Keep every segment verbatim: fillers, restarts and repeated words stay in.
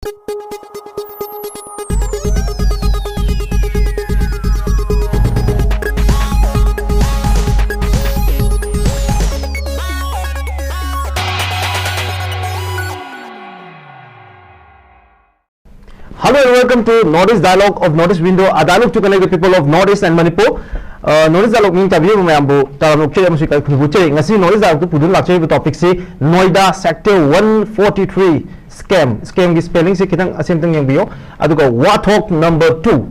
Hello and welcome to North East Dialogue of North East Window, a dialogue to connect the people of North East and Manipur. Uh, North East Dialogue ꯃꯤꯡ ꯇꯥꯕꯤꯔꯤꯕ ꯃꯌꯥꯝꯕꯨ ꯇꯔꯥꯝꯅ ꯑꯣꯛꯆꯔꯤ ꯑꯃꯁꯨꯡ ꯏꯀꯥꯏ ꯈꯨꯝꯅꯕ ꯎꯠꯆꯔꯤ꯫ ꯉꯁꯤ North East Dialogue ꯇ ꯄꯨꯗꯨꯅ ꯂꯥꯛꯆꯔꯤꯕ topic ꯁꯤ Noida Sector one forty three scam, scam ꯒꯤ spelling ꯁꯤ ꯈꯤꯇꯪ ꯑꯁꯤ ꯑꯝꯇꯪ ꯌꯦꯡꯕꯤꯌꯨ꯫ ꯑꯗꯨꯒ ꯋꯥꯊꯣꯛ number two,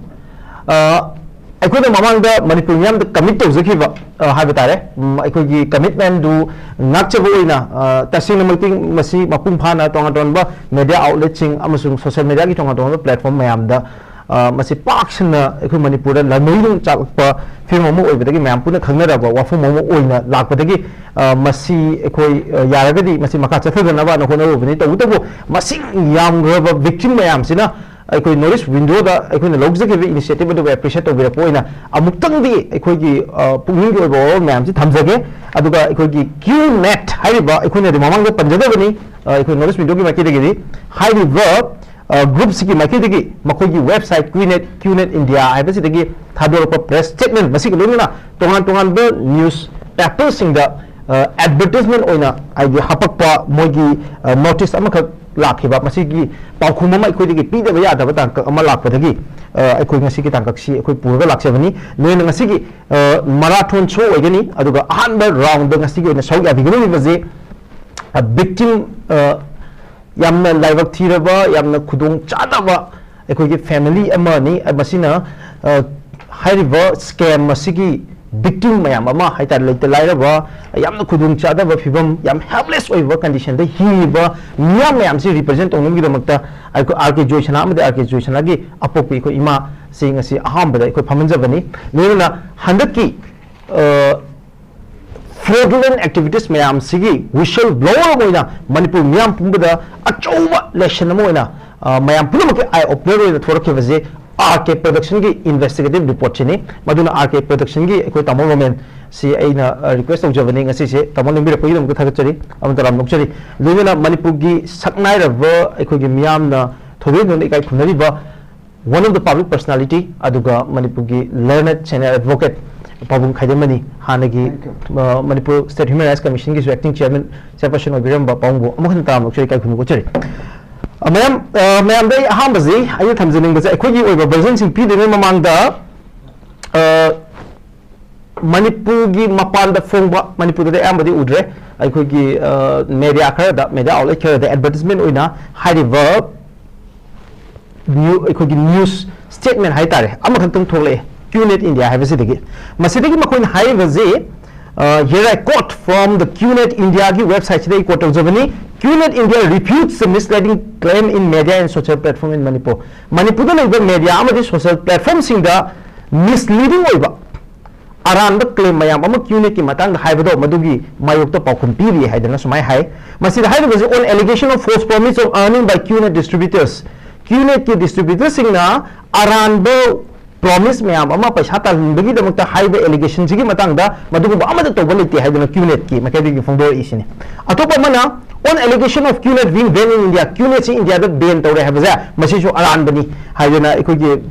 ꯑ, ꯑꯩꯈꯣꯏꯅ ꯃꯃꯥꯡꯗ ꯃꯅꯤꯄꯨꯔ ꯃꯤꯌꯥꯝꯗ commit ꯇꯧꯖꯈꯤꯕ, ꯑ, ꯍꯥꯏꯕ ꯇꯥꯔꯦ, ꯎꯝ, ꯑꯩꯈꯣꯏꯒꯤ commitment ꯗꯨ ꯉꯥꯛꯆꯕ ꯑꯣꯏꯅ, ꯑ, ꯇꯁꯦꯡꯅꯃꯛꯇꯤ ꯃꯁꯤ ꯃꯄꯨꯡ ꯐꯥꯅ ꯇꯣꯉꯥꯟ ꯇꯣꯉꯥꯟꯕ media outlet ꯁꯤꯡ ꯑꯃꯁꯨꯡ social media ꯒꯤ ꯇꯣꯉꯥꯟ ꯇꯣꯉꯥꯟꯕ platform ꯃꯌꯥꯝꯗ, ꯑ, ꯃꯁꯤ ꯄꯥꯛ ꯁꯟꯅ ꯑꯩꯈꯣꯏ ꯃꯅꯤꯄꯨꯔꯗ ꯂꯥꯟꯃꯩ ꯅꯨꯡ ꯆꯥꯛꯂꯛꯄ ꯐꯤꯕꯝ ꯑꯃ ꯑꯣꯏꯕꯗꯒꯤ ꯃꯌꯥꯝ ꯄꯨꯟꯅ ꯈꯪꯅꯔꯕ ꯋꯥꯐꯝ ꯑꯃ ꯑꯣꯏꯅ ꯂꯥꯛꯄꯗꯒꯤ, ꯑ, ꯃꯁꯤ ꯑꯩꯈꯣꯏ, ꯑ, ꯌꯥꯔꯒꯗꯤ ꯃꯁꯤ ꯃꯈꯥ ꯆꯠꯊꯗꯅꯕꯅ ꯍꯣꯠꯅꯔꯨꯕꯅꯤ꯫ ꯇꯧꯕꯇꯕꯨ ꯃꯁꯤꯡ ꯌꯥꯝꯈ꯭ꯔꯕ victim ꯃꯌꯥꯝꯁꯤꯅ ꯑꯩꯈꯣꯏ North East Window ꯗ ꯑꯩꯈꯣꯏꯅ ꯂꯧꯖꯈꯤꯕ initiative ꯑꯗꯨꯕꯨ appreciate ꯇꯧꯕꯤꯔꯛꯄ ꯑꯣꯏꯅ ꯑꯃꯨꯛꯇꯪꯗꯤ ꯑꯩꯈꯣꯏꯒꯤ, ꯑ, ꯄꯨꯛꯅꯤꯡꯒꯤ ꯑꯣꯏꯕ ꯋꯥꯔꯣꯜ ꯃꯌꯥꯝꯁꯤ ꯊꯝꯖꯒꯦ꯫ ꯑꯗꯨꯒ ꯑꯩꯈꯣꯏꯒꯤ QNet ꯍꯥꯏꯔꯤꯕ, ꯑꯩꯈꯣꯏꯅꯗꯤ ꯃꯃꯥꯡꯗ ꯄꯟꯖꯗꯕꯅꯤ, ꯑ, ꯑꯩꯈꯣꯏ North East Window ꯒꯤ ꯃꯥꯏꯀꯩꯗꯒꯤꯗꯤ ꯍꯥꯏꯔꯤꯕ, ꯑ, group ꯁꯤꯒꯤ ꯃꯥꯏꯀꯩꯗꯒꯤ ꯃꯈꯣꯏꯒꯤ website QNet, QNet India ꯍꯥꯏꯕꯁꯤꯗꯒꯤ ꯊꯥꯗꯣꯔꯛꯄ press statement, ꯃꯁꯤꯒ ꯂꯣꯏꯅꯅ ꯇꯣꯉꯥꯟ ꯇꯣꯉꯥꯟꯕ newspaper ꯁꯤꯡꯗ, ꯑ, advertisement ꯑꯣꯏꯅ, ꯍꯥꯏꯗꯤ, ꯍꯥꯄꯛꯄ ꯃꯣꯏꯒꯤ, ꯑ, notice ꯑꯃꯈꯛ ꯂꯥꯛꯈꯤꯕ, ꯃꯁꯤꯒꯤ ꯄꯥꯎꯈꯨꯝ ꯑꯃ ꯑꯩꯈꯣꯏꯗꯒꯤ ꯄꯤꯗꯕ ꯌꯥꯗꯕ ꯇꯥꯡꯀꯛ ꯑꯃ ꯂꯥꯛꯄꯗꯒꯤ, ꯑ, ꯑꯩꯈꯣꯏ ꯉꯁꯤꯒꯤ ꯇꯥꯡꯀꯛꯁꯤ ꯑꯩꯈꯣꯏ ꯄꯨꯔꯒ ꯂꯥꯛꯆꯕꯅꯤ꯫ ꯅꯣꯏꯅ ꯉꯁꯤꯒꯤ, ꯑ, marathon show ꯑꯣꯏꯒꯅꯤ, ꯑꯗꯨꯒ ꯑꯍꯥꯟꯕ round ꯗ ꯉꯁꯤꯒꯤ ꯑꯣꯏꯅ ꯁꯔꯨꯛ ꯌꯥꯕꯤꯒꯗꯧꯔꯤꯕꯁꯦ, ꯑ, victim, ꯑ, ꯌꯥꯝꯅ ꯂꯥꯏꯕꯛ ꯊꯤꯔꯕ, ꯌꯥꯝꯅ ꯈꯨꯗꯣꯡ ꯆꯥꯗꯕ ꯑꯩꯈꯣꯏꯒꯤ family ꯑꯃꯅꯤ꯫ ꯑ, ꯃꯁꯤꯅ, ꯑ, ꯍꯥꯏꯔꯤꯕ scam ꯑꯁꯤꯒꯤ victim ꯃꯌꯥꯝ ꯑꯃ ꯍꯥꯏꯇꯥꯔꯦ, ꯂꯩꯇ ꯂꯥꯏꯔꯕ, ꯌꯥꯝꯅ ꯈꯨꯗꯣꯡ ꯆꯥꯗꯕ ꯐꯤꯕꯝ, ꯌꯥꯝ helpless ꯑꯣꯏꯕ condition ꯗ ꯍꯤꯡꯂꯤꯕ ꯃꯤꯌꯥꯝ ꯃꯌꯥꯝꯁꯤ represent ꯇꯧꯅꯕꯒꯤꯗꯃꯛꯇ ꯑꯩꯈꯣꯏ R K ꯖꯣꯏꯁꯅꯥ ꯑꯃꯗꯤ R K ꯖꯣꯏꯁꯅꯥꯒꯤ ꯑꯄꯣꯛꯄꯤ ꯑꯩꯈꯣꯏ ꯏꯃꯥꯁꯤ ꯉꯁꯤ ꯑꯍꯥꯟꯕꯗ ꯑꯩꯈꯣꯏ ꯐꯝꯍꯟꯖꯕꯅꯤ꯫ ꯂꯣꯏꯅꯅ ꯍꯟꯗꯛꯀꯤ, ꯑ, fraudulent activities ꯃꯌꯥꯝꯁꯤꯒꯤ whistle blower ꯑꯃ ꯑꯣꯏꯅ ꯃꯅꯤꯄꯨꯔ ꯃꯤꯌꯥꯝ ꯄꯨꯝꯕꯗ ꯑꯆꯧꯕ lesson ꯑꯃ ꯑꯣꯏꯅ, ꯑ, ꯃꯌꯥꯝ ꯄꯨꯝꯅꯃꯛꯀꯤ eye opener ꯑꯣꯏꯅ ꯊꯣꯔꯛꯈꯤꯕꯁꯦ R K Production ꯒꯤ investigative report ꯁꯤꯅꯤ꯫ ꯃꯗꯨꯅ R K Production ꯒꯤ ꯑꯩꯈꯣꯏ ꯇꯥꯃꯣ ꯔꯣꯃꯦꯟ ꯁꯤ ꯑꯩꯅ, ꯑ, request ꯇꯧꯖꯕꯅꯤ꯫ ꯉꯁꯤꯁꯦ ꯇꯥꯃꯣ ꯂꯦꯡꯕꯤꯔꯛꯄꯒꯤꯗꯃꯛꯇ ꯊꯥꯒꯠꯆꯔꯤ ꯑꯃꯁꯨꯡ ꯇꯔꯥꯝꯅ ꯑꯣꯛꯆꯔꯤ꯫ ꯂꯣꯏꯅꯅ ꯃꯅꯤꯄꯨꯔꯒꯤ ꯁꯛꯅꯥꯏꯔꯕ ꯑꯩꯈꯣꯏꯒꯤ ꯃꯤꯌꯥꯝꯅ ꯊꯣꯏꯗꯣꯛ ꯍꯦꯟꯗꯣꯛꯅ ꯏꯀꯥꯏ ꯈꯨꯝꯅꯔꯤꯕ one of the public personality, ꯑꯗꯨꯒ ꯃꯅꯤꯄꯨꯔꯒꯤ learned senior advocate ꯄꯥꯕꯨꯡ ꯈꯥꯏꯗꯦꯝꯃꯅꯤ, ꯍꯥꯟꯅꯒꯤ, Thank you. ꯑ, Manipur State Human Rights Commission ꯒꯤꯁꯨ acting chairman, chairperson ꯑꯣꯏꯕꯤꯔꯝꯕ ꯄꯥꯕꯨꯡꯕꯨ ꯑꯃꯨꯛ ꯍꯟꯅ ꯇꯔꯥꯝꯅ ꯑꯣꯛꯆꯔꯤ, ꯏꯀꯥꯏ ꯈꯨꯝꯅꯕ ꯎꯠꯆꯔꯤ꯫ ꯑ, ꯃꯌꯥꯝ, ꯑ, ꯃꯌꯥꯝꯗ ꯑꯩ ꯑꯍꯥꯟꯕꯁꯤ ꯑꯩꯅ ꯊꯝꯖꯅꯤꯡꯕꯁꯦ, ꯑꯩꯈꯣꯏꯒꯤ ꯑꯣꯏꯕ version ꯁꯤꯡ ꯄꯤꯗ꯭ꯔꯤꯉꯩ ꯃꯃꯥꯡꯗ, ꯑ, ꯃꯅꯤꯄꯨꯔꯒꯤ ꯃꯄꯥꯟꯗ ꯐꯣꯡꯕ, ꯃꯅꯤꯄꯨꯔꯗꯗꯤ ꯑꯌꯥꯝꯕꯗꯤ ꯎꯗ꯭ꯔꯦ, ꯑꯩꯈꯣꯏꯒꯤ, ꯑ, media ꯈꯔꯗ, media outlet ꯈꯔꯗ advertisement ꯑꯣꯏꯅ ꯍꯥꯏꯔꯤꯕ new, ꯑꯩꯈꯣꯏꯒꯤ news statement ꯍꯥꯏꯇꯥꯔꯦ, ꯑꯃꯈꯛꯇꯪ ꯊꯣꯛꯂꯛꯑꯦ, QNet India ꯍꯥꯏꯕꯁꯤꯗꯒꯤ꯫ ꯃꯁꯤꯗꯒꯤ ꯃꯈꯣꯏꯅ ꯍꯥꯏꯔꯤꯕꯁꯤ, ꯑ, here I quote from the QNet India ꯒꯤ website ꯁꯤꯗ ꯑꯩ quote ꯇꯧꯖꯕꯅꯤ: "QNet India refutes the misleading claim in media and social platform in Manipur." ꯃꯅꯤꯄꯨꯔꯗ ꯂꯩꯕ media ꯑꯃꯗꯤ social platform ꯁꯤꯡꯗ misleading ꯑꯣꯏꯕ ꯑꯔꯥꯟꯕ claim ꯃꯌꯥꯝ ꯑꯃ QNet ꯀꯤ ꯃꯇꯥꯡꯗ ꯍꯥꯏꯕꯗꯣ, ꯃꯗꯨꯒꯤ ꯃꯥꯌꯣꯛꯇ ꯄꯥꯎꯈꯨꯝ ꯄꯤꯔꯤ ꯍꯥꯏꯗꯅ ꯁꯨꯃꯥꯏꯅ ꯍꯥꯏ꯫ ꯃꯁꯤꯗ ꯍꯥꯏꯔꯤꯕꯁꯤ, "On allegation of false promise of earning by QNet distributors", QNet ꯀꯤ distributor ꯁꯤꯡꯅ ꯑꯔꯥꯟꯕ promise ꯃꯌꯥꯝ ꯑꯃ ꯄꯩꯁꯥ ꯇꯥꯟꯍꯟꯕꯒꯤꯗꯃꯛꯇ ꯍꯥꯏꯕ allegation ꯁꯤꯒꯤ ꯃꯇꯥꯡꯗ ꯃꯗꯨꯒꯨꯝꯕ ꯑꯃꯠꯇ ꯇꯧꯕ ꯂꯩꯇꯦ ꯍꯥꯏꯗꯅ QNet ꯀꯤ ꯃꯥꯏꯀꯩꯗꯒꯤ ꯐꯣꯡꯗꯣꯔꯛꯏꯁꯤꯅꯤ꯫ ꯑꯇꯣꯞꯄ ꯑꯃꯅ, "On allegation of QNet being banned in India", QNet ꯁꯤ ꯏꯟꯗꯤꯌꯥꯗ ban ꯇꯧꯔꯦ ꯍꯥꯏꯕꯁꯦ ꯃꯁꯤꯁꯨ ꯑꯔꯥꯟꯕꯅꯤ ꯍꯥꯏꯗꯅ ꯑꯩꯈꯣꯏꯒꯤ,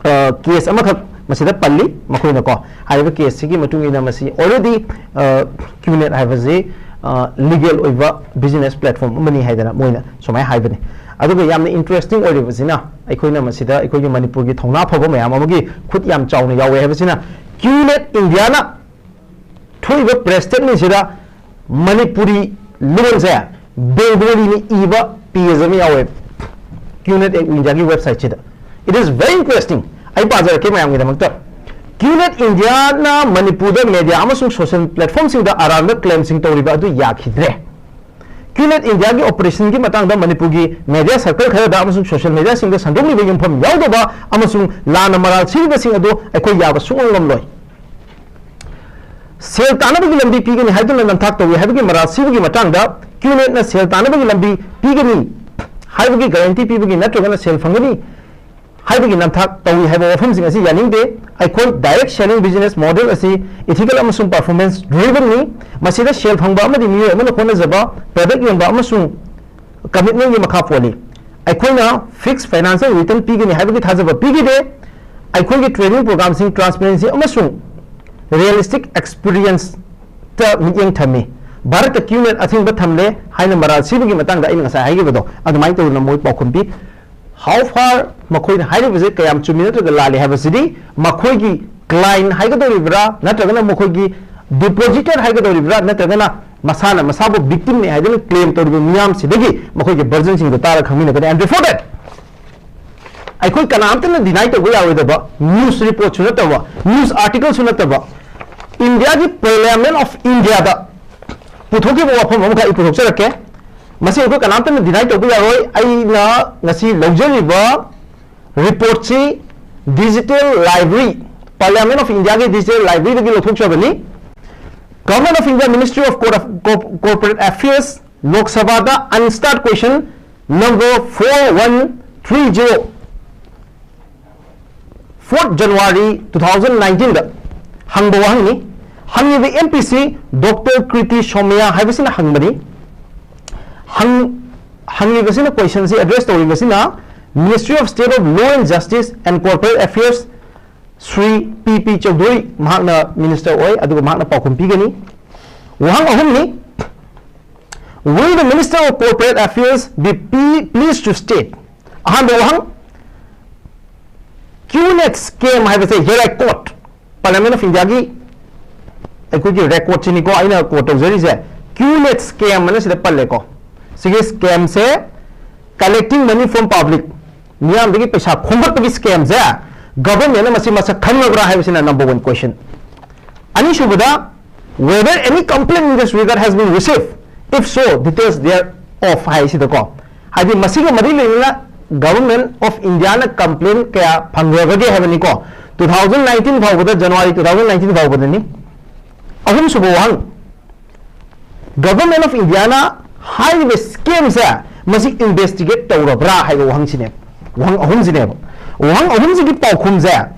ꯑ, case ꯑꯃꯈꯛ ꯃꯁꯤꯗ ꯄꯜꯂꯤ ꯃꯈꯣꯏꯅꯀꯣ꯫ ꯍꯥꯏꯔꯤꯕ case ꯁꯤꯒꯤ ꯃꯇꯨꯡ ꯏꯟꯅ ꯃꯁꯤ already, ꯑ, QNet ꯍꯥꯏꯕꯁꯤ, ꯑ, legal ꯑꯣꯏꯕ business platform ꯑꯃꯅꯤ ꯍꯥꯏꯗꯅ ꯃꯣꯏꯅ ꯁꯨꯃꯥꯏꯅ ꯍꯥꯏꯕꯅꯤ꯫ ꯑꯗꯨꯒ ꯌꯥꯝꯅ interesting ꯑꯣꯏꯔꯤꯕꯁꯤꯅ, ꯑꯩꯈꯣꯏꯅ ꯃꯁꯤꯗ ꯑꯩꯈꯣꯏꯒꯤ ꯃꯅꯤꯄꯨꯔꯒꯤ ꯊꯧꯅꯥ ꯐꯕ ꯃꯌꯥꯝ ꯑꯃꯒꯤ ꯈꯨꯠ ꯌꯥꯝ ꯆꯥꯎꯅ ꯌꯥꯎꯋꯦ ꯍꯥꯏꯕꯁꯤꯅ, QNet India ꯅ ꯊꯣꯛꯏꯕ press statement ꯁꯤꯗ ꯃꯅꯤꯄꯨꯔꯤ ꯂꯣꯟꯁꯦ Bengali ꯅ ꯏꯕ page ꯑꯃ ꯌꯥꯎꯋꯦ QNet India ꯒꯤ website ꯁꯤꯗ꯫ It is very interesting. ꯑꯩ ꯄꯥꯖꯔꯛꯀꯦ ꯃꯌꯥꯝꯒꯤꯗꯃꯛꯇ꯫ "QNet India ꯅ ꯃꯅꯤꯄꯨꯔꯗ media ꯑꯃꯁꯨꯡ social platform ꯁꯤꯡꯗ ꯑꯔꯥꯟꯕ claim ꯁꯤꯡ ꯇꯧꯔꯤꯕ ꯑꯗꯨ ꯌꯥꯈꯤꯗ꯭ꯔꯦ꯫ QNet India ꯒꯤ operation ꯒꯤ ꯃꯇꯥꯡꯗ ꯃꯅꯤꯄꯨꯔꯒꯤ media circle ꯈꯔꯗ ꯑꯃꯁꯨꯡ social media ꯁꯤꯡꯗ ꯁꯟꯗꯣꯛꯂꯤꯕ ꯌꯨꯝꯐꯝ ꯌꯥꯎꯗꯕ ꯑꯃꯁꯨꯡ ꯂꯥꯟꯅ ꯃꯔꯥꯜ ꯁꯤꯔꯤꯕꯁꯤꯡ ꯑꯗꯨ ꯑꯩꯈꯣꯏ ꯌꯥꯕ ꯁꯨꯡꯉꯝ ꯉꯝꯂꯣꯏ꯫ ꯁꯦꯜ ꯇꯥꯅꯕꯒꯤ ꯂꯝꯕꯤ ꯄꯤꯒꯅꯤ ꯍꯥꯏꯗꯨꯅ ꯅꯝꯊꯥꯛ ꯇꯧꯏ ꯍꯥꯏꯕꯒꯤ ꯃꯔꯥꯜ ꯁꯤꯕꯒꯤ ꯃꯇꯥꯡꯗ QNet ꯅ ꯁꯦꯜ ꯇꯥꯅꯕꯒꯤ ꯂꯝꯕꯤ ꯄꯤꯒꯅꯤ ꯍꯥꯏꯕꯒꯤ guarantee ꯄꯤꯕꯒꯤ ꯅꯠꯇ꯭ꯔꯒꯅ ꯁꯦꯜ ꯐꯪꯒꯅꯤ ꯍꯥꯏꯕꯒꯤ ꯅꯝꯊꯥꯛ ꯇꯧꯏ ꯍꯥꯏꯕ ꯋꯥꯐꯝꯁꯤꯡ ꯑꯁꯤ ꯌꯥꯅꯤꯡꯗꯦ꯫ ꯑꯩꯈꯣꯏ direct selling business model ꯑꯁꯤ ethical ꯑꯃꯁꯨꯡ performance driven ꯅꯤ꯫ ꯃꯁꯤꯗ ꯁꯦꯜ ꯐꯪꯕ ꯑꯃꯗꯤ ꯃꯤꯑꯣꯏ ꯑꯃꯅ ꯍꯣꯠꯅꯖꯕ, product ꯌꯣꯟꯕ ꯑꯃꯁꯨꯡ commitment ꯀꯤ ꯃꯈꯥ ꯄꯣꯜꯂꯤ꯫ ꯑꯩꯈꯣꯏꯅ fixed financial return ꯄꯤꯒꯅꯤ ꯍꯥꯏꯕꯒꯤ ꯊꯥꯖꯕ ꯄꯤꯈꯤꯗꯦ꯫ ꯑꯩꯈꯣꯏꯒꯤ trading programꯁꯤꯡ transparency ꯑꯃꯁꯨꯡ realistic experienceꯇ ꯃꯤꯠꯌꯦꯡ ꯊꯝꯃꯤ꯫ ꯚꯥꯔꯠꯇ QNet ꯑꯊꯤꯡꯕ ꯊꯝꯂꯦ ꯍꯥꯏꯅ ꯃꯔꯥꯜ ꯁꯤꯕꯒꯤ ꯃꯇꯥꯡꯗ ꯑꯩꯅ ꯉꯁꯥꯏ ꯍꯥꯏꯈꯤꯕꯗꯣ ꯑꯗꯨꯃꯥꯏꯅ ꯇꯧꯗꯅ ꯃꯣꯏ ꯄꯥꯎꯈꯨꯝ ꯄꯤ꯫ How far ꯃꯈꯣꯏꯅ ꯍꯥꯏꯔꯤꯕꯁꯦ ꯀꯌꯥꯝ ꯆꯨꯝꯃꯤ ꯅꯠꯇ꯭ꯔꯒ ꯂꯥꯜꯂꯤ ꯍꯥꯏꯕꯁꯤꯗꯤ ꯃꯈꯣꯏꯒꯤ client ꯍꯥꯏꯒꯗꯧꯔꯤꯕ꯭ꯔꯥ ꯅꯠꯇ꯭ꯔꯒꯅ ꯃꯈꯣꯏꯒꯤ depositor ꯍꯥꯏꯒꯗꯧꯔꯤꯕ꯭ꯔꯥ ꯅꯠꯇ꯭ꯔꯒꯅ ꯃꯁꯥꯅ ꯃꯁꯥꯕꯨ victimꯅꯤ ꯍꯥꯏꯗꯨꯅ claim ꯇꯧꯔꯤꯕ ꯃꯤꯌꯥꯝꯁꯤꯗꯒꯤ ꯃꯈꯣꯏꯒꯤ versionꯁꯤꯡꯗꯣ ꯇꯥꯔ ꯈꯪꯃꯤꯟꯅꯒꯅꯤ꯫ And before that, ꯑꯩꯈꯣꯏ ꯀꯅꯥꯝꯇꯅ deny ꯇꯧꯕ ꯌꯥꯔꯣꯏꯗꯕ news reportꯁꯨ ꯅꯠꯇꯕ, news articleꯁꯨ ꯅꯠꯇꯕ, Indiaꯒꯤ Parliament of Indiaꯗ ꯄꯨꯊꯣꯛꯈꯤꯕ ꯋꯥꯐꯝ ꯑꯃꯈꯛ ꯑꯩ ꯄꯨꯊꯣꯛꯆꯔꯛꯀꯦ꯫ ꯃꯁꯤ ꯑꯩꯈꯣꯏ ꯀꯅꯥꯝꯇꯅ deny ꯇꯧꯕ ꯌꯥꯔꯣꯏ꯫ ꯑꯩꯅ ꯉꯁꯤ ꯂꯧꯖꯔꯤꯕ reportꯁꯤ digital library, Parliament of Indiaꯒꯤ digital libraryꯗꯒꯤ ꯂꯧꯊꯣꯛꯆꯕꯅꯤ꯫ Government of India, Ministry of Cor-, Cor-, Corporate Affairs, Lok Sabhaꯗ unstarred question number four one three zero, fourth January two thousand nineteenꯗ ꯍꯪꯕ ꯋꯥꯍꯪꯅꯤ꯫ ꯍꯪꯉꯤꯕ MPꯁꯤ Doctor Kriti Somaiya ꯍꯥꯏꯕꯁꯤꯅ ꯍꯪꯕꯅꯤ꯫ ꯍꯪ-, ꯍꯪꯉꯤꯕꯁꯤꯅ, questionꯁꯤ address ꯇꯧꯔꯤꯕꯁꯤꯅ Ministry of State of Law and Justice and Corporate Affairs, Shri ꯄꯤ ꯄꯤ ꯆꯧꯙꯨꯔꯤ, ꯃꯍꯥꯛꯅ minister ꯑꯣꯏ, ꯑꯗꯨꯒ ꯃꯍꯥꯛꯅ ꯄꯥꯎꯈꯨꯝ ꯄꯤꯒꯅꯤ꯫ ꯋꯥꯍꯪ ꯑꯍꯨꯝꯅꯤ꯫ Will the Minister of Corporate Affairs be p-, pleased to state? ꯑꯍꯥꯟꯕ ꯋꯥꯍꯪ, QNet scam ꯍꯥꯏꯕꯁꯦ ꯌꯦꯔꯥꯏ court, Parliament of Indiaꯒꯤ ꯑꯩꯈꯣꯏꯒꯤ recordꯁꯤꯅꯤꯀꯣ ꯑꯩꯅ quote ꯇꯧꯖꯔꯤꯁꯦ꯫ QNet scam ꯑꯅ ꯁꯤꯗ ꯄꯜꯂꯦꯀꯣ꯫ ꯁꯤꯒꯤ scamꯁꯦ, collecting money from public, ꯃꯤꯌꯥꯝꯗꯒꯤ ꯄꯩꯁꯥ ꯈꯣꯝꯒꯠꯄꯒꯤ scamꯁꯦ governmentꯅ ꯃꯁꯤ ꯃꯁꯛ ꯈꯪꯉꯕ꯭ꯔꯥ ꯍꯥꯏꯕꯁꯤꯅ number one question꯫ ꯑꯅꯤꯁꯨꯕꯗ, whether any complaint in this regard has been received, if so, details thereof ꯍꯥꯏꯁꯤꯗꯀꯣ, ꯍꯥꯏꯗꯤ ꯃꯁꯤꯒ ꯃꯔꯤ ꯂꯩꯅꯅ Government of Indiaꯅ complaint ꯀꯌꯥ ꯐꯪꯈ꯭ꯔꯕꯒꯦ ꯍꯥꯏꯕꯅꯤꯀꯣ꯫ Two thousand nineteen ꯐꯥꯎꯕꯗ, January two thousand nineteen ꯐꯥꯎꯕꯗꯅꯤ꯫ ꯑꯍꯨꯝꯁꯨꯕ ꯋꯥꯍꯪ, Government of Indiaꯅ ꯍꯥꯏꯔꯤꯕ scamꯁꯦ ꯃꯁꯤ investigate ꯇꯧꯔꯕ꯭ꯔꯥ ꯍꯥꯏꯕ ꯋꯥꯍꯪꯁꯤꯅꯦ꯫ ꯋꯥꯍꯪ ꯑꯍꯨꯝꯁꯤꯅꯦꯕ꯫ ꯋꯥꯍꯪ ꯑꯍꯨꯝꯁꯤꯒꯤ ꯄꯥꯎꯈꯨꯝꯁꯦ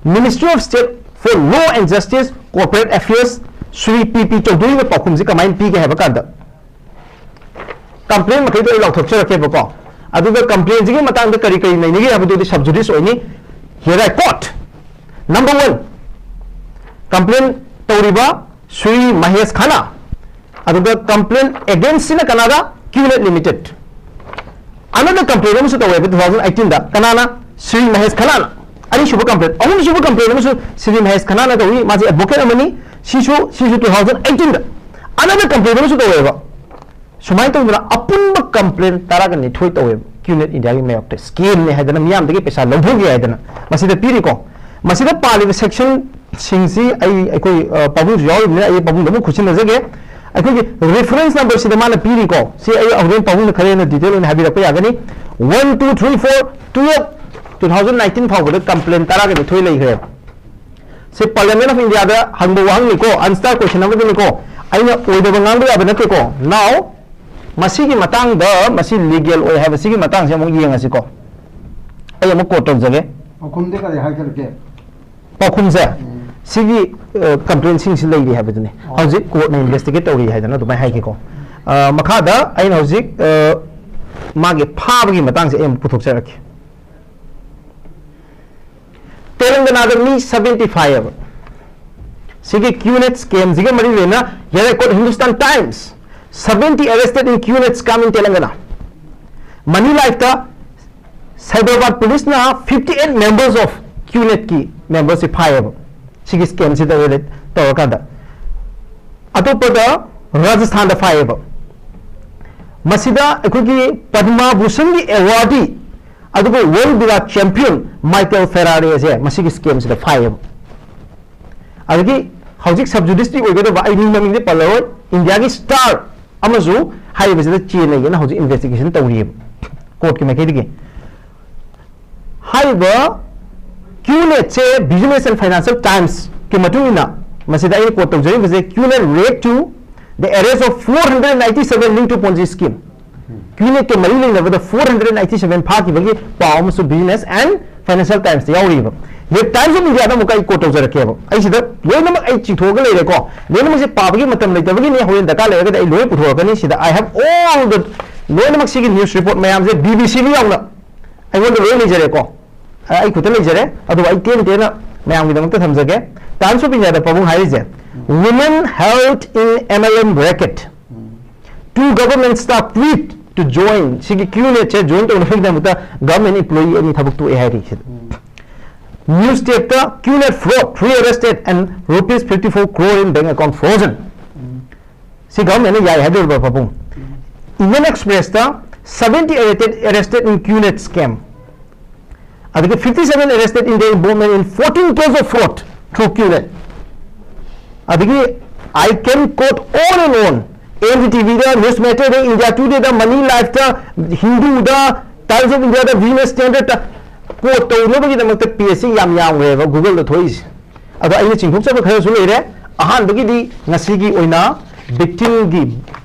Ministry of State for Law and Justice, Corporate Affairs, Shri ꯄꯤ ꯄꯤ ꯆꯧꯙꯨꯔꯤꯅ ꯄꯥꯎꯈꯨꯝꯁꯤ ꯀꯃꯥꯏꯅ ꯄꯤꯒꯦ ꯍꯥꯏꯕ ꯀꯥꯟꯗ, ꯀꯝꯄ꯭ꯂꯦꯟ ꯃꯈꯩꯗꯣ ꯑꯩ ꯂꯥꯎꯊꯣꯛꯆꯔꯛꯀꯦꯕꯀꯣ꯫ ꯑꯗꯨꯒ ꯀꯝꯄ꯭ꯂꯦꯟꯁꯤꯒꯤ ꯃꯇꯥꯡꯗ ꯀꯔꯤ ꯀꯔꯤ ꯅꯩꯅꯒꯦ ꯍꯥꯏꯕꯗꯨꯗꯤ sub judice ꯑꯣꯏꯅꯤ꯫ Here I quote. Number one, complain ꯇꯧꯔꯤꯕ ꯁ꯭ꯔꯤ ꯃꯍꯦꯁ ꯈꯅꯥ, ꯑꯗꯨꯒ complain against ꯁꯤꯅ ꯀꯅꯥꯗ? QNet Limited꯫ Another complain ꯑꯃꯁꯨ ꯇꯧꯋꯦꯕ two thousand eighteen ꯗ꯫ ꯀꯅꯥꯅ? ꯁ꯭ꯔꯤ ꯃꯍꯦꯁ ꯈꯅꯥꯅ꯫ ꯑꯅꯤꯁꯨꯕ complain꯫ ꯑꯍꯨꯝꯁꯨꯕ complain ꯑꯃꯁꯨ ꯁ꯭ꯔꯤ ꯃꯍꯦꯁ ꯈꯅꯥꯅ ꯇꯧꯏ꯫ ꯃꯥꯁꯦ advocate ꯑꯃꯅꯤ꯫ ꯁꯤꯁꯨ, ꯁꯤꯁꯨ two thousand eighteen ꯗ꯫ Another complain ꯑꯃꯁꯨ ꯇꯧꯋꯦꯕ꯫ ꯁꯨꯃꯥꯏꯅ ꯇꯧꯗꯅ ꯑꯄꯨꯟꯕ complain ꯇꯔꯥꯒ ꯅꯤꯊꯣꯏ ꯇꯧꯋꯦꯕ QNet India ꯒꯤ ꯃꯥꯌꯣꯛꯇ꯫ Scam ꯅꯦ ꯍꯥꯏꯗꯅ, ꯃꯤꯌꯥꯝꯗꯒꯤ ꯄꯩꯁꯥ ꯂꯧꯊꯣꯛꯑꯦ ꯍꯥꯏꯗꯅ꯫ ꯃꯁꯤꯗ ꯄꯤꯔꯤꯀꯣ꯫ ꯃꯁꯤꯗ ꯄꯥꯜꯂꯤꯕ section ꯁꯤꯡꯁꯤ ꯑꯩ, ꯑꯩꯈꯣꯏ, ꯑ, ꯄꯥꯕꯨꯡꯁꯨ ꯌꯥꯎꯔꯤꯕꯅꯤꯅ ꯑꯩ ꯄꯥꯕꯨꯡꯗ ꯑꯃꯨꯛ ꯈꯨꯠꯁꯤꯟꯅꯖꯒꯦ꯫ ꯑꯩꯈꯣꯏꯒꯤ reference number ꯁꯤꯗ ꯃꯥꯅ ꯄꯤꯔꯤꯀꯣ꯫ ꯁꯤ ꯑꯩ ꯍꯣꯔꯦꯟ ꯄꯥꯕꯨꯡꯅ ꯈꯔ ꯍꯦꯟꯅ detail ꯑꯣꯏꯅ ꯍꯥꯏꯕꯤꯔꯛꯄ ꯌꯥꯒꯅꯤ꯫ One, two, three, four, twelve, two thousand nineteen ꯐꯥꯎꯕꯗ complain ꯇꯔꯥꯒ ꯅꯤꯊꯣꯏ ꯂꯩꯈ꯭ꯔꯦꯕ꯫ ꯁꯤ Parliament of India ꯗ ꯍꯪꯕ ꯋꯥꯍꯪꯅꯤꯀꯣ, unanswered question ꯑꯃꯗꯨꯅꯤꯀꯣ꯫ ꯑꯩꯅ ꯑꯣꯏꯗꯕ ꯉꯥꯡꯕ ꯌꯥꯕ ꯅꯠꯇꯦꯀꯣ꯫ Now, ꯃꯁꯤꯒꯤ ꯃꯇꯥꯡꯗ, ꯃꯁꯤ legal ꯑꯣꯏ ꯍꯥꯏꯕꯁꯤꯒꯤ ꯃꯇꯥꯡꯁꯦ ꯑꯃꯨꯛ ꯌꯦꯡꯉꯁꯤꯀꯣ꯫ ꯑꯩ ꯑꯃꯨꯛ quote ꯇꯧꯖꯒꯦ꯫ ꯄꯥꯎꯈꯨꯝꯗꯤ ꯀꯔꯤ ꯍꯥꯏꯈ꯭ꯔꯒꯦ? ꯄꯥꯎꯈꯨꯝꯁꯦ, ꯎꯝ꯫ ꯁꯤꯒꯤ, ꯑ, complaint ꯁꯤꯡꯁꯤ ꯂꯩꯔꯤ ꯍꯥꯏꯕꯗꯨꯅꯤ꯫ ꯑꯣ꯫ ꯍꯧꯖꯤꯛ court ꯅ investigate ꯇꯧꯔꯤ ꯍꯥꯏꯗꯅ ꯑꯗꯨꯃꯥꯏꯅ ꯍꯥꯏꯈꯤꯀꯣ꯫ ꯑ, ꯃꯈꯥꯗ ꯑꯩꯅ ꯍꯧꯖꯤꯛ, ꯑ, ꯃꯥꯒꯤ ꯐꯥꯕꯒꯤ ꯃꯇꯥꯡꯁꯦ ꯑꯩ ꯑꯃꯨꯛ ꯄꯨꯊꯣꯛꯆꯔꯛꯀꯦ꯫ ꯇꯦꯂꯪꯒꯅꯥꯗ ꯃꯤ seventy ꯐꯥꯏꯌꯦꯕ꯫ ꯁꯤꯒꯤ QNet scam ꯁꯤꯒ ꯃꯔꯤ ꯂꯩꯅ, here I quote Hindustan Times, "Seventy arrested in QNet scam in Telangana." Money Life ꯇ Hyderabad police ꯅ fifty eight members of QNet ꯀꯤ member ꯁꯤ ꯐꯥꯏꯌꯦꯕ, ꯁꯤꯒꯤ scam ꯁꯤꯗ relate ꯇꯧꯔꯀꯥꯟꯗ꯫ ꯑꯇꯣꯞꯄꯗ ꯔꯥꯖꯁꯊꯥꯟꯗ ꯐꯥꯏꯌꯦꯕ꯫ ꯃꯁꯤꯗ ꯑꯩꯈꯣꯏꯒꯤ ꯄꯗꯃ ꯚꯨꯁꯟꯒꯤ awardee, ꯑꯗꯨꯒ World Billiard champion Michael Ferrari ꯑꯁꯦ ꯃꯁꯤꯒꯤ scam ꯁꯤꯗ ꯐꯥꯏꯌꯦꯕ꯫ ꯑꯗꯒꯤ ꯍꯧꯖꯤꯛ sub judice ꯇ ꯑꯣꯏꯒꯗꯕ, ꯑꯩ ꯃꯤ ꯃꯃꯤꯡꯗꯤ ꯄꯜꯂꯔꯣꯏ, ꯏꯟꯗꯤꯌꯥꯒꯤ star ꯑꯃꯁꯨ ꯍꯥꯏꯔꯤꯕꯁꯤꯗ ꯆꯦꯟꯅꯩꯌꯦꯅ ꯍꯧꯖꯤꯛ investigation ꯇꯧꯔꯤꯑꯕ court ꯀꯤ ꯃꯥꯏꯀꯩꯗꯒꯤ꯫ ꯍꯥꯏꯔꯤꯕ QNet say Business and Financial Times ꯀꯤ ꯃꯇꯨꯡ ꯏꯟꯅ, ꯃꯁꯤꯗ ꯑꯩꯅ quote ꯇꯧꯖꯔꯤꯕꯁꯦ, "QNet raid to the arrest of four hundred ninety seven linked to Ponzi scheme." QNet ꯀ ꯃꯔꯤ ꯂꯩꯅꯕꯗ four hundred ninety seven ꯐꯥꯈꯤꯕꯒꯤ ꯄꯥꯎ ꯑꯃꯁꯨ Business and Financial Times ꯇ ꯌꯥꯎꯔꯤꯕ꯫ ꯍꯧꯖꯤꯛ ꯇꯥꯏꯝꯁ ꯑꯣꯐ ꯏꯟꯗꯤꯌꯥꯗ ꯑꯃꯨꯛꯀ ꯑꯩ ꯀꯣꯠ ꯇꯧꯖꯔꯛꯀꯦꯕ꯫ ꯑꯩ ꯁꯤꯗ ꯂꯣꯏꯅꯃꯛ ꯑꯩ ꯆꯤꯡꯊꯣꯛꯑꯒ ꯂꯩꯔꯦꯀꯣ꯫ ꯂꯣꯏꯅꯃꯛꯁꯦ ꯄꯥꯕꯒꯤ ꯃꯇꯝ ꯂꯩꯇꯕꯒꯤꯅꯤ꯫ ꯍꯣꯔꯦꯟ ꯗꯔꯀꯥꯔ ꯂꯩꯔꯒꯗꯤ ꯑꯩ ꯂꯣꯏ ꯄꯨꯊꯣꯔꯛꯀꯅꯤ꯫ ꯁꯤꯗ I have all the, ꯂꯣꯏꯅꯃꯛ ꯁꯤꯒꯤ ꯅ꯭ꯌꯨꯁ ꯔꯤꯄꯣꯔꯠ ꯃꯌꯥꯝꯁꯦ ꯕꯤ ꯕꯤ ꯁꯤꯒꯤ ꯌꯥꯎꯅ ꯑꯩꯉꯣꯟꯗ ꯂꯣꯏ ꯂꯩꯖꯔꯦꯀꯣ꯫ ꯑ, ꯑꯩ ꯈꯨꯠꯇ ꯂꯩꯖꯔꯦ꯫ ꯑꯗꯨꯒ ꯑꯩ ꯇꯦꯟ ꯇꯦꯟꯅ ꯃꯌꯥꯝꯒꯤꯗꯃꯛꯇ ꯊꯝꯖꯒꯦ꯫ ꯇꯥꯏꯝꯁ ꯑꯣꯐ ꯏꯟꯗꯤꯌꯥꯗ ꯄꯥꯕꯨꯡ ꯍꯥꯏꯔꯤꯁꯦ, "Women held in M L M racket." Two government staff quit to join. ꯁꯤꯒꯤ ꯀ꯭ꯌꯨ ꯅꯦꯠꯁꯦ ꯖꯣꯏꯟ ꯇꯧꯅꯕꯒꯤꯗꯃꯛꯇ ꯒꯚꯔꯟꯃꯦꯟ ꯏꯝꯄ꯭ꯂꯣꯌꯤ ꯑꯅꯤ ꯊꯕꯛ ꯇꯣꯛꯑꯦ ꯍꯥꯏꯔꯤ ꯁꯤꯗ꯫ ꯅ꯭ꯌꯨꯁ ꯇꯦꯛꯇ, "QNet fraud, three arrested and rupees fifty four crore in bank account frozen." ꯁꯤ ꯒꯚꯔꯟꯃꯦꯟꯅ ꯌꯥꯏ ꯍꯥꯏꯗꯣꯔꯤꯕ ꯄꯥꯕꯨꯡ꯫ ꯏꯟꯗꯤꯌꯟ ꯑꯦꯛꯁꯄ꯭ꯔꯦꯁꯇ, "Seventy arrested, arrested in QNet scam." ꯑꯗꯒꯤ, "Fifty seven arrested in their involvement in fourteen case of fraud through QNet." ꯑꯗꯒꯤ, "I can quote on and on." N D T ꯚꯤꯗ, news ꯃꯦꯇꯔꯗ, ꯏꯟꯗꯤꯌꯥ ꯇꯨꯗꯦꯗ, money ꯂꯥꯏꯐꯇ, ꯍꯤꯟꯗꯨꯗ, Times of ꯏꯟꯗꯤꯌꯥꯗ, business ꯁ꯭ꯇꯦꯟꯗꯔꯗꯇ quote ꯇꯧꯅꯕꯒꯤꯗꯃꯛꯇ ꯄꯦꯖꯁꯤ ꯌꯥꯝ ꯌꯥꯝꯈ꯭ꯔꯦꯕ ꯒꯨꯒꯜꯗ ꯊꯣꯛꯏꯁꯦ꯫ ꯑꯗꯣ ꯑꯩꯅ ꯆꯤꯡꯊꯣꯛꯆꯕ ꯈꯔꯁꯨ ꯂꯩꯔꯦ꯫ ꯑꯍꯥꯟꯕꯒꯤꯗꯤ ꯉꯁꯤꯒꯤ ꯑꯣꯏꯅ ꯚꯤꯛꯇꯤꯝꯒꯤ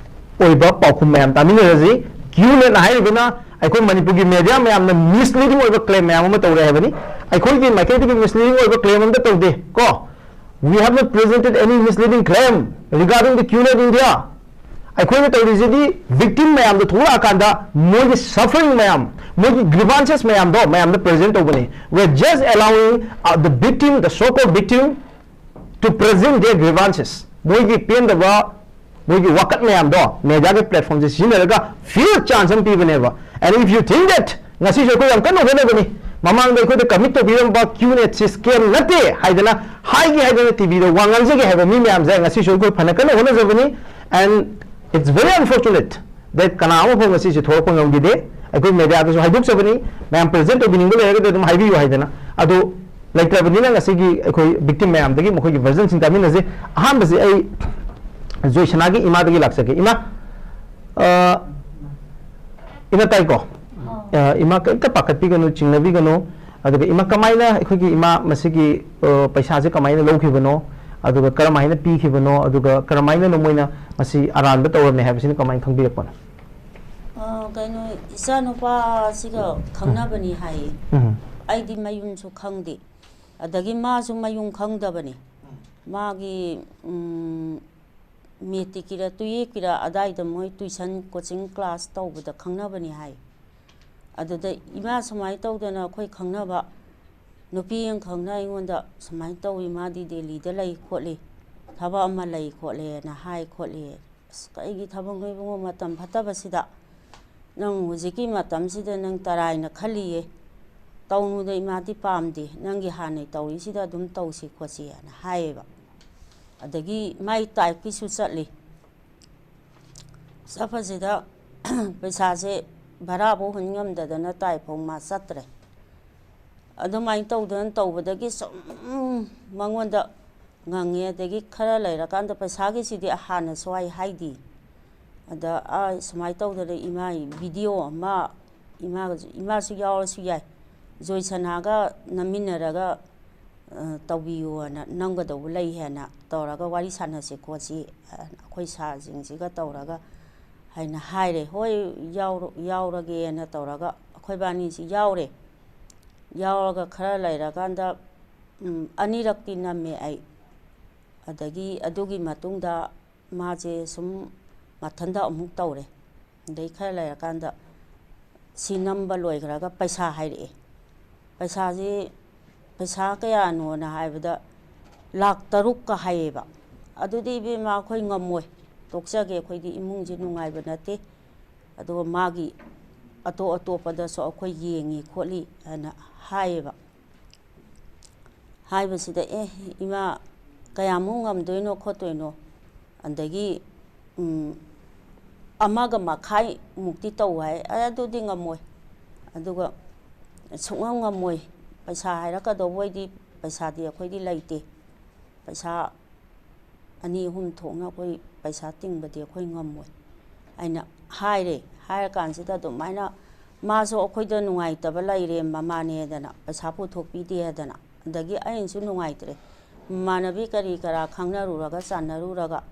ꯑꯣꯏꯕ ꯄꯥꯎꯈꯨꯝ ꯃꯌꯥꯝ ꯇꯥꯃꯤꯟꯅꯔꯁꯤ꯫ ꯀ꯭ꯌꯨꯅꯦꯠ ꯍꯥꯏꯔꯤꯕꯅ ꯑꯩꯈꯣꯏ ꯃꯅꯤꯄꯨꯔꯒꯤ ꯃꯦꯗꯤꯌꯥ ꯃꯌꯥꯝꯅ ꯃꯤꯁꯂꯤꯗꯤꯡ ꯑꯣꯏꯕ ꯀ꯭ꯂꯦꯝ ꯃꯌꯥꯝ ꯑꯃ ꯇꯧꯔꯦ ꯍꯥꯏꯕꯅꯤ꯫ ꯑꯩꯈꯣꯏꯒꯤ ꯃꯥꯏꯀꯩꯗꯒꯤ ꯃꯤꯁꯂꯤꯗꯤꯡ ꯑꯣꯏꯕ ꯀ꯭ꯂꯦꯝ ꯑꯝꯇ ꯇꯧꯗꯦ ꯀꯣ꯫ "We have not presented any misleading claim regarding the QNet India." ꯑꯩꯈꯣꯏꯅ ꯇꯧꯔꯤꯁꯤꯗꯤ ꯚꯤꯛꯇꯤꯝ ꯃꯌꯥꯝꯗꯣ ꯊꯣꯛꯂꯛꯑꯀꯥꯟꯗ ꯃꯣꯏꯒꯤ ꯁꯐꯔꯤꯡ ꯃꯌꯥꯝ, ꯃꯣꯏꯒꯤ ꯒ꯭ꯔꯤꯚꯥꯟꯁꯦꯁ ꯃꯌꯥꯝꯗꯣ ꯃꯌꯥꯝꯗ ꯄ꯭ꯔꯖꯦꯟ ꯇꯧꯕꯅꯤ꯫ "We are just allowing, uh, the victim, the so-called victim, to present their grievances." ꯃꯣꯏꯒꯤ ꯄꯦꯟꯗꯕ, ꯃꯣꯏꯒꯤ ꯋꯥꯀꯠ ꯃꯌꯥꯝꯗꯣ ꯃꯦꯗꯤꯌꯥꯒꯤ ꯄ꯭ꯂꯦꯠꯐꯣꯝꯁꯦ ꯁꯤꯖꯤꯟꯅꯔꯒ ꯐꯤꯌꯔ ꯆꯥꯟꯁ ꯑꯃ ꯄꯤꯕꯅꯦꯕ꯫ And if you think that ꯉꯁꯤꯁꯨ ꯑꯩꯈꯣꯏ ꯌꯥꯝ ꯀꯟꯅ ꯍꯣꯠꯅꯕꯅꯤ, ꯃꯃꯥꯡꯗ ꯑꯩꯈꯣꯏꯗ ꯀꯃꯤꯠ ꯇꯧꯕꯤꯔꯝꯕ ꯀ꯭ꯌꯨꯅꯦꯠꯁꯤ ꯁ꯭ꯀꯦꯝ ꯅꯠꯇꯦ ꯍꯥꯏꯗꯅ ꯍꯥꯏꯒꯦ ꯍꯥꯏꯗꯅ ꯇꯤ ꯚꯤꯗ ꯋꯥ ꯉꯥꯡꯖꯒꯦ ꯍꯥꯏꯕ ꯃꯤ ꯃꯌꯥꯝꯁꯦ ꯉꯁꯤꯁꯨ ꯑꯩꯈꯣꯏ ꯐꯅ ꯀꯟꯅ ꯍꯣꯠꯅꯖꯕꯅꯤ꯫ And it's very unfortunate that ꯀꯅꯥ ꯑꯃ ꯐꯥꯎ ꯉꯁꯤꯁꯦ ꯊꯣꯛꯂꯛꯄ ꯉꯝꯈꯤꯗꯦ꯫ ꯑꯩꯈꯣꯏ ꯃꯦꯗꯤꯌꯥꯗꯁꯨ ꯍꯥꯏꯗꯣꯛꯆꯕꯅꯤ, ꯃꯌꯥꯝ ꯄ꯭ꯔꯖꯦꯟ ꯇꯧꯕꯤꯅꯤꯡꯕ ꯂꯩꯔꯒꯗꯤ ꯑꯗꯨꯝ ꯍꯥꯏꯕꯤꯌꯨ ꯍꯥꯏꯗꯅ꯫ ꯑꯗꯨ ꯂꯩꯇ꯭ꯔꯕꯅꯤꯅ ꯉꯁꯤꯒꯤ ꯑꯩꯈꯣꯏ ꯚꯤꯛꯇꯤꯝ ꯃꯌꯥꯝꯗꯒꯤ ꯃꯈꯣꯏꯒꯤ ꯚꯔꯖꯟꯁꯤꯡ ꯇꯥꯃꯤꯟꯅꯁꯤ꯫ ꯑꯍꯥꯟꯕꯁꯤ ꯑꯩ ꯖꯣꯏꯁꯅꯥꯒꯤ ꯏꯃꯥꯗꯒꯤ ꯂꯥꯛꯆꯒꯦ꯫ ꯏꯃꯥ, ꯑ, ꯏꯃꯥ ꯇꯥꯏꯀꯣ? ꯑ, ꯏꯃꯥ ꯀꯔꯤꯝꯇ ꯄꯥꯈꯠꯄꯤꯒꯅꯨ, ꯆꯤꯡꯅꯕꯤꯒꯅꯨ꯫ ꯑꯗꯨꯒ ꯏꯃꯥ, ꯀꯃꯥꯏꯅ ꯑꯩꯈꯣꯏꯒꯤ ꯏꯃꯥ ꯃꯁꯤꯒꯤ, ꯑ, ꯄꯩꯁꯥꯁꯦ ꯀꯃꯥꯏꯅ ꯂꯧꯈꯤꯕꯅꯣ? ꯑꯗꯨꯒ ꯀꯔꯝꯍꯥꯏꯅ ꯄꯤꯈꯤꯕꯅꯣ? ꯑꯗꯨꯒ ꯀꯔꯝꯍꯥꯏꯅꯅꯣ ꯃꯣꯏꯅ ꯃꯁꯤ ꯑꯔꯥꯟꯕ ꯇꯧꯔꯝꯃꯦ ꯍꯥꯏꯕꯁꯤꯅ ꯀꯃꯥꯏꯅ ꯈꯪꯕꯤꯔꯛꯄꯅꯣ? ꯑ, ꯀꯩꯅꯣ, ꯏꯆꯥꯅꯨꯄꯥꯁꯤꯒ ꯈꯪꯅꯕꯅꯤ ꯍꯥꯏꯌꯦ꯫ ꯎꯝ꯫ ꯑꯩꯗꯤ ꯃꯌꯨꯝꯁꯨ ꯈꯪꯗꯦ꯫ ꯑꯗꯒꯤ ꯃꯥꯁꯨ ꯃꯌꯨꯝ ꯈꯪꯗꯕꯅꯤ꯫ ꯃꯥꯒꯤ, ꯎꯝ, ꯃꯦꯇ꯭ꯔꯤꯛꯀꯤꯔ ꯇꯨꯌꯦꯞꯀꯤꯔ ꯑꯗꯥꯏꯗ ꯃꯣꯏ tuition coaching class ꯇꯧꯕꯗ ꯈꯪꯅꯕꯅꯤ ꯍꯥꯏ꯫ ꯑꯗꯨꯗ ꯏꯃꯥ ꯁꯨꯃꯥꯏꯅ ꯇꯧꯗꯅ ꯑꯩꯈꯣꯏ ꯈꯪꯅꯕ ꯅꯨꯄꯤ ꯑꯃ ꯈꯪꯅ ꯑꯩꯉꯣꯟꯗ ꯁꯨꯃꯥꯏꯅ ꯇꯧꯏ, ꯃꯥꯗꯤ ꯗꯦꯜꯂꯤꯗ ꯂꯩ ꯈꯣꯠꯂꯤ, ꯊꯕꯛ ꯑꯃ ꯂꯩ ꯈꯣꯠꯂꯦꯅ ꯍꯥꯏ ꯈꯣꯠꯂꯤ꯫ ꯑꯁ, ꯀꯩꯒꯤ ꯊꯕꯛꯅꯣ ꯏꯕꯨꯡꯉꯣ, ꯃꯇꯝ ꯐꯠꯇꯕꯁꯤꯗ? ꯅꯪ ꯍꯧꯖꯤꯛꯀꯤ ꯃꯇꯝꯁꯤꯗ ꯅꯪ ꯇꯔꯥꯏꯅ ꯈꯜꯂꯤꯌꯦ꯫ ꯇꯧꯅꯨꯗ, ꯏꯃꯥꯗꯤ ꯄꯥꯝꯗꯦ, ꯅꯪꯒꯤ ꯍꯥꯟꯅꯩ ꯇꯧꯔꯤꯁꯤꯗ ꯑꯗꯨꯝ ꯇꯧꯁꯤ ꯈꯣꯠꯁꯤꯅ ꯍꯥꯏꯌꯦꯕ꯫ ꯑꯗꯒꯤ ꯃꯥꯏ ꯇꯥꯏꯞꯀꯤꯁꯨ ꯆꯠꯂꯤ꯫ ꯆꯠꯄꯁꯤꯗ ꯄꯩꯁꯥꯁꯦ ꯚꯔꯥꯐꯧ ꯍꯨꯟ ꯉꯝꯗꯗꯅ ꯇꯥꯏꯐꯥꯎ ꯃꯥ ꯆꯠꯇ꯭ꯔꯦ꯫ ꯑꯗꯨꯃꯥꯏꯅ ꯇꯧꯗꯅ ꯇꯧꯕꯗꯒꯤ ꯁꯨꯝ ꯃꯉꯣꯟꯗ ꯉꯪꯉꯦ꯫ ꯑꯗꯒꯤ ꯈꯔ ꯂꯩꯔꯀꯥꯟꯗ ꯄꯩꯁꯥꯒꯤꯁꯤꯗꯤ ꯍꯥꯟꯅ ꯁ꯭ꯋꯥꯏ ꯍꯥꯏꯗꯤ꯫ ꯑꯗ ꯑꯥ ꯁꯨꯃꯥꯏꯅ ꯇꯧꯗꯅ ꯏꯃꯥ video ꯑꯃ, ꯏꯃꯥꯒꯁꯨ, ꯏꯃꯥꯁꯨ ꯌꯥꯎꯔꯁꯨ ꯌꯥꯏ, ꯖꯣꯏꯁꯅꯥꯒ ꯅꯝꯃꯤꯟꯅꯔꯒ, ꯑ, ꯇꯧꯕꯤꯌꯨꯅ, ꯅꯝꯒꯗꯧꯕ ꯂꯩ ꯍꯥꯏꯅ ꯇꯧꯔꯒ ꯋꯥꯔꯤ ꯁꯥꯟꯅꯁꯤ ꯈꯣꯠꯁꯤ, ꯑ, ꯑꯩꯈꯣꯏ ꯁꯥꯔꯁꯤꯡꯁꯤꯒ ꯇꯧꯔꯒ ꯍꯥꯏꯅ ꯍꯥꯏꯔꯦ꯫ ꯍꯣꯏ, ꯌꯥꯎꯔ-, ꯌꯥꯎꯔꯒꯦꯅ ꯇꯧꯔꯒ ꯑꯩꯈꯣꯏꯕꯥꯅꯤꯁꯤ ꯌꯥꯎꯔꯦ꯫ ꯌꯥꯎꯔꯒ ꯈꯔ ꯂꯩꯔꯀꯥꯟꯗ, ꯎꯝ, ꯑꯅꯤꯔꯛꯇꯤ ꯅꯝꯃꯦ ꯑꯩ꯫ ꯑꯗꯒꯤ ꯑꯗꯨꯒꯤ ꯃꯇꯨꯡꯗ ꯃꯥꯁꯦ ꯁꯨꯝ ꯃꯊꯟꯇ ꯑꯃꯨꯛ ꯇꯧꯔꯦ꯫ ꯑꯗꯩ ꯈꯔ ꯂꯩꯔꯀꯥꯟꯗ ꯁꯤ ꯅꯝꯕ ꯂꯣꯏꯈ꯭ꯔꯒ ꯄꯩꯁꯥ ꯍꯥꯏꯔꯛꯑꯦ꯫ ꯄꯩꯁꯥꯁꯤ, "ꯄꯩꯁꯥ ꯀꯌꯥꯅꯣꯅ?" ꯍꯥꯏꯕꯗ, "ꯂꯥꯛ ꯇꯔꯨꯛꯀ" ꯍꯥꯏꯌꯦꯕ꯫ "ꯑꯗꯨꯗꯤ ꯏꯕꯦꯝꯃ, ꯑꯩꯈꯣꯏ ꯉꯝꯃꯣꯏ, ꯇꯣꯛꯆꯒꯦ, ꯑꯩꯈꯣꯏꯗꯤ ꯏꯃꯨꯡꯁꯦ ꯅꯨꯡꯉꯥꯏꯕ ꯅꯠꯇꯦ, ꯑꯗꯨꯒ ꯃꯥꯒꯤ ꯑꯇꯣꯞ ꯑꯇꯣꯞꯄꯗꯁꯨ ꯑꯩꯈꯣꯏ ꯌꯦꯡꯉꯤ ꯈꯣꯠꯂꯤ" ꯍꯥꯏꯅ ꯍꯥꯏꯌꯦꯕ꯫ ꯍꯥꯏꯕꯁꯤꯗ, "ꯑꯦ, ꯏꯃꯥ, ꯀꯌꯥꯃꯨꯛ ꯉꯝꯗꯣꯏꯅꯣ ꯈꯣꯠꯇꯣꯏꯅꯣ?" ꯑꯗꯒꯤ, ꯎꯝ, "ꯑꯃꯒ ꯃꯈꯥꯏꯃꯨꯛꯇꯤ ꯇꯧ" ꯍꯥꯏ꯫ "ꯑꯦ, ꯑꯗꯨꯗꯤ ꯉꯝꯃꯣꯏ, ꯑꯗꯨꯒ ꯁꯨꯡꯉꯝ ꯉꯝꯃꯣꯏ, ꯄꯩꯁꯥ ꯍꯥꯏꯔꯛꯀꯗꯧꯕ ꯑꯣꯏꯗꯤ ꯄꯩꯁꯥꯗꯤ ꯑꯩꯈꯣꯏꯗꯤ ꯂꯩꯇꯦ, ꯄꯩꯁꯥ ꯑꯅꯤ ꯑꯍꯨꯝ ꯊꯣꯛꯅ ꯑꯩꯈꯣꯏ ꯄꯩꯁꯥ ꯇꯤꯡꯕꯗꯤ ꯑꯩꯈꯣꯏ ꯉꯝꯃꯣꯏ" ꯍꯥꯏꯅ ꯍꯥꯏꯔꯦ꯫ ꯍꯥꯏꯔꯀꯥꯟꯁꯤꯗ ꯑꯗꯨꯃꯥꯏꯅ ꯃꯥꯁꯨ ꯑꯩꯈꯣꯏꯗ ꯅꯨꯡꯉꯥꯏꯇꯕ ꯂꯩꯔꯦ, ꯃꯃꯥꯅꯦꯗꯅ ꯄꯩꯁꯥ ꯄꯨꯊꯣꯛꯄꯤꯗꯦꯗꯅ꯫ ꯑꯗꯒꯤ ꯑꯩꯅꯁꯨ ꯅꯨꯡꯉꯥꯏꯇ꯭ꯔꯦ, ꯃꯃꯥꯟꯅꯕꯤ ꯀꯔꯤ ꯀꯔꯥ ꯈꯪꯅꯔꯨꯔꯒ ꯆꯥꯟꯅꯔꯨꯔꯒ꯫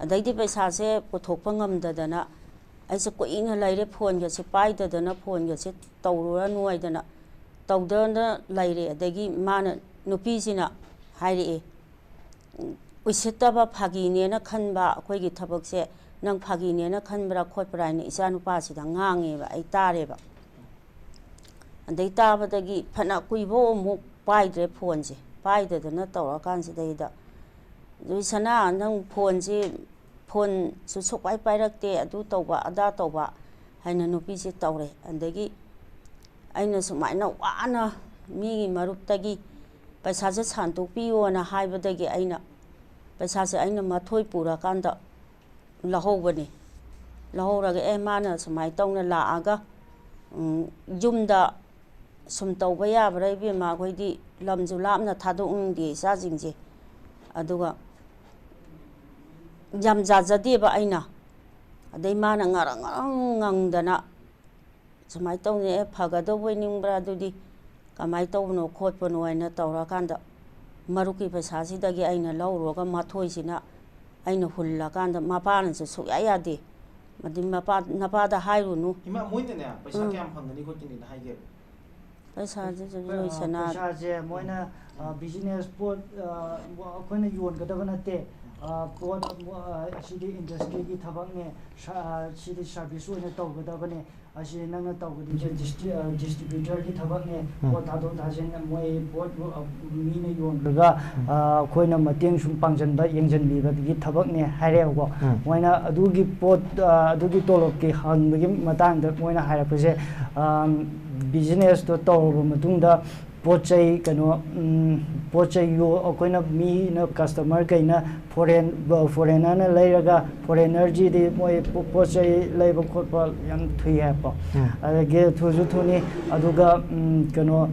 ꯑꯗꯩꯗꯤ ꯄꯩꯁꯥꯁꯦ ꯄꯨꯊꯣꯛꯄ ꯉꯝꯗꯗꯅ ꯑꯩꯁꯦ ꯀꯨꯏꯅ ꯂꯩꯔꯦ, ꯐꯣꯟꯒꯁꯦ ꯄꯥꯏꯗꯗꯅ, ꯐꯣꯟꯒꯁꯦ ꯇꯧꯔꯨꯔꯅꯨ ꯍꯥꯏꯗꯅ ꯇꯧꯗꯅ ꯂꯩꯔꯦ꯫ ꯑꯗꯒꯤ ꯃꯥꯅ ꯅꯨꯄꯤꯁꯤꯅ ꯍꯥꯏꯔꯛꯑꯦ, "ꯎꯁꯤꯠꯇꯕ, ꯐꯥꯒꯤꯅꯦꯅ ꯈꯟꯕ ꯑꯩꯈꯣꯏꯒꯤ ꯊꯕꯛꯁꯦ ꯅꯪ ꯐꯥꯒꯤꯅꯦꯅ ꯈꯟꯕ꯭ꯔꯥ ꯈꯣꯠꯄ꯭ꯔꯥ?" ꯍꯥꯏꯅ ꯏꯆꯥ ꯅꯨꯄꯥꯁꯤꯗ ꯉꯥꯡꯉꯦꯕ꯫ ꯑꯩ ꯇꯥꯔꯦꯕ꯫ ꯑꯗꯩ ꯇꯥꯕꯗꯒꯤ ꯐꯅ ꯀꯨꯏꯕ ꯑꯃꯨꯛ ꯄꯥꯏꯗ꯭ꯔꯦ ꯐꯣꯟꯁꯦ꯫ ꯄꯥꯏꯗꯗꯅ ꯇꯧꯔꯀꯥꯟꯁꯤꯗꯩꯗ, "ꯖꯣꯏꯁꯅꯥ, ꯅꯪ ꯐꯣꯟꯁꯤ, ꯐꯣꯟꯁꯨ ꯁꯨꯛꯄꯥꯏ ꯄꯥꯏꯔꯛꯇꯦ, ꯑꯗꯨ ꯇꯧꯕ ꯑꯗꯥ ꯇꯧꯕ" ꯍꯥꯏꯅ ꯅꯨꯄꯤꯁꯦ ꯇꯧꯔꯦ꯫ ꯑꯗꯒꯤ ꯑꯩꯅ ꯁꯨꯃꯥꯏꯅ ꯋꯥꯅ ꯃꯤꯒꯤ ꯃꯔꯨꯞꯇꯒꯤ ꯄꯩꯁꯥꯁꯦ ꯁꯥꯟꯇꯣꯛꯄꯤꯌꯣꯅ ꯍꯥꯏꯕꯗꯒꯤ ꯑꯩꯅ ꯄꯩꯁꯥꯁꯦ ꯑꯩꯅ ꯃꯊꯣꯏ ꯄꯨꯔꯀꯥꯟꯗ ꯂꯧꯍꯧꯕꯅꯤ꯫ ꯂꯧꯍꯧꯔꯒ, "ꯑꯦ, ꯃꯥꯅ ꯁꯨꯃꯥꯏꯅ ꯇꯧꯅ ꯂꯥꯛꯑꯒ, ꯎꯝ, ꯌꯨꯝꯗ ꯁꯨꯝ ꯇꯧꯕ ꯌꯥꯕ꯭ꯔꯥ ꯏꯕꯦꯝꯃ? ꯑꯩꯈꯣꯏꯗꯤ ꯂꯝꯁꯨ ꯂꯥꯞꯅ ꯊꯥꯗꯣꯛꯅꯤꯡꯗꯦ ꯏꯆꯥꯁꯤꯡꯁꯦ꯫ ꯑꯗꯨꯒ ꯌꯥꯝ ꯌꯥꯖꯗꯦꯕ ꯑꯩꯅ"꯫ ꯑꯗꯩ ꯃꯥꯅ ꯉꯔꯪ ꯉꯔꯪ ꯉꯪꯗꯅ, "ꯁꯨꯃꯥꯏꯅ ꯇꯧꯅꯤ, ꯑꯦ, ꯐꯒꯗꯧꯕ ꯅꯤꯡꯕ꯭ꯔꯥ? ꯑꯗꯨꯗꯤ ꯀꯃꯥꯏꯅ ꯇꯧꯕꯅꯣ ꯈꯣꯠꯄꯅꯣ?" ꯍꯥꯏꯅ ꯇꯧꯔꯀꯥꯟꯗ, ꯃꯔꯨꯞꯀꯤ ꯄꯩꯁꯥꯁꯤꯗꯒꯤ ꯑꯩꯅ ꯂꯧꯔꯨꯔꯒ ꯃꯊꯣꯏꯁꯤꯅ ꯑꯩꯅ ꯍꯨꯜꯂꯀꯥꯟꯗ, ꯃꯄꯥꯅꯁꯨ ꯁꯨꯛꯌꯥ ꯌꯥꯗꯦ꯫ ꯑꯗꯨ ꯃꯄꯥ, "ꯅꯄꯥꯗ ꯍꯥꯏꯔꯨꯅꯨ"꯫ ꯏꯃꯥ, ꯃꯣꯏꯅꯅꯦ ꯄꯩꯁꯥ ꯎꯝ꯫ ꯀꯌꯥꯝ ꯐꯪꯒꯅꯤ ꯈꯣꯠꯀꯅꯤꯅ ꯍꯥꯏꯒꯦꯕ? ꯄꯩꯁꯥꯁꯦ ꯑ, ꯂꯣꯏꯁꯅꯥ ꯄꯩꯁꯥꯁꯦ ꯃꯣꯏꯅ, ꯑ, ꯕꯤꯖꯤꯅꯦꯁ ꯄꯣꯠ, ꯑ, ꯑꯩꯈꯣꯏꯅ ꯌꯣꯟꯒꯗꯕ ꯅꯠꯇꯦ꯫ ꯑ, ꯄꯣꯠ, ꯑ, ꯑꯁꯤꯗꯤ ꯏꯟꯗꯁꯇ꯭ꯔꯤꯒꯤ ꯊꯕꯛꯅꯦ, ꯁ-, ꯑ, ꯁꯤꯗꯤ ꯁꯥꯔꯚꯤꯁ ꯑꯣꯏꯅ ꯇꯧꯒꯗꯕꯅꯦ꯫ ꯑꯁꯤ ꯅꯪꯅ ꯇꯧꯒꯗꯣꯏꯁꯦ ꯗꯤꯁꯇ꯭ꯔꯤ-, ꯑ, ꯗꯤꯁꯇ꯭ꯔꯤꯕ꯭ꯌꯨꯇꯔꯒꯤ ꯊꯕꯛꯅꯦ꯫ ꯎꯝ꯫ ꯄꯣꯠ ꯊꯥꯗꯣꯛ ꯊꯥꯖꯤꯟ, ꯃꯣꯏ ꯄꯣꯠ, ꯑ, ꯃꯤꯅ ꯌꯣꯟꯈ꯭ꯔꯒ, ꯎꯝ꯫ ꯑ, ꯑꯩꯈꯣꯏꯅ ꯃꯇꯦꯡ ꯁꯨꯝ ꯄꯥꯡꯁꯤꯟꯕ, ꯌꯦꯡꯁꯤꯟꯕꯤꯕꯒꯤ ꯊꯕꯛꯅꯦ ꯍꯥꯏꯔꯦꯕꯀꯣ꯫ ꯎꯝ꯫ ꯃꯣꯏꯅ ꯑꯗꯨꯒꯤ ꯄꯣꯠ, ꯑ, ꯑꯗꯨꯒꯤ ꯇꯣꯂꯣꯞꯀꯤ ꯍꯪꯕꯒꯤ ꯃꯇꯥꯡꯗ ꯃꯣꯏꯅ ꯍꯥꯏꯔꯛꯄꯁꯦ, ꯑ, ꯕꯤꯖꯤꯅꯦꯁꯇꯣ ꯇꯧꯔꯕ ꯃꯇꯨꯡꯗ ꯄꯣꯠ ꯆꯩ, ꯀꯩꯅꯣ, ꯎꯝ, ꯄꯣꯠ ꯆꯩ ꯌꯣ-, ꯑꯩꯈꯣꯏꯅ ꯃꯤꯅ, ꯀꯁꯇꯃꯔ ꯀꯩꯅ ꯐꯣꯔꯦꯟ, ꯐꯣꯔꯦꯟꯅꯔꯅ ꯂꯩꯔꯒ, ꯐꯣꯔꯦꯟꯅꯔꯁꯤꯗꯤ ꯃꯣꯏ ꯄꯣ-, ꯄꯣꯠ ꯆꯩ ꯂꯩꯕ ꯈꯣꯠꯄ ꯌꯥꯝ ꯊꯨꯏ ꯍꯥꯏꯕꯀꯣ꯫ ꯎꯝ꯫ ꯑꯗꯒꯤ ꯊꯨꯁꯨ ꯊꯨꯅꯤ, ꯑꯗꯨꯒ, ꯎꯝ, ꯀꯩꯅꯣ,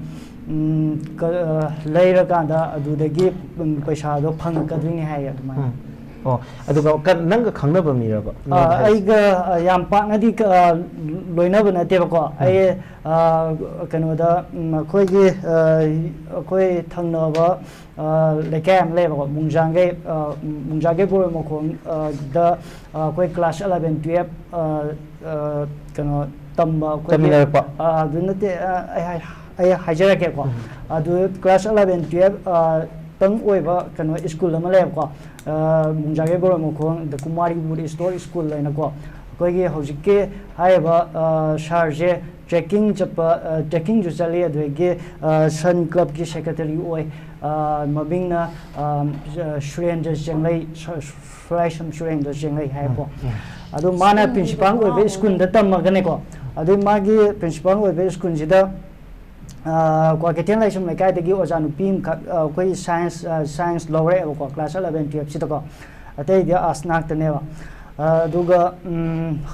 ꯎꯝ, ꯀ-, ꯑ, ꯂꯩꯔꯀꯥꯟꯗ ꯑꯗꯨꯗꯒꯤ, ꯎꯝ, ꯄꯩꯁꯥꯗꯣ ꯐꯪꯉꯛꯀꯗꯣꯏꯅꯤ ꯍꯥꯏꯌꯦ ꯑꯗꯨꯃꯥꯏꯅ꯫ ꯎꯝ꯫ ꯑꯣ, ꯑꯗꯨꯒ ꯀ-, ꯅꯪꯒ ꯈꯪꯅꯕ ꯃꯤꯔꯕ? ꯑ, ꯅꯪꯅ ꯍꯥꯏꯁꯦ? ꯑꯩꯒ, ꯑ, ꯌꯥꯝ ꯄꯥꯛꯅꯗꯤ ꯀ-, ꯑ, ꯂꯣꯏꯅꯕ ꯅꯠꯇꯦꯕꯀꯣ꯫ ꯎꯝ꯫ ꯑꯩ, ꯑ, ꯀꯩꯅꯣꯗ, ꯎꯝ, ꯑꯩꯈꯣꯏꯒꯤ, ꯑ, ꯑꯩꯈꯣꯏ ꯊꯪꯅꯕ, ꯑ, ꯂꯩꯀꯥꯏ ꯑꯃ ꯂꯩꯌꯦꯕꯀꯣ, ꯃꯨꯡꯖꯥꯡꯒꯩ, ꯑ, ꯃꯨꯡꯖꯥꯡꯒꯩ ꯕꯣꯔꯣꯏ ꯃꯈꯣꯡ, ꯑ, ꯗ, ꯑ, ꯑꯩꯈꯣꯏ class eleven, twelve, ꯑ, ꯑ, ꯀꯩꯅꯣ ꯇꯝꯕ ꯑꯩꯈꯣꯏꯒꯤ, ꯇꯝꯃꯤꯟꯅꯔꯛꯄ? ꯑ, ꯑꯗꯨ ꯅꯠꯇꯦ, ꯑ, ꯑꯩ ꯍꯥꯏ-, ꯑꯩ ꯍꯥꯏꯖꯔꯛꯀꯦꯀꯣ꯫ ꯑꯗꯨ class eleven twelve ꯇꯪ ꯑꯣꯏꯕ ꯀꯩꯅꯣ ꯁ꯭ꯀꯨꯜ ꯑꯃ ꯂꯩꯌꯦꯕꯀꯣ, ꯃꯣꯡꯖꯥꯒꯩ ꯕꯣꯔꯣꯟ ꯃꯈꯣꯡ, the Kumari Buddhist Store School ꯍꯥꯏꯅꯀꯣ꯫ ꯑꯩꯈꯣꯏꯒꯤ ꯍꯧꯖꯤꯛꯀꯤ ꯍꯥꯏꯔꯤꯕ ꯁꯥꯔꯁꯦ ꯇ꯭ꯔꯦꯛꯀꯤꯡ ꯆꯠꯄ, ꯇ꯭ꯔꯦꯛꯀꯤꯡꯁꯨ ꯆꯠꯂꯤ, ꯑꯗꯨꯗꯒꯤ ꯁꯟ ꯀ꯭ꯂꯕꯀꯤ ꯁꯦꯀ꯭ꯔꯦꯇꯔꯤ ꯑꯣꯏ꯫ ꯃꯃꯤꯡꯅ ꯁꯨꯔꯦꯟꯗ꯭ꯔ ꯆꯦꯡꯂꯩ, ꯁꯨꯔꯥꯏꯁꯝ ꯁꯨꯔꯦꯟꯗ꯭ꯔ ꯆꯦꯡꯂꯩ ꯍꯥꯏꯀꯣ꯫ ꯑꯗꯨ ꯃꯥꯅ ꯄ꯭ꯔꯤꯟꯁꯤꯄꯥꯜ ꯑꯣꯏꯕ ꯁ꯭ꯀꯨꯜꯗ ꯇꯝꯃꯒꯅꯦꯀꯣ, ꯑꯗꯨ ꯃꯥꯒꯤ ꯄ꯭ꯔꯤꯟꯁꯤꯄꯥꯜ ꯑꯣꯏꯕ ꯁ꯭ꯀꯨꯜꯁꯤꯗ ꯀ꯭ꯋꯥꯀꯩꯊꯦꯜ ꯂꯥꯏꯁ꯭ꯔꯝ ꯂꯩꯀꯥꯏꯗꯒꯤ ꯑꯣꯖꯥ ꯅꯨꯄꯤ ꯑꯃꯈꯛ ꯑꯩꯈꯣꯏ ꯁꯥꯏꯟꯁ ꯁꯥꯏꯟꯁ ꯂꯧꯔꯛꯑꯦꯕꯀꯣ, class eleven twelve ꯁꯤꯗꯀꯣ꯫ ꯑꯇꯩꯗꯤ ꯑꯥꯔꯠꯁ ꯉꯥꯛꯇꯅꯦꯕ꯫ ꯑꯗꯨꯒ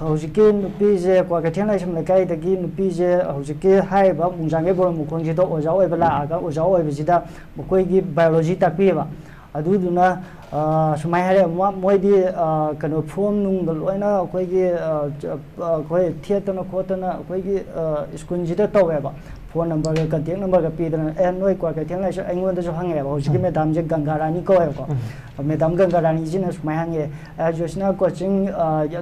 ꯍꯧꯖꯤꯛꯀꯤ ꯅꯨꯄꯤꯁꯦ, ꯀ꯭ꯋꯥꯀꯩꯊꯦꯜ ꯂꯥꯏꯁ꯭ꯔꯝ ꯂꯩꯀꯥꯏꯗꯒꯤ ꯅꯨꯄꯤꯁꯦ ꯍꯧꯖꯤꯛꯀꯤ ꯍꯥꯏꯔꯤꯕ ꯃꯣꯡꯖꯥꯡꯒꯩ ꯕꯣꯔꯣꯟ ꯃꯈꯣꯡꯁꯤꯗ ꯑꯣꯖꯥ ꯑꯣꯏꯕ ꯂꯥꯛꯑꯒ, ꯑꯣꯖꯥ ꯑꯣꯏꯕꯁꯤꯗ ꯃꯈꯣꯏꯒꯤ ꯕꯥꯏꯑꯣꯂꯣꯖꯤ ꯇꯥꯛꯄꯤꯌꯦꯕ꯫ ꯑꯗꯨꯗꯨꯅ ꯁꯨꯃꯥꯏꯅ ꯍꯥꯏꯔꯛꯑꯦ, ꯃꯣꯏꯗꯤ ꯀꯩꯅꯣ ꯐꯣꯝ ꯅꯨꯡꯒ ꯂꯣꯏꯅ ꯑꯩꯈꯣꯏꯒꯤ ꯑꯩꯈꯣꯏ ꯊꯦꯠꯇꯅ ꯈꯣꯠꯇꯅ ꯑꯩꯈꯣꯏꯒꯤ ꯁ꯭ꯀꯨꯜꯁꯤꯗ ꯇꯧꯋꯦꯕ꯫ ꯐꯣꯟ ꯅꯝꯕꯔꯒ ꯀꯟꯇꯦꯛ ꯅꯝꯕꯔꯒ ꯄꯤꯗꯅ, "ꯑꯦ, ꯅꯣꯏ ꯀ꯭ꯋꯥꯀꯩꯊꯦꯜ ꯂꯥꯏꯁ꯭ꯔꯝ," ꯑꯩꯉꯣꯟꯗꯁꯨ ꯍꯪꯉꯛꯑꯦꯕ꯫ ꯍꯧꯖꯤꯛꯀꯤ ꯃꯦꯗꯥꯝꯁꯦ ꯒꯪꯒꯥ ꯔꯥꯅꯤ ꯀꯧꯋꯦꯕꯀꯣ꯫ ꯃꯦꯗꯥꯝ ꯒꯪꯒꯥ ꯔꯥꯅꯤꯁꯤꯅ ꯁꯨꯃꯥꯏꯅ ꯍꯪꯉꯦ, "ꯑꯦ, ꯖꯣꯏꯁꯅꯥ, ꯀꯣꯆꯤꯡ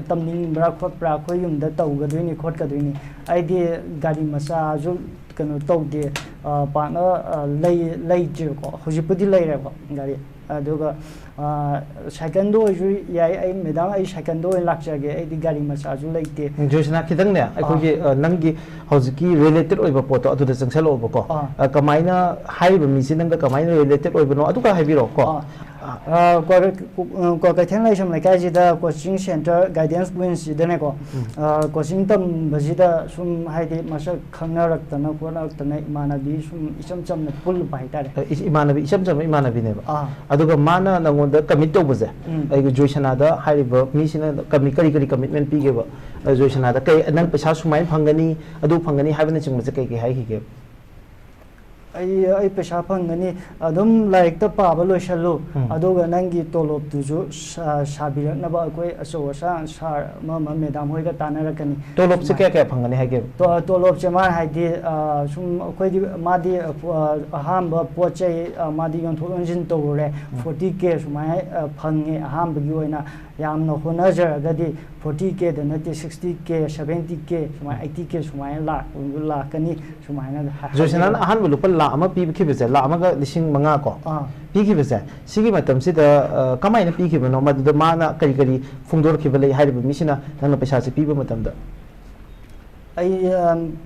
ꯇꯝꯅꯤꯡꯕ꯭ꯔꯥ ꯈꯣꯠꯄ꯭ꯔꯥ? ꯑꯩꯈꯣꯏ ꯌꯨꯝꯗ ꯇꯧꯒꯗꯣꯏꯅꯤ ꯈꯣꯠꯀꯗꯣꯏꯅꯤ꯫ ꯑꯩꯗꯤ ꯒꯥꯔꯤ ꯃꯆꯥꯁꯨ ꯀꯩꯅꯣ ꯇꯧꯗꯦ, ꯄꯥꯛꯅ ꯂꯩ ꯂꯩꯇ꯭ꯔꯤꯕꯀꯣ꯫ ꯍꯧꯖꯤꯛꯄꯨꯗꯤ ꯂꯩꯔꯦꯕ ꯒꯥꯔꯤ꯫ ꯑꯗꯨꯒ ꯁꯥꯏꯀꯜꯗ ꯑꯣꯏꯔꯁꯨ ꯌꯥꯏ꯫ ꯑꯩ, "ꯃꯦꯗꯥꯝ, ꯑꯩ ꯁꯥꯏꯀꯜꯗ ꯑꯣꯏꯅ ꯂꯥꯛꯆꯒꯦ, ꯑꯩꯗꯤ ꯒꯥꯔꯤ ꯃꯆꯥꯁꯨ ꯂꯩꯇꯦ"꯫ ꯖꯣꯏꯁꯅꯥ, ꯈꯤꯇꯪꯅꯦ, ꯑꯩꯈꯣꯏꯒꯤ ꯅꯪꯒꯤ ꯍꯧꯖꯤꯛꯀꯤ ꯔꯤꯂꯦꯇꯦꯠ ꯑꯣꯏꯕ ꯄꯣꯠꯇꯣ ꯑꯗꯨꯗ ꯆꯪꯁꯜꯂꯛꯑꯣꯕꯀꯣ꯫ ꯀꯃꯥꯏꯅ, ꯍꯥꯏꯔꯤꯕ ꯃꯤꯁꯦ ꯅꯪꯒ ꯀꯃꯥꯏꯅ ꯔꯤꯂꯦꯇꯦꯠ ꯑꯣꯏꯕꯅꯣ ꯑꯗꯨꯒ ꯍꯥꯏꯕꯤꯔꯛꯑꯣꯀꯣ꯫ ꯀ꯭ꯋꯥꯀꯩꯊꯦꯜ ꯂꯥꯏꯁ꯭ꯔꯝ ꯂꯩꯀꯥꯏꯁꯤꯗ ꯀꯣꯆꯤꯡ ꯁꯦꯟꯇꯔ ꯒꯥꯏꯗꯦꯟꯁ ꯄꯣꯏꯟꯁꯤꯗꯅꯦꯀꯣ꯫ ꯀꯣꯆꯤꯡ ꯇꯝꯕꯁꯤꯗ ꯁꯨꯝ, ꯍꯥꯏꯗꯤ, ꯃꯁꯛ ꯈꯪꯅꯔꯛꯇꯅ ꯈꯣꯠꯅꯔꯛꯇꯅ ꯏꯃꯥꯟꯅꯕꯤ ꯁꯨꯝ ꯏꯆꯝ ꯆꯝꯅ ꯄꯨꯜꯂꯨꯕ ꯍꯥꯏꯇꯥꯔꯦ꯫ ꯏꯃꯥꯟꯅꯕꯤ ꯏꯆꯝ ꯆꯝꯕ ꯏꯃꯥꯟꯅꯕꯤꯅꯦꯕ꯫ ꯑꯗꯨꯒ ꯃꯥꯅ ꯅꯪꯉꯣꯟꯗ ꯀꯃꯤꯠ ꯇꯧꯕꯁꯦ, ꯑꯩꯒꯤ ꯖꯣꯏꯁꯅꯥꯗ ꯍꯥꯏꯔꯤꯕ ꯃꯤꯁꯤꯅ ꯀꯃꯤ-, ꯀꯔꯤ ꯀꯔꯤ ꯀꯃꯤꯠꯃꯦꯟ ꯄꯤꯒꯦꯕ? ꯑ, ꯖꯣꯏꯁꯅꯥꯗ ꯀꯩ, "ꯅꯪ ꯄꯩꯁꯥ ꯁꯨꯃꯥꯏꯅ ꯐꯪꯒꯅꯤ, ꯑꯗꯨ ꯐꯪꯒꯅꯤ" ꯍꯥꯏꯕꯅꯆꯤꯡꯕꯁꯦ ꯀꯩ ꯀꯩ ꯍꯥꯏꯈꯤꯒꯦ? ꯑꯩ ꯑꯩ ꯄꯩꯁꯥ ꯐꯪꯒꯅꯤ, ꯑꯗꯨꯝ ꯂꯥꯏꯔꯤꯛꯇ ꯄꯥꯕ ꯂꯣꯏꯁꯜꯂꯨ, ꯎꯝ꯫ ꯑꯗꯨꯒ ꯅꯪꯒꯤ ꯇꯣꯂꯣꯞꯇꯨꯁꯨ ꯁꯥ- ꯁꯥꯕꯤꯔꯛꯅꯕ ꯑꯩꯈꯣꯏ ꯑꯆꯧ ꯑꯁꯥꯡ ꯁꯥꯔ ꯑꯃ ꯑꯃ ꯃꯦꯗꯥꯝ ꯍꯣꯏꯒ ꯇꯥꯟꯅꯔꯛꯀꯅꯤ꯫ ꯇꯣꯂꯣꯞꯁꯦ ꯁꯨꯃꯥꯏꯅ꯫ ꯀꯌꯥ ꯀꯌꯥ ꯐꯪꯒꯅꯤ ꯍꯥꯏꯒꯦ? ꯇꯣ- ꯇꯣꯂꯣꯞꯁꯦ ꯃꯥꯅ ꯍꯥꯏꯗꯤ, ꯑ, ꯁꯨꯝ ꯑꯩꯈꯣꯏꯗꯤ, ꯑ, ꯄꯣ- ꯑ, ꯑꯍꯥꯟꯕ ꯄꯣꯠ ꯆꯩ, ꯑ, ꯃꯥꯗꯤ ꯌꯣꯟꯊꯣꯛ ꯌꯣꯟꯁꯤꯟ ꯇꯧꯔꯨꯔꯦ, ꯎꯝ꯫ ꯐꯣꯔꯇꯤ ꯀꯦ ꯁꯨꯃꯥꯏꯅ, ꯑ, ꯐꯪꯉꯦ ꯑꯍꯥꯟꯕꯒꯤ ꯑꯣꯏꯅ꯫ ꯌꯥꯝꯅ ꯍꯣꯠꯅꯖꯔꯒꯗꯤ ꯐꯣꯔꯇꯤ ꯀꯦꯗ ꯅꯠꯇꯦ, ꯁꯤꯛꯁꯇꯤ ꯀꯦ, ꯁꯚꯦꯟꯇꯤ ꯀꯦ ꯁꯨꯃꯥꯏꯅ, ꯑꯩꯠꯇꯤ ꯀꯦ ꯁꯨꯃꯥꯏꯅ ꯂꯥꯛ-, ꯂꯥꯛꯀꯅꯤ ꯁꯨꯃꯥꯏꯅ ꯍꯥꯏ- ꯖꯣꯏꯁꯅꯥꯅ ꯍꯥꯏꯖꯕ꯫ ꯑꯍꯥꯟꯕ ꯂꯨꯄꯥ ꯂꯥꯛ ꯑꯃ ꯄꯤꯈꯤꯕꯁꯦ, ꯂꯥꯛ ꯑꯃꯒ ꯂꯤꯁꯤꯡ ꯃꯉꯥ ꯀꯣ ꯑꯥ꯫ ꯄꯤꯈꯤꯕꯁꯦ, ꯁꯤꯒꯤ ꯃꯇꯝꯁꯤꯗ, ꯑ, ꯀꯃꯥꯏꯅ ꯄꯤꯈꯤꯕꯅꯣ? ꯃꯗꯨꯗ ꯃꯥꯅ ꯀꯔꯤ ꯀꯔꯤ ꯐꯣꯡꯗꯣꯔꯛꯈꯤꯕ ꯂꯩ? ꯍꯥꯏꯔꯤꯕ ꯃꯤꯁꯤꯅ ꯅꯪꯅ ꯄꯩꯁꯥꯁꯦ ꯄꯤꯕ ꯃꯇꯝꯗ? ꯑꯩ, ꯑꯝ,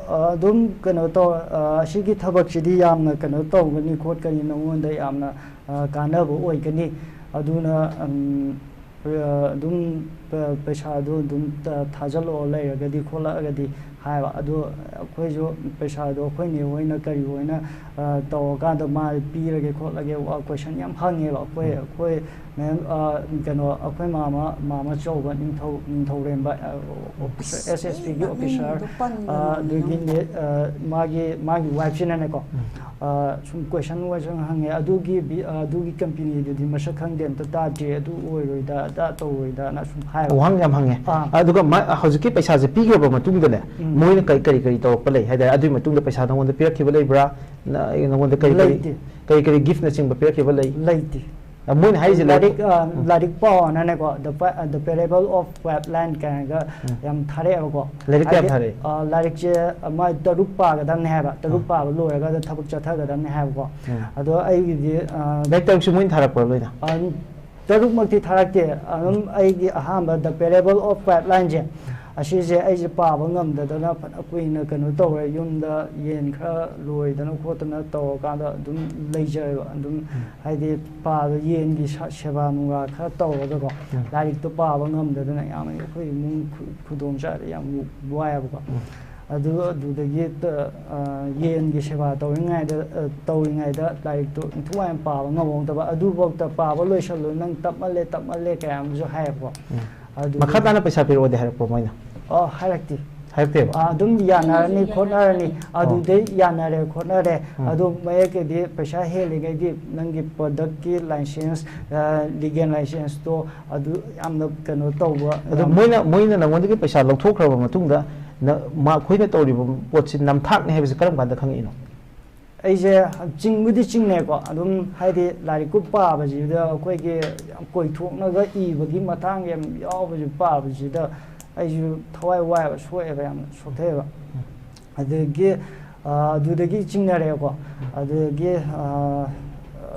ꯑꯗꯨꯝ ꯀꯩꯅꯣ ꯇꯧ-, ꯑ, ꯑꯁꯤꯒꯤ ꯊꯕꯛꯁꯤꯗꯤ ꯌꯥꯝꯅ ꯀꯩꯅꯣ ꯇꯧꯒꯅꯤ ꯈꯣꯠꯀꯅꯤ, ꯅꯉꯣꯟꯗ ꯌꯥꯝꯅ, ꯑ, ꯀꯥꯟꯅꯕ ꯑꯣꯏꯒꯅꯤ, ꯑꯗꯨꯅ, ꯑꯝ, ꯑ, ꯑꯗꯨꯝ ꯄ-, ꯄꯩꯁꯥꯗꯣ ꯑꯗꯨꯝ ꯊꯥꯖꯤꯜꯂꯛꯑꯣ, ꯂꯩꯔꯒꯗꯤ ꯈꯣꯠꯂꯛꯑꯒꯗꯤ ꯍꯥꯏꯕ꯫ ꯑꯗꯣ ꯑꯩꯈꯣꯏꯁꯨ ꯄꯩꯁꯥꯗꯣ ꯑꯩꯈꯣꯏ ꯅꯦ ꯍꯣꯏꯅ ꯀꯔꯤ ꯍꯣꯏꯅ, ꯑ, ꯇꯧꯔꯀꯥꯟꯗ ꯃꯥ ꯄꯤꯔꯒꯦ ꯈꯣꯠꯂꯒꯦ, ꯋꯥ, ꯀꯣꯏꯁꯟ ꯌꯥꯝ ꯍꯪꯉꯦꯕ꯫ ꯑꯩꯈꯣꯏ, ꯎꯝ꯫ ꯑꯩꯈꯣꯏ ꯃꯦꯝ, ꯑ, ꯀꯩꯅꯣ, ꯑꯩꯈꯣꯏ ꯃꯥꯃ, ꯃꯥꯃ ꯆꯧꯕ ꯅꯤꯡꯊꯧ-, ꯅꯤꯡꯊꯧꯔꯦꯝꯕ, ꯑ, ꯑꯣꯐꯤꯁꯔ, ꯑꯦꯁ ꯑꯦꯁ ꯄꯤꯒꯤ ꯑꯣꯐꯤꯁꯔ, ꯃꯃꯤꯡꯗꯣ ꯄꯟꯒꯅꯣ, ꯑ, ꯑꯗꯨꯒꯤ ꯃꯃꯤꯡꯗꯣ꯫ ꯅꯦ-, ꯑ, ꯃꯥꯒꯤ, ꯃꯥꯒꯤ ꯋꯥꯏꯐꯁꯤꯅꯅꯦꯀꯣ, ꯎꯝ꯫ ꯑ, ꯁꯨꯝ ꯀꯣꯏꯁꯟ ꯋꯥꯏꯁꯟ ꯍꯪꯉꯦ, "ꯑꯗꯨꯒꯤ ꯕꯤ-, ꯑ, ꯑꯗꯨꯒꯤ ꯀꯝꯄꯦꯅꯤꯗꯨꯗꯤ ꯃꯁꯛ ꯈꯪꯗꯦ, ꯑꯝꯇ ꯇꯥꯗ꯭ꯔꯤ, ꯑꯗꯨ ꯑꯣꯏꯔꯣꯏꯗ, ꯑꯗꯥ ꯇꯧꯔꯣꯏꯗꯅ" ꯁꯨꯝ ꯍꯥꯏꯕ꯫ ꯋꯥꯍꯪ ꯌꯥꯝ ꯍꯪꯉꯦ꯫ ꯑꯥ꯫ ꯑꯗꯨꯒ ꯃꯥ-, ꯍꯧꯖꯤꯛꯀꯤ ꯄꯩꯁꯥꯁꯦ ꯄꯤꯈ꯭ꯔꯕ ꯃꯇꯨꯡꯗꯅꯦ, ꯎꯝ꯫ ꯃꯣꯏꯅ ꯀꯔꯤ, ꯀꯔꯤ, ꯀꯔꯤ ꯇꯧꯔꯛꯄ ꯂꯩ? ꯍꯥꯏꯇꯥꯔꯦ, ꯑꯗꯨꯒꯤ ꯃꯇꯨꯡꯗ ꯄꯩꯁꯥ ꯅꯉꯣꯟꯗ ꯄꯤꯔꯛꯈꯤꯕ ꯂꯩꯕ꯭ꯔꯥ? ꯅ-, ꯅꯉꯣꯟꯗ ꯀꯔꯤ, ꯀꯔꯤ, ꯂꯩꯇꯦ꯫ ꯀꯔꯤ, ꯀꯔꯤ ꯒꯤꯐꯅꯆꯤꯡꯕ ꯄꯤꯔꯛꯈꯤꯕ ꯂꯩ? ꯂꯩꯇꯦ꯫ ꯑ, ꯃꯣꯏꯅ ꯍꯥꯏꯔꯤꯁꯦ ꯂꯥꯏꯔꯤꯛ, ꯂꯥꯏꯔꯤꯛ, ꯑ, ꯎꯝ꯫ ꯂꯥꯏꯔꯤꯛ ꯄꯥꯎꯅꯅꯦꯀꯣ, The Pa-, The Parable of Pipeline ꯀꯥꯏꯅꯒ ꯎꯝ꯫ ꯌꯥꯝ ꯊꯥꯔꯛꯑꯦꯕꯀꯣ꯫ ꯂꯥꯏꯔꯤꯛ ꯀꯌꯥꯝ ꯍꯥꯏꯗꯤ, ꯊꯥꯔꯛꯏ? ꯑ, ꯂꯥꯏꯔꯤꯛꯁꯦ, ꯑ, ꯃꯥ ꯇꯔꯨꯛ ꯄꯥꯒꯗꯕꯅꯦ ꯍꯥꯏꯕ꯫ ꯇꯔꯨꯛ ꯑꯥ꯫ ꯄꯥꯕ ꯂꯣꯏꯔꯒ ꯊꯕꯛ ꯆꯠꯊꯒꯗꯕꯅꯦ ꯍꯥꯏꯕꯀꯣ꯫ ꯎꯝ꯫ ꯑꯗꯣ ꯑꯩꯒꯤꯗꯤ, ꯑ, ꯂꯥꯏꯔꯤꯛ ꯇꯔꯨꯛꯁꯨ ꯃꯣꯏꯅ ꯊꯥꯔꯛꯄ꯭ꯔꯣ ꯂꯣꯏꯅ? ꯑ, ꯇꯔꯨꯛꯃꯛꯇꯤ ꯊꯥꯔꯛꯇꯦ꯫ ꯑꯗꯨꯝ ꯑꯩꯒꯤ ꯑꯍꯥꯟꯕ The Parable of Pipeline ꯁꯦ, ꯑꯁꯤꯁꯦ ꯑꯩꯁꯦ ꯄꯥꯕ ꯉꯝꯗꯗꯅ ꯐꯅ ꯀꯨꯏꯅ ꯀꯩꯅꯣ ꯇꯧꯔꯦ꯫ ꯌꯨꯝꯗ ꯌꯦꯟ ꯈꯔ ꯂꯣꯏꯗꯅ ꯈꯣꯠꯇꯅ ꯇꯧꯔꯀꯥꯟꯗ ꯑꯗꯨꯝ ꯂꯩꯖꯔꯦꯕ꯫ ꯑꯗꯨꯝ ꯎꯝ꯫ ꯍꯥꯏꯗꯤ ꯄꯥꯕ, ꯌꯦꯟꯒꯤ ꯁ-, ꯁꯦꯕꯥ ꯅꯨꯡꯕꯥ ꯈꯔ ꯇꯧꯔꯒꯀꯣ, ꯎꯝ꯫ ꯂꯥꯏꯔꯤꯛꯇꯣ ꯄꯥꯕ ꯉꯝꯗꯗꯅ ꯌꯥꯝꯅ ꯑꯩꯈꯣꯏ ꯏꯃꯨꯡ ꯈꯨ-, ꯈꯨꯗꯣꯡ ꯆꯥꯗꯦ, ꯌꯥꯝ ꯋꯥꯏꯑꯦꯕꯀꯣ꯫ ꯎꯝ꯫ ꯑꯗꯨ, ꯑꯗꯨꯗꯒꯤ ꯇ-, ꯑ, ꯌꯦꯟꯒꯤ ꯁꯦꯕꯥ ꯇꯧꯔꯤꯉꯩꯗ, ꯑ, ꯇꯧꯔꯤꯉꯩꯗ ꯂꯥꯏꯔꯤꯛꯇꯣ ꯏꯟꯊꯨꯋꯥꯏ ꯌꯥꯝ ꯄꯥꯕ ꯉꯝꯍꯧꯗꯕ꯫ "ꯑꯗꯨꯐꯥꯎꯗ ꯄꯥꯕ ꯂꯣꯏꯁꯜꯂꯨ, ꯅꯪ ꯇꯞꯃꯜꯂꯦ, ꯇꯞꯃꯜꯂꯦ" ꯀꯌꯥ ꯑꯃꯁꯨ ꯍꯥꯏꯌꯦꯕꯀꯣ꯫ ꯎꯝ꯫ ꯑꯗꯨ ꯃꯈꯥ ꯇꯥꯅ ꯄꯩꯁꯥ ꯄꯤꯔꯛꯑꯣꯗꯤ ꯍꯥꯏꯔꯛꯄ꯭ꯔꯣ ꯃꯣꯏꯅ? ꯑ, ꯍꯥꯏꯔꯛꯇꯦ꯫ ꯍꯥꯏꯔꯛꯇꯦꯕ? ꯑꯗꯨꯝ ꯌꯥꯅꯔꯅꯤ ꯈꯣꯠꯅꯔꯅꯤ, ꯑꯣ꯫ ꯑꯗꯨꯗꯩ ꯌꯥꯅꯔꯦ ꯈꯣꯠꯅꯔꯦ, ꯎꯝ꯫ ꯑꯗꯣ ꯃꯌꯦꯛꯀꯤꯗꯤ ꯄꯩꯁꯥ ꯍꯦꯜꯂꯤꯉꯩꯗꯤ ꯅꯪꯒꯤ ꯄ꯭ꯔꯗꯛꯀꯤ ꯂꯥꯏꯁꯦꯟꯁ, ꯂꯤꯒꯦꯜ ꯂꯥꯏꯁꯦꯟꯁꯇꯣ ꯑꯗꯨ ꯌꯥꯝꯅ ꯀꯩꯅꯣ ꯇꯧꯕ꯫ ꯑꯗꯣ ꯌꯥꯝ ꯃꯣꯏꯅ ꯃꯣꯏꯅ ꯅꯪꯉꯣꯟꯗꯒꯤ ꯄꯩꯁꯥ ꯂꯧꯊꯣꯛꯈ꯭ꯔꯕ ꯃꯇꯨꯡꯗ, ꯅ- ꯃꯥ- ꯑꯩꯈꯣꯏꯅ ꯇꯧꯔꯤꯕ ꯄꯣꯠꯁꯤ ꯅꯝꯊꯥꯛꯅꯤ ꯍꯥꯏꯕꯁꯤ ꯀꯔꯝ ꯀꯥꯟꯗ ꯈꯪꯉꯛꯏꯅꯣ? ꯑꯩꯁꯦ ꯆꯤꯡꯕꯨꯗꯤ ꯆꯤꯡꯅꯩꯀꯣ, ꯑꯗꯨꯝ ꯍꯥꯏꯗꯤ ꯂꯥꯏꯔꯤꯛꯀꯨꯞ ꯄꯥꯕꯁꯤꯗ ꯑꯩꯈꯣꯏꯒꯤ ꯌꯥꯝ ꯀꯣꯏꯊꯣꯛꯅꯒ ꯏꯕꯒꯤ ꯃꯇꯥꯡ ꯌꯥꯝ ꯌꯥꯎꯕꯁꯨ, ꯄꯥꯕꯁꯤꯗ ꯑꯩꯁꯨ ꯊꯋꯥꯏ ꯋꯥꯏꯕ, ꯁꯣꯛꯑꯦꯕ, ꯌꯥꯝꯅ ꯁꯣꯛꯊꯩꯑꯕ꯫ ꯑꯗꯒꯤ ꯑ, ꯑꯗꯨꯗꯒꯤ ꯆꯤꯡꯅꯔꯛꯑꯦꯀꯣ꯫ ꯑꯗꯒꯤ ꯑ,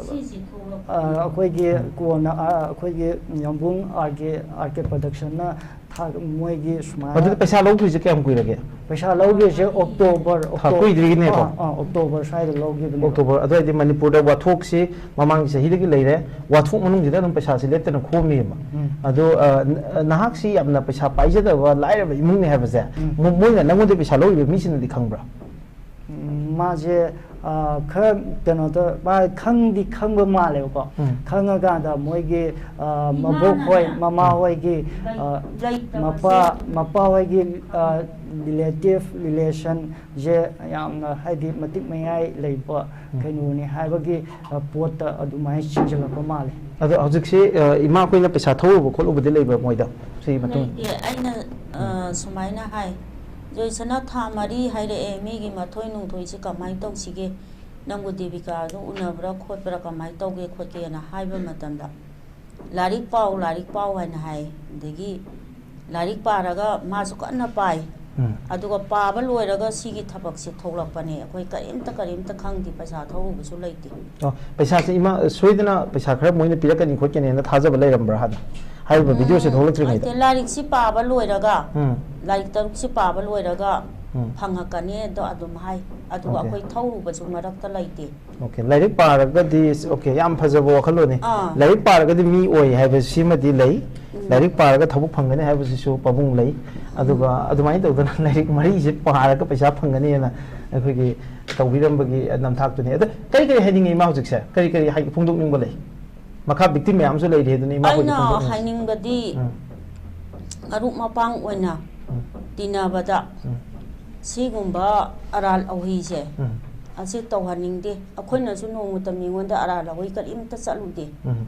ꯁꯤꯁꯤ ꯊꯣꯛꯂꯛꯄ ꯑ, ꯑꯩꯈꯣꯏꯒꯤ ꯀꯣꯟꯅ ꯑ, ꯑꯩꯈꯣꯏꯒꯤ ꯌꯥꯝꯕꯨꯡ ꯑꯥꯔ ꯀꯦ ꯑꯥꯔ ꯀꯦ ꯄ꯭ꯔꯗꯛꯁꯟꯅ ꯊꯥ- ꯃꯣꯏꯒꯤ ꯁꯨꯃꯥꯏꯅ ꯑꯗꯨꯗꯤ ꯄꯩꯁꯥ ꯂꯧꯈ꯭ꯔꯤꯁꯦ ꯀꯌꯥꯝ ꯀꯨꯏꯔꯒꯦ? ꯄꯩꯁꯥ ꯂꯧꯈ꯭ꯔꯤꯁꯦ ꯑꯣꯛꯇꯣꯕꯔ, ꯊꯥ ꯀꯨꯏꯗ꯭ꯔꯤꯅꯦꯀꯣ? ꯑꯥ, ꯑꯥ, ꯑꯣꯛꯇꯣꯕꯔ ꯁ꯭ꯋꯥꯏꯗ ꯂꯧꯈꯤꯕꯅꯦ꯫ ꯑꯣꯛꯇꯣꯕꯔ ꯑꯗꯨꯋꯥꯏꯗꯤ ꯃꯅꯤꯄꯨꯔꯗ ꯋꯥꯊꯣꯛꯁꯤ ꯃꯃꯥꯡꯒꯤ ꯆꯍꯤꯗꯒꯤ ꯂꯩꯔꯦ, ꯋꯥꯊꯣꯛ ꯃꯅꯨꯡꯁꯤꯗ ꯑꯗꯨꯝ ꯄꯩꯁꯥꯁꯤ ꯂꯦꯞꯇꯅ ꯈꯣꯝꯃꯤꯕ꯫ ꯎꯝ꯫ ꯑꯗꯣ ꯑ, ꯅ- ꯅꯍꯥꯛꯁꯤ ꯌꯥꯝꯅ ꯄꯩꯁꯥ ꯄꯥꯏꯖꯗꯕ ꯂꯥꯏꯔꯕ ꯏꯃꯨꯡꯅꯤ ꯍꯥꯏꯕꯁꯦ ꯎꯝ꯫ ꯃꯣ- ꯃꯣꯏꯅ ꯅꯪꯉꯣꯟꯗ ꯄꯩꯁꯥ ꯂꯧꯔꯤꯕ ꯃꯤꯁꯤꯡꯅꯗꯤ ꯈꯪꯕ꯭ꯔꯥ? ꯎꯝ, ꯃꯥꯁꯦ ꯑ, ꯈꯔ ꯀꯩꯅꯣ ꯇꯧ, ꯃꯥ ꯈꯪꯗꯤ ꯈꯪꯕ ꯃꯥꯜꯂꯦꯕꯀꯣ꯫ ꯎꯝ꯫ ꯈꯪꯉꯀꯥꯟꯗ ꯃꯣꯏꯒꯤ ꯑ, ꯃꯕꯣꯛ ꯍꯣꯏ, ꯃꯃꯥ ꯍꯣꯏꯒꯤ ꯑ, ꯂꯩꯇꯕꯁꯦ ꯃꯄꯥ ꯃꯄꯥ ꯍꯣꯏꯒꯤ ꯔꯤꯂꯦꯇꯤꯚ ꯔꯤꯂꯦꯁꯟꯁꯦ ꯌꯥꯝꯅ ꯍꯥꯏꯗꯤ ꯃꯇꯤꯛ ꯃꯌꯥꯏ ꯂꯩꯕ ꯎꯝ꯫ ꯀꯩꯅꯣꯅꯤ ꯍꯥꯏꯕꯒꯤ ꯑ, ꯄꯣꯠꯇ ꯑꯗꯨꯃꯥꯏꯅ ꯆꯤꯡꯁꯤꯜꯂꯛꯄ ꯃꯥꯜꯂꯦ꯫ ꯑꯗꯣ ꯍꯧꯖꯤꯛꯁꯤ ꯑ, ꯏꯃꯥ ꯑꯩꯈꯣꯏꯅ ꯄꯩꯁꯥ ꯊꯧꯔꯨꯕ ꯈꯣꯠꯂꯨꯕꯗꯤ ꯂꯩꯕ꯭ꯔꯥ ꯃꯣꯏꯗ? ꯁꯤꯒꯤ ꯃꯇꯨꯡ ꯂꯩꯇꯦ꯫ ꯑꯩꯅ ꯑ, ꯁꯨꯃꯥꯏꯅ ꯍꯥꯏ, ꯖꯣꯏꯁꯅꯥ ꯊꯥ ꯃꯔꯤ ꯍꯥꯏꯔꯛꯑꯦ, ꯃꯤꯒꯤ ꯃꯊꯣꯏ ꯅꯨꯡꯊꯣꯏꯁꯤ ꯀꯃꯥꯏꯅ ꯇꯧꯁꯤꯒꯦ, ꯅꯪꯕꯨ ꯗꯦꯕꯤꯀꯥꯗꯣ ꯎꯅꯕ꯭ꯔꯥ ꯈꯣꯠꯄ꯭ꯔꯥ, ꯀꯃꯥꯏꯅ ꯇꯧꯒꯦ ꯈꯣꯠꯀꯦꯅ ꯍꯥꯏꯕ ꯃꯇꯝꯗ, ꯂꯥꯏꯔꯤꯛ ꯄꯥꯎ, ꯂꯥꯏꯔꯤꯛ ꯄꯥꯎ ꯍꯥꯏꯅ ꯍꯥꯏ꯫ ꯑꯗꯒꯤ ꯂꯥꯏꯔꯤꯛ ꯄꯥꯔꯒ ꯃꯥꯁꯨ ꯀꯟꯅ ꯄꯥꯏ꯫ ꯎꯝ꯫ ꯑꯗꯨꯒ ꯄꯥꯕ ꯂꯣꯏꯔꯒ ꯁꯤꯒꯤ ꯊꯕꯛꯁꯦ ꯊꯣꯛꯂꯛꯄꯅꯦ꯫ ꯑꯩꯈꯣꯏ ꯀꯔꯤꯝꯇ ꯀꯔꯤꯝꯇ ꯈꯪꯗꯦ, ꯄꯩꯁꯥ ꯊꯧꯔꯨꯕꯁꯨ ꯂꯩꯇꯦ꯫ ꯑꯣ, ꯄꯩꯁꯥꯁꯦ ꯏꯃꯥ ꯁꯣꯏꯗꯅ ꯄꯩꯁꯥ ꯈꯔ ꯃꯣꯏꯅ ꯄꯤꯔꯛꯀꯅꯤ ꯈꯣꯠꯀꯅꯤꯅ ꯊꯥꯖꯕ ꯂꯩꯔꯝꯕ꯭ꯔꯥ ꯍꯥꯟꯅ? ꯍꯥꯏꯔꯤꯕ ꯚꯤꯗꯤꯑꯣꯁꯦ ꯊꯣꯛꯂꯛꯇ꯭ꯔꯤꯉꯩꯗ? ꯅꯠꯇꯦ, ꯂꯥꯏꯔꯤꯛꯁꯤ ꯄꯥꯕ ꯂꯣꯏꯔꯒ, ꯎꯝ꯫ ꯂꯥꯏꯔꯤꯛ ꯇꯔꯨꯛꯁꯤ ꯄꯥꯕ ꯂꯣꯏꯔꯒ ꯎꯝ꯫ ꯐꯪꯉꯛꯀꯅꯤ ꯑꯗꯣ ꯑꯗꯨꯝ ꯍꯥꯏ꯫ ꯑꯗꯨꯒ ꯑꯣꯀꯦ꯫ ꯑꯩꯈꯣꯏ ꯊꯧꯔꯨꯕꯁꯨ ꯃꯔꯛꯇ ꯂꯩꯇꯦ꯫ ꯑꯣꯀꯦ, ꯂꯥꯏꯔꯤꯛ ꯄꯥꯔꯒꯗꯤ, ꯑꯣꯀꯦ, ꯌꯥꯝ ꯐꯖꯕ ꯋꯥꯈꯜꯂꯣꯟꯅꯤ꯫ ꯑꯥ꯫ ꯂꯥꯏꯔꯤꯛ ꯄꯥꯔꯒꯗꯤ ꯃꯤ ꯑꯣꯏ ꯍꯥꯏꯕꯁꯤꯃꯗꯤ ꯂꯩ꯫ ꯎꯝ꯫ ꯂꯥꯏꯔꯤꯛ ꯄꯥꯔꯒ ꯊꯕꯛ ꯐꯪꯒꯅꯤ ꯍꯥꯏꯕꯁꯤꯁꯨ ꯄꯥꯕꯨꯡ ꯂꯩ꯫ ꯑꯗꯨꯒ ꯑꯗꯨꯃꯥꯏꯅ ꯇꯧꯗꯅ ꯂꯥꯏꯔꯤꯛ ꯃꯔꯤꯁꯦ ꯄꯥꯔꯒ ꯄꯩꯁꯥ ꯐꯪꯒꯅꯤꯅ ꯑꯩꯈꯣꯏꯒꯤ ꯇꯧꯕꯤꯔꯝꯕꯒꯤ ꯅꯝꯊꯥꯛꯇꯨꯅꯤ꯫ ꯑꯗ ꯀꯔꯤ ꯀꯔꯤ ꯍꯥꯏꯅꯤꯡꯉꯤ ꯏꯃꯥ ꯍꯧꯖꯤꯛꯁꯦ? ꯀꯔꯤ ꯀꯔꯤ ꯍꯥꯏ-, ꯐꯣꯡꯗꯣꯛꯅꯤꯡꯕ ꯂꯩ? ꯃꯈꯥ ꯚꯤꯛꯇꯤꯝ ꯃꯌꯥꯝꯁꯨ ꯂꯩꯔꯤ ꯑꯗꯨꯅ ꯏꯃꯥ ꯍꯣꯏꯒꯤ ꯑꯩꯅ ꯐꯣꯡꯗꯣꯛꯅꯤꯡꯕ꯫ ꯍꯥꯏꯅꯤꯡꯕꯗꯤ ꯎꯝ꯫ ꯃꯔꯨꯞ ꯃꯄꯥꯡ ꯑꯣꯏꯅ ꯎꯝ꯫ ꯇꯤꯟꯅꯕꯗ ꯎꯝ꯫ ꯁꯤꯒꯨꯝꯕ ꯑꯔꯥꯜ ꯑꯍꯨꯏꯁꯦ ꯎꯝ꯫ ꯑꯁꯤ ꯇꯧꯍꯟꯅꯤꯡꯗꯦ꯫ ꯑꯩꯈꯣꯏꯅꯁꯨ ꯅꯣꯡꯃꯇ ꯃꯤꯉꯣꯟꯗ ꯑꯔꯥꯜ ꯑꯍꯨꯏ ꯀꯔꯤꯝꯇ ꯆꯠꯂꯨꯗꯦ꯫ ꯎꯝ꯫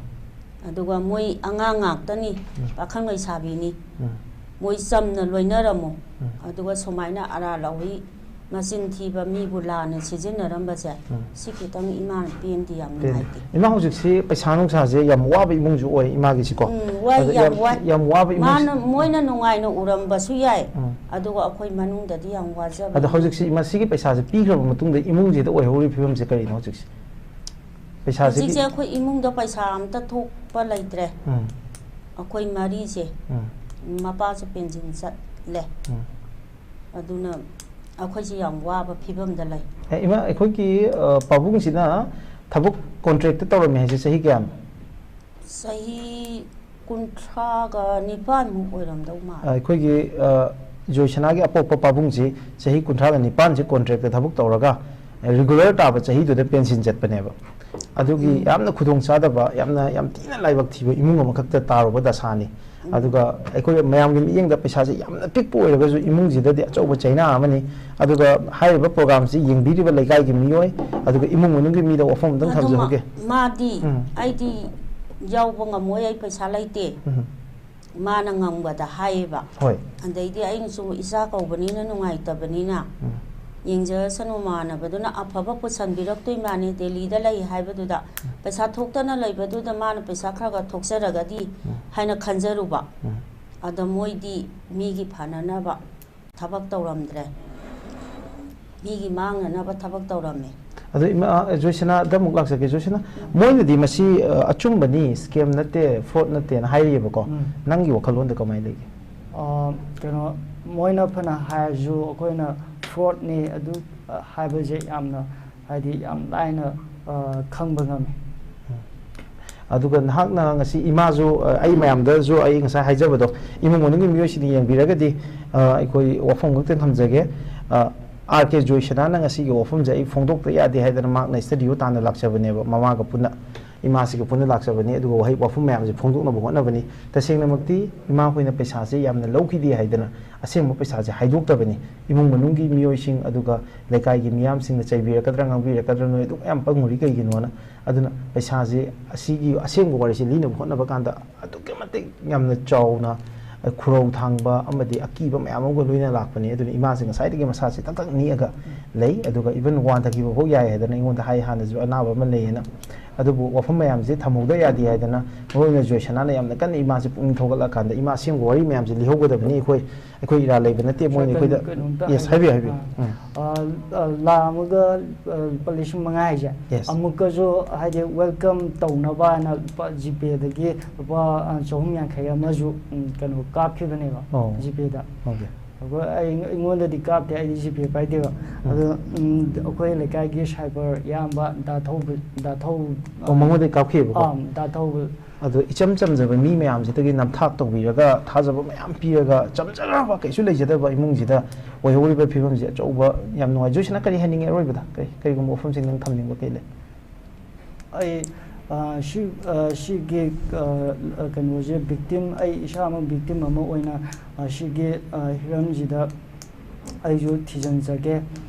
ꯑꯗꯨꯒ ꯃꯣꯏ ꯑꯉꯥꯡ ꯉꯥꯛꯇꯅꯤ, ꯎꯝ꯫ ꯄꯥꯈꯪ ꯂꯩꯁꯥꯕꯤꯅꯤ꯫ ꯎꯝ꯫ ꯃꯣꯏ ꯆꯝꯅ ꯂꯣꯏꯅꯔꯝꯃꯨ꯫ ꯎꯝ꯫ ꯑꯗꯨꯒ ꯁꯨꯃꯥꯏꯅ ꯑꯔꯥꯜ ꯑꯍꯨꯏ, ꯃꯆꯤꯟ ꯊꯤꯕ, ꯃꯤꯕꯨ ꯂꯥꯟꯅ ꯁꯤꯖꯤꯟꯅꯔꯝꯕꯁꯦ, ꯎꯝ꯫ ꯁꯤ ꯈꯤꯇꯪ ꯏꯃꯥꯅ ꯄꯦꯟꯗꯦ, ꯌꯥꯝ ꯄꯦꯟꯗꯦ꯫ ꯅꯨꯡꯉꯥꯏꯇꯦ꯫ ꯏꯃꯥ, ꯍꯧꯖꯤꯛꯁꯤ ꯄꯩꯁꯥ ꯅꯨꯡꯁꯥꯁꯦ ꯌꯥꯝ ꯋꯥꯕ ꯏꯃꯨꯡꯁꯨ ꯑꯣꯏ ꯏꯃꯥꯒꯤꯁꯤꯀꯣ꯫ ꯎꯝ, ꯋꯥꯏ, ꯑꯗ ꯌꯥꯝ ꯌꯥꯝ, ꯋꯥꯏ꯫ ꯌꯥꯝ ꯋꯥꯕ ꯏꯃꯨꯡꯁꯤ- ꯃꯥꯅ, ꯃꯣꯏꯅ ꯅꯨꯡꯉꯥꯏꯅ ꯎꯔꯝꯕꯁꯨ ꯌꯥꯏ, ꯎꯝ꯫ ꯑꯗꯨꯒ ꯑꯩꯈꯣꯏ ꯃꯅꯨꯡꯗꯗꯤ ꯌꯥꯝ ꯋꯥꯖꯕ꯫ ꯑꯗꯣ ꯍꯧꯖꯤꯛꯁꯤ ꯃꯁꯤꯒꯤ ꯄꯩꯁꯥꯁꯦ ꯄꯤꯈ꯭ꯔꯕ ꯃꯇꯨꯡꯗ ꯏꯃꯨꯡꯁꯤꯗ ꯑꯣꯏꯍꯧꯔꯤꯕ ꯐꯤꯕꯝꯁꯦ ꯀꯔꯤꯅꯣ ꯍꯧꯖꯤꯛꯁꯦ? ꯄꯩꯁꯥꯁꯤꯒꯤ- ꯍꯧꯖꯤꯛꯁꯦ ꯑꯩꯈꯣꯏ ꯏꯃꯨꯡꯗ ꯄꯩꯁꯥ ꯑꯝꯇ ꯊꯣꯛꯄ ꯂꯩꯇ꯭ꯔꯦ꯫ ꯎꯝ꯫ ꯑꯩꯈꯣꯏ ꯃꯔꯤꯁꯦ, ꯎꯝ꯫ ꯃꯄꯥꯁꯨ ꯄꯦꯟꯁꯤꯟ ꯆꯠꯂꯦ꯫ ꯎꯝ꯫ ꯑꯗꯨꯅ ꯑꯩꯈꯣꯏꯁꯦ ꯌꯥꯝ ꯋꯥꯕ ꯐꯤꯕꯝꯗ ꯂꯩ꯫ ꯑꯦ, ꯏꯃꯥ, ꯑꯩꯈꯣꯏꯒꯤ, ꯑ, ꯄꯥꯕꯨꯡꯁꯤꯅ ꯊꯕꯛ ꯀꯣꯟꯇ꯭ꯔꯦꯛꯇ ꯇꯧꯔꯝꯃꯦ ꯍꯥꯏꯁꯦ ꯆꯍꯤ ꯀꯌꯥꯅꯣ? ꯆꯍꯤ ꯀꯨꯟꯊ꯭ꯔꯥꯒ ꯅꯤꯄꯥꯟꯃꯨꯛ ꯑꯣꯏꯔꯝꯗꯧ ꯃꯥꯜꯂꯦ꯫ ꯑꯩꯈꯣꯏꯒꯤ, ꯑ, ꯖꯣꯏꯁꯅꯥꯒꯤ ꯑꯄꯣꯛꯄ ꯄꯥꯕꯨꯡꯁꯤ ꯆꯍꯤ ꯀꯨꯟꯊ꯭ꯔꯥꯒ ꯅꯤꯄꯥꯟꯁꯤ ꯀꯣꯟꯇ꯭ꯔꯦꯛꯇ ꯊꯕꯛ ꯇꯧꯔꯒ, ꯑ, ꯔꯤꯒꯨꯂꯔ ꯇꯥꯕ ꯆꯍꯤꯗꯨꯗ ꯄꯦꯟꯁꯤꯟ ꯆꯠꯄꯅꯦꯕ꯫ ꯑꯗꯨꯒꯤ ꯎꯝ꯫ ꯌꯥꯝꯅ ꯈꯨꯗꯣꯡ ꯆꯥꯗꯕ, ꯌꯥꯝꯅ, ꯌꯥꯝ ꯊꯤꯅ ꯂꯥꯏꯕꯛ ꯊꯤꯕ ꯏꯃꯨꯡ ꯑꯃꯈꯛꯇ ꯇꯥꯔꯨꯕ ꯗꯁꯥꯅꯤ꯫ ꯎꯝ꯫ ꯑꯗꯨꯒ ꯑꯩꯈꯣꯏ ꯃꯌꯥꯝꯒꯤ ꯃꯤꯠꯌꯦꯡꯗ ꯄꯩꯁꯥꯁꯦ ꯌꯥꯝꯅ ꯄꯤꯛꯄ ꯑꯣꯏꯔꯒꯁꯨ ꯏꯃꯨꯡꯁꯤꯗꯗꯤ ꯑꯆꯧꯕ ꯆꯩꯅꯥ ꯑꯃꯅꯤ꯫ ꯑꯗꯨꯒ ꯍꯥꯏꯔꯤꯕ ꯄ꯭ꯔꯣꯒ꯭ꯔꯥꯝꯁꯤ ꯌꯦꯡꯕꯤꯔꯤꯕ ꯂꯩꯀꯥꯏꯒꯤ ꯃꯤꯑꯣꯏ, ꯑꯗꯨꯒ ꯏꯃꯨꯡ ꯃꯅꯨꯡꯒꯤ ꯃꯤꯗ ꯋꯥꯐꯝ ꯑꯝꯇꯪ ꯑꯗꯨ ꯃꯥ-, ꯊꯝꯖꯍꯧꯒꯦ꯫ ꯃꯥꯗꯤ, ꯎꯝ꯫ "ꯑꯩꯗꯤ ꯌꯥꯎꯕ ꯉꯝꯃꯣꯏ, ꯑꯩ ꯄꯩꯁꯥ ꯂꯩꯇꯦ", ꯎꯝ꯫ ꯃꯥꯅ ꯉꯝꯒꯗ ꯍꯥꯏꯌꯦꯕ꯫ ꯍꯣꯏ꯫ ꯑꯗꯩꯗꯤ ꯑꯩꯅꯁꯨ ꯏꯆꯥ ꯀꯧꯕꯅꯤꯅ ꯅꯨꯡꯉꯥꯏꯇꯕꯅꯤꯅ, ꯎꯝ꯫ "ꯌꯦꯡꯖꯔꯁꯅꯨ, ꯃꯃꯥꯟꯅꯕꯗꯨꯅ ꯑꯐꯕ ꯄꯨꯁꯟꯕꯤꯔꯛꯇꯣꯏ ꯃꯥꯅꯤ, ꯗꯦꯜꯂꯤꯗ ꯂꯩ ꯍꯥꯏꯕꯗꯨꯗ, ꯄꯩꯁꯥ ꯊꯣꯛꯇꯅ ꯂꯩꯕꯗꯨꯗ ꯃꯥꯅ ꯄꯩꯁꯥ ꯈꯔ ꯈꯔ ꯊꯣꯛꯆꯔꯒꯗꯤ", ꯎꯝ꯫ ꯍꯥꯏꯅ ꯈꯟꯖꯔꯨꯕ꯫ ꯎꯝ꯫ ꯑꯗ ꯃꯣꯏꯗꯤ ꯃꯤꯒꯤ ꯐꯅꯅꯕ ꯊꯕꯛ ꯇꯧꯔꯝꯗ꯭ꯔꯦ, ꯃꯤꯒꯤ ꯃꯥꯡꯅꯅꯕ ꯊꯕꯛ ꯇꯧꯔꯝꯃꯦ꯫ ꯑꯗꯣ ꯏꯃꯥ, ꯑ, ꯖꯣꯏꯁꯅꯥꯗ ꯑꯃꯨꯛ ꯂꯥꯛꯆꯒꯦ꯫ ꯖꯣꯏꯁꯅꯥ, ꯃꯣꯏꯅꯗꯤ ꯃꯁꯤ, ꯑ, ꯑꯆꯨꯝꯕꯅꯤ, ꯁ꯭ꯀꯦꯝ ꯅꯠꯇꯦ, ꯐ꯭ꯔꯣꯗ ꯅꯠꯇꯦꯅ ꯍꯥꯏꯔꯤꯑꯕꯀꯣ꯫ ꯎꯝ꯫ ꯅꯪꯒꯤ ꯋꯥꯈꯜꯂꯣꯟꯗ ꯀꯃꯥꯏꯅ ꯂꯩꯒꯦ? ꯑ, ꯀꯩꯅꯣ, ꯃꯣꯏꯅ ꯐꯅ ꯍꯥꯏꯔꯁꯨ ꯑꯩꯈꯣꯏꯅ ꯐ꯭ꯔꯣꯗꯅꯤ ꯑꯗꯨ, ꯑ, ꯍꯥꯏꯕꯁꯦ ꯌꯥꯝꯅ, ꯍꯥꯏꯗꯤ, ꯌꯥꯝ ꯂꯥꯏꯅ, ꯑ, ꯈꯪꯕ ꯉꯝꯃꯤ꯫ ꯑꯗꯨꯒ ꯅꯍꯥꯛꯅ ꯉꯁꯤ ꯏꯃꯥꯁꯨ, ꯑ, ꯑꯩ ꯃꯌꯥꯝꯗꯁꯨ ꯑꯩ ꯉꯁꯥꯏ ꯍꯥꯏꯖꯕꯗꯣ, ꯏꯃꯨꯡ ꯃꯅꯨꯡꯒꯤ ꯃꯤꯑꯣꯏꯁꯤꯡꯅ ꯌꯦꯡꯕꯤꯔꯒꯗꯤ, ꯑ, ꯑꯩꯈꯣꯏ ꯋꯥꯐꯝ ꯈꯛꯇ ꯊꯝꯖꯒꯦ꯫ ꯑ, ꯑꯥꯔ ꯀꯦ ꯖꯣꯏꯁꯅꯥꯅ ꯉꯁꯤꯒꯤ ꯋꯥꯐꯝꯁꯦ ꯑꯩ ꯐꯣꯡꯗꯣꯛꯇ ꯌꯥꯗꯦ ꯍꯥꯏꯗꯅ ꯃꯍꯥꯛꯅ ꯁ꯭ꯇꯨꯗꯤꯑꯣ ꯇꯥꯟꯅ ꯂꯥꯛꯆꯕꯅꯦꯕ ꯃꯃꯥꯒ ꯄꯨꯟꯅ꯫ ꯏꯃꯥꯁꯤꯒ ꯄꯨꯟꯅ ꯂꯥꯛꯆꯕꯅꯤ, ꯑꯗꯨꯒ ꯋꯥꯍꯩ ꯋꯥꯐꯝ ꯃꯌꯥꯝꯁꯦ ꯐꯣꯡꯗꯣꯛꯅꯕ ꯍꯣꯠꯅꯕꯅꯤ꯫ ꯇꯁꯦꯡꯅꯃꯛꯇꯤ ꯏꯃꯥꯈꯣꯏꯅ ꯄꯩꯁꯥꯁꯦ ꯌꯥꯝꯅ ꯂꯧꯈꯤꯗꯦ ꯍꯥꯏꯗꯅ ꯑꯁꯦꯡꯕ ꯄꯩꯁꯥꯁꯦ ꯍꯥꯏꯗꯣꯛꯇꯕꯅꯤ꯫ ꯏꯃꯨꯡ ꯃꯅꯨꯡꯒꯤ ꯃꯤꯑꯣꯏꯁꯤꯡ, ꯑꯗꯨꯒ ꯂꯩꯀꯥꯏꯒꯤ ꯃꯤꯌꯥꯝꯁꯤꯡꯅ ꯆꯩꯕꯤꯔꯛꯀꯗ꯭ꯔꯥ, ꯉꯥꯡꯕꯤꯔꯛꯀꯗ꯭ꯔꯥ, "ꯅꯣꯏ ꯑꯗꯨꯛ ꯌꯥꯝ ꯄꯪꯉꯨꯔꯤ ꯀꯩꯒꯤꯅꯣꯅ?" ꯑꯗꯨꯅ ꯄꯩꯁꯥꯁꯦ, ꯑꯁꯤꯒꯤ ꯑꯁꯦꯡꯕ ꯋꯥꯔꯤꯁꯦ ꯂꯤꯅꯕ ꯍꯣꯠꯅꯕ ꯀꯥꯟꯗ ꯑꯗꯨꯛꯀꯤ ꯃꯇꯤꯛ ꯌꯥꯝꯅ ꯆꯥꯎꯅ, ꯑ, ꯈꯨꯔꯧ ꯊꯥꯡꯕ ꯑꯃꯗꯤ ꯑꯀꯤꯕ ꯃꯌꯥꯝ ꯑꯃꯒ ꯂꯣꯏꯅ ꯂꯥꯛꯄꯅꯤ꯫ ꯑꯗꯨꯅ ꯏꯃꯥꯁꯦ ꯉꯁꯥꯏꯗꯒꯤ ꯃꯁꯥꯁꯦ ꯊꯛ ꯊꯛ ꯅꯤꯛꯑꯒ ꯂꯩ, ꯑꯗꯨꯒ even ꯋꯥꯟꯊꯈꯤꯕ ꯐꯥꯎ ꯌꯥꯏ ꯍꯥꯏꯗꯅ ꯑꯩꯉꯣꯟꯗ ꯍꯥꯏ, ꯍꯥꯟꯅꯁꯨ ꯑꯅꯥꯕ ꯑꯃ ꯂꯩꯌꯦꯅ꯫ ꯑꯗꯨꯕꯨ ꯋꯥꯐꯝ ꯃꯌꯥꯝꯁꯦ ꯊꯝꯍꯧꯗ ꯌꯥꯗꯦ ꯍꯥꯏꯗꯅ, ꯃꯔꯨ ꯑꯣꯏꯅ ꯖꯣꯏꯁꯅꯥꯅ ꯌꯥꯝꯅ ꯀꯟꯅ ꯏꯃꯥꯁꯦ ꯄꯨꯛꯅꯤꯡ ꯊꯧꯒꯠꯂꯀꯥꯟꯗ, ꯏꯃꯥ ꯑꯁꯦꯡꯕ ꯋꯥꯔꯤ ꯃꯌꯥꯝꯁꯦ ꯂꯤꯍꯧꯒꯗꯕꯅꯤ꯫ ꯑꯩꯈꯣꯏ, ꯑꯩꯈꯣꯏ ꯏꯔꯥꯜ ꯂꯩꯕ ꯅꯠꯇꯦ, ꯃꯣꯏꯅ ꯁꯥꯏ, ꯑꯩꯈꯣꯏꯗ꯫ ꯀꯩꯅꯣꯝꯇ Yes, ꯍꯥꯏꯕꯤꯌꯨ, ꯍꯥꯏꯕꯤꯌꯨ, ꯍꯥꯏꯕꯤꯌꯨ꯫ ꯑꯥ꯫ ꯎꯝ꯫ ꯑꯥ, ꯑꯥ, ꯂꯥꯈ ꯑꯃꯒ, ꯑꯥ, ꯂꯨꯄꯥ ꯂꯤꯁꯤꯡ ꯃꯉꯥ ꯍꯥꯏꯁꯦ꯫ Yes꯫ ꯑꯃꯨꯛꯀꯁꯨ ꯍꯥꯏꯗꯤ welcome ꯇꯧꯅꯕ ꯍꯥꯏꯅ ꯂꯨꯄꯥ GPayꯗꯒꯤ ꯂꯨꯄꯥ, ꯑꯥ, ꯆꯍꯨꯝ ꯌꯥꯡꯈꯩ ꯑꯃꯁꯨ, ꯎꯝ, ꯀꯩꯅꯣ, ꯀꯥꯞꯈꯤꯕꯅꯦꯕ꯫ ꯑꯣ꯫ GPayꯗ꯫ Okay꯫ ꯑꯩꯈꯣꯏ, ꯑꯩ, ꯑꯩꯉꯣꯟꯗꯗꯤ ꯀꯥꯞꯇꯦ, ꯑꯩꯗꯤ GPay ꯄꯥꯏꯗꯦꯕ꯫ ꯎꯝ꯫ ꯑꯗꯣ, ꯎꯝ, ꯑꯩꯈꯣꯏ ꯂꯩꯀꯥꯏꯒꯤ cyber ꯏꯌꯥꯝꯕ ꯗꯥ ꯊꯧꯕ-, ꯗꯥ ꯊꯧ-, ꯑꯣ, ꯃꯉꯣꯟꯗꯩ ꯀꯥꯞꯈꯤꯕꯀꯣ? ꯑꯥ, ꯗꯥ ꯊꯧꯕ꯫ ꯑꯗꯣ ꯏꯆꯝ ꯆꯝꯖꯕ ꯃꯤ ꯃꯌꯥꯝꯁꯤꯗꯒꯤ ꯅꯝꯊꯥꯛ ꯇꯧꯕꯤꯔꯒ, ꯊꯥꯖꯕ ꯃꯌꯥꯝ ꯄꯤꯔꯒ, ꯆꯝꯖꯈ꯭ꯔꯕ ꯀꯩꯁꯨ ꯂꯩꯖꯗꯕ ꯏꯃꯨꯡꯁꯤꯗ ꯑꯣꯏꯍꯧꯔꯤꯕ ꯐꯤꯕꯝꯁꯦ ꯑꯆꯧꯕ, ꯌꯥꯝ ꯅꯨꯡꯉꯥꯏ꯫ ꯖꯣꯏꯁꯅꯥ, ꯀꯔꯤ ꯍꯥꯏꯅꯤꯡꯉꯤ ꯑꯔꯣꯏꯕꯗ? ꯀꯔꯤ, ꯀꯔꯤꯒꯨꯝꯕ ꯋꯥꯐꯝꯁꯤꯡ ꯅꯪ ꯊꯝꯅꯤꯡꯕ ꯀꯩ ꯂꯩ? ꯑꯩ, ꯑ, ꯁꯤ, ꯑ, ꯁꯤꯒꯤ, ꯑ, ꯀꯩꯅꯣꯁꯦ, victim, ꯑꯩ ꯏꯁꯥꯃꯛ victim ꯑꯃ ꯑꯣꯏꯅ, ꯑ, ꯁꯤꯒꯤ, ꯑ, ꯍꯤꯔꯝꯁꯤꯗ ꯑꯩꯁꯨ ꯊꯤꯖꯤꯟꯖꯒꯦ,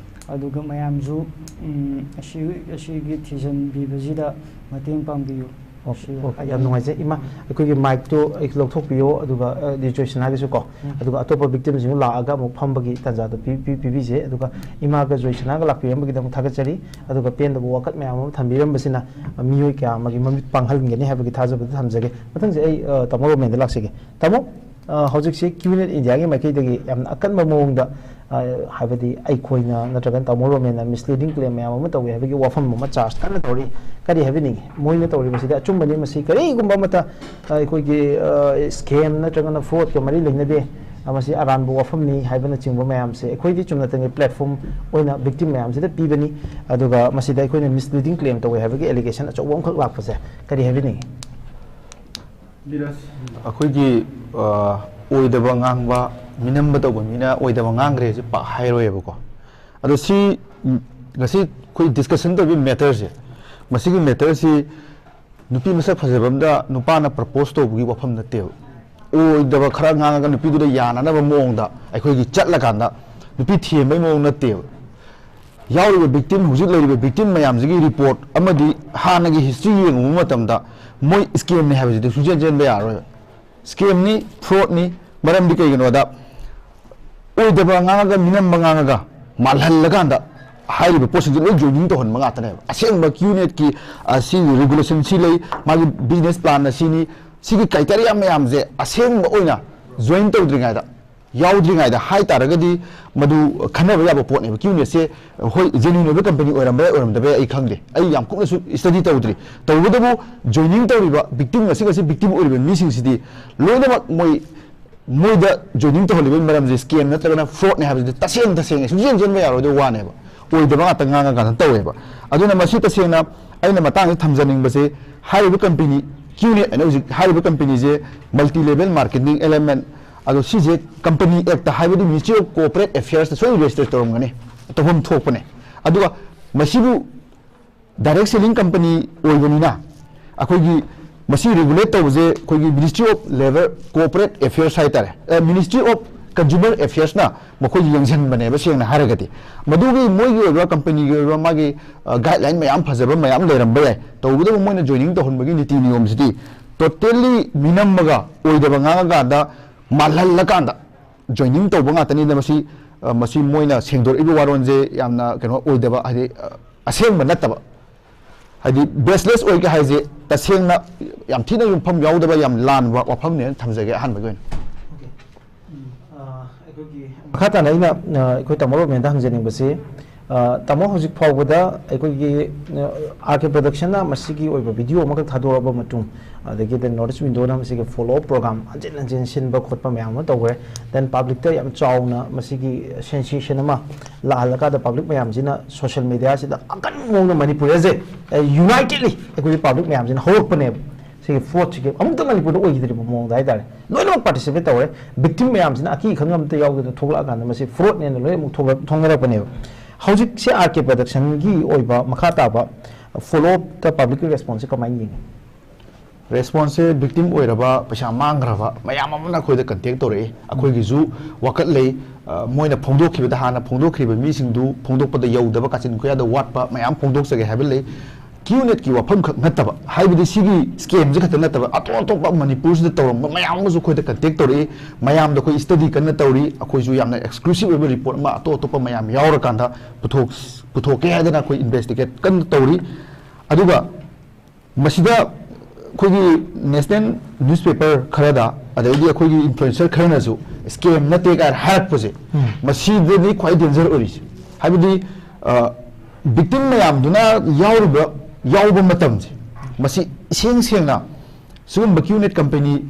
ꯑꯗꯨꯒ ꯃꯌꯥꯝꯁꯨ, ꯎꯝ, ꯑꯁꯤ, ꯑꯁꯤꯒꯤ ꯊꯤꯖꯤꯟꯕꯤꯕꯁꯤꯗ ꯃꯇꯦꯡ ꯄꯥꯡꯕꯤꯌꯨ꯫ Okay, ꯁꯤ okay, ꯌꯥꯝ ꯍꯥꯏꯖꯅꯤꯡꯉꯤ꯫ ꯅꯨꯡꯉꯥꯏꯖꯩ꯫ ꯏꯃꯥ, ꯑꯩꯈꯣꯏꯒꯤ micꯇꯣ ꯑꯩ ꯂꯧꯊꯣꯛꯄꯤꯌꯣ, ꯑꯗꯨꯒ, ꯑ, ꯖꯣꯏꯁꯅꯥꯒꯤꯁꯨ ꯀꯣ, ꯎꯝ꯫ ꯑꯗꯨꯒ ꯑꯇꯣꯞꯄ victimꯁꯤꯡꯁꯨ ꯂꯥꯛꯑꯒ ꯑꯃꯨꯛ ꯐꯝꯕꯒꯤ ꯇꯥꯟꯖꯥꯗꯣ ꯄꯤ-, ꯄꯤ-, ꯄꯤꯕꯤꯁꯦ꯫ ꯑꯗꯨꯒ ꯏꯃꯥꯒ ꯖꯣꯏꯁꯅꯥꯒ ꯂꯥꯛꯄꯤꯔꯝꯕꯒꯤꯗꯃꯛ ꯊꯥꯒꯠꯆꯔꯤ꯫ ꯑꯗꯨꯒ ꯄꯦꯟꯗꯕ ꯋꯥꯀꯠ ꯃꯌꯥꯝ ꯑꯃ ꯊꯝꯕꯤꯔꯝꯕꯁꯤꯅ ꯃꯤꯑꯣꯏ ꯀꯌꯥ ꯑꯃꯒꯤ ꯃꯃꯤꯠ ꯄꯥꯡꯍꯟꯒꯅꯤ ꯍꯥꯏꯕꯒꯤ ꯊꯥꯖꯕꯗꯨ ꯊꯝꯖꯒꯦ꯫ ꯃꯊꯪꯁꯦ ꯑꯩ, ꯑ, ꯇꯥꯃꯣ ꯔꯣꯃꯦꯟꯗ ꯂꯥꯛꯆꯒꯦ꯫ ꯇꯥꯃꯣ, ꯑ, ꯍꯧꯖꯤꯛꯁꯦ Q Net Indiaꯒꯤ ꯃꯥꯏꯀꯩꯗꯒꯤ ꯌꯥꯝꯅ ꯑꯀꯟꯕ ꯃꯑꯣꯡꯗ, ꯑ, ꯍꯥꯏꯕꯗꯤ ꯑꯩꯈꯣꯏꯅ ꯅꯠꯇ꯭ꯔꯒꯅ ꯇꯥꯃꯣ ꯔꯣꯃꯦꯟꯅ misleading claim ꯃꯌꯥꯝ ꯑꯃ ꯇꯧꯏ ꯍꯥꯏꯕꯒꯤ ꯋꯥꯐꯝ ꯑꯃ charge ꯀꯟꯅ ꯇꯧꯔꯤ꯫ ꯀꯔꯤ ꯍꯥꯏꯕꯤꯅꯤꯡꯉꯤ? ꯃꯣꯏꯅ ꯇꯧꯔꯤꯕꯁꯤꯗꯤ ꯑꯆꯨꯝꯕꯅꯤ, ꯃꯁꯤ ꯀꯔꯤꯒꯨꯝꯕ ꯑꯃꯠꯇ, ꯑ, ꯑꯩꯈꯣꯏꯒꯤ, ꯑ, scam ꯅꯠꯇ꯭ꯔꯒꯅ fraudꯀ ꯃꯔꯤ ꯂꯩꯅꯗꯦ, ꯑ, ꯃꯁꯤ ꯑꯔꯥꯟꯕ ꯋꯥꯐꯝꯅꯤ ꯍꯥꯏꯕꯅꯆꯤꯡꯕ ꯃꯌꯥꯝꯁꯦ꯫ ꯑꯩꯈꯣꯏꯗꯤ ꯆꯨꯝꯅꯇꯪꯒꯤ platform ꯑꯣꯏꯅ victim ꯃꯌꯥꯝꯁꯤꯗ ꯄꯤꯕꯅꯤ, ꯑꯗꯨꯒ ꯃꯁꯤꯗ ꯑꯩꯈꯣꯏꯅ misleading claim ꯇꯧꯏ ꯍꯥꯏꯕꯒꯤ allegation ꯑꯆꯧꯕ ꯑꯃꯈꯛ ꯂꯥꯛꯄꯁꯦ ꯀꯔꯤ ꯍꯥꯏꯕꯤꯅꯤꯡꯉꯤ? ꯑꯩꯈꯣꯏꯒꯤ, ꯑ, ꯑꯣꯏꯗꯕ ꯉꯥꯡꯕ, ꯃꯤꯅꯝꯕ ꯇꯧꯕ ꯃꯤꯅ ꯑꯣꯏꯗꯕ ꯉꯥꯡꯈ꯭ꯔꯦꯁꯦ ꯄꯥꯛ ꯍꯥꯏꯔꯣꯏꯕꯀꯣ꯫ ꯑꯗꯣ ꯁꯤ, ꯎꯝ, ꯉꯁꯤ ꯑꯩꯈꯣꯏ discussion ꯇꯧꯔꯤꯕ matterꯁꯦ, ꯃꯁꯤꯒꯤ matterꯁꯤ ꯅꯨꯄꯤ ꯃꯁꯛ ꯐꯖꯕ ꯑꯝꯗ ꯅꯨꯄꯥꯅ ꯄ꯭ꯔꯄꯣꯁ ꯇꯧꯕꯒꯤ ꯋꯥꯐꯝ ꯅꯠꯇꯦꯕ꯫ ꯑꯣꯏꯗꯕ ꯈꯔ ꯉꯥꯡꯉꯒ ꯅꯨꯄꯤꯗꯨꯗ ꯌꯥꯅꯅꯕ ꯃꯑꯣꯡꯗ ꯑꯩꯈꯣꯏꯒꯤ ꯆꯠꯂꯀꯥꯟꯗ ꯅꯨꯄꯤ ꯊꯦꯝꯕꯒꯤ ꯃꯑꯣꯡ ꯅꯠꯇꯦꯕ꯫ ꯌꯥꯎꯔꯤꯕ ꯚꯤꯛꯇꯤꯝ, ꯍꯧꯖꯤꯛ ꯂꯩꯔꯤꯕ ꯚꯤꯛꯇꯤꯝ ꯃꯌꯥꯝꯁꯤꯒꯤ ꯔꯤꯄꯣꯔꯠ ꯑꯃꯗꯤ ꯍꯥꯟꯅꯒꯤ ꯍꯤꯁꯇ꯭ꯔꯤ ꯌꯦꯡꯉꯨꯕ ꯃꯇꯝꯗ ꯃꯣꯏ ꯁ꯭ꯀꯦꯝꯅꯤ ꯍꯥꯏꯕꯁꯤꯗꯤ ꯁꯨꯡꯆꯦꯟ ꯆꯦꯟꯕ ꯌꯥꯔꯔꯣꯏꯕ꯫ ꯁ꯭ꯀꯦꯝꯅꯤ, ꯐ꯭ꯔꯣꯗꯅꯤ꯫ ꯃꯔꯝꯗꯤ ꯀꯩꯒꯤꯅꯣꯗ, ꯑꯣꯏꯗꯕ ꯉꯥꯡꯉꯒ, ꯃꯤꯅꯝꯕ ꯉꯥꯡꯉꯒ, ꯃꯥꯜꯍꯜꯂꯀꯥꯟꯗ ꯍꯥꯏꯔꯤꯕ ꯄꯣꯠꯁꯤꯡꯁꯦ ꯂꯣꯏ ꯖꯣꯏꯅꯤꯡ ꯇꯧꯍꯟꯕ ꯉꯥꯛꯇꯅꯦꯕ꯫ ꯑꯁꯦꯡꯕ ꯀ꯭ꯌꯨꯅꯦꯠꯀꯤ, ꯑ, ꯁꯤ ꯔꯤꯒꯨꯂꯦꯁꯟ ꯁꯤ ꯂꯩ, ꯃꯥꯒꯤ ꯕꯤꯖꯤꯅꯦꯁ ꯄ꯭ꯂꯥꯟꯅ ꯁꯤꯅꯤ, ꯁꯤꯒꯤ ꯀ꯭ꯔꯥꯏꯇꯦꯔꯤꯌꯥ ꯃꯌꯥꯝꯁꯦ ꯑꯁꯦꯡꯕ ꯑꯣꯏꯅ ꯖꯣꯏꯟ ꯇꯧꯗ꯭ꯔꯤꯉꯩꯗ, ꯌꯥꯎꯗ꯭ꯔꯤꯉꯩꯗ ꯍꯥꯏ ꯇꯥꯔꯒꯗꯤ ꯃꯗꯨ ꯈꯟꯅꯕ ꯌꯥꯕ ꯄꯣꯠꯅꯦꯕ꯫ ꯀ꯭ꯌꯨꯅꯦꯠꯁꯦ, ꯍꯣꯏ, ꯖꯦꯅ꯭ꯌꯨꯟ ꯑꯣꯏꯕ ꯀꯝꯄꯅꯤ ꯑꯣꯏꯔꯝꯕ ꯌꯥꯏ, ꯑꯣꯏꯔꯝꯗꯕ ꯌꯥꯏ, ꯑꯩ ꯈꯪꯗꯦ, ꯑꯩ ꯌꯥꯝ ꯀꯨꯞꯅꯁꯨ ꯁ꯭ꯇꯗꯤ ꯇꯧꯗ꯭ꯔꯤ꯫ ꯇꯧꯕꯇꯕꯨ ꯖꯣꯏꯅꯤꯡ ꯇꯧꯔꯤꯕ ꯚꯤꯛꯇꯤꯝ, ꯉꯁꯤ ꯉꯁꯤ ꯚꯤꯛꯇꯤꯝ ꯑꯣꯏꯔꯤꯕ ꯃꯤꯁꯤꯡꯁꯤꯗꯤ ꯂꯣꯏꯅꯃꯛ ꯃꯣꯏ ꯃꯣꯏꯗ ꯖꯣꯏꯅꯤꯡ ꯇꯧꯍꯜꯂꯤꯕꯒꯤ ꯃꯔꯝꯁꯦ ꯁ꯭ꯀꯦꯝ ꯅꯠꯇ꯭ꯔꯒꯅ ꯐ꯭ꯔꯣꯗꯅꯦ ꯍꯥꯏꯕꯁꯤꯗꯤ ꯇꯁꯦꯡ ꯇꯁꯦꯡꯅ ꯁꯨꯡꯆꯦꯟ ꯆꯦꯟꯕ ꯌꯥꯔꯣꯏꯗꯕ ꯋꯥꯅꯦꯕ꯫ ꯑꯣꯏꯗꯕ ꯉꯥꯛꯇ ꯉꯥꯡꯉꯀꯥꯟꯗ ꯇꯧꯋꯦꯕ꯫ ꯑꯗꯨꯅ ꯃꯁꯤ ꯇꯁꯦꯡꯅ ꯑꯩꯅ ꯃꯇꯥꯡꯁꯤꯗ ꯊꯝꯖꯅꯤꯡꯕꯁꯦ, ꯍꯥꯏꯔꯤꯕ ꯀꯝꯄꯦꯅꯤ, ꯀ꯭ꯌꯨꯅꯦꯠ ꯍꯥꯏꯅ ꯍꯧꯖꯤꯛ ꯍꯥꯏꯔꯤꯕ ꯀꯝꯄꯦꯅꯤꯁꯦ ꯃꯜꯇꯤ ꯂꯦꯚꯦꯜ ꯃꯥꯔꯀꯦꯇꯤꯡ ꯑꯦꯂꯦꯃꯦꯟ, ꯑꯗꯣ ꯁꯤꯁꯦ ꯀꯝꯄꯅꯤ ꯑꯦꯛꯇ ꯍꯥꯏꯕꯗꯤ ꯃꯤꯅꯤꯁꯇ꯭ꯔꯤ ꯑꯣꯐ ꯀꯣꯑꯣꯄꯔꯦꯠ ꯑꯦꯐꯤꯌꯔꯁꯇ ꯁꯣꯏꯗꯅ ꯔꯦꯖꯤꯁꯇꯔ ꯇꯧꯔꯝꯒꯅꯤ, ꯇꯧꯐꯝ ꯊꯣꯛꯄꯅꯦ꯫ ꯑꯗꯨꯒ ꯃꯁꯤꯕꯨ ꯗꯥꯏꯔꯦꯛ ꯁꯦꯂꯤꯡ ꯀꯝꯄꯅꯤ ꯑꯣꯏꯕꯅꯤꯅ ꯑꯩꯈꯣꯏꯒꯤ ꯃꯁꯤ ꯔꯤꯒꯨꯂꯦꯠ ꯇꯧꯕꯁꯦ ꯑꯩꯈꯣꯏꯒꯤ ministry of labour cooperate affairs ꯍꯥꯏꯇꯥꯔꯦ, ꯃꯤꯅꯤꯁꯇ꯭ꯔꯤ ꯑꯣꯐ ꯀꯟꯖꯨꯃꯔ ꯑꯦꯐꯤꯌꯔꯁꯅ ꯃꯈꯣꯏꯒꯤ ꯌꯦꯡꯁꯤꯟꯕꯅꯦꯕ꯫ ꯁꯦꯡꯅ ꯍꯥꯏꯔꯒꯗꯤ ꯃꯗꯨꯒꯤ ꯃꯣꯏꯒꯤ ꯑꯣꯏꯕ ꯀꯝꯄꯅꯤꯒꯤ ꯑꯣꯏꯕ ꯃꯥꯒꯤ ꯒꯥꯏꯗꯂꯥꯏꯟ ꯃꯌꯥꯝ ꯐꯖꯕ ꯃꯌꯥꯝ ꯂꯩꯔꯝꯕ ꯌꯥꯏ, ꯇꯧꯕꯇꯕꯨ ꯃꯣꯏꯅ ꯖꯣꯏꯅꯤꯡ ꯇꯧꯍꯟꯕꯒꯤ ꯅꯤꯇꯤ ꯅꯤꯌꯣꯝꯁꯤꯗꯤ ꯇꯣꯇꯦꯜꯂꯤ ꯃꯤꯅꯝꯃꯒ ꯑꯣꯏꯗꯕ ꯉꯥꯡꯉꯀꯥꯟꯗ ꯃꯥꯜꯍꯜꯂꯀꯥꯟꯗ ꯖꯣꯏꯅꯤꯡ ꯇꯧꯕ ꯉꯥꯛꯇꯅꯤꯅ ꯃꯁꯤ, ꯑ, ꯃꯁꯤ ꯃꯣꯏꯅ ꯁꯦꯡꯗꯣꯔꯛꯏꯕ ꯋꯥꯔꯣꯜꯁꯦ ꯌꯥꯝꯅ ꯀꯩꯅꯣ ꯑꯣꯏꯗꯕ, ꯍꯥꯏꯗꯤ, ꯑ, ꯑꯁꯦꯡꯕ ꯅꯠꯇꯕ, ꯍꯥꯏꯗꯤ ꯕꯦꯁꯂꯦꯁ ꯑꯣꯏꯒꯦ ꯍꯥꯏꯁꯦ ꯇꯁꯦꯡꯅ ꯌꯥꯝ ꯊꯤꯅ ꯌꯨꯝꯐꯝ ꯌꯥꯎꯗꯕ ꯌꯥꯝ ꯂꯥꯟꯕ ꯋꯥꯐꯝꯅꯦꯅ ꯊꯝꯖꯒꯦ ꯑꯍꯥꯟꯕꯒꯤ ꯑꯣꯏꯅ꯫ ꯃꯈꯥ ꯇꯥꯅ ꯑꯩꯅ, ꯑ, ꯑꯩꯈꯣꯏ ꯇꯥꯃꯣ ꯔꯣꯃꯦꯟꯗ ꯍꯪꯖꯅꯤꯡꯕꯁꯤ, ꯑ, ꯇꯥꯃꯣ, ꯍꯧꯖꯤꯛ ꯐꯥꯎꯕꯗ ꯑꯩꯈꯣꯏꯒꯤ, ꯑ, ꯑꯥꯔ ꯀꯦ ꯄ꯭ꯔꯗꯛꯁꯟꯅ ꯃꯁꯤꯒꯤ ꯑꯣꯏꯕ ꯚꯤꯗꯤꯑꯣ ꯑꯃꯈꯛ ꯊꯥꯗꯣꯔꯛꯑꯕ ꯃꯇꯨꯡ, ꯑꯗꯒꯤ ꯗꯦꯟ ꯅꯣꯔꯠ ꯏꯁ ꯋꯤꯟꯗꯣꯅ ꯃꯁꯤꯒꯤ ꯐꯣꯂꯣ ꯑꯞ ꯄ꯭ꯔꯣꯒ꯭ꯔꯥꯝ ꯍꯟꯖꯤꯟ ꯍꯟꯖꯤꯟ ꯁꯤꯟꯕ ꯈꯣꯠꯄ ꯃꯌꯥꯝ ꯑꯃ ꯇꯧꯈ꯭ꯔꯦ꯫ ꯗꯦꯟ ꯄꯕ꯭ꯂꯤꯛꯇ ꯌꯥꯝ ꯆꯥꯎꯅ ꯃꯁꯤꯒꯤ ꯁꯦꯟꯁꯦꯁꯟ ꯑꯃ ꯂꯥꯛꯍꯜꯂꯀꯥꯟꯗ ꯄꯕ꯭ꯂꯤꯛ ꯃꯌꯥꯝꯁꯤꯅ ꯁꯣꯁꯤꯌꯦꯜ ꯃꯤꯗꯤꯌꯥꯁꯤꯗ ꯑꯀꯟꯕ ꯃꯑꯣꯡꯗ ꯃꯅꯤꯄꯨꯔꯁꯦ ꯌꯨꯅꯥꯏꯇꯦꯗꯂꯤ ꯑꯩꯈꯣꯏꯒꯤ ꯄꯕ꯭ꯂꯤꯛ ꯃꯌꯥꯝꯁꯤꯅ ꯍꯧꯔꯛꯄꯅꯦꯕ꯫ ꯁꯤꯒꯤ ꯐ꯭ꯔꯣꯗꯁꯤꯒꯤ ꯑꯃꯨꯛꯇ ꯃꯅꯤꯄꯨꯔꯗ ꯑꯣꯏꯈꯤꯗ꯭ꯔꯤꯕ ꯃꯑꯣꯡꯗ ꯍꯥꯏꯇꯥꯔꯦ꯫ ꯂꯣꯏꯅꯃꯛ ꯄꯥꯔꯇꯤꯁꯤꯄꯦꯠ ꯇꯧꯔꯦ, ꯚꯤꯛꯇꯤꯝ ꯃꯌꯥꯝꯁꯤꯅ ꯑꯀꯤ ꯑꯈꯪ ꯑꯝꯇ ꯌꯥꯎꯗꯅ ꯊꯣꯛꯂꯛꯑꯀꯥꯟꯗ ꯃꯁꯤ ꯐ꯭ꯔꯣꯗꯅꯦꯅ ꯂꯣꯏꯅꯃꯛ ꯊꯣꯛꯂꯛ-, ꯊꯣꯛꯅꯔꯛꯄꯅꯦꯕ꯫ ꯍꯧꯖꯤꯛꯁꯦ ꯑꯥꯔ ꯀꯦ ꯄ꯭ꯔꯗꯛꯁꯟꯒꯤ ꯑꯣꯏꯕ ꯃꯈꯥ ꯇꯥꯕ ꯐꯣꯂꯣ ꯑꯞꯇ ꯄꯕ꯭ꯂꯤꯛꯀꯤ ꯔꯦꯁꯄꯣꯟꯁꯁꯦ ꯀꯃꯥꯏꯅ ꯌꯦꯡꯉꯤ? ꯔꯦꯁꯄꯣꯟꯁꯁꯦ ꯕꯤꯛꯇꯤꯝ ꯑꯣꯏꯔꯕ, ꯄꯩꯁꯥ ꯃꯥꯡꯈ꯭ꯔꯕ ꯃꯌꯥꯝ ꯑꯃꯅ ꯑꯩꯈꯣꯏꯗ ꯀꯟꯇꯦꯛ ꯇꯧꯔꯛꯏ꯫ ꯑꯩꯈꯣꯏꯒꯤꯁꯨ ꯋꯥꯀꯠ ꯂꯩ꯫ ꯑ, ꯃꯣꯏꯅ ꯐꯣꯡꯗꯣꯛꯈꯤꯕꯗ, ꯍꯥꯟꯅ ꯐꯣꯡꯗꯣꯛꯈ꯭ꯔꯤꯕ ꯃꯤꯁꯤꯡꯗꯨ ꯐꯣꯡꯗꯣꯛꯄꯗ ꯌꯧꯗꯕ, ꯀꯥꯆꯤꯟ ꯀꯣꯌꯥꯗ ꯋꯥꯠꯄ ꯃꯌꯥꯝ ꯐꯣꯡꯗꯣꯛꯆꯒꯦ ꯍꯥꯏꯕ ꯂꯩ꯫ ꯀ꯭ꯌꯨꯅꯦꯠꯀꯤ ꯋꯥꯐꯝ ꯈꯛ ꯅꯠꯇꯕ, ꯍꯥꯏꯕꯗꯤ ꯁꯤꯒꯤ ꯁ꯭ꯀꯦꯝꯁꯦ ꯈꯛꯇ ꯅꯠꯇꯕ, ꯑꯇꯣꯞ ꯑꯇꯣꯞꯄ ꯃꯅꯤꯄꯨꯔꯁꯤꯗ ꯇꯧꯔꯝꯕ ꯃꯌꯥꯝ ꯑꯃꯁꯨ ꯑꯩꯈꯣꯏꯗ ꯀꯟꯇꯦꯛ ꯇꯧꯔꯛꯏ꯫ ꯃꯌꯥꯝꯗ ꯑꯩꯈꯣꯏ ꯁ꯭ꯇꯗꯤ ꯀꯟꯅ ꯇꯧꯔꯤ꯫ ꯑꯩꯈꯣꯏꯁꯨ ꯌꯥꯝꯅ ꯑꯦꯛꯁꯀ꯭ꯂꯨꯁꯤꯞ ꯑꯣꯏꯕ ꯔꯤꯄꯣꯔꯠ ꯑꯃ ꯑꯇꯣꯞ ꯑꯇꯣꯞꯄ ꯃꯌꯥꯝ ꯌꯥꯎꯔꯀꯥꯟꯗ ꯄꯨꯊꯣꯛ-, ꯄꯨꯊꯣꯛꯀꯦ ꯍꯥꯏꯗꯅ ꯑꯩꯈꯣꯏ ꯏꯟꯚꯦꯁꯇꯤꯒꯦꯠ ꯀꯟꯅ ꯇꯧꯔꯤ꯫ ꯑꯗꯨꯒ ꯃꯁꯤꯗ ꯑꯩꯈꯣꯏꯒꯤ ꯅꯦꯁꯅꯦꯜ ꯅ꯭ꯌꯨꯁꯄꯦꯄꯔ ꯈꯔꯗ, ꯑꯗꯩꯗꯤ ꯑꯩꯈꯣꯏꯒꯤ ꯏꯟꯐ꯭ꯂꯨꯑꯦꯟꯁꯔ ꯈꯔꯅꯁꯨ ꯁ꯭ꯀꯦꯝ ꯅꯠꯇꯦ ꯀꯥꯏꯅ ꯍꯥꯏꯔꯛꯄꯁꯦ, ꯎꯝ꯫ ꯃꯁꯤꯗꯅꯤ ꯈ꯭ꯋꯥꯏ ꯗꯦꯟꯖꯔ ꯑꯣꯏꯔꯤꯁꯦ꯫ ꯍꯥꯏꯕꯗꯤ, ꯑ, ꯚꯤꯛꯇꯤꯝ ꯃꯌꯥꯝꯗꯨꯅ ꯌꯥꯎꯔꯤꯕ, ꯌꯥꯎꯕ ꯃꯇꯝꯁꯦ, ꯃꯁꯤ ꯏꯁꯦꯡ ꯁꯦꯡꯅ ꯁꯤꯒꯨꯝꯕ ꯀ꯭ꯌꯨꯅꯦꯠ ꯀꯝꯄꯦꯅꯤ,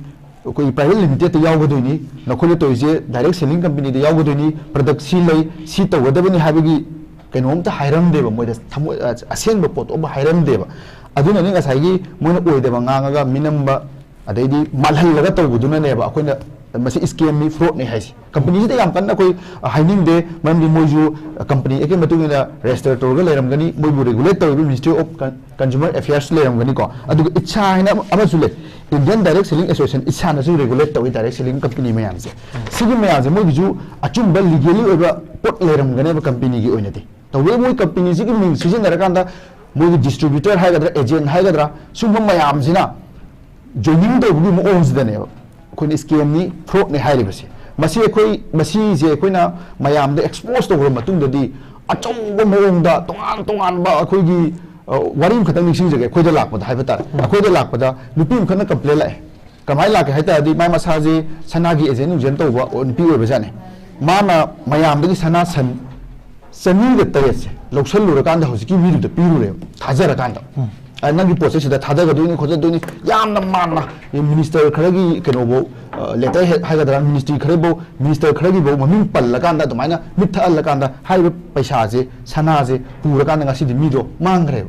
ꯑꯩꯈꯣꯏꯒꯤ ꯄ꯭ꯔꯥꯏꯚꯦꯠ ꯂꯤꯃꯤꯇꯦꯠꯇ ꯌꯥꯎꯒꯗꯣꯏꯅꯤ, ꯅꯈꯣꯏꯅ ꯇꯧꯔꯤꯁꯦ ꯗꯥꯏꯔꯦꯛ ꯁꯦꯂꯤꯡ ꯀꯝꯄꯦꯅꯤꯗ ꯌꯥꯎꯒꯗꯣꯏꯅꯤ, ꯄ꯭ꯔꯗꯛ ꯁꯤ ꯂꯩ, ꯁꯤ ꯇꯧꯒꯗꯕꯅꯤ ꯍꯥꯏꯕꯒꯤ ꯀꯩꯅꯣꯝꯇ ꯍꯥꯏꯔꯝꯗꯦꯕ, ꯃꯣꯏꯗ ꯊꯃꯣꯏ-, ꯑ, ꯑꯁꯦꯡꯕ ꯄꯣꯠꯇꯣ ꯑꯃ ꯍꯥꯏꯔꯝꯗꯦꯕ꯫ ꯑꯗꯨꯅꯅꯤ ꯉꯁꯥꯏꯒꯤ ꯃꯣꯏꯅ ꯑꯣꯏꯗꯕ ꯉꯥꯡꯉꯒ ꯃꯤꯅꯝꯕ, ꯑꯗꯩꯗꯤ ꯃꯥꯜꯍꯜꯂꯒ ꯇꯧꯕꯗꯨꯅꯅꯦꯕ ꯑꯩꯈꯣꯏꯅ ꯃꯁꯤ ꯁ꯭ꯀꯦꯝꯅꯤ, ꯐ꯭ꯔꯣꯗꯅꯤ ꯍꯥꯏꯁꯦ꯫ ꯀꯝꯄꯅꯤꯁꯤꯗ ꯌꯥꯝ ꯀꯟꯅ ꯑꯩꯈꯣꯏ ꯍꯥꯏꯅꯤꯡꯗꯦ, ꯃꯔꯝꯗꯤ ꯃꯣꯏꯁꯨ ꯀꯝꯄꯅꯤ ꯑꯦꯛꯀꯤ ꯃꯇꯨꯡ ꯏꯟꯅ ꯔꯦꯖꯤꯁꯇꯔ ꯇꯧꯔꯒ ꯂꯩꯔꯝꯒꯅꯤ, ꯃꯣꯏꯕꯨ ꯔꯦꯒꯨꯂꯦꯠ ꯇꯧꯔꯤꯕ ꯃꯤꯅꯤꯁꯇ꯭ꯔꯤ ꯑꯣꯐ ꯀꯟꯖꯨꯃꯔ ꯑꯦꯐꯤꯌꯔꯁ ꯂꯩꯔꯝꯒꯅꯤꯀꯣ꯫ ꯑꯗꯨꯒ ꯏꯠꯁꯥ ꯍꯥꯏꯅ ꯑꯃ-, ꯑꯃꯁꯨ ꯂꯩ, Indian direct selling association, ꯏꯠꯁꯥꯅꯁꯨ regulate ꯇꯧꯏ ꯗꯥꯏꯔꯦꯛ ꯁꯦꯂꯤꯡ ꯀꯝꯄꯅꯤ ꯃꯌꯥꯝꯁꯦ꯫ ꯁꯤꯒꯤ ꯃꯌꯥꯝꯁꯦ ꯃꯣꯏꯒꯤꯁꯨ ꯑꯆꯨꯝꯕ ꯂꯤꯒꯦꯂꯤ ꯑꯣꯏꯕ ꯄꯣꯠ ꯂꯩꯔꯝꯒꯅꯦꯕ ꯀꯝꯄꯅꯤꯒꯤ ꯑꯣꯏꯅꯗꯤ꯫ ꯇꯧꯕꯇꯕꯨ ꯃꯣꯏ ꯀꯝꯄꯅꯤꯁꯤꯒꯤ ꯃꯤꯡ ꯁꯤꯖꯤꯟꯅꯔꯀꯥꯟꯗ ꯃꯣꯏꯒꯤ ꯗꯤꯁꯇ꯭ꯔꯤꯕ꯭ꯌꯨꯇꯔ ꯍꯥꯏꯒꯗ꯭ꯔꯥ, ꯑꯦꯖꯦꯟ ꯍꯥꯏꯒꯗ꯭ꯔꯥ, ꯁꯨꯝꯕ ꯃꯌꯥꯝꯁꯤꯅ ꯖꯣꯏꯅꯤꯡ ꯇꯧꯕꯒꯤ ꯃꯑꯣꯡꯁꯤꯗꯅꯦꯕ ꯑꯩꯈꯣꯏꯅ ꯁ꯭ꯀꯦꯝꯅꯤ, ꯐ꯭ꯔꯣꯗꯅꯤ ꯍꯥꯏꯔꯤꯕꯁꯦ꯫ ꯃꯁꯤ ꯑꯩꯈꯣꯏ, ꯃꯁꯤꯁꯦ ꯑꯩꯈꯣꯏꯅ ꯃꯌꯥꯝꯗ ꯑꯦꯛꯁꯄꯣꯖ ꯇꯧꯈ꯭ꯔ ꯃꯇꯨꯡꯗꯗꯤ ꯑꯆꯧꯕ ꯃꯑꯣꯡꯗ ꯇꯣꯉꯥꯟ ꯇꯣꯉꯥꯟꯕ ꯑꯩꯈꯣꯏꯒꯤ, ꯑ, ꯋꯥꯔꯤ ꯑꯃꯈꯛꯇꯪ ꯅꯤꯡꯁꯤꯡꯖꯒꯦ꯫ ꯑꯩꯈꯣꯏꯗ ꯂꯥꯛꯄꯗ ꯍꯥꯏꯕ ꯇꯥꯔꯦ, ꯑꯩꯈꯣꯏꯗ ꯂꯥꯛꯄꯗ ꯅꯨꯄꯤ ꯑꯃꯈꯛꯅ ꯀꯝꯄ꯭ꯂꯦꯟ ꯂꯥꯛꯑꯦ꯫ ꯀꯃꯥꯏꯅ ꯂꯥꯛꯀꯦ ꯍꯥꯏ ꯇꯥꯔꯗꯤ, ꯃꯥꯏ ꯃꯁꯥꯁꯦ ꯁꯅꯥꯒꯤ ꯑꯦꯖꯦꯟ ꯅꯨꯡꯖꯦꯟ ꯇꯧꯕ ꯅꯨꯄꯤ ꯑꯣꯏꯕꯖꯥꯠꯅꯤ꯫ ꯃꯥꯅ ꯃꯌꯥꯝꯗꯒꯤ ꯁꯅꯥ ꯁꯟ ꯆꯅꯤꯒ ꯇꯔꯦꯠꯁꯦ ꯂꯧꯁꯜꯂꯨꯔꯀꯥꯟꯗ ꯍꯧꯖꯤꯛꯀꯤ ꯃꯤꯗꯨꯗ ꯄꯤꯔꯨꯔꯦꯕ, ꯊꯥꯖꯔꯀꯥꯟꯗ꯫ ꯑ, ꯅꯪꯒꯤ ꯄꯣꯠꯁꯦ ꯁꯤꯗ ꯊꯥꯗꯒꯗꯣꯏꯅꯤ, ꯈꯣꯠꯆꯗꯣꯏꯅꯤ, ꯌꯥꯝꯅ ꯃꯥꯟꯅ, ꯃꯤꯅꯤꯁꯇꯔ ꯈꯔꯒꯤ ꯀꯩꯅꯣꯐꯧ, ꯑ, ꯂꯦꯇꯔ ꯍꯦꯗ ꯍꯥꯏꯒꯗ꯭ꯔꯥ, ꯃꯤꯅꯤꯁꯇ꯭ꯔꯤ ꯈꯔꯐꯧ, ꯃꯤꯅꯤꯁꯇꯔ ꯈꯔꯒꯤꯐꯧ ꯃꯃꯤꯡ ꯄꯜꯂꯀꯥꯟꯗ, ꯑꯗꯨꯃꯥꯏꯅ ꯃꯤꯠ ꯊꯛꯍꯜꯂꯀꯥꯟꯗ ꯍꯥꯏꯔꯤꯕ ꯄꯩꯁꯥꯁꯦ, ꯁꯅꯥꯁꯦ ꯄꯨꯔꯀꯥꯟꯗ ꯉꯁꯤꯗꯤ ꯃꯤꯗꯣ ꯃꯥꯡꯈ꯭ꯔꯦꯕ꯫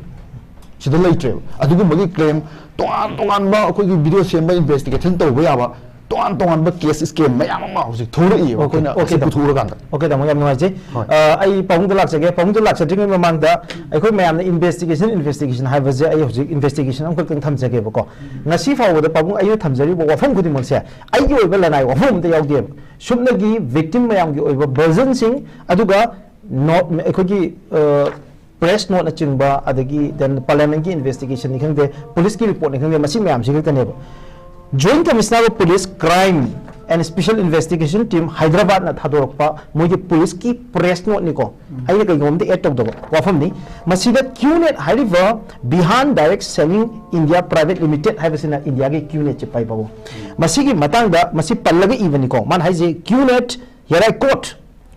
ꯁꯤꯗ ꯂꯩꯇ꯭ꯔꯦꯕ꯫ ꯑꯗꯨꯒꯨꯝꯕꯒꯤ ꯀ꯭ꯂꯦꯝ ꯇꯣꯉꯥꯟ ꯇꯣꯉꯥꯟꯕ ꯑꯩꯈꯣꯏꯒꯤ ꯚꯤꯗꯤꯑꯣ ꯁꯦꯝꯕ, ꯏꯟꯚꯦꯁꯇꯤꯒꯦꯁꯟ ꯇꯧꯕ ꯌꯥꯕ ꯇꯣꯉꯥꯟ ꯇꯣꯉꯥꯟꯕ ꯀꯦꯁ ꯁ꯭ꯀꯦꯝ ꯃꯌꯥꯝ ꯑꯃ ꯍꯧꯖꯤꯛ ꯊꯣꯛꯂꯛꯏꯕ, ꯑꯩꯈꯣꯏꯅ ꯑꯁꯤ ꯇꯥꯃꯣ꯫ ꯄꯨꯊꯣꯛꯎꯔꯀꯥꯟꯗ꯫ ꯑꯣꯀꯦ, ꯇꯥꯃꯣ, ꯌꯥꯝ ꯅꯨꯡꯉꯥꯏꯖꯩ꯫ ꯍꯣꯏ꯫ ꯑ, ꯑꯩ ꯄꯥꯕꯨꯡꯗ ꯂꯥꯛꯆꯒꯦ꯫ ꯄꯥꯕꯨꯡꯗ ꯂꯥꯛꯆꯗ꯭ꯔꯤꯉꯩ ꯃꯃꯥꯡꯗ ꯑꯩꯈꯣꯏ ꯃꯌꯥꯝꯅ ꯏꯟꯚꯦꯁꯇꯤꯒꯦꯁꯟ, ꯏꯟꯚꯦꯁꯇꯤꯒꯦꯁꯟ ꯍꯥꯏꯕꯁꯦ ꯑꯩ ꯍꯧꯖꯤꯛ ꯏꯟꯚꯦꯁꯇꯤꯒꯦꯁꯟ ꯑꯃꯈꯛꯇꯪ ꯊꯝꯖꯒꯦꯕꯀꯣ꯫ ꯉꯁꯤ ꯐꯥꯎꯕꯗ ꯄꯥꯕꯨꯡ ꯑꯩꯅ ꯊꯝꯖꯔꯤꯕ ꯋꯥꯐꯝ ꯈꯨꯗꯤꯡꯃꯛꯁꯦ ꯑꯩꯒꯤ ꯑꯣꯏꯕ ꯂꯅꯥꯏ ꯋꯥꯐꯝ ꯑꯃꯠꯇ ꯌꯥꯎꯗꯦꯕ꯫ ꯁꯨꯞꯅꯒꯤ ꯚꯤꯛꯇꯤꯝ ꯃꯌꯥꯝꯒꯤ ꯑꯣꯏꯕ ꯚꯔꯖꯟꯁꯤꯡ, ꯑꯗꯨꯒ ꯅꯣꯠ, ꯑꯩꯈꯣꯏꯒꯤ, ꯑ, ꯄ꯭ꯔꯦꯁ ꯅꯣꯠꯅꯆꯤꯡꯕ, ꯑꯗꯒꯤ then ꯄꯥꯔꯂꯤꯌꯥꯃꯦꯟꯠꯀꯤ ꯏꯟꯚꯦꯁꯇꯤꯒꯦꯁꯟꯅꯤ ꯈꯪꯗꯦ, ꯄꯨꯂꯤꯁꯀꯤ ꯔꯤꯄꯣꯔꯠꯅꯤ ꯈꯪꯗꯦ, ꯃꯁꯤ ꯃꯌꯥꯝꯁꯤ ꯈꯛꯇꯅꯦꯕ꯫ Joint Commissioner of Police, Crime and Special Investigation Team ꯍꯥꯏꯗ꯭ꯔꯕꯥꯗꯅ ꯊꯥꯗꯣꯔꯛꯄ ꯃꯣꯏꯒꯤ ꯄꯨꯂꯤꯁꯀꯤ ꯄ꯭ꯔꯦꯁ ꯅꯣꯠꯅꯤꯀꯣ꯫ ꯑꯩꯅ ꯀꯩꯒꯨꯝꯕ ꯑꯃꯗ ꯑꯦꯗ ꯇꯧꯗꯕ ꯋꯥꯐꯝꯅꯤ꯫ ꯃꯁꯤꯗ ꯀ꯭ꯌꯨꯅꯦꯠ ꯍꯥꯏꯔꯤꯕ Bihan Direct Selling India Private Limited ꯍꯥꯏꯕꯁꯤꯅ ꯏꯟꯗꯤꯌꯥꯒꯤ ꯀ꯭ꯌꯨꯅꯦꯠꯁꯦ ꯄꯥꯏꯕꯕꯨ꯫ ꯃꯁꯤꯒꯤ ꯃꯇꯥꯡꯗ ꯃꯁꯤ ꯄꯜꯂꯒ ꯏꯕꯅꯤꯀꯣ꯫ ꯃꯥꯅ ꯍꯥꯏꯁꯦ, "Q net, here I quote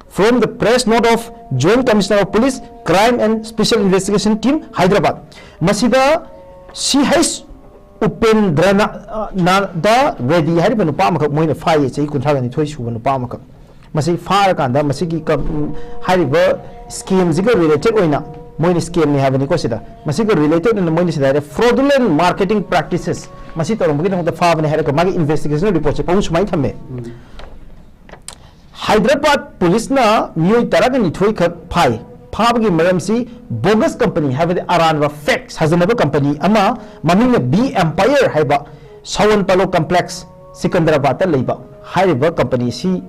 from the press note of Joint Commissioner of Police, Crime and Special Investigation Team, Hyderabad." ꯃꯁꯤꯗ ꯁꯤ ꯍꯩꯆ ꯎꯄꯦꯟꯗ꯭ꯔꯅꯥꯊ ꯔꯦꯗꯤ ꯍꯥꯏꯔꯤꯕ ꯅꯨꯄꯥ ꯑꯃꯈꯛ ꯃꯣꯏꯅ ꯐꯥꯏꯌꯦ, ꯆꯍꯤ ꯀꯨꯟꯊ꯭ꯔꯥꯒ ꯅꯤꯊꯣꯏ ꯁꯨꯕ ꯅꯨꯄꯥ ꯑꯃꯈꯛ꯫ ꯃꯁꯤ ꯐꯥꯔꯀꯥꯟꯗ ꯃꯁꯤꯒꯤ ꯀꯝ-, ꯍꯥꯏꯔꯤꯕ ꯁ꯭ꯀꯦꯝꯁꯤꯒ ꯔꯤꯂꯦꯇꯦꯗ ꯑꯣꯏꯅ, ꯃꯣꯏꯅ ꯁ꯭ꯀꯦꯝꯅꯤ ꯍꯥꯏꯕꯅꯤꯀꯣ ꯁꯤꯗ, ꯃꯁꯤꯒ ꯔꯤꯂꯦꯇꯦꯗ ꯑꯣꯏꯅ ꯃꯣꯏꯅ ꯁꯤꯗ ꯍꯥꯏꯔꯦ, "Fraudulent marketing practices" ꯃꯁꯤ ꯇꯧꯔꯝꯕꯒꯤꯗꯃꯛꯇ ꯐꯥꯕꯅꯤ ꯍꯥꯏꯔꯒ ꯃꯥꯒꯤ ꯏꯟꯚꯦꯁꯇꯤꯒꯦꯁꯟ ꯔꯤꯄꯣꯔꯠꯁꯦ ꯄꯥꯕꯨꯡ ꯁꯨꯃꯥꯏꯅ ꯊꯝꯃꯦ꯫ ꯍꯥꯏꯗ꯭ꯔꯕꯥꯗ ꯄꯨꯂꯤꯁꯅ ꯃꯤꯑꯣꯏ ꯇꯔꯥꯒ ꯅꯤꯊꯣꯏ ꯈꯛ ꯐꯥꯏ꯫ ꯐꯥꯕꯒꯤ ꯃꯔꯝꯁꯤ ꯕꯣꯒꯁ ꯀꯝꯄꯅꯤ, ꯍꯥꯏꯕꯗꯤ ꯑꯔꯥꯟꯕ, ꯐꯦꯛ ꯁꯥꯖꯤꯟꯅꯕ ꯀꯝꯄꯅꯤ ꯑꯃ, ꯃꯃꯤꯡꯅ ꯕꯤ ꯑꯦꯝꯄꯥꯌꯔ ꯍꯥꯏꯕ, ꯁꯋꯟ ꯄꯥꯂꯣ ꯀꯝꯄ꯭ꯂꯦꯛꯁ, ꯁꯤꯀꯟꯗꯔꯥꯕꯥꯗꯇ ꯂꯩꯕ ꯍꯥꯏꯔꯤꯕ ꯀꯝꯄꯅꯤ ꯑꯁꯤ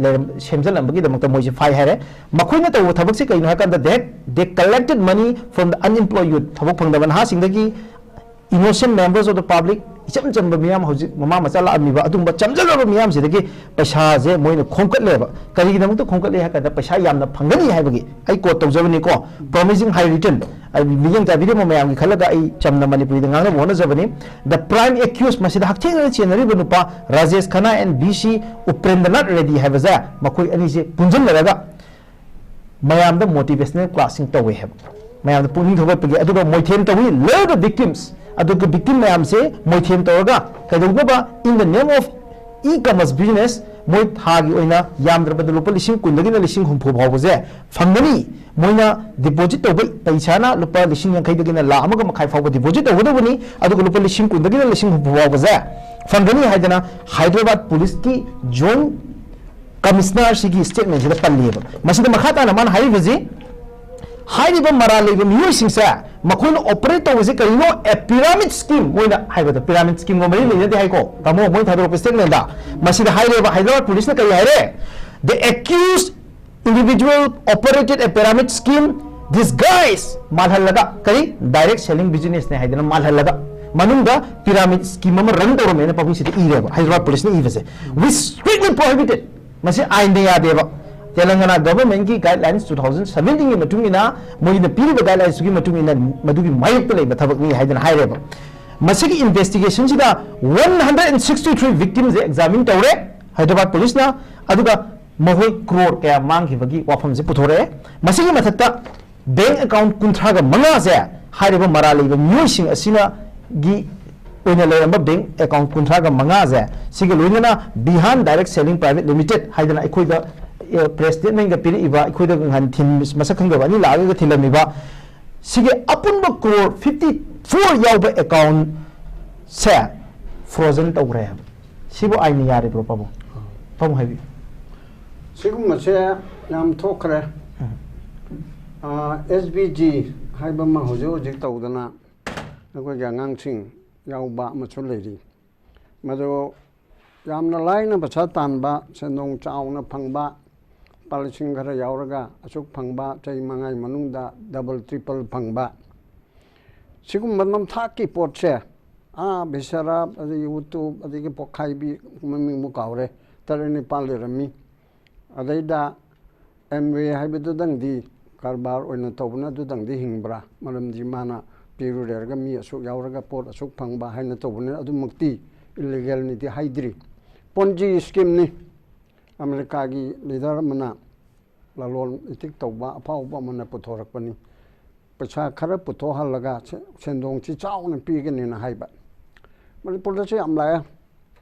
ꯂꯩꯔꯝ-, ꯁꯦꯝꯖꯤꯜꯂꯝꯕꯒꯤꯗꯃꯛꯇ ꯃꯣꯏꯁꯦ ꯐꯥꯏ ꯍꯥꯏꯔꯦ꯫ ꯃꯈꯣꯏꯅ ꯇꯧꯕ ꯊꯕꯛꯁꯤ ꯀꯩꯅꯣ ꯍꯥꯏ ꯀꯥꯟꯗ, they, they collected money from the unemployed youth, ꯊꯕꯛ ꯐꯪꯗꯕ ꯅꯍꯥꯁꯤꯡꯗꯒꯤ, innocent members of the public, ꯏꯆꯝ ꯆꯝꯕ ꯃꯤꯌꯥꯝ, ꯍꯧꯖꯤꯛ ꯃꯃꯥ ꯃꯆꯥ ꯂꯥꯛꯑꯝꯃꯤꯕ ꯑꯗꯨꯒꯨꯝꯕ ꯆꯝꯖꯔꯕ ꯃꯤꯌꯥꯝꯁꯤꯗꯒꯤ ꯄꯩꯁꯥꯁꯦ ꯃꯣꯏꯅ ꯈꯣꯝꯀꯠꯂꯦꯕ꯫ ꯀꯔꯤꯒꯤꯗꯃꯛꯇ ꯈꯣꯝꯀꯠꯂꯦ ꯍꯥꯏ ꯀꯥꯟꯗ, ꯄꯩꯁꯥ ꯌꯥꯝꯅ ꯐꯪꯒꯅꯤ ꯍꯥꯏꯕꯒꯤ꯫ ꯑꯩ ꯀꯣꯠ ꯇꯧꯖꯕꯅꯤꯀꯣ, "Promising high return", ꯑꯩ ꯃꯤꯠꯌꯦꯡ ꯆꯥꯕꯤꯔꯤꯕ ꯃꯌꯥꯝꯒꯤ ꯈꯜꯂꯒ ꯑꯩ ꯆꯝꯅ ꯃꯅꯤꯄꯨꯔꯤꯗ ꯉꯥꯡꯅꯕ ꯍꯣꯠꯅꯖꯕꯅꯤ꯫ The prime accused, ꯃꯁꯤꯗ ꯍꯛꯊꯦꯡꯅꯅ ꯆꯦꯟꯅꯔꯤꯕ ꯅꯨꯄꯥ Rajesh Khanna and V C ꯎꯄꯦꯟꯗ꯭ꯔꯅꯥꯊ ready ꯍꯥꯏꯕꯁꯦ, ꯃꯈꯣꯏ ꯑꯅꯤꯁꯦ ꯄꯨꯟꯁꯤꯟꯅꯔꯒ ꯃꯌꯥꯝꯗ motivational classꯁꯤꯡ ꯇꯧꯋꯦ ꯍꯥꯏꯕ, ꯃꯌꯥꯝꯗ ꯄꯨꯛꯅꯤꯡ ꯊꯧꯒꯠꯄꯒꯤ, ꯑꯗꯨꯒ ꯃꯣꯏꯊꯦꯝ ꯇꯧꯏ, lure the victims, ꯑꯗꯨꯒ victim ꯃꯌꯥꯝꯁꯦ ꯃꯣꯏꯊꯦꯝ ꯇꯧꯔꯒ ꯀꯩꯗꯧꯅꯕ, in the name of e-commerce business, ꯃꯣꯏ ꯊꯥꯒꯤ ꯑꯣꯏꯅ ꯌꯥꯝꯗ꯭ꯔꯕꯗ ꯂꯨꯄꯥ ꯂꯤꯁꯤꯡ ꯀꯨꯟꯗꯒꯤꯅ ꯂꯤꯁꯤꯡ ꯍꯨꯝꯐꯨ ꯐꯥꯎꯕꯁꯦ ꯐꯪꯒꯅꯤ꯫ ꯃꯣꯏꯅ deposit ꯇꯧꯕ ꯄꯩꯁꯥꯅ ꯂꯨꯄꯥ ꯂꯤꯁꯤꯡ ꯌꯥꯡꯈꯩꯗꯒꯤꯅ ꯂꯥꯈ ꯑꯃꯒ ꯃꯈꯥꯏ ꯐꯥꯎꯕ deposit ꯇꯧꯒꯗꯕꯅꯤ, ꯑꯗꯨꯒ ꯂꯨꯄꯥ ꯂꯤꯁꯤꯡ ꯀꯨꯟꯗꯒꯤꯅ ꯂꯤꯁꯤꯡ ꯍꯨꯝꯐꯨ ꯐꯥꯎꯕꯁꯦ ꯐꯪꯒꯅꯤ ꯍꯥꯏꯗꯅ ꯍꯥꯏꯗ꯭ꯔꯕꯥꯗ ꯄꯨꯂꯤꯁꯀꯤ ꯖꯣꯏꯟ ꯀꯃꯤꯁꯅꯔꯁꯤꯒꯤ ꯁ꯭ꯇꯦꯠꯃꯦꯟꯁꯤꯗ ꯄꯜꯂꯤꯑꯕ꯫ ꯃꯁꯤꯗ ꯃꯈꯥ ꯇꯥꯅ ꯃꯥꯅ ꯍꯥꯏꯔꯤꯕꯁꯤ, ꯍꯥꯏꯔꯤꯕ ꯃꯔꯥꯜ ꯂꯩꯕ ꯃꯤꯑꯣꯏꯁꯤꯡꯁꯦ ꯃꯈꯣꯏꯅ ꯑꯣꯄꯔꯦꯠ ꯇꯧꯕꯁꯦ ꯀꯔꯤꯅꯣ? ꯑꯦ ꯄꯤꯔꯥꯃꯤꯗ ꯁ꯭ꯀꯤꯝ꯫ ꯃꯣꯏꯅ ꯍꯥꯏꯕꯗ ꯄꯤꯔꯥꯃꯤꯗ ꯁ꯭ꯀꯤꯝꯒ ꯃꯔꯤ ꯂꯩꯅꯗꯦ ꯍꯥꯏꯀꯣ꯫ ꯇꯥꯃꯣ, ꯃꯣꯏꯅ ꯊꯥꯗꯣꯔꯛꯄ ꯁ꯭ꯇꯦꯠꯃꯦꯟꯗ ꯃꯁꯤꯗ ꯍꯥꯏꯔꯦꯕ, ꯍꯥꯏꯗ꯭ꯔꯕꯥꯗ ꯄꯨꯂꯤꯁꯅ ꯀꯔꯤ ꯍꯥꯏꯔꯦ? The accused individual operated a pyramid scheme disguise, ꯃꯥꯜꯍꯜꯂꯒ, ꯀꯔꯤ, ꯗꯥꯏꯔꯦꯛ ꯁꯦꯂꯤꯡ ꯕꯤꯖꯤꯅꯦꯁꯅꯦ ꯍꯥꯏꯗꯅ ꯃꯥꯜꯍꯜꯂꯒ ꯃꯅꯨꯡꯗ ꯄꯤꯔꯥꯃꯤꯗ ꯁ꯭ꯀꯤꯝ ꯑꯃ ꯔꯟ ꯇꯧꯔꯝꯃꯦꯅ ꯄꯥꯕꯨꯡꯁꯤꯗ ꯏꯔꯦꯕ, ꯍꯥꯏꯗ꯭ꯔꯕꯥꯗ ꯄꯨꯂꯤꯁꯅ ꯏꯕꯁꯦ꯫ We strictly prohibited. ꯃꯁꯤ ꯑꯥꯏꯟꯗ ꯌꯥꯗꯦꯕ꯫ ꯇꯦꯂꯪꯒꯅꯥ ꯒꯚꯔꯟꯃꯦꯟꯠꯀꯤ ꯒꯥꯏꯗꯂꯥꯏꯟꯁ two thousand seventeenꯒꯤ ꯃꯇꯨꯡ ꯏꯟꯅ, ꯃꯣꯏꯅ ꯄꯤꯔꯤꯕ ꯒꯥꯏꯗꯂꯥꯏꯟꯁꯇꯨꯒꯤ ꯃꯇꯨꯡ ꯏꯟꯅ, ꯃꯗꯨꯒꯤ ꯃꯥꯌꯣꯛꯇ ꯂꯩꯕ ꯊꯕꯛꯅꯤ ꯍꯥꯏꯗꯅ ꯍꯥꯏꯔꯦꯕ꯫ ꯃꯁꯤꯒꯤ ꯏꯟꯚꯦꯁꯇꯤꯒꯦꯁꯟꯁꯤꯗ one hundred and sixty three victimꯁꯦ examine ꯇꯧꯔꯦ ꯍꯥꯏꯗ꯭ꯔꯕꯥꯗ ꯄꯨꯂꯤꯁꯅ, ꯑꯗꯨꯒ ꯃꯈꯣꯏ ꯀ꯭ꯔꯣꯔ ꯀꯌꯥ ꯃꯥꯡꯈꯤꯕꯒꯤ ꯋꯥꯐꯝꯁꯦ ꯄꯨꯊꯣꯔꯛꯑꯦ꯫ ꯃꯁꯤꯒꯤ ꯃꯊꯛꯇ ꯕꯦꯡꯛ ꯑꯦꯀꯥꯎꯟꯠ ꯀꯨꯟꯊ꯭ꯔꯥꯒ ꯃꯉꯥꯁꯦ ꯍꯥꯏꯔꯤꯕ ꯃꯔꯥꯜ ꯂꯩꯕ ꯃꯤꯑꯣꯏꯁꯤꯡ ꯑꯁꯤꯅꯒꯤ ꯑꯣꯏꯅ ꯂꯩꯔꯝꯕ ꯕꯦꯡꯛ ꯑꯦꯀꯥꯎꯟꯠ ꯀꯨꯟꯊ꯭ꯔꯥꯒ ꯃꯉꯥꯁꯦ, ꯁꯤꯒ ꯂꯣꯏꯅꯅ ꯕꯤꯍꯥꯟ ꯗꯥꯏꯔꯦꯛ ꯁꯦꯂꯤꯡ ꯄ꯭ꯔꯥꯏꯚꯦꯠ ꯂꯤꯃꯤꯇꯦꯠ ꯍꯥꯏꯗꯅ ꯑꯩꯈꯣꯏꯗ, ꯑꯦ, ꯄ꯭ꯔꯦꯁ ꯁ꯭ꯇꯦꯠꯃꯦꯟꯠꯒ ꯄꯤꯔꯛꯏꯕ, ꯑꯩꯈꯣꯏꯗ ꯅꯍꯥꯟ ꯊꯤꯟ-, ꯃꯁꯛ ꯈꯪꯗꯕ ꯑꯅꯤ ꯂꯥꯛꯑꯒ ꯊꯤꯜꯂꯝꯃꯤꯕ, ꯁꯤꯒꯤ ꯑꯄꯨꯟꯕ ꯀ꯭ꯔꯣꯔ fifty four ꯌꯥꯎꯕ ꯑꯦꯀꯥꯎꯟꯠꯁꯦ ꯐ꯭ꯔꯣꯖꯟ ꯇꯧꯈ꯭ꯔꯦ ꯍꯥꯏꯕ꯫ ꯁꯤꯕꯨ ꯑꯥꯏꯟꯅ ꯌꯥꯔꯤꯕ꯭ꯔꯣ, ꯄꯥꯕꯨꯡ? ꯄꯥꯕꯨꯡ ꯍꯥꯏꯕꯤꯌꯨ꯫ ꯁꯤꯒꯨꯝꯕꯁꯦ ꯌꯥꯝ ꯊꯣꯛꯈ꯭ꯔꯦ꯫ ꯑꯦꯁ ꯕꯤ ꯖꯤ ꯍꯥꯏꯕ ꯑꯃ ꯍꯧꯖꯤꯛ ꯍꯧꯖꯤꯛ ꯇꯧꯗꯅ ꯑꯩꯈꯣꯏꯒꯤ ꯑꯉꯥꯡꯁꯤꯡ ꯌꯥꯎꯕ ꯑꯃꯁꯨ ꯂꯩꯔꯤ꯫ ꯃꯗꯨ ꯌꯥꯝꯅ ꯂꯥꯏꯅ ꯄꯩꯁꯥ ꯇꯥꯟꯕ, ꯁꯦꯟꯗꯣꯡ ꯆꯥꯎꯅ ꯐꯪꯕ, ꯂꯨꯄꯥ ꯂꯤꯁꯤꯡ ꯈꯔ ꯌꯥꯎꯔꯒ ꯑꯁꯨꯛ ꯐꯪꯕ, ꯆꯍꯤ ꯃꯉꯥꯒꯤ ꯃꯅꯨꯡꯗ ꯗꯕꯜ ꯇ꯭ꯔꯤꯄꯜ ꯐꯪꯕ, ꯁꯤꯒꯨꯝꯕ ꯅꯝꯊꯥꯛꯀꯤ ꯄꯣꯠꯁꯦ, ꯑꯥ, ꯕꯤꯁꯔꯥꯞ, ꯑꯗꯒꯤ ꯌꯨꯇꯨꯕ, ꯑꯗꯒꯤ ꯄꯣꯛꯈꯥꯏꯕꯤ, ꯃꯃꯤꯡꯕꯨ ꯀꯥꯎꯔꯦ, ꯇꯔꯦꯠ ꯅꯤꯄꯥꯜ ꯂꯩꯔꯝꯃꯤ꯫ ꯑꯗꯩꯗ ꯑꯦꯝꯋꯦ ꯍꯥꯏꯕꯗꯨꯗꯪꯗꯤ ꯀꯔꯕꯥꯔ ꯑꯣꯏꯅ ꯇꯧꯕꯅ ꯑꯗꯨꯗꯪꯗꯤ ꯍꯤꯡꯕ꯭ꯔꯥ? ꯃꯔꯝꯗꯤ ꯃꯥꯅ ꯄꯤꯔꯨꯔꯦꯔꯒ ꯃꯤ ꯑꯁꯨꯛ ꯌꯥꯎꯔꯒ ꯄꯣꯠ ꯑꯁꯨꯛ ꯐꯪꯕ ꯍꯥꯏꯅ ꯇꯧꯕꯅꯤꯅ ꯑꯗꯨꯃꯛꯇꯤ ꯏꯂꯤꯒꯦꯜꯅꯤꯗꯤ ꯍꯥꯏꯗ꯭ꯔꯤ꯫ ꯄꯣꯟꯖꯤ ꯁ꯭ꯀꯤꯝꯅꯤ꯫ ꯑꯃꯦꯔꯤꯀꯥꯒꯤ ꯂꯤꯗꯔ ꯑꯃꯅ, ꯂꯂꯣꯟ ꯏꯇꯤꯛ ꯇꯧꯕ ꯑꯐꯥꯎꯕ ꯑꯃꯅ ꯄꯨꯊꯣꯔꯛꯄꯅꯤ꯫ ꯄꯩꯁꯥ ꯈꯔ ꯄꯨꯊꯣꯛꯍꯜꯂꯒ ꯁꯦ-, ꯁꯦꯟꯗꯣꯡꯁꯤ ꯆꯥꯎꯅ ꯄꯤꯒꯅꯤꯅ ꯍꯥꯏꯕ꯫ ꯃꯅꯤꯄꯨꯔꯗꯁꯨ ꯌꯥꯝ ꯂꯥꯛꯑꯦ꯫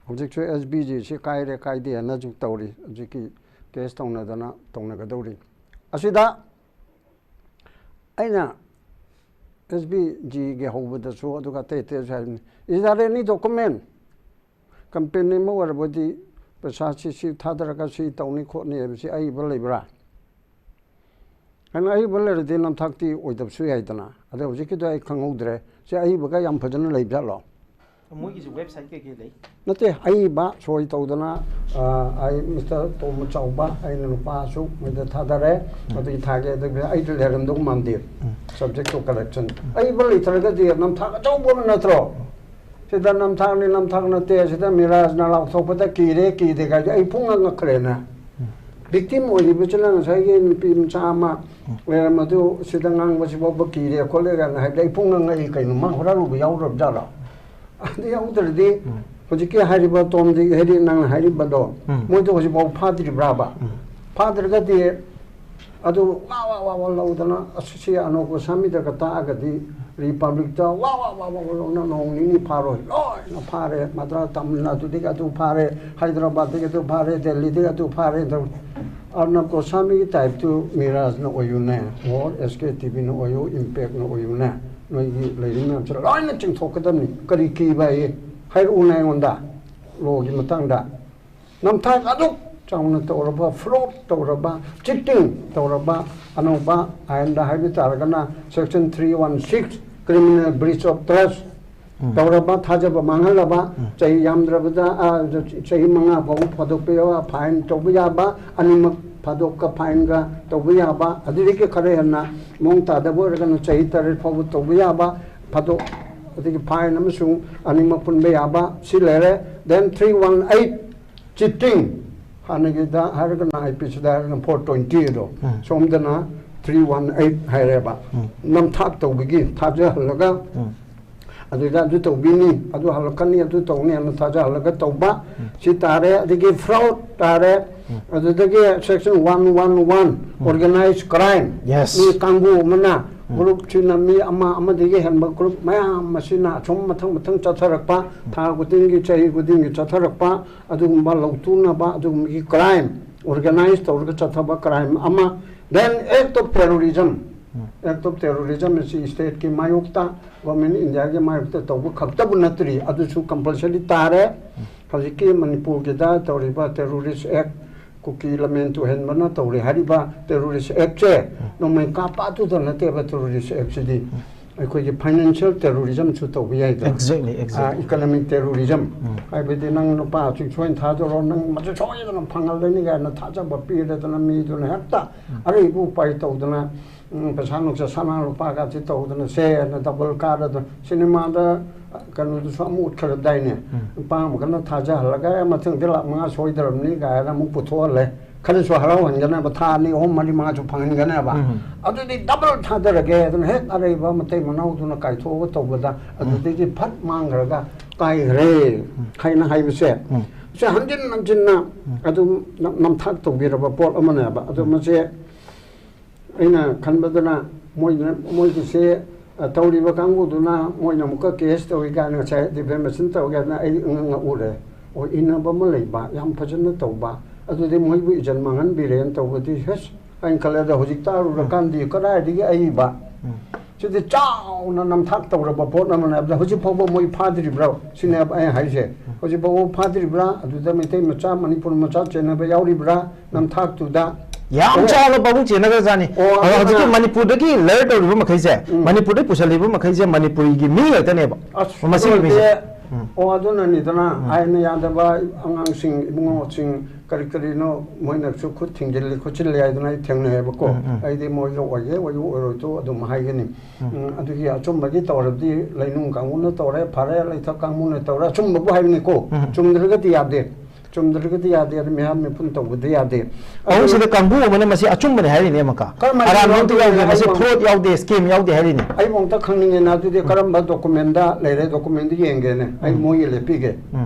ꯍꯧꯖꯤꯛꯁꯨ ꯑꯦꯁ ꯕꯤ ꯖꯤꯁꯤ ꯀꯥꯏꯔꯦ ꯀꯥꯏꯗꯦ ꯍꯥꯏꯅꯁꯨ ꯇꯧꯔꯤ꯫ ꯍꯧꯖꯤꯛꯀꯤ ꯀꯦꯁ ꯇꯧꯅꯗꯅ ꯇꯧꯅꯒꯗꯧꯔꯤ꯫ ꯑꯁꯤꯗ ꯑꯩꯅ ꯑꯦꯁ ꯕꯤ ꯖꯤꯒꯤ ꯍꯧꯕꯗꯁꯨ ꯑꯗꯨꯒ ꯑꯇꯩ ꯑꯇꯩꯁꯨ ꯍꯥꯏꯕꯅꯤ, Is there any document company ꯑꯃ ꯑꯣꯏꯔꯕꯗꯤ ꯄꯩꯁꯥꯁꯤ ꯁꯤ ꯊꯥꯗꯔꯒ ꯁꯤ ꯇꯧꯅꯤ ꯈꯣꯠꯅꯤ ꯍꯥꯏꯕꯁꯤ ꯑꯏꯕ ꯂꯩꯕ꯭ꯔꯥ? ꯍꯥꯏꯅ ꯑꯏꯕ ꯂꯩꯔꯗꯤ ꯅꯝꯊꯥꯛꯇꯤ ꯑꯣꯏꯗꯕꯁꯨ ꯌꯥꯏꯗꯅ꯫ ꯑꯗ ꯍꯧꯖꯤꯛꯀꯤꯗꯣ ꯑꯩ ꯈꯪꯍꯧꯗ꯭ꯔꯦ꯫ ꯁꯤ ꯑꯏꯕꯒ ꯌꯥꯝ ꯐꯖꯅ ꯂꯩꯕꯖꯥꯠꯂꯣ? ꯃꯣꯏꯒꯤꯁꯨ ꯋꯦꯕꯁꯥꯏꯠ ꯀꯩꯀꯩ ꯂꯩ? ꯅꯠꯇꯦ, ꯑꯏꯕ ꯁꯣꯏ ꯇꯧꯗꯅ, ꯑ, ꯑꯩ ꯃꯤꯁꯇꯔ ꯇꯣꯝꯕ ꯆꯥꯎꯕ, ꯑꯩꯅ ꯅꯨꯄꯥꯁꯨ ꯃꯣꯏꯗ ꯊꯥꯗꯔꯦ꯫ ꯑꯗꯨꯒꯤ ꯊꯥꯒꯦ, ꯑꯗꯨꯒꯤ ꯑꯩꯗ ꯂꯩꯔꯝꯗꯧ ꯃꯥꯟꯗꯦ꯫ Subject to collection ꯑꯏꯕ ꯂꯩꯇ꯭ꯔꯒꯗꯤ ꯅꯝꯊꯥꯛ ꯑꯆꯧꯕ ꯑꯃ ꯅꯠꯇ꯭ꯔꯣ? ꯁꯤꯗ ꯅꯝꯊꯥꯛꯅꯤ, ꯅꯝꯊꯥꯛ ꯅꯠꯇꯦ, ꯁꯤꯗ ꯃꯤꯔꯥꯖꯅ ꯂꯥꯎꯊꯣꯛꯄꯗ ꯀꯤꯔꯦ, ꯀꯤꯗꯦ ꯀꯥꯏꯗꯤ ꯑꯩ ꯄꯨꯡꯉꯛ ꯉꯛꯈ꯭ꯔꯦꯅꯦ꯫ ꯚꯤꯛꯇꯤꯝ ꯑꯣꯏꯔꯤꯕꯁꯤꯅ ꯉꯁꯥꯏꯒꯤ ꯅꯨꯄꯤ ꯃꯆꯥ ꯑꯃ ꯂꯩꯔꯝꯕꯗꯨ ꯁꯤꯗ ꯉꯥꯡꯕꯁꯤ ꯐꯥꯎꯕ ꯀꯤꯔꯦ ꯈꯣꯠꯂꯦ ꯀꯥꯏꯅ ꯍꯥꯏꯕꯗꯤ ꯑꯩ ꯄꯨꯡꯉꯛ ꯉꯛꯏ꯫ ꯀꯩꯅꯣ, ꯃꯥ ꯍꯨꯔꯥꯜꯂꯨꯕ ꯌꯥꯎꯔꯕ ꯖꯥꯠꯂꯣ? ꯑꯗꯨ ꯌꯥꯎꯗ꯭ꯔꯗꯤ ꯍꯧꯖꯤꯛꯀꯤ ꯍꯥꯏꯔꯤꯕ ꯇꯣꯝꯗꯤ ꯍꯥꯏꯗꯤ ꯅꯪꯅ ꯍꯥꯏꯔꯤꯕꯗꯣ, ꯃꯣꯏꯗꯣ ꯍꯧꯖꯤꯛꯐꯥꯎ ꯐꯥꯗ꯭ꯔꯤꯕ꯭ꯔꯥꯕ? ꯐꯥꯗ꯭ꯔꯒꯗꯤ ꯑꯗꯨ ꯋꯥ ꯋꯥ ꯋꯥ ꯋꯥ ꯂꯧꯗꯅ, ꯑꯁ, ꯁꯤ ꯑꯅꯣꯛ ꯒꯣꯁꯥꯃꯤꯗꯒ ꯇꯥꯛꯑꯒꯗꯤ ꯔꯤꯄꯕ꯭ꯂꯤꯛꯇ ꯋꯥ ꯋꯥ ꯋꯥ ꯋꯥ ꯋꯥ ꯂꯧꯅ ꯅꯣꯡ ꯅꯤꯅꯤ ꯐꯥꯔꯣꯏ, ꯂꯣꯏꯅ ꯐꯥꯔꯦ꯫ ꯃꯗ꯭ꯔꯥ ꯇꯥꯃꯤꯜꯅꯥꯗꯨꯗꯒꯤ ꯑꯗꯨ ꯐꯥꯔꯦ, ꯍꯥꯏꯗ꯭ꯔꯕꯥꯗꯇꯒꯤ ꯑꯗꯨ ꯐꯥꯔꯦ, ꯗꯦꯜꯂꯤꯗꯒꯤ ꯑꯗꯨ ꯐꯥꯔꯦ꯫ ꯑꯗꯨ ꯑꯔꯅꯕ ꯒꯣꯁꯥꯃꯤꯒꯤ ꯇꯥꯏꯞꯇꯨ ꯃꯤꯔꯥꯖꯅ ꯑꯣꯏꯌꯨꯅꯦ, ꯑꯣꯔ ꯑꯦꯁ ꯀꯦ ꯇꯤ ꯚꯤꯅ ꯑꯣꯏꯌꯨ, ꯏꯝꯄꯦꯛꯅ ꯑꯣꯏꯌꯨꯅꯦ, ꯅꯣꯏꯒꯤ ꯂꯩꯔꯤ ꯃꯌꯥꯝꯁꯦ ꯂꯣꯏꯅ ꯆꯤꯡꯊꯣꯛꯀꯗꯕꯅꯤ꯫ ꯀꯔꯤ ꯀꯤꯕ ꯑꯩ? ꯍꯥꯏꯔꯛꯎꯅꯦ ꯑꯩꯉꯣꯟꯗ, ꯂꯣꯒꯤ ꯃꯇꯥꯡꯗ꯫ ꯅꯝꯊꯥꯛ ꯑꯗꯨꯛ ꯆꯥꯎꯅ ꯇꯧꯔꯕ, ꯐ꯭ꯔꯣꯗ ꯇꯧꯔꯕ, ꯆꯤꯇꯤꯡ ꯇꯧꯔꯕ, ꯑꯅꯧꯕ ꯑꯥꯏꯟꯗ ꯍꯥꯏꯕ ꯇꯥꯔꯒꯅ section three one six, criminal breach of trust ꯇꯧꯔꯕ, ꯊꯥꯖꯕ ꯃꯥꯡꯍꯜꯂꯕ, ꯆꯍꯤ ꯌꯥꯝꯗ꯭ꯔꯕꯗ, ꯑ, ꯆꯍꯤ ꯃꯉꯥ ꯐꯥꯎꯕ ꯐꯥꯗꯣꯛꯄ ꯌꯥꯕ, ꯐꯥꯏꯟ ꯇꯧꯕ ꯌꯥꯕ, ꯑꯅꯤꯃꯛ ꯐꯥꯗꯣꯛꯀ ꯐꯥꯏꯟꯒ ꯇꯧꯕ ꯌꯥꯕ, ꯑꯗꯨꯗꯒꯤ ꯈꯔ ꯍꯦꯟꯅ ꯃꯑꯣꯡ ꯇꯥꯗꯕ ꯑꯣꯏꯔꯒꯅ ꯆꯍꯤ ꯇꯔꯦꯠ ꯐꯥꯎꯕ ꯇꯧꯕ ꯌꯥꯕ, ꯐꯥꯗꯣꯛ, ꯑꯗꯒꯤ ꯐꯥꯏꯟ ꯑꯃꯁꯨꯡ ꯑꯅꯤꯃꯛ ꯄꯨꯟꯕ ꯌꯥꯕ, ꯁꯤ ꯂꯩꯔꯦ꯫ Then three one eight, ꯆꯤꯇꯤꯡ, ꯍꯥꯟꯅꯒꯤꯗ ꯍꯥꯏꯔꯒꯅ, ꯑꯥꯏ ꯄꯤ ꯁꯤꯗ ꯍꯥꯏꯔꯒꯅ four twenty ꯑꯗꯣ, ꯁꯣꯝꯗꯅ three one eight ꯍꯥꯏꯔꯦꯕ꯫ ꯅꯝꯊꯥꯛ ꯇꯧꯕꯒꯤ ꯊꯥꯖꯍꯜꯂꯒ, ꯑꯗꯨꯗ ꯑꯗꯨ ꯇꯧꯕꯤꯅꯤ, ꯑꯗꯨ ꯍꯜꯂꯛꯀꯅꯤ, ꯑꯗꯨ ꯇꯧꯅꯤ ꯍꯥꯏꯅ ꯊꯥꯖꯍꯜꯂꯒ ꯇꯧꯕ, ꯁꯤ ꯇꯥꯔꯦ꯫ ꯑꯗꯒꯤ ꯐ꯭ꯔꯣꯗ ꯇꯥꯔꯦ꯫ ꯑꯗꯨꯗꯒꯤ section one one one, organized crime, Yes. ꯃꯤ ꯀꯥꯡꯕꯨ ꯑꯃꯅ, ꯒ꯭ꯔꯨꯞꯁꯤꯅ ꯃꯤ ꯑꯃ ꯑꯃꯗꯒꯤ ꯍꯦꯟꯕ ꯒ꯭ꯔꯨꯞ ꯃꯌꯥꯝ ꯑꯁꯤꯅ ꯑꯁꯨꯝ ꯃꯊꯪ ꯃꯊꯪ ꯆꯠꯊꯔꯛꯄ, ꯊꯥ ꯈꯨꯗꯤꯡꯒꯤ, ꯆꯍꯤ ꯈꯨꯗꯤꯡꯒꯤ ꯆꯠꯊꯔꯛꯄ, ꯑꯗꯨꯒꯨꯝꯕ ꯂꯧꯊꯣꯛꯅꯕ, ꯑꯗꯨꯒꯨꯝꯕꯒꯤ ꯀ꯭ꯔꯥꯏꯝ, ꯑꯣꯔꯒꯅꯥꯏꯖ ꯇꯧꯔꯒ ꯆꯠꯊꯕ ꯀ꯭ꯔꯥꯏꯝ ꯑꯃ꯫ Then act of terrorism, act of terrorism ꯑꯁꯤ ꯁ꯭ꯇꯦꯠꯀꯤ ꯃꯥꯌꯣꯛꯇ, ꯒꯣꯔꯃꯦꯟ ꯏꯟꯗꯤꯌꯥꯒꯤ ꯃꯥꯌꯣꯛꯇ ꯇꯧꯕ ꯈꯛꯇꯕꯨ ꯅꯠꯇ꯭ꯔꯤ, ꯑꯗꯨꯁꯨ ꯀꯝꯄꯜꯁꯔꯤ ꯇꯥꯔꯦ꯫ ꯍꯧꯖꯤꯛꯀꯤ ꯃꯅꯤꯄꯨꯔꯒꯤꯗ ꯇꯧꯔꯤꯕ Terrorist Act, ꯀꯨꯀꯤ ꯂꯝꯃꯦꯟ ꯇꯨꯍꯟꯕꯅ ꯇꯧꯔꯦ ꯍꯥꯏꯔꯤꯕ Terrorist Actꯁꯦ ꯅꯣꯡꯃꯩ ꯀꯥꯞꯄ ꯑꯗꯨꯗ ꯅꯠꯇꯦꯕ꯫ Terrorist Actꯁꯤꯗꯤ ꯑꯩꯈꯣꯏꯒꯤ financial terrorismꯁꯨ ꯇꯧꯕ ꯌꯥꯏꯗꯅ꯫ Exactly, exactly. Economic terrorism ꯍꯥꯏꯕꯗꯤ ꯅꯪ ꯂꯨꯄꯥ ꯑꯁꯨꯛ ꯁꯣꯏꯅ ꯊꯥꯗꯣꯔꯣ, ꯅꯪ ꯃꯁꯤ ꯁꯣꯏꯗꯅ ꯐꯪꯍꯜꯂꯅꯤ ꯀꯥꯏꯅ ꯊꯥꯖꯕ ꯄꯤꯔꯗꯅ ꯃꯤꯗꯨꯅ ꯍꯦꯛꯇ ꯑꯔꯩꯕ ꯎꯄꯥꯏ ꯇꯧꯗꯅ, ꯎꯝ, ꯄꯩꯁꯥ ꯅꯨꯡꯁꯥ, ꯁꯅꯥ ꯂꯨꯄꯥꯒꯁꯤ ꯇꯧꯗꯅ ꯁꯦꯅ double ꯀꯥꯔꯗꯅ꯫ ꯁꯤꯅꯦꯃꯥꯗ ꯀꯩꯅꯣꯗꯨꯁꯨ ꯑꯃ ꯎꯠꯈ꯭ꯔꯗꯥꯏꯅꯦ? ꯅꯨꯄꯥ ꯑꯃꯈꯛꯅ ꯊꯥꯖꯍꯜꯂꯒ, "ꯑꯦ, ꯃꯊꯪꯗꯤ ꯂꯥꯛ ꯃꯉꯥ ꯁꯣꯏꯗ꯭ꯔꯕꯅꯤ" ꯀꯥꯏꯅ ꯑꯃꯨꯛ ꯄꯨꯊꯣꯛꯍꯜꯂꯦ꯫ ꯈꯔꯁꯨ ꯍꯔꯥꯎꯍꯟꯒꯅꯦꯕ, ꯊꯥ ꯑꯅꯤ, ꯑꯍꯨꯝ, ꯃꯔꯤ, ꯃꯉꯥꯁꯨ ꯐꯪꯍꯟꯒꯅꯦꯕ꯫ ꯑꯗꯨꯗꯤ double ꯊꯥꯗꯔꯒꯦ꯫ ꯑꯗꯨꯅ ꯍꯦꯛ ꯑꯔꯩꯕ ꯃꯇꯩ ꯃꯅꯥꯎꯗꯨꯅ ꯀꯥꯏꯊꯣꯛꯑꯒ ꯇꯧꯕꯗ ꯑꯗꯨꯗꯒꯤ ꯐꯠ ꯃꯥꯡꯈ꯭ꯔꯒ ꯀꯥꯏꯈ꯭ꯔꯦ ꯍꯥꯏꯅ ꯍꯥꯏꯕꯁꯦ, ꯁꯤ ꯍꯟꯖꯤꯟ ꯍꯟꯖꯤꯟꯅ ꯑꯗꯨꯝ ꯅꯝ-, ꯅꯝꯊꯥꯛ ꯇꯧꯕꯤꯔꯕ ꯄꯣꯠ ꯑꯃꯅꯦꯕ꯫ ꯑꯗꯣ ꯃꯁꯦ ꯑꯩꯅ ꯈꯟꯕꯗꯅ ꯃꯣꯏꯅ, ꯃꯣꯏꯒꯤꯁꯦ, ꯑ, ꯇꯧꯔꯤꯕ ꯀꯥꯡꯕꯨꯗꯨꯅ ꯃꯣꯏꯅ ꯑꯃꯨꯛꯀ case ꯇꯧꯏ ꯀꯥꯏꯅ ꯉꯁꯥꯏ defamation ꯇꯧꯏ ꯀꯥꯏꯅ ꯑꯩ ꯉ-, ꯉꯛꯎꯔꯦ꯫ ꯑꯣ, ꯏꯟꯅꯕ ꯑꯃ ꯂꯩꯕ, ꯌꯥꯝ ꯐꯖꯅ ꯇꯧꯕ, ꯑꯗꯨꯗꯤ ꯃꯣꯏꯕꯨ ꯏꯖꯟ ꯃꯥꯡꯍꯟꯕꯤꯔꯦꯅ ꯇꯧꯕꯗꯤ, ꯍꯁ, ꯑꯩꯅ ꯈꯜꯂꯦ꯫ ꯑꯗꯣ ꯍꯧꯖꯤꯛ ꯇꯥꯔꯨꯔꯀꯥꯟꯗꯤ ꯀꯗꯥꯏꯗꯒꯤ ꯑꯏꯕ? ꯁꯤꯗꯤ ꯆꯥꯎꯅ ꯅꯝꯊꯥꯛ ꯇꯧꯔꯕ ꯄꯣꯠ ꯑꯃꯅꯦ꯫ ꯑꯗ ꯍꯧꯖꯤꯛ ꯐꯥꯎꯕ ꯃꯣꯏ ꯐꯥꯗ꯭ꯔꯤꯕ꯭ꯔꯣ? ꯁꯤꯅꯦꯕ ꯑꯩ ꯍꯥꯏꯁꯦ꯫ ꯍꯧꯖꯤꯛ ꯐꯥꯎꯕ ꯐꯥꯗ꯭ꯔꯤꯕ꯭ꯔꯥ? ꯑꯗꯨꯗ ꯃꯩꯇꯩ ꯃꯆꯥ, ꯃꯅꯤꯄꯨꯔ ꯃꯆꯥ ꯆꯦꯟꯅꯕ ꯌꯥꯎꯔꯤꯕ꯭ꯔꯥ? ꯅꯝꯊꯥꯛꯇꯨꯗ ꯌꯥꯝ ꯑꯣ, ꯆꯥꯎꯅ ꯄꯥꯕꯨꯡ ꯆꯦꯟꯅꯈ꯭ꯔꯖꯥꯠꯅꯤ꯫ ꯑꯣ, ꯑꯗꯣ ꯍꯧꯖꯤꯛꯀꯤ ꯑꯗꯨꯅ ꯃꯅꯤꯄꯨꯔꯗꯒꯤ ꯂꯔ ꯇꯧꯔꯤꯕ ꯃꯈꯩꯁꯦ, ꯃꯅꯤꯄꯨꯔꯗꯒꯤ ꯄꯨꯁꯜꯂꯤꯕ ꯃꯈꯩꯁꯦ ꯃꯅꯤꯄꯨꯔꯤꯒꯤ ꯃꯤ ꯉꯥꯛꯇꯅꯦꯕ꯫ ꯑꯁ, ꯃꯁꯤꯒꯤ ꯑꯗꯨ ꯃꯤꯁꯦ꯫ ꯑꯣꯏꯔꯗꯤ, ꯑꯣ, ꯑꯗꯨꯅꯅꯤꯗꯅ ꯑꯥꯏꯟꯅ ꯌꯥꯗꯕ ꯑꯉꯥꯡꯁꯤꯡ, ꯏꯕꯨꯡꯉꯣꯁꯤꯡ, ꯀꯔꯤ ꯀꯔꯤꯅꯣ ꯃꯣꯏꯅꯁꯨ ꯈꯨꯠ ꯊꯤꯡꯖꯤꯜꯂꯤ ꯈꯣꯠꯆꯤꯜꯂꯤ ꯍꯥꯏꯗꯅ ꯑꯩ ꯊꯦꯡꯅꯩꯌꯦꯕꯀꯣ꯫ ꯑꯩꯗꯤ ꯃꯣꯏꯒ ꯑꯣꯏꯒꯦ ꯑꯣꯏꯌꯨ ꯑꯣꯏꯔꯣꯏꯗꯣ ꯑꯗꯨꯝ ꯍꯥꯏꯒꯅꯤ꯫ ꯎꯝ, ꯑꯗꯨꯒꯤ ꯑꯆꯨꯝꯕꯒꯤ ꯇꯧꯔꯕꯗꯤ ꯂꯩꯅꯨꯡ ꯀꯥꯡꯕꯨꯅ ꯇꯧꯔꯦ, ꯐꯔꯦ, ꯂꯩꯊꯛ ꯀꯥꯡꯕꯨꯅ ꯇꯧꯔꯦ, ꯑꯆꯨꯝꯕꯕꯨ ꯍꯥꯏꯕꯅꯤꯀꯣ꯫ ꯆꯨꯝꯗ꯭ꯔꯒꯗꯤ ꯌꯥꯗꯦ꯫ ꯆꯨꯝꯗ꯭ꯔꯒꯗꯤ ꯌꯥꯗꯦ꯫ ꯑꯗꯨ ꯃꯤꯍꯥꯠ ꯃꯤꯄꯨꯟ ꯇꯧꯕꯗꯤ ꯌꯥꯗꯦ꯫ ꯑꯍꯨꯝꯁꯤꯗ ꯀꯥꯡꯕꯨ ꯑꯃꯅ ꯃꯁꯤ ꯑꯆꯨꯝꯕꯅꯦ ꯍꯥꯏꯔꯤꯅꯦ ꯑꯃꯨꯛꯀ꯫ ꯀꯔꯝꯍꯥꯏꯅ ꯑꯔꯥꯟꯕ ꯑꯝꯇ ꯌꯥꯎꯗꯦ ꯌꯥꯎꯗꯦ, ꯃꯁꯤ ꯍꯥꯏꯕ? ꯐ꯭ꯔꯣꯗ ꯌꯥꯎꯗꯦ, ꯁ꯭ꯀꯦꯝ ꯌꯥꯎꯗꯦ ꯍꯥꯏꯔꯤꯅꯦ꯫ ꯑꯩꯕꯨ ꯑꯝꯇ ꯈꯪꯅꯤꯡꯉꯦꯅ꯫ ꯑꯗꯨꯗꯤ ꯀꯔꯝꯕ ꯗꯣꯀꯨꯃꯦꯟꯗ ꯂꯩꯔꯦ? ꯗꯣꯀꯨꯃꯦꯟꯗꯨ ꯌꯦꯡꯒꯦꯅꯦ꯫ ꯑꯩ ꯃꯣꯏꯒꯤ ꯂꯦꯞꯄꯤꯒꯦ꯫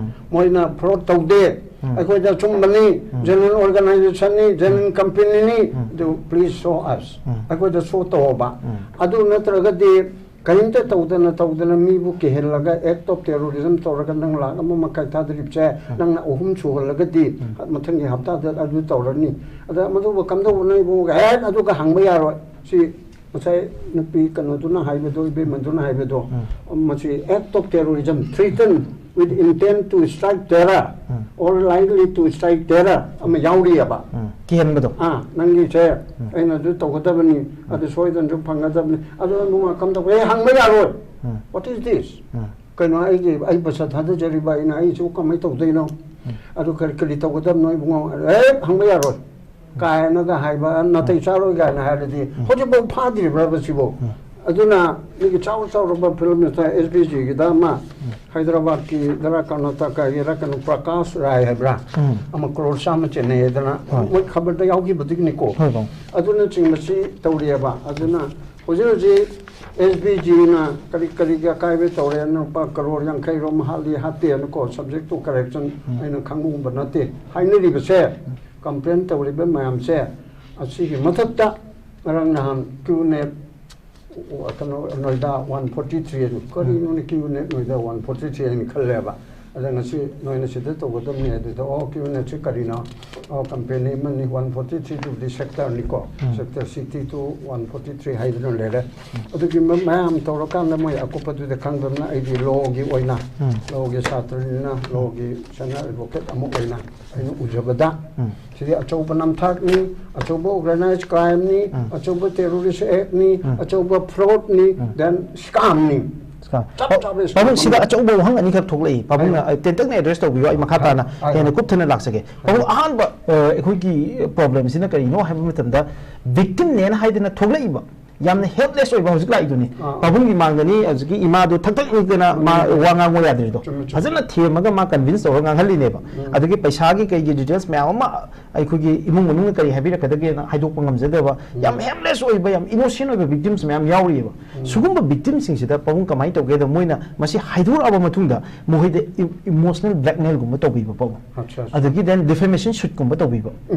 ꯃꯣꯏꯅ ꯐ꯭ꯔꯣꯗ ꯇꯧꯗꯦ꯫ ꯑꯩꯈꯣꯏꯗ ꯑꯆꯨꯝꯕꯅꯤ, ꯖꯦꯅꯔꯦꯜ ꯑꯣꯔꯒꯅꯥꯏꯖꯦꯁꯟꯅꯤ, ꯖꯦꯅꯔꯦꯜ ꯀꯝꯄꯦꯅꯤꯅꯤ꯫ ꯑꯗꯨ please show us꯫ ꯑꯩꯈꯣꯏꯗ ꯁꯣ ꯇꯧꯑꯣꯕ꯫ ꯑꯗꯨ ꯅꯠꯇ꯭ꯔꯒꯗꯤ ꯀꯔꯤꯝꯇ ꯇꯧꯗꯅ ꯇꯧꯗꯅ ꯃꯤꯕꯨ ꯀꯤꯍꯜꯂꯒ act of terrorism ꯇꯧꯔꯒ ꯅꯪ ꯂꯥꯛ ꯑꯃ ꯃꯈꯥꯏ ꯊꯥꯗꯔꯤꯕꯁꯦ ꯅꯪꯅ ꯑꯍꯨꯝ ꯁꯨꯍꯜꯂꯒꯗꯤ ꯃꯊꯪꯒꯤ ꯍꯞꯇꯥꯗ ꯑꯗꯨ ꯇꯧꯔꯅꯤ꯫ ꯑꯗ ꯃꯗꯨꯕꯨ ꯀꯝꯗꯧꯕꯅꯣ ꯏꯕꯨꯡꯉꯣꯒ ꯍꯦꯛ ꯑꯗꯨꯒ ꯍꯪꯕ ꯌꯥꯔꯣꯏ꯫ ꯁꯤ ꯉꯁꯥꯏ ꯅꯨꯄꯤ ꯀꯩꯅꯣꯗꯨꯅ ꯍꯥꯏꯕꯗꯣ, ꯏꯕꯦꯝꯃꯗꯨꯅ ꯍꯥꯏꯕꯗꯣ, ꯃꯁꯤ act of terrorism, threaten with intent to strike terror or likely to strike terror ꯑꯃ ꯌꯥꯎꯔꯤꯑꯕ꯫ ꯎꯝ, ꯀꯤꯍꯟꯕꯗꯣ꯫ ꯑꯥ, ꯅꯪꯒꯤꯁꯦ ꯑꯩꯅꯁꯨ ꯇꯧꯒꯗꯕꯅꯤ, ꯑꯗꯨ ꯁꯣꯏꯗꯅꯁꯨ ꯐꯪꯒꯗꯕꯅꯤ, ꯑꯗꯨ ꯅꯨꯡꯉꯥꯏ ꯀꯝꯗꯧꯕ, ꯑꯦ, ꯍꯪꯕ ꯌꯥꯔꯣꯏ꯫ ꯎꯝ. What is this? ꯎꯝ. ꯀꯩꯅꯣ, ꯑꯩꯒꯤ, ꯑꯩ ꯄꯩꯁꯥ ꯊꯥꯗꯖꯔꯤꯕ, ꯑꯩꯅ, ꯑꯩꯁꯨ ꯀꯃꯥꯏꯅ ꯇꯧꯗꯣꯏꯅꯣ? ꯑꯗꯨ ꯀꯔꯤ, ꯀꯔꯤ ꯇꯧꯒꯗꯕꯅꯣ ꯏꯕꯨꯡꯉꯣ? ꯑꯦ, ꯍꯪꯕ ꯌꯥꯔꯣꯏ ꯀꯥꯏꯅꯒ ꯍꯥꯏꯕ, ꯅꯥꯇꯩ ꯆꯥꯔꯣꯏ ꯀꯥꯏꯅ ꯍꯥꯏꯔꯗꯤ, ꯍꯧꯖꯤꯛꯐꯥꯎ ꯐꯥꯗ꯭ꯔꯤꯕ꯭ꯔꯕ ꯁꯤꯕꯨ? ꯑꯗꯨꯅ ꯃꯤꯒꯤ ꯆꯥꯎ ꯆꯥꯎꯔꯕ ꯐꯤꯂꯝ ꯁ꯭ꯇꯥꯔ, ꯑꯦꯁ ꯕꯤ ꯖꯤꯒꯤꯗ ꯑꯃ, ꯍꯥꯏꯗ꯭ꯔꯕꯥꯗꯀꯤꯗꯔ ꯀꯔꯅꯥꯇꯀꯥꯒꯤꯔ ꯀꯩꯅꯣ, ꯄ꯭ꯔꯀꯥꯁ ꯔꯥꯏ ꯍꯥꯏꯕ꯭ꯔꯥ, ꯎꯝ. ꯑꯃ ꯀ꯭ꯔꯣꯔ ꯆꯥꯝꯃ ꯆꯦꯟꯅꯩ ꯍꯥꯏꯗꯅ, ꯍꯣꯏ. ꯃꯣꯏ ꯈꯕꯔꯗ ꯌꯥꯎꯈꯤꯕꯗꯨꯅꯤꯀꯣ꯫ ꯍꯣꯏ, ꯕꯥꯎ꯫ ꯑꯗꯨꯅꯆꯤꯡꯕꯁꯤ ꯇꯧꯔꯤꯑꯕ꯫ ꯑꯗꯨꯅ ꯍꯧꯖꯤꯛ ꯍꯧꯖꯤꯛ ꯑꯦꯁ ꯕꯤ ꯖꯤꯅ ꯀꯔꯤ ꯀꯔꯤꯒꯤ ꯑꯀꯥꯏꯕ ꯇꯧꯔꯦ, ꯂꯨꯄꯥ ꯀꯔꯣꯔ ꯌꯥꯡꯈꯩ ꯔꯣꯝ ꯍꯥꯠꯂꯤ ꯍꯥꯠꯇꯦꯅꯀꯣ, subject to correction, ꯑꯩꯅ ꯈꯪꯕꯒꯨꯝꯕ ꯅꯠꯇꯦ꯫ ꯍꯥꯏꯅꯔꯤꯕꯁꯦ complain ꯇꯧꯔꯤꯕ ꯃꯌꯥꯝꯁꯦ, ꯑꯁꯤꯒꯤ ꯃꯊꯛꯇ ꯉꯔꯥꯡ ꯅꯍꯥꯟ ꯀ꯭ꯌꯨ ꯅꯦꯠ, ꯀꯩꯅꯣ, ꯅꯣꯏꯗꯥ ꯋꯥꯟ ꯐꯣꯔꯇꯤ ꯊ꯭ꯔꯤ ꯑꯗꯨ ꯀꯔꯤꯅꯣꯅꯦ, Q net Noida one forty three ꯍꯥꯏꯅ ꯈꯜꯂꯦꯕ꯫ ꯑꯗ ꯉꯁꯤ ꯅꯣꯏꯅ ꯁꯤꯗ ꯇꯧꯒꯗꯕꯅꯤ ꯑꯗꯨꯗ, ꯑꯣ, ꯀ꯭ꯌꯨ ꯅꯦꯠꯁꯤ ꯀꯔꯤꯅꯣ? ꯑꯣ, ꯀꯝꯄꯦꯅꯤ ꯑꯃꯅꯤ, ꯋꯥꯟ ꯐꯣꯔꯇꯤ ꯊ꯭ꯔꯤ ꯇꯨꯕꯨꯗꯤ ꯁꯦꯛꯇꯔꯅꯤꯀꯣ, sector sixty two, one forty three ꯍꯥꯏꯗꯅ ꯂꯩꯔꯦ꯫ ꯑꯗꯨꯒꯤ ꯃ-, ꯃꯌꯥꯝ ꯇꯧꯔꯀꯥꯟꯗ ꯃꯣꯏ ꯑꯀꯨꯞꯄꯗꯨꯗꯤ ꯈꯪꯗꯕꯅ, ꯑꯩꯗꯤ ꯂꯣꯒꯤ ꯑꯣꯏꯅ, ꯂꯣꯒꯤ ꯁꯥꯇ꯭ꯔꯅꯤꯅ, ꯂꯣꯒꯤ ꯁꯦꯅꯤꯌꯔ ꯑꯦꯗꯚꯣꯀꯦꯠ ꯑꯃ ꯑꯣꯏꯅ ꯑꯩꯅ ꯎꯖꯕꯗ, ꯁꯤꯗꯤ ꯑꯆꯧꯕ ꯅꯝꯊꯥꯛꯅꯤ, ꯑꯆꯧꯕ organized crimeꯅꯤ, ꯑꯆꯧꯕ terrorist actꯅꯤ, ꯑꯆꯧꯕ fraudꯅꯤ, then scamꯅꯤ꯫ ꯁꯤꯀꯥ-, ꯆꯞ ꯄꯥ-, ꯆꯥꯕ scam ꯄꯥꯕꯨꯡ, ꯁꯤꯗ ꯑꯃ꯫ ꯑꯆꯧꯕ ꯋꯥꯍꯪ ꯑꯅꯤꯈꯛ ꯊꯣꯛꯂꯛꯏ꯫ ꯄꯥꯕꯨꯡꯅ, ꯍꯥꯏꯌꯣ꯫ ꯑ, ꯇꯦꯟꯇꯛꯅ address ꯇꯧꯕꯤꯌꯣ, ꯑꯩ ꯃꯈꯥ ꯇꯥꯅ ꯍꯥꯏꯌꯣ꯫ ꯍꯦꯟꯅ ꯀꯨꯞꯊꯅ ꯂꯥꯛꯆꯒꯦ꯫ ꯄꯥꯕꯨꯡ, ꯑꯍꯥꯟꯕ, ꯑ, ꯑꯩꯈꯣꯏꯒꯤ problemꯁꯤꯅ ꯀꯔꯤꯅꯣ ꯍꯥꯏꯕ ꯃꯇꯝꯗ, victimꯅꯦꯅ ꯍꯥꯏꯗꯅ ꯊꯣꯛꯂꯛꯏꯕ, ꯌꯥꯝꯅ helpless ꯑꯣꯏꯕ ꯍꯧꯖꯤꯛ ꯂꯥꯛꯏꯗꯨꯅꯤ꯫ ꯑꯥ꯫ ꯄꯥꯕꯨꯡꯒꯤ ꯃꯥꯡꯗꯅꯤ ꯍꯧꯖꯤꯛꯀꯤ ꯏꯃꯥꯗꯣ ꯊꯛ ꯊꯛ ꯅꯤꯛꯇꯅ ꯃꯥ ꯎꯝ꯫ ꯋꯥ ꯉꯥꯡꯕ ꯌꯥꯗ꯭ꯔꯤꯗꯣ꯫ ꯆꯨꯝꯃꯦ, ꯆꯨꯝꯃꯦ꯫ ꯐꯖꯅ ꯊꯦꯝꯃꯒ ꯃꯥ convince ꯇꯧꯔꯒ ꯉꯥꯡꯍꯜꯂꯤꯅꯦꯕ꯫ ꯎꯝ꯫ ꯑꯗꯒꯤ ꯄꯩꯁꯥꯒꯤ ꯀꯩꯒꯤ details ꯃꯌꯥꯝ ꯑꯃ ꯑꯩꯈꯣꯏꯒꯤ ꯏꯃꯨꯡ ꯃꯅꯨꯡꯅ ꯀꯔꯤ ꯍꯥꯏꯕꯤꯔꯛꯀꯗꯒꯦꯅ ꯍꯥꯏꯗꯣꯛꯄ ꯉꯝꯖꯗꯕ, ꯌꯥꯝ helpless ꯑꯣꯏꯕ, ꯌꯥꯝ innocent ꯑꯣꯏꯕ victims ꯃꯌꯥꯝ ꯌꯥꯎꯔꯤꯑꯕ꯫ ꯁꯤꯒꯨꯝꯕ victimꯁꯤꯡꯁꯤꯗ ꯄꯥꯕꯨꯡ ꯀꯃꯥꯏꯅ ꯇꯧꯒꯦꯗ, ꯃꯣꯏꯅ ꯃꯁꯤ ꯍꯥꯏꯗꯣꯔꯛꯑꯕ ꯃꯇꯨꯡꯗ ꯃꯈꯣꯏꯗ ꯏ-, emotional blackmailꯒꯨꯝꯕ ꯇꯧꯕꯤꯕ, ꯄꯥꯕꯨꯡ꯫ ꯑꯠꯆꯥ, ꯑꯠꯆꯥ꯫ ꯑꯗꯒꯤ then defamation suitꯀꯨꯝꯕ ꯇꯧꯕꯤꯕ꯫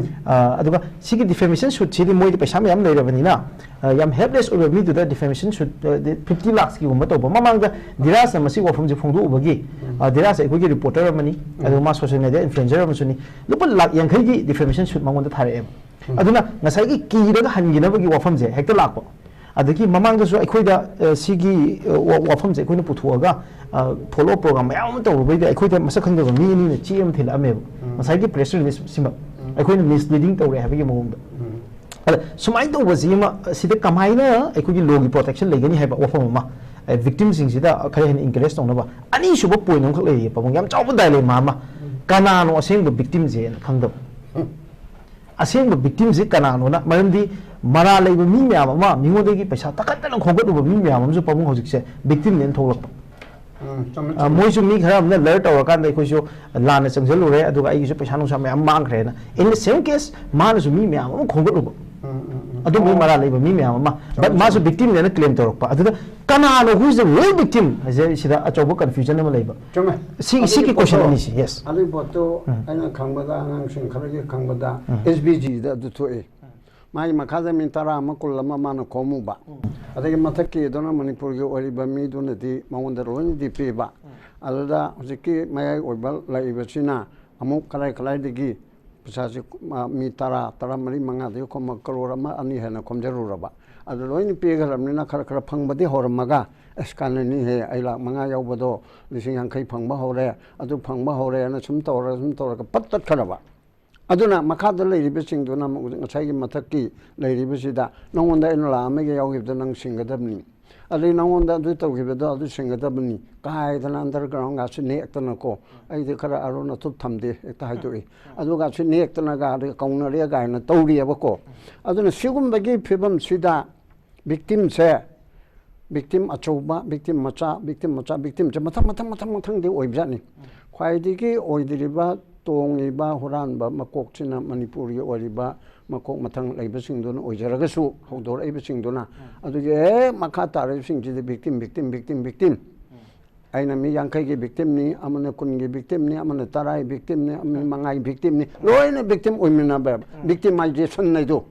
ꯑ, ꯑꯗꯨꯒ ꯁꯤꯒꯤ defamation suitꯁꯤꯗꯤ ꯃꯣꯏꯗꯤ ꯄꯩꯁꯥ ꯃꯌꯥꯝ ꯂꯩꯔꯕꯅꯤꯅ, ꯑ, ꯌꯥꯝ helpless ꯑꯣꯏꯕ ꯃꯤꯗꯨꯗ defamation suit, ꯑ, ꯗꯤ fifty lakhsꯀꯤꯒꯨꯝꯕ ꯇꯧꯕ꯫ ꯃꯃꯥꯡꯗ ꯙꯤꯔꯥꯖꯅ ꯃꯁꯤ ꯋꯥꯐꯝꯁꯦ ꯐꯣꯡꯗꯣꯛꯎꯕꯒꯤ, ꯑ, ꯙꯤꯔꯥꯖ ꯑꯩꯈꯣꯏꯒꯤ reporter ꯑꯃꯅꯤ, ꯑꯗꯨꯒ ꯃꯥ social media influencer ꯑꯃꯁꯨꯅꯤ꯫ ꯂꯨꯄꯥ ꯂꯥꯈ ꯌꯥꯡꯈꯩꯒꯤ defamation suit ꯃꯉꯣꯟꯗ ꯊꯥꯔꯛꯑꯦꯕ꯫ ꯑꯗꯨꯅ ꯉꯁꯥꯏꯒꯤ ꯀꯤꯔꯒ ꯍꯟꯈꯤꯅꯕꯒꯤ ꯋꯥꯐꯝꯁꯦ ꯍꯦꯛꯇ ꯂꯥꯛꯄ꯫ ꯑꯗꯒꯤ ꯃꯃꯥꯡꯗꯁꯨ ꯑꯩꯈꯣꯏꯗ ꯑ, ꯁꯤꯒꯤ ꯑ, ꯋꯥ- ꯋꯥꯐꯝꯁꯦ ꯑꯩꯈꯣꯏꯅ ꯄꯨꯊꯣꯛꯑꯒ ꯐꯣꯂꯣ ꯑꯞ ꯄ꯭ꯔꯣꯒ꯭ꯔꯥꯝ ꯃꯌꯥꯝ ꯑꯃ ꯇꯧꯔꯨꯕꯩꯗ ꯑꯩꯈꯣꯏꯗ ꯃꯁꯛ ꯈꯪꯗꯕ ꯃꯤ ꯑꯅꯤꯅ ꯆꯦ ꯑꯃ ꯊꯤꯜꯂꯛꯑꯝꯃꯦꯕ꯫ ꯉꯁꯥꯏꯒꯤ ꯄ꯭ꯔꯦꯁ ꯔꯤꯂꯤꯁ ꯁꯤꯃ ꯑꯩꯈꯣꯏꯅ ꯃꯤꯁꯂꯤꯗꯤꯡ ꯇꯧꯔꯦ ꯍꯥꯏꯕꯒꯤ ꯃꯑꯣꯡꯗ꯫ ꯑꯗ ꯁꯨꯃꯥꯏꯅ ꯇꯧꯕꯁꯤ ꯑꯃ ꯁꯤꯗ ꯀꯃꯥꯏꯅ ꯑꯩꯈꯣꯏꯒꯤ ꯂꯣꯒꯤ ꯄ꯭ꯔꯣꯇꯦꯛꯁꯟ ꯂꯩꯒꯅꯤ ꯍꯥꯏꯕ ꯋꯥꯐꯝ ꯑꯃ, ꯚꯤꯛꯇꯤꯝꯁꯤꯡꯁꯤꯗ ꯈꯔ ꯍꯦꯟꯅ ꯏꯟꯀꯔꯦꯖ ꯇꯧꯅꯕ꯫ ꯑꯅꯤꯁꯨꯕ ꯄꯣꯏꯟ ꯑꯃꯈꯛ ꯂꯩꯔꯤꯌꯦ ꯄꯥꯕꯨꯡ, ꯌꯥꯝ ꯆꯥꯎꯕ ꯗꯥꯏꯂꯦꯃꯥ ꯑꯃ, ꯀꯅꯥꯅꯣ ꯑꯁꯦꯡꯕ ꯚꯤꯛꯇꯤꯝꯁꯦꯅ ꯈꯪꯗꯕ꯫ ꯑꯁꯦꯡꯕ ꯚꯤꯛꯇꯤꯝꯁꯤ ꯀꯅꯥꯅꯣꯅ, ꯃꯔꯝꯗꯤ ꯃꯔꯥꯜ ꯂꯩꯕ ꯃꯤ ꯃꯌꯥꯝ ꯑꯃ ꯃꯤꯉꯣꯟꯗꯒꯤ ꯄꯩꯁꯥ ꯇꯛꯈꯠꯇꯅ ꯈꯣꯝꯒꯠꯂꯨꯕ ꯃꯤ ꯃꯌꯥꯝ ꯑꯃꯁꯨ ꯄꯥꯕꯨꯡ ꯍꯧꯖꯤꯛꯁꯦ ꯚꯤꯛꯇꯤꯝꯅꯦꯅ ꯊꯣꯛꯂꯛꯄ꯫ ꯎꯝ, ꯆꯨꯝꯃꯦ, ꯑ, ꯆꯨꯝꯃꯦ. ꯃꯣꯏꯁꯨ ꯃꯤ ꯈꯔ ꯑꯃꯅ ꯂꯔ ꯇꯧꯔꯀꯥꯟꯗ ꯑꯩꯈꯣꯏꯁꯨ ꯂꯥꯟꯅ ꯆꯪꯁꯤꯜꯂꯨꯔꯦ, ꯑꯗꯨꯒ ꯑꯩꯒꯤꯁꯨ ꯄꯩꯁꯥ ꯅꯨꯡꯁꯥ ꯃꯌꯥꯝ ꯃꯥꯡꯈ꯭ꯔꯦꯅ꯫ In the same case, ꯃꯥꯅꯁꯨ ꯃꯤ ꯃꯌꯥꯝ ꯑꯃ ꯈꯣꯝꯒꯠꯂꯨꯕ꯫ ꯎꯝ, ꯎꯝ, ꯎꯝ. ꯑꯗꯨꯝꯕꯒꯤ ꯃꯔꯥꯜ ꯂꯩꯕ ꯃꯤ ꯃꯌꯥꯝ ꯑꯃ, but ꯃꯥꯁꯨ ꯚꯤꯛꯇꯤꯝꯅꯦꯅ ꯀ꯭ꯂꯦꯝ ꯇꯧꯔꯛꯄ꯫ ꯑꯗꯨꯗ ꯀꯅꯥꯅꯣ who is the real victim ꯍꯥꯏꯁꯦ ꯁꯤꯗ ꯑꯆꯧꯕ ꯀꯟꯐ꯭ꯌꯨꯖꯟ ꯑꯃ ꯂꯩꯕ꯫ ꯆꯨꯝꯃꯦ. ꯁꯤ- ꯑꯗꯨꯒꯤ ꯁꯤꯒꯤ ꯀꯣꯏꯁꯟ ꯄꯣꯠꯇꯣ, ꯑꯅꯤꯁꯤ, yes. ꯑꯗꯨꯒꯤ ꯄꯣꯠꯇꯣ ꯑꯩꯅ ꯈꯪꯕꯗ, ꯑꯉꯥꯡꯁꯤꯡ ꯈꯔꯒꯤ ꯈꯪꯕꯗ, ꯑꯦꯁ ꯕꯤ ꯖꯤꯗ ꯑꯗꯨ ꯊꯣꯛꯏ꯫ ꯃꯥꯒꯤ ꯃꯈꯥꯗ ꯃꯤ ꯇꯔꯥ ꯑꯃ, ꯀꯨꯟ ꯑꯃ ꯃꯥꯅ ꯈꯣꯝꯃꯨꯕ꯫ ꯑꯗꯒꯤ ꯃꯊꯛꯀꯤ ꯑꯗꯨꯅ ꯃꯅꯤꯄꯨꯔꯒꯤ ꯑꯣꯏꯔꯤꯕ ꯃꯤꯗꯨꯅꯗꯤ ꯃꯉꯣꯟꯗ ꯂꯣꯏꯅꯗꯤ ꯄꯤꯕ꯫ ꯑꯗꯨꯗ ꯍꯧꯖꯤꯛꯀꯤ ꯃꯌꯥꯏ ꯑꯣꯏꯕ ꯂꯩꯔꯤꯕꯁꯤꯅ ꯑꯃꯨꯛ ꯀꯗꯥꯏ ꯀꯗꯥꯏꯗꯒꯤ ꯄꯩꯁꯥꯁꯤ, ꯃꯤ ꯇꯔꯥ, ꯇꯔꯥꯃꯔꯤ, ꯃꯉꯥꯗꯒꯤ ꯈꯣꯝꯃ ꯀꯔꯣꯔ ꯑꯃ, ꯑꯅꯤ ꯍꯦꯟꯅ ꯈꯣꯝꯖꯔꯨꯔꯕ꯫ ꯑꯗꯨ ꯂꯣꯏꯅ ꯄꯤꯈ꯭ꯔꯕꯅꯤꯅ ꯈꯔ ꯈꯔ ꯐꯪꯕꯗꯤ ꯍꯧꯔꯝꯃꯒ, "ꯑꯁ, ꯀꯥꯟꯅꯅꯤꯍꯦ, ꯑꯩ ꯂꯥꯛ ꯃꯉꯥ ꯌꯥꯎꯕꯗꯣ ꯂꯤꯁꯤꯡ ꯌꯥꯡꯈꯩ ꯐꯪꯕ ꯍꯧꯔꯦ, ꯑꯗꯨ ꯐꯪꯕ ꯍꯧꯔꯦꯅ ꯁꯨꯝ ꯇꯧꯔꯒ, ꯁꯨꯝ ꯇꯧꯔꯒ ꯄꯠ ꯇꯠꯈ꯭ꯔꯕ꯫ ꯑꯗꯨꯅ ꯃꯈꯥꯗ ꯂꯩꯔꯤꯕꯁꯤꯡꯗꯨꯅ ꯑꯃꯨꯛ ꯉꯁꯥꯏꯒꯤ ꯃꯊꯛꯀꯤ ꯂꯩꯔꯤꯕꯁꯤꯗ, ꯅꯉꯣꯟꯗ ꯑꯩꯅ ꯂꯥꯛ ꯑꯃꯒꯤ ꯌꯥꯎꯈꯤꯕꯗꯣ ꯅꯪ ꯁꯤꯡꯒꯗꯕꯅꯤ, ꯑꯗꯩ ꯅꯉꯣꯟꯗ ꯑꯗꯨ ꯇꯧꯈꯤꯕꯗꯣ ꯑꯗꯨ ꯁꯤꯡꯒꯗꯕꯅꯤ" ꯀꯥꯏꯗꯅ ꯑꯟꯗꯔꯒ꯭ꯔꯥꯎꯟꯒꯁꯤ ꯅꯦꯛꯇꯅꯀꯣ, ꯑꯩꯗꯤ ꯈꯔ ꯑꯔꯣꯟ ꯑꯊꯨꯞ ꯊꯝꯗꯦ, ꯍꯦꯛꯇ ꯍꯥꯏꯗꯣꯛꯏ꯫ ꯑꯗꯨꯒꯁꯤ ꯅꯦꯛꯇꯅꯒ ꯑꯗꯩ ꯀꯧꯅꯔꯦ ꯀꯥꯏꯅ ꯇꯧꯔꯤꯑꯕꯀꯣ꯫ ꯑꯗꯨꯅ ꯁꯤꯒꯨꯝꯕꯒꯤ ꯐꯤꯕꯝꯁꯤꯗ ꯚꯤꯛꯇꯤꯝꯁꯦ, ꯚꯤꯛꯇꯤꯝ ꯑꯆꯧꯕ, ꯚꯤꯛꯇꯤꯝ ꯃꯆꯥ, ꯚꯤꯛꯇꯤꯝ ꯃꯆꯥ, ꯚꯤꯛꯇꯤꯝꯁꯦ ꯃꯊꯪ ꯃꯊꯪ ꯃꯊꯪ ꯃꯊꯪꯗꯤ ꯑꯣꯏꯕꯖꯥꯠꯅꯤ꯫ ꯈ꯭ꯋꯥꯏꯗꯒꯤ ꯑꯣꯏꯗ꯭ꯔꯤꯕ, ꯇꯣꯡꯉꯤꯕ, ꯍꯨꯔꯥꯟꯕ ꯃꯀꯣꯛꯁꯤꯅ ꯃꯅꯤꯄꯨꯔꯒꯤ ꯑꯣꯏꯔꯤꯕ ꯃꯀꯣꯛ ꯃꯊꯪ ꯂꯩꯕꯁꯤꯡꯗꯨꯅ ꯑꯣꯏꯖꯔꯒꯁꯨ, ꯍꯧꯗꯣꯔꯛꯏꯕꯁꯤꯡꯗꯨꯅ, ꯑꯗꯨꯒꯤ ꯍꯦꯛ ꯃꯈꯥ ꯇꯥꯔꯛꯏꯕꯁꯤꯡꯁꯤꯗꯤ ꯚꯤꯛꯇꯤꯝ, ꯚꯤꯛꯇꯤꯝ, ꯚꯤꯛꯇꯤꯝ, ꯚꯤꯛꯇꯤꯝ꯫ ꯑꯩꯅ ꯃꯤ ꯌꯥꯡꯈꯩꯒꯤ ꯚꯤꯛꯇꯤꯝꯅꯤ, ꯑꯃꯅ ꯀꯨꯟꯒꯤ ꯚꯤꯛꯇꯤꯝꯅꯤ, ꯑꯃꯅ ꯇꯔꯥꯒꯤ ꯚꯤꯛꯇꯤꯝꯅꯤ, ꯃꯤ ꯃꯉꯥꯒꯤ ꯚꯤꯛꯇꯤꯝꯅꯤ, ꯂꯣꯏꯅ ꯚꯤꯛꯇꯤꯝ ꯑꯣꯏꯃꯤꯟꯅꯕ, ꯚꯤꯛꯇꯤꯃꯥꯏꯖꯦꯁꯟ ꯍꯥꯏꯗꯣ꯫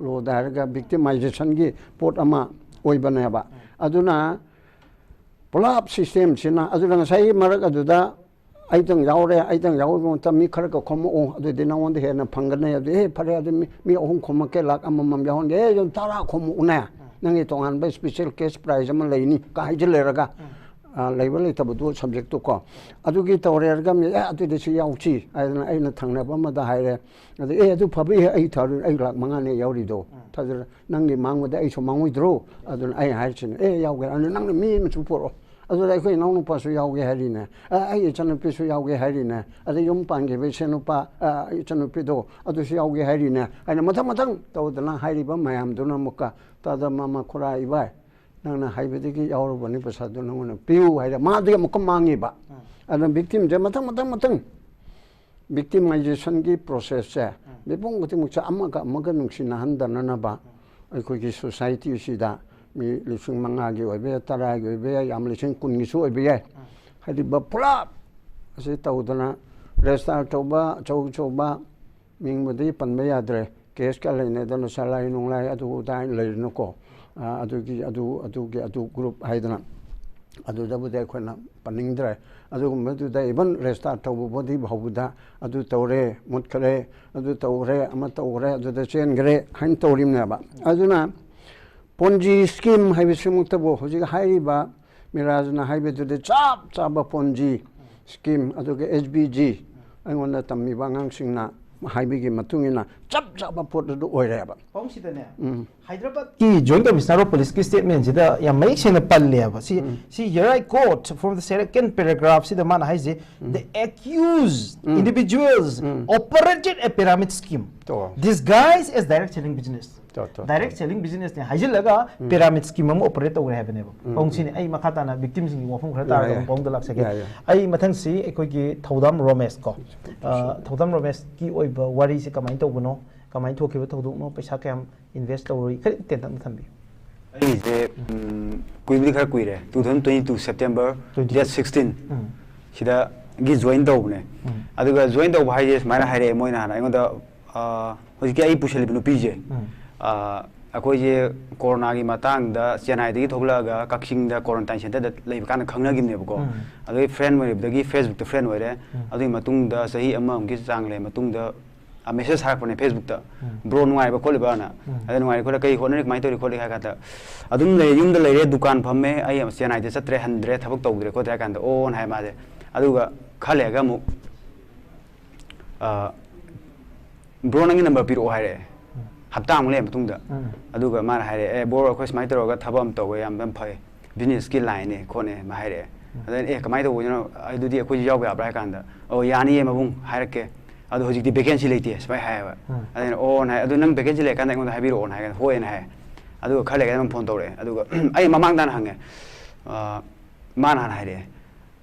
ꯂꯣꯗ ꯍꯥꯏꯔꯒ ꯚꯤꯛꯇꯤꯃꯥꯏꯖꯦꯁꯟꯒꯤ ꯄꯣꯠ ꯑꯃ ꯑꯣꯏꯕꯅꯦꯕ꯫ ꯑꯗꯨꯅ ꯄꯨꯂꯞ ꯁꯤꯁꯇꯦꯝꯁꯤꯅ, ꯑꯗꯨꯅ ꯉꯁꯥꯏꯒꯤ ꯃꯔꯛ ꯑꯗꯨꯗ ꯑꯩꯇꯪ ꯌꯥꯎꯔꯦ, ꯑꯩꯇꯪ ꯌꯥꯎꯕ ꯃꯇꯝ ꯃꯤ ꯈꯔꯒ ꯈꯣꯝꯃꯛꯑꯣ, ꯑꯗꯨꯗꯤ ꯅꯉꯣꯟꯗ ꯍꯦꯟꯅ ꯐꯪꯒꯅꯤ꯫ ꯑꯗꯨꯗꯤ, "ꯑꯦ, ꯐꯔꯦ, ꯑꯗꯨ ꯃꯤ, ꯃꯤ ꯑꯍꯨꯝ ꯈꯣꯝꯃꯛꯀꯦ, ꯂꯥꯛ ꯑꯃꯃꯝ ꯌꯥꯎꯍꯟꯒꯦ, ꯑꯦ, ꯑꯗꯨꯝ ꯇꯔꯥ ꯈꯣꯝꯃꯛꯎꯅꯦ" ꯅꯪꯒꯤ ꯇꯣꯉꯥꯟꯕ special cash prize ꯑꯃ ꯂꯩꯅꯤ ꯀ ꯍꯥꯏꯖꯤꯜꯂꯦꯔꯒ, ꯑ, ꯂꯩꯕ ꯂꯩꯇꯕꯗꯨ subjectꯇꯨ ꯀꯣ, ꯑꯗꯨꯒꯤ ꯇꯧꯔꯦꯔꯒ ꯃꯤ, "ꯑꯦ, ꯑꯗꯨꯗꯤ ꯁꯤ ꯌꯥꯎꯁꯤ" ꯍꯥꯏꯗꯅ ꯑꯩꯅ ꯊꯪꯅꯕ ꯑꯃꯗ ꯍꯥꯏꯔꯦ꯫ ꯑꯗ, "ꯑꯦ, ꯑꯗꯨ ꯐꯕ, ꯑꯦ, ꯑꯩ ꯊꯥꯔꯨ-, ꯑꯩ ꯂꯥꯛ ꯃꯉꯥꯅꯦ ꯌꯥꯎꯔꯤꯗꯣ, ꯊꯥꯖꯔ-, ꯅꯪꯒꯤ ꯃꯥꯡꯕꯗ ꯑꯩꯁꯨ ꯃꯥꯡꯉꯣꯏꯗ꯭ꯔꯣ?" ꯑꯗꯨꯅ ꯑꯩ ꯍꯥꯏꯔꯤꯁꯤꯅꯦ, "ꯑꯦ, ꯌꯥꯎꯒꯦ, ꯑꯗꯨ ꯅꯪꯅ ꯃꯤ ꯑꯃꯁꯨ ꯄꯨꯔꯛꯑꯣ"꯫ ꯑꯗꯨꯗ ꯑꯩꯈꯣꯏ ꯏꯅꯥꯎꯅꯨꯄꯥꯁꯨ ꯌꯥꯎꯒꯦ ꯍꯥꯏꯔꯤꯅꯦ, "ꯑ, ꯑꯩ ꯏꯆꯟꯅꯨꯄꯤꯁꯨ ꯌꯥꯎꯒꯦ ꯍꯥꯏꯔꯤꯅꯦ, ꯑꯗ ꯌꯨꯝ ꯄꯥꯟꯈꯤꯕ ꯏꯆꯟꯅꯨꯄꯥ, ꯑ, ꯏꯆꯟꯅꯨꯄꯤꯗꯣ ꯑꯗꯨꯁꯨ ꯌꯥꯎꯒꯦ ꯍꯥꯏꯔꯤꯅꯦ" ꯍꯥꯏꯅ ꯃꯊꯪ ꯃꯊꯪ ꯇꯧꯗꯅ ꯍꯥꯏꯔꯤꯕ ꯃꯌꯥꯝꯗꯨꯅ ꯑꯃꯨꯛꯀ ꯇꯥꯗ ꯃꯃꯥ ꯈꯨꯔꯥ ꯏꯕꯥꯏ, ꯅꯪꯅ ꯍꯥꯏꯕꯗꯒꯤ ꯌꯥꯎꯔꯨꯕꯅꯤ, ꯄꯩꯁꯥꯗꯨ ꯅꯪꯉꯣꯟꯗ ꯄꯤꯌꯨ ꯍꯥꯏꯔꯦ꯫ ꯃꯥꯗꯤ ꯑꯃꯨꯛꯀ ꯃꯥꯡꯉꯤꯕ꯫ ꯑꯗꯨꯅ victimꯁꯦ ꯃꯊꯪ, ꯃꯊꯪ, ꯃꯊꯪ victimizationꯒꯤ processꯁꯦ ꯃꯤꯄꯨꯝ ꯈꯨꯗꯤꯡꯃꯛꯁꯦ ꯑꯃꯒ ꯑꯃꯒ ꯅꯨꯡꯁꯤꯅꯍꯟꯗꯅꯅꯕ ꯑꯩꯈꯣꯏꯒꯤ societyꯁꯤꯗ ꯃꯤ ꯂꯤꯁꯤꯡ ꯃꯉꯥꯒꯤ ꯑꯣꯏꯕ ꯌꯥꯏ, ꯇꯔꯥꯒꯤ ꯑꯣꯏꯕ ꯌꯥꯏ, ꯌꯥꯝ ꯂꯤꯁꯤꯡ ꯀꯨꯟꯒꯤꯁꯨ ꯑꯣꯏꯕ ꯌꯥꯏ꯫ ꯍꯥꯏꯔꯤꯕ ꯄꯨꯂꯞ ꯑꯁꯤ ꯇꯧꯗꯅ register ꯇꯧꯕ, ꯑꯆꯧ ꯑꯆꯧꯕ ꯃꯤꯡꯕꯨꯗꯤ ꯄꯟꯕ ꯌꯥꯗ꯭ꯔꯦ, caseꯀ ꯂꯩꯅꯗꯅ ꯁꯂꯥꯏ ꯅꯨꯡꯂꯥꯏ ꯑꯗꯨ ꯑꯗꯥ ꯂꯩꯔꯅꯨꯀꯣ꯫ ꯑ, ꯑꯗꯨꯒꯤ, ꯑꯗꯨ, ꯑꯗꯨꯒꯤ, ꯑꯗꯨ group ꯍꯥꯏꯗꯅ ꯑꯗꯨꯗꯕꯨꯗꯤ ꯑꯩꯈꯣꯏꯅ ꯄꯟꯅꯤꯡꯗ꯭ꯔꯦ꯫ ꯑꯗꯨꯒꯨꯝꯕꯗꯨꯗ even register ꯇꯧꯕꯕꯨꯗꯤ ꯐꯥꯎꯕꯗ ꯑꯗꯨ ꯇꯧꯔꯦ, ꯃꯨꯠꯈ꯭ꯔꯦ, ꯑꯗꯨ ꯇꯧꯈ꯭ꯔꯦ, ꯑꯃ ꯇꯧꯈ꯭ꯔꯦ, ꯑꯗꯨꯗ ꯆꯦꯟꯈ꯭ꯔꯦ ꯍꯥꯏꯅ ꯇꯧꯔꯤꯕꯅꯦꯕ꯫ ꯑꯗꯨꯅ Ponzi scheme ꯍꯥꯏꯕꯁꯤꯃꯛꯇꯕꯨ ꯍꯧꯖꯤꯛ ꯍꯥꯏꯔꯤꯕ ꯃꯤꯔꯥꯖꯅ ꯍꯥꯏꯕꯗꯨꯗꯤ ꯆꯞ ꯆꯥꯕ Ponzi scheme, ꯑꯗꯨꯒ SBG ꯑꯩꯉꯣꯟꯗ ꯇꯝꯃꯤꯕ ꯑꯉꯥꯡꯁꯤꯡꯅ ꯍꯥꯏꯕꯒꯤ ꯃꯇꯨꯡ ꯏꯟꯅ ꯆꯞ ꯆꯥꯕ ꯄꯣꯠ ꯑꯗꯨ ꯑꯣꯏꯔꯦꯕ꯫ ꯄꯥꯎꯁꯤꯗꯅꯦ, ꯎꯝ꯫ ꯍꯥꯏꯗ꯭ꯔꯕꯥꯗꯀꯤ Joint Commissioner of Policeꯀꯤ statementꯁꯤꯗ ꯌꯥꯝ ꯃꯌꯦꯛ ꯁꯦꯡꯅ ꯄꯜꯂꯦꯕ꯫ ꯁꯤ, ꯎꯝ꯫ ꯁꯤ here I quote from the second paragraphꯁꯤꯗ ꯃꯥꯅ ꯍꯥꯏꯁꯦ, "The accused individuals operated a pyramid scheme to. disguised as direct selling business." To, to, to. Direct selling businessꯅꯦ ꯍꯥꯏꯖꯤꯜꯂꯒ pyramid scheme ꯑꯃ operate ꯇꯧꯈ꯭ꯔꯦ ꯍꯥꯏꯕꯅꯦꯕ꯫ ꯄꯥꯎꯁꯤꯅꯤ ꯑꯩ ꯃꯈꯥ ꯇꯥꯅ victimꯁꯤꯡꯒꯤ ꯋꯥꯐꯝ ꯈꯔ ꯌꯥꯏ, ꯇꯥꯔꯒ ꯌꯥꯏ꯫ ꯑꯃꯨꯛ ꯄꯥꯎꯗ ꯂꯥꯛꯆꯒꯦ꯫ ꯌꯥꯏ, ꯌꯥꯏ꯫ ꯑꯩ ꯃꯊꯪꯁꯤ ꯑꯩꯈꯣꯏꯒꯤ ꯊꯧꯗꯥꯝ ꯔꯣꯃꯦꯁ ꯀꯣ꯫ ꯑ, ꯊꯧꯗꯥꯝ ꯔꯣꯃꯦꯁꯀꯤ ꯑꯣꯏꯕ ꯋꯥꯔꯤꯁꯦ ꯀꯃꯥꯏꯅ ꯇꯧꯕꯅꯣ, ꯀꯃꯥꯏꯅ ꯊꯣꯛꯈꯤꯕ ꯊꯧꯗꯣꯛꯅꯣ, ꯄꯩꯁꯥ ꯀꯌꯥꯝ invest ꯇꯧꯔꯨꯏ, ꯈꯔ ꯇꯦꯟꯇꯛꯅ ꯊꯝꯕꯤꯌꯨ꯫ ꯑꯩꯁꯦ ꯎꯝ, ꯀꯨꯏꯕꯨꯗꯤ ꯈꯔ ꯀꯨꯏꯔꯦ, two thousand twenty two September Twenty two꯫ Date sixteen ꯎꯝ꯫ ꯁꯤꯗꯒꯤ join ꯇꯧꯕꯅꯦ꯫ ꯎꯝ꯫ ꯑꯗꯨꯒ join ꯇꯧꯕ ꯍꯥꯏꯁꯦ ꯁꯨꯃꯥꯏꯅ ꯍꯥꯏꯔꯛꯑꯦ ꯃꯣꯏꯅ ꯍꯥꯟꯅ ꯑꯩꯉꯣꯟꯗ, ꯑ, ꯍꯧꯖꯤꯛꯀꯤ ꯑꯩ ꯄꯨꯁꯤꯜꯂꯤꯕ ꯅꯨꯄꯤꯁꯦ, ꯎꯝ꯫ ꯑ, ꯑꯩꯈꯣꯏꯁꯦ ꯀꯣꯔꯣꯅꯥꯒꯤ ꯃꯇꯥꯡꯗ ꯆꯦꯟꯅꯥꯏꯗꯒꯤ ꯊꯣꯛꯂꯛꯑꯒ ꯀꯛꯆꯤꯡꯗ quarantine centreꯗ ꯂꯩꯕ ꯀꯥꯟꯗ ꯈꯪꯅꯈꯤꯕꯅꯦꯕꯀꯣ꯫ ꯎꯝ꯫ ꯑꯗꯨꯒꯤ friend ꯑꯣꯏꯕꯗꯒꯤ Facebookꯇ friend ꯑꯣꯏꯔꯦ꯫ ꯎꯝ꯫ ꯑꯗꯨꯒꯤ ꯃꯇꯨꯡꯗ ꯆꯍꯤ ꯑꯃꯃꯨꯛꯀꯤ ꯆꯥꯡ ꯂꯩꯔ ꯃꯇꯨꯡꯗ ꯃꯦꯁꯦꯖ ꯊꯥꯔꯛꯄꯅꯦ ꯐꯦꯁꯕꯨꯛꯇ, "ꯕ꯭ꯔꯣ, ꯅꯨꯡꯉꯥꯏꯔꯤꯕ ꯈꯣꯠꯂꯤꯕꯅ?" ꯑꯗ ꯅꯨꯡꯉꯥꯏꯔꯤ ꯈꯣꯠꯂꯤ, "ꯀꯩ ꯍꯣꯠꯅꯔꯤ, ꯀꯃꯥꯏꯅ ꯇꯧꯔꯤ ꯈꯣꯠꯂꯤ?" ꯍꯥꯏ ꯀꯥꯟꯗ, "ꯑꯗꯨꯝ ꯂꯩ, ꯌꯨꯝꯗ ꯂꯩꯔꯦ, ꯗꯨꯀꯥꯟ ꯐꯝꯃꯦ, ꯑꯩ ꯆꯦꯟꯅꯥꯏꯗ ꯆꯠꯇ꯭ꯔꯦ, ꯍꯟꯗ꯭ꯔꯦ, ꯊꯕꯛ ꯇꯧꯗ꯭ꯔꯦ ꯈꯣꯠꯇ꯭ꯔꯦ" ꯍꯥꯏ ꯀꯥꯟꯗ, "ꯑꯣ" ꯍꯥꯏ ꯃꯥꯁꯦ꯫ ꯑꯗꯨꯒ ꯈꯔ ꯂꯩꯔꯒ ꯑꯃꯨꯛ, ꯑ, "ꯕ꯭ꯔꯣ, ꯅꯪꯒꯤ ꯅꯝꯕꯔ ꯄꯤꯔꯛꯑꯣ" ꯍꯥꯏꯔꯛꯑꯦ꯫ ꯍꯞꯇꯥꯃꯨꯛ ꯂꯩꯔ ꯃꯇꯨꯡꯗ꯫ ꯑꯗꯨꯒ ꯃꯥꯅ ꯍꯥꯏꯔꯛꯑꯦ, "ꯑꯦ ꯕ꯭ꯔꯣ, ꯑꯩꯈꯣꯏ ꯁꯨꯃꯥꯏꯅ ꯇꯧꯔꯒ ꯊꯕꯛ ꯑꯃ ꯇꯧꯋꯦ, ꯌꯥꯝ ꯌꯥꯝ ꯐꯩ, ꯕꯤꯖꯤꯅꯦꯁꯀꯤ ꯂꯥꯏꯟꯅꯦ ꯈꯣꯠꯅꯦ" ꯃꯥ ꯍꯥꯏꯔꯛꯑꯦ꯫ ꯑꯗ ꯑꯩꯅ, "ꯑꯦ, ꯀꯃꯥꯏꯅ ꯇꯧꯕꯅꯣ? ꯑꯗꯨꯗꯤ ꯑꯩꯈꯣꯏꯁꯨ ꯌꯥꯎꯕ ꯌꯥꯕ꯭ꯔꯥ?" ꯍꯥꯏ ꯀꯥꯟꯗ, "ꯑꯣ, ꯌꯥꯅꯤꯌꯦ ꯃꯕꯨꯡ, ꯍꯥꯏꯔꯛꯀꯦ꯫ ꯑꯗꯣ ꯍꯧꯖꯤꯛꯇꯤ ꯚꯦꯀꯦꯟꯁꯤ ꯂꯩꯇꯦ" ꯁꯨꯃꯥꯏꯅ ꯍꯥꯏꯌꯦꯕ꯫ ꯑꯗ ꯑꯩꯅ, "ꯑꯣ" ꯍꯥꯏ, "ꯑꯗꯨ ꯅꯪ ꯚꯦꯀꯦꯟꯁꯤ ꯂꯩꯔꯀꯥꯟꯗ ꯑꯩꯉꯣꯟꯗ ꯍꯥꯏꯕꯤꯔꯛꯑꯣꯅ" ꯍꯥꯏ ꯀꯥꯟꯗ, "ꯍꯣꯏꯅ" ꯍꯥꯏ꯫ ꯑꯗꯨꯒ ꯈꯔ ꯂꯩꯔꯒ ꯑꯗꯨꯝ ꯐꯣꯟ ꯇꯧꯔꯛꯑꯦ꯫ ꯑꯗꯨꯒ ꯑꯩ ꯃꯃꯥꯡꯗ ꯍꯥꯟꯅ ꯍꯪꯉꯦ꯫ ꯑ, ꯃꯥꯅ ꯍꯥꯟꯅ ꯍꯥꯏꯔꯛꯑꯦ꯫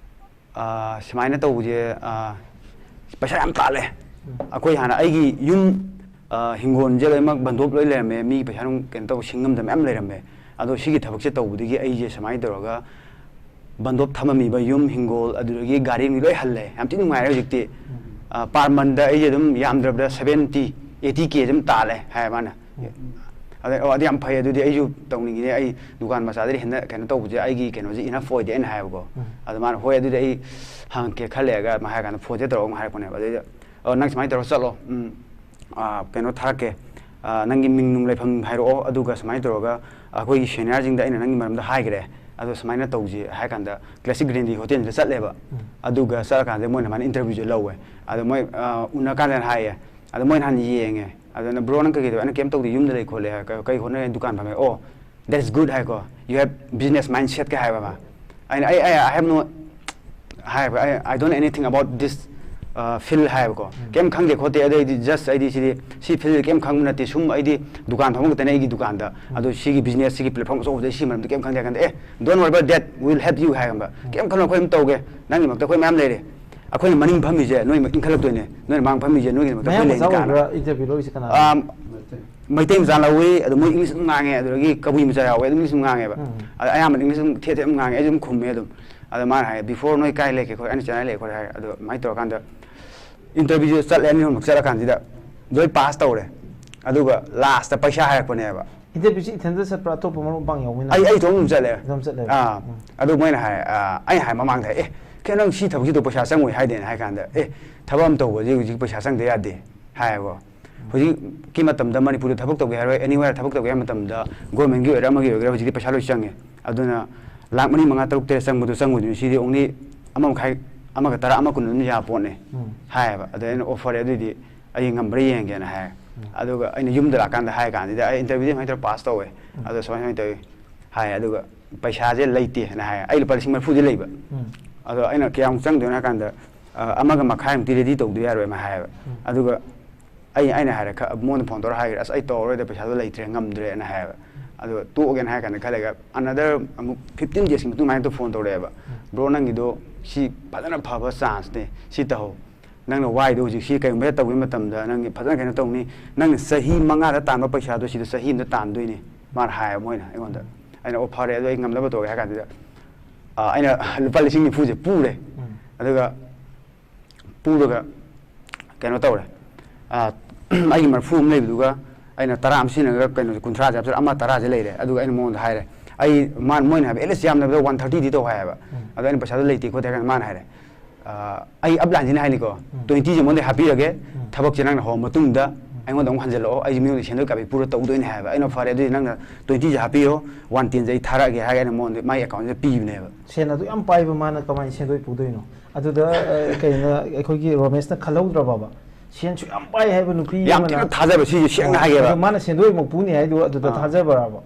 ꯑ, ꯁꯨꯃꯥꯏꯅ ꯇꯧꯕꯁꯦ, ꯑ, ꯄꯩꯁꯥ ꯌꯥꯝ ꯇꯥꯜꯂꯦ꯫ ꯑꯩꯈꯣꯏ ꯍꯥꯟꯅ ꯑꯩꯒꯤ ꯌꯨꯝ, ꯑ, ꯍꯤꯡꯒꯣꯜꯁꯦ ꯂꯣꯏꯅꯃꯛ ꯕꯟꯗꯣꯞ ꯂꯣꯏ ꯂꯩꯔꯝꯃꯦ, ꯃꯤ ꯄꯩꯁꯥ ꯅꯨꯡ ꯀꯩꯅꯣ ꯇꯧꯕ ꯁꯤꯡ ꯉꯝꯗꯕ ꯃꯌꯥꯝ ꯂꯩꯔꯝꯃꯦ꯫ ꯑꯗꯣ ꯁꯤꯒꯤ ꯊꯕꯛꯁꯦ ꯇꯧꯕꯗꯒꯤ ꯑꯩꯁꯦ ꯁꯨꯃꯥꯏꯅ ꯇꯧꯔꯒ ꯕꯟꯗꯣꯞ ꯊꯝꯃꯝꯃꯤꯕ ꯌꯨꯝ, ꯍꯤꯡꯒꯣꯜ, ꯑꯗꯨꯗꯒꯤ ꯒꯥꯔꯤ ꯅꯨꯡ ꯂꯣꯏ ꯍꯜꯂꯦ꯫ ꯌꯥꯝ ꯊꯤ ꯅꯨꯡꯉꯥꯏꯔꯦ ꯍꯧꯖꯤꯛꯇꯤ꯫ ꯑ, per monthꯗ ꯑꯩꯁꯦ ꯑꯗꯨꯝ ꯌꯥꯝꯗ꯭ꯔꯕꯗ seventy, eighty K ꯑꯗꯨꯝ ꯇꯥꯜꯂꯦ ꯍꯥꯏ ꯃꯥꯅ꯫ ꯑꯗꯩ, "ꯑꯣ, ꯑꯗꯨ ꯌꯥꯝ ꯐꯩ, ꯑꯗꯨꯗꯤ ꯑꯩꯁꯨ ꯇꯧꯅꯤꯡꯉꯤꯅꯦ, ꯑꯩ ꯗꯨꯀꯥꯟ ꯃꯆꯥꯗꯒꯤ ꯍꯦꯟꯅ ꯀꯩꯅꯣ ꯇꯧꯕꯁꯦ ꯑꯩꯒꯤ ꯀꯩꯅꯣꯁꯦ enough ꯑꯣꯏꯗꯦ" ꯑꯩꯅ ꯍꯥꯏꯕꯀꯣ꯫ ꯑꯗꯣ ꯃꯥꯅ, "ꯍꯣꯏ, ꯑꯗꯨꯗꯤ ꯑꯩ ꯍꯪꯉꯛꯀꯦ ꯈꯔ ꯂꯩꯔꯒ" ꯑꯃ ꯍꯥꯏꯔ ꯀꯥꯟꯗ ꯐꯣꯟꯁꯦ ꯇꯧꯔꯒ ꯑꯃꯨꯛ ꯍꯥꯏꯔꯛꯄꯅꯦꯕ꯫ ꯑꯗꯩꯗ, "ꯑꯣ, ꯅꯪ ꯁꯨꯃꯥꯏꯅ ꯇꯧꯔꯒ ꯆꯠꯂꯣ, ꯎꯝ, ꯑ, ꯀꯩꯅꯣ ꯊꯥꯔꯛꯀꯦ, ꯑ, ꯅꯪꯒꯤ ꯃꯤꯡ ꯅꯨꯡ ꯂꯩꯐꯝ ꯍꯥꯏꯔꯛꯑꯣ, ꯑꯗꯨꯒ ꯁꯨꯃꯥꯏꯅ ꯇꯧꯔꯒ ꯑꯩꯈꯣꯏꯒꯤ ꯁꯦꯅꯤꯌꯔꯁꯤꯡꯗ ꯑꯩꯅ ꯅꯪꯒꯤ ꯃꯔꯝꯗ ꯍꯥꯏꯈ꯭ꯔꯦ, ꯑꯗꯣ ꯁꯨꯃꯥꯏꯅ ꯇꯧꯁꯤ" ꯍꯥꯏꯔ ꯀꯥꯟꯗ Classic Green Tea Hotelꯗ ꯆꯠꯂꯦꯕ꯫ ꯑꯗꯨꯒ ꯆꯠꯂꯀꯥꯟꯗ ꯃꯣꯏꯅ ꯃꯥꯅ interviewꯁꯦ ꯂꯧꯋꯦ꯫ ꯑꯗꯣ ꯃꯣꯏ, ꯑ, ꯎꯅ ꯀꯥꯟꯗ ꯍꯥꯏꯌꯦ꯫ ꯑꯗꯣ ꯃꯣꯏꯅ ꯍꯥꯟꯅ ꯌꯦꯡꯉꯦ꯫ ꯑꯗꯨꯅ, "ꯕ꯭ꯔꯣ, ꯅꯪ ꯀꯩꯀꯩ ꯇꯧꯕ?" ꯑꯩꯅ, "ꯀꯩꯝ ꯇꯧꯗꯦ, ꯌꯨꯝꯗ ꯂꯩ ꯈꯣꯠꯂꯦ"꯫ "ꯀꯩ ꯍꯣꯠꯅꯔꯤ?" "ꯗꯨꯀꯥꯟ ꯐꯝꯃꯦ"꯫ "ꯑꯣ, that's good" ꯍꯥꯏꯀꯣ꯫ "You have business mindsetꯀ" ꯍꯥꯏꯕ ꯑꯃ꯫ ꯑꯩꯅ, "ꯑꯩ, ꯑꯩ, I have no" ꯍꯥꯏꯕ, "I, I don't know anything about this, uh, field" ꯍꯥꯏꯕꯀꯣ꯫ "ꯀꯩꯝ ꯈꯪꯗꯦ ꯈꯣꯠꯇꯦ, ꯑꯗꯩꯗꯤ just ꯑꯩꯗꯤ ꯁꯤꯗꯤ, ꯁꯤ field ꯀꯩꯝ ꯈꯪꯕ ꯅꯠꯇꯦ, ꯁꯨꯝ ꯑꯩꯗꯤ ꯗꯨꯀꯥꯟ ꯐꯝꯕ ꯈꯛꯇꯅꯦ ꯑꯩꯒꯤ ꯗꯨꯀꯥꯟꯗ, ꯑꯗꯣ ꯁꯤꯒꯤ business, ꯁꯤꯒꯤ platform ꯑꯆꯧꯕꯗ ꯁꯤ ꯃꯔꯝꯗ ꯀꯩꯝ ꯈꯪꯗꯦ" ꯍꯥꯏ ꯀꯥꯟꯗ, "ꯑꯦ, don't worry about that, we'll help you" ꯍꯥꯏ ꯈꯪꯕ꯫ "ꯀꯩꯝ ꯈꯜꯂꯨꯅꯨ, ꯑꯩꯈꯣꯏ ꯑꯗꯨꯝ ꯇꯧꯒꯦ, ꯅꯪꯒꯤꯗꯃꯛꯇ ꯑꯩꯈꯣꯏ ꯃꯌꯥꯝ ꯂꯩꯔꯦ, ꯑꯩꯈꯣꯏꯅ ꯃꯅꯤꯡ ꯐꯝꯃꯤꯁꯦ ꯅꯣꯏ ꯏꯟꯈꯠꯂꯛꯇꯣꯏꯅꯦ, ꯅꯣꯏꯅ ꯃꯥꯡ ꯐꯝꯃꯤꯁꯦ ꯅꯣꯏꯒꯤꯗꯃꯛꯇ ꯑꯩꯈꯣꯏ ꯃꯌꯥꯡ ꯂꯩꯅꯤ" ꯃꯆꯥ ꯀꯥꯏꯅ꯫ ꯑꯣꯏꯕ꯭ꯔꯥ interview ꯂꯧꯔꯤꯁꯦ ꯀꯅꯥꯅꯣ? ꯑꯥ, ꯃꯩꯇꯩ ꯃꯆꯥ ꯂꯧꯋꯤ, ꯑꯗꯣ ꯃꯣꯏ English ꯑꯗꯨꯝ ꯉꯥꯡꯉꯦ, ꯑꯗꯨꯗꯒꯤ ꯀꯕꯨꯏ ꯃꯆꯥ ꯌꯥꯎꯋꯦ, ꯑꯗꯨꯝ English ꯑꯗꯨꯝ ꯉꯥꯡꯉꯦꯕ꯫ ꯑꯗ ꯑꯌꯥꯝꯕꯅ English ꯑꯗꯨꯝ ꯊꯦꯠ ꯊꯦꯠ ꯑꯗꯨꯝ ꯉꯥꯡꯉꯦ, ꯑꯩꯁꯨ ꯑꯗꯨꯝ ꯈꯨꯝꯃꯦ ꯑꯗꯨꯝ꯫ ꯑꯗ ꯃꯥꯅ ꯍꯥꯏ, "Before ꯅꯣꯏ ꯀꯥꯏ ꯂꯩꯒꯦ ꯈꯣꯠꯂꯦ?" ꯑꯩꯅ "ꯆꯦꯟꯅꯥꯏ ꯂꯩ" ꯈꯣꯠꯂꯦ ꯍꯥꯏ꯫ ꯑꯗꯣ ꯑꯗꯨꯃꯥꯏꯅ ꯇꯧꯔꯀꯥꯟꯗ interviewꯁꯦ ꯆꯠꯂꯦ, ꯑꯅꯤ ꯑꯍꯨꯝꯂꯛ ꯆꯠꯂꯀꯥꯟꯁꯤꯗ ꯂꯣꯏ pass ꯇꯧꯔꯦ꯫ ꯑꯗꯨꯒ lastꯇ ꯄꯩꯁꯥ ꯍꯥꯏꯔꯛꯄꯅꯦꯕ꯫ Interviewꯁꯤ ꯏꯊꯟꯇ ꯆꯠꯄ꯭ꯔꯥ, ꯑꯇꯣꯞꯄ ꯃꯔꯨꯞ ꯃꯄꯥꯡ ꯌꯥꯎꯃꯤꯟꯅꯕ꯭ꯔꯥ? ꯑꯩ, ꯑꯩ ꯏꯇꯣꯝ ꯑꯗꯨꯝ ꯆꯠꯂꯦ꯫ ꯏꯇꯣꯝ ꯆꯠꯂꯦꯕ? ꯑꯥ꯫ ꯎꯝ꯫ ꯑꯗꯨ ꯃꯣꯏꯅ ꯍꯥꯏ, ꯑꯥ, ꯑꯩ ꯍꯥꯏ ꯃꯃꯥꯡꯗ, "ꯑꯦ, ꯀꯩꯅꯣ ꯅꯪ ꯁꯤ ꯊꯕꯛꯁꯤꯗ ꯄꯩꯁꯥ ꯆꯪꯉꯣꯏ ꯍꯥꯏꯗꯦꯅ" ꯍꯥꯏ ꯀꯥꯟꯗ, "ꯑꯦ, ꯊꯕꯛ ꯑꯃ ꯇꯧꯕꯁꯦ ꯍꯧꯖꯤꯛ ꯄꯩꯁꯥ ꯆꯪꯗ ꯌꯥꯗꯦ꯫ ꯍꯥꯏꯌꯦꯕꯀꯣ꯫ ꯍꯧꯖꯤꯛꯀꯤ ꯃꯇꯝꯗ ꯃꯅꯤꯄꯨꯔꯗ ꯊꯕꯛ ꯇꯧꯒꯦ ꯍꯥꯏꯔꯣꯏ, anywhere ꯊꯕꯛ ꯇꯧꯒꯦ ꯍꯥꯏꯕ ꯃꯇꯝꯗ, ꯒꯣꯔꯃꯦꯟꯒꯤ ꯑꯣꯏꯒꯦꯔꯥ ꯑꯃꯒꯤ ꯑꯣꯏꯒꯦꯔꯥ, ꯍꯧꯖꯤꯛꯇꯤ ꯄꯩꯁꯥ ꯂꯣꯏ ꯆꯪꯉꯦ꯫ ꯑꯗꯨꯅ ꯂꯥꯛ ꯃꯔꯤ, ꯃꯉꯥ, ꯇꯔꯨꯛ, ꯇꯔꯦꯠ ꯆꯪꯕꯗꯨ ꯆꯪꯉꯣꯏꯗꯣꯏꯅꯤ꯫ ꯁꯤꯗꯤ only ꯑꯃ ꯃꯈꯥꯏ, ꯑꯃꯒ ꯇꯔꯥ, ꯑꯃ ꯀꯨꯟ ꯑꯗꯨꯝ ꯌꯥꯕ ꯄꯣꯠꯅꯦ ꯎꯝ꯫ ꯍꯥꯏꯌꯦꯕ꯫ ꯑꯗ ꯑꯩꯅ, "ꯑꯣ, ꯐꯔꯦ, ꯑꯗꯨꯏꯗꯤ ꯑꯩ ꯉꯝꯕ꯭ꯔꯥ ꯌꯦꯡꯒꯦꯅ" ꯍꯥꯏ꯫ ꯎꯝ꯫ ꯑꯗꯨꯒ ꯑꯩꯅ ꯌꯨꯝꯗ ꯂꯥꯛꯀꯥꯟꯗ ꯍꯥꯏ ꯀꯥꯟꯁꯤꯗ, "ꯑꯩ interview ꯗꯤ ꯁꯨꯃꯥꯏꯅ ꯇꯧꯔ ꯄꯥꯁ ꯇꯧꯋꯦ, ꯎꯝ꯫ ꯑꯗꯣ ꯁꯨꯃꯥꯏ ꯁꯨꯃꯥꯏꯅ ꯇꯧꯋꯤ" ꯍꯥꯏ꯫ ꯑꯗꯨꯒ "ꯄꯩꯁꯥꯁꯦ ꯂꯩꯇꯦꯅ" ꯍꯥꯏ꯫ ꯑꯩ ꯂꯨꯄꯥ ꯂꯤꯁꯤꯡ ꯃꯔꯤꯐꯨꯗꯤ ꯂꯩꯕ꯫ ꯎꯝ꯫ ꯑꯗꯣ ꯑꯩꯅ "ꯀꯌꯥꯃꯨꯛ ꯆꯪꯗꯣꯏꯅꯣ?" ꯍꯥꯏ ꯀꯥꯟꯗ, "ꯑ, ꯑꯃꯒ ꯃꯈꯥꯏꯃꯨꯛꯇꯤ ready ꯇꯧꯗ ꯌꯥꯔꯣꯏ" ꯑꯃ ꯍꯥꯏꯌꯦꯕ꯫ ꯎꯝ꯫ ꯑꯗꯨꯒ ꯑꯩ, ꯑꯩꯅ ꯍꯥꯏꯔꯦ, ꯈ-, ꯃꯉꯣꯟꯗ ꯐꯣꯟ ꯇꯧꯔ ꯍꯥꯏꯈ꯭ꯔꯦ, "ꯑꯁ, ꯑꯩ ꯇꯧꯔꯔꯣꯏꯗ, ꯄꯩꯁꯥꯗꯣ ꯂꯩꯇ꯭ꯔꯦ, ꯉꯝꯗ꯭ꯔꯦꯅ" ꯍꯥꯏꯌꯦꯕ꯫ ꯑꯗꯨꯒ ꯇꯣꯛꯑꯒꯦꯅ ꯍꯥꯏꯔ ꯀꯥꯟꯗ ꯈꯜꯂꯒ, another ꯑꯃꯨꯛ fifteen days ꯀꯤ ꯃꯇꯨꯡ ꯑꯗꯨꯃꯥꯏꯅ ꯐꯣꯟ ꯇꯧꯔꯛꯑꯦꯕ꯫ ꯎꯝ꯫ "Bro, ꯅꯪꯒꯤꯗꯣ ꯁꯤ ꯐꯖꯅ ꯐꯕ chance ꯅꯦ, ꯁꯤ ꯇꯧꯍꯧ꯫ ꯅꯪꯅ ꯋꯥꯏꯗꯣ ꯍꯧꯖꯤꯛ ꯁꯤ ꯀꯩꯒꯨꯝꯕ ꯍꯦꯛ ꯇꯧꯕꯒꯤ ꯃꯇꯝꯗ ꯅꯪꯒꯤ ꯐꯖꯅ ꯀꯩꯅꯣ ꯇꯧꯅꯤ꯫ ꯅꯪꯅ ꯆꯍꯤ ꯃꯉꯥꯗ ꯇꯥꯟꯕ ꯄꯩꯁꯥꯗꯣ ꯁꯤꯗ ꯆꯍꯤ ꯑꯃꯗ ꯇꯥꯟꯗꯣꯏꯅꯤ", ꯃꯥꯅ ꯍꯥꯏꯌꯦꯕ ꯃꯣꯏꯅ ꯑꯩꯉꯣꯟꯗ꯫ ꯑꯩꯅ, "ꯑꯣ, ꯐꯔꯦ, ꯑꯗꯣ ꯑꯩ ꯉꯝꯅꯕ ꯇꯧꯔꯒꯦ" ꯍꯥꯏ ꯀꯥꯟꯗꯨꯗ, ꯑ, ꯑꯩꯅ ꯂꯨꯄꯥ ꯂꯤꯁꯤꯡ ꯅꯤꯐꯨꯁꯦ ꯄꯨꯔꯦ꯫ ꯎꯝ꯫ ꯑꯗꯨꯒ ꯄꯨꯔꯒ ꯀꯩꯅꯣ ꯇꯧꯔꯦ꯫ ꯑ, ꯑꯩꯒꯤ ꯃꯔꯤꯐꯨ ꯑꯃ ꯂꯩꯕꯗꯨꯒ ꯑꯩꯅ ꯇꯔꯥ ꯑꯃ ꯁꯤꯖꯤꯟꯅꯔꯒ ꯀꯩꯅꯣꯁꯦ ꯀꯨꯟꯊ꯭ꯔꯥꯁꯦ ꯍꯥꯞꯆꯤꯜꯂ ꯑꯃ ꯇꯔꯥꯁꯦ ꯂꯩꯔꯦ꯫ ꯑꯗꯨꯒ ꯑꯩꯅ ꯃꯉꯣꯟꯗ ꯍꯥꯏꯔꯦ, ꯑꯩ, ꯃꯥ-, ꯃꯣꯏꯅ ꯍꯥꯏꯕ at least ꯌꯥꯝꯗꯕꯗ one thirty ꯗꯤ ꯇꯧ ꯍꯥꯏꯌꯦꯕ꯫ ꯎꯝ꯫ ꯑꯗꯣ ꯑꯩꯅ ꯄꯩꯁꯥꯗꯣ ꯂꯩꯇꯦ ꯈꯣꯠꯇꯦ ꯍꯥꯏ ꯀꯥꯟꯗ ꯃꯥꯅ ꯍꯥꯏꯔꯦ, ꯑ, ꯑꯩ upline ꯁꯤꯅ ꯍꯥꯏꯅꯤꯀꯣ, ꯎꯝ꯫ Twenty ꯁꯦ ꯃꯉꯣꯟꯗ ꯍꯥꯞꯄꯤꯔꯒꯦ, ꯎꯝ꯫ ꯊꯕꯛꯁꯦ ꯅꯪꯅ ꯍꯧꯔ ꯃꯇꯨꯡꯗ ꯎꯝ꯫ ꯑꯩꯉꯣꯟꯗ ꯑꯃꯨꯛ ꯍꯟꯖꯜꯂꯛꯑꯣ, ꯑꯩꯁꯦ ꯃꯤꯉꯣꯟꯗ ꯁꯦꯟꯗꯣꯏ ꯀꯥꯞꯄꯤ ꯄꯨꯔ ꯇꯧꯗꯣꯏꯅꯦ ꯍꯥꯏꯕ꯫ ꯑꯩꯅ, "ꯐꯔꯦ, ꯑꯗꯨꯗꯤ ꯅꯪꯅ twenty ꯁꯦ ꯍꯥꯞꯄꯤꯔꯣ, one ten ꯁꯦ ꯑꯩ ꯊꯥꯔꯛꯑꯒꯦ" ꯍꯥꯏꯔꯒ ꯑꯩꯅ ꯃꯉꯣꯟꯗ ꯃꯥꯏ account ꯁꯤꯗ ꯄꯤꯕꯅꯦꯕ꯫ ꯁꯦꯟ ꯑꯗꯨ ꯌꯥꯝ ꯄꯥꯏꯕ ꯃꯥꯅ ꯀꯃꯥꯏꯅ ꯁꯦꯟꯗꯣꯏ ꯄꯨꯗꯣꯏꯅꯣ? ꯑꯗꯨꯗ, ꯑ, ꯀꯩꯅꯣ, ꯑꯩꯈꯣꯏꯒꯤ ꯔꯣꯃꯦꯁꯅ ꯈꯜꯍꯧꯗ꯭ꯔꯕꯕ? ꯁꯦꯟꯁꯨ ꯌꯥꯝ ꯄꯥꯏ ꯍꯥꯏꯕ ꯅꯨꯄꯤ ꯌꯥꯝ ꯑꯃꯅ ꯊꯤꯅ ꯊꯥꯖꯕ, ꯁꯤꯁꯦ ꯁꯦꯡꯅ ꯑꯣ, ꯍꯥꯏꯒꯦꯕ꯫ ꯑꯗꯣ ꯃꯥꯅ ꯁꯦꯟꯗꯣꯏ ꯑꯃꯨꯛ ꯄꯨꯅꯤ ꯍꯥꯏꯗꯣ ꯑꯗꯨꯗ ꯑꯥ꯫ ꯊꯥꯖꯕ꯭ꯔꯕ?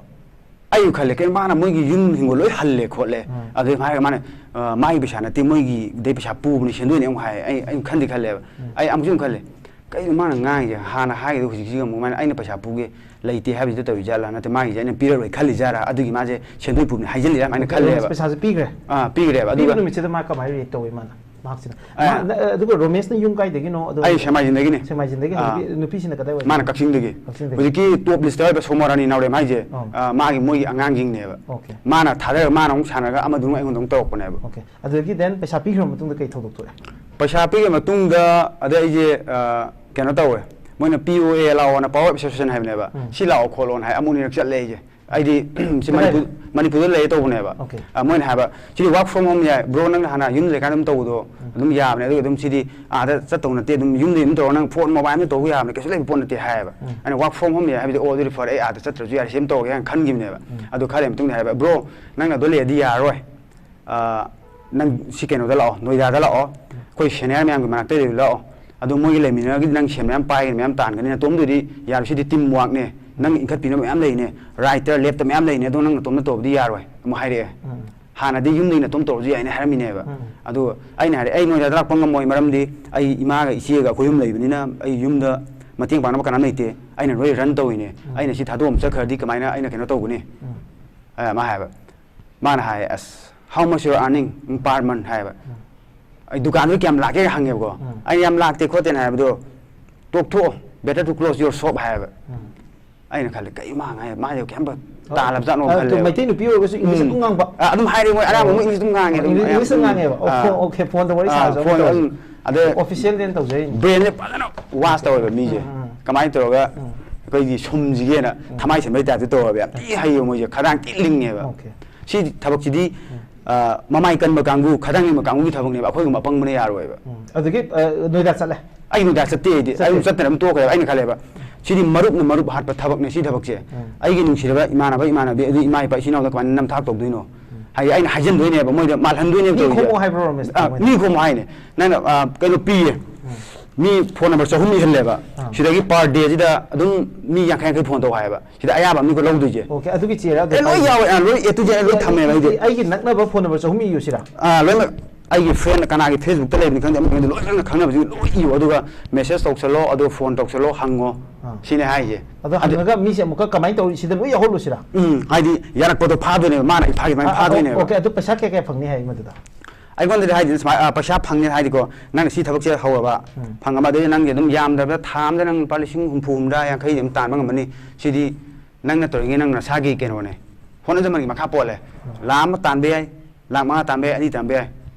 ꯑꯩꯁꯨ ꯈꯜꯂꯦ, ꯀꯩꯅꯣ ꯃꯥꯅ ꯃꯣꯏꯒꯤ ꯌꯨꯝ ꯍꯤꯡꯒꯣꯜ ꯂꯣꯏ ꯍꯜꯂꯦ ꯈꯣꯠꯂꯦ, ꯎꯝ꯫ ꯑꯗꯨ ꯍꯥꯏꯔꯒ ꯃꯥꯅ, ꯑ, "ꯃꯥꯒꯤ ꯄꯩꯁꯥ ꯅꯠꯇꯦ, ꯃꯣꯏꯒꯤꯗꯩ ꯄꯩꯁꯥ ꯄꯨꯕꯅꯤ, ꯁꯦꯟꯗꯣꯏꯅꯤ" ꯑꯃꯨꯛ ꯍꯥꯏ꯫ ꯑꯩ, ꯑꯩ ꯈꯟꯗꯤ ꯈꯜꯂꯦꯕ꯫ ꯎꯝ꯫ ꯑꯩ ꯑꯃꯨꯛꯁꯨ ꯑꯃꯨꯛ ꯈꯜꯂꯦ, "ꯀꯩꯅꯣ ꯃꯥꯅ ꯉꯥꯡꯉꯤꯁꯦ? ꯍꯥꯟꯅ ꯍꯥꯏꯒꯤꯗꯨ ꯍꯧꯖꯤꯛꯁꯤꯒ ꯑꯃꯨꯛ ꯃꯥꯅ ꯑꯩꯅ ꯄꯩꯁꯥ ꯄꯨꯒꯦ ꯂꯩꯇꯦ ꯍꯥꯏꯕꯁꯤꯗ ꯇꯧꯔꯤ ꯖꯥꯠꯂꯥ? ꯅꯠꯇꯦ, ꯃꯥꯒꯤꯁꯦ ꯑꯩꯅ ꯄꯤꯔꯔꯣꯏ ꯈꯜꯂꯤ ꯖꯥꯠꯂꯥ? ꯑꯗꯨꯒꯤ ꯃꯥꯁꯦ ꯁꯦꯟꯗꯣꯏ ꯄꯨꯕꯅꯤ ꯍꯥꯏꯖꯤꯜꯂꯤꯔꯥ?" ꯍꯥꯏꯅ ꯈꯜꯂꯦꯕ꯫ ꯄꯩꯁꯥꯁꯦ ꯄꯤꯈ꯭ꯔꯦ? ꯑꯥ, ꯄꯤꯈ꯭ꯔꯦꯕ꯫ ꯄꯤꯕ ꯑꯗꯨꯒ ꯅꯨꯃꯤꯠꯁꯤꯗ ꯃꯥ ꯀꯃꯥꯏꯅ react ꯇꯧꯏ ꯃꯥꯅ? ꯃꯍꯥꯛꯁꯤꯅ꯫ ꯑ꯫ ꯃꯥ-, ꯅ-, ꯑꯗꯨꯒ ꯔꯣꯃꯦꯁꯅ ꯌꯨꯝ ꯀꯥꯏꯗꯒꯤꯅꯣ? ꯑꯗꯣ ꯑꯩ ꯁꯦꯃꯥꯏꯖꯤꯟꯗꯒꯤꯅꯦ꯫ ꯁꯦꯃꯥꯏꯖꯤꯟꯗꯒꯤ꯫ ꯑꯥ꯫ ꯅꯨꯄꯤ-, ꯅꯨꯄꯤꯁꯤꯅ ꯀꯗꯥꯏꯋꯥꯏꯗ? ꯃꯥꯅ ꯀꯛꯆꯤꯡꯗꯒꯤ꯫ ꯀꯛꯆꯤꯡꯗꯒꯤ꯫ ꯍꯧꯖꯤꯛꯀꯤ top list ꯇ ꯍꯥꯏꯕ ꯁꯣꯃꯣꯔꯥꯅꯤ ꯅꯥꯎꯔꯦꯝ ꯍꯥꯏꯁꯦ, ꯑꯥ꯫ ꯑ, ꯃꯥꯒꯤ, ꯃꯣꯏꯒꯤ ꯑꯉꯥꯡꯁꯤꯡꯅꯦꯕ꯫ Okay꯫ ꯃꯥꯅ ꯊꯥꯗꯔꯒ ꯃꯥꯅ ꯑꯃꯨꯛ ꯁꯥꯟꯅꯔꯒ ꯑꯃꯗꯨꯅ ꯑꯩꯉꯣꯟꯗ ꯑꯃꯨꯛ ꯇꯧꯔꯛꯄꯅꯦꯕ꯫ Okay꯫ ꯑꯗꯨꯗꯒꯤ then ꯄꯩꯁꯥ ꯄꯤꯈ꯭ꯔ ꯃꯇꯨꯡꯗ ꯀꯩ ꯊꯧꯗꯣꯛ ꯊꯣꯛꯑꯦ? ꯄꯩꯁꯥ ꯄꯤꯈ꯭ꯔ ꯃꯇꯨꯡꯗ ꯑꯗꯩ ꯑꯩꯁꯦ, ꯑ, ꯀꯩꯅꯣ ꯇꯧꯋꯦ꯫ ꯃꯣꯏꯅ "P O A ꯂꯥꯛꯑꯣꯅ", Power Association ꯍꯥꯏꯕꯅꯦꯕ꯫ ꯎꯝ꯫ "ꯁꯤ ꯂꯥꯛꯑꯣ ꯈꯣꯠꯂꯣꯅ" ꯍꯥꯏ꯫ ꯑꯃꯨꯛ ꯑꯅꯤꯔꯛ ꯆꯠꯂꯦ ꯑꯩꯁꯦ꯫ ꯑꯩꯗꯤ ꯁꯤ ꯃꯅꯤꯄꯨꯔ ꯃꯅꯤꯄꯨꯔꯗ ꯂꯩꯌꯦ ꯇꯧꯕꯅꯦꯕ꯫ Okay. ꯑ, ꯃꯣꯏꯅ ꯍꯥꯏꯕ, "ꯁꯤꯗꯤ work from home ꯌꯥꯏ ꯕ꯭ꯔꯣ, ꯅꯪꯅ ꯍꯥꯟꯅ ꯌꯨꯝꯗ ꯂꯩꯀꯥꯟꯗ ꯑꯗꯨꯝ ꯇꯧꯕꯗꯣ ꯑꯗꯨꯝ ꯌꯥꯕꯅꯦ, ꯑꯗꯨꯒ ꯑꯗꯨꯝ ꯁꯤꯗꯤ ꯑꯥꯗ ꯆꯠꯇꯧ ꯅꯠꯇꯦ, ꯑꯗꯨꯝ ꯌꯨꯝꯗꯒꯤ ꯑꯗꯨꯝ ꯇꯧꯔꯒ ꯅꯪ ꯐꯣꯟ ꯃꯣꯕꯥꯏꯜꯗ ꯇꯧꯕ ꯌꯥꯕꯅꯦ, ꯀꯩꯁꯨ ꯂꯩꯕ ꯄꯣꯠ ꯅꯠꯇꯦ" ꯍꯥꯏꯌꯦꯕ꯫ ꯑꯩꯅ "work from home ꯌꯥꯏ" ꯍꯥꯏꯕꯗꯤ, "ꯑꯣ, ꯑꯗꯨꯗꯤ ꯐꯔꯦ, ꯑꯩ ꯑꯥꯗ ꯆꯠꯇ꯭ꯔꯁꯨ ꯌꯥꯔꯦ, ꯁꯤ ꯑꯗꯨꯝ ꯇꯧꯔꯒꯦ" ꯍꯥꯏꯅ ꯈꯟꯈꯤꯕꯅꯦꯕ꯫ ꯑꯗꯨ ꯈꯔ ꯂꯩꯔ ꯃꯇꯨꯡꯗ ꯍꯥꯏꯕ, "ꯕ꯭ꯔꯣ, ꯅꯪꯅ ꯑꯗꯨ ꯂꯩꯔꯗꯤ ꯌꯥꯔꯔꯣꯏ꯫ ꯑ, ꯅꯪ ꯁꯤ ꯀꯩꯅꯣꯗ ꯂꯥꯛꯑꯣ, ꯅꯣꯏꯗꯥꯗ ꯂꯥꯛꯑꯣ, ꯑꯩꯈꯣꯏ ꯁꯦꯅꯤꯌꯔ ꯃꯌꯥꯝꯒꯤ ꯃꯅꯥꯛꯇ ꯂꯩꯕ ꯂꯥꯛꯑꯣ꯫ ꯑꯗꯨ ꯃꯣꯏꯒꯤ ꯂꯩꯃꯤꯟꯅꯔꯒꯗꯤ ꯅꯪ ꯁꯦꯟ ꯃꯌꯥꯝ ꯄꯥꯏꯒꯅꯤ, ꯃꯌꯥꯝ ꯇꯥꯟꯒꯅꯤ, ꯅꯇꯣꯝꯗꯨꯗꯤ ꯌꯥꯔꯣꯏ, ꯁꯤꯗꯤ team workꯅꯦ, ꯅꯪ ꯏꯟꯈꯠꯄꯤꯅꯕ ꯃꯌꯥꯝ ꯂꯩꯅꯦ, writer ꯂꯦꯞꯇ ꯃꯌꯥꯝ ꯂꯩꯅꯦ, ꯑꯗꯣ ꯅꯪ ꯅꯇꯣꯝꯗ ꯇꯧꯕꯗꯤ ꯌꯥꯔꯣꯏ" ꯑꯃꯨꯛ ꯍꯥꯏꯔꯛꯑꯦ꯫ ꯍꯥꯟꯅꯗꯤ ꯌꯨꯝꯗꯒꯤ ꯅꯇꯣꯝ ꯇꯧꯔꯁꯨ ꯌꯥꯏꯅꯦ ꯍꯥꯏꯔꯝꯃꯤꯅꯦꯕ꯫ ꯑꯗꯨ ꯑꯩꯅ ꯍꯥꯏꯔꯦ, "ꯑꯩ ꯅꯣꯏꯗꯥꯗ ꯂꯥꯛꯄ ꯉꯝꯃꯣꯏ, ꯃꯔꯝꯗꯤ ꯑꯩ ꯏꯃꯥꯒ ꯏꯆꯦꯒ ꯑꯩꯈꯣꯏ ꯑꯍꯨꯝ ꯂꯩꯕꯅꯤꯅ ꯑꯩ ꯌꯨꯝꯗ ꯃꯇꯦꯡ ꯄꯥꯡꯅꯕ ꯀꯅꯥꯝ ꯂꯩꯇꯦ, ꯑꯩꯅ ꯂꯣꯏ run ꯇꯧꯔꯤꯅꯦ, ꯑꯩꯅ ꯁꯤ ꯊꯥꯗꯣꯛꯑꯝ ꯆꯠꯈ꯭ꯔꯗꯤ ꯀꯃꯥꯏꯅ ꯑꯩꯅ ꯀꯩꯅꯣ ꯇꯧꯒꯅꯤ?" ꯑ, ꯃꯥ ꯍꯥꯏꯕ, ꯃꯥꯅ ꯍꯥꯏ, "ꯑꯁ, how much you are earning per month?" ꯍꯥꯏꯕ꯫ "ꯑꯩ ꯗꯨꯀꯥꯟꯗꯨ ꯀꯌꯥꯝ ꯂꯥꯛꯀꯦ?" ꯍꯪꯉꯦꯕꯀꯣ꯫ ꯑꯩꯅ "ꯌꯥꯝ ꯂꯥꯛꯇꯦ ꯈꯣꯠꯇꯦꯅ" ꯍꯥꯏꯕꯗꯣ, "ꯇꯣꯛꯊꯣꯛꯑꯣ, better to close your shop" ꯍꯥꯏꯕ꯫ ꯑꯩꯅ ꯈꯜꯂꯦ, "ꯀꯩ ꯃꯥ ꯉꯥꯏ, ꯃꯥꯁꯦ ꯀꯌꯥꯝꯕ ꯇꯥꯜꯂꯕ ꯖꯥꯠꯅꯣ?" ꯑ, ꯑꯗꯨ ꯈꯜꯂꯦꯕ꯫ ꯃꯩꯇꯩ ꯅꯨꯄꯤ ꯑꯣꯏꯔꯒꯁꯨ English ꯑꯗꯨꯝ ꯉꯥꯡꯕ? ꯑ, ꯑꯗꯨꯝ ꯍꯥꯏꯔꯦ, ꯃꯣꯏ ꯑꯌꯥꯝꯕ ꯃꯣꯏ English ꯑꯗꯨꯝ ꯉꯥꯡꯉꯦ꯫ ꯑꯗꯨꯝ English ꯑꯗꯨꯝ ꯑꯌꯥꯝꯕ, ꯉꯥꯡꯉꯦꯕ? ꯑꯣ, ꯑ, phone, okay, phoneꯗ ꯋꯥꯔꯤ ꯑ, ꯁꯥꯔꯁꯨ ꯑꯃ phone ꯇꯧꯔꯁꯨ꯫ ꯑꯗꯨꯝ, ꯑꯗꯩ Officialꯗꯤ ꯇꯧꯖꯔꯤꯅꯤ꯫ brainꯁꯦ ꯐꯖꯅ wash ꯇꯧꯋꯦꯕ ꯃꯤꯁꯦ꯫ ꯀꯃꯥꯏꯅ ꯇꯧꯔꯒ ꯑꯩꯈꯣꯏꯒꯤ ꯁꯨꯝꯁꯤꯒꯦꯅ ꯊꯃꯥꯏ ꯁꯦꯝꯕꯩ typeꯇ ꯇꯧꯋꯦꯕ꯫ ꯌꯥꯝ ꯊꯤ ꯍꯩꯌꯦꯕ ꯃꯣꯏꯁꯦ, ꯈꯗꯥꯡ ꯊꯤ ꯂꯤꯡꯉꯦꯕ꯫ Okay. ꯁꯤ ꯊꯕꯛꯁꯤꯗꯤ, ꯑ, ꯃꯃꯥꯏ ꯀꯟꯕ ꯀꯥꯡꯕꯨ, ꯈꯗꯥꯡ ꯂꯤꯡꯕ ꯀꯥꯡꯕꯨꯒꯤ ꯊꯕꯛꯅꯦꯕ, ꯑꯩꯈꯣꯏꯒꯨꯝꯕ ꯑꯄꯪꯕꯅ ꯌꯥꯔꯣꯏꯕ꯫ ꯎꯝ꯫ ꯑꯗꯨꯗꯒꯤ, ꯑ, ꯅꯣꯏꯗꯥ ꯆꯠꯂꯦ? ꯑꯩ ꯅꯣꯏꯗꯥ ꯆꯠꯇꯦ, ꯑꯩꯗꯤ ꯑꯩ ꯑꯗꯨꯝ ꯆꯠꯇꯅ ꯑꯗꯨꯝ ꯇꯣꯛꯈ꯭ꯔꯦꯕ꯫ ꯑꯩꯅ ꯈꯜꯂꯦꯕ, "ꯁꯤꯗꯤ ꯃꯔꯨꯞꯅ ꯃꯔꯨꯞ ꯍꯥꯠꯄ ꯊꯕꯛꯅꯦ ꯁꯤ ꯊꯕꯛꯁꯦ"꯫ ꯑꯩꯒꯤ ꯅꯨꯡꯁꯤꯔꯕ ꯏꯃꯥꯟꯅꯕ, ꯏꯃꯥꯟꯅꯕꯤ, ꯑꯗꯨ ꯏꯃꯥ ꯏꯄꯥ ꯏꯆꯤꯟ ꯏꯅꯥꯎꯗ ꯀꯃꯥꯏꯅ ꯅꯝꯊꯥꯛ ꯇꯧꯗꯣꯏꯅꯣ? ꯍꯥꯏꯗꯤ ꯑꯩꯅ ꯍꯥꯏꯖꯟꯗꯣꯏꯅꯦꯕ, ꯃꯣꯏꯗ ꯃꯥꯜꯍꯟꯗꯣꯏꯅꯦꯕ ꯃꯤ ꯇꯧꯔꯤꯁꯦ꯫ ꯈꯣꯝꯃꯣ ꯍꯥꯏꯕ꯭ꯔꯣ, ꯔꯣꯃꯦꯁ? ꯑ, ꯃꯤ ꯈꯣꯝꯃꯣ ꯍꯥꯏꯅꯦ꯫ ꯅꯪꯅ, ꯑ, ꯀꯩꯅꯣ ꯄꯤꯌꯦ, ꯃꯤ phone number ꯆꯍꯨꯝ ꯏꯍꯜꯂꯦꯕ꯫ ꯁꯤꯗꯒꯤ per dayꯁꯤꯗ ꯑꯗꯨꯝ ꯃꯤ ꯌꯥꯡꯈꯩ ꯌꯥꯡꯈꯩ phone ꯇꯧ ꯍꯥꯏꯌꯦꯕ꯫ ꯁꯤꯗ ꯑꯌꯥꯕ ꯑꯃꯅꯤꯀꯣ ꯂꯧꯗꯣꯏꯁꯦ꯫ Okay, ꯑꯗꯨꯒꯤ ꯆꯦꯔꯥ ꯑꯗꯨ ꯑꯦ, ꯂꯣꯏ ꯌꯥꯎꯋꯦ, ꯑ, ꯂꯣꯏ A to Z ꯂꯣꯏ ꯊꯝꯃꯦꯕ ꯑꯩꯗꯤ꯫ ꯑꯩꯒꯤ ꯅꯛꯅꯕ phone number ꯆꯍꯨꯝ ꯏꯌꯨ ꯁꯤꯔꯥ? ꯑ, ꯂꯣꯏꯅꯃꯛ ꯑꯩꯒꯤ friend ꯀꯅꯥꯒꯤ Facebookꯇ ꯂꯩꯕꯅꯤ ꯈꯪꯗꯦ, ꯑꯃ ꯈꯪꯗꯦ, ꯂꯣꯏꯅ ꯈꯪꯅꯕꯁꯤꯡ ꯂꯣꯏ ꯏꯌꯨ, ꯑꯗꯨꯒ message ꯇꯧꯁꯜꯂꯣ, ꯑꯗꯨꯒ phone ꯇꯧꯁꯜꯂꯣ, ꯍꯪꯉꯣ꯫ ꯁꯤꯅꯦ ꯍꯥꯏꯁꯦ꯫ ꯑꯗꯣ ꯑꯗꯨ ꯍꯪꯉꯒ ꯃꯤꯁꯦ ꯑꯃꯨꯛꯀ ꯀꯃꯥꯏꯅ ꯇꯧꯔꯤ, ꯁꯤꯗ ꯂꯣꯏ ꯌꯥꯎꯍꯜꯂꯨ ꯁꯤꯔꯥ? ꯎꯝ, ꯍꯥꯏꯗꯤ ꯌꯥꯔꯛꯄꯗꯣ ꯐꯥꯗꯣꯏꯅꯦꯕ, ꯃꯥꯅ ꯑꯩ ꯐꯥꯈꯤꯕ ꯑꯗꯨꯃꯥꯏꯅ ꯐꯥꯗꯣꯏꯅꯦꯕ꯫ Okay, ꯑꯗꯨ ꯄꯩꯁꯥ ꯀꯌꯥ ꯀꯌꯥ ꯐꯪꯅꯤ ꯍꯥꯏ ꯃꯗꯨꯗ? ꯑꯩꯉꯣꯟꯗꯗꯤ ꯍꯥꯏꯗꯤ ꯁꯨꯃꯥꯏꯅ, ꯑ, ꯄꯩꯁꯥ ꯐꯪꯅꯤ ꯍꯥꯏꯗꯤꯀꯣ, ꯅꯪꯅ ꯁꯤ ꯊꯕꯛꯁꯦ ꯍꯧꯔꯕ, ꯐꯪꯉꯕ, ꯑꯗꯩꯗꯤ ꯅꯪꯒꯤ ꯑꯗꯨꯝ ꯌꯥꯝꯗ꯭ꯔꯕꯗ ꯊꯥ ꯑꯃꯗ ꯅꯪ ꯂꯨꯄꯥ ꯂꯤꯁꯤꯡ ꯍꯨꯝꯐꯨ ꯍꯨꯝꯗ꯭ꯔꯥ ꯌꯥꯡꯈꯩꯗꯤ ꯑꯗꯨꯝ ꯇꯥꯟꯕ ꯉꯝꯃꯅꯤ꯫ ꯁꯤꯗꯤ ꯅꯪꯅ ꯇꯧꯔꯤꯉꯩ ꯅꯪ ꯅꯁꯥꯒꯤ ꯀꯩꯅꯣꯅꯦ, ꯍꯣꯠꯅꯖꯃꯟꯒꯤ ꯃꯈꯥ ꯄꯣꯜꯂꯦ꯫ ꯂꯥꯈ ꯑꯃ ꯇꯥꯟꯕ ꯌꯥꯏ, ꯂꯥꯈ ꯃꯉꯥ ꯇꯥꯟꯕ ꯌꯥꯏ, ꯑꯅꯤ ꯇꯥꯟꯕ ꯌꯥꯏ꯫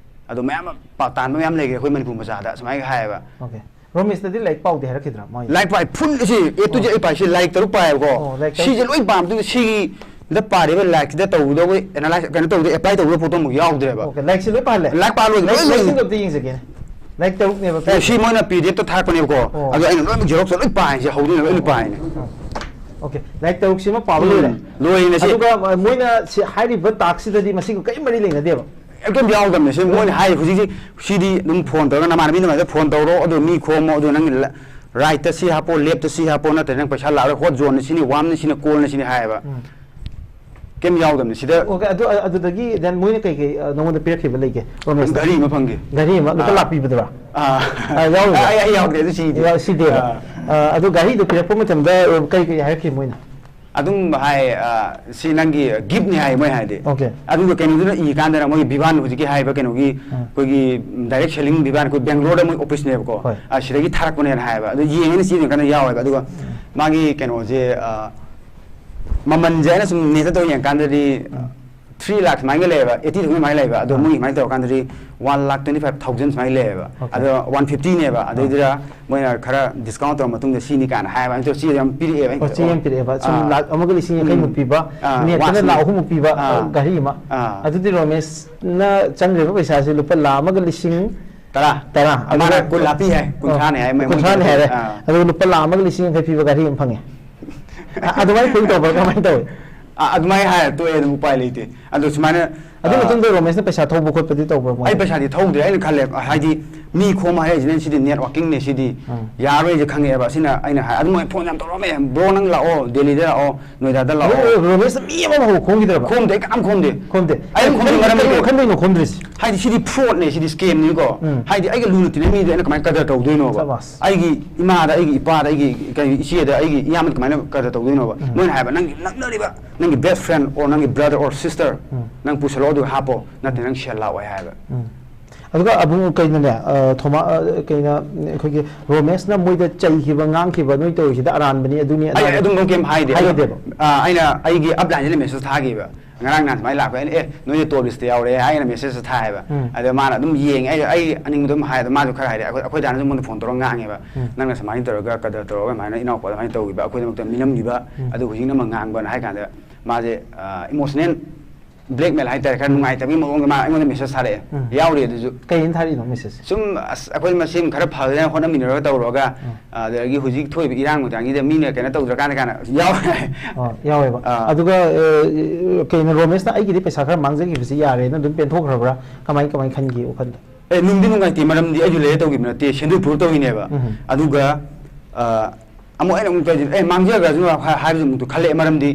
ꯑꯗꯣ ꯃꯌꯥꯝ ꯑꯃ ꯄꯥ-, ꯇꯥꯟꯕ ꯃꯌꯥꯝ ꯂꯩꯈ꯭ꯔꯦ ꯑꯩꯈꯣꯏ ꯃꯅꯤꯄꯨꯔ ꯃꯆꯥꯗ ꯁꯨꯃꯥꯏꯅ ꯍꯥꯏꯌꯦꯕ꯫ Okay. ꯔꯣꯃꯦꯁꯇꯗꯤ ꯂꯥꯏꯔꯤꯛ ꯄꯥꯎꯗꯦ ꯍꯥꯏꯔꯛꯈꯤꯗ꯭ꯔꯥ ꯃꯣꯏ? ꯂꯥꯏꯔꯤꯛ ꯄꯥꯏ, ꯐꯨꯜ ꯁꯤ ꯑꯦ ꯇꯨ ꯖꯦꯠ ꯑꯩ ꯄꯥꯏ, ꯁꯤ ꯂꯥꯏꯔꯤꯛ ꯇꯔꯨꯛ ꯄꯥꯏꯌꯦꯕꯀꯣ꯫ ꯑꯣ, ꯂꯥꯏꯔꯤꯛ ꯇꯔꯨꯛ꯫ ꯁꯤꯁꯦ ꯂꯣꯏ ꯄꯥꯕꯗꯨꯗ ꯁꯤꯒꯤꯗ ꯄꯥꯔꯤꯕ ꯂꯥꯏꯔꯤꯛꯁꯤꯗ ꯇꯧꯒꯗꯧꯕ ꯑꯦꯅꯥꯂꯥꯏꯁ, ꯀꯩꯅꯣ ꯇꯧꯗꯦ, ꯑꯦꯄ꯭ꯂꯥꯏ ꯇꯧꯒꯗꯕ ꯄꯣꯠꯇꯣ ꯑꯃꯨꯛ ꯌꯥꯎꯗ꯭ꯔꯦꯕ꯫ ꯑꯣꯀꯦ, ꯂꯥꯏꯔꯤꯛꯁꯦ ꯂꯣꯏ ꯄꯥꯍꯜꯂꯦ? ꯂꯥꯏꯔꯤꯛ ꯄꯥ ꯂꯣꯏ, ꯂꯣꯏ ꯂꯥꯏꯔꯤꯛ, ꯂꯣꯏ꯫ ꯂꯥꯏꯔꯤꯛꯁꯤꯡꯗꯣ ꯑꯝꯇ ꯌꯦꯡꯖꯒꯦꯅꯦ꯫ ꯂꯥꯏꯔꯤꯛ ꯇꯔꯨꯛꯅꯦꯕ ꯑꯦ, ꯁꯤ ꯃꯣꯏꯅ ꯄꯤ ꯗꯤ ꯑꯦꯐꯇ ꯊꯥꯔꯛꯄꯅꯦꯕꯀꯣ꯫ ꯑꯣ꯫ ꯑꯗꯣ ꯑꯩꯅ ꯂꯣꯏꯅꯃꯛ ꯖꯦꯔꯣꯛꯁ ꯂꯣꯏ ꯄꯥꯏ, ꯁꯤ ꯍꯧꯗꯣꯏꯅꯦ, ꯂꯣꯏ ꯄꯥꯏꯅꯦ꯫ ꯑꯣꯀꯦ, ꯂꯥꯏꯔꯤꯛ ꯇꯔꯨꯛꯁꯤꯃ ꯄꯥꯕ ꯂꯣꯏꯔꯦ꯫ ꯎꯝ, ꯂꯣꯏꯔꯦ ꯁꯤ꯫ ꯑꯗꯨꯒ ꯃꯣꯏꯅ ꯁꯤ ꯍꯥꯏꯔꯤꯕ ꯇꯥꯛꯁꯤꯗꯗꯤ ꯃꯁꯤꯒ ꯀꯔꯤꯝ ꯃꯔꯤ ꯂꯩꯅꯗꯦꯕ꯫ ꯀꯩꯝ ꯌꯥꯎꯗꯕꯅꯦ ꯁꯤ꯫ ꯃꯣꯏꯅ ꯍꯥꯏꯔꯤ ꯍꯧꯖꯤꯛꯁꯤ, ꯁꯤꯗꯤ ꯑꯗꯨꯝ ꯐꯣꯟ ꯇꯧꯔꯒ ꯅꯃꯥꯟꯅꯕꯤ ꯅꯃꯥꯟꯅꯕꯗ ꯐꯣꯟ ꯇꯧꯔꯣ, ꯑꯗꯨ ꯃꯤ ꯈꯣꯝꯃꯣ, ꯑꯗꯨ ꯅꯪꯒꯤ ꯔꯥꯏꯠꯇ ꯁꯤ ꯍꯥꯞꯄꯣ, ꯂꯦꯞꯇ ꯁꯤ ꯍꯥꯞꯄꯣ, ꯅꯠꯇ꯭ꯔꯗꯤ ꯅꯪ ꯄꯩꯁꯥ ꯂꯥꯛꯑꯔꯣꯏ, ꯍꯣꯠ ꯖꯣꯟꯅ ꯁꯤꯅꯤ, ꯋꯥꯔꯝꯅ ꯁꯤꯅꯤ, ꯀꯣꯜꯅ ꯁꯤꯅꯤ ꯍꯥꯏꯌꯦꯕ꯫ ꯎꯝ꯫ ꯀꯩꯝ ꯌꯥꯎꯗꯕꯅꯤ ꯁꯤꯗ꯫ ꯑꯣꯀꯦ, ꯑꯗꯨ, ꯑꯗꯨꯗꯒꯤ then ꯃꯣꯏꯅ ꯀꯩꯀꯩ, ꯑ, ꯅꯉꯣꯟꯗ ꯄꯤꯔꯛꯈꯤꯕ ꯂꯩꯒꯦ, ꯔꯣꯃꯦꯁꯅ? ꯘꯔꯤ ꯑꯃ ꯐꯪꯈꯤ꯫ ꯘꯔꯤ ꯑꯃ, ꯂꯨꯄꯥ ꯑꯥ꯫ ꯂꯥꯛ ꯄꯤꯕꯗꯨꯔꯥ? ꯑꯥ꯫ ꯑꯥ, ꯌꯥꯎꯔꯤꯕ? ꯑꯩ, ꯑꯩ ꯌꯥꯎꯗꯦ ꯑꯗꯨ ꯁꯤꯗꯤ꯫ ꯌꯥꯎ-, ꯁꯤꯗꯦꯕ? ꯑꯥ꯫ ꯑꯥ, ꯑꯗꯨ ꯘꯔꯤꯗꯣ ꯄꯤꯔꯛꯄ ꯃꯇꯝꯗ, ꯑ, ꯀꯩ ꯀꯩ ꯍꯥꯏꯔꯛꯈꯤ ꯃꯣꯏꯅ? ꯑꯗꯨꯝ ꯍꯥꯏ, ꯑ, ꯁꯤ ꯅꯪꯒꯤ ꯒꯤꯐꯅꯤ ꯍꯥꯏ ꯃꯣꯏ ꯍꯥꯏꯗꯤ꯫ ꯑꯣꯀꯦ꯫ ꯑꯗꯨꯒ ꯀꯩꯅꯣꯗꯨꯅ ꯏ ꯀꯥꯟꯗꯅ ꯃꯣꯏꯒꯤ ꯚꯤꯚꯥꯟ ꯍꯧꯖꯤꯛꯀꯤ ꯍꯥꯏꯕ ꯀꯩꯅꯣꯒꯤ ꯑꯥ꯫ ꯑꯩꯈꯣꯏꯒꯤ ꯗꯥꯏꯔꯦꯛ ꯁꯦꯂꯤꯡ ꯚꯤꯚꯥꯟ, ꯑꯩꯈꯣꯏ ꯕꯦꯡꯒ꯭ꯂꯣꯔꯗ ꯃꯣꯏ ꯑꯣꯐꯤꯁꯅꯦꯕꯀꯣ꯫ ꯍꯣꯏ꯫ ꯑ, ꯁꯤꯗꯒꯤ ꯊꯥꯔꯛꯄꯅꯦꯅ ꯍꯥꯏꯌꯦꯕ꯫ ꯑꯗꯨ ꯌꯦꯡꯉꯦꯅ ꯆꯦ ꯌꯦꯡꯀꯥꯟꯗ ꯌꯥꯎꯋꯦꯕ꯫ ꯑꯗꯨꯒ ꯃꯥꯒꯤ ꯀꯩꯅꯣꯁꯦ, ꯑ, ꯃꯃꯜꯁꯦ ꯑꯩꯅ ꯁꯨꯝ ꯅꯦꯠꯇ ꯇꯧꯔ ꯌꯦꯡꯀꯥꯟꯗꯗꯤ, ꯑ, ꯊ꯭ꯔꯤ ꯂꯥꯛ ꯁꯨꯃꯥꯏꯅ ꯂꯩꯌꯦꯕ, ꯑꯩꯠꯇꯤ ꯊꯥꯎꯖꯟ ꯁꯨꯃꯥꯏꯅ ꯂꯩꯌꯦꯕ꯫ ꯑꯗꯣ ꯑꯥ꯫ ꯃꯣꯏꯒꯤ ꯁꯨꯃꯥꯏꯅ ꯇꯧꯔꯀꯥꯟꯗꯗꯤ ꯋꯥꯟ ꯂꯥꯛ ꯇ꯭ꯋꯦꯟꯇꯤ ꯐꯥꯏꯚ ꯊꯥꯎꯖꯟ ꯁꯨꯃꯥꯏꯅ ꯂꯩꯌꯦꯕ꯫ ꯑꯣꯀꯦ꯫ ꯑꯗꯣ ꯋꯥꯟ ꯐꯤꯐꯇꯤꯅꯦꯕ꯫ ꯑꯗꯩꯗꯨꯗ ꯃꯣꯏꯅ ꯈꯔ ꯗꯤꯁꯀꯥꯎꯟ ꯇꯧꯔ ꯃꯇꯨꯡꯗ ꯁꯤꯅꯤ ꯀꯥꯏꯅ ꯍꯥꯏꯌꯦꯕ꯫ ꯑꯩꯅ ꯆꯦ ꯑꯃ ꯄꯤꯔꯛꯑꯦꯕ ꯑꯩꯅ꯫ ꯑꯣ, ꯆꯦ ꯑꯃ ꯄꯤꯔꯛꯑꯦꯕ꯫ ꯁꯨꯝ ꯑꯥ꯫ ꯂꯥꯛ ꯑꯃꯒ ꯂꯤꯁꯤꯡ ꯌꯥꯡꯈꯩꯃꯨꯛ ꯎꯝ꯫ ꯄꯤꯕ, ꯑꯥ, ꯅꯦꯠꯇꯅ ꯋꯥꯠꯁꯅꯤ꯫ ꯂꯥꯛ ꯑꯍꯨꯝꯃꯨꯛ ꯄꯤꯕ, ꯑꯥ꯫ ꯘꯔꯤ ꯑꯃ꯫ ꯑꯥ꯫ ꯑꯗꯨꯗꯤ ꯔꯣꯃꯦꯁꯅ ꯆꯪꯈ꯭ꯔꯤꯕ ꯄꯩꯁꯥꯁꯦ ꯂꯨꯄꯥ ꯂꯥꯛ ꯑꯃꯒ ꯂꯤꯁꯤꯡ ꯇꯔꯥ꯫ ꯇꯔꯥ꯫ ꯃꯥꯅ ꯑꯗꯨꯒ ꯀꯨꯟ ꯂꯥꯛꯄꯤ ꯍꯥꯏ, ꯑꯣ, ꯀꯨꯟꯊ꯭ꯔꯥꯅꯤ ꯍꯥꯏ, ꯃꯣꯏ ꯀꯨꯟꯊ꯭ꯔꯥꯅꯤ ꯍꯥꯏꯔꯦ꯫ ꯑꯥ꯫ ꯑꯗꯨꯒ ꯂꯨꯄꯥ ꯂꯥꯛ ꯑꯃꯒ ꯂꯤꯁꯤꯡ ꯌꯥꯡꯈꯩ ꯄꯤꯕ ꯘꯔꯤ ꯑꯃ ꯐꯪꯉꯦ꯫ ꯑ-, ꯑꯗꯨꯃꯥꯏꯅ ꯐꯤꯜ ꯇꯧꯕ꯭ꯔꯥ, ꯀꯃꯥꯏꯅ ꯇꯧꯋꯤ? ꯑꯥ, ꯑꯗꯨꯃꯥꯏꯅ ꯍꯥꯏꯔ ꯇꯣꯛꯑꯦ, ꯑꯗꯨꯝ ꯎꯄꯥꯏ ꯂꯩꯇꯦ꯫ ꯑꯗꯣ ꯁꯨꯃꯥꯏꯅ, ꯑꯗꯨ ꯑꯥ, ꯃꯇꯨꯡꯗ ꯔꯣꯃꯦꯁꯅ ꯄꯩꯁꯥ ꯊꯧꯕ ꯈꯣꯠꯄꯗꯤ ꯇꯧꯕ꯭ꯔꯥ, ꯃꯣꯏ? ꯑꯩ ꯄꯩꯁꯥꯗꯤ ꯊꯧꯗ꯭ꯔꯦ꯫ ꯑꯩꯅ ꯈꯜꯂꯦ, ꯍꯥꯏꯗꯤ ꯃꯤ ꯈꯣꯝ ꯍꯥꯏꯔꯛꯏꯁꯤꯅ ꯁꯤꯗꯤ ꯅꯦꯠꯋꯥꯔꯀꯤꯡꯅꯦ, ꯁꯤꯗꯤ ꯎꯝ꯫ ꯌꯥꯔꯣꯏꯁꯦ ꯈꯪꯉꯛꯑꯦꯕ꯫ ꯁꯤꯅ ꯑꯩꯅ ꯍꯥꯏ, ꯑꯗꯨ ꯃꯣꯏ ꯐꯣꯟ ꯌꯥꯝ ꯇꯧꯔꯛꯑꯝꯃꯦ, "ꯕ꯭ꯔꯣ, ꯅꯪ ꯂꯥꯛꯑꯣ, ꯗꯦꯜꯂꯤꯗ ꯂꯥꯛꯑꯣ, ꯅꯣꯏꯗꯥꯗ ꯂꯥꯛꯑꯣ"꯫ ꯑꯗꯨ ꯔꯣꯃꯦꯁꯅ ꯃꯤ ꯑꯃꯐꯥꯎ ꯈꯣꯝꯈꯤꯗ꯭ꯔꯕ? ꯈꯣꯝꯗꯦ, ꯑꯩ ꯀꯅꯥꯝ ꯈꯣꯝꯗꯦ꯫ ꯈꯣꯝꯗꯦ꯫ ꯑꯩ ꯀꯔꯤ, ꯈꯣꯝꯗꯦ, ꯀꯔꯤ, ꯃꯔꯝꯗꯤ ꯀꯔꯤ ꯋꯥꯈꯜꯗꯩꯅꯣ ꯈꯣꯝꯗ꯭ꯔꯤꯁꯦ? ꯍꯥꯏꯗꯤ ꯁꯤꯗꯤ ꯐ꯭ꯔꯣꯗꯅꯦ, ꯁꯤꯗꯤ ꯁ꯭ꯀꯦꯝꯅꯤꯀꯣ꯫ ꯎꯝ꯫ ꯍꯥꯏꯗꯤ ꯑꯩꯒ ꯂꯨꯅ ꯇꯤꯟꯅꯕ ꯃꯤꯗꯨꯗ ꯑꯩꯅ ꯀꯃꯥꯏꯅ ꯀꯗꯔ ꯇꯧꯗꯣꯏꯅꯣꯕ? ꯁꯕꯥꯁ꯫ ꯑꯩꯒꯤ ꯏꯃꯥꯗ, ꯑꯩꯒꯤ ꯏꯄꯥꯗ, ꯑꯩꯒꯤ ꯀꯩ, ꯏꯆꯦꯗ, ꯑꯩꯒꯤ ꯏꯌꯥꯝꯕꯗ ꯀꯃꯥꯏꯅ ꯀꯗꯔ ꯇꯧꯗꯣꯏꯅꯣꯕ? ꯎꯝ꯫ ꯃꯣꯏꯅ ꯍꯥꯏꯕ, "ꯅꯪꯒꯤ ꯅꯛꯅꯔꯤꯕ ꯅꯪꯒꯤ best friend or ꯅꯪꯒꯤ brother or sister ꯎꯝ꯫ ꯅꯪ ꯄꯨꯁꯜꯂꯣ, ꯑꯗꯨꯒ ꯍꯥꯞꯄꯣ, ꯅꯠꯇ꯭ꯔꯗꯤ ꯅꯪ ꯁꯦꯜ ꯂꯥꯛꯑꯣꯏ" ꯍꯥꯏꯕ꯫ ꯎꯝ꯫ ꯑꯗꯨꯒ ꯑꯕꯨꯡ ꯀꯩꯅꯣꯅꯦ, ꯑ, ꯊꯣꯃꯥ-, ꯑ, ꯀꯩꯅꯣ, ꯑꯩꯈꯣꯏꯒꯤ ꯔꯣꯃꯦꯁꯅ ꯃꯣꯏꯗ ꯆꯩꯈꯤꯕ, ꯉꯥꯡꯈꯤꯕ, "ꯅꯣꯏ ꯇꯧꯔꯤꯁꯤꯗ ꯑꯔꯥꯟꯕꯅꯤ, ꯑꯗꯨꯅꯤ, ꯑꯩ ꯑꯗꯥꯅꯤ"? ꯑꯗꯨꯝꯕ ꯀꯩꯝ ꯍꯥꯏꯗꯦ꯫ ꯍꯥꯏꯗꯦꯕ? ꯑꯥ, ꯑꯩꯅ ꯑꯩꯒꯤ ꯑꯞꯂꯥꯏꯟꯁꯤꯗ ꯃꯦꯁꯦꯖ ꯊꯥꯈꯤꯕ, ꯉꯔꯥꯡ ꯅꯍꯥꯟ ꯁꯨꯃꯥꯏꯅ ꯂꯥꯛꯄ, ꯑꯩꯅ, "ꯑꯦ, ꯅꯣꯏꯁꯦ ꯇꯣꯞ ꯂꯤꯁꯇ ꯌꯥꯎꯔꯦ" ꯍꯥꯏꯅ ꯃꯦꯁꯦꯖ ꯊꯥꯏꯌꯦꯕ꯫ ꯎꯝ꯫ ꯑꯗ ꯃꯥꯅ ꯑꯗꯨꯝ ꯌꯦꯡꯉꯦ, ꯑꯩ, ꯑꯩ ꯑꯅꯤꯡꯕꯗꯣ ꯑꯗꯨꯝ ꯍꯥꯏ꯫ ꯑꯗꯣ ꯃꯥꯁꯨ ꯈꯔ ꯍꯥꯏꯔꯛꯑꯦ꯫ ꯑꯩꯈꯣꯏ, ꯑꯩꯈꯣꯏ ꯗꯥꯅꯁꯨ ꯑꯩꯉꯣꯟꯗ ꯐꯣꯟ ꯇꯧꯔꯒ ꯉꯥꯡꯉꯦꯕ, ꯎꯝ꯫ "ꯅꯪꯅ ꯁꯨꯃꯥꯏꯅ ꯇꯧꯔꯒ ꯀꯗꯔ ꯇꯧꯔꯒ ꯑꯗꯨꯃꯥꯏꯅ ꯏꯅꯥꯎꯄꯥ ꯑꯗꯨꯃꯥꯏꯅ ꯇꯧꯈꯤꯕ, ꯑꯩꯈꯣꯏꯗꯃꯛꯇ ꯃꯤꯅꯝꯈꯤꯕ, ꯎꯝ꯫ ꯑꯗꯨ ꯍꯧꯖꯤꯛꯅ ꯑꯃ ꯉꯥꯡꯕꯅ" ꯍꯥꯏ ꯀꯥꯟꯗ, ꯃꯥꯁꯦ ꯏꯃꯣꯁꯅꯦꯜ ꯕ꯭ꯂꯦꯛꯃꯦꯜ ꯍꯥꯏꯇꯥꯔꯦ, ꯈꯔ ꯅꯨꯡꯉꯥꯏꯇꯕꯒꯤ ꯃꯑꯣꯡꯗ ꯃꯥ ꯑꯩꯉꯣꯟꯗ ꯃꯦꯁꯦꯖ ꯊꯥꯔꯛꯑꯦ꯫ ꯎꯝ꯫ ꯌꯥꯎꯔꯤ ꯑꯗꯨꯁꯨ꯫ ꯀꯩꯅ ꯊꯥꯔꯛꯏꯅꯣ ꯃꯦꯁꯦꯖ? ꯁꯨꯝ, ꯑꯁ, ꯑꯩꯈꯣꯏ ꯃꯁꯦꯟ ꯈꯔ ꯐꯗꯅ ꯍꯣꯠꯅꯃꯤꯟꯅꯔꯒ ꯇꯧꯔꯒ, ꯎꯝ꯫ ꯑꯗꯒꯤ ꯍꯧꯖꯤꯛ ꯊꯣꯛꯏꯕ ꯏꯔꯥꯡ ꯃꯇꯥꯡꯁꯤꯗ ꯃꯤꯅ ꯀꯩꯅꯣ ꯇꯧꯗ꯭ꯔꯀꯥꯟꯗ ꯀꯥꯏꯅ ꯌꯥꯎꯔꯦ꯫ ꯑꯣ, ꯌꯥꯎꯋꯦꯕ꯫ ꯑꯥ꯫ ꯑꯗꯨꯒ, ꯑ, ꯀꯩꯅꯣ, ꯔꯣꯃꯦꯁꯅ "ꯑꯩꯒꯤꯗꯤ ꯄꯩꯁꯥ ꯈꯔ ꯃꯥꯡꯖꯈꯤꯕꯁꯤ ꯌꯥꯔꯦꯅ ꯑꯗꯨꯝ ꯄꯦꯟꯊꯣꯛꯈ꯭ꯔꯕ꯭ꯔꯥ?" ꯀꯃꯥꯏ, ꯀꯃꯥꯏ ꯈꯟꯒꯦ ꯋꯥꯈꯜꯗ? ꯑꯦ, ꯅꯨꯡꯗꯤ ꯅꯨꯡꯉꯥꯏꯇꯦ, ꯃꯔꯝꯗꯤ ꯑꯩꯁꯨ ꯂꯩꯔ ꯇꯧꯈꯤꯕ ꯅꯠꯇꯦ, ꯁꯦꯟꯗꯣꯏ ꯄꯨꯔ ꯇꯧꯔꯤꯅꯦꯕ꯫ ꯎꯝ꯫ ꯑꯗꯨꯒ, ꯑ, ꯑꯃꯨꯛ ꯑꯩꯅ ꯑꯃꯨꯛ ꯀꯩ-, "ꯑꯦ, ꯃꯥꯡꯖꯈ꯭ꯔꯁꯅꯨ" ꯍꯥꯏ-, ꯍꯥꯏꯕꯁꯨ ꯑꯃꯨꯛꯇ ꯈꯜꯂꯛꯑꯦ, ꯃꯔꯝꯗꯤ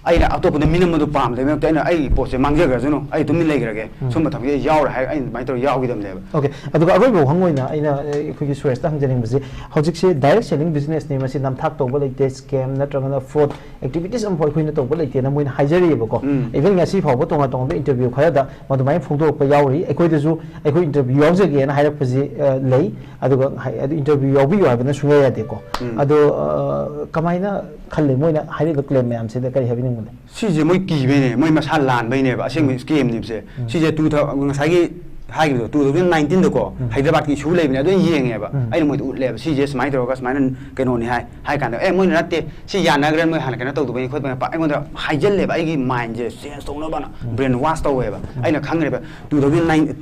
ꯑꯩꯅ ꯑꯇꯣꯞꯄꯗ ꯃꯤꯅꯝꯕꯗꯣ ꯄꯥꯝꯗꯕꯒꯤ ꯃꯔꯛꯇ ꯑꯩꯅ "ꯑꯩꯒꯤ ꯄꯣꯠꯁꯦ ꯃꯥꯡꯖꯈ꯭ꯔꯁꯅꯨ, ꯑꯩ ꯇꯨꯃꯤꯟ ꯂꯩꯈ꯭ꯔꯒꯦ, ꯎꯝ꯫ ꯁꯨꯝꯕ ꯊꯕꯛꯁꯦ ꯑꯩ ꯌꯥꯎꯔꯣꯏ" ꯍꯥꯏꯔꯒ ꯑꯩꯅ ꯑꯗꯨꯃꯥꯏꯅ ꯇꯧꯔꯒ ꯌꯥꯎꯈꯤꯗꯕꯅꯦꯕ꯫ ꯑꯣꯀꯦ, ꯑꯗꯨꯒ ꯑꯔꯣꯏꯕ ꯋꯥꯍꯪ ꯑꯣꯏꯅ ꯑꯩꯅ, ꯑꯦ, ꯑꯩꯈꯣꯏꯒꯤ ꯁꯨꯔꯦꯁꯇ ꯍꯪꯖꯅꯤꯡꯕꯁꯦ, ꯍꯧꯖꯤꯛꯁꯦ ꯗꯥꯏꯔꯦꯛ ꯁꯦꯂꯤꯡ ꯕꯤꯖꯤꯅꯦꯁꯅꯦ, ꯃꯁꯤ ꯅꯝꯊꯥꯛ ꯇꯧꯕ ꯂꯩꯇꯦ, ꯁ꯭ꯀꯦꯝ ꯅꯠꯇ꯭ꯔꯒꯅ ꯐ꯭ꯔꯣꯗ ꯑꯦꯛꯇꯤꯚꯤꯇꯤꯁ ꯑꯃꯐꯥꯎ ꯑꯩꯈꯣꯏꯅ ꯇꯧꯕ ꯂꯩꯇꯦꯅ ꯃꯣꯏꯅ ꯍꯥꯏꯖꯔꯤꯑꯕꯀꯣ꯫ ꯎꯝ꯫ ꯏꯚꯟ ꯉꯁꯤ ꯐꯥꯎꯕ ꯇꯣꯉꯥꯟ ꯇꯣꯉꯥꯟꯕ ꯏꯟꯇꯔꯚ꯭ꯌꯨ ꯈꯔꯗ ꯃꯗꯨꯃꯥꯏꯅ ꯐꯣꯡꯗꯣꯔꯛꯄ ꯌꯥꯎꯔꯤ꯫ ꯑꯩꯈꯣꯏꯗꯁꯨ "ꯑꯩꯈꯣꯏ ꯏꯟꯇꯔꯚ꯭ꯌꯨ ꯌꯥꯎꯖꯒꯦꯅ" ꯍꯥꯏꯔꯛꯄꯁꯤ, ꯑ, ꯂꯩ꯫ ꯑꯗꯨꯒ ꯍꯥꯏ-, ꯑꯗꯨ ꯏꯟꯇꯔꯚ꯭ꯌꯨ ꯌꯥꯎꯕꯤꯌꯨ ꯍꯥꯏꯕꯅ ꯁꯨꯡꯌꯥ ꯌꯥꯗꯦꯀꯣ꯫ ꯎꯝ꯫ ꯑꯗꯣ, ꯑ, ꯀꯃꯥꯏꯅ ꯈꯜꯂꯤ ꯃꯣꯏꯅ ꯍꯥꯏꯔꯤꯕ ꯀ꯭ꯂꯦꯝ ꯃꯌꯥꯝꯁꯤꯗ? ꯀꯔꯤ ꯍꯥꯏꯕꯤꯅꯤꯡꯕꯅꯦ? ꯁꯤꯁꯦ ꯃꯣꯏ ꯀꯤꯕꯩꯅꯦ, ꯃꯣꯏ ꯃꯁꯥ ꯂꯥꯟꯕꯩꯅꯦꯕ, ꯑꯁꯦꯡꯕ ꯎꯝ꯫ ꯁ꯭ꯀꯦꯝꯅꯦꯕꯁꯦ꯫ ꯎꯝ꯫ ꯁꯤꯁꯦ two thou-, ꯉꯁꯥꯏꯒꯤ ꯍꯥꯏꯈꯤꯕꯗꯣ, two thousand nineteenꯗꯀꯣ, ꯎꯝ꯫ ꯍꯥꯏꯗ꯭ꯔꯕꯥꯗꯀꯤ ꯏꯁꯨ ꯂꯩꯕꯅꯦ, ꯑꯗꯨ ꯑꯩꯅ ꯌꯦꯡꯉꯦꯕ꯫ ꯎꯝ꯫ ꯑꯩꯅ ꯃꯣꯏꯗ ꯎꯠꯂꯦꯕ, "ꯁꯤꯁꯦ ꯁꯨꯃꯥꯏꯅ ꯇꯧꯔꯒ ꯁꯨꯃꯥꯏꯅ ꯀꯩꯅꯣꯅꯤ" ꯍꯥꯏ, ꯍꯥꯏ ꯀꯥꯟꯗ, "ꯑꯦ, ꯃꯣꯏꯅ ꯅꯠꯇꯦ, ꯁꯤ ꯌꯥꯅꯈ꯭ꯔꯦ, ꯃꯣꯏ ꯍꯥꯟꯅ ꯀꯩꯅꯣ ꯇꯧꯗꯕꯩꯅꯤ ꯈꯣꯠꯄꯅꯤ" ꯄꯥꯛ ꯑꯩꯉꯣꯟꯗ ꯍꯥꯏꯖꯜꯂꯦꯕ, ꯑꯩꯒꯤ ꯃꯥꯏꯟꯁꯦ ꯆꯦꯟꯖ ꯇꯧꯅꯕꯅ ꯎꯝ꯫ ꯕ꯭ꯔꯦꯟ ꯋꯥꯁ ꯇꯧꯋꯦꯕ꯫ ꯎꯝ꯫ ꯑꯩꯅ ꯈꯪꯈ꯭ꯔꯦꯕ, two thousand nine,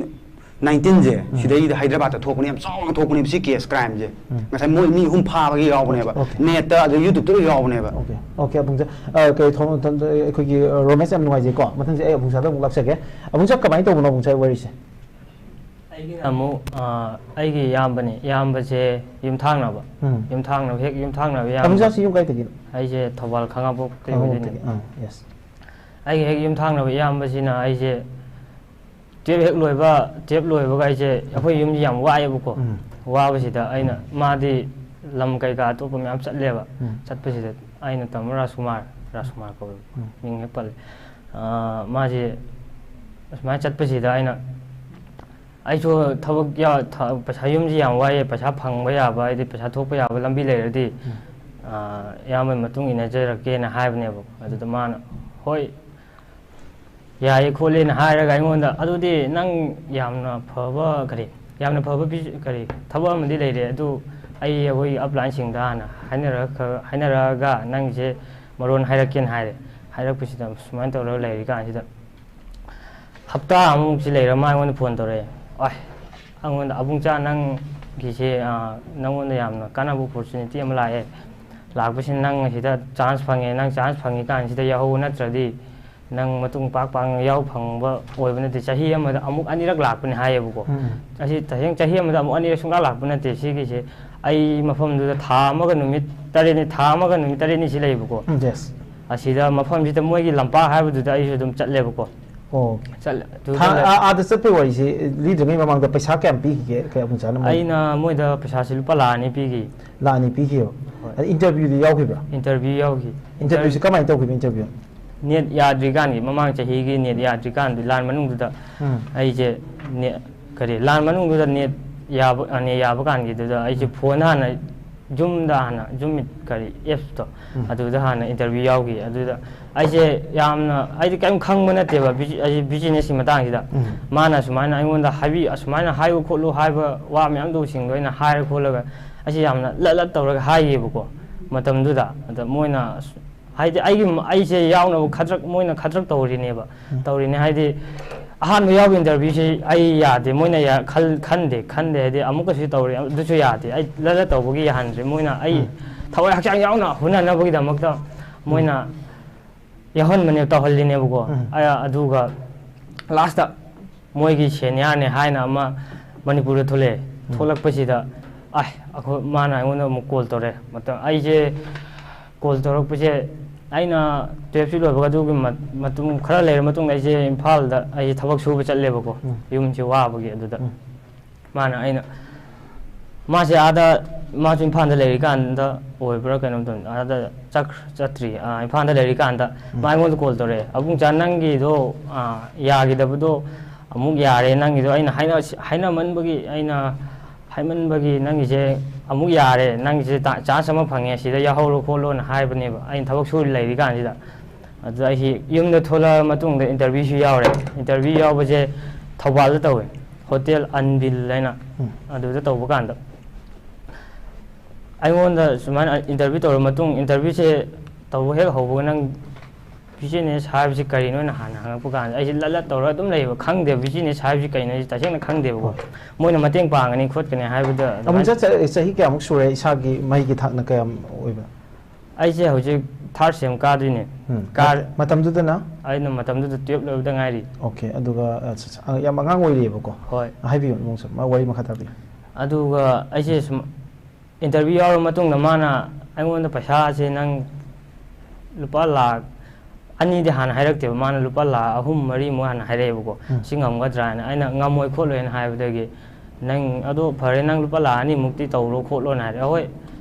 nineteenꯁꯦ, ꯎꯝ꯫ ꯁꯤꯗꯩꯗ ꯍꯥꯏꯗ꯭ꯔꯕꯥꯗꯇ ꯊꯣꯛꯄꯅꯦ, ꯌꯥꯝ ꯆꯥꯎꯅ ꯊꯣꯛꯄꯅꯦꯕ ꯁꯤ ꯀꯦꯁ ꯀ꯭ꯔꯥꯏꯝꯁꯦ꯫ ꯎꯝ꯫ ꯉꯁꯥꯏ ꯃꯣꯏ ꯃꯤ ꯑꯍꯨꯝ ꯐꯥꯕꯒꯤ ꯌꯥꯎꯕꯅꯦꯕ꯫ ꯑꯣꯀꯦ꯫ ꯅꯦꯠꯇ, ꯑꯗꯩ YouTubeꯇ ꯂꯣꯏ ꯌꯥꯎꯕꯅꯦꯕ꯫ ꯑꯣꯀꯦ, ꯑꯣꯀꯦ, ꯑꯕꯨꯡꯁꯥ꯫ ꯑ, ꯀꯩ ꯊꯣꯡ-, ꯊꯣꯡ-, ꯑꯩꯈꯣꯏꯒꯤ, ꯑ, ꯔꯣꯃꯦꯁ, ꯌꯥꯝ ꯅꯨꯡꯉꯥꯏꯖꯩꯀꯣ꯫ ꯃꯊꯪꯁꯦ ꯑꯩ ꯑꯕꯨꯡꯁꯥꯗ ꯑꯃꯨꯛ ꯂꯥꯛꯆꯒꯦ꯫ ꯑꯕꯨꯡꯁꯥ, ꯀꯃꯥꯏꯅ ꯇꯧꯕꯅꯣ ꯑꯕꯨꯡꯁꯥ ꯋꯥꯔꯤꯁꯦ? ꯑꯩꯒꯤꯅ ꯑꯃꯨꯛ, ꯑ, ꯑꯩꯒꯤ ꯏꯌꯥꯝꯕꯅꯤ꯫ ꯏꯌꯥꯝꯕꯁꯦ ꯌꯨꯝꯊꯥꯡꯅꯕ꯫ ꯎꯝ꯫ ꯌꯨꯝꯊꯥꯡꯅꯕ, ꯍꯦꯛ ꯌꯨꯝꯊꯥꯡꯅꯕ ꯏꯌꯥꯝꯕ꯫ ꯑꯕꯨꯡꯁꯥꯁꯤ ꯌꯨꯝ ꯀꯥꯏꯗꯒꯤꯅꯣ? ꯑꯩꯁꯦ ꯊꯧꯕꯥꯜ ꯈꯥꯉꯕꯣꯛꯇꯒꯤ ꯈꯥꯉꯕꯣꯛꯇꯒꯤ꯫ ꯑꯣꯏꯗꯣꯏꯅꯦ꯫ ꯑꯥ, ꯌꯦꯁ꯫ ꯑꯩꯒꯤ ꯍꯦꯛ ꯌꯨꯝꯊꯥꯡꯅꯕ ꯏꯌꯥꯝꯕꯁꯤꯅ ꯑꯩꯁꯦ ꯇꯨꯌꯦꯜꯞ ꯍꯦꯛ ꯂꯣꯏꯕ, ꯇꯨꯌꯦꯜꯞ ꯂꯣꯏꯕꯒ ꯑꯩꯁꯦ, ꯑꯩꯈꯣꯏ ꯌꯨꯝꯁꯤ ꯌꯥꯝ ꯋꯥꯏꯑꯦꯕꯀꯣ꯫ ꯎꯝ꯫ ꯋꯥꯕꯁꯤꯗ ꯑꯩꯅ, ꯃꯥꯗꯤ ꯂꯝ ꯀꯩꯀꯥ ꯑꯇꯣꯞꯄ ꯃꯌꯥꯝ ꯆꯠꯂꯦꯕ꯫ ꯎꯝ꯫ ꯆꯠꯄꯁꯤꯗ ꯑꯩꯅ ꯇꯥꯃꯣ ꯔꯥꯖꯀꯨꯃꯥꯔ, ꯔꯥꯖꯀꯨꯃꯥꯔ ꯀꯧꯋꯦꯕ, ꯎꯝ꯫ ꯃꯤꯡ ꯍꯦꯛ ꯄꯜꯂꯦ꯫ ꯑꯥ, ꯃꯥꯁꯦ ꯑꯁꯨꯃꯥꯏꯅ ꯆꯠꯄꯁꯤꯗ ꯑꯩꯅ, ꯑꯩꯁꯨ ꯊꯕꯛ ꯌꯥ-, ꯊ-, ꯄꯩꯁꯥ, ꯌꯨꯝꯁꯤ ꯌꯥꯝ ꯋꯥꯏꯑꯦ, ꯄꯩꯁꯥ ꯐꯪꯕ ꯌꯥꯕ, ꯍꯥꯏꯗꯤ ꯄꯩꯁꯥ ꯊꯣꯛꯄ ꯌꯥꯕ ꯂꯝꯕꯤ ꯂꯩꯔꯗꯤ, ꯎꯝ꯫ ꯑꯥ, ꯏꯌꯥꯝꯕꯒꯤ ꯃꯇꯨꯡ ꯏꯟꯅꯖꯔꯛꯀꯦꯅ ꯍꯥꯏꯕꯅꯦꯕ꯫ ꯑꯗꯨꯗ ꯃꯥꯅ, "ꯍꯣꯏ, ꯌꯥꯏꯌꯦ ꯈꯣꯠꯂꯦꯅ ꯍꯥꯏꯔꯒ ꯑꯩꯉꯣꯟꯗ, "ꯑꯗꯨꯗꯤ ꯅꯪ ꯌꯥꯝꯅ ꯐꯕ ꯀꯔꯤ ꯌꯥꯝꯅ ꯐꯕ ꯕꯤ- ꯀꯔꯤ ꯊꯕꯛ ꯑꯃꯗꯤ ꯂꯩꯔꯦ, ꯑꯗꯨ ꯑꯩ ꯑꯩꯈꯣꯏꯒꯤ ꯑꯞꯂꯥꯏꯟꯁꯤꯡꯗ ꯍꯥꯟꯅ ꯍꯥꯏꯅꯔꯒ ꯍꯥꯏꯅꯔꯛꯑꯒ ꯅꯪꯁꯦ ꯃꯔꯣꯟ ꯍꯥꯏꯔꯛꯀꯦꯅ" ꯍꯥꯏꯔꯦ꯫ ꯍꯥꯏꯔꯛꯄꯁꯤꯗ ꯁꯨꯃꯥꯏꯅ ꯇꯧꯔꯒ ꯂꯩꯔꯤꯀꯥꯟꯁꯤꯗ ꯍꯞꯇꯥ ꯑꯃꯃꯨꯛꯁꯤ ꯂꯩꯔ ꯃꯥ ꯑꯩꯉꯣꯟꯗ ꯐꯣꯟ ꯇꯧꯔꯛꯑꯦ꯫ "ꯑꯣꯏ, ꯑꯩꯉꯣꯟꯗ ꯑꯕꯨꯡꯆꯥ ꯅꯪꯒꯤꯁꯦ, ꯑꯥ, ꯅꯪꯉꯣꯟꯗ ꯌꯥꯝꯅ ꯀꯥꯟꯅꯕ ꯑꯣꯄꯣꯔꯆꯨꯅꯤꯇꯤ ꯑꯃ ꯂꯥꯛꯑꯦ꯫ ꯂꯥꯛꯄꯁꯤꯅ ꯅꯪ ꯑꯁꯤꯗ ꯆꯥꯟꯁ ꯐꯪꯉꯦ, ꯅꯪ ꯆꯥꯟꯁ ꯐꯪꯉꯤꯀꯥꯟꯁꯤꯗ ꯌꯥꯎꯍꯧꯕ ꯅꯠꯇ꯭ꯔꯗꯤ ꯅꯪ ꯃꯇꯨꯡ ꯄꯥꯛ ꯄꯥꯛꯅ ꯌꯥꯎ ꯐꯪꯕ ꯑꯣꯏꯕ ꯅꯠꯇꯦ, ꯆꯍꯤ ꯑꯃꯗ ꯑꯃꯨꯛ ꯑꯅꯤꯔꯛ ꯂꯥꯛꯄꯅꯦ" ꯍꯥꯏꯌꯦꯕꯀꯣ꯫ ꯎꯝ꯫ ꯑꯁꯤ ꯇꯁꯦꯡ ꯆꯍꯤ ꯑꯃꯗ ꯑꯃꯨꯛ ꯑꯅꯤꯔꯛ ꯁꯨꯡꯂꯥꯛ ꯂꯥꯛꯄ ꯅꯠꯇꯦ꯫ ꯁꯤꯒꯤꯁꯦ ꯑꯩ ꯃꯐꯝꯗꯨꯗ ꯊꯥ ꯑꯃꯒ ꯅꯨꯃꯤꯠ ꯇꯔꯦꯠꯅꯤ, ꯊꯥ ꯑꯃꯒ ꯅꯨꯃꯤꯠ ꯇꯔꯦꯠꯅꯤ ꯁꯤ ꯂꯩꯌꯦꯕꯀꯣ꯫ ꯎꯝ, yes꯫ ꯑꯁꯤꯗ ꯃꯐꯝꯁꯤꯗ ꯃꯣꯏꯒꯤ ꯂꯝꯄꯥꯛ ꯍꯥꯏꯕꯗꯨꯗ ꯑꯩꯁꯨ ꯑꯗꯨꯝ ꯆꯠꯂꯦꯕꯀꯣ꯫ ꯑꯣ꯫ ꯆꯠꯂꯦ꯫ ꯑꯗꯨꯗ ꯊꯥ-, ꯂꯩ- ꯑꯥ-, ꯑꯥꯗ ꯆꯠꯄꯩ ꯋꯥꯔꯤꯁꯦ ꯂꯤꯗ꯭ꯔꯤꯉꯩ ꯃꯃꯥꯡꯗ ꯄꯩꯁꯥ ꯀꯌꯥꯝ ꯄꯤꯈꯤꯒꯦ, ꯀꯌꯥ ꯑꯕꯨꯡꯆꯥꯅ ꯃꯣꯏ? ꯑꯩꯅ ꯃꯣꯏꯗ ꯄꯩꯁꯥꯁꯤ ꯂꯨꯄꯥ ꯂꯥꯈ ꯑꯅꯤ ꯄꯤꯈꯤ꯫ ꯂꯥꯈ ꯑꯅꯤ ꯄꯤꯈꯤꯕ? ꯍꯣꯏ꯫ ꯑꯗ interviewꯗꯤ ꯌꯥꯎꯈꯤꯕ꯭ꯔꯥ? Interview ꯌꯥꯎꯈꯤ꯫ Interviewꯁꯤ ꯀꯃꯥꯏꯅ ꯇꯧꯈꯤꯕ interview? NET ꯌꯥꯗ꯭ꯔꯤꯀꯥꯟꯒꯤ, ꯃꯃꯥꯡ ꯆꯍꯤꯒꯤ NET ꯌꯥꯗ꯭ꯔꯤꯀꯥꯟꯗꯨ, ꯂꯥꯟ ꯃꯅꯨꯡꯗꯨꯗ ꯎꯝ꯫ ꯑꯩꯁꯦ NET, ꯀꯔꯤ, ꯂꯥꯟ ꯃꯅꯨꯡꯗꯨꯗ NET ꯌꯥꯕ, NET ꯌꯥꯕ ꯀꯥꯟꯒꯤꯗꯨꯗ ꯑꯩꯁꯦ ꯎꯝ꯫ Phone ꯍꯥꯟꯅ Zoomꯗ ꯍꯥꯟꯅ Zoom meet ꯀꯔꯤ appsꯇꯣ, ꯎꯝ꯫ ꯑꯗꯨꯗ ꯍꯥꯟꯅ interview ꯌꯥꯎꯈꯤ꯫ ꯑꯗꯨꯗ ꯑꯩꯁꯦ ꯌꯥꯝꯅ, ꯑꯩꯗꯤ ꯀꯔꯤꯝ ꯈꯪꯕ ꯅꯠꯇꯦꯕ ꯕꯤꯖꯤ-, ꯑꯩ businessꯀꯤ ꯃꯇꯥꯡꯁꯤꯗ꯫ ꯎꯝ꯫ ꯃꯥꯅ ꯁꯨꯃꯥꯏꯅ ꯑꯩꯉꯣꯟꯗ ꯍꯥꯏꯕꯤ, "ꯑꯁꯨꯃꯥꯏꯅ ꯍꯥꯏꯌꯨ ꯈꯣꯠꯂꯨ" ꯍꯥꯏꯕ ꯋꯥ ꯃꯌꯥꯝꯗꯨꯁꯤꯡꯗꯣ ꯑꯩꯅ ꯍꯥꯏꯔ ꯈꯣꯠꯂꯒ ꯑꯩꯁꯦ ꯌꯥꯝꯅ ꯂꯠ ꯂꯠ ꯇꯧꯔꯒ ꯍꯥꯏꯌꯦꯕꯀꯣ ꯃꯇꯝꯗꯨꯗ꯫ ꯑꯗ ꯃꯣꯏꯅ ꯑꯁ-, ꯍꯥꯏꯗꯤ ꯑꯩꯒꯤ, ꯑꯩꯁꯦ ꯌꯥꯎꯅꯕ ꯈꯗ꯭ꯔꯛ, ꯃꯣꯏꯅ ꯈꯗ꯭ꯔꯛ ꯇꯧꯔꯤꯅꯦꯕ꯫ ꯎꯝ꯫ ꯇꯧꯔꯤꯅꯦ ꯍꯥꯏꯗꯤ ꯑꯍꯥꯟꯕ ꯌꯥꯎꯕ interviewꯁꯤ ꯑꯩ ꯌꯥꯗꯦ, ꯃꯣꯏꯅ ꯌꯥ-, ꯈꯜ-, ꯈꯟꯗꯦ, ꯈꯟꯗꯦ ꯍꯥꯏꯗꯤ ꯑꯃꯨꯛꯀꯁꯨ ꯇꯧꯔꯦ, ꯑꯗꯨꯁꯨ ꯌꯥꯗꯦ, ꯑꯩ ꯂꯠ ꯂꯠ ꯇꯧꯕꯒꯤ ꯌꯥꯍꯟꯗ꯭ꯔꯦ꯫ ꯃꯣꯏꯅ ꯑꯩ ꯎꯝ꯫ ꯊꯋꯥꯏ ꯍꯛꯆꯥꯡ ꯌꯥꯎꯅ ꯍꯣꯠꯅꯅꯕꯒꯤꯗꯃꯛꯇ ꯎꯝ꯫ ꯃꯣꯏꯅ ꯌꯥꯎꯍꯟꯕꯅꯦ, ꯇꯧꯍꯜꯂꯤꯅꯦꯕꯀꯣ꯫ ꯎꯝ꯫ ꯑ-, ꯑꯗꯨꯒ lastꯇ ꯃꯣꯏꯒꯤ seniorꯅꯦ ꯍꯥꯏꯅ ꯑꯃ ꯃꯅꯤꯄꯨꯔꯗ ꯊꯣꯛꯂꯛꯑꯦ꯫ ꯎꯝ꯫ ꯊꯣꯛꯂꯛꯄꯁꯤꯗ, ꯑꯥꯏ, ꯑꯩꯈꯣꯏ, ꯃꯥꯅ ꯑꯩꯉꯣꯟꯗ ꯑꯃꯨꯛ call ꯇꯧꯔꯛꯑꯦ꯫ ꯃꯇꯝ, ꯑꯩꯁꯦ call ꯇꯧꯔꯛꯄꯁꯦ, ꯑꯩꯅ twelveꯁꯤ ꯂꯣꯏꯕꯒ ꯑꯗꯨꯒꯤ ꯃ-, ꯃꯇꯨꯡ ꯈꯔ ꯂꯩꯔ ꯃꯇꯨꯡꯗ ꯑꯩꯁꯦ ꯏꯝꯐꯥꯜꯗ ꯑꯩꯁꯦ ꯊꯕꯛ ꯁꯨꯕ ꯆꯠꯂꯦꯕꯀꯣ꯫ ꯎꯝ꯫ ꯌꯨꯝꯁꯦ ꯋꯥꯕꯒꯤ ꯑꯗꯨꯗ꯫ ꯎꯝ꯫ ꯃꯥꯅ ꯑꯩꯅ, ꯃꯥꯁꯦ ꯑꯥꯗ, ꯃꯥꯁꯨ ꯏꯝꯐꯥꯜꯗ ꯂꯩꯔꯤꯀꯥꯟꯗ ꯑꯣꯏꯕ꯭ꯔꯥ ꯀꯩꯅꯣꯝ ꯇꯧꯕꯅꯤ, ꯑꯥꯗ ꯆꯠꯈ꯭ꯔ-, ꯆꯠꯇ꯭ꯔꯤ꯫ ꯑꯥ, ꯏꯝꯐꯥꯜꯗ ꯂꯩꯔꯤꯀꯥꯟꯗ ꯎꯝ꯫ ꯃꯥ ꯑꯩꯉꯣꯟꯗ call ꯇꯧꯔꯛꯑꯦ, "ꯑꯕꯨꯡꯆꯥ, ꯅꯪꯒꯤꯗꯣ, ꯑꯥ, ꯌꯥꯈꯤꯗꯕꯗꯣ ꯑꯃꯨꯛ ꯌꯥꯔꯦ, ꯅꯪꯒꯤꯗꯣ ꯑꯩꯅ ꯍꯥꯏꯅ-, ꯍꯥꯏꯅꯃꯟꯕꯒꯤ, ꯑꯩꯅ ꯍꯥꯏꯃꯟꯕꯒꯤ ꯅꯪꯒꯤꯁꯦ ꯑꯃꯨꯛ ꯌꯥꯔꯦ, ꯅꯪꯒꯤꯁꯦ ꯇꯥ-, chance ꯑꯃ ꯐꯪꯉꯦ, ꯁꯤꯗ ꯌꯥꯎꯍꯧꯔꯣ ꯈꯣꯠꯂꯣꯅ" ꯍꯥꯏꯕꯅꯦꯕ, ꯑꯩꯅ ꯊꯕꯛ ꯁꯨꯔꯤ ꯂꯩꯔꯤꯀꯥꯟꯁꯤꯗ꯫ ꯑꯗꯨꯗ ꯑꯩꯁꯤ ꯌꯨꯝꯗ ꯊꯣꯛꯂꯛꯑ ꯃꯇꯨꯡꯗ ꯏꯟꯇꯔꯚ꯭ꯌꯨꯁꯨ ꯌꯥꯎꯔꯦ꯫ ꯏꯟꯇꯔꯚ꯭ꯌꯨ ꯌꯥꯎꯕꯁꯦ ꯊꯧꯕꯥꯜꯗ ꯇꯧꯋꯦ, ꯍꯣꯇꯦꯜ ꯑꯟꯕꯤꯜ ꯍꯥꯏꯅ꯫ ꯎꯝ꯫ ꯑꯗꯨꯗ ꯇꯧꯕ ꯀꯥꯟꯗ ꯑꯩꯉꯣꯟꯗ ꯁꯨꯃꯥꯏꯅ ꯏꯟꯇꯔꯚ꯭ꯌꯨ ꯇꯧꯔ ꯃꯇꯨꯡ, ꯏꯟꯇꯔꯚ꯭ꯌꯨꯁꯦ ꯇꯧꯕ ꯍꯦꯛ ꯍꯧꯕꯒ, "ꯅꯪ ꯕꯤꯖꯤꯅꯦꯁ ꯍꯥꯏꯕꯁꯤ ꯀꯔꯤꯅꯣꯅ?" ꯍꯥꯟꯅ ꯍꯪꯉꯛꯄ ꯀꯥꯟꯗ ꯑꯩꯁꯦ ꯂꯠ ꯂꯠ ꯇꯧꯔꯒ ꯑꯗꯨꯝ ꯂꯩꯌꯦꯕ, ꯈꯪꯗꯦꯕ ꯕꯤꯖꯤꯅꯦꯁ ꯍꯥꯏꯕꯁꯤ ꯀꯩꯅꯣ, ꯑꯩꯁꯦ ꯇꯁꯦꯡꯅ ꯈꯪꯗꯦꯕꯀꯣ꯫ ꯍꯣꯏ꯫ ꯃꯣꯏꯅ ꯃꯇꯦꯡ ꯄꯥꯡꯒꯅꯤ ꯈꯣꯠꯀꯅꯤ ꯍꯥꯏꯕꯗ ꯑꯗꯨꯃꯥꯏꯅ ꯑꯃꯨꯛ ꯆꯠ-, ꯆꯍꯤ ꯀꯌꯥꯃꯨꯛ ꯁꯨꯔꯦ? ꯏꯁꯥꯒꯤ ꯃꯍꯩꯒꯤ ꯊꯥꯛꯅ ꯀꯌꯥꯝ ꯑꯣꯏꯕ? ꯑꯩꯁꯦ ꯍꯧꯖꯤꯛ ꯊꯥꯔꯠ ꯁꯦꯝ ꯀꯥꯗꯣꯏꯅꯦ꯫ ꯎꯝ꯫ ꯀꯥ- ꯃꯠ-, ꯃꯇꯝꯗꯨꯗꯅ? ꯑꯩꯅ ꯃꯇꯝꯗꯨꯗ ꯇꯨꯌꯦꯜꯞ ꯂꯣꯏꯕꯗ ꯉꯥꯏꯔꯤ꯫ ꯑꯣꯀꯦ, ꯑꯗꯨꯒ, ꯑꯠꯆꯥ, ꯑꯠꯆꯥ, ꯑ, ꯌꯥꯝ ꯑꯉꯥꯡ ꯑꯣꯏꯔꯤꯑꯕꯀꯣ꯫ ꯍꯣꯏ꯫ ꯍꯥꯏꯕꯤꯌꯨ, ꯏꯕꯨꯡꯁꯨ, ꯃꯥ ꯋꯥꯔꯤ ꯃꯈꯥ ꯇꯥꯕꯤꯌꯨ꯫ ꯑꯗꯨꯒ ꯑꯩꯁꯦ ꯁꯨꯝ ꯏꯟꯇꯔꯚ꯭ꯌꯨ ꯌꯥꯎꯔ ꯃꯇꯨꯡꯗ ꯃꯥꯅ ꯑꯩꯉꯣꯟꯗ ꯄꯩꯁꯥꯁꯦ ꯅꯪ ꯂꯨꯄꯥ ꯂꯥꯛ ꯑꯅꯤꯗꯤ ꯍꯥꯟꯅ ꯍꯥꯏꯔꯛꯇꯦꯕ, ꯃꯥꯅ ꯂꯨꯄꯥ ꯂꯥꯛ ꯑꯍꯨꯝ ꯃꯔꯤꯃꯨꯛ ꯍꯥꯟꯅ ꯍꯥꯏꯔꯛꯑꯦꯕꯀꯣ꯫ ꯎꯝ꯫ "ꯁꯤ ꯉꯝꯒꯗ꯭ꯔꯥ?" ꯍꯥꯏꯅ꯫ ꯑꯩꯅ "ꯉꯝꯃꯣꯏ ꯈꯣꯠꯂꯣꯏꯅ" ꯍꯥꯏꯕꯗꯒꯤ, "ꯅꯪ ꯑꯗꯣ ꯐꯔꯦ, ꯅꯪ ꯂꯨꯄꯥ ꯂꯥꯛ ꯑꯅꯤꯃꯨꯛꯇꯤ ꯇꯧꯔꯣ ꯈꯣꯠꯂꯣꯅ" ꯍꯥꯏꯔꯦ꯫ "ꯍꯣꯏ,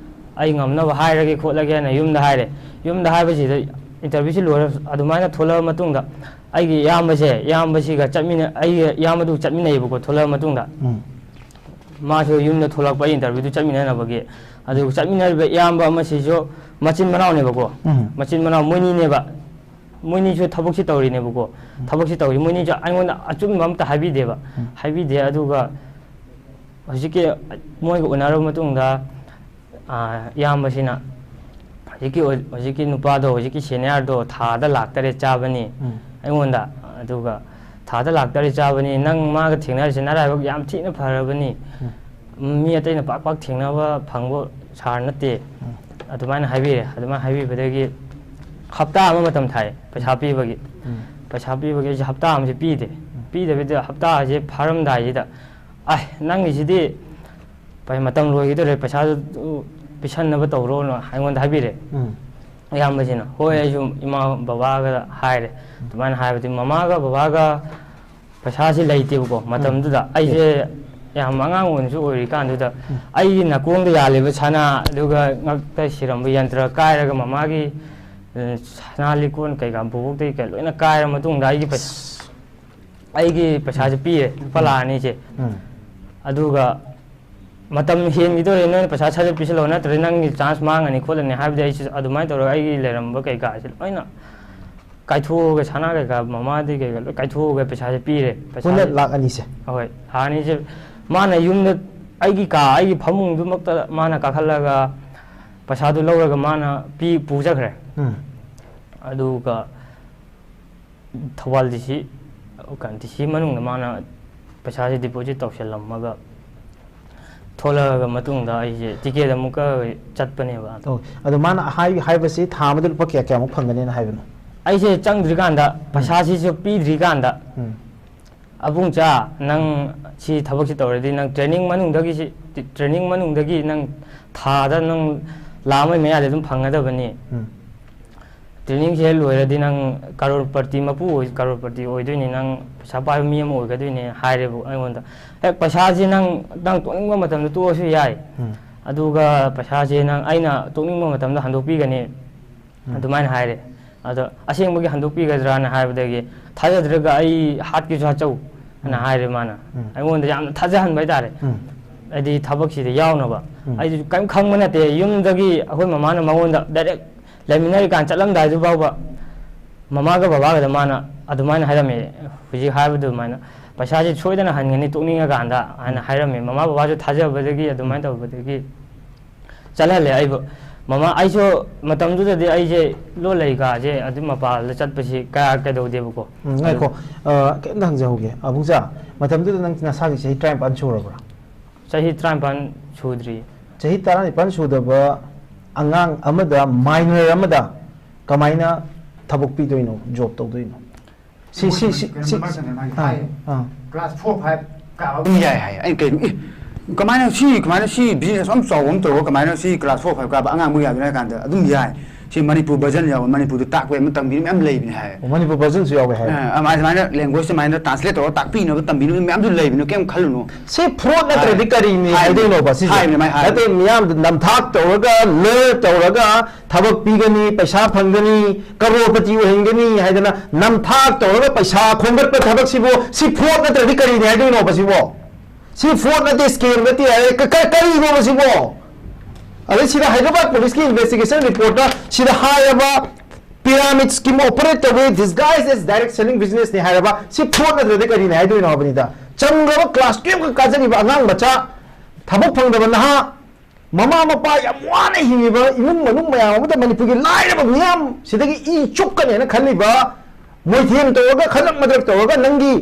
ꯑꯩ ꯉꯝꯅꯕ ꯍꯥꯏꯔꯒꯦ ꯈꯣꯠꯂꯒꯦꯅ" ꯌꯨꯝꯗ ꯍꯥꯏꯔꯦ꯫ ꯌꯨꯝꯗ ꯍꯥꯏꯕꯁꯤꯗ ꯏꯟꯇꯔꯚ꯭ꯌꯨꯁꯤ ꯂꯣꯏꯔ ꯑꯗꯨꯃꯥꯏꯅ ꯊꯣꯛꯂꯛꯑ ꯃꯇꯨꯡꯗ ꯑꯩꯒꯤ ꯏꯌꯥꯝꯕꯁꯦ, ꯏꯌꯥꯝꯕꯁꯤꯒ ꯆꯠꯃꯤꯟꯅ-, ꯑꯩꯒꯤ ꯏꯌꯥꯝꯕꯗꯨ ꯆꯠꯃꯤꯟꯅꯩꯌꯦꯕꯀꯣ ꯊꯣꯛꯂꯛꯑ ꯃꯇꯨꯡꯗ꯫ ꯎꯝ꯫ ꯃꯥꯁꯨ ꯌꯨꯝꯗ ꯊꯣꯛꯂꯛꯄ, ꯑꯩ ꯏꯟꯇꯔꯚ꯭ꯌꯨꯗꯨ ꯆꯠꯃꯤꯟꯅꯅꯕꯒꯤ꯫ ꯑꯗꯨ ꯆꯠꯃꯤꯟꯅꯔꯤꯕ ꯏꯌꯥꯝꯕ ꯑꯃꯁꯤꯁꯨ ꯃꯆꯤꯟ ꯃꯅꯥꯎꯅꯦꯕꯀꯣ꯫ ꯎꯝ꯫ ꯃꯆꯤꯟ ꯃꯅꯥꯎ ꯃꯣꯏꯅꯤꯅꯦꯕ꯫ ꯃꯣꯏꯅꯤꯁꯨ ꯊꯕꯛꯁꯤ ꯇꯧꯔꯤꯅꯦꯕꯀꯣ꯫ ꯎꯝ꯫ ꯊꯕꯛꯁꯤ ꯇꯧꯔꯤ꯫ ꯃꯣꯏꯅꯤꯁꯨ ꯑꯩꯉꯣꯟꯗ ꯑꯆꯨꯝꯕ ꯑꯝꯇ ꯍꯥꯏꯕꯤꯗꯦꯕ꯫ ꯎꯝ꯫ ꯍꯥꯏꯕꯤꯗꯦ꯫ ꯑꯗꯨꯒ ꯍꯧꯖꯤꯛꯀꯤ ꯃꯣꯏꯒ ꯎꯅꯔꯕ ꯃꯇꯨꯡꯗ, ꯑꯥ, ꯏꯌꯥꯝꯕꯁꯤꯅ ꯍꯧꯖꯤꯛꯀꯤ ꯑꯣ-, ꯍꯧꯖꯤꯛꯀꯤ ꯅꯨꯄꯥꯗꯣ, ꯍꯧꯖꯤꯛꯀꯤ ꯁꯦꯅꯤꯌꯔꯗꯣ ꯊꯥꯗ ꯂꯥꯛ ꯇꯔꯦꯠ ꯆꯥꯕꯅꯤ ꯎꯝ꯫ ꯑꯩꯉꯣꯟꯗ꯫ ꯑꯗꯨꯒ ꯊꯥꯗ ꯂꯥꯛ ꯇꯔꯦꯠ ꯆꯥꯕꯅꯤ, ꯅꯪ ꯃꯥꯒ ꯊꯦꯡꯅꯔꯤꯁꯦ ꯅꯔꯥꯏꯕꯛ ꯌꯥꯝ ꯊꯤꯅ ꯐꯔꯕꯅꯤ꯫ ꯎꯝ꯫ ꯃꯤ ꯑꯇꯩꯅ ꯄꯥꯛ ꯄꯥꯛ ꯊꯦꯡꯅꯕ ꯐꯪꯕ ꯁꯥꯔ ꯅꯠꯇꯦ꯫ ꯎꯝ꯫ ꯑꯗꯨꯃꯥꯏꯅ ꯍꯥꯏꯕꯤꯔꯦ꯫ ꯑꯗꯨꯃꯥꯏꯅ ꯍꯥꯏꯕꯤꯕꯗꯒꯤ ꯍꯞꯇꯥ ꯑꯃ ꯃꯇꯝ ꯊꯥꯏ ꯄꯩꯁꯥ ꯄꯤꯕꯒꯤ꯫ ꯎꯝ꯫ ꯄꯩꯁꯥ ꯄꯤꯕꯒꯤ ꯑꯩꯁꯦ ꯍꯞꯇꯥ ꯑꯃꯁꯦ ꯄꯤꯗꯦ꯫ ꯎꯝ꯫ ꯄꯤꯗꯕꯤꯗ ꯍꯞꯇꯥꯁꯦ ꯐꯥꯔꯝꯗꯥꯏꯁꯤꯗ, "ꯑꯥꯏ, ꯅꯪꯒꯤꯁꯤꯗꯤ ꯄꯩ-, ꯃꯇꯝ ꯂꯣꯏꯈꯤꯗꯧꯔꯦ, ꯄꯩꯁꯥꯗꯨ ꯄꯤꯁꯟꯅꯕ ꯇꯧꯔꯣꯅ" ꯑꯩꯉꯣꯟꯗ ꯍꯥꯏꯕꯤꯔꯦ꯫ ꯎꯝ꯫ ꯏꯌꯥꯝꯕꯁꯤꯅ꯫ ꯍꯣꯏ, ꯎꯝ꯫ ꯑꯩꯁꯨ ꯏꯃꯥ ꯕꯕꯥꯒ ꯍꯥꯏꯔꯦ꯫ ꯎꯝ꯫ ꯑꯗꯨꯃꯥꯏꯅ ꯍꯥꯏꯕꯗꯤ ꯃꯃꯥꯒ ꯕꯕꯥꯒ ꯄꯩꯁꯥꯁꯤ ꯂꯩꯇꯦꯕꯀꯣ ꯎꯝ꯫ ꯃꯇꯝꯗꯨꯗ꯫ ꯑꯦ꯫ ꯑꯩꯁꯦ ꯌꯥꯝ ꯑꯉꯥꯡ ꯑꯣꯏꯅꯁꯨ ꯑꯣꯏꯔꯤꯀꯥꯟꯗꯨꯗ ꯎꯝ꯫ ꯑꯩꯒꯤ ꯅꯥꯀꯣꯡꯗ ꯌꯥꯜꯂꯤꯕ ꯁꯅꯥ, ꯑꯗꯨꯒ ꯉꯛꯇ ꯁꯤꯔꯝꯕ ꯌꯟꯇ꯭ꯔ ꯀꯥꯏꯔꯒ ꯃꯃꯥꯒꯤ, ꯑ, ꯁꯅꯥ ꯂꯤꯛꯀꯣꯟ ꯀꯩꯀꯥ ꯕꯣꯕꯣꯛꯇꯒꯤ ꯀꯩ ꯂꯣꯏꯅ ꯀꯥꯏꯔ ꯃꯇꯨꯡꯗ ꯑꯩꯒꯤ ꯄꯩ-, ꯑꯁ꯫ ꯑꯩꯒꯤ ꯄꯩꯁꯥꯁꯦ ꯎꯝ꯫ ꯄꯤꯔꯦ, ꯂꯨꯄꯥ ꯎꯝ꯫ ꯂꯥꯛ ꯑꯅꯤꯁꯦ꯫ ꯎꯝ꯫ ꯑꯗꯨꯒ ꯃꯇꯝ ꯍꯦꯟꯈꯤꯗꯣꯔꯦ, ꯅꯣꯏꯅ ꯄꯩꯁꯥ ꯁꯠ ꯁꯠ ꯄꯤꯁꯜꯂꯛꯑꯣ, ꯅꯠꯇ꯭ꯔꯗꯤ ꯅꯪꯒꯤ ꯆꯥꯟꯁ ꯃꯥꯡꯉꯅꯤ ꯈꯣꯠꯂꯅꯤ ꯍꯥꯏꯕꯗꯤ ꯑꯩꯁꯨ ꯑꯗꯨꯃꯥꯏꯅ ꯇꯧꯔꯒ ꯑꯩꯒꯤ ꯂꯩꯔꯝꯕ ꯀꯩꯀꯥꯁꯦ ꯂꯣꯏꯅ ꯀꯥꯏꯊꯣꯛꯑꯒ, ꯁꯅꯥ ꯀꯩꯀꯥ ꯃꯃꯥꯗꯤ ꯀꯩꯀꯥ ꯂꯣꯏ ꯀꯥꯏꯊꯣꯛꯑꯒ ꯄꯩꯁꯥꯁꯦ ꯄꯤꯔꯦ꯫ ꯄꯩꯁꯥꯁꯦ ꯄꯨꯟꯅ ꯂꯥꯛ ꯑꯅꯤꯁꯦ꯫ ꯍꯣꯏ, ꯂꯥꯛ ꯑꯅꯤꯁꯦ ꯃꯥꯅ ꯌꯨꯝꯗ, ꯑꯩꯒꯤ ꯀꯥ, ꯑꯩꯒꯤ ꯐꯃꯨꯡꯗꯨꯃꯛꯇ ꯃꯥꯅ ꯀꯥꯈꯠꯂꯒ ꯄꯩꯁꯥꯗꯨ ꯂꯧꯔꯒ ꯃꯥꯅ ꯄꯤ, ꯄꯨꯖꯈ꯭ꯔꯦ꯫ ꯎꯝ꯫ ꯑꯗꯨꯒ ꯊꯧꯕꯥꯜ ꯗꯤ ꯁꯤ, ꯗꯤ ꯁꯤ ꯃꯅꯨꯡꯗ ꯃꯥꯅ ꯄꯩꯁꯥꯁꯦ deposit ꯇꯧꯁꯜꯂꯝꯃꯒ ꯊꯣꯛꯂꯛꯑꯒ ꯃꯇꯨꯡꯗ ꯑꯩꯁꯦ ticket ꯑꯃꯨꯛꯀ ꯆꯠꯄꯅꯦꯕ꯫ ꯑꯣ, ꯑꯗꯣ ꯃꯥꯅ ꯍꯥꯏ-, ꯍꯥꯏꯕꯁꯤ ꯊꯥ ꯑꯃꯗ ꯂꯨꯄꯥ ꯀꯌꯥ ꯀꯌꯥꯃꯨꯛ ꯐꯪꯒꯅꯦꯅ ꯍꯥꯏꯕꯅꯣ? ꯑꯩꯁꯦ ꯆꯪꯗ꯭ꯔꯤꯀꯥꯟꯗ, ꯄꯩꯁꯥꯁꯤꯁꯨ ꯄꯤꯗ꯭ꯔꯤꯀꯥꯟꯗ, ꯎꯝ꯫ "ꯑꯕꯨꯡꯆꯥ, ꯅꯪ ꯁꯤ ꯊꯕꯛꯁꯤ ꯇꯧꯔꯗꯤ ꯅꯪ training ꯃꯅꯨꯡꯗꯒꯤ ꯁꯤ, training ꯃꯅꯨꯡꯗꯒꯤ ꯅꯪ ꯊꯥꯗ ꯅꯪ ꯂꯥꯛ ꯑꯃꯒꯤ ꯃꯌꯥꯗꯤ ꯑꯗꯨꯝ ꯐꯪꯒꯗꯕꯅꯤ꯫ ꯎꯝ꯫ Trainingꯁꯦ ꯂꯣꯏꯔꯗꯤ ꯅꯪ ꯀꯔꯣꯔꯄꯇꯤ ꯃꯄꯨ ꯑꯣꯏ-, ꯀꯔꯣꯔꯄꯇꯤ ꯑꯣꯏꯗꯣꯏꯅꯤ, ꯅꯪ ꯄꯩꯁꯥ ꯄꯥꯏꯕ ꯃꯤ ꯑꯃ ꯑꯣꯏꯒꯗꯣꯏꯅꯦ" ꯍꯥꯏꯔꯦꯕ ꯑꯩꯉꯣꯟꯗ꯫ "ꯍꯦꯛ ꯄꯩꯁꯥꯁꯦ ꯅꯪ, ꯅꯪ ꯇꯣꯛꯅꯤꯡꯕ ꯃꯇꯝꯗ ꯇꯣꯛꯑꯁꯨ ꯌꯥꯏ, ꯎꯝ꯫ ꯑꯗꯨꯒ ꯄꯩꯁꯥꯁꯦ ꯅꯪ ꯑꯩꯅ ꯇꯣꯛꯅꯤꯡꯕ ꯃꯇꯝꯗ ꯍꯟꯗꯣꯛꯄꯤꯒꯅꯤ", ꯎꯝ꯫ ꯑꯗꯨꯃꯥꯏꯅ ꯍꯥꯏꯔꯦ꯫ ꯑꯗꯣ "ꯑꯁꯦꯡꯕꯒꯤ ꯍꯟꯗꯣꯛꯄꯤꯒꯗ꯭ꯔꯥꯅ" ꯍꯥꯏꯕꯗꯒꯤ, "ꯊꯥꯖꯗ꯭ꯔꯒ ꯑꯩ ꯍꯥꯠꯀꯦꯁꯨ ꯍꯥꯠꯆꯧ" ꯑꯅ ꯎꯝ꯫ ꯍꯥꯏꯔꯦ ꯃꯥꯅ꯫ ꯎꯝ꯫ ꯑꯩꯉꯣꯟꯗ ꯌꯥꯝꯅ ꯊꯥꯖꯍꯟꯕ ꯍꯥꯏꯇꯥꯔꯦ꯫ ꯎꯝ꯫ ꯍꯥꯏꯗꯤ ꯊꯕꯛꯁꯤꯗ ꯌꯥꯎꯅꯕ꯫ ꯎꯝ꯫ ꯑꯩꯁꯨ ꯀꯔꯤꯝ ꯈꯪꯕ ꯅꯠꯇꯦ꯫ ꯌꯨꯝꯗꯒꯤ ꯑꯩꯈꯣꯏ ꯃꯃꯥꯅ ꯃꯉꯣꯟꯗ direct ꯂꯩꯃꯤꯟꯅꯔꯤꯀꯥꯟ ꯆꯠꯂꯝꯗꯥꯏꯗꯨ ꯐꯥꯎꯕ ꯃꯃꯥꯒ ꯕꯕꯥꯒꯗ ꯃꯥꯅ ꯑꯗꯨꯃꯥꯏꯅ ꯍꯥꯏꯔꯝꯃꯦ, ꯍꯧꯖꯤꯛ ꯍꯥꯏꯕ ꯑꯗꯨꯃꯥꯏꯅ, "ꯄꯩꯁꯥꯁꯤ ꯁꯣꯏꯗꯅ ꯍꯟꯒꯅꯤ ꯇꯣꯛꯅꯤꯡꯉꯀꯥꯟꯗ" ꯍꯥꯏꯅ ꯍꯥꯏꯔꯝꯃꯦ꯫ ꯃꯃꯥ ꯕꯕꯥꯁꯨ ꯊꯥꯖꯕꯗꯒꯤ ꯑꯗꯨꯃꯥꯏꯅ ꯇꯧꯕꯗꯒꯤ ꯆꯠꯍꯜꯂꯦ ꯑꯩꯕꯨ꯫ ꯃꯃꯥ, ꯑꯩꯁꯨ ꯃꯇꯝꯗꯨꯗꯗꯤ ꯑꯩꯁꯦ ꯂꯣꯜ ꯂꯩꯀꯥꯁꯦ ꯑꯗꯨꯝ ꯃꯄꯥꯜꯗ ꯆꯠꯄꯁꯤ ꯀꯌꯥ ꯀꯩꯗꯧꯗꯦꯕꯀꯣ꯫ ꯎꯝ, ꯉꯥꯏꯈꯣ꯫ ꯑ, ꯈꯤꯇꯪ ꯍꯪꯖꯍꯧꯒꯦ꯫ ꯑꯕꯨꯡꯆꯥ, ꯃꯇꯝꯗꯨꯗ ꯅꯪ ꯅꯁꯥꯒꯤ ꯆꯍꯤ ꯇꯔꯥꯅꯤꯄꯥꯟ ꯁꯨꯔꯕ꯭ꯔꯥ? ꯆꯍꯤ ꯇꯔꯥꯅꯤꯄꯥꯟ ꯁꯨꯗ꯭ꯔꯤ꯫ ꯆꯍꯤ ꯇꯔꯥꯅꯤꯄꯥꯟ ꯁꯨꯗꯕ ꯑꯉꯥꯡ ꯑꯃꯗ, minor ꯑꯃꯗ ꯀꯃꯥꯏꯅ ꯊꯕꯛ ꯄꯤꯗꯣꯏꯅꯣ, job ꯇꯧꯗꯣꯏꯅꯣ? ꯁꯤ, ꯁꯤ, ꯁꯤ, ꯀꯩꯅꯣ ꯁꯤ, ꯃꯔꯛ ꯊꯠꯅ ꯃꯥꯒꯤ ꯑꯥ, ꯍꯥꯏ꯫ ꯑꯥ꯫ Class four five ꯀꯥꯕ ꯑꯗꯨꯝ ꯌꯥꯏ ꯍꯥꯏ꯫ ꯑꯩꯅ ꯀꯩꯅꯣ, "ꯑꯦ, ꯀꯃꯥꯏꯅ ꯁꯤ, ꯀꯃꯥꯏꯅ ꯁꯤ business ꯑꯃ ꯆꯥꯎꯕ ꯑꯃ ꯇꯧꯔꯒ ꯀꯃꯥꯏꯅ ꯁꯤ class four five ꯀꯥꯕ ꯑꯉꯥꯡꯕꯨ ꯌꯥꯗꯣꯏꯅꯣ?" ꯍꯥꯏ ꯀꯥꯟꯗ, "ꯑꯗꯨꯝ ꯌꯥꯏ꯫ ꯁꯤ ꯃꯅꯤꯄꯨꯔ version ꯌꯥꯎꯕ, ꯃꯅꯤꯄꯨꯔꯗ ꯇꯥꯛꯄ ꯑꯃ ꯇꯝꯕꯤꯕ ꯃꯌꯥꯝ ꯂꯩꯕꯅꯤ" ꯍꯥꯏ꯫ ꯑꯣ, ꯃꯅꯤꯄꯨꯔ version ꯁꯨ ꯌꯥꯎꯋꯦ ꯍꯥꯏ꯫ ꯑ, ꯑꯗꯨꯃꯥꯏꯅ, ꯑꯗꯨꯃꯥꯏꯅ language ꯁꯨꯃꯥꯏꯅ translate ꯇꯧꯔꯒ ꯇꯥꯛꯄꯤꯅꯕ, ꯇꯝꯕꯤꯅꯕ ꯃꯌꯥꯝꯁꯨ ꯂꯩꯕꯅꯤ, ꯀꯩꯝ ꯈꯜꯂꯨꯅꯨ꯫ ꯁꯤ fraud ꯅꯠꯇ꯭ꯔꯗꯤ ꯍꯥꯏ-, ꯀꯔꯤꯅꯤ ꯍꯥꯏꯕꯅꯤ, ꯍꯥꯏꯗꯣꯏꯅꯣꯕ ꯁꯤꯁꯦ? ꯍꯥꯏꯕꯅꯤ, ꯃꯥꯏ ꯍꯥꯏꯕꯅꯤ꯫ ꯅꯠꯇꯦ, ꯃꯤꯌꯥꯝꯗ ꯅꯝꯊꯥꯛ ꯇꯧꯔꯒ, lure ꯇꯧꯔꯒ ꯊꯕꯛ ꯄꯤꯒꯅꯤ, ꯄꯩꯁꯥ ꯐꯪꯒꯅꯤ, ꯀꯔꯣꯔꯄꯇꯤ ꯑꯣꯏꯍꯟꯒꯅꯤ ꯍꯥꯏꯗꯅ ꯅꯝꯊꯥꯛ ꯇꯧꯔꯒ ꯄꯩꯁꯥ ꯈꯣꯝꯒꯠꯄ ꯊꯕꯛꯁꯤꯕꯨ ꯁꯤ fraud ꯅꯠꯇ꯭ꯔꯗꯤ ꯀꯔꯤꯅꯤ ꯍꯥꯏꯗꯣꯏꯅꯣꯕ ꯁꯤꯕꯣ? ꯁꯤ fraud ꯅꯠꯇꯦ, scam ꯅꯠꯇꯦ ꯍꯥꯏꯔꯦ, ꯀ-, ꯀ-, ꯀꯔꯤꯅꯣꯕ ꯁꯤꯕꯣ? ꯑꯗꯩ ꯁꯤꯗ ꯍꯥꯏꯗ꯭ꯔꯕꯥꯗ police ꯀꯤ investigation report ꯇ ꯁꯤꯗ ꯍꯥꯏꯔꯕ Pyramid scheme operate ꯇꯧꯋꯦ, disguise as direct selling business ꯅꯤ ꯍꯥꯏꯔꯕ, ꯁꯤ fraud ꯅꯠꯇ꯭ꯔꯗꯤ ꯀꯔꯤꯅꯤ ꯍꯥꯏꯗꯣꯏꯅꯣ ꯍꯥꯏꯕꯅꯤꯗ? ꯆꯝꯈ꯭ꯔꯕ class twelve ꯈꯛ ꯀꯥꯖꯔꯤꯕ ꯑꯉꯥꯡ ꯃꯆꯥ, ꯊꯕꯛ ꯐꯪꯗꯕ ꯅꯍꯥ, ꯃꯃꯥ ꯃꯄꯥ ꯌꯥꯝ ꯋꯥꯅ ꯍꯤꯡꯉꯤꯕ ꯏꯃꯨꯡ ꯃꯅꯨꯡ ꯃꯌꯥꯝ ꯑꯃꯗ ꯃꯅꯤꯄꯨꯔꯒꯤ ꯂꯥꯏꯔꯕ ꯃꯤꯌꯥꯝ ꯁꯤꯗꯒꯤ ꯏ ꯆꯨꯞꯀꯅꯦꯅ ꯈꯜꯂꯤꯕ, ꯃꯣꯏꯊꯦꯝ ꯇꯧꯔꯒ, ꯈꯗ꯭ꯔꯛ ꯃꯗ꯭ꯔꯛ ꯇꯧꯔꯒ ꯅꯪꯒꯤ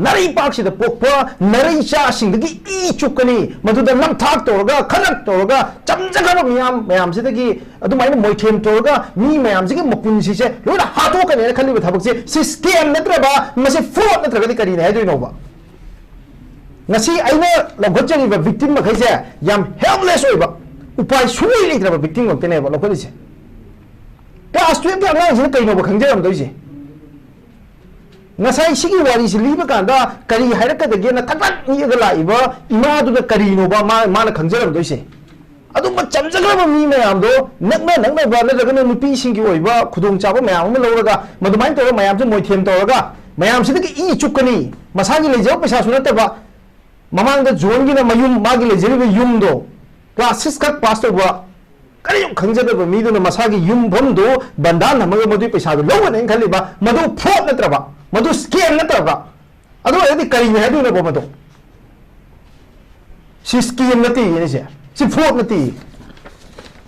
ꯅꯔꯩꯄꯥꯛꯁꯤꯗ ꯄꯣꯛꯄ ꯅꯔꯩꯆꯥꯁꯤꯡꯗꯒꯤ ꯏ ꯆꯨꯞꯀꯅꯤ, ꯃꯗꯨꯗ ꯅꯝꯊꯥꯛ ꯇꯧꯔꯒ, ꯈꯗ꯭ꯔꯛ ꯇꯧꯔꯒ, ꯆꯝꯖꯈ꯭ꯔꯕ ꯃꯤꯌꯥꯝ ꯃꯌꯥꯝꯁꯤꯗꯒꯤ ꯑꯗꯨꯃꯥꯏꯅ ꯃꯣꯏꯊꯦꯝ ꯇꯧꯔꯒ ꯃꯤ ꯃꯌꯥꯝꯁꯤꯒꯤ ꯃꯄꯨꯟꯁꯤꯁꯦ ꯂꯣꯏꯅ ꯍꯥꯠꯇꯣꯛꯀꯅꯦꯅ ꯈꯜꯂꯤꯕ ꯊꯕꯛꯁꯦ, ꯁꯤ scam ꯅꯠꯇ꯭ꯔꯕ, ꯃꯁꯤ fraud ꯅꯠꯇ꯭ꯔꯒꯗꯤ ꯀꯔꯤꯅꯤ ꯍꯥꯏꯗꯣꯏꯅꯣꯕ? ꯉꯁꯤ ꯑꯩꯅ ꯂꯧꯈꯠꯆꯔꯤꯕ victim ꯃꯈꯩꯁꯦ ꯌꯥꯝ helpless ꯑꯣꯏꯕ, ꯎꯄꯥꯏ ꯁꯨꯡꯂꯩ ꯂꯩꯇ꯭ꯔꯕ victim ꯉꯥꯛꯇꯅꯦꯕ ꯂꯧꯈꯠꯂꯤꯁꯦ꯫ Class twelve ꯀꯤ ꯑꯉꯥꯡꯁꯤꯅ ꯀꯩꯅꯣꯕ ꯈꯪꯖꯔꯝꯗꯣꯏꯁꯦ? ꯉꯁꯥꯏ ꯁꯤꯒꯤ ꯋꯥꯔꯤꯁꯤ ꯂꯤꯕ ꯀꯥꯟꯗ ꯀꯔꯤ ꯍꯥꯏꯔꯛꯀꯗꯒꯦꯅ ꯊꯛꯂꯛ ꯅꯤꯛꯑꯒ ꯂꯥꯛꯏꯕ ꯏꯃꯥꯗꯨꯅ ꯀꯔꯤꯅꯣꯕ ꯃꯥ-, ꯃꯥꯅ ꯈꯪꯖꯔꯝꯗꯣꯏꯁꯦ? ꯑꯗꯨꯝꯕ ꯆꯝꯖꯈ꯭ꯔꯕ ꯃꯤ ꯃꯌꯥꯝꯗꯣ, ꯅꯛꯅ ꯅꯛꯅꯕ ꯅꯠꯇ꯭ꯔꯒꯅ ꯅꯨꯄꯤꯁꯤꯡꯒꯤ ꯑꯣꯏꯕ ꯈꯨꯗꯣꯡꯆꯥꯕ ꯃꯌꯥꯝ ꯑꯃ ꯂꯧꯔꯒ, ꯃꯗꯨꯃꯥꯏꯅ ꯇꯧꯔꯒ ꯃꯌꯥꯝꯁꯦ ꯃꯣꯏꯊꯦꯝ ꯇꯧꯔꯒ, ꯃꯌꯥꯝꯁꯤꯗꯒꯤ ꯏ ꯆꯨꯞꯀꯅꯤ꯫ ꯃꯁꯥꯒꯤ ꯂꯩꯖꯕ ꯄꯩꯁꯥꯁꯨ ꯅꯠꯇꯕ, ꯃꯃꯥꯡꯗ ꯖꯣꯟꯒꯤꯅ ꯃꯌꯨꯝ, ꯃꯥꯒꯤ ꯂꯩꯖꯔꯤꯕ ꯌꯨꯝꯗꯣ, class six ꯈꯛ pass ꯇꯧꯕ, ꯀꯔꯤꯝ ꯈꯪꯖꯗꯕ ꯃꯤꯗꯨꯅ ꯃꯁꯥꯒꯤ ꯌꯨꯝꯐꯝꯗꯨ ꯕꯟꯗꯥꯟ ꯊꯝꯃꯒ ꯃꯗꯨꯒꯤ ꯄꯩꯁꯥꯗꯨ ꯂꯧꯒꯅꯦꯅ ꯈꯜꯂꯤꯕ, ꯃꯗꯨ fraud ꯅꯠꯇ꯭ꯔꯕ? ꯃꯗꯨ scam ꯅꯠꯇ꯭ꯔꯕ? ꯑꯗꯨ ꯑꯣꯏꯔꯒꯗꯤ ꯀꯔꯤꯅꯤ ꯍꯥꯏꯗꯣꯏꯅꯣꯕ ꯃꯗꯨ? ꯁꯤ scam ꯅꯠꯇꯦ ꯌꯦꯡꯉꯤꯁꯦ, ꯁꯤ fraud ꯅꯠꯇꯦ꯫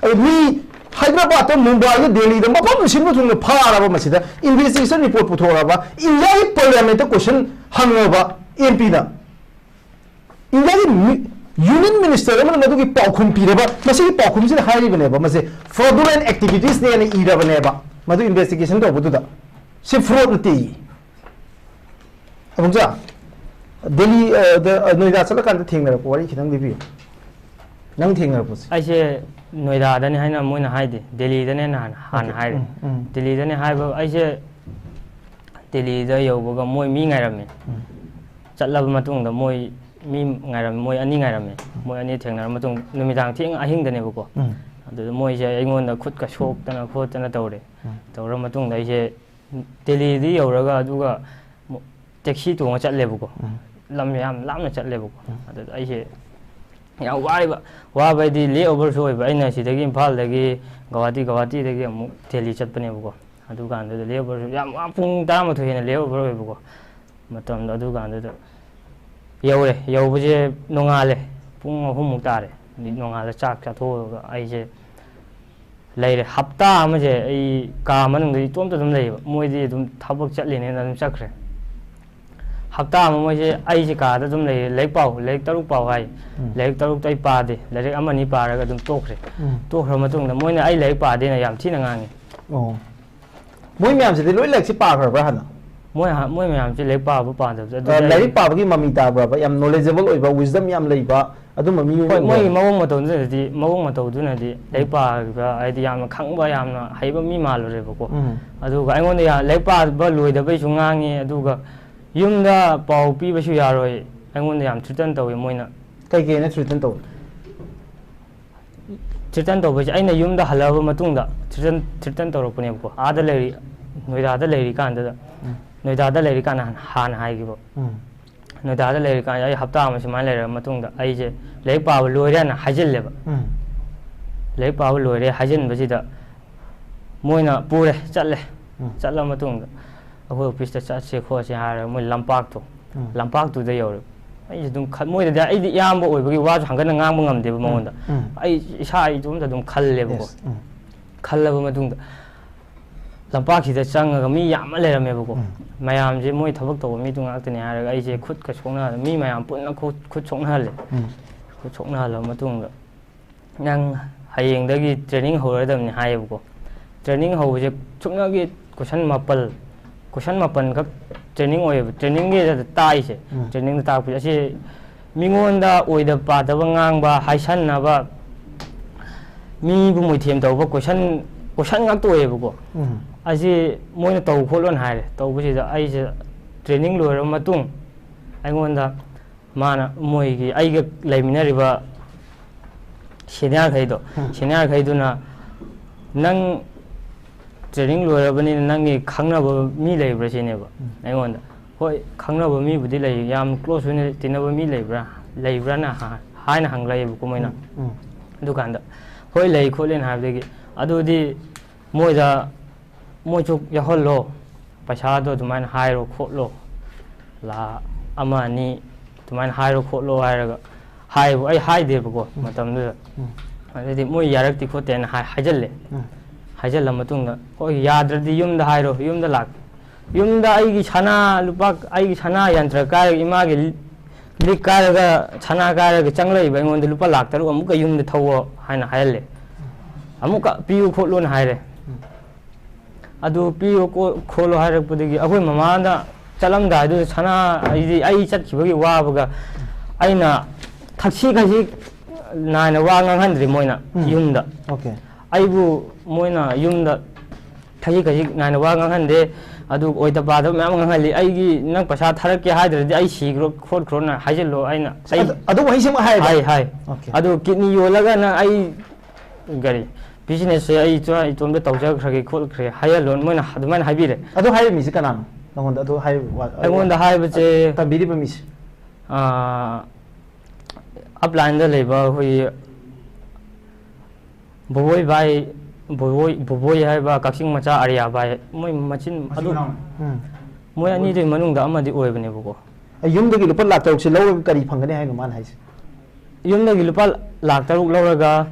ꯑꯩ ꯃꯤ ꯍꯥꯏꯗ꯭ꯔꯕꯥꯗꯇ, ꯃꯨꯝꯕꯥꯏꯗ, ꯗꯦꯜꯂꯤꯗ ꯃꯐꯝ ꯁꯤꯟꯕ ꯊꯨꯡꯅ ꯐꯥꯔꯕ, ꯃꯁꯤꯗ investigation report ꯄꯨꯊꯣꯛꯑꯕ, ꯏꯟꯗꯤꯌꯥꯒꯤ parliament ꯇ question ꯍꯪꯉꯕ M P ꯅ, ꯏꯟꯗꯤꯌꯥꯒꯤ ꯃꯤ-, union minister ꯑꯃꯅ ꯃꯗꯨꯒꯤ ꯄꯥꯎꯈꯨꯝ ꯄꯤꯔꯕ, ꯃꯁꯤꯒꯤ ꯄꯥꯎꯈꯨꯝꯁꯤꯗ ꯍꯥꯏꯔꯤꯕꯅꯦꯕ, ꯃꯁꯤ fraudulent activitiesꯅꯦꯅ ꯏꯔꯕꯅꯦꯕ ꯃꯗꯨ investigation ꯇꯧꯕꯗꯨꯗ꯫ ꯁꯤ fraud ꯅꯠꯇꯦ꯫ ꯑꯕꯨꯡꯆꯥ, ꯗꯦꯜꯂꯤ, ꯑ, ꯗ, ꯑ, ꯅꯣꯏꯗꯥ ꯆꯠꯂꯀꯥꯟꯗ ꯊꯦꯡꯅꯔꯛꯄ ꯋꯥꯔꯤ ꯈꯤꯇꯪ ꯂꯤꯕꯤꯌꯨ꯫ ꯅꯪ ꯊꯦꯡꯅꯔꯛꯄꯁꯦ꯫ ꯑꯩꯁꯦ ꯅꯣꯏꯗꯥꯗꯅꯤ ꯍꯥꯏꯅ ꯃꯣꯏꯅ ꯍꯥꯏꯗꯦ, ꯗꯦꯜꯂꯤꯗꯅꯦꯅ ꯍꯥꯟꯅ, ꯍꯥꯟꯅ Okay. ꯍꯥꯏꯔꯦ꯫ ꯎꯝ, ꯎꯝ꯫ ꯗꯦꯜꯂꯤꯗꯅꯦ ꯍꯥꯏꯕ, ꯑꯩꯁꯦ ꯗꯦꯜꯂꯤꯗ ꯌꯧꯕꯒ ꯃꯣꯏ ꯃꯤ ꯉꯥꯏꯔꯝꯃꯦ꯫ ꯎꯝ꯫ ꯆꯠꯂꯕ ꯃꯇꯨꯡꯗ ꯃꯣꯏ ꯃꯤ ꯉꯥꯏꯔꯝꯃꯦ, ꯃꯣꯏ ꯑꯅꯤ ꯉꯥꯏꯔꯝꯃꯦ꯫ ꯎꯝ꯫ ꯃꯣꯏ ꯑꯅꯤ ꯊꯦꯡꯅꯔ ꯃꯇꯨꯡ, ꯅꯨꯃꯤꯗꯥꯡ ꯊꯦꯡ ꯑꯍꯤꯡꯗꯅꯦꯕꯀꯣ꯫ ꯎꯝ꯫ ꯑꯗꯨꯗ ꯃꯣꯏꯁꯦ ꯑꯩꯉꯣꯟꯗ ꯈꯨꯠꯀ ꯁꯣꯛꯇꯅ ꯈꯣꯠꯇꯅ ꯇꯧꯔꯦ꯫ ꯎꯝ꯫ ꯇꯧꯔ ꯃꯇꯨꯡꯗ ꯑꯩꯁꯦ ꯗꯦꯜꯂꯤꯗꯤ ꯌꯧꯔꯒ ꯑꯗꯨꯒ ꯃꯣ-, taxi ꯇꯣꯡꯉ ꯆꯠꯂꯦꯕꯀꯣ꯫ ꯎꯝ꯫ ꯂꯝ ꯌꯥꯝ ꯂꯥꯞꯅ ꯆꯠꯂꯦꯕꯀꯣ꯫ ꯎꯝ꯫ ꯑꯗꯨꯗ ꯑꯩꯁꯦ ꯌꯥꯝ ꯋꯥꯔꯤꯕ꯫ ꯋꯥꯕ ꯍꯥꯏꯗꯤ ꯂꯦ ꯑꯣꯚꯔꯁꯨ ꯑꯣꯏꯕ꯫ ꯑꯩꯅ ꯁꯤꯗꯒꯤ ꯏꯝꯐꯥꯜꯗꯒꯤ ꯒꯧꯍꯥꯇꯤ, ꯒꯧꯍꯥꯇꯤꯗꯒꯤ ꯑꯃꯨꯛ ꯗꯦꯜꯂꯤ ꯆꯠꯄꯅꯦꯕꯀꯣ꯫ ꯑꯗꯨꯀꯥꯟꯗꯨꯗ ꯂꯦ ꯑꯣꯚꯔꯁꯨ ꯌꯥꯝ ꯋꯥ-, ꯄꯨꯡ ꯇꯔꯥꯃꯥꯊꯣꯏ ꯍꯦꯟꯅ ꯂꯦ ꯑꯣꯚꯔ ꯑꯣꯏꯕꯀꯣ꯫ ꯃꯇꯝꯗꯣ ꯑꯗꯨꯀꯥꯟꯗꯨꯗ ꯌꯧꯔꯦ꯫ ꯌꯧꯕꯁꯦ ꯅꯣꯡꯉꯥꯜꯂꯦ꯫ ꯄꯨꯡ ꯑꯍꯨꯝꯃꯨꯛ ꯇꯥꯔꯦ꯫ ꯑꯗꯩ ꯅꯣꯡꯉꯥꯜꯂ ꯆꯥꯛ ꯆꯥꯊꯣꯛꯑꯒ ꯑꯩꯁꯦ ꯂꯩꯔꯦ꯫ ꯍꯞꯇꯥ ꯑꯃꯁꯦ ꯑꯩ ꯀꯥ ꯃꯅꯨꯡꯗ ꯏꯇꯣꯝꯇ ꯑꯗꯨꯝ ꯂꯩꯌꯦꯕ꯫ ꯃꯣꯏꯗꯤ ꯑꯗꯨꯝ ꯊꯕꯛ ꯆꯠꯂꯤꯅꯦꯅ ꯑꯗꯨꯝ ꯆꯠꯈ꯭ꯔꯦ꯫ ꯍꯞꯇꯥ ꯑꯃ ꯃꯣꯏꯁꯦ ꯑꯩꯁꯦ ꯀꯥꯗ ꯑꯗꯨꯝ ꯂꯩꯔꯦ꯫ "ꯂꯥꯏꯔꯤꯛ ꯄꯥꯎ, ꯂꯥꯏꯔꯤꯛ ꯇꯔꯨꯛ ꯄꯥꯎ" ꯍꯥꯏ꯫ ꯎꯝ꯫ ꯂꯥꯏꯔꯤꯛ ꯇꯔꯨꯛꯇꯣ ꯑꯩ ꯄꯥꯗꯦ꯫ ꯂꯥꯏꯔꯤꯛ ꯑꯃ ꯑꯅꯤ ꯄꯥꯔꯒ ꯑꯗꯨꯝ ꯇꯣꯛꯈ꯭ꯔꯦ꯫ ꯎꯝ꯫ ꯇꯣꯛꯈ꯭ꯔ ꯃꯇꯨꯡꯗ ꯃꯣꯏꯅ ꯑꯩ ꯂꯥꯏꯔꯤꯛ ꯄꯥꯗꯦꯅ ꯌꯥꯝ ꯊꯤꯅ ꯉꯥꯡꯉꯤ꯫ ꯑꯣ꯫ ꯃꯣꯏ ꯃꯌꯥꯝꯁꯤꯗꯤ ꯂꯣꯏ ꯂꯥꯏꯔꯤꯛꯁꯤ ꯄꯥꯈ꯭ꯔꯕ꯭ꯔꯥ ꯍꯥꯟꯅ? ꯃꯣꯏ ꯍꯥ-, ꯃꯣꯏ ꯃꯌꯥꯝꯁꯦ ꯂꯥꯏꯔꯤꯛ ꯄꯥꯕ ꯄꯥꯗꯕꯁꯦ ꯑ, ꯑꯗꯨꯗꯤ ꯑꯩ ꯂꯥꯏꯔꯤꯛ ꯄꯥꯕꯒꯤ ꯃꯃꯤ ꯇꯥꯕ꯭ꯔꯕ? ꯌꯥꯝ knowledgeable ꯑꯣꯏꯕ, wisdom ꯌꯥꯝ ꯂꯩꯕ, ꯑꯗꯨꯝꯕ ꯃꯤ ꯍꯣꯏ, ꯑꯣꯏꯕ꯭ꯔꯥ? ꯃꯣꯏꯒꯤ ꯃꯑꯣꯡ ꯃꯇꯧꯗꯨꯅꯗꯤ, ꯃꯑꯣꯡ ꯃꯇꯧꯗꯨꯅꯗꯤ ꯂꯥꯏꯔꯤꯛ ꯎꯝ꯫ ꯄꯥꯈꯤꯕ, ꯍꯥꯏꯗꯤ ꯌꯥꯝꯅ ꯈꯪꯕ, ꯌꯥꯝꯅ ꯍꯩꯕ ꯃꯤ ꯃꯥꯜꯂꯨꯔꯦꯕꯀꯣ꯫ ꯎꯝ꯫ ꯑꯗꯨꯒ ꯑꯩꯉꯣꯟꯗ ꯌꯥ-, ꯂꯥꯏꯔꯤꯛ ꯄꯥꯕ ꯂꯣꯏꯗꯕꯩꯁꯨ ꯉꯥꯡꯉꯤ, ꯑꯗꯨꯒ ꯌꯨꯝꯗ ꯄꯥꯎ ꯄꯤꯕꯁꯨ ꯌꯥꯔꯣꯏ, ꯑꯩꯉꯣꯟꯗ ꯌꯥꯝ threaten ꯇꯧꯋꯤ ꯃꯣꯏꯅ꯫ ꯀꯩꯀꯩꯅ threaten ꯇꯧꯋꯤ? Threaten ꯇꯧꯕꯁꯦ ꯑꯩꯅ ꯌꯨꯝꯗ ꯍꯜꯂꯛꯑꯕ ꯃꯇꯨꯡꯗ threaten, threaten ꯇꯧꯔꯛꯄꯅꯦꯕꯀꯣ꯫ ꯑꯥꯗ ꯂꯩꯔꯤ, ꯅꯣꯏꯗꯥꯗ ꯂꯩꯔꯤꯀꯥꯟꯗꯨꯗ, ꯎꯝ꯫ ꯅꯣꯏꯗꯥꯗ ꯂꯩꯔꯤꯀꯥꯟꯗ ꯍꯥꯟ-, ꯍꯥꯟꯅ ꯍꯥꯏꯈꯤꯕ꯫ ꯎꯝ꯫ ꯅꯣꯏꯗꯥꯗ ꯂꯩꯔꯤꯀꯥꯟꯗ ꯑꯩ ꯍꯞꯇꯥ ꯑꯃ ꯁꯨꯃꯥꯏꯅ ꯂꯩꯔꯕ ꯃꯇꯨꯡꯗ ꯑꯩꯁꯦ ꯂꯥꯏꯔꯤꯛ ꯄꯥꯕ ꯂꯣꯏꯔꯦꯅ ꯍꯥꯏꯖꯤꯜꯂꯦꯕ꯫ ꯎꯝ꯫ ꯂꯥꯏꯔꯤꯛ ꯄꯥꯕ ꯂꯣꯏꯔꯦ ꯍꯥꯏꯖꯤꯟꯕꯁꯤꯗ ꯃꯣꯏꯅ ꯄꯨꯔꯦ, ꯆꯠꯂꯦ꯫ ꯎꯝ꯫ ꯆꯠꯂ ꯃꯇꯨꯡꯗ ꯑꯩꯈꯣꯏ ꯑꯣꯐꯤꯁꯇ ꯆꯠꯁꯦ ꯈꯣꯠꯁꯦ ꯍꯥꯏꯔꯒ ꯃꯣꯏ ꯂꯝꯄꯥꯛꯇꯣ, ꯎꯝ꯫ ꯂꯝꯄꯥꯛꯇꯨꯗ ꯌꯧꯔꯦ꯫ ꯑꯩꯁꯦ ꯑꯗꯨꯝ ꯈ-, ꯃꯣꯏꯗꯗꯤ ꯑꯩꯗꯤ ꯏꯌꯥꯝꯕ ꯑꯣꯏꯕꯒꯤ ꯋꯥꯁꯨ ꯍꯪꯒꯠꯅ ꯉꯥꯡꯕ ꯉꯝꯗꯦꯕ ꯎꯝ꯫ ꯃꯉꯣꯟꯗ꯫ ꯎꯝ꯫ ꯑꯩ ꯏꯁꯥ, ꯑꯩ ꯏꯇꯣꯝꯇ ꯑꯗꯨꯝ ꯈꯜꯂꯦꯕꯀꯣ꯫ Yes꯫ ꯎꯝ꯫ ꯈꯜꯂꯕ ꯃꯇꯨꯡꯗ ꯂꯝꯄꯥꯛꯁꯤꯗ ꯆꯪꯉꯒ ꯃꯤ ꯌꯥꯝꯅ ꯂꯩꯔꯝꯃꯦꯕꯀꯣ꯫ ꯎꯝ꯫ ꯃꯌꯥꯝꯁꯦ ꯃꯣꯏ ꯊꯕꯛ ꯇꯧꯕ ꯃꯤꯗꯨ ꯉꯥꯛꯇꯅꯤ ꯍꯥꯏꯔꯒ ꯑꯩꯁꯦ ꯈꯨꯠꯀ ꯁꯣꯛꯅꯍꯜꯂꯦ꯫ ꯃꯤ ꯃꯌꯥꯝ ꯄꯨꯟꯅ ꯈꯨꯠ, ꯈꯨꯠ ꯁꯣꯛꯅꯍꯜꯂꯦ꯫ ꯎꯝ꯫ ꯈꯨꯠ ꯁꯣꯛꯅꯍꯜꯂꯕ ꯃꯇꯨꯡꯗ, "ꯅꯪ ꯍꯌꯦꯡꯗꯒꯤ training ꯍꯧꯔꯗꯕꯅꯤ" ꯍꯥꯏꯌꯦꯕꯀꯣ꯫ Training ꯍꯧꯕꯁꯦ ꯁꯨꯞꯅꯒꯤ question ꯃꯥꯄꯜ, question ꯃꯥꯄꯜ ꯈꯛ training ꯑꯣꯏꯌꯦꯕ꯫ Trainingꯒꯤ ꯇꯥꯛꯏꯁꯦ, ꯎꯝ꯫ Trainingꯗ ꯇꯥꯛꯄꯁꯦ ꯑꯁꯤ ꯃꯤꯉꯣꯟꯗ ꯑꯣꯏꯗ ꯄꯥꯗꯕ ꯉꯥꯡꯕ, ꯍꯥꯏꯁꯟꯅꯕ, ꯃꯤꯕꯨ ꯃꯣꯏꯊꯦꯝ ꯇꯧꯕ question, question ꯉꯥꯛꯇ ꯑꯣꯏꯌꯦꯕꯀꯣ꯫ ꯎꯝ꯫ ꯑꯁꯤ ꯃꯣꯏꯅ ꯇꯧ ꯈꯣꯠꯂꯣꯅ ꯍꯥꯏꯔꯦ꯫ ꯇꯧꯕꯁꯤꯗ ꯑꯩꯁꯦ training ꯂꯣꯏꯔꯕ ꯃꯇꯨꯡ ꯑꯩꯉꯣꯟꯗ ꯃꯥꯅ, ꯃꯣꯏꯒꯤ ꯑꯩꯒ ꯂꯩꯃꯤꯟꯅꯔꯤꯕ seniorꯈꯩꯗꯣ, ꯎꯝ꯫ Seniorꯈꯩꯗꯨꯅ, "ꯅꯪ training ꯂꯣꯏꯔꯕꯅꯤꯅ ꯅꯪꯒꯤ ꯈꯪꯅꯕ ꯃꯤ ꯂꯩꯕ꯭ꯔꯥ?" ꯁꯤꯅꯦꯕ ꯎꯝ꯫ ꯑꯩꯉꯣꯟꯗ꯫ "ꯍꯣꯏ, ꯈꯪꯅꯕ ꯃꯤꯕꯨꯗꯤ ꯂꯩ, ꯌꯥꯝ close ꯑꯣꯏꯅ ꯇꯤꯟꯅꯕ ꯃꯤ ꯂꯩꯕ꯭ꯔꯥ, ꯂꯩꯕ꯭ꯔꯥꯅ?" ꯍꯥ-, ꯍꯥꯏꯅ ꯍꯪꯂꯛꯑꯦꯕꯀꯣ ꯃꯣꯏꯅ꯫ ꯎꯝ꯫ ꯑꯗꯨꯀꯥꯟꯗ ꯍꯣꯏ, ꯂꯩ ꯈꯣꯠꯂꯦꯅ ꯍꯥꯏꯕꯗꯒꯤ, ꯑꯗꯨꯗꯤ ꯃꯣꯏꯗ, ꯃꯣꯏꯁꯨ ꯌꯥꯎꯍꯜꯂꯣ, ꯄꯩꯁꯥꯗꯣ ꯑꯗꯨꯃꯥꯏꯅ ꯍꯥꯏꯔꯣ ꯈꯣꯠꯂꯣ, ꯂꯥꯈ ꯑꯃ ꯑꯅꯤ ꯑꯗꯨꯃꯥꯏꯅ ꯍꯥꯏꯔꯣ ꯈꯣꯠꯂꯣ ꯍꯥꯏꯔꯒ ꯍꯥꯏꯕꯨ ꯑꯩ ꯍꯥꯏꯗꯦꯕꯀꯣ ꯎꯝ꯫ ꯃꯇꯝꯗꯨꯗ꯫ ꯎꯝ꯫ ꯑꯗꯨꯗꯤ ꯃꯣꯏ ꯌꯥꯔꯛꯇꯦ ꯈꯣꯠꯇꯦꯅ ꯍꯥꯏ-, ꯍꯥꯏꯖꯜꯂꯦ꯫ ꯎꯝ꯫ ꯍꯥꯏꯖꯜꯂ ꯃꯇꯨꯡꯗ, "ꯍꯣꯏ, ꯌꯥꯗ꯭ꯔꯗꯤ ꯌꯨꯝꯗ ꯍꯥꯏꯔꯣ, ꯌꯨꯝꯗ ꯂꯥꯛ-, ꯌꯨꯝꯗ ꯑꯩꯒꯤ ꯁꯅꯥ ꯂꯨꯄꯥ, ꯑꯩꯒꯤ ꯁꯅꯥ ꯌꯟꯇ꯭ꯔ ꯀꯥꯏꯔꯒ ꯏꯃꯥꯒꯤ ꯂꯤꯛ ꯀꯥꯏꯔꯒ, ꯁꯅꯥ ꯀꯥꯏꯔꯒ ꯆꯪꯂꯛꯏꯕ ꯑꯩꯉꯣꯟꯗ ꯂꯨꯄꯥ ꯂꯥꯛ ꯇꯔꯨꯛ ꯑꯃꯨꯛꯀ ꯌꯨꯝꯗ ꯊꯧꯋꯣ" ꯍꯥꯏꯅ ꯍꯥꯏꯍꯜꯂꯦ꯫ "ꯑꯃꯨꯛꯀ ꯄꯤꯌꯨ ꯈꯣꯠꯂꯨꯅ" ꯍꯥꯏꯔꯦ꯫ ꯎꯝ꯫ ꯑꯗꯨ ꯄꯤꯌꯨ ꯀꯣ-, ꯈꯣꯠꯂꯣ ꯍꯥꯏꯔꯛꯄꯗꯒꯤ ꯑꯩꯈꯣꯏ ꯃꯃꯥꯅ ꯆꯠꯂꯝꯗꯥꯏꯗꯨꯗ ꯁꯅꯥ, ꯍꯥꯏꯗꯤ ꯑꯩ ꯆꯠꯈꯤꯕꯒꯤ ꯋꯥꯕꯒ ꯑꯩꯅ ꯊꯛꯁꯤ ꯈꯥꯁꯤ ꯅꯥꯏꯅ ꯋꯥ ꯉꯥꯡꯍꯟꯗ꯭ꯔꯦ ꯃꯣꯏꯅ ꯎꯝ꯫ ꯌꯨꯝꯗ꯫ ꯑꯣꯀꯦ꯫ ꯑꯩꯕꯨ ꯃꯣꯏꯅ ꯌꯨꯝꯗ ꯊꯛꯁꯤ ꯈꯥꯁꯤ ꯅꯥꯏꯅ ꯋꯥ ꯉꯥꯡꯍꯟꯗꯦ꯫ ꯑꯗꯨ ꯑꯣꯏꯗ ꯄꯥꯗꯕ ꯃꯌꯥꯝ ꯉꯥꯡꯍꯜꯂꯤ꯫ ꯑꯩꯒꯤ ꯅꯪ ꯄꯩꯁꯥ ꯊꯥꯔꯛꯀꯦ ꯍꯥꯏꯗ꯭ꯔꯗꯤ ꯑꯩ ꯁꯤꯈ꯭ꯔꯣ ꯈꯣꯠꯈ꯭ꯔꯣꯅ ꯍꯥꯏꯖꯜꯂꯣ ꯑꯩꯅ꯫ ꯑꯩ ꯑꯗꯨ, ꯑꯗꯨ ꯋꯥꯍꯩꯁꯤꯃ ꯍꯥꯏꯌꯦꯕ? ꯍꯥꯏ, ꯍꯥꯏ꯫ ꯑꯣꯀꯦ꯫ ꯑꯗꯨ ꯀꯤꯠꯅꯤ ꯌꯣꯜꯂꯒ ꯅꯪ ꯑꯩ ꯀꯔꯤ businessꯁꯦ ꯑꯩ ꯏꯇꯣ-, ꯏꯇꯣꯝꯇ ꯇꯧꯖꯈ꯭ꯔꯒꯦ ꯈꯣꯠꯈ꯭ꯔꯦ ꯍꯥꯏꯍꯜꯂꯣ ꯃꯣꯏꯅ ꯑꯗꯨꯃꯥꯏꯅ ꯍꯥꯏꯕꯤꯔꯦ꯫ ꯑꯗꯨ ꯍꯥꯏꯔꯝꯃꯤꯁꯦ ꯀꯅꯥꯅꯣ? ꯅꯉꯣꯟꯗ ꯑꯗꯨ ꯍꯥꯏꯔꯤꯕ ꯋꯥ-, ꯑꯩꯉꯣꯟꯗ ꯍꯥꯏꯕꯁꯦ ꯇꯝꯕꯤꯔꯤꯕ ꯃꯤꯁꯦ? ꯑꯥ, uplineꯗ ꯂꯩꯕ ꯑꯩꯈꯣꯏꯒꯤ ꯕꯣꯕꯣꯏ ꯚꯥꯏ, ꯕꯣꯕꯣꯏ, ꯕꯣꯕꯣꯏ ꯍꯥꯏꯕ ꯀꯛꯆꯤꯡ ꯃꯆꯥ ꯑꯔꯤꯌꯥ ꯚꯥꯏ, ꯃꯣꯏ ꯃꯆꯤꯟ ꯃꯆꯤꯟ ꯑꯗꯨ ꯃꯅꯥꯎ꯫ ꯎꯝ꯫ ꯃꯣꯏ ꯑꯅꯤꯗꯨꯒꯤ ꯃꯅꯨꯡꯗ ꯑꯃꯗꯤ ꯑꯣꯏꯕꯅꯦꯕꯀꯣ꯫ ꯑꯩ ꯌꯨꯝꯗꯒꯤ ꯂꯨꯄꯥ ꯂꯥꯛ ꯇꯔꯨꯛꯁꯦ ꯂꯧꯔꯒ ꯀꯔꯤ ꯐꯪꯒꯅꯤ ꯍꯥꯏꯅꯣ ꯃꯥꯅ ꯍꯥꯏꯁꯦ? ꯌꯨꯝꯗꯒꯤ ꯂꯨꯄꯥ ꯂꯥꯛ ꯇꯔꯨꯛ ꯂꯧꯔꯒ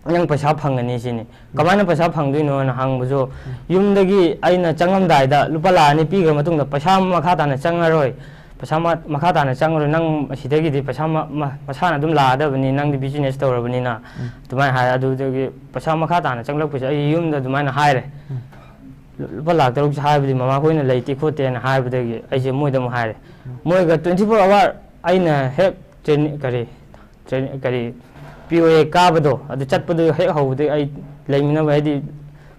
ꯅꯪ ꯄꯩꯁꯥ ꯐꯪꯒꯅꯤ ꯁꯤꯅꯤ꯫ ꯀꯃꯥꯏꯅ ꯄꯩꯁꯥ ꯐꯪꯗꯣꯏꯅꯣꯅ ꯍꯪꯕꯁꯨ, ꯌꯨꯝꯗꯒꯤ ꯑꯩꯅ ꯆꯪꯉꯝꯗꯥꯏꯗ ꯂꯨꯄꯥ ꯂꯥꯛ ꯑꯅꯤ ꯄꯤꯈ꯭ꯔ ꯃꯇꯨꯡꯗ ꯄꯩꯁꯥ ꯃꯈꯥ ꯇꯥꯅ ꯆꯪꯉꯔꯣꯏ, ꯄꯩꯁꯥ ꯃ-, ꯃꯈꯥ ꯇꯥꯅ ꯆꯪꯉꯔꯣꯏ, ꯅꯪ ꯑꯁꯤꯗꯒꯤꯗꯤ ꯄꯩꯁꯥ ꯃ-, ꯃ-, ꯃꯁꯥꯅ ꯑꯗꯨꯝ ꯂꯥꯛꯑꯗꯕꯅꯤ, ꯅꯪꯗꯤ business ꯇꯧꯔꯕꯅꯤꯅ, ꯎꯝ꯫ ꯑꯗꯨꯃꯥꯏꯅ ꯍꯥꯏ꯫ ꯑꯗꯨꯗꯒꯤ ꯄꯩꯁꯥ ꯃꯈꯥ ꯇꯥꯅ ꯆꯪꯂꯛꯄꯁꯦ ꯑꯩ ꯌꯨꯝꯗ ꯑꯗꯨꯃꯥꯏꯅ ꯍꯥꯏꯔꯦ꯫ ꯎꯝ꯫ ꯂꯨꯄꯥ ꯂꯥꯛ ꯇꯔꯨꯛꯁꯦ ꯍꯥꯏꯕꯗꯤ ꯃꯃꯥꯈꯣꯏꯅ ꯂꯩꯇꯦ ꯈꯣꯠꯇꯦꯅ ꯍꯥꯏꯕꯗꯒꯤ ꯑꯩꯁꯦ ꯃꯣꯏꯗ ꯑꯃꯨꯛ ꯍꯥꯏꯔꯦ꯫ ꯎꯝ꯫ ꯃꯣꯏꯒ twenty four hour ꯑꯩꯅ ꯍꯦꯛ training, ꯀꯔꯤ, ꯇ꯭ꯔꯦꯅꯤꯡ, ꯀꯔꯤ, P O A ꯀꯥꯕꯗꯣ, ꯑꯗꯨ ꯆꯠꯄꯗꯣ ꯍꯦꯛ ꯍꯧꯕꯗꯒꯤ ꯑꯩ ꯂꯩꯃꯤꯟꯅꯕ, ꯍꯥꯏꯗꯤ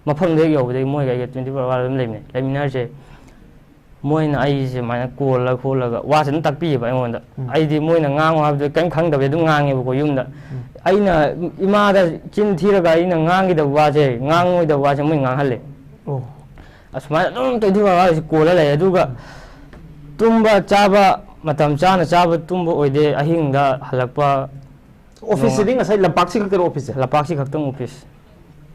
ꯃꯐꯝꯗꯣ ꯍꯦꯛ ꯌꯧꯕꯗꯒꯤ ꯃꯣꯏꯒ ꯑꯩꯒ twenty four hour ꯑꯗꯨꯝ ꯂꯩꯃꯤꯟꯅꯩ꯫ ꯂꯩꯃꯤꯟꯅꯔꯤꯁꯦ ꯃꯣꯏꯅ ꯑꯩꯁꯦ ꯁꯨꯃꯥꯏꯅ ꯀꯣꯜꯂ ꯈꯣꯠꯂꯒ ꯋꯥꯁꯦ ꯑꯗꯨꯝ ꯇꯥꯛꯄꯤꯌꯦꯕ ꯑꯩꯉꯣꯟꯗ꯫ ꯎꯝ꯫ ꯑꯩꯗꯤ ꯃꯣꯏꯅ ꯉꯥꯡꯉꯣ ꯍꯥꯏꯕꯗꯣ ꯀꯔꯤꯝ ꯈꯪꯗꯕꯤ ꯑꯗꯨꯝ ꯉꯥꯡꯉꯦꯕꯀꯣ ꯌꯨꯝꯗ꯫ ꯎꯝ꯫ ꯑꯩꯅ ꯏꯃꯥꯗ ꯆꯤꯟ ꯊꯤꯔꯒ ꯑꯩꯅ ꯉꯥꯡꯈꯤꯗꯕ ꯋꯥꯁꯦ, ꯉꯥꯡꯉꯣꯏꯗꯕ ꯋꯥꯁꯦ ꯃꯣꯏ ꯉꯥꯡꯍꯜꯂꯦ꯫ ꯑꯣ꯫ ꯑꯁꯨꯃꯥꯏꯅ ꯑꯗꯨꯝ twenty four hours ꯀꯣꯜꯂ ꯂꯩ꯫ ꯑꯗꯨꯒ ꯇꯨꯝꯕ ꯆꯥꯕ ꯃꯇꯝ ꯆꯥꯅ ꯆꯥꯕ ꯇꯨꯝꯕ ꯑꯣꯏꯗꯦ꯫ ꯑꯍꯤꯡꯗ ꯍꯜꯂꯛꯄ, ꯑꯣꯐꯤꯁꯁꯤꯗꯤ ꯉꯁꯥꯏ ꯂꯝꯄꯥꯛꯁꯤ ꯈꯛꯇꯔꯣ ꯑꯣꯐꯤꯁꯁꯦ? ꯂꯝꯄꯥꯛꯁꯤ ꯈꯛꯇꯪ ꯑꯣꯐꯤꯁ꯫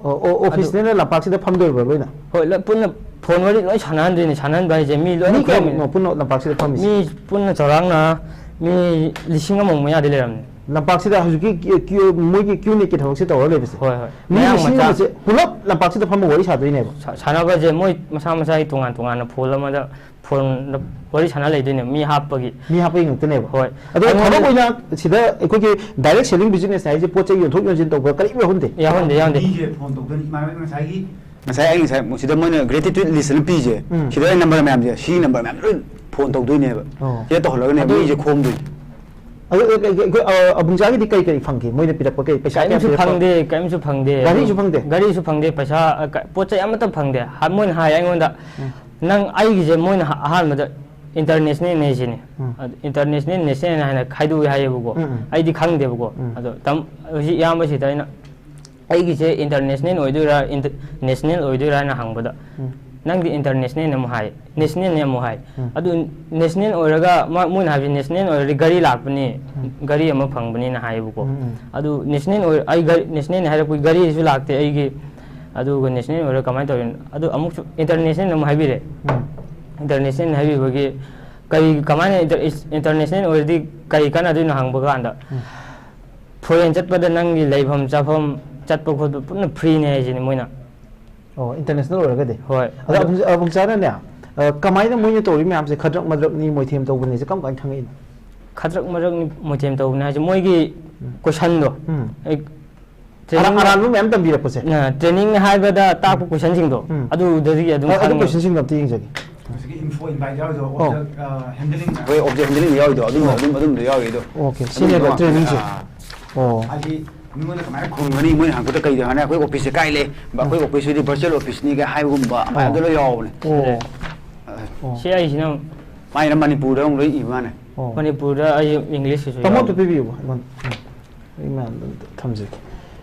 ꯑꯣ, ꯑꯣ, ꯑꯣꯐꯤꯁꯅꯤꯅ ꯂꯝꯄꯥꯛꯁꯤꯗ ꯐꯝꯗꯣꯏꯔꯕ ꯂꯣꯏꯅ? ꯍꯣꯏ, ꯂꯣꯏ ꯄꯨꯟꯅ ꯐꯣꯟ ꯋꯥꯔꯤ ꯂꯣꯏ ꯁꯥꯟꯅꯍꯟꯗꯣꯏꯅꯤ꯫ ꯁꯥꯟꯅꯍꯟꯕ ꯍꯥꯏꯁꯦ ꯃꯤ ꯂꯣꯏꯅ ꯃꯤ ꯈꯪꯉꯤ꯫ ꯀꯌꯥꯃꯨꯛꯅꯣ ꯄꯨꯟꯅ ꯂꯝꯄꯥꯛꯁꯤꯗ ꯐꯝꯃꯤꯁꯦ? ꯃꯤ ꯄꯨꯟꯅ ꯆꯥꯎꯔꯥꯛꯅ ꯃꯤ ꯂꯤꯁꯤꯡ ꯑꯃꯃꯨꯛ ꯃꯌꯥꯗꯤ ꯂꯩꯔꯝꯅꯤ꯫ ꯂꯝꯄꯥꯛꯁꯤꯗ ꯍꯧꯖꯤꯛꯀꯤ ꯀ꯭ꯌꯨ-, ꯀ꯭ꯌꯨ-, ꯃꯣꯏꯒꯤ ꯀ꯭ꯌꯨ ꯅꯦꯠꯀꯤ ꯊꯕꯛꯁꯦ ꯇꯧꯔ ꯂꯩꯕꯁꯦ? ꯍꯣꯏ, ꯍꯣꯏ꯫ ꯃꯤ ꯃꯌꯥꯡ ꯂꯤꯁꯤꯡ ꯃꯆꯥ꯫ ꯑꯃꯁꯦ ꯄꯨꯂꯞ ꯂꯝꯄꯥꯛꯁꯤꯗ ꯐꯝꯃ ꯋꯥꯔꯤ ꯁꯥꯗꯣꯏꯅꯦꯕ? ꯁꯥ-, ꯁꯥꯟꯅꯕꯁꯦ ꯃꯣꯏ ꯃꯁꯥ ꯃꯁꯥꯒꯤ ꯇꯣꯉꯥꯟ ꯇꯣꯉꯥꯟꯅ ꯐꯣꯟ ꯑꯃꯗ ꯐꯣꯟꯗ ꯋꯥꯔꯤ ꯁꯥꯟꯅ ꯂꯩꯗꯣꯏꯅꯦ, ꯃꯤ ꯍꯥꯞꯄꯒꯤ꯫ ꯃꯤ ꯍꯥꯞꯄꯒꯤ ꯉꯥꯛꯇꯅꯦꯕ? ꯍꯣꯏ꯫ ꯑꯗꯣ ꯑꯩꯉꯣꯟꯗ ꯊꯕꯛ ꯑꯣꯏꯅ ꯁꯤꯗ ꯑꯩꯈꯣꯏꯒꯤ ꯗꯥꯏꯔꯦꯛ ꯁꯦꯂꯤꯡ ꯕꯤꯖꯤꯅꯦꯁ ꯍꯥꯏꯁꯦ ꯄꯣꯠ ꯆꯩ ꯌꯣꯟꯊꯣꯛ ꯌꯣꯟꯁꯤꯟ ꯇꯧꯕ ꯀꯔꯤꯝ ꯌꯥꯎꯍꯟꯗꯦ? ꯌꯥꯎꯍꯟꯗꯦ, ꯌꯥꯎꯍꯟꯗꯦ꯫ ꯃꯤꯁꯦ ꯐꯣꯟ ꯇꯧꯗꯣꯏꯅꯤ꯫ ꯏꯃꯥꯟꯅꯕ ꯉꯁꯥꯏꯒꯤ ꯉꯁꯥꯏ ꯑꯩ ꯉꯁꯥꯏ ꯁꯤꯗ ꯃꯣꯏꯅ ꯒ꯭ꯔꯦꯇꯤꯇ꯭ꯌꯨꯠ ꯂꯤꯁ ꯑꯅ ꯄꯤꯁꯦ, ꯎꯝ꯫ ꯁꯤꯗ ꯑꯩ ꯅꯝꯕꯔ ꯃꯌꯥꯝꯁꯦ, ꯁꯤ ꯅꯝꯕꯔ ꯃꯌꯥꯝ ꯂꯣꯏ ꯐꯣꯟ ꯇꯧꯗꯣꯏꯅꯦꯕ꯫ ꯑꯣ꯫ ꯁꯤꯗ ꯇꯧꯍꯜꯂꯒꯅꯦ ꯑꯗꯨ ꯃꯤꯁꯦ ꯈꯣꯝꯗꯣꯏꯅꯦ꯫ ꯑꯗꯨ ꯑꯩꯈꯣꯏ, ꯑ, ꯑꯕꯨꯡꯆꯥꯒꯤꯗꯤ ꯀꯩ ꯀꯩ ꯐꯪꯒꯦ? ꯃꯣꯏꯅ ꯄꯤꯔꯛꯄ ꯀꯩ, ꯄꯩꯁꯥ ꯀꯌꯥꯝ ꯀꯔꯤꯝꯁꯨ ꯄꯤꯔꯛꯄ? ꯐꯪꯗꯦ, ꯀꯔꯤꯝꯁꯨ ꯐꯪꯗꯦ꯫ ꯒꯥꯔꯤꯁꯨ ꯐꯪꯗꯦ? ꯒꯥꯔꯤꯁꯨ ꯐꯪꯗꯦ, ꯄꯩꯁꯥ, ꯑ, ꯀ-, ꯄꯣꯠ ꯆꯩ ꯑꯃꯠꯇ ꯐꯪꯗꯦ꯫ ꯍꯥ-, ꯃꯣꯏꯅ ꯍꯥꯏ ꯑꯩꯉꯣꯟꯗ, ꯎꯝ꯫ "ꯅꯪ ꯑꯩꯒꯤꯁꯦ", ꯃꯣꯏꯅ ꯍꯥ-, ꯑꯍꯥꯟꯕꯗ "ꯏꯟꯇꯔꯅꯦꯁꯅꯦꯜꯅꯦ" ꯁꯤꯅꯤ꯫ ꯎꯝ꯫ ꯑꯗ "ꯏꯟꯇꯔꯅꯦꯁꯅꯦꯜ, ꯅꯦꯁꯅꯦꯜ" ꯍꯥꯏꯅ ꯈꯥꯏꯗꯣꯛꯏ ꯍꯥꯏꯌꯦꯕꯀꯣ꯫ ꯎꯝ, ꯎꯝ꯫ ꯑꯩꯗꯤ ꯈꯪꯗꯦꯕꯀꯣ꯫ ꯎꯝ꯫ ꯑꯗꯣ ꯇꯝ-, ꯍꯧꯖꯤꯛ ꯏꯌꯥꯝꯕꯁꯤꯗ ꯑꯩꯅ, "ꯑꯩꯒꯤꯁꯦ ꯏꯟꯇꯔꯅꯦꯁꯅꯦꯜ ꯑꯣꯏꯗꯣꯏꯔꯥ, ꯏꯟꯇ-, ꯅꯦꯁꯅꯦꯜ ꯑꯣꯏꯗꯣꯏꯔꯥ?" ꯍꯥꯏꯅ ꯍꯪꯕꯗ, ꯎꯝ꯫ "ꯅꯪꯗꯤ ꯏꯟꯇꯔꯅꯦꯁꯅꯦꯜꯅꯦ" ꯑꯃꯨꯛ ꯍꯥꯏ, "ꯅꯦꯁꯅꯦꯜꯅꯦ" ꯑꯃꯨꯛ ꯍꯥꯏ꯫ ꯎꯝ꯫ ꯑꯗꯨ ꯅꯦꯁꯅꯦꯜ ꯑꯣꯏꯔꯒ, ꯃ-, ꯃꯣꯏꯅ ꯍꯥꯏꯕꯁꯤ ꯅꯦꯁꯅꯦꯜ ꯑꯣꯏꯔꯗꯤ ꯒꯥꯔꯤ ꯂꯥꯛꯄꯅꯤ, ꯎꯝ꯫ ꯒꯥꯔꯤ ꯑꯃ ꯐꯪꯕꯅꯤꯅ ꯍꯥꯏꯌꯦꯕꯀꯣ꯫ ꯎꯝ, ꯎꯝ꯫ ꯑꯗꯨ ꯅꯦꯁꯅꯦꯜ ꯑꯣꯏ-, ꯑꯩ ꯒꯥꯔꯤ, ꯅꯦꯁꯅꯦꯜꯅꯦ ꯍꯥꯏꯔꯛꯄꯒꯤ ꯒꯥꯔꯤꯁꯨ ꯂꯥꯛꯇꯦ ꯑꯩꯒꯤ꯫ ꯑꯗꯨꯒ ꯅꯦꯁꯅꯦꯜ ꯑꯣꯏꯔꯒ ꯀꯃꯥꯏꯅ ꯇꯧꯔꯤꯅꯣ? ꯑꯗꯨ ꯑꯃꯨꯛꯁꯨ ꯏꯟꯇꯔꯅꯦꯁꯅꯦꯜ ꯑꯃꯨꯛ ꯍꯥꯏꯕꯤꯔꯦ꯫ ꯎꯝ꯫ ꯏꯟꯇꯔꯅꯦꯁꯅꯦꯜ ꯍꯥꯏꯕꯤꯕꯒꯤ ꯀꯔꯤ, ꯀꯃꯥꯏꯅ ꯏꯟꯇꯔ-, ꯏꯁ-, ꯏꯟꯇꯔꯅꯦꯁꯅꯦꯜ ꯑꯣꯏꯔꯗꯤ ꯀꯔꯤ ꯀꯥꯟꯅꯗꯣꯏꯅꯣ ꯍꯪꯕ ꯀꯥꯟꯗ, ꯎꯝ꯫ "ꯐꯣꯔꯦꯟ ꯆꯠꯄꯗ ꯅꯪꯒꯤ ꯂꯩꯐꯝ ꯆꯥꯐꯝ ꯆꯠꯄ ꯈꯣꯠꯄ ꯄꯨꯟꯅ ꯐ꯭ꯔꯤꯅꯦ" ꯍꯥꯏꯁꯤꯅꯤ ꯃꯣꯏꯅ꯫ ꯑꯣ, ꯏꯟꯇꯔꯅꯦꯁꯅꯦꯜ ꯑꯣꯏꯔꯒꯗꯤ? ꯍꯣꯏ꯫ ꯑꯗꯣ ꯑꯕꯨꯡ-, ꯑꯕꯨꯡꯆꯥꯅꯅꯦ, ꯑ, ꯀꯃꯥꯏꯅ ꯃꯣꯏꯅ ꯇꯧꯔꯤ ꯃꯌꯥꯝꯁꯦ ꯈꯗ꯭ꯔꯛ ꯃꯗ꯭ꯔꯛꯅꯤ, ꯃꯣꯏꯊꯦꯝ ꯇꯧꯕꯅꯤꯁꯦ ꯀꯔꯝ ꯀꯥꯟꯗ ꯈꯪꯉꯛꯏꯅꯣ? ꯈꯗ꯭ꯔꯛ ꯃꯗ꯭ꯔꯛꯅꯤ, ꯃꯣꯏꯊꯦꯝ ꯇꯧꯕꯅꯤ ꯍꯥꯏꯁꯦ ꯃꯣꯏꯒꯤ ꯎꯝ꯫ ꯀꯣꯏꯁꯟꯗꯣ꯫ ꯎꯝ꯫ ꯑꯩ ꯑꯔꯥ-, training, ꯑꯔꯥꯟꯕ ꯃꯌꯥꯝ ꯇꯝꯕꯤꯔꯛꯄꯁꯦ? ꯑ, training ꯍꯥꯏꯕꯗ ꯇꯥꯛꯄ ꯀꯣꯏꯁꯟꯁꯤꯡꯗꯣ, ꯎꯝ꯫ ꯑꯗꯨꯗꯒꯤ ꯑꯗꯨꯝ ꯑ, ꯑꯗꯨ ꯈꯪꯉꯦ꯫ ꯀꯣꯏꯁꯟꯁꯤꯡꯗꯣ ꯑꯝꯇ ꯌꯦꯡꯖꯒꯦ꯫ ꯉꯁꯥꯏꯒꯤ ꯏꯟꯐꯣ ꯏꯟꯚꯥꯏꯠ ꯌꯥꯎꯔꯤꯗꯣ, ꯑꯣ꯫ ꯑꯣꯕꯖꯦꯛ ꯍꯦꯟꯗꯂꯤꯡ꯫ ꯑꯩꯈꯣꯏ ꯑꯣꯕꯖꯦꯛ ꯍꯦꯟꯗꯂꯤꯡ ꯌꯥꯎꯔꯤꯗꯣ, ꯑꯗꯨꯝꯕ, ꯑꯗꯨꯝ, ꯑꯗꯨꯝꯗ ꯌꯥꯎꯔꯤꯗꯣ꯫ ꯑꯣꯀꯦ, ꯁꯤꯅꯦꯕ ꯑꯗꯨꯝꯕ training ꯁꯦ꯫ ꯑꯥ꯫ ꯑꯣ꯫ ꯍꯥꯏꯗꯤ ꯃꯤꯉꯣꯟꯗ ꯀꯃꯥꯏꯅ ꯈꯨꯝꯒꯅꯤ, ꯃꯣꯏꯅ ꯍꯪꯉꯛꯄꯗ ꯀꯩꯗ ꯍꯥꯏꯅꯤ, "ꯑꯩꯈꯣꯏ ꯑꯣꯐꯤꯁꯁꯦ ꯀꯥꯏ ꯂꯩ?" ꯕ, "ꯑꯩꯈꯣꯏ ꯑꯣꯐꯤꯁꯁꯤꯗꯤ ꯚꯔꯆꯨꯋꯦꯜ ꯑꯣꯐꯤꯁꯅꯤꯒ" ꯍꯥꯏꯕꯒꯨꯝꯕ, ꯑꯗꯨ ꯂꯣꯏ ꯌꯥꯎꯕꯅꯦ꯫ ꯑꯣ꯫ ꯑ, ꯁꯤ ꯑꯩꯁꯤꯅ ꯃꯥꯏꯅ ꯃꯅꯤꯄꯨꯔꯗ ꯑꯃꯨꯛ ꯂꯣꯏ ꯏꯕ ꯃꯥꯅꯦ꯫ ꯑꯣ꯫ ꯃꯅꯤꯄꯨꯔꯗ ꯑꯩ ꯏꯪꯂꯤꯁꯀꯤꯁꯨ ꯇꯥꯃꯣ ꯌꯥꯎꯋꯦ꯫ ꯑꯝꯇ ꯄꯤꯕꯤꯌꯨꯕ ꯑꯩꯉꯣꯟꯗ꯫ ꯎꯝ꯫ ꯑꯩ ꯃꯌꯥꯝꯗ ꯑꯝꯇ ꯊꯝꯖꯒꯦ꯫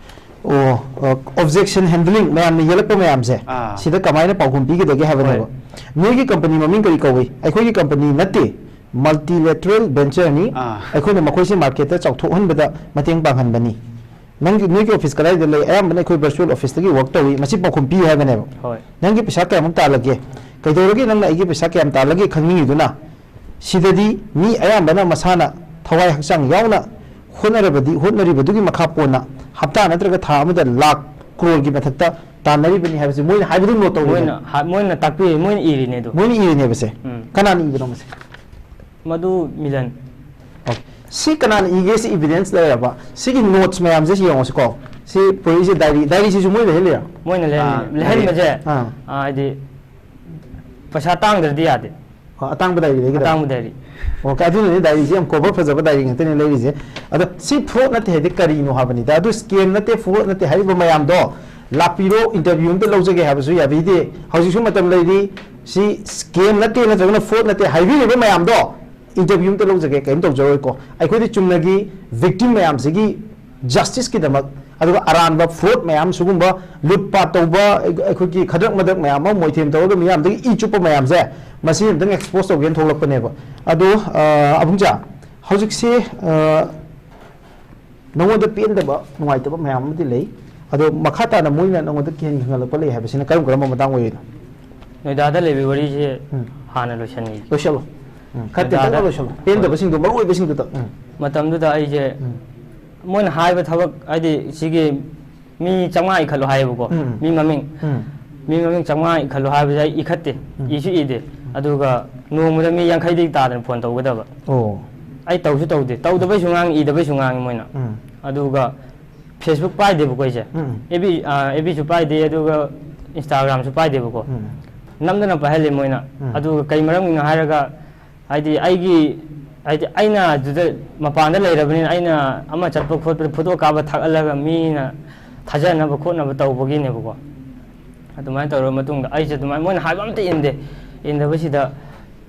ꯑꯣ, ꯑ, objection handling ꯃꯌꯥꯝꯅ ꯌꯦꯜꯂꯛꯄ ꯃꯌꯥꯝꯁꯦ, ꯑꯥ꯫ ꯁꯤꯗ ꯀꯃꯥꯏꯅ ꯄꯥꯎꯈꯨꯝ ꯄꯤꯒꯗꯒꯦ ꯍꯥꯏꯕꯅꯦꯕ꯫ ꯍꯣꯏ꯫ "ꯅꯣꯏꯒꯤ ꯀꯝꯄꯅꯤ ꯃꯃꯤꯡ ꯀꯔꯤ ꯀꯧꯏ?" "ꯑꯩꯈꯣꯏꯒꯤ ꯀꯝꯄꯅꯤ ꯅꯠꯇꯦ, multilateral venture ꯅꯤ꯫ ꯑꯥ꯫ ꯑꯩꯈꯣꯏꯅ ꯃꯈꯣꯏꯁꯦ market ꯇ ꯆꯥꯎꯊꯣꯛꯍꯟꯕꯗ ꯃꯇꯦꯡ ꯄꯥꯡꯍꯟꯕꯅꯤ꯫ ꯅꯪꯒꯤ, ꯅꯣꯏꯒꯤ office ꯀꯗꯥꯏꯗ ꯂꯩ? ꯑꯌꯥꯝꯕꯅ ꯑꯩꯈꯣꯏ virtual office ꯇꯒꯤ work ꯇꯧꯏ꯫ ꯃꯁꯤ ꯄꯥꯎꯈꯨꯝ ꯄꯤꯌꯨ ꯍꯥꯏꯕꯅꯦꯕ꯫ ꯍꯣꯏ꯫ ꯅꯪꯒꯤ ꯄꯩꯁꯥ ꯀꯌꯥꯃꯨꯛ ꯇꯥꯜꯂꯒꯦ? ꯀꯩꯗꯧꯔꯒꯦ ꯅꯪꯅ ꯑꯩꯒꯤ ꯄꯩꯁꯥ ꯀꯌꯥꯝ ꯇꯥꯜꯂꯒꯦ ꯈꯪꯅꯤꯡꯉꯤꯗꯨꯅ? ꯁꯤꯗꯗꯤ ꯃꯤ ꯑꯌꯥꯝꯕꯅ ꯃꯁꯥꯅ ꯊꯋꯥꯏ ꯍꯛꯆꯥꯡ ꯌꯥꯎꯅ ꯍꯣꯠꯅꯔꯕꯗꯤ, ꯍꯣꯠꯅꯔꯤꯕꯗꯨꯒꯤ ꯃꯈꯥ ꯄꯣꯟꯅ ꯍꯞꯇꯥ ꯅꯠꯇ꯭ꯔꯒ ꯊꯥ ꯑꯃꯗ ꯂꯥꯈ ꯀ꯭ꯔꯣꯔꯒꯤ ꯃꯊꯛꯇ ꯇꯥꯟꯅꯔꯤꯕꯅꯤ ꯍꯥꯏꯕꯁꯤ ꯃꯣꯏꯅ ꯍꯥꯏꯕꯗꯨ note ꯇꯧꯔꯤꯕꯅꯤ꯫ ꯃꯣꯏꯅ ꯍꯥ-, ꯃꯣꯏꯅ ꯇꯥꯛꯄꯤꯔꯤ, ꯃꯣꯏꯅ ꯏꯔꯤꯅꯦ ꯑꯗꯨ꯫ ꯃꯣꯏꯅ ꯏꯔꯤꯅꯦꯕꯁꯦ꯫ ꯎꯝ꯫ ꯀꯅꯥꯅ ꯏꯕꯅꯣ ꯃꯁꯦ? ꯃꯗꯨ ꯃꯤꯂꯟ꯫ Okay꯫ ꯁꯤ ꯀꯅꯥꯅ ꯏꯒꯦ? ꯁꯤ evidence ꯂꯩꯔꯕ? ꯁꯤꯒꯤ notes ꯃꯌꯥꯝꯁꯦ ꯁꯤ ꯌꯦꯡꯉꯣꯁꯤꯀꯣ꯫ ꯁꯤ ꯄꯨꯔꯛꯏꯁꯦ diary, diary ꯁꯤꯁꯨ ꯃꯣꯏ ꯂꯩꯍꯜꯂꯤꯔꯣ? ꯃꯣꯏꯅ ꯂꯩꯍꯟ-, ꯑꯥ, ꯂꯩꯍꯟꯕꯁꯦ, ꯑꯥ꯫ ꯑꯥ, ꯍꯥꯏꯗꯤ ꯄꯩꯁꯥ ꯇꯥꯡꯗ꯭ꯔꯗꯤ ꯌꯥꯗꯦ꯫ ꯑꯣ, ꯑꯇꯥꯡꯕ diary ꯂꯩꯒꯗꯕ? ꯑꯇꯥꯡꯕ diary꯫ ꯑꯣ, ꯑꯗꯨꯅꯅꯦ diary ꯁꯦ ꯌꯥꯝ cover ꯐꯖꯕ diary ꯉꯥꯛꯇꯅꯦ ꯂꯩꯔꯤꯁꯦ꯫ ꯑꯗꯣ ꯁꯤ fraud ꯅꯠꯇꯦ ꯍꯥꯏꯗꯤ ꯀꯔꯤꯅꯣ ꯍꯥꯏꯕꯅꯤꯗ꯫ ꯑꯗꯨ scam ꯅꯠꯇꯦ, fraud ꯅꯠꯇꯦ ꯍꯥꯏꯔꯤꯕ ꯃꯌꯥꯝꯗꯣ ꯂꯥꯛꯄꯤꯔꯣ, interview ꯑꯝꯇ ꯂꯧꯖꯒꯦ ꯍꯥꯏꯕꯁꯨ ꯌꯥꯕꯤꯗꯦ꯫ ꯍꯧꯖꯤꯛꯁꯨ ꯃꯇꯝ ꯂꯩꯔꯤ꯫ ꯁꯤ scam ꯅꯠꯇꯦ ꯅꯠꯇ꯭ꯔꯒꯅ fraud ꯅꯠꯇꯦ ꯍꯥꯏꯕꯤꯔꯤꯕ ꯃꯌꯥꯝꯗꯣ interview ꯑꯝꯇ ꯂꯧꯖꯒꯦ, ꯀꯔꯤꯝ ꯇꯧꯖꯔꯣꯏꯀꯣ꯫ ꯑꯩꯈꯣꯏꯗꯤ ꯆꯨꯝꯅꯒꯤ victim ꯃꯌꯥꯝꯁꯤꯒꯤ justice ꯀꯤꯗꯃꯛ, ꯑꯗꯨꯒ ꯑꯔꯥꯟꯕ fraud ꯃꯌꯥꯝ, ꯁꯤꯒꯨꯝꯕ ꯂꯨꯠ ꯄꯥꯠ ꯇꯧꯕ, ꯑꯩꯈꯣꯏꯒꯤ ꯈꯗ꯭ꯔꯛ ꯃꯗ꯭ꯔꯛ ꯃꯌꯥꯝ ꯑꯃ, ꯃꯣꯏꯊꯦꯝ ꯇꯧꯔꯒ ꯃꯤꯌꯥꯝꯗꯒꯤ ꯏ ꯆꯨꯞꯄ ꯃꯌꯥꯝꯁꯦ, ꯃꯁꯤ ꯑꯝꯇꯪ expose ꯇꯧꯒꯦꯅ ꯊꯣꯛꯂꯛꯄꯅꯦꯕ꯫ ꯑꯗꯣ, ꯑ, ꯑꯕꯨꯡꯆꯥ, ꯍꯧꯖꯤꯛꯁꯦ, ꯑ, ꯅꯉꯣꯟꯗ ꯄꯦꯟꯗꯕ, ꯅꯨꯡꯉꯥꯏꯇꯕ ꯃꯌꯥꯝ ꯑꯃꯗꯤ ꯂꯩ꯫ ꯑꯗꯣ ꯃꯈꯥ ꯇꯥꯅ ꯃꯣꯏꯅ ꯅꯉꯣꯟꯗ ꯀꯤꯍꯟ ꯈꯪꯍꯜꯂꯛꯄ ꯂꯩ ꯍꯥꯏꯕꯁꯤꯅ ꯀꯔꯝ ꯀꯔꯝꯕ ꯃꯇꯥꯡ ꯑꯣꯏꯔꯤꯅꯣ? ꯅꯣꯏꯗꯥꯗ ꯂꯩꯕ ꯋꯥꯔꯤꯁꯦ ꯎꯝ꯫ ꯍꯥꯟꯅ ꯂꯣꯏꯁꯟꯈꯤꯒꯦ꯫ ꯂꯣꯏꯁꯜꯂꯣ꯫ ꯎꯝ, ꯈꯔ ꯇꯦꯟꯇꯛꯅ ꯅꯣꯏꯗꯥꯗ ꯂꯣꯏꯁꯜꯂꯣ꯫ ꯄꯦꯟꯗꯕꯁꯤꯡꯗꯣ, ꯃꯔꯨ ꯑꯣꯏꯕꯁꯤꯡꯗꯨꯗ꯫ ꯎꯝ꯫ ꯃꯇꯝꯗꯨꯗ ꯑꯩꯁꯦ ꯎꯝ꯫ ꯃꯣꯏꯅ ꯍꯥꯏꯕ ꯊꯕꯛ, ꯍꯥꯏꯗꯤ ꯁꯤꯒꯤ ꯃꯤ ꯆꯥꯝꯃꯉꯥ ꯏꯈꯠꯂꯣ ꯍꯥꯏꯌꯦꯕꯀꯣ, ꯎꯝ꯫ ꯃꯤ ꯃꯃꯤꯡ꯫ ꯎꯝ꯫ ꯃꯤ ꯃꯃꯤꯡ ꯆꯥꯝꯃꯉꯥ ꯏꯈꯠꯂꯣ ꯍꯥꯏꯕꯁꯦ ꯑꯩ ꯏꯈꯠꯇꯦ, ꯎꯝ꯫ ꯏꯁꯨ ꯏꯗꯦ꯫ ꯑꯗꯨꯒ ꯅꯣꯡꯃꯗ ꯃꯤ ꯌꯥꯡꯈꯩꯗꯒꯤ ꯇꯥꯗꯅ phone ꯇꯧꯒꯗꯕ꯫ ꯑꯣ꯫ ꯑꯩ ꯇꯧꯁꯨ ꯇꯧꯗꯦ, ꯇꯧꯗꯕꯩꯁꯨ ꯉꯥꯡꯉꯤ, ꯏꯗꯕꯩꯁꯨ ꯉꯥꯡꯉꯤ ꯃꯣꯏꯅ꯫ ꯎꯝ꯫ ꯑꯗꯨꯒ Facebook ꯄꯥꯏꯗꯦꯕꯀꯣ ꯑꯩꯁꯦ꯫ ꯎꯝ꯫ F B, ꯑꯥ, F B ꯁꯨ ꯄꯥꯏꯗꯦ, ꯑꯗꯨꯒ Instagram ꯁꯨ ꯄꯥꯏꯗꯦꯕꯀꯣ꯫ ꯎꯝ꯫ ꯅꯝꯗꯅ ꯄꯥꯏꯍꯜꯂꯤ ꯃꯣꯏꯅ꯫ ꯎꯝ꯫ ꯑꯗꯨꯒ ꯀꯩ ꯃꯔꯝꯒꯤꯅꯣ ꯍꯥꯏꯔꯒ, ꯍꯥꯏꯗꯤ ꯑꯩꯒꯤ, ꯍꯥꯏꯗꯤ ꯑꯩꯅ ꯑꯗꯨꯗ ꯃꯄꯥꯟꯗ ꯂꯩꯔꯕꯅꯤꯅ, ꯑꯩꯅ ꯑꯃ ꯆꯠꯄ ꯈꯣꯠꯄꯗ photo ꯀꯥꯞꯄ ꯊꯥꯒꯠꯂꯒ ꯃꯤꯅ ꯊꯥꯖꯅꯕ ꯈꯣꯠꯅꯕ ꯇꯧꯕꯒꯤꯅꯦꯕꯀꯣ꯫ ꯑꯗꯨꯃꯥꯏꯅ ꯇꯧꯔꯕ ꯃꯇꯨꯡꯗ ꯑꯩꯁꯦ ꯑꯗꯨꯃꯥꯏꯅ, ꯃꯣꯏꯅ ꯍꯥꯏꯕ ꯑꯝꯇ ꯏꯟꯗꯦ꯫ ꯏꯟꯗꯕꯁꯤꯗ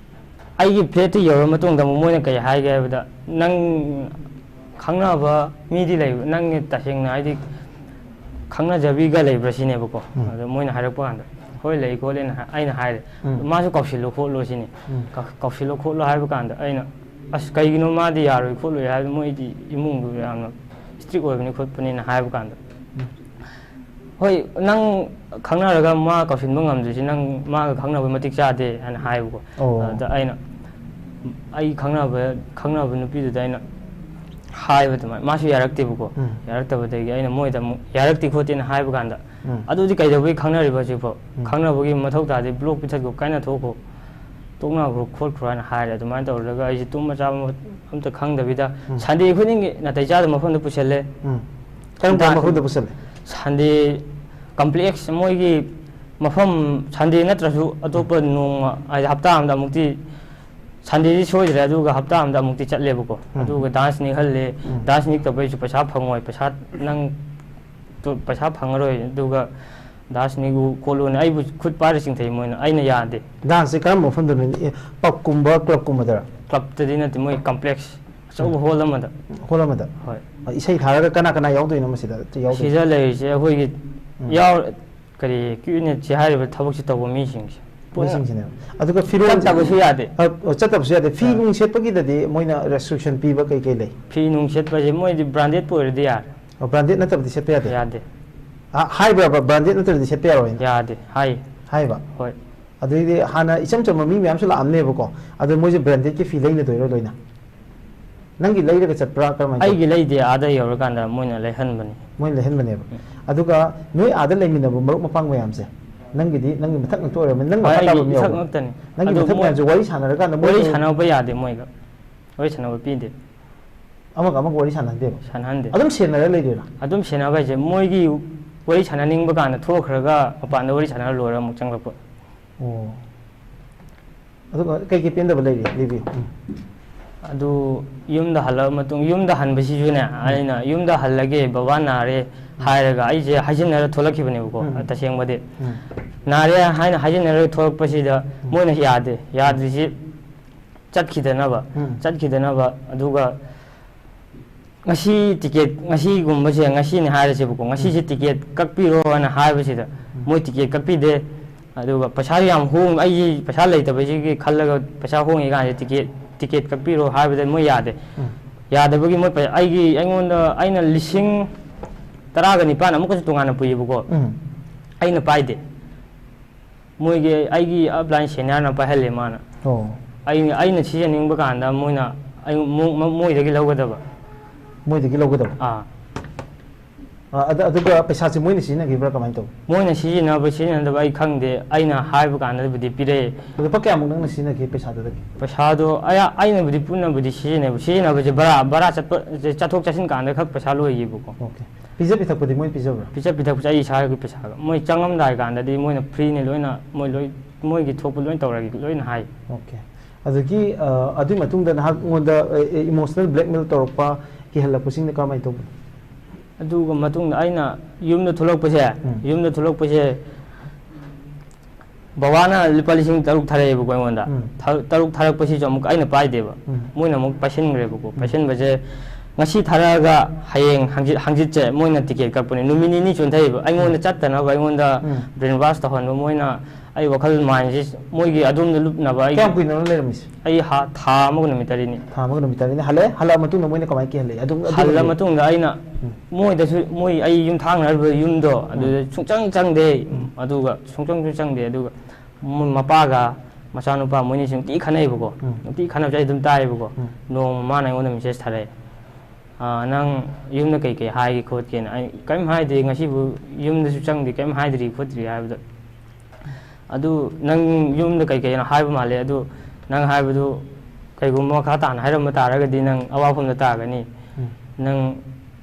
ꯑꯩꯒꯤ flat ꯇ ꯌꯧꯔꯕ ꯃꯇꯨꯡꯗ ꯑꯃꯨꯛ ꯃꯣꯏꯅ ꯀꯩ ꯍꯥꯏꯒꯦ ꯍꯥꯏꯕꯗ, "ꯅꯪ ꯈꯪꯅꯕ ꯃꯤꯗꯤ ꯂꯩꯕ, ꯅꯪꯒꯤ ꯇꯁꯦꯡꯅ ꯍꯥꯏꯗꯤ ꯈꯪꯅꯖꯕꯤꯒ ꯂꯩꯕ꯭ꯔꯥ?" ꯁꯤꯅꯦꯕꯀꯣ꯫ ꯎꯝ꯫ ꯑꯗꯣ ꯃꯣꯏꯅ ꯍꯥꯏꯔꯛꯄ ꯀꯥꯟꯗ, ꯍꯣꯏ, ꯂꯩ ꯈꯣꯠꯂꯦꯅ ꯍꯥꯏ-, ꯑꯩꯅ ꯍꯥꯏꯔꯦ꯫ ꯎꯝ. "ꯃꯥꯁꯨ ꯀꯧꯁꯤꯜꯂꯣ ꯈꯣꯠꯂꯣ" ꯁꯤꯅꯤ꯫ ꯎꯝ. "ꯀꯧ-, ꯀꯧꯁꯤꯜꯂꯣ ꯈꯣꯠꯂꯣ" ꯍꯥꯏꯕ ꯀꯥꯟꯗ ꯑꯩꯅ, "ꯑꯁ, ꯀꯩꯒꯤꯅꯣ ꯃꯥꯗꯤ ꯌꯥꯔꯣꯏ ꯈꯣꯠꯂꯣꯏ ꯍꯥꯏꯕ, ꯃꯣꯏꯗꯤ ꯏꯃꯨꯡꯗꯨ ꯌꯥꯝꯅ ꯏꯁꯇ꯭ꯔꯤꯛ ꯑꯣꯏꯕꯅꯤ ꯈꯣꯠꯄꯅꯤꯅ" ꯍꯥꯏꯕ ꯀꯥꯟꯗ, ꯎꯝ. "ꯍꯣꯏ, ꯅꯪ ꯈꯪꯅꯔꯒ ꯃꯥ ꯀꯧꯁꯤꯟꯕ ꯉꯝꯗ꯭ꯔꯤꯁꯤ ꯅꯪ ꯃꯥꯒ ꯈꯪꯅꯕ ꯃꯇꯤꯛ ꯆꯥꯗꯦ" ꯍꯥꯏꯅ ꯍꯥꯏꯕꯀꯣ꯫ ꯑꯣ. ꯑꯗ ꯑꯩꯅ, ꯑꯩ ꯈꯪꯅꯕ, ꯈꯪꯅꯕ ꯅꯨꯄꯤꯗꯨꯗ ꯑꯩꯅ ꯍꯥꯏꯕ ꯑꯗꯨꯃꯥꯏꯅ, ꯃꯥꯁꯨ ꯌꯥꯔꯛꯇꯦꯕꯀꯣ꯫ ꯎꯝ. ꯌꯥꯔꯛꯇꯕꯗꯒꯤ ꯑꯩꯅ ꯃꯣꯏꯗ ꯑꯃꯨꯛ, "ꯌꯥꯔꯛꯇꯦ ꯈꯣꯠꯇꯦꯅ" ꯍꯥꯏꯕ ꯀꯥꯟꯗ, ꯎꯝ. "ꯑꯗꯨꯗꯤ ꯀꯩꯗꯧꯕꯩ ꯈꯪꯅꯔꯤꯕ ꯍꯧꯖꯤꯛꯐꯥꯎ? ꯎꯝ. ꯈꯪꯅꯕꯒꯤ ꯃꯊꯧ ꯇꯥꯗꯦ, ꯕ꯭ꯂꯣꯛ ꯄꯤꯊꯠꯈꯣ, ꯀꯥꯏꯅ ꯊꯣꯛꯈꯣ, ꯇꯣꯛꯅꯈ꯭ꯔꯣ ꯈꯣꯠꯈ꯭ꯔꯣ" ꯍꯥꯏꯅ ꯍꯥꯏꯔꯦ꯫ ꯑꯗꯨꯃꯥꯏꯅ ꯇꯧꯔꯒ ꯑꯩꯁꯦ ꯇꯨꯝꯕ ꯆꯥꯕ ꯑꯝꯇ ꯈꯪꯗꯕꯤꯗ, ꯎꯝ. ꯁꯟꯗꯦ ꯈꯨꯗꯤꯡꯒꯤ ꯅꯥꯇꯩ ꯆꯥꯗꯕ ꯃꯐꯝꯗ ꯄꯨꯁꯜꯂꯦ꯫ ꯎꯝ. ꯀꯔꯝ ꯀꯔꯝꯕ ꯗꯥꯟꯁ ꯃꯐꯝꯗ ꯄꯨꯁꯜꯂꯦ? ꯁꯟꯗꯦ ꯀꯝꯄ꯭ꯂꯦꯛꯁ, ꯃꯣꯏꯒꯤ ꯃꯐꯝ, ꯁꯟꯗꯦ ꯅꯠꯇ꯭ꯔꯁꯨ ꯑꯇꯣꯞꯄ ꯅꯣꯡꯃ, ꯍꯥꯏꯗꯤ ꯍꯞꯇꯥ ꯑꯃꯗ ꯑꯃꯨꯛꯇꯤ, ꯁꯟꯗꯦꯗꯤ ꯁꯣꯏꯗ꯭ꯔꯦ, ꯑꯗꯨꯒ ꯍꯞꯇꯥ ꯑꯃꯗ ꯑꯃꯨꯛꯇꯤ ꯆꯠꯂꯦꯕꯀꯣ꯫ ꯎꯝ. ꯑꯗꯨꯒ ꯗꯥꯟꯁ ꯅꯤꯛꯍꯜꯂꯦ꯫ ꯎꯝ. ꯗꯥꯟꯁ ꯅꯤꯛꯇꯕꯩꯁꯨ ꯄꯩꯁꯥ ꯐꯪꯉꯣꯏ, ꯄꯩꯁꯥ ꯅꯪ ꯇꯨ-, ꯄꯩꯁꯥ ꯐꯪꯉꯔꯣꯏ, ꯑꯗꯨꯒ ꯗꯥꯟꯁ ꯅꯤꯛꯎ ꯈꯣꯠꯂꯨꯅ ꯑꯩꯕꯨ ꯈꯨꯠ ꯄꯥꯏꯔ ꯆꯤꯡꯊꯩ ꯃꯣꯏꯅ, ꯑꯩꯅ ꯌꯥꯗꯦ꯫ ꯗꯥꯟꯁꯁꯦ ꯀꯔꯝꯕ ꯃꯐꯝꯗꯅꯣ? ꯑꯦ, ꯄꯕꯀꯨꯝꯕ, ꯀ꯭ꯂꯕꯀꯨꯝꯕꯗꯔ? ꯀ꯭ꯂꯕꯇꯗꯤ ꯅꯠꯇꯦ, ꯃꯣꯏ ꯀꯝꯄ꯭ꯂꯦꯛꯁ ꯑꯆꯧꯕ ꯍꯣꯜ ꯑꯃꯗ꯫ ꯍꯣꯜ ꯑꯃꯗ? ꯍꯣꯏ꯫ ꯏꯁꯩ ꯊꯥꯔꯒ ꯀꯅꯥ ꯀꯅꯥ ꯌꯥꯎꯗꯣꯏꯅꯣ ꯃꯁꯤꯗ? ꯌꯥꯎꯗꯣꯏꯅꯣ? ꯁꯤꯗ ꯂꯩꯔꯤꯁꯦ ꯑꯩꯈꯣꯏꯒꯤ ꯎꯝ. ꯌꯥꯎ-, ꯀꯔꯤ, ꯀ꯭ꯌꯨ ꯑꯦꯟ ꯑꯦꯁꯤ ꯍꯥꯏꯔꯤꯕ ꯊꯕꯛꯁꯤ ꯇꯧꯕ ꯃꯤꯁꯤꯡꯁꯦ꯫ ꯃꯤꯁꯤꯡꯁꯤꯅꯦꯕ꯫ ꯑꯗꯨꯒ ꯐꯤꯔꯣꯜ ꯆꯠꯇꯕꯁꯨ ꯌꯥꯗꯦ꯫ ꯑ, ꯑ, ꯆꯠꯇꯕꯁꯨ ꯌꯥꯗꯦ꯫ ꯐꯤ ꯑꯥ. ꯅꯨꯡ ꯁꯦꯠꯄꯒꯤꯗꯗꯤ ꯃꯣꯏꯅ ꯔꯦꯁꯇ꯭ꯔꯤꯛꯁꯟ ꯄꯤꯕ ꯀꯩ ꯀꯩ ꯂꯩ? ꯐꯤ ꯅꯨꯡ ꯁꯦꯠꯄꯁꯦ ꯃꯣꯏꯗꯤ ꯕ꯭ꯔꯥꯟꯗꯦꯗꯄꯨ ꯑꯣꯏꯔꯗꯤ ꯌꯥꯔꯦ꯫ ꯑꯣ, ꯕ꯭ꯔꯥꯟꯗꯦꯗ ꯅꯠꯇꯕꯗꯤ ꯁꯦꯠꯄ ꯌꯥꯗꯦ? ꯌꯥꯗꯦ꯫ ꯑ, ꯍꯥꯏꯕ꯭ꯔꯕ ꯕ꯭ꯔꯥꯟꯗꯦꯗ ꯅꯠꯇ꯭ꯔꯗꯤ ꯁꯦꯠꯄ ꯌꯥꯔꯣꯏꯅ? ꯌꯥꯗꯦ, ꯍꯥꯏ꯫ ꯍꯥꯏꯕ? ꯍꯣꯏ꯫ ꯑꯗꯨꯏꯗꯤ ꯍꯥꯟꯅ ꯏꯆꯝ ꯆꯝꯕ ꯃꯤ ꯃꯌꯥꯝꯁꯨ ꯂꯥꯛꯑꯝꯅꯦꯕꯀꯣ, ꯑꯗꯣ ꯃꯣꯏꯁꯦ ꯕ꯭ꯔꯥꯟꯗꯦꯗꯀꯤ ꯐꯤ ꯂꯩꯅꯗꯣꯏꯔꯣ ꯂꯣꯏꯅ? ꯅꯪꯒꯤ ꯂꯩꯔꯒ ꯆꯠꯄ꯭ꯔꯥ, ꯀꯔꯝꯍꯥꯏꯅ ꯇꯧꯏ? ꯑꯩꯒꯤ ꯂꯩꯗꯦ, ꯑꯥꯗ ꯌꯧꯔꯀꯥꯟꯗ ꯃꯣꯏꯅ ꯂꯩꯍꯟꯕꯅꯤ꯫ ꯃꯣꯏꯅ ꯂꯩꯍꯟꯕꯅꯦꯕ꯫ ꯎꯝ. ꯑꯗꯨꯒ ꯅꯣꯏ ꯑꯥꯗ ꯂꯩꯃꯤꯟꯅꯕ ꯃꯔꯨꯞ ꯃꯄꯥꯡ ꯃꯌꯥꯝꯁꯦ, ꯅꯪꯒꯤꯗꯤ, ꯅꯪꯒꯤ ꯃꯊꯛ ꯉꯥꯛꯇ ꯑꯣꯏꯔꯝꯃꯅꯤ, ꯅꯪ ꯍꯣꯏ, ꯃꯈꯥ ꯇꯥꯕ ꯑꯩꯒꯤ ꯃꯤ ꯏꯊꯛ ꯌꯥꯎꯕ꯭ꯔꯥ? ꯉꯥꯛꯇꯅꯤ꯫ ꯅꯪꯒꯤ ꯑꯗꯨ ꯃꯊꯛ ꯃꯣꯏ ꯃꯌꯥꯝꯁꯦ ꯋꯥꯔꯤ ꯁꯥꯟꯅꯔꯀꯥꯟꯗ ꯋꯥꯔꯤ ꯃꯣꯏ ꯁꯥꯟꯅꯕ ꯌꯥꯗꯦ ꯃꯣꯏꯒ꯫ ꯋꯥꯔꯤ ꯁꯥꯟꯅꯕ ꯄꯤꯗꯦ꯫ ꯑꯃꯒ ꯑꯃꯒ ꯋꯥꯔꯤ ꯁꯥꯟꯅꯍꯟꯗꯦꯕ? ꯁꯥꯟꯅꯍꯟꯗꯦ꯫ ꯑꯗꯨꯝ ꯁꯦꯟꯅꯔ ꯂꯩꯗꯣꯏꯔꯥ? ꯑꯗꯨꯝ ꯁꯦꯟꯅꯕ ꯍꯥꯏꯁꯦ, ꯃꯣꯏꯒꯤ ꯋꯥꯔꯤ ꯁꯥꯟꯅꯅꯤꯡꯕ ꯀꯥꯟꯗ ꯊꯣꯛꯈ꯭ꯔꯒ ꯃꯄꯥꯟꯗ ꯋꯥꯔꯤ ꯁꯥꯟꯅꯔ ꯂꯣꯏꯔ ꯑꯃꯨꯛ ꯆꯪꯂꯛꯄ꯫ ꯑꯣ꯫ ꯑꯗꯨꯒ ꯀꯩꯀꯩ ꯄꯦꯟꯗꯕ ꯂꯩꯔꯤ? ꯂꯤꯕꯤꯌꯨ꯫ ꯎꯝ꯫ ꯑꯗꯨ ꯌꯨꯝꯗ ꯍꯜꯂꯛꯑ ꯃꯇꯨꯡ, ꯌꯨꯝꯗ ꯍꯟꯕꯁꯤꯁꯨꯅꯦ, ꯑꯩꯅ "ꯌꯨꯝꯗ ꯍꯜꯂꯒꯦ, ꯕꯕꯥ ꯅꯥꯔꯦ" ꯍꯥꯏꯔꯒ ꯑꯩꯁꯦ ꯍꯥꯏꯖꯤꯟꯅꯔ ꯊꯣꯛꯂꯛꯈꯤꯕꯅꯦꯕꯀꯣ, ꯎꯝ꯫ ꯇꯁꯦꯡꯕꯗꯤ꯫ ꯎꯝ꯫ "ꯅꯥꯔꯦ" ꯍꯥꯏꯅ ꯍꯥꯏꯖꯤꯟꯅꯔ ꯊꯣꯛꯂꯛꯄꯁꯤꯗ ꯃꯣꯏꯅ ꯌꯥꯗꯦ, ꯌꯥꯗ꯭ꯔꯤꯁꯤ ꯆꯠꯈꯤꯗꯅꯕ, ꯎꯝ꯫ ꯆꯠꯈꯤꯗꯅꯕ, ꯑꯗꯨꯒ ꯉꯁꯤ ꯇꯤꯀꯦꯠ, ꯉꯁꯤꯒꯨꯝꯕꯁꯦ, ꯉꯁꯤꯅꯤ ꯍꯥꯏꯔꯁꯦꯕꯀꯣ, ꯉꯁꯤꯁꯦ ꯎꯝ꯫ ꯇꯤꯀꯦꯠ ꯀꯛꯄꯤꯔꯣ ꯍꯥꯏꯅ ꯍꯥꯏꯕꯁꯤꯗ, ꯎꯝ꯫ ꯃꯣꯏ ꯇꯤꯀꯦꯠ ꯀꯛꯄꯤꯗꯦ꯫ ꯑꯗꯨꯒ ꯄꯩꯁꯥꯁꯨ ꯌꯥꯝ ꯍꯣꯡ ꯑꯩꯒꯤ ꯄꯩꯁꯥ ꯂꯩꯇꯕꯁꯤꯒꯤ ꯈꯜꯂꯒ ꯄꯩꯁꯥ ꯍꯣꯡꯉꯤ ꯀꯥꯟꯁꯤꯗ ꯇꯤꯀꯦꯠ ꯇꯤꯀꯦꯠ ꯀꯛꯄꯤꯔꯣ ꯍꯥꯏꯕꯗ ꯃꯣꯏ ꯌꯥꯗꯦ꯫ ꯎꯝ꯫ ꯌꯥꯗꯕꯒꯤ ꯃꯣꯏ ꯄꯩ- ꯑꯩꯒꯤ ꯑꯩꯉꯣꯟꯗ ꯑꯩꯅ ꯂꯤꯁꯤꯡ ꯇꯔꯥꯒ ꯅꯤꯄꯥꯟ ꯑꯃꯨꯛꯀꯁꯨ ꯇꯣꯉꯥꯟꯅ ꯄꯨꯏꯌꯦꯕꯀꯣ꯫ ꯎꯝ꯫ ꯑꯩꯅ ꯄꯥꯏꯗꯦ꯫ ꯃꯣꯏꯒꯤ ꯑꯩꯒꯤ ꯑꯞꯂꯥꯏꯟ ꯁꯦꯅꯤꯌꯔꯅ ꯄꯥꯏꯍꯜꯂꯦ ꯃꯥꯅ꯫ ꯑꯣ꯫ ꯑꯩꯅ ꯑꯩꯅ ꯁꯤꯖꯤꯟꯅꯅꯤꯡꯕ ꯀꯥꯟꯗ ꯃꯣꯏꯅ ꯑꯩ- ꯃꯣ- ꯃꯣ- ꯃꯣꯏꯗꯒꯤ ꯂꯧꯒꯗꯕ꯫ ꯃꯣꯏꯗꯒꯤ ꯂꯧꯒꯗꯕ꯫ ꯑꯥ꯫ ꯑ, ꯑꯗ- ꯑꯗꯨꯒ ꯄꯩꯁꯥꯁꯦ ꯃꯣꯏꯅ ꯁꯤꯖꯤꯟꯅꯈꯤꯕ꯭ꯔꯥ ꯀꯃꯥꯏꯅ ꯇꯧꯏ? ꯃꯣꯏꯅ ꯁꯤꯖꯤꯟꯅꯕ ꯁꯤꯖꯤꯟꯅꯗꯕ ꯑꯩ ꯈꯪꯗꯦ꯫ ꯑꯩꯅ ꯍꯥꯏꯕ ꯀꯥꯟꯗꯕꯨꯗꯤ ꯄꯤꯔꯛꯑꯦ꯫ ꯂꯨꯄꯥ ꯀꯌꯥꯃꯨꯛ ꯅꯪꯅ ꯁꯤꯖꯤꯟꯅꯈꯤ ꯄꯩꯁꯥꯗꯨꯗꯒꯤ? ꯄꯩꯁꯥꯗꯣ ꯑꯩ- ꯑꯩꯅꯕꯨꯗꯤ ꯄꯨꯟꯅꯕꯨꯗꯤ ꯁꯤꯖꯤꯟꯅꯩꯕ꯫ ꯁꯤꯖꯤꯟꯅꯕꯁꯦ ꯚꯔꯥ ꯚꯔꯥ ꯆꯠꯄ ꯆꯠꯊꯣꯛ ꯆꯠꯁꯤꯟ ꯀꯥꯟꯗ ꯈꯛ ꯄꯩꯁꯥ ꯂꯣꯏꯈꯤꯕꯀꯣ꯫ ꯑꯣꯀꯦ꯫ ꯄꯤꯖ ꯄꯤꯊꯛꯄꯗꯤ ꯃꯣꯏ ꯄꯤꯖꯕ꯭ꯔꯥ? ꯄꯤꯖ ꯄꯤꯊꯛꯄꯁꯦ ꯑꯩ ꯏꯁꯥꯒꯤ ꯄꯩꯁꯥꯒ꯫ ꯃꯣꯏ ꯆꯪꯉꯝꯗꯥꯏ ꯀꯥꯟꯗꯗꯤ ꯃꯣꯏꯅ ꯐ꯭ꯔꯤꯅꯤ ꯂꯣꯏꯅ, ꯃꯣꯏ ꯂꯣꯏ, ꯃꯣꯏꯒꯤ ꯊꯣꯛꯄ ꯂꯣꯏꯅ ꯇꯧꯔꯒꯦ ꯂꯣꯏꯅ ꯍꯥꯏ꯫ ꯑꯣꯀꯦ꯫ ꯑꯗꯒꯤ, ꯑ, ꯑꯗꯨꯒꯤ ꯃꯇꯨꯡꯗ ꯅꯍꯥꯛ ꯑꯩꯉꯣꯟꯗ, ꯑ, ꯑ, emotional blackmail ꯇꯧꯔꯛꯄ, ꯀꯤꯍꯜꯂꯛꯄꯁꯤꯡꯗꯤ ꯀꯔꯝꯍꯥꯏꯅ ꯇꯧꯕꯅꯣ? ꯑꯗꯨꯒ ꯃꯇꯨꯡꯗ ꯑꯩꯅ ꯌꯨꯝꯗ ꯊꯣꯛꯂꯛꯄꯁꯦ, ꯎꯝ꯫ ꯌꯨꯝꯗ ꯊꯣꯛꯂꯛꯄꯁꯦ ꯕꯕꯥꯅ ꯂꯨꯄꯥ ꯂꯤꯁꯤꯡ ꯇꯔꯨꯛ ꯊꯥꯔꯛꯑꯦꯕꯀꯣ ꯑꯩꯉꯣꯟꯗ꯫ ꯎꯝ꯫ ꯊ-, ꯇꯔꯨꯛ ꯊꯥꯔꯛꯄꯁꯤꯁꯨ ꯑꯃꯨꯛ ꯑꯩꯅ ꯄꯥꯏꯗꯦꯕ꯫ ꯎꯝ꯫ ꯃꯣꯏꯅ ꯑꯃꯨꯛ ꯄꯥꯏꯁꯤꯟꯈ꯭ꯔꯦꯕꯀꯣ꯫ ꯎꯝ꯫ ꯄꯥꯏꯁꯤꯟꯕꯁꯦ ꯉꯁꯤ ꯊꯥꯔꯛꯑꯒ ꯍꯌꯦꯡ ꯍꯪꯆꯤꯠ, ꯍꯪꯆꯤꯠꯁꯦ ꯃꯣꯏꯅ ꯇꯤꯀꯦꯠ ꯀꯛꯄꯅꯦ꯫ ꯅꯨꯃꯤꯠ ꯅꯤꯅꯤ ꯆꯣꯟꯊꯩꯑꯕ꯫ ꯑꯩꯉꯣꯟꯗ ꯎꯝ꯫ ꯆꯠꯇꯅꯕ, ꯑꯩꯉꯣꯟꯗ ꯎꯝ꯫ brainwash ꯇꯧꯍꯟꯕ ꯃꯣꯏꯅ꯫ ꯑꯩ ꯋꯥꯈꯜ mindꯁꯤ ꯃꯣꯏꯒꯤ ꯑꯗꯣꯝꯗ ꯂꯨꯞꯅꯕ ꯑꯩ ꯀꯌꯥꯝ ꯀꯨꯏꯅꯣ ꯅꯪ ꯂꯩꯔꯝꯃꯤꯁꯦ? ꯑꯩ ꯍꯥ-, ꯊꯥ ꯑꯃꯒ ꯅꯨꯃꯤꯠ ꯇꯔꯦꯠꯅꯤ꯫ ꯊꯥ ꯑꯃꯒ ꯅꯨꯃꯤꯠ ꯇꯔꯦꯠꯅꯤ꯫ ꯍꯜꯂꯛꯑꯦ? ꯍꯜꯂꯛꯑ ꯃꯇꯨꯡꯗ ꯃꯣꯏꯅ ꯀꯃꯥꯏꯅ ꯀꯤꯍꯜꯂꯛꯏ? ꯑꯗꯨꯝ, ꯑꯗꯨ ꯍꯜꯂ ꯂꯩ- ꯃꯇꯨꯡꯗ ꯑꯩꯅ ꯎꯝ꯫ ꯃꯣꯏꯗꯁꯨ, ꯃꯣꯏ ꯑꯩ ꯌꯨꯝ ꯊꯥꯡꯅꯔꯤꯕ ꯌꯨꯝꯗꯣ ꯎꯝ꯫ ꯑꯗꯨꯗ ꯁꯨꯡꯆꯪ ꯆꯪꯗꯦ꯫ ꯎꯝ꯫ ꯑꯗꯨꯒ ꯁꯨꯡꯆꯪꯁꯨ ꯆꯪꯗꯦ꯫ ꯑꯗꯨꯒ ꯃꯣꯏ ꯃꯄꯥꯒ ꯃꯆꯥꯅꯨꯄꯥ ꯃꯣꯏꯅꯤꯁꯨ ꯅꯨꯡꯇꯤ ꯈꯠꯅꯩꯕꯀꯣ꯫ ꯎꯝ꯫ ꯅꯨꯡꯇꯤ ꯈꯠꯅꯕꯁꯦ ꯑꯩ ꯑꯗꯨꯝ ꯇꯥꯏꯌꯦꯕꯀꯣ꯫ ꯎꯝ꯫ ꯅꯣꯡꯃ ꯃꯥꯅ ꯑꯩꯉꯣꯟꯗ message ꯊꯥꯔꯛꯑꯦ꯫ "ꯑꯥ, ꯅꯪ ꯌꯨꯝꯗ ꯀꯩꯀꯩ ꯍꯥꯏꯒꯦ ꯈꯣꯠꯀꯦꯅ?" ꯑꯩ ꯀꯔꯤꯝ ꯍꯥꯏꯗꯦ, ꯉꯁꯤꯕꯨ ꯌꯨꯝꯗꯁꯨ ꯆꯪꯗꯦ, ꯀꯔꯤꯝ ꯍꯥꯏꯗ꯭ꯔꯤ ꯈꯣꯠꯇ꯭ꯔꯤ ꯍꯥꯏꯕꯗ, "ꯑꯗꯨ ꯅꯪ ꯌꯨꯝꯗ ꯀꯩꯀꯩꯅꯣ ꯍꯥꯏꯕ ꯃꯥꯜꯂꯦ, ꯑꯗꯨ ꯅꯪ ꯍꯥꯏꯕꯗꯨ ꯀꯩꯒꯨꯝꯕ ꯃꯈꯥ ꯇꯥꯅ ꯍꯥꯏꯔꯝꯕ ꯇꯥꯔꯒꯗꯤ ꯅꯪ ꯑꯋꯥꯐꯝꯗ ꯇꯥꯒꯅꯤ, ꯎꯝ꯫ ꯅꯪ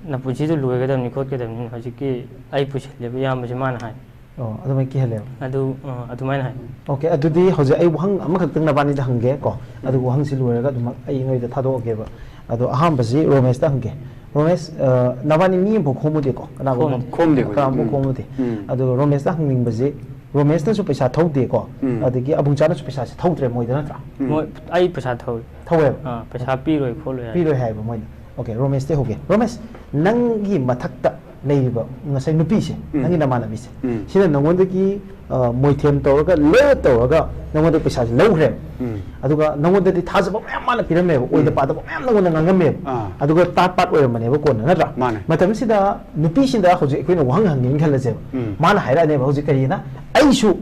ꯅꯄꯨꯟꯁꯤꯗꯣ ꯂꯣꯏꯒꯗꯕꯅꯤ ꯈꯣꯠꯀꯗꯕꯅꯤ, ꯍꯧꯖꯤꯛꯀꯤ ꯑꯩ ꯄꯨꯁꯤꯜꯂꯦꯕ ꯏꯌꯥꯝꯕꯁꯦ ꯃꯥꯅ ꯍꯥꯏ"꯫ ꯑꯣ, ꯑꯗꯨꯃꯥꯏꯅ ꯀꯤꯍꯜꯂꯦꯕ? ꯑꯗꯨ, ꯑ, ꯑꯗꯨꯃꯥꯏꯅ ꯍꯥꯏ꯫ ꯑꯣꯀꯦ, ꯑꯗꯨꯗꯤ ꯍꯧꯖꯤꯛ ꯑꯩ ꯋꯥꯍꯪ ꯑꯃꯈꯛꯇꯪ ꯅꯕꯥꯅꯤꯗ ꯍꯪꯒꯦ ꯀꯣ, ꯎꯝ꯫ ꯑꯗꯨꯒ ꯋꯥꯍꯪꯁꯤ ꯂꯣꯏꯔꯒ ꯑꯗꯨꯃꯛ ꯑꯩ ꯅꯣꯏꯗ ꯊꯥꯗꯣꯛꯑꯒꯦꯕ꯫ ꯑꯗꯣ ꯑꯍꯥꯟꯕꯁꯤ ꯔꯣꯃꯦꯁꯇ ꯍꯪꯒꯦ꯫ ꯔꯣꯃꯦꯁ, ꯑ, ꯅꯕꯥꯅꯤ ꯃꯤ ꯑꯃꯐꯥꯎ ꯈꯣꯝꯃꯨꯗꯦꯀꯣ? ꯀꯅꯥꯒꯨꯝꯕ ꯈꯣꯝꯗꯦ꯫ ꯈꯣꯝꯗꯦ ꯑꯩꯈꯣꯏꯗꯤ꯫ ꯀꯅꯥꯒꯨꯝꯕ ꯎꯝ꯫ ꯈꯣꯝꯃꯨꯗꯦ꯫ ꯎꯝ꯫ ꯑꯗꯨꯒ ꯔꯣꯃꯦꯁꯇ ꯍꯪꯅꯤꯡꯕꯁꯤ, ꯔꯣꯃꯦꯁꯇꯁꯨ ꯄꯩꯁꯥ ꯊꯧꯗꯦꯀꯣ? ꯎꯝ꯫ ꯑꯗꯒꯤ ꯑꯕꯨꯡꯆꯥꯅꯁꯨ ꯄꯩꯁꯥꯁꯦ ꯊꯧꯗ꯭ꯔꯦ ꯃꯣꯏꯗ, ꯅꯠꯇ꯭ꯔꯥ? ꯎꯝ꯫ ꯃꯣꯏ, ꯑꯩ ꯄꯩꯁꯥ ꯊꯧꯏ꯫ ꯊꯧꯋꯦꯕ? ꯑꯥ, ꯄꯩꯁꯥ ꯄꯤꯔꯣꯏ ꯈꯣꯠꯂꯣꯏ ꯍꯥꯏ꯫ ꯄꯤꯔꯣꯏ ꯍꯥꯏꯕ ꯃꯣꯏꯅ꯫ ꯑꯣꯀꯦ, ꯔꯣꯃꯦꯁꯇꯤ ꯍꯧꯒꯦ꯫ ꯔꯣꯃꯦꯁ, ꯅꯪꯒꯤ ꯃꯊꯛꯇ ꯂꯩꯔꯤꯕ ꯉꯁꯥꯏ ꯅꯨꯄꯤꯁꯦ, ꯎꯝ. ꯅꯪꯒꯤ ꯅꯃꯥꯟꯅꯕꯤꯁꯦ, ꯎꯝ. ꯁꯤꯅ ꯅꯉꯣꯟꯗꯒꯤ, ꯑ, ꯃꯣꯏꯊꯦꯝ ꯇꯧꯔꯒ, ꯂꯣꯏꯅ ꯇꯧꯔꯒ ꯅꯉꯣꯟꯗ ꯄꯩꯁꯥꯁꯦ ꯂꯧꯈ꯭ꯔꯦꯕ꯫ ꯎꯝ. ꯑꯗꯨꯒ ꯅꯉꯣꯟꯗꯗꯤ ꯊꯥꯖꯕ ꯃꯌꯥꯝ ꯃꯥꯅ ꯄꯤꯔꯝꯃꯦꯕ, ꯑꯣꯏꯗ ꯎꯝ. ꯄꯥꯗꯕ ꯃꯌꯥꯝ ꯅꯉꯣꯟꯗ ꯉꯥꯡꯉꯝꯃꯦꯕ꯫ ꯑꯥ. ꯑꯗꯨꯒ ꯇꯥꯠ ꯄꯥꯠ ꯑꯣꯏꯔꯝꯕꯅꯦꯕ ꯀꯣꯟꯅ, ꯅꯠꯇ꯭ꯔꯥ? ꯃꯥꯅꯦ. ꯃꯇꯝꯁꯤꯗ ꯅꯨꯄꯤꯁꯤꯗ ꯍꯧꯖꯤꯛ ꯑꯩꯈꯣꯏꯅ ꯋꯥꯍꯪ ꯍꯪꯒꯦꯅ ꯈꯜꯂꯁꯦꯕ꯫ ꯎꯝ. ꯃꯥꯅ ꯍꯥꯏꯔꯛꯑꯅꯦꯕ ꯍꯧꯖꯤꯛ ꯀꯔꯤꯅ, "ꯑꯩꯁꯨ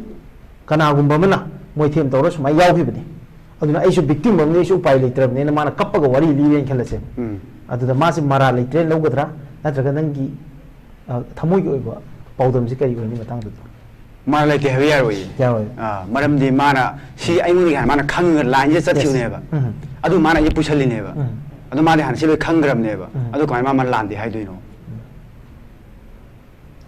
ꯀꯅꯥꯒꯨꯝꯕ ꯑꯃꯅ ꯃꯣꯏꯊꯦꯝ ꯇꯧꯔ ꯁꯨꯃꯥꯏꯅ ꯌꯥꯎꯈꯤꯕꯅꯤ, ꯑꯗꯨꯅ ꯑꯩꯁꯨ victim ꯑꯃꯅꯤ, ꯑꯩꯁꯨ ꯎꯄꯥꯏ ꯂꯩꯇ꯭ꯔꯕꯅꯤꯅ" ꯃꯥꯅ ꯀꯞꯄꯒ ꯋꯥꯔꯤ ꯂꯤꯔꯦꯅ ꯈꯜꯂꯁꯦꯕ꯫ ꯎꯝ. ꯑꯗꯨꯗ ꯃꯥꯁꯦ ꯃꯔꯥꯜ ꯂꯩꯇ꯭ꯔꯦꯅ ꯂꯧꯒꯗ꯭ꯔꯥ, ꯅꯠꯇ꯭ꯔꯒ ꯅꯪꯒꯤ, ꯑ, ꯊꯃꯣꯏꯒꯤ ꯑꯣꯏꯕ ꯄꯥꯎꯗꯝꯁꯤ ꯀꯔꯤ ꯑꯣꯏꯅꯤ ꯃꯇꯥꯡꯗꯨꯗ? ꯃꯥꯅ ꯂꯩꯇꯦ ꯍꯥꯏꯕ ꯌꯥꯔꯣꯏꯌꯦ꯫ ꯌꯥꯔꯣꯏ꯫ ꯑꯥ, ꯃꯔꯝꯗꯤ ꯃꯥꯅ ꯁꯤ ꯑꯩꯉꯣꯟꯗꯒꯤ ꯍꯥꯟꯅ ꯃꯥꯅ ꯈꯪꯉꯒ ꯂꯥꯏꯟꯁꯦ ꯆꯠꯈꯤꯕꯅꯦꯕ꯫ ꯎꯝ. ꯑꯗꯨ ꯃꯥꯅ ꯑꯩꯁꯦ ꯄꯨꯁꯜꯂꯤꯅꯦꯕ꯫ ꯎꯝ. ꯑꯗꯨ ꯃꯥꯗꯤ ꯍꯥꯟꯅ ꯁꯤ ꯂꯣꯏ ꯈꯪꯈ꯭ꯔꯕꯅꯦꯕ꯫ ꯎꯝ. ꯑꯗꯨ ꯀꯃꯥꯏꯅ ꯃꯥ, ꯃꯥ ꯂꯥꯟꯗꯦ ꯍꯥꯏꯗꯣꯏꯅꯣ?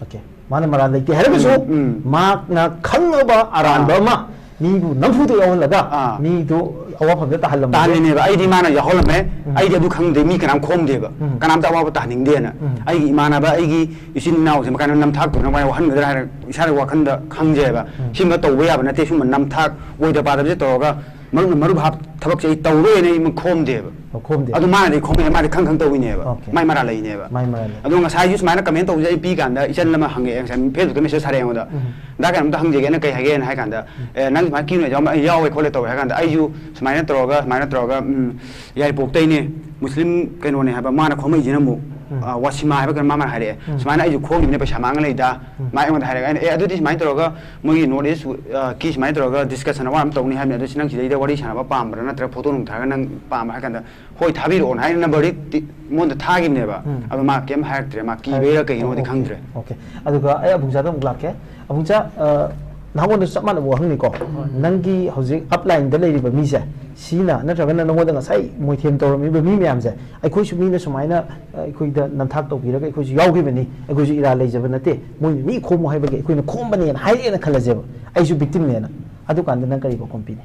Okay. ꯃꯥꯅ ꯃꯔꯥꯜ ꯂꯩꯇꯦ ꯍꯥꯏꯔꯒꯁꯨ, ꯎꯝ, ꯎꯝ. ꯃꯥꯅ ꯈꯪꯉꯕ ꯑꯔꯥꯟꯕ ꯑꯥ. ꯑꯃ ꯃꯤꯕꯨ ꯅꯝꯐꯨꯗ ꯌꯥꯎꯍꯜꯂꯒ ꯑꯥ. ꯃꯤꯗꯨ ꯑꯋꯥꯐꯝꯗ ꯇꯥꯍꯜꯂꯝꯕꯗꯣ. ꯇꯥꯍꯜꯂꯤꯅꯦꯕ꯫ ꯑꯩꯗꯤ ꯃꯥꯅ ꯌꯥꯎꯍꯜꯂꯝꯃꯦ꯫ ꯎꯝ. ꯑꯩꯗꯤ ꯑꯗꯨ ꯈꯪꯗꯦ, ꯃꯤ ꯀꯅꯥꯝ ꯈꯣꯝꯗꯦꯕ꯫ ꯎꯝ. ꯀꯅꯥꯝꯇ ꯑꯋꯥꯕ ꯇꯥꯍꯟꯅꯤꯡꯗꯦꯅ꯫ ꯎꯝ. ꯑꯩꯒꯤ ꯏꯃꯥꯟꯅꯕ, ꯑꯩꯒꯤ ꯏꯆꯤꯟ ꯏꯅꯥꯎꯁꯦ ꯃꯈꯥꯏꯅ ꯅꯝꯊꯥꯛꯇꯧꯅ ꯃꯥꯏ ꯋꯥꯍꯟꯒꯗ꯭ꯔꯥ ꯍꯥꯏꯔ ꯏꯁꯥꯗ ꯋꯥꯈꯟꯗ ꯈꯪꯖꯩꯕ꯫ ꯎꯝ. ꯁꯤꯒꯨꯝꯕ ꯇꯧꯕ ꯌꯥꯕ ꯅꯠꯇꯦ, ꯁꯤꯒꯨꯝꯕ ꯅꯝꯊꯥꯛ ꯑꯣꯏꯗ ꯄꯥꯗꯕꯁꯦ ꯇꯧꯔꯒ ꯃꯔꯨꯞꯅ ꯃꯔꯨꯞ ꯍꯥꯞ ꯊꯕꯛꯁꯦ ꯑꯩ ꯇꯧꯔꯣꯏꯅ ꯑꯩ ꯈꯣꯝꯗꯦꯕ꯫ ꯑꯣ, ꯈꯣꯝꯗꯦ꯫ ꯑꯗꯨ ꯃꯥꯅꯗꯤ ꯈꯣꯝꯃꯦ, ꯃꯥꯗꯤ ꯈꯪ ꯈꯪ ꯇꯧꯋꯤꯅꯦꯕ꯫ Okay. ꯃꯥꯏ ꯃꯔꯥꯜ ꯂꯩꯅꯦꯕ꯫ ꯃꯥꯏ ꯃꯔꯥꯜ ꯂꯩ꯫ ꯑꯗꯣ ꯉꯁꯥꯏꯁꯨ ꯁꯨꯃꯥꯏꯅ comment ꯇꯧꯕꯁꯦ ꯑꯩ ꯄꯤ ꯀꯥꯟꯗ ꯏꯆꯟ ꯑꯃ ꯍꯪꯉꯛꯑꯦ, ꯉꯁꯥꯏ Facebook ꯇ message ꯊꯥꯔꯛꯑꯦ ꯑꯩꯉꯣꯟꯗ꯫ ꯎꯝ. "ꯗꯥ ꯀꯩꯅꯣꯝꯇ ꯍꯪꯖꯒꯦꯅ ꯀꯩ ꯍꯥꯏꯒꯦꯅ" ꯍꯥꯏ ꯀꯥꯟꯗ, "ꯑꯦ, ꯅꯪ ꯁꯨꯃꯥꯏꯅ ꯀꯤꯅꯣ ꯌꯥꯎꯔꯝꯕ?" "ꯑꯩ ꯌꯥꯎꯋꯦ ꯈꯣꯠꯂꯦ ꯇꯧꯋꯦ" ꯍꯥꯏ ꯀꯥꯟꯗ ꯑꯩꯁꯨ ꯁꯨꯃꯥꯏꯅ ꯇꯧꯔꯒ, ꯁꯨꯃꯥꯏꯅ ꯇꯧꯔꯒ, ꯎꯝ, ꯌꯥꯏꯔꯤꯄꯣꯛꯇꯩꯅꯦ, ꯃꯨꯁꯂꯤꯝ ꯀꯩꯅꯣꯅꯦ ꯍꯥꯏꯕ, ꯃꯥꯅ ꯈꯣꯝꯃꯛꯏꯁꯤꯅ ꯑꯃꯨꯛ, ꯎꯝ. ꯑ, ꯋꯥꯁꯤꯃꯥ ꯍꯥꯏꯕ ꯀꯩꯅꯣ ꯃꯥ ꯃꯥꯅ ꯍꯥꯏꯔꯛꯑꯦ꯫ ꯎꯝ. "ꯁꯨꯃꯥꯏꯅ ꯑꯩꯁꯨ ꯈꯣꯝꯃꯤꯕꯅꯦ, ꯄꯩꯁꯥ ꯃꯥꯡꯉ ꯂꯩꯗ"꯫ ꯎꯝ. ꯃꯥ ꯑꯩꯉꯣꯟꯗ ꯍꯥꯏꯔꯛꯑꯦ꯫ ꯑꯩꯅ, "ꯑꯦ, ꯑꯗꯨꯗꯤ ꯁꯨꯃꯥꯏꯅ ꯇꯧꯔꯒ ꯃꯣꯏꯒꯤ North East, ꯑ, ꯀꯤ ꯁꯨꯃꯥꯏꯅ ꯇꯧꯔꯒ discussion ꯑꯃ ꯑꯃ ꯇꯧꯅꯤ ꯍꯥꯏꯕꯅꯤ, ꯑꯗꯨ ꯁꯤ ꯅꯪ ꯁꯤꯗꯩꯗ ꯋꯥꯔꯤ ꯁꯥꯟꯅꯕ ꯄꯥꯝꯕ꯭ꯔꯥ, ꯅꯠꯇ꯭ꯔꯒ ꯐꯣꯇꯣ ꯅꯨꯡ ꯊꯥꯔꯒ ꯅꯪ ꯄꯥꯝꯕ꯭ꯔꯥ?" ꯍꯥꯏ ꯀꯥꯟꯗ, "ꯍꯣꯏ, ꯊꯥꯕꯤꯔꯛꯑꯣꯅ" ꯍꯥꯏꯅ number ꯗꯤ ꯇꯤ-, ꯃꯉꯣꯟꯗ ꯊꯥꯈꯤꯕꯅꯦꯕ꯫ ꯎꯝ. ꯑꯗꯣ ꯃꯥ ꯀꯩꯝ ꯍꯥꯏꯔꯛꯇ꯭ꯔꯦ, ꯃꯥ ꯀꯤꯕꯩꯔꯥ ꯀꯩꯒꯤꯅꯣꯗꯤ Okay. ꯈꯪꯗ꯭ꯔꯦ꯫ Okay. ꯑꯗꯨꯒ ꯑꯩ ꯑꯕꯨꯡꯆꯥꯗ ꯑꯃꯨꯛ ꯂꯥꯛꯀꯦ꯫ ꯑꯕꯨꯡꯆꯥ, ꯑ, ꯅꯍꯥꯛꯉꯣꯟꯗꯁꯨ ꯆꯞ ꯃꯥꯟꯅꯕ ꯋꯥꯍꯪꯅꯤꯀꯣ꯫ ꯅꯪꯒꯤ ꯍꯧꯖꯤꯛ upline ꯗ ꯂꯩꯔꯤꯕ ꯃꯤꯁꯦ, ꯁꯤꯅ ꯅꯠꯇ꯭ꯔꯒꯅ ꯅꯉꯣꯟꯗ ꯉꯁꯥꯏ ꯃꯣꯏꯊꯦꯝ ꯇꯧꯔꯝꯃꯤꯕ ꯃꯤ ꯃꯌꯥꯝꯁꯦ, "ꯑꯩꯈꯣꯏꯁꯨ ꯃꯤꯅ ꯁꯨꯃꯥꯏꯅ, ꯑ, ꯑꯩꯈꯣꯏꯗ ꯅꯝꯊꯥꯛ ꯇꯧꯕꯤꯔꯒ ꯑꯩꯈꯣꯏꯁꯨ ꯌꯥꯎꯈꯤꯕꯅꯤ, ꯑꯩꯈꯣꯏꯁꯨ ꯏꯔꯥ ꯂꯩꯖꯕ ꯅꯠꯇꯦ, ꯃꯣꯏꯅ ꯃꯤ ꯈꯣꯝꯃꯨ ꯍꯥꯏꯕꯒꯤ ꯑꯩꯈꯣꯏꯅ ꯈꯣꯝꯕꯅꯦꯅ" ꯍꯥꯏꯔꯛꯑꯦꯅ ꯈꯜꯂꯁꯦꯕ, "ꯑꯩꯁꯨ victim ꯅꯦꯅ"꯫ ꯑꯗꯨꯀꯥꯟꯗ ꯅꯪ ꯀꯔꯤ ꯄꯥꯎꯈꯨꯝ ꯄꯤꯅꯤ?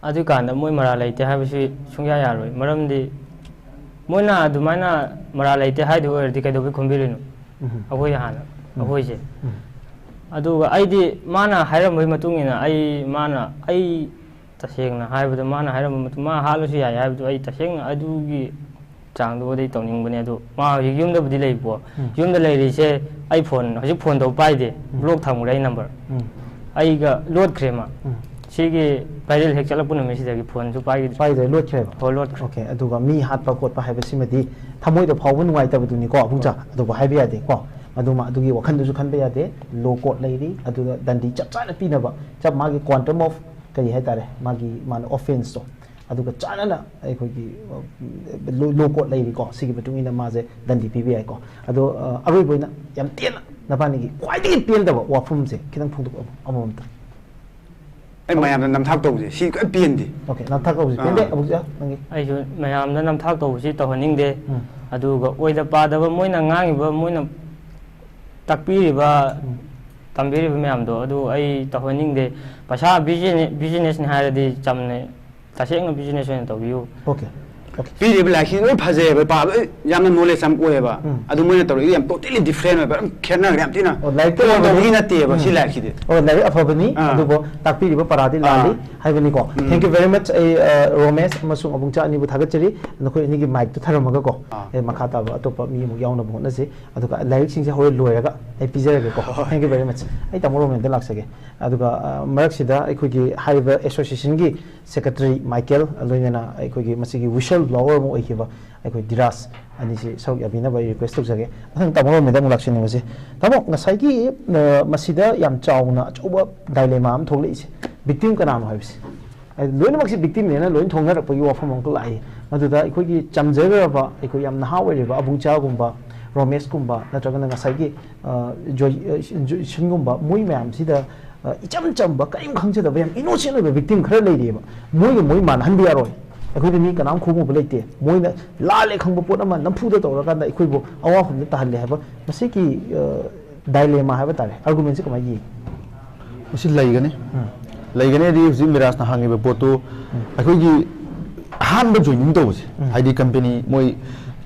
ꯑꯗꯨꯀꯥꯟꯗ ꯃꯣꯏ ꯃꯔꯥꯜ ꯂꯩꯇꯦ ꯍꯥꯏꯕꯁꯤ ꯁꯨꯡꯌꯥ ꯌꯥꯔꯣꯏ꯫ ꯃꯔꯝꯗꯤ ꯃꯣꯏꯅ ꯑꯗꯨꯃꯥꯏꯅ ꯃꯔꯥꯜ ꯂꯩꯇꯦ ꯍꯥꯏꯗꯣꯏ ꯑꯣꯏꯔꯗꯤ ꯀꯩꯗꯧꯕꯩ ꯈꯣꯝꯕꯤꯔꯤꯅꯣ? ꯎꯝ. ꯑꯩꯈꯣꯏ ꯍꯥꯟꯅ, ꯎꯝ. ꯑꯩꯈꯣꯏꯁꯦ꯫ ꯎꯝ. ꯑꯗꯨꯒ ꯑꯩꯗꯤ ꯃꯥꯅ ꯍꯥꯏꯔꯝꯕꯒꯤ ꯃꯇꯨꯡ ꯏꯟꯅ ꯑꯩ, ꯃꯥꯅ, ꯑꯩ ꯇꯁꯦꯡꯅ ꯍꯥꯏꯕꯗ, ꯃꯥꯅ ꯍꯥꯏꯔꯝꯕ ꯃꯇꯨꯡ, ꯃꯥ ꯍꯥꯠꯂꯁꯨ ꯌꯥꯏ ꯍꯥꯏꯕꯗꯨ ꯑꯩ ꯇꯁꯦꯡꯅ ꯑꯗꯨꯒꯤ ꯆꯥꯡꯗꯨꯕꯨꯗꯤ ꯇꯧꯅꯤꯡꯕꯅꯦ, ꯑꯗꯨ ꯃꯥ ꯍꯧꯖꯤꯛ ꯌꯨꯝꯗꯕꯨꯗꯤ ꯂꯩꯕꯀꯣ꯫ ꯎꯝ꯫ ꯌꯨꯝꯗ ꯂꯩꯔꯤꯁꯦ, ꯑꯩ ꯐꯣꯟ, ꯍꯧꯖꯤꯛ ꯐꯣꯟ ꯇꯧꯕ ꯄꯥꯏꯗꯦ, ꯎꯝ꯫ ꯕ꯭ꯂꯣꯛ ꯊꯝꯈ꯭ꯔꯦ ꯑꯩ ꯅꯝꯕꯔ꯫ ꯎꯝ꯫ ꯑꯩꯒ ꯂꯣꯠꯈ꯭ꯔꯦ ꯃꯥ꯫ ꯎꯝ꯫ ꯁꯤꯒꯤ ꯚꯥꯏꯔꯦꯜ ꯍꯦꯛ ꯆꯠꯂꯛꯄ ꯅꯨꯃꯤꯠꯁꯤꯗꯒꯤ ꯐꯣꯟꯁꯨ ꯄꯥꯏꯈꯤꯗ꯭ꯔꯦ꯫ ꯄꯥꯏꯗ꯭ꯔꯦ, ꯂꯣꯠꯈ꯭ꯔꯦꯕ? ꯍꯣꯏ, ꯂꯣꯠꯈ꯭ꯔꯦ꯫ ꯑꯣꯀꯦ, ꯑꯗꯨꯒ ꯃꯤ ꯍꯥꯠꯄ ꯈꯣꯠꯄ ꯍꯥꯏꯕꯁꯤꯃꯗꯤ ꯊꯃꯣꯏꯗ ꯐꯥꯎꯕ ꯅꯨꯡꯉꯥꯏꯇꯕꯗꯨꯅꯤꯀꯣ, ꯑꯕꯨꯡꯆꯥ? ꯍꯣꯏ꯫ ꯑꯗꯨꯕꯨ ꯍꯥꯏꯕ ꯌꯥꯗꯦꯀꯣ꯫ ꯑꯗꯨꯃ, ꯑꯗꯨꯒꯤ ꯋꯥꯈꯜꯗꯨꯁꯨ ꯈꯟꯕ ꯌꯥꯗꯦ꯫ ꯂꯣ ꯀꯣꯔꯠ ꯂꯩꯔꯤ, ꯑꯗꯨꯗ ꯗꯟꯗꯤ ꯆꯞ ꯆꯥꯅ ꯄꯤꯅꯕ, ꯆꯞ ꯃꯥꯒꯤ quantum of ꯀꯔꯤ ꯍꯥꯏꯇꯥꯔꯦ, ꯃꯥꯒꯤ, ꯃꯥꯅ ꯑꯣꯐꯦꯟꯁꯇꯣ, ꯑꯗꯨꯒ ꯆꯥꯟꯅꯅ ꯑꯩꯈꯣꯏꯒꯤ, ꯑ, ꯂꯣ, ꯂꯣ ꯀꯣꯔꯠ ꯂꯩꯔꯤꯀꯣ, ꯁꯤꯒꯤ ꯃꯇꯨꯡ ꯏꯟꯅ ꯃꯥꯁꯦ ꯗꯟꯗꯤ ꯄꯤꯕ ꯌꯥꯏꯀꯣ꯫ ꯑꯗꯣ, ꯑ, ꯑꯔꯣꯏꯕ ꯑꯣꯏꯅ ꯌꯥꯝ ꯇꯦꯟꯅ ꯅꯕꯥꯅꯤꯒꯤ ꯈ꯭ꯋꯥꯏꯗꯒꯤ ꯄꯦꯟꯗꯕ ꯋꯥꯐꯝꯁꯦ ꯈꯤꯇꯪ ꯐꯣꯡꯗꯣꯛꯑꯣ ꯑꯃꯃꯝꯇ꯫ ꯑꯩ ꯃꯌꯥꯝꯅ ꯅꯝꯊꯥꯛ ꯇꯧꯕꯁꯦ ꯁꯤ ꯈ꯭ꯋꯥꯏ ꯄꯦꯟꯗꯦ꯫ ꯑꯣꯀꯦ, ꯅꯝꯊꯥꯛ ꯇꯧꯕꯁꯦ ꯄꯦꯟꯗꯦ꯫ ꯑꯥ꯫ ꯑꯕꯨꯡꯆꯥ, ꯅꯪꯒꯤ? ꯑꯩꯁꯨ ꯃꯌꯥꯝꯗ ꯅꯝꯊꯥꯛ ꯇꯧꯕꯁꯤ ꯇꯧꯍꯟꯅꯤꯡꯗꯦ꯫ ꯎꯝ꯫ ꯑꯗꯨꯒ ꯑꯣꯏꯗ ꯄꯥꯗꯕ ꯃꯣꯏꯅ ꯉꯥꯡꯉꯤꯕ, ꯃꯣꯏꯅ ꯇꯥꯛꯄꯤꯔꯤꯕ, ꯎꯝ꯫ ꯇꯝꯕꯤꯔꯤꯕ ꯃꯌꯥꯝꯗꯣ ꯑꯗꯨ ꯑꯩ ꯇꯧꯍꯟꯅꯤꯡꯗꯦ꯫ ꯄꯩꯁꯥ ꯕꯤꯖꯤꯅꯦ-, ꯕꯤꯖꯤꯅꯦꯁꯅꯤ ꯍꯥꯏꯔꯗꯤ ꯆꯝꯅ ꯇꯁꯦꯡꯅ ꯕꯤꯖꯤꯅꯦꯁ ꯑꯣꯏꯅ ꯇꯧꯕꯤꯌꯨ꯫ Okay, okay. ꯄꯤꯔꯤꯕ ꯂꯥꯏꯔꯤꯛꯁꯤ ꯂꯣꯏ ꯐꯖꯩꯑꯕ, ꯄꯥꯕ ꯂꯣꯏ ꯌꯥꯝꯅ ꯅꯣꯂꯦꯖ ꯑꯃ ꯑꯣꯏꯌꯦꯕ꯫ ꯎꯝ꯫ ꯑꯗꯨ ꯃꯣꯏꯅ ꯇꯧꯔꯛꯏꯗꯤ ꯌꯥꯝ ꯇꯣꯇꯦꯂꯤ ꯗꯤꯐ꯭ꯔꯦꯟ ꯑꯣꯏꯕ, ꯌꯥꯝ ꯈꯦꯠꯅꯈ꯭ꯔꯦ ꯌꯥꯝ ꯊꯤꯅ꯫ ꯑꯣ, ꯂꯥꯏꯔꯤꯛꯇ ꯐꯣꯟ ꯇꯧꯕꯒꯤ ꯅꯠꯇꯦꯕ ꯁꯤ ꯎꯝ꯫ ꯂꯥꯏꯔꯤꯛꯁꯤꯗꯤ꯫ ꯑꯣ, ꯂꯥꯏꯔꯤꯛ ꯑꯐꯕꯅꯤ, ꯑꯥ꯫ ꯑꯗꯨꯕꯨ ꯇꯥꯛꯄꯤꯔꯤꯕ ꯄꯔꯥꯗꯤ ꯑꯥ꯫ ꯂꯥꯜꯂꯤ ꯍꯥꯏꯕꯅꯤꯀꯣ꯫ ꯎꯝ꯫ Thank you very much꯫ ꯑꯩ, ꯑ, ꯔꯣꯃꯦꯁ ꯑꯃꯁꯨꯡ ꯑꯕꯨꯡꯆꯥ ꯑꯅꯤꯕꯨ ꯊꯥꯒꯠꯆꯔꯤ꯫ ꯅꯈꯣꯏ ꯑꯅꯤꯒꯤ ꯃꯥꯏꯛꯇꯨ ꯊꯔꯝꯃꯒꯀꯣ꯫ ꯑꯥ꯫ ꯑꯦ, ꯃꯈꯥ ꯇꯥꯕ ꯑꯇꯣꯞꯄ ꯃꯤ ꯑꯃꯨꯛ ꯌꯥꯎꯅꯕ ꯍꯣꯠꯅꯁꯤ꯫ ꯑꯗꯨꯒ ꯂꯥꯏꯔꯤꯛꯁꯤꯡꯁꯦ ꯍꯣꯔꯦꯟ ꯂꯣꯏꯔꯒ ꯑꯩ ꯄꯤꯖꯔꯒꯦꯀꯣ꯫ ꯍꯣꯏ꯫ Thank you very much꯫ ꯑꯩ ꯇꯥꯃꯣ ꯔꯣꯃꯦꯟꯗ ꯂꯥꯛꯆꯒꯦ꯫ ꯑꯗꯨꯒ, ꯑ, ꯃꯔꯛꯁꯤꯗ ꯑꯩꯈꯣꯏꯒꯤ ꯍꯥꯏꯔꯤꯕ ꯑꯦꯁꯣꯁꯤꯌꯦꯁꯟꯒꯤ ꯁꯦꯀ꯭ꯔꯦꯇꯔꯤ ꯃꯥꯏꯀꯦꯜ, ꯂꯣꯏꯅꯅ ꯑꯩꯈꯣꯏꯒꯤ ꯃꯁꯤꯒꯤ ꯋꯤꯁꯜ ꯕ꯭ꯂꯣꯋꯔ ꯑꯃ ꯑꯣꯏꯈꯤꯕ ꯑꯩꯈꯣꯏ ꯗꯤꯔꯥꯖ ꯑꯅꯤꯁꯤ ꯁꯔꯨꯛ ꯌꯥꯕꯤꯅꯕ ꯑꯩ ꯔꯤꯀ꯭ꯋꯦꯁ ꯇꯧꯖꯒꯦ꯫ ꯃꯊꯪ ꯇꯥꯃꯣ ꯔꯣꯃꯦꯟꯗ ꯑꯃꯨꯛ ꯂꯥꯛꯆꯅꯤꯡꯕꯁꯦ꯫ ꯇꯥꯃꯣ, ꯉꯁꯥꯏꯒꯤ, ꯑ, ꯃꯁꯤꯗ ꯌꯥꯝ ꯆꯥꯎꯅ ꯑꯆꯧꯕ ꯗꯥꯏꯂꯦꯃꯥ ꯑꯃ ꯊꯣꯛꯂꯛꯏꯁꯦ, ꯚꯤꯛꯇꯤꯝ ꯀꯅꯥꯅꯣ ꯍꯥꯏꯕꯁꯦ? ꯍꯥꯏꯗꯤ ꯂꯣꯏꯅꯃꯛꯁꯤ ꯚꯤꯛꯇꯤꯝꯅꯦꯅ ꯂꯣꯏꯅ ꯊꯣꯡꯅꯔꯛꯄꯒꯤ ꯋꯥꯐꯝ ꯑꯃꯈꯛ ꯂꯥꯛꯏ꯫ ꯃꯗꯨꯗ ꯑꯩꯈꯣꯏꯒꯤ ꯆꯝꯖꯈ꯭ꯔꯕ, ꯑꯩꯈꯣꯏ ꯌꯥꯝ ꯅꯍꯥ ꯑꯣꯏꯔꯤꯕ ꯑꯕꯨꯡꯆꯥꯒꯨꯝꯕ, ꯔꯣꯃꯦꯁꯀꯨꯝꯕ, ꯅꯠꯇ꯭ꯔꯒꯅ ꯉꯁꯥꯏꯒꯤ, ꯑ, ꯖꯣꯏ-, ꯑ, ꯖꯣꯏꯁꯟꯒꯨꯝꯕ, ꯃꯣꯏ ꯃꯌꯥꯝꯁꯤꯗ, ꯑ, ꯏꯆꯝ ꯆꯝꯕ, ꯀꯔꯤꯝ ꯈꯪꯖꯗꯕ, ꯌꯥꯝ ꯏꯅꯣꯁꯦꯟ ꯑꯣꯏꯕ ꯚꯤꯛꯇꯤꯝ ꯈꯔ ꯂꯩꯔꯤꯑꯕ꯫ ꯃꯣꯏꯒ ꯃꯣꯏ ꯃꯥꯟꯅꯍꯟꯕ ꯌꯥꯔꯣꯏ꯫ ꯑꯩꯈꯣꯏꯗ ꯃꯤ ꯀꯅꯥꯝ ꯈꯣꯡꯉꯨꯕ ꯂꯩꯇꯦ꯫ ꯃꯣꯏꯅ ꯂꯥꯜꯂꯦ ꯈꯪꯕ ꯄꯣꯠ ꯑꯃ ꯅꯝꯐꯨꯗ ꯇꯧꯔꯀꯥꯟꯗ ꯑꯩꯈꯣꯏꯕꯨ ꯑꯋꯥꯐꯝꯗ ꯇꯥꯍꯜꯂꯦ ꯍꯥꯏꯕ ꯃꯁꯤꯒꯤ, ꯑ, ꯗꯥꯏꯂꯦꯃꯥ ꯍꯥꯏꯕ ꯇꯥꯔꯦ, ꯑꯥꯔꯒꯨꯃꯦꯟꯁꯦ ꯀꯃꯥꯏꯅ ꯌꯦꯡꯉꯤ? ꯃꯁꯤ ꯂꯩꯒꯅꯤ꯫ ꯎꯝ꯫ ꯂꯩꯒꯅꯤ ꯍꯥꯏꯗꯤ ꯍꯧꯖꯤꯛ ꯃꯤꯔꯥꯖꯅ ꯍꯪꯉꯤꯕ ꯄꯣꯠꯇꯨ ꯎꯝ꯫ ꯑꯩꯈꯣꯏꯒꯤ ꯑꯍꯥꯟꯕ ꯖꯣꯏꯅꯤꯡ ꯇꯧꯕꯁꯦ, ꯎꯝ꯫ ꯍꯥꯏꯗꯤ ꯀꯝꯄꯦꯅꯤ ꯃꯣꯏ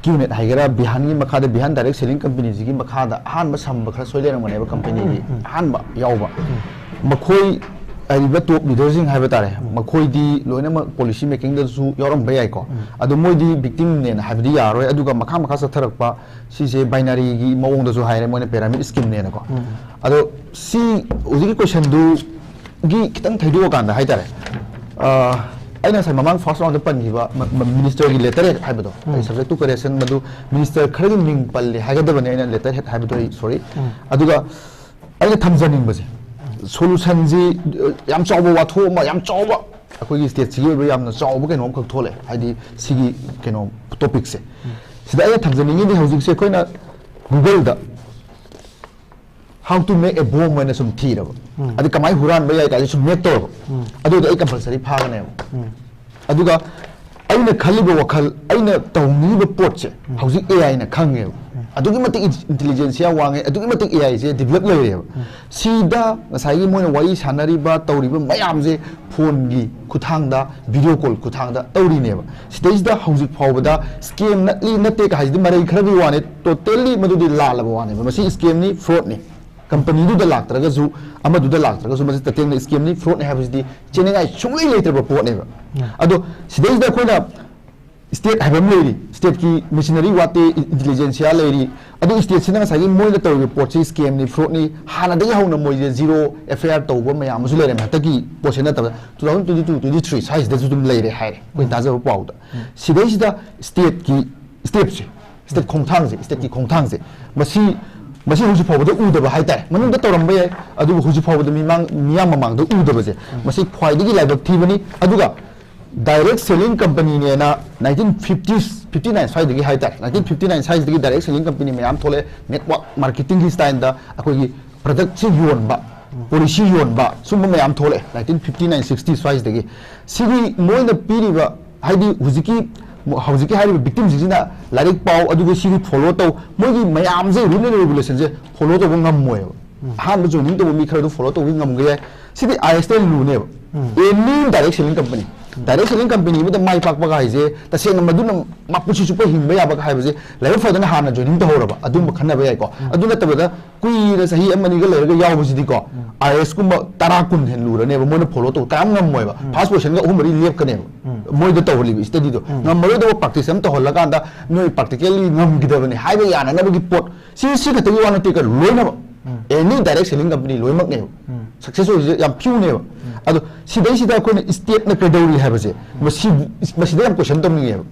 ꯀ꯭ꯌꯨꯅꯦꯠ ꯍꯥꯏꯒꯦꯔꯥ, ꯕꯤꯍꯥꯟꯒꯤ ꯃꯈꯥꯗ ꯕꯤꯍꯥꯟ ꯗꯥꯏꯔꯦꯛ ꯁꯦꯂꯤꯡ ꯀꯝꯄꯦꯅꯤꯁꯤꯒꯤ ꯃꯈꯥꯗ ꯑꯍꯥꯟꯕ ꯁꯝꯕ ꯈꯔ ꯁꯣꯏ ꯂꯩꯔꯝꯒꯅꯦꯕ ꯀꯝꯄꯦꯅꯤꯒꯤ ꯎꯝ, ꯎꯝ꯫ ꯑꯍꯥꯟꯕ ꯌꯥꯎꯕ꯫ ꯎꯝ꯫ ꯃꯈꯣꯏ ꯍꯥꯏꯔꯤꯕ ꯇꯣꯞ ꯂꯤꯗꯔꯁꯤꯡ ꯍꯥꯏꯕ ꯇꯥꯔꯦ, ꯃꯈꯣꯏꯗꯤ ꯂꯣꯏꯅꯃꯛ ꯄꯣꯂꯤꯁꯤ ꯃꯦꯀꯤꯡꯗꯁꯨ ꯌꯥꯎꯔꯝꯕ ꯌꯥꯏꯀꯣ꯫ ꯑꯗꯣ ꯃꯣꯏꯗꯤ ꯕꯤꯛꯇꯤꯝꯅꯦꯅ ꯍꯥꯏꯕꯗꯤ ꯌꯥꯔꯣꯏ꯫ ꯑꯗꯨꯒ ꯃꯈꯥ ꯃꯈꯥ ꯆꯠꯊꯔꯛꯄ ꯁꯤꯁꯦ ꯕꯥꯏꯅꯔꯤꯒꯤ ꯃꯑꯣꯡꯗꯁꯨ ꯍꯥꯏꯔꯦ, ꯃꯣꯏꯅ ꯄꯦꯔꯥꯃꯤꯠ ꯁ꯭ꯀꯤꯝꯅꯦꯅꯀꯣ꯫ ꯑꯗꯣ ꯁꯤ ꯍꯧꯖꯤꯛꯀꯤ ꯀꯣꯏꯁꯟꯗꯨꯒꯤ ꯈꯤꯇꯪ ꯊꯩꯗꯣꯛꯑꯀꯥꯟꯗ ꯍꯥꯏ ꯇꯥꯔꯦ, ꯑꯩꯅ ꯉꯁꯥꯏ ꯃꯃꯥꯡ ꯐꯥꯔꯁ ꯔꯥꯎꯟꯗ ꯄꯟꯈꯤꯕ ꯃꯤꯅꯤꯁꯇꯔꯒꯤ ꯂꯦꯇꯔ ꯍꯦꯠ ꯍꯥꯏꯕꯗꯣ, ꯑꯩ ꯁꯕꯖꯦꯛ ꯇꯨ ꯀꯔꯦꯛꯁꯟ ꯃꯗꯨ ꯃꯤꯅꯤꯁꯇꯔ ꯈꯔꯒꯤ ꯃꯤꯡ ꯄꯜꯂꯦ ꯍꯥꯏꯒꯗꯕꯅꯦ, ꯑꯩꯅ ꯂꯦꯇꯔ ꯍꯦꯠ ꯍꯥꯏꯕꯗꯣ ꯑꯩ ꯁꯣꯔꯤ꯫ ꯑꯗꯨꯒ ꯑꯩꯅ ꯊꯝꯖꯅꯤꯡꯕꯁꯦ, ꯁꯣꯂꯨꯁꯟꯁꯤ ꯌꯥꯝ ꯆꯥꯎꯕ ꯋꯥꯊꯣꯛ ꯑꯃ, ꯌꯥꯝ ꯆꯥꯎꯕ ꯑꯩꯈꯣꯏꯒꯤ ꯁ꯭ꯇꯦꯠꯁꯤꯒꯤ ꯑꯣꯏꯕ ꯌꯥꯝꯅ ꯆꯥꯎꯕ ꯀꯩꯅꯣ ꯑꯃꯈꯛ ꯊꯣꯛꯂꯛꯑꯦ, ꯍꯥꯏꯗꯤ ꯁꯤꯒꯤ ꯀꯩꯅꯣ ꯇꯣꯄꯤꯛꯁꯦ꯫ ꯁꯤꯗ ꯑꯩꯅ ꯊꯝꯖꯅꯤꯡꯉꯤꯗꯤ ꯍꯧꯖꯤꯛꯁꯦ ꯑꯩꯈꯣꯏꯅ ꯒꯨꯒꯜꯗ "How to make a bomb" ꯍꯥꯏꯅ ꯁꯨꯝ ꯊꯤꯔꯕ, ꯑꯗꯨ ꯀꯃꯥꯏꯅ ꯍꯨꯔꯥꯟꯕ ꯌꯥꯏ ꯀꯥꯏꯁꯦ ꯁꯨꯝ ꯃꯦꯞ ꯇꯧꯔꯕ, ꯑꯗꯨꯗꯤ ꯑꯩ ꯀꯝꯄꯜꯁꯔꯤ ꯐꯥꯒꯅꯦꯕ꯫ ꯑꯗꯨꯒ ꯑꯩꯅ ꯈꯜꯂꯤꯕ ꯋꯥꯈꯜ, ꯑꯩꯅ ꯇꯧꯅꯤꯡꯉꯤꯕ ꯄꯣꯠꯁꯦ ꯍꯧꯖꯤꯛ ꯑꯦ ꯑꯥꯏꯅ ꯈꯪꯉꯦꯕ꯫ ꯑꯗꯨꯛꯀꯤ ꯃꯇꯤꯛ ꯏꯟꯇꯦꯂꯤꯖꯦꯟꯁꯤꯌꯥ ꯋꯥꯡꯉꯦ, ꯑꯗꯨꯛꯀꯤ ꯃꯇꯤꯛ ꯑꯦ ꯑꯥꯏꯁꯦ ꯗꯤꯕꯂꯞ ꯂꯩꯔꯦꯕ꯫ ꯁꯤꯗ ꯉꯁꯥꯏꯒꯤ ꯃꯣꯏꯅ ꯋꯥꯔꯤ ꯁꯥꯟꯅꯔꯤꯕ, ꯇꯧꯔꯤꯕ ꯃꯌꯥꯝꯁꯦ ꯐꯣꯟꯒꯤ ꯈꯨꯠꯊꯥꯡꯗ, ꯚꯤꯗꯤꯑꯣ ꯀꯣꯜ ꯈꯨꯠꯊꯥꯡꯗ ꯇꯧꯔꯤꯅꯦꯕ꯫ ꯁꯤꯗꯩꯁꯤꯗ ꯍꯧꯖꯤꯛ ꯐꯥꯎꯕꯗ ꯁ꯭ꯀꯦꯝ ꯅꯠꯂꯤ ꯅꯠꯇꯦ ꯀ ꯍꯥꯏꯁꯤꯗꯤ ꯃꯔꯩ ꯈꯔꯒꯤ ꯋꯥꯅꯦ, ꯇꯣꯇꯦꯜꯂꯤ ꯃꯗꯨꯗꯤ ꯂꯥꯜꯂꯕ ꯋꯥꯅꯦꯕ꯫ ꯃꯁꯤ ꯁ꯭ꯀꯦꯝꯅꯤ, ꯐ꯭ꯔꯣꯗꯅꯤ꯫ ꯀꯝꯄꯅꯤꯗꯨꯗ ꯂꯥꯛꯇ꯭ꯔꯒꯁꯨ, ꯑꯃꯗꯨꯗ ꯂꯥꯛꯇ꯭ꯔꯒꯁꯨ, ꯃꯁꯤ ꯇꯁꯦꯡꯅ ꯁ꯭ꯀꯦꯝꯅꯤ, ꯐ꯭ꯔꯣꯗꯅꯤ ꯍꯥꯏꯕꯁꯤꯗꯤ ꯆꯦꯟꯅꯤꯡꯉꯥꯏ ꯁꯨꯡꯂꯩ ꯂꯩꯇ꯭ꯔꯕ ꯄꯣꯠꯅꯦꯕ꯫ ꯑꯗꯣ ꯁꯤꯗꯩꯁꯤꯗ ꯑꯩꯈꯣꯏꯅ ꯁ꯭ꯇꯦꯠ ꯍꯥꯏꯕ ꯑꯃ ꯂꯩꯔꯤ, ꯁ꯭ꯇꯦꯠꯀꯤ ꯃꯦꯁꯤꯅꯔꯤ ꯋꯥꯠꯇꯦ, ꯏꯟꯇꯦꯂꯤꯖꯦꯟꯁꯤꯌꯥ ꯂꯩꯔꯤ꯫ ꯑꯗꯨ ꯁ꯭ꯇꯦꯠꯁꯤꯅ ꯉꯁꯥꯏꯒꯤ ꯃꯣꯏꯅ ꯇꯧꯔꯤꯕ ꯄꯣꯠꯁꯤ ꯁ꯭ꯀꯦꯝꯅꯤ, ꯐ꯭ꯔꯣꯗꯅꯤ, ꯍꯥꯟꯅꯗꯒꯤ ꯍꯧꯅ ꯃꯣꯏꯁꯦ ꯖꯤꯔꯣ ꯑꯦꯐ ꯑꯥꯏ ꯑꯥꯔ ꯇꯧꯕ ꯃꯌꯥꯝ ꯑꯃꯁꯨ ꯂꯩꯔꯝꯃꯦ꯫ ꯍꯟꯗꯛꯀꯤ ꯄꯣꯠꯁꯦ ꯅꯠꯇꯕ, two thousand twenty two, twenty three ꯁ꯭ꯋꯥꯏꯁꯤꯗꯁꯨ ꯑꯗꯨꯝ ꯂꯩꯔꯦ ꯍꯥꯏꯔꯦ, ꯑꯩꯈꯣꯏꯅ ꯇꯥꯖꯕ ꯄꯥꯎꯗ꯫ ꯁꯤꯗꯩꯁꯤꯗ ꯁ꯭ꯇꯦꯠꯀꯤ, ꯁ꯭ꯇꯦꯠꯁꯦ, ꯁ꯭ꯇꯦꯠ ꯈꯣꯡꯊꯥꯡꯁꯦ, ꯁ꯭ꯇꯦꯠꯀꯤ ꯈꯣꯡꯊꯥꯡꯁꯦ, ꯃꯁꯤ, ꯃꯁꯤ ꯍꯧꯖꯤꯛ ꯐꯥꯎꯕꯗ ꯎꯗꯕ ꯍꯥꯏꯇꯥꯔꯦ꯫ ꯃꯅꯨꯡꯗ ꯇꯧꯔꯝꯕ ꯌꯥꯏ, ꯑꯗꯨꯕꯨ ꯍꯧꯖꯤꯛ ꯐꯥꯎꯕꯗ ꯃꯤꯃꯥꯡ, ꯃꯤꯌꯥꯝ ꯃꯃꯥꯡꯗ ꯎꯗꯕꯁꯦ, ꯃꯁꯤ ꯈ꯭ꯋꯥꯏꯗꯒꯤ ꯂꯥꯏꯕꯛ ꯊꯤꯕꯅꯤ꯫ ꯑꯗꯨꯒ ꯗꯥꯏꯔꯦꯛ ꯁꯦꯂꯤꯡ ꯀꯝꯄꯅꯤꯅꯦꯅ nineteen fifty, fifty nine ꯁ꯭ꯋꯥꯏꯗꯒꯤ ꯍꯥꯏꯇꯥꯔꯦ, nineteen fifty nine ꯁ꯭ꯋꯥꯏꯁꯤꯗꯒꯤ ꯗꯥꯏꯔꯦꯛ ꯁꯦꯂꯤꯡ ꯀꯝꯄꯅꯤ ꯃꯌꯥꯝ ꯊꯣꯛꯂꯛꯑꯦ, ꯅꯦꯠꯋꯥꯛ ꯃꯥꯔꯀꯦꯇꯤꯡꯒꯤ ꯁ꯭ꯇꯥꯏꯜꯗ ꯑꯩꯈꯣꯏꯒꯤ ꯄ꯭ꯔꯗꯛꯁꯦ ꯌꯣꯟꯕ, ꯄꯣꯂꯤꯁꯤ ꯌꯣꯟꯕ, ꯁꯨꯝꯕ ꯃꯌꯥꯝ ꯊꯣꯛꯂꯛꯑꯦ nineteen fifty nine, sixty ꯁ꯭ꯋꯥꯏꯁꯤꯗꯒꯤ꯫ ꯁꯤꯒꯤ ꯃꯣꯏꯅ ꯄꯤꯔꯤꯕ, ꯍꯥꯏꯗꯤ ꯍꯧꯖꯤꯛꯀꯤ, ꯍꯧꯖꯤꯛꯀꯤ ꯍꯥꯏꯔꯤꯕ ꯕꯤꯛꯇꯤꯝꯁꯤꯡꯁꯤꯅ ꯂꯥꯏꯔꯤꯛ ꯄꯥꯎ, ꯑꯗꯨꯒ ꯁꯤꯒꯤ ꯐꯣꯂꯣ ꯇꯧ, ꯃꯣꯏꯒꯤ ꯃꯌꯥꯝꯁꯦ ꯔꯨꯜ ꯑꯦꯟ ꯔꯦꯒꯨꯂꯦꯁꯟꯁꯦ ꯐꯣꯂꯣ ꯇꯧꯕ ꯉꯝꯃꯣꯏꯕ꯫ ꯑꯍꯥꯟꯕ ꯖꯣꯏꯅꯤꯡ ꯇꯧꯕ ꯃꯤ ꯈꯔꯗꯨ ꯐꯣꯂꯣ ꯇꯧꯕ ꯉꯝꯒꯦ ꯌꯥꯏ꯫ ꯁꯤꯗꯤ ꯑꯥꯏ ꯑꯦꯁ ꯇꯤ ꯑꯦꯜ ꯂꯨꯅꯦꯕ꯫ ꯑꯦꯅꯤ direct selling company, Direct selling company ꯑꯃꯗ ꯃꯥꯏ ꯄꯥꯛꯄꯒ ꯍꯥꯏꯁꯦ ꯇꯁꯦꯡꯅ ꯃꯗꯨꯅ ꯃꯄꯨꯟꯁꯤ ꯆꯨꯞꯄ ꯍꯤꯡꯕ ꯌꯥꯕꯒ ꯍꯥꯏꯕꯁꯦ ꯂꯥꯏꯕꯛ ꯐꯗꯅ ꯍꯥꯟꯅ joining ꯇꯧꯍꯧꯔꯕ ꯑꯗꯨꯝꯕ ꯈꯟꯅꯕ ꯌꯥꯏꯀꯣ꯫ ꯑꯗꯨ ꯅꯠꯇꯕꯗ ꯀꯨꯏꯅ ꯆꯍꯤ ꯑꯃ ꯑꯅꯤꯒ ꯂꯩꯔꯒ ꯌꯥꯎꯕꯁꯤꯗꯤꯀꯣ, IAS ꯀꯨꯝꯕ ꯇꯔꯥ ꯀꯨꯟ ꯍꯦꯟꯅ ꯂꯨꯔꯅꯦꯕ, ꯃꯣꯏꯅ follow ꯇꯧ ꯀꯌꯥꯝ ꯉꯝꯃꯣꯏꯕ꯫ First position ꯒ ꯑꯍꯨꯝ ꯃꯔꯤ ꯂꯦꯞꯀꯅꯦꯕ꯫ ꯃꯣꯏꯗ ꯇꯧꯍꯜꯂꯤꯕ study ꯗꯣ ꯉꯝꯃꯔꯣꯏꯗꯕ practice ꯑꯃ ꯇꯧꯍꯜꯂꯀꯥꯟꯗ ꯅꯣꯏ practically ꯉꯝꯈꯤꯗꯕꯅꯤ ꯍꯥꯏꯕ ꯌꯥꯅꯅꯕꯒꯤ ꯄꯣꯠ꯫ ꯁꯤ ꯁꯤ ꯈꯛꯇꯒꯤ ꯋꯥ ꯅꯠꯇꯦ ꯀꯩꯅꯣ, ꯂꯣꯏꯅꯃꯛ꯫ Any direct selling company ꯂꯣꯏꯅꯃꯛꯅꯦꯕ꯫ Success ꯑꯣꯏꯔꯤꯁꯦ ꯌꯥꯝ few ꯅꯦꯕ꯫ ꯑꯗꯣ ꯁꯤꯗꯩꯁꯤꯗ ꯑꯩꯈꯣꯏꯅ state ꯅ ꯀꯩꯗꯧꯔꯤ ꯍꯥꯏꯕꯁꯦ ꯃꯁꯤ, ꯃꯁꯤꯗ ꯌꯥꯝ question ꯇꯧꯅꯤꯡꯉꯦꯕ꯫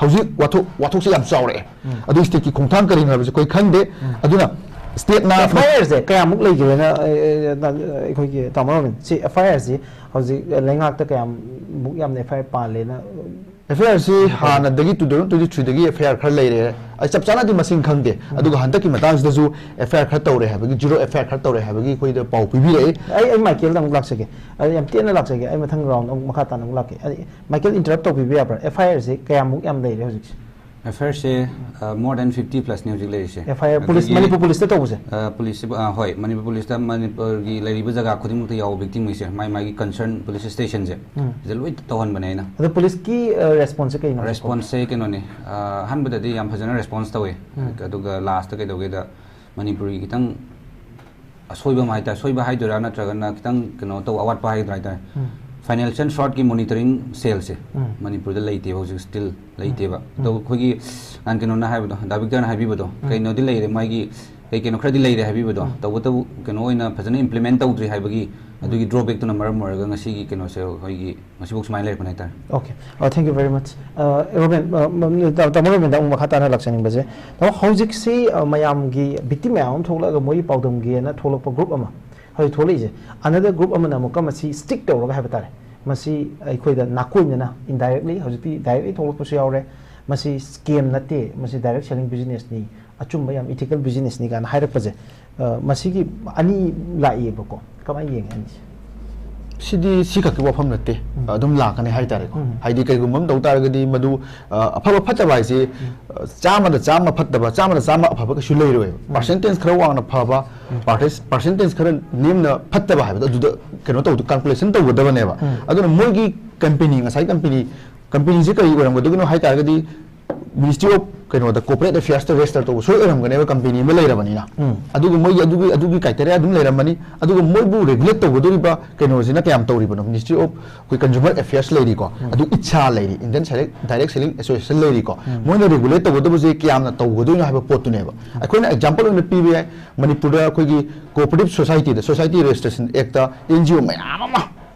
ꯍꯧꯖꯤꯛ ꯋꯥꯊꯣꯛ, ꯋꯥꯊꯣꯛꯁꯦ ꯌꯥꯝ ꯆꯥꯎꯔꯛꯑꯦ꯫ ꯑꯗꯨ state ꯀꯤ ꯈꯣꯡꯊꯥꯡ ꯀꯔꯤꯅꯣ ꯍꯥꯏꯕꯁꯦ ꯑꯩꯈꯣꯏ ꯈꯪꯗꯦ꯫ ꯑꯗꯨꯅ state ꯅ ꯑꯦꯐ ꯑꯥꯏ ꯑꯥꯔ ꯁꯦ ꯀꯌꯥꯃꯨꯛ ꯂꯩꯈ꯭ꯔꯦꯅ, ꯑꯦ, ꯑꯦ, ꯑꯩꯈꯣꯏꯒꯤ ꯇꯥꯃꯣ ꯔꯣꯕꯤꯟ, ꯁꯤ ꯑꯦꯐ ꯑꯥꯏ ꯑꯥꯔ ꯁꯤ ꯍꯧꯖꯤꯛ ꯂꯩꯉꯥꯛꯇ ꯀꯌꯥꯃꯨꯛ ꯌꯥꯝꯅ ꯑꯦꯐ ꯑꯥꯏ ꯑꯥꯔ ꯄꯥꯜꯂꯦꯅ? ꯑꯦꯐ ꯑꯥꯏ ꯑꯥꯔ ꯁꯤ ꯍꯥꯟꯅꯗꯒꯤ two thousand twenty three ꯗꯒꯤ ꯑꯦꯐ ꯑꯥꯏ ꯑꯥꯔ ꯈꯔ ꯂꯩꯔꯦ꯫ ꯑꯩ ꯆꯞ ꯆꯥꯅꯗꯤ ꯃꯁꯤꯡ ꯈꯪꯗꯦ꯫ ꯑꯗꯨꯒ ꯍꯟꯗꯛꯀꯤ ꯃꯇꯥꯡꯁꯤꯗꯁꯨ ꯑꯦꯐ ꯑꯥꯏ ꯑꯥꯔ ꯈꯔ ꯇꯧꯔꯦ ꯍꯥꯏꯕꯒꯤ, zero F I R ꯈꯔ ꯇꯧꯔꯦ ꯍꯥꯏꯕꯒꯤ ꯑꯩꯈꯣꯏꯗ ꯄꯥꯎ ꯄꯤꯕꯤꯔꯛꯑꯦ꯫ ꯑꯩ, ꯑꯩ ꯃꯥꯏꯀꯦꯜꯗ ꯑꯃꯨꯛ ꯂꯥꯛꯆꯒꯦ꯫ ꯑꯗ ꯌꯥꯝ ꯇꯦꯟꯅ ꯂꯥꯛꯆꯒꯦ꯫ ꯑꯩ ꯃꯊꯪ round ꯑꯃꯨꯛ ꯃꯈꯥ ꯇꯥꯅ ꯑꯃꯨꯛ ꯂꯥꯛꯀꯦ꯫ ꯑꯗ ꯃꯥꯏꯀꯦꯜ interrupt ꯇꯧꯕꯤꯕ ꯌꯥꯕ꯭ꯔꯥ? ꯑꯦꯐ ꯑꯥꯏ ꯑꯥꯔ ꯁꯦ ꯀꯌꯥꯃꯨꯛ ꯌꯥꯝ ꯂꯩꯔꯦ ꯍꯧꯖꯤꯛꯁꯦ? ꯑꯦꯐ ꯑꯥꯏ ꯑꯥꯔ ꯁꯦ, ꯑ, more than fifty plus ꯅꯦ ꯍꯧꯖꯤꯛ ꯂꯩꯔꯤꯁꯦ꯫ ꯑꯦꯐ ꯑꯥꯏ ꯑꯥꯔ ꯄꯨꯂꯤꯁ, ꯑꯗꯒꯤ, ꯃꯅꯤꯄꯨꯔ ꯄꯨꯂꯤꯁꯇ ꯇꯧꯕꯁꯦ? ꯑ, ꯄꯨꯂꯤꯁꯁꯤꯕꯨ, ꯑ, ꯍꯣꯏ, ꯃꯅꯤꯄꯨꯔ ꯄꯨꯂꯤꯁꯇ ꯃꯅꯤꯄꯨꯔꯒꯤ ꯂꯩꯔꯤꯕ ꯖꯒꯥ ꯈꯨꯗꯤꯡꯃꯛꯇ ꯌꯥꯎꯕ victim ꯉꯩꯁꯦ, ꯃꯥꯏ ꯃꯥꯏꯒꯤ concern police station ꯁꯦ, ꯎꯝ꯫ ꯁꯤꯗ ꯂꯣꯏ ꯇꯧꯍꯟꯕꯅꯦ ꯑꯩꯅ꯫ ꯑꯗꯣ ꯄꯨꯂꯤꯁꯀꯤ, ꯑ, response ꯁꯦ ꯀꯩꯅꯣ? Response ꯁꯦ ꯀꯩꯅꯣꯅꯦ, ꯑ, ꯑꯍꯥꯟꯕꯗꯗꯤ ꯌꯥꯝ ꯐꯖꯅ response ꯇꯧꯋꯦ꯫ ꯎꯝ꯫ ꯑꯗꯨꯒ last ꯇ ꯀꯩꯗꯧꯒꯦꯗ, ꯃꯅꯤꯄꯨꯔꯒꯤ ꯈꯤꯇꯪ ꯑꯁꯣꯏꯕ ꯑꯃ ꯍꯥꯏꯇꯥꯔꯦ, ꯁꯣꯏꯕ ꯍꯥꯏꯗꯣꯏꯔꯥ ꯅꯠꯇ꯭ꯔꯒꯅ ꯈꯤꯇꯪ ꯀꯩꯅꯣ ꯇꯧ, ꯑꯋꯥꯠꯄ ꯍꯥꯏꯒꯗ꯭ꯔꯥ ꯍꯥꯏꯇꯥꯔꯦ, ꯎꯝ꯫ Financial fraud ꯀꯤ monitoring cell ꯁꯦ ꯎꯝ꯫ ꯃꯅꯤꯄꯨꯔꯗ ꯂꯩꯇꯦꯕ ꯍꯧꯖꯤꯛ, still ꯂꯩꯇꯦꯕ꯫ ꯎꯝ꯫ ꯑꯗꯣ ꯑꯩꯈꯣꯏꯒꯤ ꯅꯍꯥꯟ ꯀꯩꯅꯣꯅ ꯍꯥꯏꯕꯗꯣ, ꯗꯥ ꯕꯤꯛꯇꯔꯅ ꯍꯥꯏꯕꯤꯕꯗꯣ, ꯎꯝ꯫ ꯀꯩꯅꯣꯗꯤ ꯂꯩꯔꯦ, ꯃꯥꯒꯤ ꯀꯩ ꯀꯩꯅꯣ ꯈꯔꯗꯤ ꯂꯩꯔꯦ ꯍꯥꯏꯕꯤꯕꯗꯣ, ꯎꯝ꯫ ꯇꯧꯕꯇꯕꯨ ꯀꯩꯅꯣ ꯑꯣꯏꯅ ꯐꯖꯅ implement ꯇꯧꯗ꯭ꯔꯤ ꯍꯥꯏꯕꯒꯤ, ꯎꯝ꯫ ꯑꯗꯨꯒꯤ drawback ꯇꯨꯅ ꯃꯔꯝ ꯑꯣꯏꯔꯒ ꯉꯁꯤꯒꯤ ꯀꯩꯅꯣꯁꯦ ꯑꯩꯈꯣꯏꯒꯤ ꯉꯁꯤꯐꯥꯎ ꯁꯨꯃꯥꯏꯅ ꯂꯩꯔꯛꯄꯅꯦ ꯍꯥꯏꯇꯥꯔꯦ꯫ Okay. ꯑ, thank you very much꯫ ꯑ, ꯔꯣꯕꯤꯟ, ꯑ, ꯃ-, ꯇꯥ-, ꯇꯥꯃꯣ ꯔꯣꯕꯤꯟꯗ ꯑꯃꯨꯛ ꯃꯈꯥ ꯇꯥꯅ ꯂꯥꯛꯆꯅꯤꯡꯕꯁꯦ, ꯇꯥꯃꯣ, ꯍꯧꯖꯤꯛꯁꯤ, ꯑ, ꯃꯌꯥꯝꯒꯤ victim ꯃꯌꯥꯝ ꯑꯃ ꯊꯣꯛꯂꯛꯑꯒ ꯃꯣꯏꯒꯤ ꯄꯥꯎꯗꯝꯒꯦꯅ ꯊꯣꯛꯂꯛꯄ group ꯑꯃ, ꯍꯧꯖꯤꯛ ꯊꯣꯛꯂꯛꯏꯁꯦ, another group ꯑꯃꯅ ꯑꯃꯨꯛꯀ ꯃꯁꯤ stick ꯇꯧꯔꯒ ꯍꯥꯏꯕ ꯇꯥꯔꯦ, ꯃꯁꯤ ꯑꯩꯈꯣꯏꯗ ꯅꯥꯀꯣꯏꯅꯅ indirectly, ꯍꯧꯖꯤꯛꯇꯤ directly ꯊꯣꯛꯂꯛꯄꯁꯨ ꯌꯥꯎꯔꯦ, ꯃꯁꯤ scam ꯅꯠꯇꯦ, ꯃꯁꯤ direct selling business ꯅꯤ, ꯑꯆꯨꯝꯕ ꯌꯥꯝ ethical business ꯅꯤ ꯀꯥꯏꯅ ꯍꯥꯏꯔꯛꯄꯁꯦ, ꯑ, ꯃꯁꯤꯒꯤ ꯑꯅꯤ ꯂꯥꯛꯏꯕꯀꯣ, ꯀꯃꯥꯏꯅ ꯌꯦꯡꯉꯦ ꯑꯅꯤꯁꯦ? ꯁꯤꯗꯤ ꯁꯤ ꯈꯛꯀꯤ ꯋꯥꯐꯝ ꯅꯠꯇꯦ, ꯎꯝ꯫ ꯑꯗꯨꯝ ꯂꯥꯛꯀꯅꯤ ꯍꯥꯏꯇꯥꯔꯦꯀꯣ꯫ ꯎꯝ꯫ ꯍꯥꯏꯗꯤ ꯀꯩꯒꯨꯝꯕ ꯑꯃ ꯇꯧ ꯇꯥꯔꯒꯗꯤ ꯃꯗꯨ, ꯑ, ꯑꯐꯕ ꯐꯠꯇꯕ ꯍꯥꯏꯁꯤ, ꯎꯝ꯫ ꯑ, ꯆꯥꯝꯃꯗ ꯆꯥꯝꯃ ꯐꯠꯇꯕ, ꯆꯥꯝꯃꯗ ꯆꯥꯝꯃ ꯑꯐꯕ ꯀꯩꯁꯨ ꯂꯩꯔꯣꯏꯕ꯫ ꯎꯝ꯫ Percentage ꯈꯔ ꯋꯥꯡꯅ ꯐꯕ, ꯄꯥꯔꯁꯦꯟꯇꯦꯖ ꯈꯔ ꯅꯦꯝꯅ ꯐꯠꯇꯕ ꯍꯥꯏꯕꯗꯣ ꯑꯗꯨꯗ ꯀꯩꯅꯣ ꯇꯧꯗ ꯀꯥꯜꯀꯨꯂꯦꯁꯟ ꯇꯧꯒꯗꯕꯅꯦꯕ꯫ ꯑꯗꯨꯅ ꯃꯣꯏꯒꯤ ꯀꯝꯄꯦꯅꯤ, ꯉꯁꯥꯏ ꯀꯝꯄꯦꯅꯤ, ꯀꯝꯄꯦꯅꯤꯁꯦ ꯀꯔꯤ ꯑꯣꯏꯔꯝꯒꯗꯣꯏꯅꯣ ꯍꯥꯏ ꯇꯥꯔꯒꯗꯤ, ꯃꯤꯅꯤꯁꯇ꯭ꯔꯤ ꯑꯣꯐ ꯀꯩꯅꯣꯗ, ꯀꯣꯔꯄꯣꯔꯦꯠ ꯑꯦꯐꯤꯌꯔꯁꯇ ꯔꯦꯖꯤꯁꯇꯔ ꯇꯧꯕ ꯁꯣꯏ ꯑꯣꯏꯔꯝꯒꯅꯦꯕ, ꯀꯝꯄꯦꯅꯤ ꯑꯃ ꯂꯩꯔꯕꯅꯤꯅ꯫ ꯑꯗꯨꯒ ꯃꯣꯏꯒꯤ ꯑꯗꯨꯒꯤ ꯑꯗꯨꯒꯤ ꯀ꯭ꯔꯥꯏꯇꯦꯔꯤꯌꯥ ꯑꯗꯨꯝ ꯂꯩꯔꯝꯃꯅꯤ꯫ ꯑꯗꯨꯒ ꯃꯣꯏꯕꯨ ꯔꯦꯒꯨꯂꯦꯠ ꯇꯧꯒꯗꯧꯔꯤꯕ ꯀꯩꯅꯣꯁꯤꯅ ꯀꯌꯥꯝ ꯇꯧꯔꯤꯕꯅꯣ? ꯃꯤꯅꯤꯁꯇ꯭ꯔꯤ ꯑꯣꯐ ꯑꯩꯈꯣꯏ ꯀꯟꯖꯨꯃꯔ ꯑꯦꯐꯤꯌꯔꯁ ꯂꯩꯔꯤꯀꯣ, ꯑꯗꯨ ꯏꯠꯁꯥ ꯂꯩꯔꯤ, ꯏꯟꯗꯤꯌꯟ ꯗꯥꯏꯔꯦꯛ ꯁꯦꯂꯤꯡ ꯑꯦꯁꯣꯁꯤꯌꯦꯁꯟ ꯂꯩꯔꯤꯀꯣ꯫ ꯃꯣꯏꯅ ꯔꯦꯒꯨꯂꯦꯠ ꯇꯧꯒꯗꯕꯁꯦ ꯀꯌꯥꯝꯅ ꯇꯧꯒꯗꯣꯏꯅꯣ ꯍꯥꯏꯕ ꯄꯣꯠꯇꯨꯅꯦꯕ꯫ ꯑꯩꯈꯣꯏꯅ ꯑꯦꯛꯖꯥꯝꯄꯜ ꯑꯣꯏꯅ ꯄꯤꯕ ꯌꯥꯏ, ꯃꯅꯤꯄꯨꯔꯗ ꯑꯩꯈꯣꯏꯒꯤ ꯀꯣꯑꯣꯄꯔꯦꯇꯤꯚ ꯁꯣꯁꯥꯏꯇꯤꯗ, society registration act N G O ꯃꯌꯥꯝ ꯑꯃ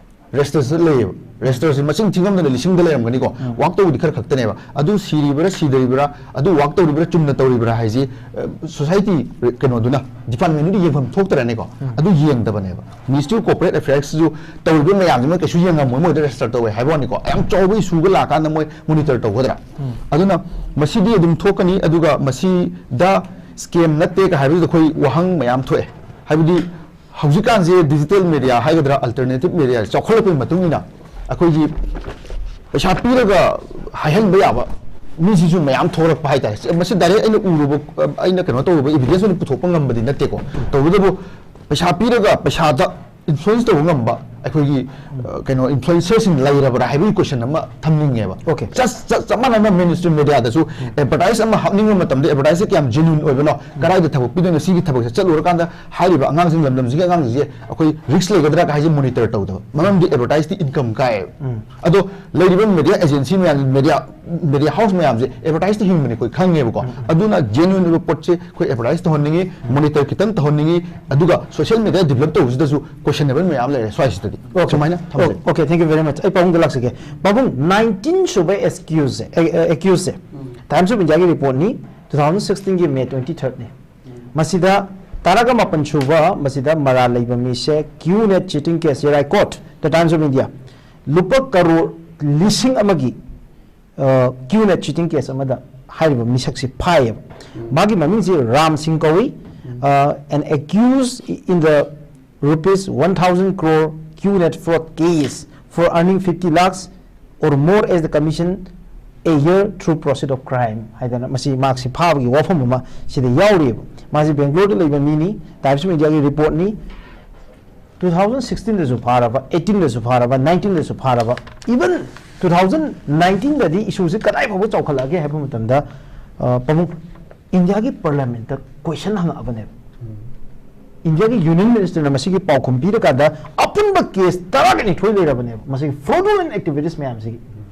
ꯔꯦꯖꯤꯁꯇꯔꯁꯤꯗ ꯂꯩꯌꯦꯕ꯫ ꯔꯦꯖꯤꯁꯇꯔꯁꯤ ꯃꯁꯤꯡ ꯊꯤꯉꯝꯗꯅ ꯂꯤꯁꯤꯡꯗ ꯂꯩꯔꯝꯒꯅꯤꯀꯣ꯫ ꯋꯥꯛ ꯇꯧꯕꯗꯤ ꯈꯔ ꯈꯛꯇꯅꯦꯕ꯫ ꯑꯗꯨ ꯁꯤꯔꯤꯕ꯭ꯔꯥ, ꯁꯤꯗꯔꯤꯕ꯭ꯔꯥ, ꯑꯗꯨ ꯋꯥꯛ ꯇꯧꯔꯤꯕ꯭ꯔꯥ, ꯆꯨꯝꯅ ꯇꯧꯔꯤꯕ꯭ꯔꯥ ꯍꯥꯏꯁꯤ, ꯑ, ꯁꯣꯁꯥꯏꯇꯤ ꯀꯩꯅꯣꯗꯨꯅ, ꯗꯤꯄꯥꯔꯠꯃꯦꯟꯗꯨꯗꯤ ꯌꯦꯡꯐꯝ ꯊꯣꯛꯇ꯭ꯔꯅꯤꯀꯣ꯫ ꯑꯗꯨ ꯌꯦꯡꯗꯕꯅꯦꯕ꯫ ꯃꯤꯅꯤꯁꯇ꯭ꯔꯤ ꯑꯣꯐ ꯀꯣꯔꯄꯣꯔꯦꯠ ꯑꯦꯐꯤꯌꯔꯁꯁꯨ ꯇꯧꯔꯤꯕ ꯃꯌꯥꯝꯁꯤꯃ ꯀꯩꯁꯨ ꯌꯦꯡꯉꯝꯃꯣꯏ, ꯃꯣꯏꯗ ꯔꯦꯖꯤꯁꯇꯔ ꯇꯧꯋꯦ ꯍꯥꯏꯕ ꯋꯥꯅꯤꯀꯣ꯫ ꯌꯥꯝ ꯆꯥꯎꯕ ꯏꯁꯨꯒ ꯂꯥꯛꯀꯥꯟꯗ ꯃꯣꯏ ꯃꯣꯅꯤꯇꯔ ꯇꯧꯒꯗ꯭ꯔꯥ? ꯑꯗꯨꯅ ꯃꯁꯤꯗꯤ ꯑꯗꯨꯝ ꯊꯣꯛꯀꯅꯤ꯫ ꯑꯗꯨꯒ ꯃꯁꯤꯗ ꯁ꯭ꯀꯦꯝ ꯅꯠꯇꯦꯒ ꯍꯥꯏꯕꯁꯤꯗ ꯑꯩꯈꯣꯏ ꯋꯥꯍꯪ ꯃꯌꯥꯝ ꯊꯣꯛꯑꯦ꯫ ꯍꯥꯏꯕꯗꯤ ꯍꯧꯖꯤꯛꯀꯥꯟꯁꯦ ꯗꯤꯖꯤꯇꯦꯜ ꯃꯦꯗꯤꯌꯥ ꯍꯥꯏꯒꯗ꯭ꯔꯥ, ꯑꯜꯇꯔꯅꯦꯇꯤꯚ ꯃꯦꯗꯤꯌꯥ ꯆꯥꯎꯈꯠꯂꯛꯄꯒꯤ ꯃꯇꯨꯡ ꯏꯟꯅ ꯑꯩꯈꯣꯏꯒꯤ ꯄꯩꯁꯥ ꯄꯤꯔꯒ ꯍꯥꯏꯍꯟꯕ ꯌꯥꯕ ꯃꯤꯁꯤꯁꯨ ꯃꯌꯥꯝ ꯊꯣꯛꯂꯛꯄ ꯍꯥꯏꯇꯥꯔꯦ꯫ ꯃꯁꯤ ꯗꯥꯏꯔꯦꯛ ꯑꯩꯅ ꯎꯔꯨꯕ, ꯑꯩꯅ ꯀꯩꯅꯣ ꯇꯧꯔꯨꯕ ꯏꯚꯤꯗꯦꯟꯁ ꯑꯣꯏꯅ ꯄꯨꯊꯣꯛꯄ ꯉꯝꯕꯗꯤ ꯅꯠꯇꯦꯀꯣ꯫ ꯇꯧꯕꯇꯕꯨ ꯄꯩꯁꯥ ꯄꯤꯔꯒ ꯄꯩꯁꯥꯗ ꯏꯟꯐ꯭ꯂꯨꯌꯦꯟꯁ ꯇꯧꯕ ꯉꯝꯕ ꯑꯩꯈꯣꯏꯒꯤ, ꯑ, ꯀꯩꯅꯣ, ꯏꯟꯐ꯭ꯂꯨꯌꯦꯟꯁꯔꯁꯤꯡ ꯂꯩꯔꯕ꯭ꯔꯥ ꯍꯥꯏꯕꯒꯤ ꯀꯣꯏꯁꯟ ꯑꯃ ꯊꯝꯅꯤꯡꯉꯦꯕ꯫ Okay. ꯆꯞ, ꯆꯞ, ꯆꯞ ꯃꯥꯟꯅꯅ ꯃꯦꯟ ꯁ꯭ꯇ꯭ꯔꯤꯝ ꯃꯦꯗꯤꯌꯥꯗꯁꯨ ꯑꯦꯗꯚꯔꯇꯥꯏꯁ ꯑꯃ ꯍꯥꯞꯅꯤꯡꯕ ꯃꯇꯝꯗ ꯑꯦꯗꯚꯔꯇꯥꯏꯁꯁꯦ ꯀꯌꯥꯝ ꯖꯦꯅ꯭ꯌꯨꯟ ꯑꯣꯏꯕꯅꯣ, ꯀꯗꯥꯏꯗ ꯊꯕꯛ ꯄꯤꯗꯣꯏꯅꯣ, ꯁꯤꯒꯤ ꯊꯕꯛꯁꯦ ꯆꯠꯂꯨꯔꯀꯥꯟꯗ ꯍꯥꯏꯔꯤꯕ ꯑꯉꯥꯡꯁꯤꯡ, ꯂꯝꯗꯝꯁꯤꯒꯤ ꯑꯉꯥꯡꯁꯤꯡꯁꯦ ꯑꯩꯈꯣꯏ ꯔꯤꯛꯁ ꯂꯩꯒꯗ꯭ꯔꯥ ꯍꯥꯏꯁꯦ ꯃꯣꯅꯤꯇꯔ ꯇꯧꯗꯕ꯫ ꯃꯔꯝꯗꯤ ꯑꯦꯗꯚꯔꯇꯥꯏꯁꯇꯤ ꯏꯟꯀꯝ ꯀꯥꯏꯌꯦꯕ꯫ ꯑꯗꯣ ꯂꯩꯔꯤꯕ ꯃꯦꯗꯤꯌꯥ ꯑꯦꯖꯦꯟꯁꯤ ꯃꯌꯥꯝ, ꯃꯦꯗꯤꯌꯥ, ꯃꯦꯗꯤꯌꯥ ꯍꯥꯎꯁ ꯃꯌꯥꯝꯁꯦ ꯑꯦꯗꯚꯔꯇꯥꯏꯁꯇ ꯍꯤꯡꯕꯅꯤ ꯑꯩꯈꯣꯏ ꯈꯪꯉꯦꯕꯀꯣ꯫ ꯑꯗꯨꯅ ꯖꯦꯅ꯭ꯌꯨꯟ ꯑꯣꯏꯕ ꯄꯣꯠꯁꯦ ꯑꯩꯈꯣꯏ ꯑꯦꯗꯚꯔꯇꯥꯏꯁ ꯇꯧꯍꯟꯅꯤꯡꯉꯤ, ꯃꯣꯅꯤꯇꯔ ꯈꯤꯇꯪ ꯇꯧꯍꯟꯅꯤꯡꯉꯤ꯫ ꯑꯗꯨꯒ ꯁꯣꯁꯤꯌꯦꯜ ꯃꯦꯗꯤꯌꯥ ꯗꯤꯕꯂꯞ ꯇꯧꯕꯁꯤꯗꯁꯨ ꯀꯣꯏꯁꯟꯅꯦꯕꯜ ꯃꯌꯥꯝ ꯂꯩꯔꯦ ꯁ꯭ꯋꯥꯏꯁꯤꯗꯗꯤ꯫ ꯁꯨꯃꯥꯏꯅ ꯊꯝꯖꯩ꯫ Okay, thank you very much. ꯑꯩ ꯄꯥꯕꯨꯡꯗ ꯂꯥꯛꯆꯒꯦ꯫ ꯄꯥꯕꯨꯡ, ꯅꯥꯏꯟꯇꯤꯟ ꯁꯨꯕ ꯑꯦꯛꯁꯀ꯭ꯌꯨꯁꯁꯦ, ꯑꯦ, ꯑꯦ, ꯑꯦꯛꯀ꯭ꯌꯨꯁꯁꯦ, ꯇꯥꯏꯝꯁ ꯑꯣꯐ ꯏꯟꯗꯤꯌꯥꯒꯤ ꯔꯤꯄꯣꯔꯠꯅꯤ, ꯇꯨ ꯊꯥꯎꯖꯟ ꯁꯤꯛꯁꯇꯤꯟꯒꯤ ꯃꯦ ꯇ꯭ꯋꯦꯟꯇꯤ ꯊꯥꯔꯠꯅꯤ꯫ ꯃꯁꯤꯗ ꯇꯔꯥꯒ ꯃꯥꯄꯟ ꯁꯨꯕ, ꯃꯁꯤꯗ ꯃꯔꯥꯜ ꯂꯩꯕ ꯃꯤꯁꯦ ꯀ꯭ꯌꯨ ꯅꯦꯠ ꯆꯤꯇꯤꯡ ꯀꯦꯁ, ꯌꯦꯔꯥꯏ court, the Times of India, ꯂꯨꯄꯥ ꯀꯔꯣꯔ ꯂꯤꯁꯤꯡ ꯑꯃꯒꯤ, ꯑ, ꯀ꯭ꯌꯨ ꯅꯦꯠ ꯆꯤꯇꯤꯡ ꯀꯦꯁ ꯑꯃꯗ ꯍꯥꯏꯔꯤꯕ ꯃꯤꯁꯛꯁꯤ ꯐꯥꯏꯌꯦꯕ꯫ ꯃꯥꯒꯤ ꯃꯃꯤꯡꯁꯤ ꯔꯥꯝ ꯁꯤꯡ ꯀꯧꯏ꯫ Uh, an accused in the rupees one thousand crore Q net fraud case for earning fifty lakhs or more as the commission a year through process of crime ꯍꯥꯏꯗꯅ ꯃꯁꯤ ꯃꯍꯥꯛꯁꯤ ꯐꯥꯕꯒꯤ ꯋꯥꯐꯝ ꯑꯃ ꯁꯤꯗ ꯌꯥꯎꯔꯤꯑꯕ꯫ ꯃꯥꯁꯤ ꯕꯦꯡꯒ꯭ꯂꯣꯔꯗ ꯂꯩꯕ ꯃꯤꯅꯤ, ꯇꯥꯏꯝꯁ ꯑꯣꯐ ꯏꯟꯗꯤꯌꯥꯒꯤ ꯔꯤꯄꯣꯔꯠꯅꯤ꯫ ꯇꯨ ꯊꯥꯎꯖꯟ ꯁꯤꯛꯁꯇꯤꯟꯗꯁꯨ ꯐꯥꯔꯕ, ꯑꯩꯠꯇꯤꯟꯗꯁꯨ ꯐꯥꯔꯕ, ꯅꯥꯏꯟꯇꯤꯟꯗꯁꯨ ꯐꯥꯔꯕ, even ꯇꯨ ꯊꯥꯎꯖꯟ ꯅꯥꯏꯟꯇꯤꯟꯗꯗꯤ ꯏꯁꯨꯁꯤ ꯀꯗꯥꯏ ꯐꯥꯎꯕ ꯆꯥꯎꯈꯠꯂꯛꯑꯒꯦ ꯍꯥꯏꯕ ꯃꯇꯝꯗ, ꯑ, ꯄꯥꯕꯨꯡ, ꯏꯟꯗꯤꯌꯥꯒꯤ ꯄꯥꯔꯂꯤꯌꯥꯃꯦꯟꯠꯇ ꯀꯣꯏꯁꯟ ꯍꯪꯉꯛꯑꯕꯅꯦꯕ꯫ ꯏꯟꯗꯤꯌꯥꯒꯤ ꯌꯨꯅꯤꯌꯟ ꯃꯤꯅꯤꯁꯇꯔꯅ ꯃꯁꯤꯒꯤ ꯄꯥꯎꯈꯨꯝ ꯄꯤꯔꯀꯥꯟꯗ ꯑꯄꯨꯟꯕ ꯀꯦꯁ ꯇꯔꯥꯒ ꯅꯤꯊꯣꯏ ꯂꯩꯔꯕꯅꯦꯕ ꯃꯁꯤꯒꯤ ꯐ꯭ꯔꯣꯗꯨꯂꯦꯟ ꯑꯦꯛꯇꯤꯚꯤꯇꯤꯁ ꯃꯌꯥꯝꯁꯤꯒꯤ꯫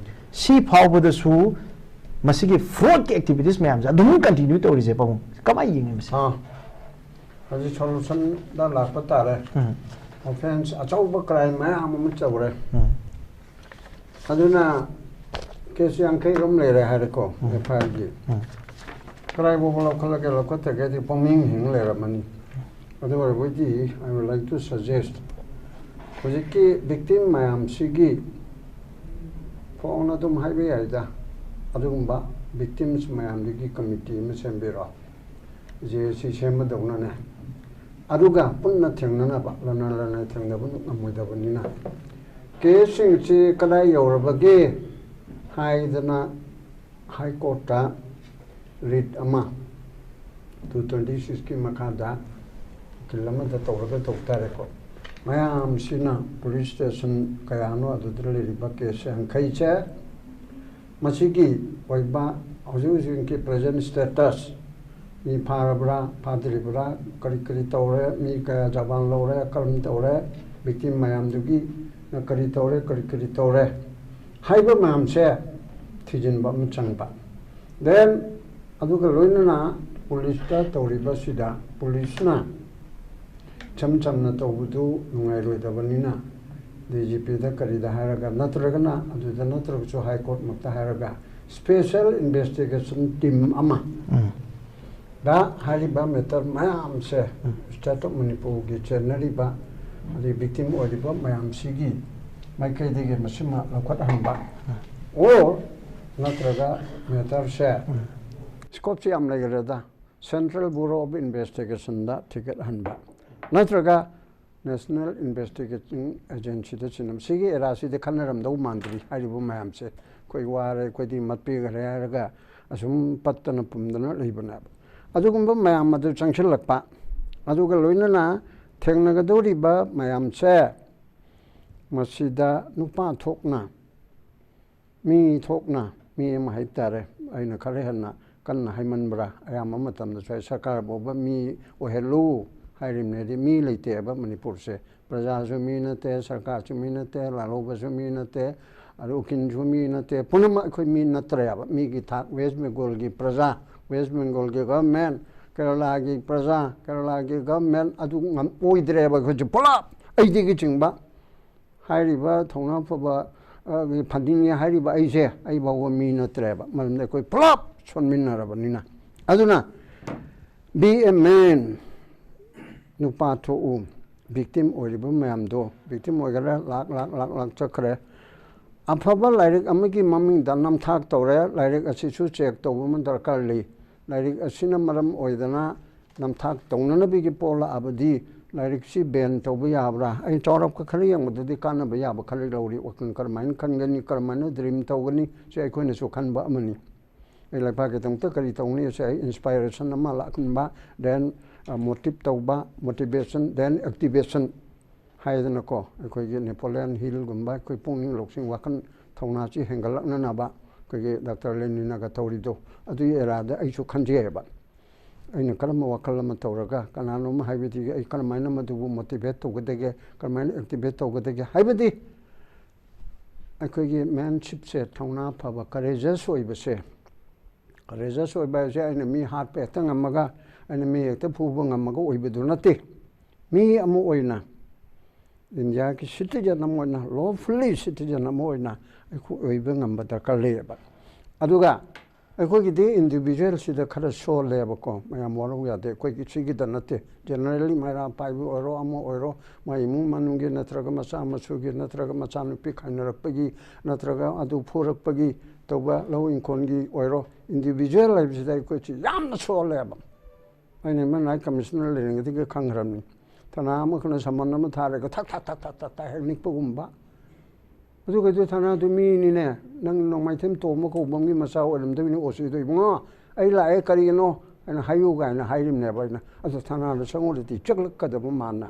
ꯁꯤ ꯐꯥꯎꯕꯗꯁꯨ ꯃꯁꯤꯒꯤ ꯐ꯭ꯔꯣꯗꯀꯤ ꯑꯦꯛꯇꯤꯚꯤꯇꯤꯁ ꯃꯌꯥꯝꯁꯦ ꯑꯗꯨꯝ ꯀꯟꯇꯤꯅ꯭ꯌꯨ ꯇꯧꯔꯤꯁꯦ, ꯄꯥꯕꯨꯡ, ꯀꯃꯥꯏꯅ ꯌꯦꯡꯉꯤ ꯃꯁꯤ? ꯑꯥ, ꯍꯧꯖꯤꯛ ꯁꯣꯂꯨꯁꯟꯗ ꯂꯥꯛꯄ ꯇꯥꯔꯦ꯫ ꯎꯝ, ꯑꯣꯐꯦꯟꯁ ꯑꯆꯧꯕ ꯀ꯭ꯔꯥꯏꯝ ꯃꯌꯥꯝ ꯑꯃ ꯇꯧꯔꯦ꯫ ꯎꯝ, ꯑꯗꯨꯅ ꯀꯦꯁ ꯌꯥꯡꯈꯩ ꯔꯣꯝ ꯂꯩꯔꯦ ꯍꯥꯏꯔꯦꯀꯣ, ꯎꯝ꯫ ꯑꯦꯐ ꯑꯥꯏ ꯑꯥꯔꯒꯤ꯫ ꯎꯝ꯫ ꯀꯗꯥꯏ ꯐꯥꯎꯕ ꯂꯧꯈꯠꯂꯒꯦ, ꯂꯧꯈꯠꯇꯒꯦꯗꯤ ꯄꯪꯌꯦꯡ ꯌꯦꯡ ꯂꯩꯔꯝꯃꯅꯤ꯫ ꯑꯗꯨ ꯑꯣꯏꯔꯕꯗꯤ, I would like to suggest, ꯍꯧꯖꯤꯛꯀꯤ ꯚꯤꯛꯇꯤꯝ ꯃꯌꯥꯝꯁꯤꯒꯤ ꯐꯣꯟ ꯑꯗꯨꯝ ꯍꯥꯏꯕ ꯌꯥꯏꯗ, ꯑꯗꯨꯒꯨꯝꯕ ꯚꯤꯛꯇꯤꯝꯁ ꯃꯌꯥꯝꯗꯨꯒꯤ ꯀꯃꯤꯇꯤ ꯑꯃ ꯁꯦꯝꯕꯤꯔꯣ, ꯖꯦ ꯑꯦ ꯁꯤ ꯁꯦꯝꯕꯗꯧꯅꯅꯦ꯫ ꯑꯗꯨꯒ ꯄꯨꯟꯅ ꯊꯦꯡꯅꯅꯕ, ꯂꯅꯥꯏ ꯂꯅꯥꯏ ꯊꯦꯡꯅꯕ ꯉꯝꯃꯣꯏꯗꯕꯅꯤꯅ, ꯀꯦꯁꯁꯤꯡꯁꯤ ꯀꯗꯥꯏ ꯌꯧꯔꯕꯒꯦ ꯍꯥꯏꯗꯅ ꯍꯥꯏ ꯀꯣꯔꯠꯇ ꯔꯤꯠ ꯑꯃ, ꯇꯨ ꯇ꯭ꯋꯦꯟꯇꯤ ꯁꯤꯛꯁꯀꯤ ꯃꯈꯥꯗ ꯎꯀꯤꯜ ꯑꯃꯗ ꯇꯧꯔꯒ ꯇꯧ ꯇꯥꯔꯦꯀꯣ꯫ ꯃꯌꯥꯝꯁꯤꯅ ꯄꯨꯂꯤꯁ ꯁ꯭ꯇꯦꯁꯟ ꯀꯌꯥꯅꯣ ꯑꯗꯨꯗ ꯂꯩꯔꯤꯕ ꯀꯦꯁ ꯌꯥꯡꯈꯩꯁꯦ, ꯃꯁꯤꯒꯤ ꯑꯣꯏꯕ ꯍꯧꯖꯤꯛ ꯍꯧꯖꯤꯛꯀꯤ ꯄ꯭ꯔꯦꯖꯦꯟ ꯁ꯭ꯇꯦꯇꯁ, ꯃꯤ ꯐꯥꯔꯕ꯭ꯔꯥ, ꯐꯥꯗ꯭ꯔꯤꯕ꯭ꯔꯥ, ꯀꯔꯤ ꯀꯔꯤ ꯇꯧꯔꯦ, ꯃꯤ ꯀꯌꯥ ꯖꯕꯥꯟ ꯂꯧꯔꯦ, ꯀꯔꯝ ꯇꯧꯔꯦ, ꯚꯤꯛꯇꯤꯝ ꯃꯌꯥꯝꯗꯨꯒꯤ ꯀꯔꯤ ꯇꯧꯔꯦ, ꯀꯔꯤ ꯀꯔꯤ ꯇꯧꯔꯦ ꯍꯥꯏꯕ ꯃꯌꯥꯝꯁꯦ ꯊꯤꯖꯤꯟꯕ ꯑꯃ ꯆꯪꯕ꯫ ꯗꯦꯟ ꯑꯗꯨꯒ ꯂꯣꯏꯅꯅ ꯄꯨꯂꯤꯁꯇ ꯇꯧꯔꯤꯕꯁꯤꯗ ꯄꯨꯂꯤꯁꯅ ꯏꯆꯝ ꯆꯝꯅ ꯇꯧꯕꯗꯨ ꯅꯨꯡꯉꯥꯏꯔꯣꯏꯗꯕꯅꯤꯅ, ꯗꯤ ꯖꯤ ꯄꯤꯗ ꯀꯔꯤꯗ ꯍꯥꯏꯔꯒ, ꯅꯠꯇ꯭ꯔꯒꯅ ꯑꯗꯨꯗ ꯅꯠꯇ꯭ꯔꯒꯁꯨ ꯍꯥꯏ ꯀꯣꯔꯠꯃꯛꯇ ꯍꯥꯏꯔꯒ, ꯁ꯭ꯄꯦꯁꯦꯜ ꯏꯟꯚꯦꯁꯇꯤꯒꯦꯁꯟ ꯇꯤꯝ ꯑꯃ ꯎꯝ꯫ ꯗ ꯍꯥꯏꯔꯤꯕ ꯃꯦꯇꯔ ꯃꯌꯥꯝꯁꯦ, ꯁ꯭ꯇꯦꯠ ꯑꯣꯐ ꯃꯅꯤꯄꯨꯔꯒꯤ ꯆꯦꯟꯅꯔꯤꯕ ꯑꯗꯩ ꯚꯤꯛꯇꯤꯝ ꯑꯣꯏꯔꯤꯕ ꯃꯌꯥꯝꯁꯤꯒꯤ ꯃꯥꯏꯀꯩꯗꯒꯤ ꯃꯁꯤꯃ ꯂꯧꯈꯠꯍꯟꯕ, ꯑꯣꯔ ꯅꯠꯇ꯭ꯔꯒ ꯃꯦꯇꯔꯁꯦ, ꯁ꯭ꯀꯣꯞꯁꯦ ꯌꯥꯝ ꯂꯩꯈ꯭ꯔꯦꯗ, ꯁꯦꯟꯇ꯭ꯔꯦꯜ ꯕ꯭ꯌꯨꯔꯣ ꯑꯣꯐ ꯏꯟꯚꯦꯁꯇꯤꯒꯦꯁꯟꯗ ꯊꯤꯒꯠꯍꯟꯕ, ꯅꯠꯇ꯭ꯔꯒ ꯅꯦꯁꯅꯦꯜ ꯏꯟꯚꯦꯁꯇꯤꯒꯦꯇꯤꯡ ꯑꯦꯖꯦꯟꯁꯤꯗ ꯁꯤꯟꯅꯕ꯫ ꯁꯤꯒꯤ ꯑꯦꯔꯥꯁꯤꯗ ꯈꯟꯅꯔꯝꯗꯧ ꯃꯥꯟꯗ꯭ꯔꯤ ꯍꯥꯏꯔꯤꯕ ꯃꯌꯥꯝꯁꯦ꯫ ꯑꯩꯈꯣꯏ ꯋꯥꯔꯦ, ꯑꯩꯈꯣꯏꯗꯤ ꯃꯠꯄꯤꯈ꯭ꯔꯦ ꯍꯥꯏꯔꯒ ꯑꯁꯨꯝ ꯄꯠꯇꯅ ꯄꯨꯝꯗꯅ ꯂꯩꯕꯅꯦꯕ꯫ ꯑꯗꯨꯒꯨꯝꯕ ꯃꯌꯥꯝ ꯑꯗꯨ ꯆꯪꯁꯤꯜꯂꯛꯄ, ꯑꯗꯨꯒ ꯂꯣꯏꯅꯅ ꯊꯦꯡꯅꯒꯗꯧꯔꯤꯕ ꯃꯌꯥꯝꯁꯦ, ꯃꯁꯤꯗ ꯅꯨꯄꯥ ꯊꯣꯛꯅ, ꯃꯤ ꯊꯣꯛꯅ, ꯃꯤ ꯑꯃ ꯍꯥꯏꯕ ꯇꯥꯔꯦ, ꯑꯩꯅ ꯈꯔ ꯍꯦꯟꯅ ꯀꯟꯅ ꯍꯥꯏꯃꯟꯕ꯭ꯔꯥ? ꯑꯌꯥꯝꯕ ꯃꯇꯝꯗꯁꯨ ꯑꯩ ꯁꯔꯀꯥꯔ ꯐꯥꯎꯕ ꯃꯤ ꯑꯣꯏꯍꯜꯂꯨ ꯍꯥꯏꯔꯤꯕꯅꯦꯗꯤ, ꯃꯤ ꯂꯩꯇꯦꯕ ꯃꯅꯤꯄꯨꯔꯁꯦ꯫ ꯄ꯭ꯔꯖꯥꯁꯨ ꯃꯤ ꯅꯠꯇꯦ, ꯁꯔꯀꯥꯔꯁꯨ ꯃꯤ ꯅꯠꯇꯦ, ꯂꯥꯜꯍꯧꯕꯁꯨ ꯃꯤ ꯅꯠꯇꯦ, ꯑꯗꯨ ꯎꯀꯤꯜꯁꯨ ꯃꯤ ꯅꯠꯇꯦ, ꯄꯨꯝꯅꯃꯛ ꯑꯩꯈꯣꯏ ꯃꯤ ꯅꯠꯇ꯭ꯔꯦꯕ꯫ ꯃꯤꯒꯤ ꯊꯥꯛ, ꯋꯦꯁ ꯕꯦꯡꯒꯣꯜꯒꯤ ꯄ꯭ꯔꯖꯥ, ꯋꯦꯁ ꯕꯦꯡꯒꯣꯜꯒꯤ ꯒꯚꯔꯟꯃꯦꯟ, ꯀꯦꯔꯂꯥꯒꯤ ꯄ꯭ꯔꯖꯥ, ꯀꯦꯔꯂꯥꯒꯤ ꯒꯚꯔꯟꯃꯦꯟ, ꯑꯗꯨ ꯉꯝ-, ꯑꯣꯏꯗ꯭ꯔꯦꯕ ꯑꯩꯈꯣꯏꯁꯦ ꯄꯨꯂꯞ, ꯑꯩꯗꯒꯤ ꯆꯤꯡꯕ꯫ ꯍꯥꯏꯔꯤꯕ ꯊꯧꯅꯥ ꯐꯕ, ꯑ, ꯐꯟꯗꯤꯡꯅꯤ ꯍꯥꯏꯔꯤꯕ ꯑꯩꯁꯦ, ꯑꯩ ꯐꯥꯎꯕ ꯃꯤ ꯅꯠꯇ꯭ꯔꯦꯕ, ꯃꯔꯝꯗꯤ ꯑꯩꯈꯣꯏ ꯄꯨꯂꯞ ꯁꯣꯟꯃꯤꯟꯅꯔꯕꯅꯤꯅ꯫ ꯑꯗꯨꯅ, be a man, ꯅꯨꯄꯥ ꯊꯣꯛꯎ꯫ ꯚꯤꯛꯇꯤꯝ ꯑꯣꯏꯔꯤꯕ ꯃꯌꯥꯝꯗꯣ, ꯚꯤꯛꯇꯤꯝ ꯑꯣꯏꯒꯦꯔꯥ, ꯂꯥꯛ, ꯂꯥꯛ, ꯂꯥꯛ, ꯂꯥꯛ ꯆꯠꯈ꯭ꯔꯦ꯫ ꯑꯐꯕ ꯂꯥꯏꯔꯤꯛ ꯑꯃꯒꯤ ꯃꯃꯤꯡꯗ ꯅꯝꯊꯥꯛ ꯇꯧꯔꯦ꯫ ꯂꯥꯏꯔꯤꯛ ꯑꯁꯤꯁꯨ ꯆꯦꯛ ꯇꯧꯕ ꯑꯃ ꯗꯔꯀꯥꯔ ꯂꯩ꯫ ꯂꯥꯏꯔꯤꯛ ꯑꯁꯤꯅ ꯃꯔꯝ ꯑꯣꯏꯗꯅ ꯅꯝꯊꯥꯛ ꯇꯧꯅꯅꯕꯒꯤ ꯄꯣꯛꯂꯛꯑꯕꯗꯤ, ꯂꯥꯏꯔꯤꯛꯁꯤ ꯕꯦꯟ ꯇꯧꯕ ꯌꯥꯕ꯭ꯔꯥ? ꯑꯩ ꯆꯥꯎꯔꯛꯄ ꯈꯔ ꯌꯦꯡꯕꯗꯗꯤ ꯀꯥꯟꯅꯕ ꯌꯥꯕ ꯈꯔ ꯂꯧꯔꯤ꯫ ꯋꯥꯈꯜ ꯀꯔꯝꯍꯥꯏꯅ ꯈꯟꯒꯅꯤ, ꯀꯔꯝꯍꯥꯏꯅ ꯗ꯭ꯔꯤꯝ ꯇꯧꯒꯅꯤ, ꯁꯤ ꯑꯩꯈꯣꯏꯅꯁꯨ ꯈꯟꯕ ꯑꯃꯅꯤ꯫ ꯑꯩ ꯂꯩꯕꯥꯛꯀꯤꯗꯃꯛꯇ ꯀꯔꯤ ꯇꯧꯅꯤ? ꯁꯤ ꯑꯩ ꯏꯟꯁꯄꯥꯏꯔꯦꯁꯟ ꯑꯃ ꯂꯥꯛꯍꯟꯕ, then, ꯑ, ꯃꯣꯇꯤꯚ ꯇꯧꯕ, ꯃꯣꯇꯤꯚꯦꯁꯟ, then ꯑꯦꯛꯇꯤꯚꯦꯁꯟ ꯍꯥꯏꯗꯅꯀꯣ, ꯑꯩꯈꯣꯏꯒꯤ ꯅꯦꯄꯣꯂꯤꯌꯟ ꯍꯤꯜꯒꯨꯝꯕ, ꯑꯩꯈꯣꯏ ꯄꯨꯛꯅꯤꯡ ꯂꯧꯁꯤꯡ, ꯋꯥꯈꯜ ꯊꯧꯅꯥꯁꯤ ꯍꯦꯟꯒꯠꯂꯛꯅꯅꯕ ꯑꯩꯈꯣꯏꯒꯤ ꯗꯥꯛꯇꯔ ꯂꯦꯅꯤꯟꯅꯒ ꯇꯧꯔꯤꯗꯣ, ꯑꯗꯨꯒꯤ ꯑꯦꯔꯥꯗ ꯑꯩꯁꯨ ꯈꯟꯖꯩꯑꯕ꯫ ꯑꯩꯅ ꯀꯔꯝꯕ ꯋꯥꯈꯜ ꯑꯃ ꯇꯧꯔꯒ, ꯀꯅꯥꯅꯣꯝ ꯍꯥꯏꯕꯗꯤ ꯑꯩ ꯀꯔꯝꯍꯥꯏꯅ ꯃꯗꯨꯕꯨ ꯃꯣꯇꯤꯚꯦꯠ ꯇꯧꯒꯗꯒꯦ, ꯀꯔꯝꯍꯥꯏꯅ ꯑꯦꯛꯇꯤꯚꯦꯠ ꯇꯧꯒꯗꯒꯦ ꯍꯥꯏꯕꯗꯤ, ꯑꯩꯈꯣꯏꯒꯤ ꯃꯦꯟꯁꯤꯞꯁꯦ, ꯊꯧꯅꯥ ꯐꯕ, ꯀꯔꯦꯖꯁ ꯑꯣꯏꯕꯁꯦ, ꯀꯔꯦꯖꯁ ꯑꯣꯏꯕ ꯍꯥꯏꯁꯦ ꯑꯩꯅ ꯃꯤ ꯍꯥꯠꯄ ꯍꯦꯛꯇ ꯉꯝꯃꯒ, ꯑꯩꯅ ꯃꯤ ꯍꯦꯛꯇ ꯐꯨꯕ ꯉꯝꯃꯒ ꯑꯣꯏꯕꯗꯨ ꯅꯠꯇꯦ꯫ ꯃꯤ ꯑꯃ ꯑꯣꯏꯅ, ꯏꯟꯗꯤꯌꯥꯒꯤ ꯁꯤꯇꯤꯖꯟ ꯑꯃ ꯑꯣꯏꯅ, ꯂꯣꯐꯨꯜꯂꯤ ꯁꯤꯇꯤꯖꯟ ꯑꯃ ꯑꯣꯏꯅ ꯑꯩꯈꯣꯏ ꯑꯣꯏꯕ ꯉꯝꯕ ꯗꯔꯀꯥꯔ ꯂꯩꯌꯦꯕ꯫ ꯑꯗꯨꯒ ꯑꯩꯈꯣꯏꯒꯤꯗꯤ ꯏꯟꯗꯤꯚꯤꯖꯨꯋꯦꯜꯁꯤꯗ ꯈꯔ ꯁꯣꯜꯂꯦꯕꯀꯣ, ꯃꯌꯥꯝ ꯋꯥꯔꯧ ꯌꯥꯗꯦ꯫ ꯑꯩꯈꯣꯏꯒꯤ ꯁꯤꯒꯤꯗ ꯅꯠꯇꯦ, ꯖꯦꯅꯔꯦꯜꯂꯤ ꯃꯩꯔꯥ ꯄꯥꯏꯕ ꯑꯣꯏꯔꯣ, ꯑꯃ ꯑꯣꯏꯔꯣ, ꯃꯥꯏ ꯏꯃꯨꯡ ꯃꯅꯨꯡꯒꯤ ꯅꯠꯇ꯭ꯔꯒ ꯃꯆꯥ ꯃꯁꯨꯒꯤ ꯅꯠꯇ꯭ꯔꯒ ꯃꯆꯥꯅꯨꯄꯤ ꯈꯥꯏꯅꯔꯛꯄꯒꯤ ꯅꯠꯇ꯭ꯔꯒ ꯑꯗꯨ ꯐꯨꯔꯛꯄꯒꯤ ꯇꯧꯕ, ꯂꯧ ꯏꯪꯈꯣꯜꯒꯤ ꯑꯣꯏꯔꯣ, ꯏꯟꯗꯤꯚꯤꯖꯨꯋꯦꯜ ꯍꯥꯏꯕꯁꯤꯗ ꯑꯩꯈꯣꯏꯁꯤ ꯌꯥꯝꯅ ꯁꯣꯜꯂꯦꯕ꯫ ꯑꯩꯅ ꯍ꯭ꯌꯨꯃꯦꯟ ꯔꯥꯏꯠ ꯀꯃꯤꯁꯅꯔ ꯂꯩꯔꯤꯉꯩꯗꯒꯤ ꯈꯪꯈ꯭ꯔꯕꯅꯤ꯫ ꯊꯥꯅ ꯑꯃꯈꯛꯅ ꯁꯃꯟ ꯑꯃ ꯊꯥꯔꯒ ꯊꯛ ꯊꯛ ꯊꯛ ꯊꯛ ꯊꯛ ꯊꯛ ꯍꯦꯛ ꯅꯤꯛꯄꯒꯨꯝꯕ꯫ ꯑꯗꯨꯒꯗꯨ ꯊꯥꯅꯗꯨ ꯃꯤꯅꯤꯅꯦ, ꯅꯪ ꯅꯣꯡꯃꯥꯏꯊꯦꯝ ꯇꯣꯝꯕ ꯀꯧꯕ ꯑꯃꯒꯤ ꯃꯆꯥ ꯑꯣꯏꯔꯝꯗꯣꯏꯅꯤ, ꯑꯣꯁꯤꯗꯣ ꯏꯕꯨꯡꯉꯣ꯫ ꯑꯩ ꯂꯥꯛꯑꯦ, ꯀꯔꯤꯒꯤꯅꯣ? ꯑꯩꯅ ꯍꯥꯏꯌꯨ ꯀꯥꯏꯅ ꯍꯥꯏꯔꯤꯕꯅꯦꯕ꯫ ꯑꯩꯅ ꯑꯗꯨ ꯊꯅꯥꯗ ꯆꯪꯉꯨꯔꯗꯤ ꯆꯦꯛꯂꯛꯀꯗꯕ ꯃꯥꯅ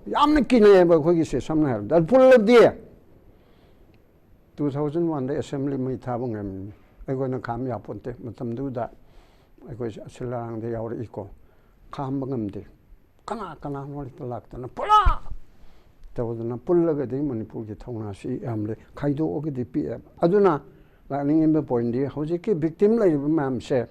ꯌꯥꯝꯅ ꯀꯤꯅꯩꯌꯦꯕ ꯑꯩꯈꯣꯏꯒꯤꯁꯦ꯫ ꯁꯝꯅ ꯍꯥꯏꯔꯕꯗ ꯑꯗꯨ ꯄꯨꯜꯂꯗꯤ ꯇꯨ ꯊꯥꯎꯖꯟ ꯋꯥꯟꯗ ꯑꯦꯁꯦꯝꯕ꯭ꯂꯤ ꯃꯩ ꯊꯥꯕ ꯉꯝꯃꯤ꯫ ꯑꯩꯈꯣꯏꯅ ꯈꯥꯝ ꯌꯥꯄꯣꯟꯇꯦ꯫ ꯃꯇꯝꯗꯨꯗ ꯑꯩꯈꯣꯏ ꯑꯁꯤꯜ ꯑꯔꯥꯡꯗ ꯌꯥꯎꯔꯛꯏꯀꯣ꯫ ꯈꯥꯝꯕ ꯉꯝꯗꯦ꯫ ꯀꯅꯥ ꯀꯅꯥꯅꯣ ꯍꯦꯛꯇ ꯂꯥꯛꯇꯅ ꯄꯨꯂꯞ ꯇꯧꯗꯅ ꯄꯨꯜꯂꯒꯗꯤ ꯃꯅꯤꯄꯨꯔꯒꯤ ꯊꯧꯅꯥꯁꯤ ꯌꯥꯝ ꯂꯩ꯫ ꯈꯥꯏꯗꯣꯛꯑꯒꯗꯤ ꯄꯤꯛꯑꯦꯕ꯫ ꯑꯗꯨꯅ ꯂꯥꯛꯅꯤꯡꯉꯤꯕ ꯄꯣꯏꯟꯗꯤ ꯍꯧꯖꯤꯛꯀꯤ ꯚꯤꯛꯇꯤꯝ ꯂꯩꯔꯤꯕ ꯃꯌꯥꯝꯁꯦ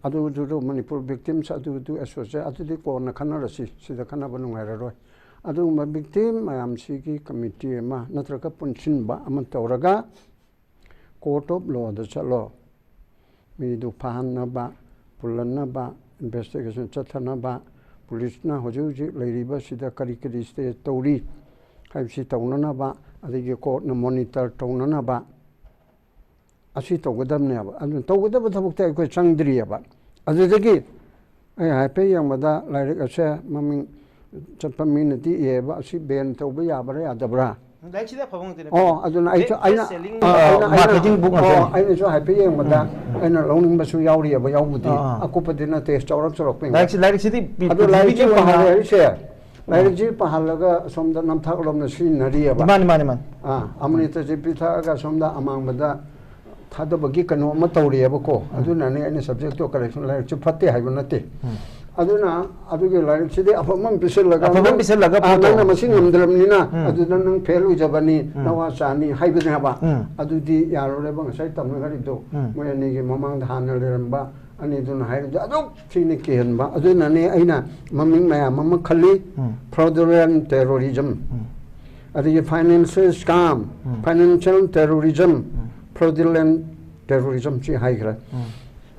ꯑꯗꯨꯗꯨꯗ ꯃꯅꯤꯄꯨꯔ ꯚꯤꯛꯇꯤꯝꯁ ꯑꯗꯨꯗꯨ ꯑꯦꯁꯣꯁꯤꯌꯦꯠ ꯑꯗꯨꯗꯤ ꯀꯣꯟꯅ ꯈꯟꯅꯔꯁꯤ, ꯁꯤꯗ ꯈꯟꯅꯕ ꯅꯨꯡꯉꯥꯏꯔꯔꯣꯏ꯫ ꯑꯗꯨꯒꯨꯝꯕ ꯚꯤꯛꯇꯤꯝ ꯃꯌꯥꯝꯁꯤꯒꯤ ꯀꯃꯤꯇꯤ ꯑꯃ ꯅꯠꯇ꯭ꯔꯒ ꯄꯨꯟꯁꯤꯟꯕ ꯑꯃ ꯇꯧꯔꯒ ꯀꯣꯔꯠ ꯑꯣꯐ ꯂꯣꯗ ꯆꯠꯂꯣ꯫ ꯃꯤꯗꯨ ꯐꯥꯍꯟꯅꯕ, ꯄꯨꯜꯍꯟꯅꯕ, ꯏꯟꯚꯦꯁꯇꯤꯒꯦꯁꯟ ꯆꯠꯊꯅꯕ, ꯄꯨꯂꯤꯁꯅ ꯍꯧꯖꯤꯛ ꯍꯧꯖꯤꯛ ꯂꯩꯔꯤꯕꯁꯤꯗ ꯀꯔꯤ ꯀꯔꯤ ꯁ꯭ꯇꯦ ꯇꯧꯔꯤ ꯍꯥꯏꯕꯁꯤ ꯇꯧꯅꯅꯕ, ꯑꯗꯒꯤ ꯀꯣꯔꯠꯅ ꯃꯣꯅꯤꯇꯔ ꯇꯧꯅꯅꯕ, ꯑꯁꯤ ꯇꯧꯒꯗꯕꯅꯦꯕ꯫ ꯑꯗꯨꯅ ꯇꯧꯒꯗꯕ ꯊꯕꯛꯇ ꯑꯩꯈꯣꯏ ꯆꯪꯗ꯭ꯔꯤꯑꯕ꯫ ꯑꯗꯨꯗꯒꯤ ꯑꯩ ꯍꯥꯏꯐꯦꯠ ꯌꯦꯡꯕꯗ ꯂꯥꯏꯔꯤꯛ ꯑꯁꯦ ꯃꯃꯤꯡ ꯆꯠꯄ ꯃꯤꯅꯗꯤ ꯏꯌꯦꯕ, ꯑꯁꯤ ꯕꯦꯟ ꯇꯧꯕ ꯌꯥꯕ꯭ꯔꯥ ꯌꯥꯗꯕ꯭ꯔꯥ? ꯂꯥꯏꯔꯤꯛꯁꯤꯗꯤ ꯑꯐꯕ ꯉꯥꯛꯇꯅꯦ꯫ ꯑꯣ, ꯑꯗꯨꯅ ꯑꯩꯁꯨ Best ꯑꯩꯅ selling ꯑ, ꯑꯩꯅ marketing book ꯑꯣ, ꯉꯥꯛꯇꯅꯤ꯫ ꯑꯩꯅꯁꯨ ꯍꯥꯏꯐꯦꯠ ꯌꯦꯡꯕꯗ ꯑꯩꯅ ꯂꯧꯅꯤꯡꯕꯁꯨ ꯌꯥꯎꯔꯤꯑꯕ, ꯌꯥꯎꯕꯨꯗꯤ꯫ ꯑꯥ, ꯑꯥ꯫ ꯑꯀꯨꯞꯄꯗꯤ ꯅꯠꯇꯦ, ꯆꯥꯎꯔꯞ ꯆꯥꯎꯔꯞꯄ ꯌꯦꯡꯕ꯫ ꯂꯥꯏꯔꯤꯛꯁꯤ ꯂꯥꯏꯔꯤꯛꯁꯤꯗꯤ ꯄꯤ- ꯑꯗꯣ ꯄꯤꯊ꯭ꯔꯤꯕꯤꯒꯤ ꯂꯥꯏꯔꯤꯛꯁꯤ ꯑꯣꯏꯅ ꯄꯥꯍꯜꯂꯦ ꯍꯥꯏꯁꯦ, ꯂꯥꯏꯔꯤꯛꯁꯤ ꯄꯥꯍꯜꯂꯒ ꯁꯣꯝꯗ ꯅꯝꯊꯥꯛꯂꯣꯝꯅ ꯁꯤꯖꯤꯟꯅꯔꯤꯑꯕ꯫ ꯃꯥꯅꯤ ꯃꯥꯅꯤ ꯃꯥꯅꯤ꯫ ꯑꯥ, ꯑꯃ꯭ꯔꯤꯇꯁꯤ ꯄꯤꯊꯛꯑꯒ ꯁꯣꯝꯗ ꯑꯃꯥꯡꯕꯗ ꯊꯥꯗꯕꯒꯤ ꯀꯩꯅꯣ ꯑꯃ ꯇꯧꯔꯤꯑꯕꯀꯣ꯫ ꯑꯗꯨꯅꯅꯦ ꯑꯩꯅ ꯁꯕꯖꯦꯛꯇꯣ ꯀꯔꯦꯛꯁꯟ, ꯂꯥꯏꯔꯤꯛꯁꯤ ꯐꯠꯇꯦ ꯍꯥꯏꯕ ꯅꯠꯇꯦ꯫ ꯑꯗꯨꯅ ꯑꯗꯨꯒꯤ ꯂꯥꯏꯔꯤꯛꯁꯤꯗꯤ ꯑꯐꯕ ꯑꯃ ꯄꯤꯁꯤꯜꯂꯒ ꯑꯐꯕ ꯑꯃ ꯅꯪ- ꯄꯤꯁꯤꯜꯂꯒ ꯑꯥ, ꯄꯣꯠꯇꯣ- ꯅꯪꯅ ꯃꯁꯤ ꯉꯝꯗ꯭ꯔꯕꯅꯤꯅ ꯎꯝ꯫ ꯑꯗꯨꯗ ꯅꯪ ꯐꯦꯜ ꯑꯣꯏꯖꯕꯅꯤ, ꯎꯝ꯫ ꯅꯋꯥ ꯆꯥꯅꯤ ꯍꯥꯏꯕꯅꯦꯕ꯫ ꯎꯝ꯫ ꯑꯗꯨꯗꯤ ꯌꯥꯔꯣꯏꯕ, ꯉꯁꯥꯏ ꯇꯝꯅꯈ꯭ꯔꯤꯕꯗꯣ꯫ ꯎꯝ꯫ ꯃꯣꯏ ꯑꯅꯤꯒꯤ ꯃꯃꯥꯡꯗ ꯍꯥꯟꯅ ꯂꯩꯔꯝꯕ ꯑꯅꯤꯗꯨꯅ ꯍꯥꯏꯔꯤꯕꯗꯣ ꯑꯗꯨꯛ ꯊꯤꯅ ꯀꯤꯍꯟꯕ꯫ ꯑꯗꯨꯅꯅꯦ ꯑꯩꯅ ꯃꯃꯤꯡ ꯃꯌꯥꯝ ꯑꯃ ꯈꯜꯂꯤ꯫ ꯎꯝ꯫ Fraudulent terrorism, ꯑꯗꯒꯤ financial scam, financial terrorism, fraudulent terrorism ꯁꯤ ꯍꯥꯏꯈ꯭ꯔꯦ꯫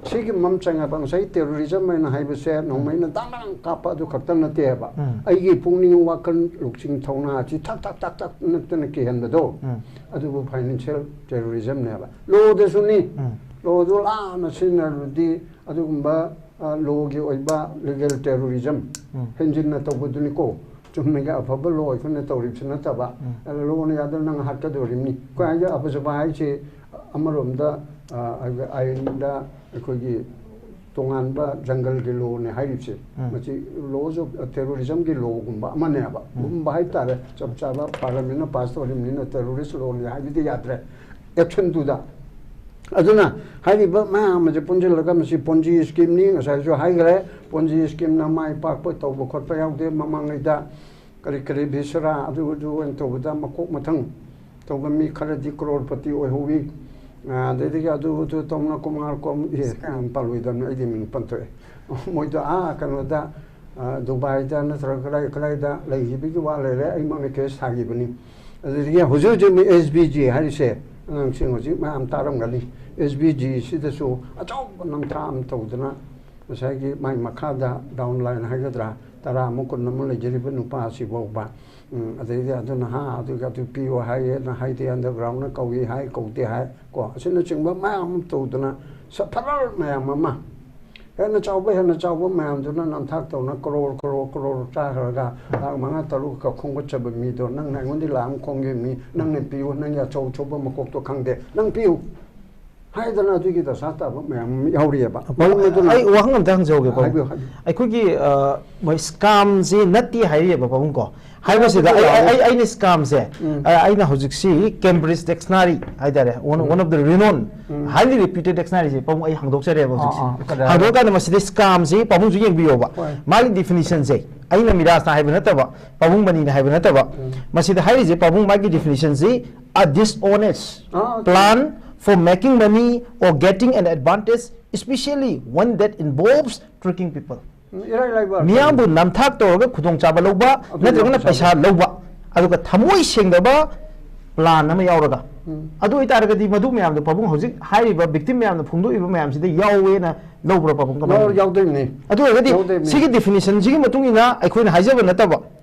ꯁꯤꯒꯤ ꯃꯝ ꯆꯪꯉꯕ ꯉꯁꯥꯏ terrorism ꯍꯥꯏꯅ ꯍꯥꯏꯕꯁꯦ ꯅꯣꯡꯃꯩꯅ ꯗꯥꯡ ꯗꯥꯡ ꯀꯥꯞꯄ ꯑꯗꯨ ꯈꯛꯇ ꯅꯠꯇꯦꯕ꯫ ꯎꯝ꯫ ꯑꯩꯒꯤ ꯄꯨꯛꯅꯤꯡ ꯋꯥꯈꯜ ꯂꯧꯁꯤꯡ ꯊꯧꯅꯥ ꯑꯁꯤ ꯊꯛ ꯊꯛ ꯊꯛ ꯊꯛ ꯅꯠꯇꯅ ꯀꯤꯍꯟꯕꯗꯣ꯫ ꯎꯝ꯫ ꯑꯗꯨꯕꯨ financial terrorism ꯅꯦꯕ꯫ ꯂꯣꯗꯁꯨꯅꯤ꯫ ꯎꯝ꯫ ꯂꯣꯗꯨ ꯂꯥꯟꯅ ꯁꯤꯖꯤꯟꯅꯔꯗꯤ ꯑꯗꯨꯒꯨꯝꯕ ꯂꯣꯒꯤ ꯑꯣꯏꯕ legal terrorism ꯎꯝ꯫ ꯍꯦꯟꯖꯤꯟꯅ ꯇꯧꯕꯗꯨꯅꯤꯀꯣ꯫ ꯆꯨꯝꯅꯒꯤ ꯑꯐꯕ ꯂꯣ ꯑꯩꯈꯣꯏꯅ ꯇꯧꯔꯤꯕꯁꯨ ꯅꯠꯇꯕ꯫ ꯎꯝ꯫ ꯑꯗ ꯂꯣꯅ ꯌꯥꯗꯅ ꯅꯪ ꯍꯥꯠꯀꯗꯧꯔꯤꯕꯅꯤ꯫ ꯑꯩꯈꯣꯏ ꯍꯥꯏꯁꯦ ꯑꯐꯖꯕ ꯍꯥꯏꯁꯦ ꯑꯃꯔꯣꯝꯗ ꯑ, ꯑꯩꯈꯣꯏ ꯑꯥꯏꯟꯗ ꯑꯩꯈꯣꯏꯒꯤ ꯇꯣꯉꯥꯟꯕ ꯖꯪꯒꯜꯒꯤ ꯂꯣꯅꯦ ꯍꯥꯏꯔꯤꯕꯁꯦ, ꯎꯝ꯫ ꯃꯁꯤ ꯂꯣꯁ ꯑꯣꯐ ꯇꯦꯔꯣꯔꯤꯖꯝꯒꯤ ꯂꯣꯒꯨꯝꯕ ꯑꯃꯅꯦꯕ꯫ ꯎꯝ꯫ ꯒꯨꯝꯕ ꯍꯥꯏꯇꯥꯔꯦ, ꯆꯞ ꯆꯥꯕ ꯄꯥꯔꯂꯤꯌꯥꯃꯦꯟꯅ ꯄꯥꯁ ꯇꯧꯔꯤꯕꯅꯤꯅ ꯇꯦꯔꯣꯔꯤꯁ ꯂꯣꯅꯦ ꯍꯥꯏꯕꯗꯤ ꯌꯥꯗ꯭ꯔꯦ꯫ ꯑꯦꯛꯁꯟꯗꯨꯗ꯫ ꯑꯗꯨꯅ ꯍꯥꯏꯔꯤꯕ ꯃꯌꯥꯝ ꯑꯁꯦ ꯄꯨꯟꯁꯤꯜꯂꯒ ꯃꯁꯤ ꯄꯣꯟꯖꯤ ꯁ꯭ꯀꯤꯝꯅꯤ, ꯉꯁꯥꯏꯁꯨ ꯍꯥꯏꯈ꯭ꯔꯦ, ꯄꯣꯟꯖꯤ ꯁ꯭ꯀꯤꯝꯅ ꯃꯥꯏ ꯄꯥꯛꯄ ꯇꯧꯕ ꯈꯣꯠꯄ ꯌꯥꯎꯗꯦ꯫ ꯃꯃꯥꯡꯉꯩꯗ ꯀꯔꯤ ꯀꯔꯤ ꯚꯤꯁꯔꯥ ꯑꯗꯨ ꯑꯗꯨ ꯑꯣꯏꯅ ꯇꯧꯕꯗ ꯃꯀꯣꯛ ꯃꯊꯪ ꯇꯧꯕ ꯃꯤ ꯈꯔꯗꯤ ꯀ꯭ꯔꯣꯔꯄꯇꯤ ꯑꯣꯏꯍꯧꯋꯤ꯫ ꯑꯗꯩꯗꯒꯤ ꯑꯗꯨ ꯑꯗꯨ ꯇꯧꯅ ꯀꯨꯃꯥꯔ ꯀꯣꯝ, ꯑꯦ, ꯃꯤꯡ ꯄꯜꯂꯣꯏꯗꯕꯅꯤ, ꯑꯩꯗꯤ ꯃꯤꯡ ꯄꯟꯊꯣꯛꯑꯦ꯫ ꯃꯣꯏꯗꯣ ꯑꯥ ꯀꯩꯅꯣꯗ, ꯑ, ꯗꯨꯕꯥꯏꯗ ꯅꯠꯇ꯭ꯔꯒ ꯀꯗꯥꯏ ꯀꯗꯥꯏꯗ ꯂꯩꯈꯤꯕꯒꯤ ꯋꯥ ꯂꯩꯔꯦ, ꯑꯩꯃꯛꯅ ꯀꯦꯁ ꯊꯥꯈꯤꯕꯅꯤ꯫ ꯑꯗꯨꯗꯒꯤ ꯍꯧꯖꯤꯛ ꯍꯧꯖꯤꯛ ꯃꯤ ꯑꯦꯁ ꯕꯤ ꯖꯤ ꯍꯥꯏꯔꯤꯁꯦ, ꯑꯉꯥꯡꯁꯤꯡ ꯍꯧꯖꯤꯛ ꯃꯌꯥꯝ ꯇꯥꯔꯝꯒꯅꯤ, ꯑꯦꯁ ꯕꯤ ꯖꯤ ꯁꯤꯗꯁꯨ ꯑꯆꯧꯕ ꯅꯝꯊꯥꯛ ꯑꯃ ꯇꯧꯗꯅ, ꯉꯁꯥꯏꯒꯤ ꯃꯥꯏ ꯃꯈꯥꯗ ꯗꯥꯎꯟ ꯂꯥꯏꯟ ꯍꯥꯏꯒꯗ꯭ꯔꯥ, ꯇꯔꯥ ꯑꯃ ꯀꯨꯟ ꯑꯃ ꯂꯩꯖꯔꯤꯕ ꯅꯨꯄꯥ ꯑꯁꯤ ꯐꯥꯎꯕ, ꯎꯝ, ꯑꯗꯩꯗꯤ ꯑꯗꯨꯅ ꯍꯥ ꯑꯗꯨꯒ ꯑꯗꯨ ꯄꯤꯌꯣ ꯍꯥꯏꯌꯦꯅ ꯍꯥꯏꯗꯦ, ꯑꯟꯗꯔꯒ꯭ꯔꯥꯎꯟꯅ ꯀꯧꯏ ꯍꯥꯏ, ꯀꯧꯗꯦ ꯍꯥꯏ ꯀꯣ, ꯑꯁꯤꯅꯆꯤꯡꯕ ꯃꯌꯥꯝ ꯑꯃ ꯇꯧꯗꯅ ꯁꯐꯔ ꯃꯌꯥꯝ ꯑꯃ, ꯍꯦꯟꯅ ꯆꯥꯎꯕ ꯍꯦꯟꯅ ꯆꯥꯎꯕ ꯃꯌꯥꯝꯗꯨꯅ ꯅꯝꯊꯥꯛ ꯇꯧꯅ ꯀ꯭ꯔꯣꯔ ꯀ꯭ꯔꯣꯔ ꯀ꯭ꯔꯣꯔ ꯆꯥꯈ꯭ꯔꯒ ꯂꯥꯛ ꯃꯉꯥ ꯇꯔꯨꯛꯀ ꯈꯣꯝꯒꯠꯆꯕ ꯃꯤꯗꯣ, ꯅꯪꯅ ꯑꯩꯉꯣꯟꯗ ꯂꯥꯛ ꯑꯃ ꯈꯣꯝꯒꯦ ꯃꯤ, ꯅꯪꯅ ꯄꯤꯌꯨ, ꯅꯪꯒꯤ ꯑꯆꯧ ꯑꯆꯧꯕ ꯃꯀꯣꯛꯇꯣ ꯈꯪꯗꯦ, ꯅꯪ ꯄꯤꯌꯨ ꯍꯥꯏꯗꯅ ꯑꯗꯨꯒꯤ ꯗꯁꯥ ꯇꯥꯕ ꯃꯌꯥꯝ ꯑꯃ ꯌꯥꯎꯔꯤꯑꯕ꯫ ꯃꯔꯝ ꯑꯗꯨꯅ ꯑꯩ ꯋꯥꯍꯪ ꯑꯝꯇ ꯍꯪꯖꯍꯧꯒꯦ, ꯄꯥꯕꯨꯡ꯫ ꯍꯥꯏꯕꯤꯌꯨ, ꯍꯥꯏꯕꯤꯌꯨ꯫ ꯑꯩꯈꯣꯏꯒꯤ, ꯑ, ꯃꯣꯏ ꯁ꯭ꯀꯥꯝꯁꯦ ꯅꯠꯇꯦ ꯍꯥꯏꯔꯤꯑꯕ, ꯄꯥꯕꯨꯡ ꯀꯣ꯫ ꯍꯥꯏꯕꯁꯤꯗ ꯑꯗꯨ ꯑꯩ, ꯌꯥꯎꯋꯤ꯫ ꯑꯩ, ꯑꯩꯅ ꯁ꯭ꯀꯥꯝꯁꯦ, ꯎꯝ꯫ ꯑ, ꯑꯩꯅ ꯍꯧꯖꯤꯛꯁꯤ Cambridge Dictionary ꯍꯥꯏꯇꯥꯔꯦ, one, um. One of the renowned, um. Highly reputed dictionaryꯁꯦ, ꯄꯥꯕꯨꯡ, ꯑꯩ ꯍꯥꯡꯗꯣꯛꯆꯔꯦꯕ ꯑꯥ, ꯍꯧꯖꯤꯛꯁꯦ꯫ ꯑꯥ, ꯀꯗꯥꯏ? ꯍꯥꯡꯗꯣꯛꯑꯀꯥꯟꯗ ꯃꯁꯤꯗ ꯁ꯭ꯀꯥꯝꯁꯤ ꯄꯥꯕꯨꯡꯁꯨ ꯌꯦꯡꯕꯤꯌꯣꯕ꯫ ꯍꯣꯏ꯫ ꯃꯥꯒꯤ definitionꯁꯦ ꯑꯩꯅ ꯃꯤꯔꯥꯖꯅ ꯍꯥꯏꯕ ꯅꯠꯇꯕ, ꯄꯥꯕꯨꯡ ꯃꯅꯤꯅ ꯍꯥꯏꯕ ꯅꯠꯇꯕ, ꯎꯝ꯫ ꯃꯁꯤꯗ ꯍꯥꯏꯔꯤꯁꯦ, ꯄꯥꯕꯨꯡ, ꯃꯥꯒꯤ definitionꯁꯤ, "A dishonest ah, plan for making money or getting an advantage, especially one that involves tricking people." ꯎꯝ, ꯏꯔꯥꯏ ꯂꯥꯏꯕ ꯑꯔꯊꯅꯤ꯫ ꯃꯤꯌꯥꯝꯕꯨ ꯅꯝꯊꯥꯛ ꯇꯧꯔꯒ ꯈꯨꯗꯣꯡꯆꯥꯕ ꯂꯧꯕ, ꯑꯗꯨ ꯅꯠꯇ꯭ꯔꯒꯅ ꯌꯥꯝ ꯄꯩꯁꯥ ꯆꯥꯎꯕ꯫ ꯂꯧꯕ, ꯑꯗꯨꯒ ꯊꯃꯣꯏ ꯁꯦꯡꯗꯕ plan ꯑꯃ ꯌꯥꯎꯔꯒ꯫ ꯎꯝ꯫ ꯑꯗꯨ ꯑꯣꯏꯇꯥꯔꯒꯗꯤ ꯃꯗꯨ ꯃꯌꯥꯝꯗꯣ, ꯄꯥꯕꯨꯡ, ꯍꯧꯖꯤꯛ ꯍꯥꯏꯔꯤꯕ victim ꯃꯌꯥꯝꯅ ꯐꯣꯡꯗꯣꯛꯏꯕ ꯃꯌꯥꯝꯁꯤꯗ ꯌꯥꯎꯋꯦꯅ ꯂꯧꯕ꯭ꯔꯣ, ꯄꯥꯕꯨꯡ? ꯀꯃꯥꯏꯅ ꯌꯥꯎ-, ꯇꯧꯕꯅꯣ? ꯌꯥꯎꯗꯣꯏꯅꯤ꯫ ꯑꯗꯨ ꯑꯣꯏꯔꯒꯗꯤ ꯌꯥꯎꯗꯣꯏꯅꯤ꯫ ꯁꯤꯒꯤ definitionꯁꯤꯒꯤ ꯃꯇꯨꯡ ꯏꯟꯅ ꯑꯩꯈꯣꯏꯅ ꯍꯥꯏꯖꯕ ꯅꯠꯇꯕ,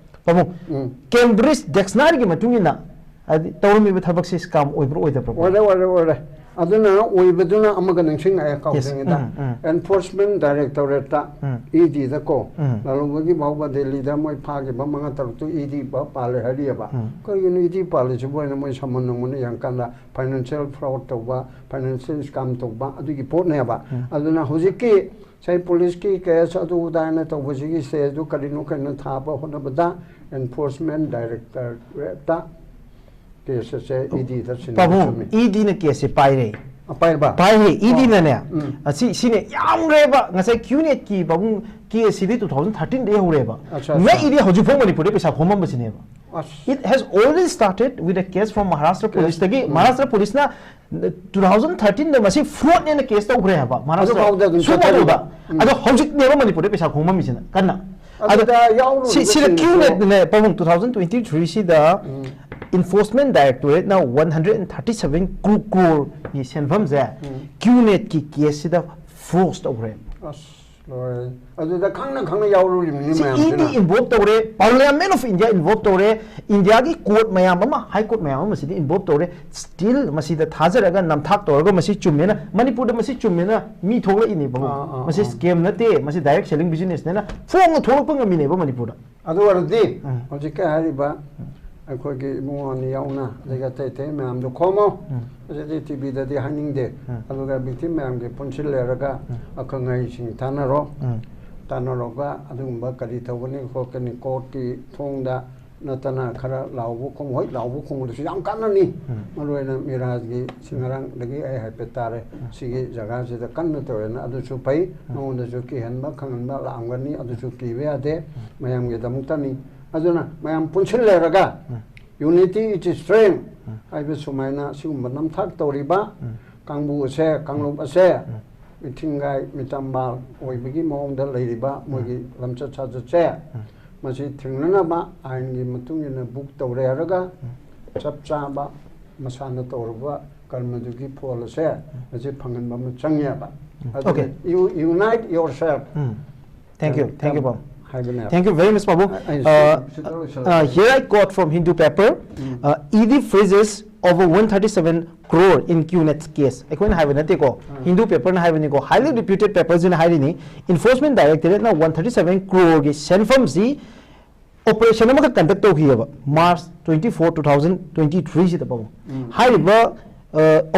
ꯄꯥꯕꯨꯡ, ꯎꯝ꯫ Cambridge Dictionaryꯒꯤ ꯃꯇꯨꯡ ꯏꯟꯅ, ꯍꯥꯏꯗꯤ, ꯇꯧꯔꯝꯃꯤꯕ ꯊꯕꯛꯁꯤ scam ꯑꯣꯏꯕ꯭ꯔꯥ ꯑꯣꯏꯗꯕ꯭ꯔꯥ? ꯑꯣꯏꯔꯦ, ꯑꯣꯏꯔꯦ, ꯑꯣꯏꯔꯦ꯫ ꯑꯗꯨꯅ ꯑꯣꯏꯕꯗꯨꯅ ꯑꯃꯒ ꯅꯤꯡꯁꯤꯡꯉꯛꯑꯦ ꯀꯥꯎꯗ꯭ꯔꯤꯉꯩꯗ, ꯎꯝ, ꯎꯝ꯫ Enforcement Directorate ꯇ, ꯎꯝ꯫ E D ꯗꯀꯣ, ꯎꯝ꯫ ꯂꯥꯂꯣꯡꯕꯒꯤ ꯐꯥꯎꯕ ꯗꯦꯜꯂꯤꯗ ꯃꯣꯏ ꯐꯥꯈꯤꯕ ꯃꯉꯥ ꯇꯔꯨꯛꯇꯨ E D ꯄꯥꯜꯂꯦ ꯍꯥꯏꯔꯤꯑꯕ꯫ ꯎꯝ꯫ ꯀꯔꯤꯒꯤꯅꯣ E D ꯄꯥꯜꯂꯤꯁꯤꯕꯨ ꯍꯥꯏꯅ ꯃꯣꯏ ꯁꯃꯟ ꯅꯣꯡꯃꯅ ꯌꯦꯡꯀꯥꯟꯗ financial fraud ꯇꯧꯕ, financial scam ꯇꯧꯕ ꯑꯗꯨꯒꯤ ꯄꯣꯠꯅꯦꯕ꯫ ꯎꯝ꯫ ꯑꯗꯨꯅ ꯍꯧꯖꯤꯛꯀꯤ ꯉꯁꯥꯏ ꯄꯨꯂꯤꯁꯀꯤ case ꯑꯗꯨ ꯑꯗꯥ ꯍꯥꯏꯅ ꯇꯧꯕꯁꯤꯒꯤ stage ꯗꯨ ꯀꯔꯤꯅꯣ ꯀꯔꯤꯅꯣ ꯊꯥꯕ ꯍꯣꯠꯅꯕꯗ Enforcement Directorate ꯇ case ꯑꯁꯦ E D ꯗ ꯁꯤꯟꯕ ꯄꯥꯕꯨꯡ, ꯆꯨꯝꯃꯤ꯫ E D ꯅ case ꯁꯦ ꯄꯥꯏꯔꯦ꯫ ꯑꯄꯥꯏꯕ? ꯄꯥꯏꯔꯦ, E D ꯑꯣ꯫ ꯅꯅꯦ꯫ ꯎꯝ꯫ ꯑꯁꯤ, ꯁꯤꯅꯦ ꯌꯥꯝꯈ꯭ꯔꯦꯕ꯫ ꯉꯁꯥꯏ Q net ꯀꯤ ꯄꯥꯕꯨꯡ case ꯁꯤꯗꯤ two thousand thirteen ꯗꯒꯤ ꯍꯧꯔꯦꯕ꯫ ꯑꯠꯆꯥ, ꯑꯠꯆꯥ꯫ ꯉꯛꯏꯗꯤ ꯍꯧꯖꯤꯛ ꯐꯥꯎ ꯃꯅꯤꯄꯨꯔꯗ ꯄꯩꯁꯥ ꯈꯣꯝꯃꯝꯕꯁꯤꯅꯦꯕ꯫ ꯑꯁ꯫ It has already started with a case from Maharashtra Case, Police ꯇꯒꯤ, ꯎꯝ꯫ Maharashtra Police ꯅ two thousand thirteen ꯗ ꯃꯁꯤ fraud ꯅꯦꯅ case ꯇꯧꯈ꯭ꯔꯦ ꯍꯥꯏꯕ꯫ Maharashtra ꯑꯗꯨꯐꯥꯎꯗ ꯑꯗꯨꯝ Supreme Court ꯇ꯫ ꯆꯠꯊꯔꯤꯕ꯫ ꯎꯝ꯫ ꯑꯗꯣ ꯍꯧꯖꯤꯛꯅꯦꯕ ꯃꯅꯤꯄꯨꯔꯗ ꯄꯩꯁꯥ ꯈꯣꯝꯃꯝꯃꯤꯁꯤꯅ ꯀꯟꯅ꯫ ꯑꯗꯣ ꯑꯗꯨꯗ ꯌꯥꯎꯔꯨꯔꯤꯕ ꯁꯤ-, ꯁꯤꯗ ꯁꯤꯡꯗꯣ Q net ꯅꯦ ꯄꯥꯕꯨꯡ, two thousand twenty three ꯁꯤꯗ ꯎꯝ꯫ Enforcement Directorate ꯅ one hundred and thirty seven crore ꯒꯤ ꯁꯦꯟꯐꯝꯁꯦ ꯎꯝ꯫ Q net ꯀꯤ case ꯁꯤꯗ froze ꯇꯧꯈ꯭ꯔꯦ꯫ ꯑꯁ, ꯂꯣꯏꯔꯦ꯫ ꯑꯗꯨꯗ ꯈꯪꯅ ꯈꯪꯅ ꯌꯥꯎꯔꯨꯔꯤꯕꯅꯤ ꯁꯤ ꯃꯌꯥꯝꯁꯤꯅ꯫ E D involve ꯇꯧꯔꯦ, Parliament of India involve ꯇꯧꯔꯦ, ꯏꯟꯗꯤꯌꯥꯒꯤ court ꯃꯌꯥꯝ ꯑꯃ, High Court ꯃꯌꯥꯝ ꯑꯃ ꯃꯁꯤꯗ involve ꯇꯧꯔꯦ꯫ Still ꯃꯁꯤꯗ ꯊꯥꯖꯔꯒ ꯅꯝꯊꯥꯛ ꯇꯧꯔꯒ ꯃꯁꯤ ꯆꯨꯝꯃꯦꯅ, ꯃꯅꯤꯄꯨꯔꯗ ꯃꯁꯤ ꯆꯨꯝꯃꯦꯅ ꯃꯤ ꯊꯣꯛꯂꯛꯏꯅꯦꯕ꯫ ꯑꯥ, ꯑꯥ, ꯃꯁꯤ ꯑꯥ꯫ Scam ꯅꯠꯇꯦ, ꯃꯁꯤ direct selling business ꯅꯦꯅ ꯐꯣꯡꯅ ꯊꯣꯛꯂꯛꯄ ꯉꯝꯃꯤꯅꯦꯕ ꯃꯅꯤꯄꯨꯔꯗ꯫ ꯑꯗꯨ ꯑꯣꯏꯔꯗꯤ ꯎꯝ꯫ ꯍꯧꯖꯤꯛꯀꯤ ꯍꯥꯏꯔꯤꯕ ꯑꯩꯈꯣꯏꯒꯤ ꯏꯕꯨꯡꯉꯣ ꯑꯅꯤ ꯌꯥꯎꯅ, ꯑꯗꯒꯤ ꯑꯇꯩ ꯑꯇꯩ ꯃꯌꯥꯝꯗꯣ ꯈꯣꯝꯃꯣ꯫ ꯎꯝ꯫ ꯃꯁꯤꯗꯤ T V ꯗꯗꯤ ꯍꯥꯏꯅꯤꯡꯗꯦ꯫ ꯎꯝ꯫ ꯑꯗꯨꯒ victim ꯃꯌꯥꯝꯒꯤ ꯄꯨꯟꯁꯤꯜꯂꯦꯔꯒ ꯎꯝ꯫ ꯑꯈꯪ ꯑꯍꯩꯁꯤꯡ ꯇꯥꯟꯅꯔꯣ꯫ ꯎꯝ꯫ ꯇꯥꯟꯅꯔꯒ ꯑꯗꯨꯒꯨꯝꯕ ꯀꯔꯤ ꯇꯧꯒꯅꯤ ꯈꯣꯠꯀꯅꯤ court ꯀꯤ ꯊꯣꯡꯗ ꯅꯠꯇꯅ ꯈꯔ ꯂꯥꯎꯕ ꯈꯣꯡ-, ꯍꯣꯏ, ꯂꯥꯎꯕ ꯈꯣꯡꯕꯗꯨꯁꯨ ꯌꯥꯝ ꯀꯥꯟꯅꯅꯤ꯫ ꯎꯝ꯫ ꯃꯔꯨꯑꯣꯏꯅ ꯃꯤꯔꯥꯖꯀꯤ ꯁꯤ ꯉꯔꯥꯡꯗꯒꯤ ꯑꯩ ꯍꯥꯏꯐꯦꯠ ꯇꯥꯔꯦ꯫ ꯎꯝ꯫ ꯁꯤꯒꯤ ꯖꯒꯥꯁꯤꯗ ꯀꯟꯅ ꯇꯧꯋꯦꯅ ꯑꯗꯨꯁꯨ ꯐꯩ꯫ ꯎꯝ꯫ ꯃꯉꯣꯟꯗꯁꯨ ꯀꯤꯍꯟꯕ ꯈꯪꯍꯟꯕ ꯂꯥꯛꯑꯝꯒꯅꯤ, ꯑꯗꯨꯁꯨ ꯀꯤꯕ ꯌꯥꯗꯦ꯫ ꯃꯌꯥꯝꯒꯤꯗꯃꯛꯇꯅꯤ꯫ ꯑꯗꯨꯅ ꯃꯌꯥꯝ ꯄꯨꯟꯁꯤꯜꯂꯦꯔꯒ ꯎꯝ꯫ Unity is strength ꯎꯝ꯫ ꯍꯥꯏꯕ ꯁꯨꯃꯥꯏꯅ ꯁꯤꯒꯨꯝꯕ ꯅꯝꯊꯥꯛ ꯇꯧꯔꯤꯕ ꯎꯝ꯫ ꯀꯥꯡꯕꯨ ꯑꯁꯦ, ꯀꯥꯡꯂꯨꯞ ꯑꯁꯦ ꯎꯝ꯫ ꯃꯤꯊꯤꯡꯒꯥꯏ ꯃꯤꯇꯝꯕꯥꯜ ꯑꯣꯏꯕꯒꯤ ꯃꯑꯣꯡꯗ ꯂꯩꯔꯤꯕ ꯃꯣꯏꯒꯤ ꯂꯝꯆꯠ ꯁꯥꯖꯠꯁꯦ, ꯎꯝ꯫ ꯃꯁꯤ ꯊꯤꯡꯅꯅꯕ ꯑꯥꯏꯟꯒꯤ ꯃꯇꯨꯡ ꯏꯟꯅ book ꯇꯧꯔꯦ ꯍꯥꯏꯔꯒ ꯆꯞ ꯆꯥꯕ ꯃꯁꯥꯅ ꯇꯧꯔꯕ ꯀꯔꯃꯗꯨꯒꯤ ꯐꯣꯜ ꯑꯁꯦ ꯃꯁꯤ ꯐꯪꯍꯟꯕ ꯑꯃ ꯆꯪꯉꯦꯕ꯫ ꯎꯝ꯫ ꯑꯗꯨꯅ Okay. you unite yourself. Um. Thank you, thank you, ꯄꯥꯕꯨꯡ꯫ ꯍꯥꯏꯕꯅꯦꯕ꯫ Thank you very much, ꯄꯥꯕꯨꯡ꯫ ꯑꯩ Uh, ꯁꯤꯗ ꯂꯣꯏꯁꯜꯂꯒꯦ꯫ uh, here I quote from Hindu paper, um. uh, E D freezes over one thirty seven crore in Q net case. ꯑꯩꯈꯣꯏꯅ ꯍꯥꯏꯕ ꯅꯠꯇꯦꯀꯣ, ꯍꯤꯟꯗꯨ ꯄꯦꯄꯔꯅ ꯍꯥꯏꯕꯅꯤꯀꯣ, highly reputed paperꯁꯤꯅ ꯍꯥꯏꯔꯤꯅꯤ꯫ Enforcement Directorateꯅ one thirty seven croreꯒꯤ ꯁꯦꯟꯐꯝꯁꯤ operation ꯑꯃꯈꯛ conduct ꯇꯧꯈꯤꯑꯕ, March twenty four, two thousand twenty three ꯁꯤꯗ ꯄꯥꯕꯨꯡ꯫ ꯍꯥꯏꯔꯤꯕ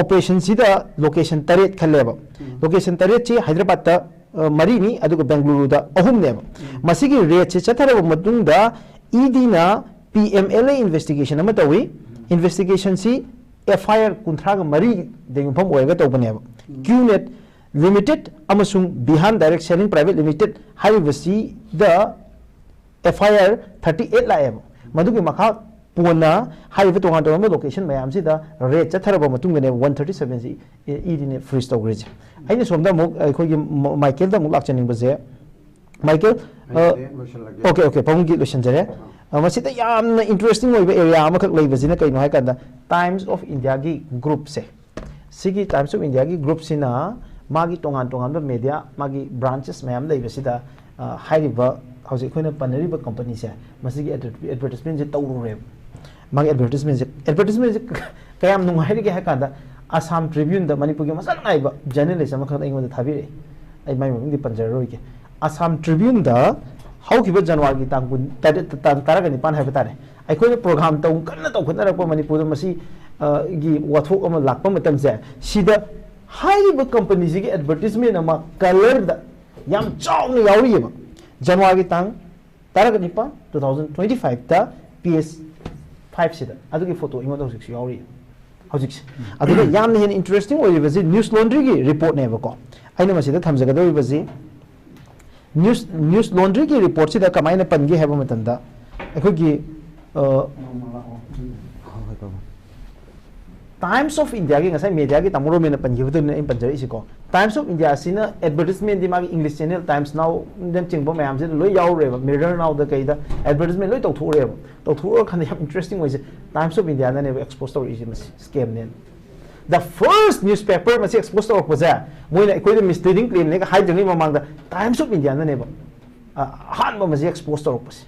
operationꯁꯤꯗ location ꯇꯔꯦꯠ ꯈꯜꯂꯦꯕ꯫ Location ꯇꯔꯦꯠꯁꯤ ꯍꯥꯏꯗ꯭ꯔꯕꯥꯗꯇ ꯃꯔꯤꯅꯤ, ꯑꯗꯨꯒ ꯕꯦꯡꯒꯂꯨꯔꯨꯗ ꯑꯍꯨꯝꯅꯦꯕ꯫ ꯃꯁꯤꯒꯤ raidꯁꯤ ꯆꯠꯊꯔꯕ ꯃꯇꯨꯡꯗ EDꯅ P M L A investigation ꯑꯃ ꯇꯧꯏ꯫ Investigationꯁꯤ F I R ꯀꯨꯟꯊ꯭ꯔꯥꯒ ꯃꯔꯤꯗ ꯌꯨꯝꯐꯝ ꯑꯣꯏꯔꯒ ꯇꯧꯕꯅꯦꯕ꯫ Q net Limited ꯑꯃꯁꯨꯡ Bihan Direct Selling Private Limited ꯍꯥꯏꯔꯤꯕꯁꯤꯗ F I R thirty eight ꯂꯥꯛꯑꯦꯕ꯫ ꯃꯗꯨꯒꯤ ꯃꯈꯥ ꯄꯣꯟꯅ ꯍꯥꯏꯔꯤꯕ ꯇꯣꯉꯥꯟ ꯇꯣꯉꯥꯟꯕ location ꯃꯌꯥꯝꯁꯤꯗ raid ꯆꯠꯊꯔꯕ ꯃꯇꯨꯡꯗꯅꯦꯕ one thirty seven ꯁꯤ EDꯅ freeze ꯇꯧꯈ꯭ꯔꯤꯁꯦ꯫ ꯑꯩꯅ ꯁꯣꯝꯗ ꯑꯃꯨꯛ ꯑꯩꯈꯣꯏꯒꯤ ꯃ-, ꯃꯥꯏꯀꯦꯜꯗ ꯑꯃꯨꯛ ꯂꯥꯛꯆꯅꯤꯡꯕꯁꯦ, ꯃꯥꯏꯀꯦꯜ, ꯑ, ꯑꯩꯁꯦ ꯂꯣꯏꯁꯤꯜꯂꯒꯦ꯫ Okay, okay, ꯄꯥꯕꯨꯡꯒꯤ ꯂꯣꯏꯁꯤꯟꯖꯔꯦ꯫ ꯑ, ꯃꯁꯤꯗ ꯌꯥꯝꯅ interesting ꯑꯣꯏꯕ area ꯑꯃꯈꯛ ꯂꯩꯕꯁꯤꯅ ꯀꯩꯅꯣ ꯍꯥꯏ ꯀꯥꯟꯗ, Times of Indiaꯒꯤ groupꯁꯦ, ꯁꯤꯒꯤ Times of Indiaꯒꯤ groupꯁꯤꯅ ꯃꯥꯒꯤ ꯇꯣꯉꯥꯟ ꯇꯣꯉꯥꯟꯕ media, ꯃꯥꯒꯤ branches ꯃꯌꯥꯝ ꯂꯩꯕꯁꯤꯗ, ꯑ, ꯍꯥꯏꯔꯤꯕ ꯍꯧꯖꯤꯛ ꯑꯩꯈꯣꯏꯅ ꯄꯟꯅꯔꯤꯕ companyꯁꯦ, ꯃꯁꯤꯒꯤ adver-, advertisementꯁꯦ ꯇꯧꯔꯨꯔꯦꯕ꯫ ꯃꯥꯒꯤ advertisementꯁꯦ, advertisementꯁꯦ ꯀꯌꯥꯝ ꯅꯨꯡꯉꯥꯏꯔꯤꯒꯦ ꯍꯥꯏ ꯀꯥꯟꯗ, Assam Tribuneꯗ ꯃꯅꯤꯄꯨꯔꯒꯤ ꯃꯁꯛ ꯅꯥꯏꯕ journalist ꯑꯃꯈꯛꯅ ꯑꯩꯉꯣꯟꯗ ꯊꯥꯕꯤꯔꯛꯑꯦ꯫ ꯑꯩ ꯃꯥꯏ ꯃꯃꯤꯡꯗꯤ ꯄꯟꯖꯔꯔꯣꯏꯒꯦ꯫ Assam Tribuneꯗ ꯍꯧꯈꯤꯕ ꯖꯅꯋꯥꯔꯤꯒꯤ ꯇꯥꯡ ꯀꯨꯟ ꯇꯔꯦꯠ, ꯇꯥꯡ ꯇꯔꯥꯒ ꯅꯤꯄꯥꯟ ꯍꯥꯏꯕ ꯇꯥꯔꯦ, ꯑꯩꯈꯣꯏꯅ program ꯇꯧ-, ꯀꯟꯅ ꯇꯧꯈꯠꯅꯔꯛꯄ ꯃꯅꯤꯄꯨꯔꯗ ꯃꯁꯤ, ꯑ, ꯒꯤ ꯋꯥꯊꯣꯛ ꯑꯃ ꯂꯥꯛꯄ ꯃꯇꯝꯁꯦ, ꯁꯤꯗ ꯍꯥꯏꯔꯤꯕ companyꯁꯤꯒꯤ advertisement ꯑꯃ colourꯗ ꯌꯥꯝ ꯆꯥꯎꯅ ꯌꯥꯎꯔꯤꯑꯕ꯫ ꯖꯅꯋꯥꯔꯤꯒꯤ ꯇꯥꯡ ꯇꯔꯥꯒ ꯅꯤꯄꯥꯟ, two thousand twenty fiveꯇ, page fiveꯁꯤꯗ ꯑꯗꯨꯒꯤ photo ꯑꯩꯉꯣꯟꯗ ꯍꯧꯖꯤꯛꯁꯨ ꯌꯥꯎꯔꯤ꯫ ꯍꯧꯖꯤꯛꯁꯦ꯫ ꯑꯗꯨꯒ ꯌꯥꯝꯅ ꯍꯦꯟꯅ interesting ꯑꯣꯏꯔꯤꯕꯁꯤ News Laundryꯒꯤ reportꯅꯦꯕꯀꯣ꯫ ꯑꯩꯅ ꯃꯁꯤꯗ ꯊꯝꯖꯒꯗꯧꯔꯤꯕꯁꯤ News, News Laundryꯒꯤ reportꯁꯤꯗ ꯀꯃꯥꯏꯅ ꯄꯟꯒꯦ ꯍꯥꯏꯕ ꯃꯇꯝꯗ, ꯑꯩꯈꯣꯏꯒꯤ, ꯑ, Times of Indiaꯒꯤ ꯉꯁꯥꯏ mediaꯒꯤ ꯇꯥꯃꯣ ꯔꯣꯃꯦꯟꯅ ꯄꯟꯈꯤꯕꯗꯨꯅꯦ ꯑꯩꯅ ꯄꯟꯖꯔꯛꯏꯁꯤꯀꯣ꯫ Times of India ꯑꯁꯤꯅ advertisementꯗꯤ ꯃꯥꯒꯤ English Channel, Times Nowꯅꯆꯤꯡꯕ ꯃꯌꯥꯝꯁꯤꯗ ꯂꯣꯏ ꯌꯥꯎꯔꯦꯕ, Mirror Nowꯗ ꯀꯩꯗ advertisement ꯂꯣꯏ ꯇꯧꯊꯣꯛꯎꯔꯦꯕ꯫ ꯇꯧꯊꯣꯛꯎꯔꯀꯥꯟꯗ ꯌꯥꯝ interesting ꯑꯣꯏꯁꯦ, Times of Indiaꯅꯅꯦꯕ expose ꯇꯧꯔꯛꯏꯁꯦ ꯃꯁꯤ scamꯅꯦꯅ꯫ The first newspaper ꯃꯁꯤ expose ꯇꯧꯔꯛꯄꯁꯦ, ꯃꯣꯏꯅ ꯑꯩꯈꯣꯏꯗ misleading claimꯅꯦꯒ ꯍꯥꯏꯗ꯭ꯔꯤꯉꯩ ꯃꯃꯥꯡꯗ Times of Indiaꯅꯅꯦꯕ, ꯑ, ꯑꯍꯥꯟꯕ ꯃꯁꯤ expose ꯇꯧꯔꯛꯄꯁꯦ꯫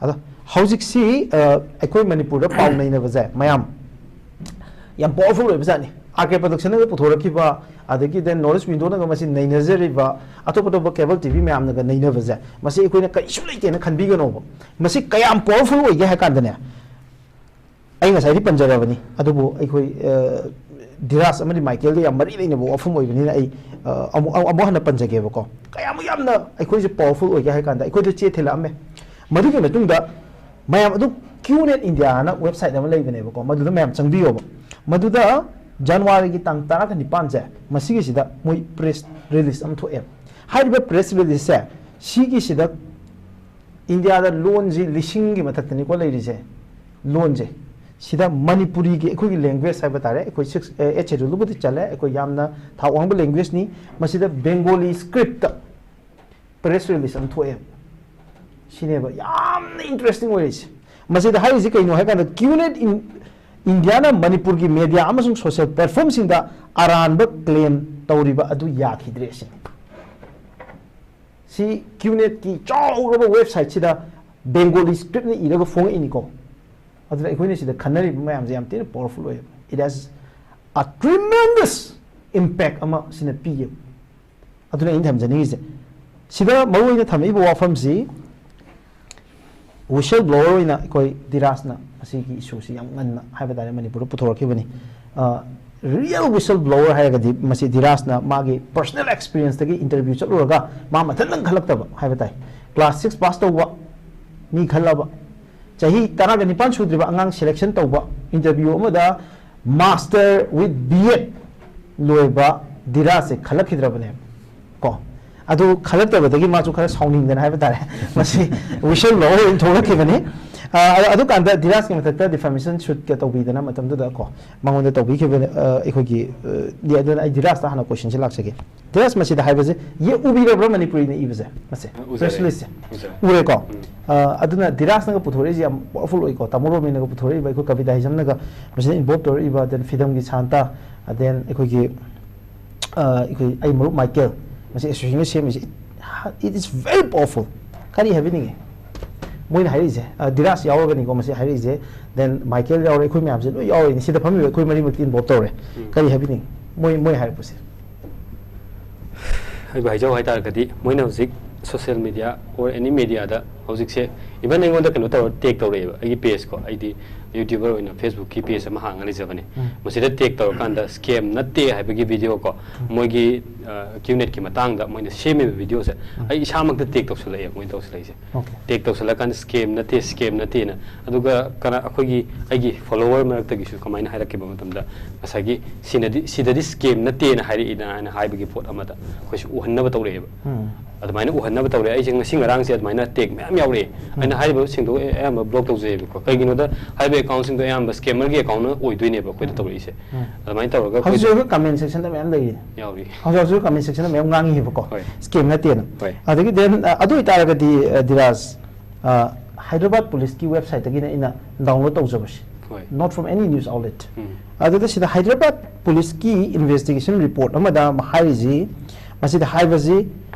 ꯑꯗꯣ ꯍꯧꯖꯤꯛꯁꯤ, ꯑ, ꯑꯩꯈꯣꯏ ꯃꯅꯤꯄꯨꯔꯗ ꯄꯥꯎ ꯅꯩꯅꯕꯁꯦ ꯃꯌꯥꯝ, ꯌꯥꯝ ꯄꯋꯥꯔꯐꯨꯜ ꯑꯣꯏꯕ ꯖꯥꯠꯅꯤ꯫ ꯑꯥꯔ ꯀꯦ ꯄ꯭ꯔꯗꯛꯁꯟꯅꯒ ꯄꯨꯊꯣꯔꯛꯈꯤꯕ, ꯑꯗꯒꯤ ꯗꯦꯟ ꯅꯣꯔꯠ ꯏꯁ ꯋꯤꯟꯗꯣꯅꯒ ꯃꯁꯤ ꯅꯩꯅꯖꯔꯤꯕ, ꯑꯇꯣꯞ ꯑꯇꯣꯞꯄ ꯀꯦꯕꯜ ꯇꯤ ꯚꯤ ꯃꯌꯥꯝꯅꯒ ꯅꯩꯅꯕꯁꯦ, ꯃꯁꯤ ꯑꯩꯈꯣꯏꯅ ꯀꯔꯤꯁꯨ ꯂꯩꯇꯦꯅ ꯈꯟꯕꯤꯒꯅꯣꯕ꯫ ꯃꯁꯤ ꯀꯌꯥꯝ ꯄꯋꯥꯔꯐꯨꯜ ꯑꯣꯏꯒꯦ ꯍꯥꯏ ꯀꯥꯟꯗꯅꯦ, ꯑꯩ ꯉꯁꯥꯏꯗꯤ ꯄꯟꯖꯔꯕꯅꯤ, ꯑꯗꯨꯕꯨ ꯑꯩꯈꯣꯏ, ꯑ, ꯙꯤꯔꯥꯖ ꯑꯃꯗꯤ ꯃꯥꯏꯀꯦꯜꯒ ꯌꯥꯝ ꯃꯔꯤ ꯂꯩꯅꯕ ꯋꯥꯐꯝ ꯑꯣꯏꯕꯅꯤꯅ ꯑꯩ, ꯑ, ꯑꯃꯨꯛ, ꯑꯃꯨꯛ ꯍꯟꯅ ꯄꯟꯖꯒꯦꯕꯀꯣ꯫ ꯀꯌꯥꯃꯨꯛ ꯌꯥꯝꯅ ꯑꯩꯈꯣꯏꯁꯦ ꯄꯋꯥꯔꯐꯨꯜ ꯑꯣꯏꯒꯦ ꯍꯥꯏ ꯀꯥꯟꯗ, ꯑꯩꯈꯣꯏꯗ ꯆꯦ ꯊꯤꯜꯂꯛꯑꯝꯃꯦ꯫ ꯃꯗꯨꯒꯤ ꯃꯇꯨꯡꯗ ꯃꯌꯥꯝ ꯑꯗꯨ, ꯀ꯭ꯌꯨ ꯅꯦꯠ ꯏꯟꯗꯤꯌꯥꯅ ꯋꯦꯕꯁꯥꯏꯠ ꯑꯃ ꯂꯩꯕꯅꯦꯕꯀꯣ, ꯃꯗꯨꯗ ꯃꯌꯥꯝ ꯆꯪꯕꯤꯌꯣꯕ꯫ ꯃꯗꯨꯗ ꯖꯅꯋꯥꯔꯤꯒꯤ ꯇꯥꯡ ꯇꯔꯥꯒ ꯅꯤꯄꯥꯟꯁꯦ, ꯃꯁꯤꯒꯤꯁꯤꯗ ꯃꯣꯏ ꯄ꯭ꯔꯦꯁ ꯔꯤꯂꯤꯁ ꯑꯃ ꯊꯣꯛꯑꯦ꯫ ꯍꯥꯏꯔꯤꯕ ꯄ꯭ꯔꯦꯁ ꯔꯤꯂꯤꯁꯁꯦ, ꯁꯤꯒꯤꯁꯤꯗ ꯏꯟꯗꯤꯌꯥꯗ ꯂꯣꯟꯁꯤ ꯂꯤꯁꯤꯡꯒꯤ ꯃꯊꯛꯇꯅꯤꯀꯣ ꯂꯩꯔꯤꯁꯦ, ꯂꯣꯟꯁꯦ꯫ ꯁꯤꯗ ꯃꯅꯤꯄꯨꯔꯤꯒꯤ ꯑꯩꯈꯣꯏꯒꯤ ꯂꯦꯡꯒ꯭ꯋꯦꯖ ꯍꯥꯏꯕ ꯇꯥꯔꯦ, ꯑꯩꯈꯣꯏ ꯁꯤꯛꯁ, ꯑꯦꯠ ꯁꯦꯗ꯭ꯌꯨꯜꯗꯕꯨꯗꯤ ꯆꯜꯂꯦ, ꯑꯩꯈꯣꯏ ꯌꯥꯝꯅ ꯊꯥꯛ ꯋꯥꯡꯕ ꯂꯦꯡꯒ꯭ꯋꯦꯖꯅꯤ꯫ ꯃꯁꯤꯗ ꯕꯦꯡꯒꯣꯂꯤ ꯁ꯭ꯀ꯭ꯔꯤꯞꯇ ꯄ꯭ꯔꯦꯁ ꯔꯤꯂꯤꯁ ꯑꯃ ꯊꯣꯛꯑꯦꯕ꯫ ꯁꯤꯅꯦꯕ ꯌꯥꯝꯅ ꯏꯟꯇꯔꯦꯁꯇꯤꯡ ꯑꯣꯏꯔꯤꯁꯦ꯫ ꯃꯁꯤꯗ ꯍꯥꯏꯔꯤꯁꯤ ꯀꯩꯅꯣ ꯍꯥꯏ ꯀꯥꯟꯗ, ꯀ꯭ꯌꯨ ꯅꯦꯠ ꯏꯟ-, ꯏꯟꯗꯤꯌꯥꯅ ꯃꯅꯤꯄꯨꯔꯒꯤ ꯃꯦꯗꯤꯌꯥ ꯑꯃꯁꯨꯡ ꯁꯣꯁꯤꯌꯦꯜ ꯄ꯭ꯂꯦꯠꯐꯣꯝꯁꯤꯡꯗ ꯑꯔꯥꯟꯕ ꯀ꯭ꯂꯦꯝ ꯇꯧꯔꯤꯕ ꯑꯗꯨ ꯌꯥꯈꯤꯗ꯭ꯔꯦ ꯁꯤꯅꯤ꯫ ꯁꯤ ꯀ꯭ꯌꯨ ꯅꯦꯠꯀꯤ ꯆꯥꯎꯔꯕ ꯋꯦꯕꯁꯥꯏꯠꯁꯤꯗ ꯕꯦꯡꯒꯣꯂꯤ ꯁ꯭ꯀ꯭ꯔꯤꯞꯅ ꯏꯔꯒ ꯐꯣꯡꯉꯛꯏꯅꯤꯀꯣ꯫ ꯑꯗꯨꯅ ꯑꯩꯈꯣꯏꯅ ꯁꯤꯗ ꯈꯟꯅꯔꯤꯕ ꯃꯌꯥꯝꯁꯦ ꯌꯥꯝ ꯊꯤꯅ ꯄꯋꯥꯔꯐꯨꯜ ꯑꯣꯏꯌꯦꯕ꯫ It has a tremendous impact ꯑꯃ ꯁꯤꯅ ꯄꯤꯌꯦꯕ꯫ ꯑꯗꯨꯅ ꯑꯩꯅ ꯊꯝꯖꯅꯤꯡꯉꯤꯁꯦ, ꯁꯤꯗ ꯃꯔꯨ ꯑꯣꯏꯅ ꯊꯝꯃꯛꯏꯕ ꯋꯥꯐꯝꯁꯤ, ꯋꯤꯁꯜ ꯕ꯭ꯂꯣꯋꯔ ꯑꯣꯏꯅ ꯑꯩꯈꯣꯏ ꯙꯤꯔꯥꯖꯅ ꯃꯁꯤꯒꯤ ꯏꯁꯨꯁꯤ ꯌꯥꯝ ꯉꯟꯅ ꯍꯥꯏꯕ ꯇꯥꯔꯦ ꯃꯅꯤꯄꯨꯔꯗ ꯄꯨꯊꯣꯔꯛꯈꯤꯕꯅꯤ꯫ ꯔꯤꯌꯦꯜ ꯋꯤꯁꯜ ꯕ꯭ꯂꯣꯋꯔ ꯍꯥꯏꯔꯒꯗꯤ ꯃꯁꯤ ꯙꯤꯔꯥꯖꯅ ꯃꯥꯒꯤ ꯄꯔꯁꯣꯅꯦꯜ ꯑꯦꯛꯁꯄꯤꯔꯤꯌꯦꯟꯁꯇꯒꯤ ꯏꯟꯇꯔꯚ꯭ꯌꯨ ꯆꯠꯂꯨꯔꯒ ꯃꯥ ꯃꯊꯟꯇꯪ ꯈꯜꯂꯛꯇꯕ ꯍꯥꯏꯕ ꯇꯥꯏ꯫ ꯀ꯭ꯂꯥꯁ ꯁꯤꯛꯁ ꯄꯥꯁ ꯇꯧꯕ ꯃꯤ ꯈꯜꯂꯕ, ꯆꯍꯤ ꯇꯔꯥꯒ ꯅꯤꯄꯥꯟ ꯁꯨꯗ꯭ꯔꯤꯕ ꯑꯉꯥꯡ ꯁꯦꯂꯦꯛꯁꯟ ꯇꯧꯕ, ꯏꯟꯇꯔꯚ꯭ꯌꯨ ꯑꯃꯗ master with B Ed ꯂꯣꯏꯕ ꯙꯤꯔꯥꯖꯁꯦ ꯈꯜꯂꯛꯈꯤꯗ꯭ꯔꯕꯅꯦꯕ ꯀꯣ꯫ ꯑꯗꯨ ꯈꯜꯂꯛꯇꯕꯗꯒꯤ ꯃꯥꯁꯨ ꯈꯔ ꯁꯥꯎꯅꯤꯡꯗꯅ ꯍꯥꯏꯕ ꯇꯥꯔꯦ, ꯃꯁꯤ ꯋꯤꯁꯜ ꯕ꯭ꯂꯣꯋꯔ ꯑꯣꯏꯅ ꯊꯣꯛꯂꯛꯈꯤꯕꯅꯤ꯫ ꯑ, ꯑꯗꯨ, ꯑꯗꯨꯀꯥꯟꯗ ꯙꯤꯔꯥꯖꯀꯤ ꯃꯊꯛꯇ ꯗꯤꯐꯥꯃꯦꯁꯟ ꯁꯨꯠꯀ ꯇꯧꯕꯤꯗꯅ ꯃꯇꯝꯗꯨꯗ ꯀꯣ, ꯃꯉꯣꯟꯗ ꯇꯧꯕꯤꯈꯤꯕ, ꯑ, ꯑꯩꯈꯣꯏꯒꯤ, ꯑ, ꯑꯗꯨꯅ ꯑꯩ ꯙꯤꯔꯥꯖꯇ ꯍꯥꯟꯅ ꯀꯣꯏꯁꯟꯁꯦ ꯂꯥꯛꯆꯒꯦ꯫ ꯙꯤꯔꯥꯖ, ꯃꯁꯤꯗ ꯍꯥꯏꯕꯁꯦ ꯌꯦ-, ꯎꯕꯤꯔꯕ꯭ꯔꯥ ꯃꯅꯤꯄꯨꯔꯤꯅ ꯏꯕꯁꯦ? ꯃꯁꯦ, ꯎꯖꯔꯦ꯫ ꯄ꯭ꯔꯦꯁ ꯔꯤꯂꯤꯁꯁꯦ꯫ ꯎꯖꯔꯦ꯫ ꯎꯔꯦꯀꯣ? ꯎꯝ꯫ ꯑ, ꯑꯗꯨꯅ ꯙꯤꯔꯥꯖꯅꯒ ꯄꯨꯊꯣꯔꯛꯏꯁꯦ ꯌꯥꯝ ꯄꯋꯥꯔꯐꯨꯜ ꯑꯣꯏꯀꯣ꯫ ꯇꯥꯃꯣ ꯔꯣꯃꯦꯟꯅꯒ ꯄꯨꯊꯣꯔꯛꯏꯕ, ꯑꯩꯈꯣꯏ ꯀꯕꯤꯇꯥ ꯍꯤꯖꯝꯅꯒ ꯃꯁꯤꯗ ꯏꯟꯚꯣꯜꯕ ꯇꯧꯔꯛꯏꯕ, then ꯐꯤꯗꯝꯒꯤ ꯁꯥꯟꯇ, then ꯑꯩꯈꯣꯏꯒꯤ, ꯑ, ꯑꯩꯈꯣꯏ, ꯑꯩ ꯃꯔꯨꯞ ꯃꯥꯏꯀꯦꯜ, ꯃꯁꯤ ꯑꯦꯁꯣꯁꯤꯌꯦꯁꯟꯅ ꯁꯦꯝꯃꯤꯁꯦ, it, it is very powerful꯫ ꯀꯔꯤ ꯍꯥꯏꯕꯤꯅꯤꯡꯉꯤ? ꯃꯣꯏꯅ ꯍꯥꯏꯔꯛꯏꯁꯦ, ꯑ, ꯙꯤꯔꯥꯖ ꯌꯥꯎꯔꯒꯅꯤꯀꯣ ꯃꯁꯤ ꯍꯥꯏꯔꯛꯏꯁꯦ, then ꯃꯥꯏꯀꯦꯜ ꯌꯥꯎꯔꯦ, ꯑꯩꯈꯣꯏ ꯃꯌꯥꯝꯁꯦ ꯂꯣꯏ ꯌꯥꯎꯔꯤꯅꯤ, ꯁꯤꯗ ꯐꯝꯃꯤꯕ ꯑꯩꯈꯣꯏ ꯃꯔꯤꯃꯛꯇꯤ involve ꯇꯧꯔꯦ꯫ ꯎꯝ꯫ ꯀꯔꯤ ꯍꯥꯏꯕꯤꯅꯤꯡꯉꯤ ꯃꯣꯏ, ꯃꯣꯏ ꯍꯥꯏꯔꯛꯄꯁꯦ? ꯑꯩꯕꯨ ꯍꯥꯏꯖꯧ ꯍꯥꯏꯇꯥꯔꯒꯗꯤ, ꯃꯣꯏꯅ ꯍꯧꯖꯤꯛ social media or any media ꯗ ꯍꯧꯖꯤꯛꯁꯦ, even ꯑꯩꯉꯣꯟꯗ ꯀꯩꯅꯣ ꯇꯧꯔ tag ꯇꯧꯔꯛꯑꯦꯕ, ꯑꯩꯒꯤ page ꯀꯣ, ꯑꯩꯗꯤ YouTuber ꯑꯣꯏꯅ Facebook ꯀꯤ page ꯑꯃ ꯍꯥꯡꯉ ꯂꯩꯖꯕꯅꯦ꯫ ꯎꯝ꯫ ꯃꯁꯤꯗ tag ꯇꯧꯔꯀꯥꯟꯗ scam ꯅꯠꯇꯦ ꯍꯥꯏꯕꯒꯤ video ꯀꯣ, ꯎꯝ꯫ ꯃꯣꯏꯒꯤ, ꯑ, QNet ꯀꯤ ꯃꯇꯥꯡꯗ ꯃꯣꯏꯅ ꯁꯦꯝꯃꯤꯕ video ꯁꯦ ꯎꯝ꯫ ꯑꯩ ꯏꯁꯥꯃꯛꯇ tag ꯇꯧꯁꯜꯂꯛꯑꯦ ꯃꯣꯏꯅ ꯇꯧꯁꯜꯂꯛꯏꯁꯦ꯫ Okay. Tag ꯇꯧꯁꯜꯂꯀꯥꯟꯗ scam ꯅꯠꯇꯦ, scam ꯅꯠꯇꯦꯅ꯫ ꯑꯗꯨꯒ ꯀꯅꯥ, ꯑꯩꯈꯣꯏꯒꯤ, ꯑꯩꯒꯤ follower ꯃꯔꯛꯇꯒꯤꯁꯨ ꯀꯃꯥꯏꯅ ꯍꯥꯏꯔꯛꯈꯤꯕ ꯃꯇꯝꯗ, ꯉꯁꯥꯏꯒꯤ ꯁꯤꯅꯗꯤ, ꯁꯤꯗꯗꯤ scam ꯅꯠꯇꯦꯅ ꯍꯥꯏꯔꯛꯏꯅ ꯍꯥꯏꯅ ꯍꯥꯏꯕꯒꯤ ꯄꯣꯠ ꯑꯃꯗ ꯑꯩꯈꯣꯏꯁꯨ ꯎꯍꯟꯅꯕ ꯇꯧꯔꯛꯑꯦꯕ꯫ ꯎꯝ꯫ ꯑꯗꯨꯃꯥꯏꯅ ꯎꯍꯟꯅꯕ ꯇꯧꯔꯛꯑꯦ꯫ ꯑꯩꯁꯦ ꯉꯁꯤ ꯉꯔꯥꯡꯁꯦ ꯑꯗꯨꯃꯥꯏꯅ tag ꯃꯌꯥꯝ ꯌꯥꯎꯔꯛꯑꯦ꯫ ꯑꯩꯅ ꯍꯥꯏꯔꯤꯕꯁꯤꯡꯗꯣ ꯑꯌꯥꯝꯕ block ꯇꯧꯖꯩꯑꯕꯀꯣ꯫ ꯀꯩꯒꯤꯅꯣꯗ ꯍꯥꯏꯔꯤꯕ account ꯁꯤꯡꯗꯣ ꯑꯌꯥꯝꯕ scammer ꯒꯤ account ꯅ ꯑꯣꯏꯗꯣꯏꯅꯦꯕ ꯑꯩꯈꯣꯏꯗ ꯇꯧꯔꯛꯏꯁꯦ꯫ ꯎꯝ꯫ ꯑꯗꯨꯃꯥꯏꯅ ꯇꯧꯔꯒ ꯍꯧꯖꯤꯛ ꯑꯩꯈꯣꯏꯗ ꯑꯩꯈꯣꯏ comment section ꯗ ꯃꯌꯥꯝ ꯂꯩꯔꯤ꯫ ꯌꯥꯎꯔꯤ꯫ ꯍꯧꯖꯤꯛ ꯍꯧꯖꯤꯛ comment section ꯗ ꯃꯌꯥꯝ ꯉꯥꯡꯉꯤꯕꯀꯣ꯫ ꯍꯣꯏ꯫ Scam ꯅꯠꯇꯦꯅ꯫ ꯍꯣꯏ꯫ ꯑꯗꯒꯤ then, ꯑ, ꯑꯗꯨ ꯑꯣꯏꯇꯥꯔꯒꯗꯤ, ꯑ, ꯙꯤꯔꯥꯖ, ꯑ, ꯍꯥꯏꯗ꯭ꯔꯕꯥꯗ ꯄꯨꯂꯤꯁꯀꯤ website ꯇꯒꯤꯅ ꯑꯩꯅ download ꯇꯧꯖꯕꯁꯤ꯫ ꯍꯣꯏ꯫ Not from any news outlet. ꯎꯝ꯫ ꯑꯗꯨꯗ ꯁꯤꯗ ꯍꯥꯏꯗ꯭ꯔꯕꯥꯗ ꯄꯨꯂꯤꯁꯀꯤ investigation report ꯑꯃꯗ ꯍꯥꯏꯔꯤꯁꯤ, ꯃꯁꯤꯗ ꯍꯥꯏꯕꯁꯤ,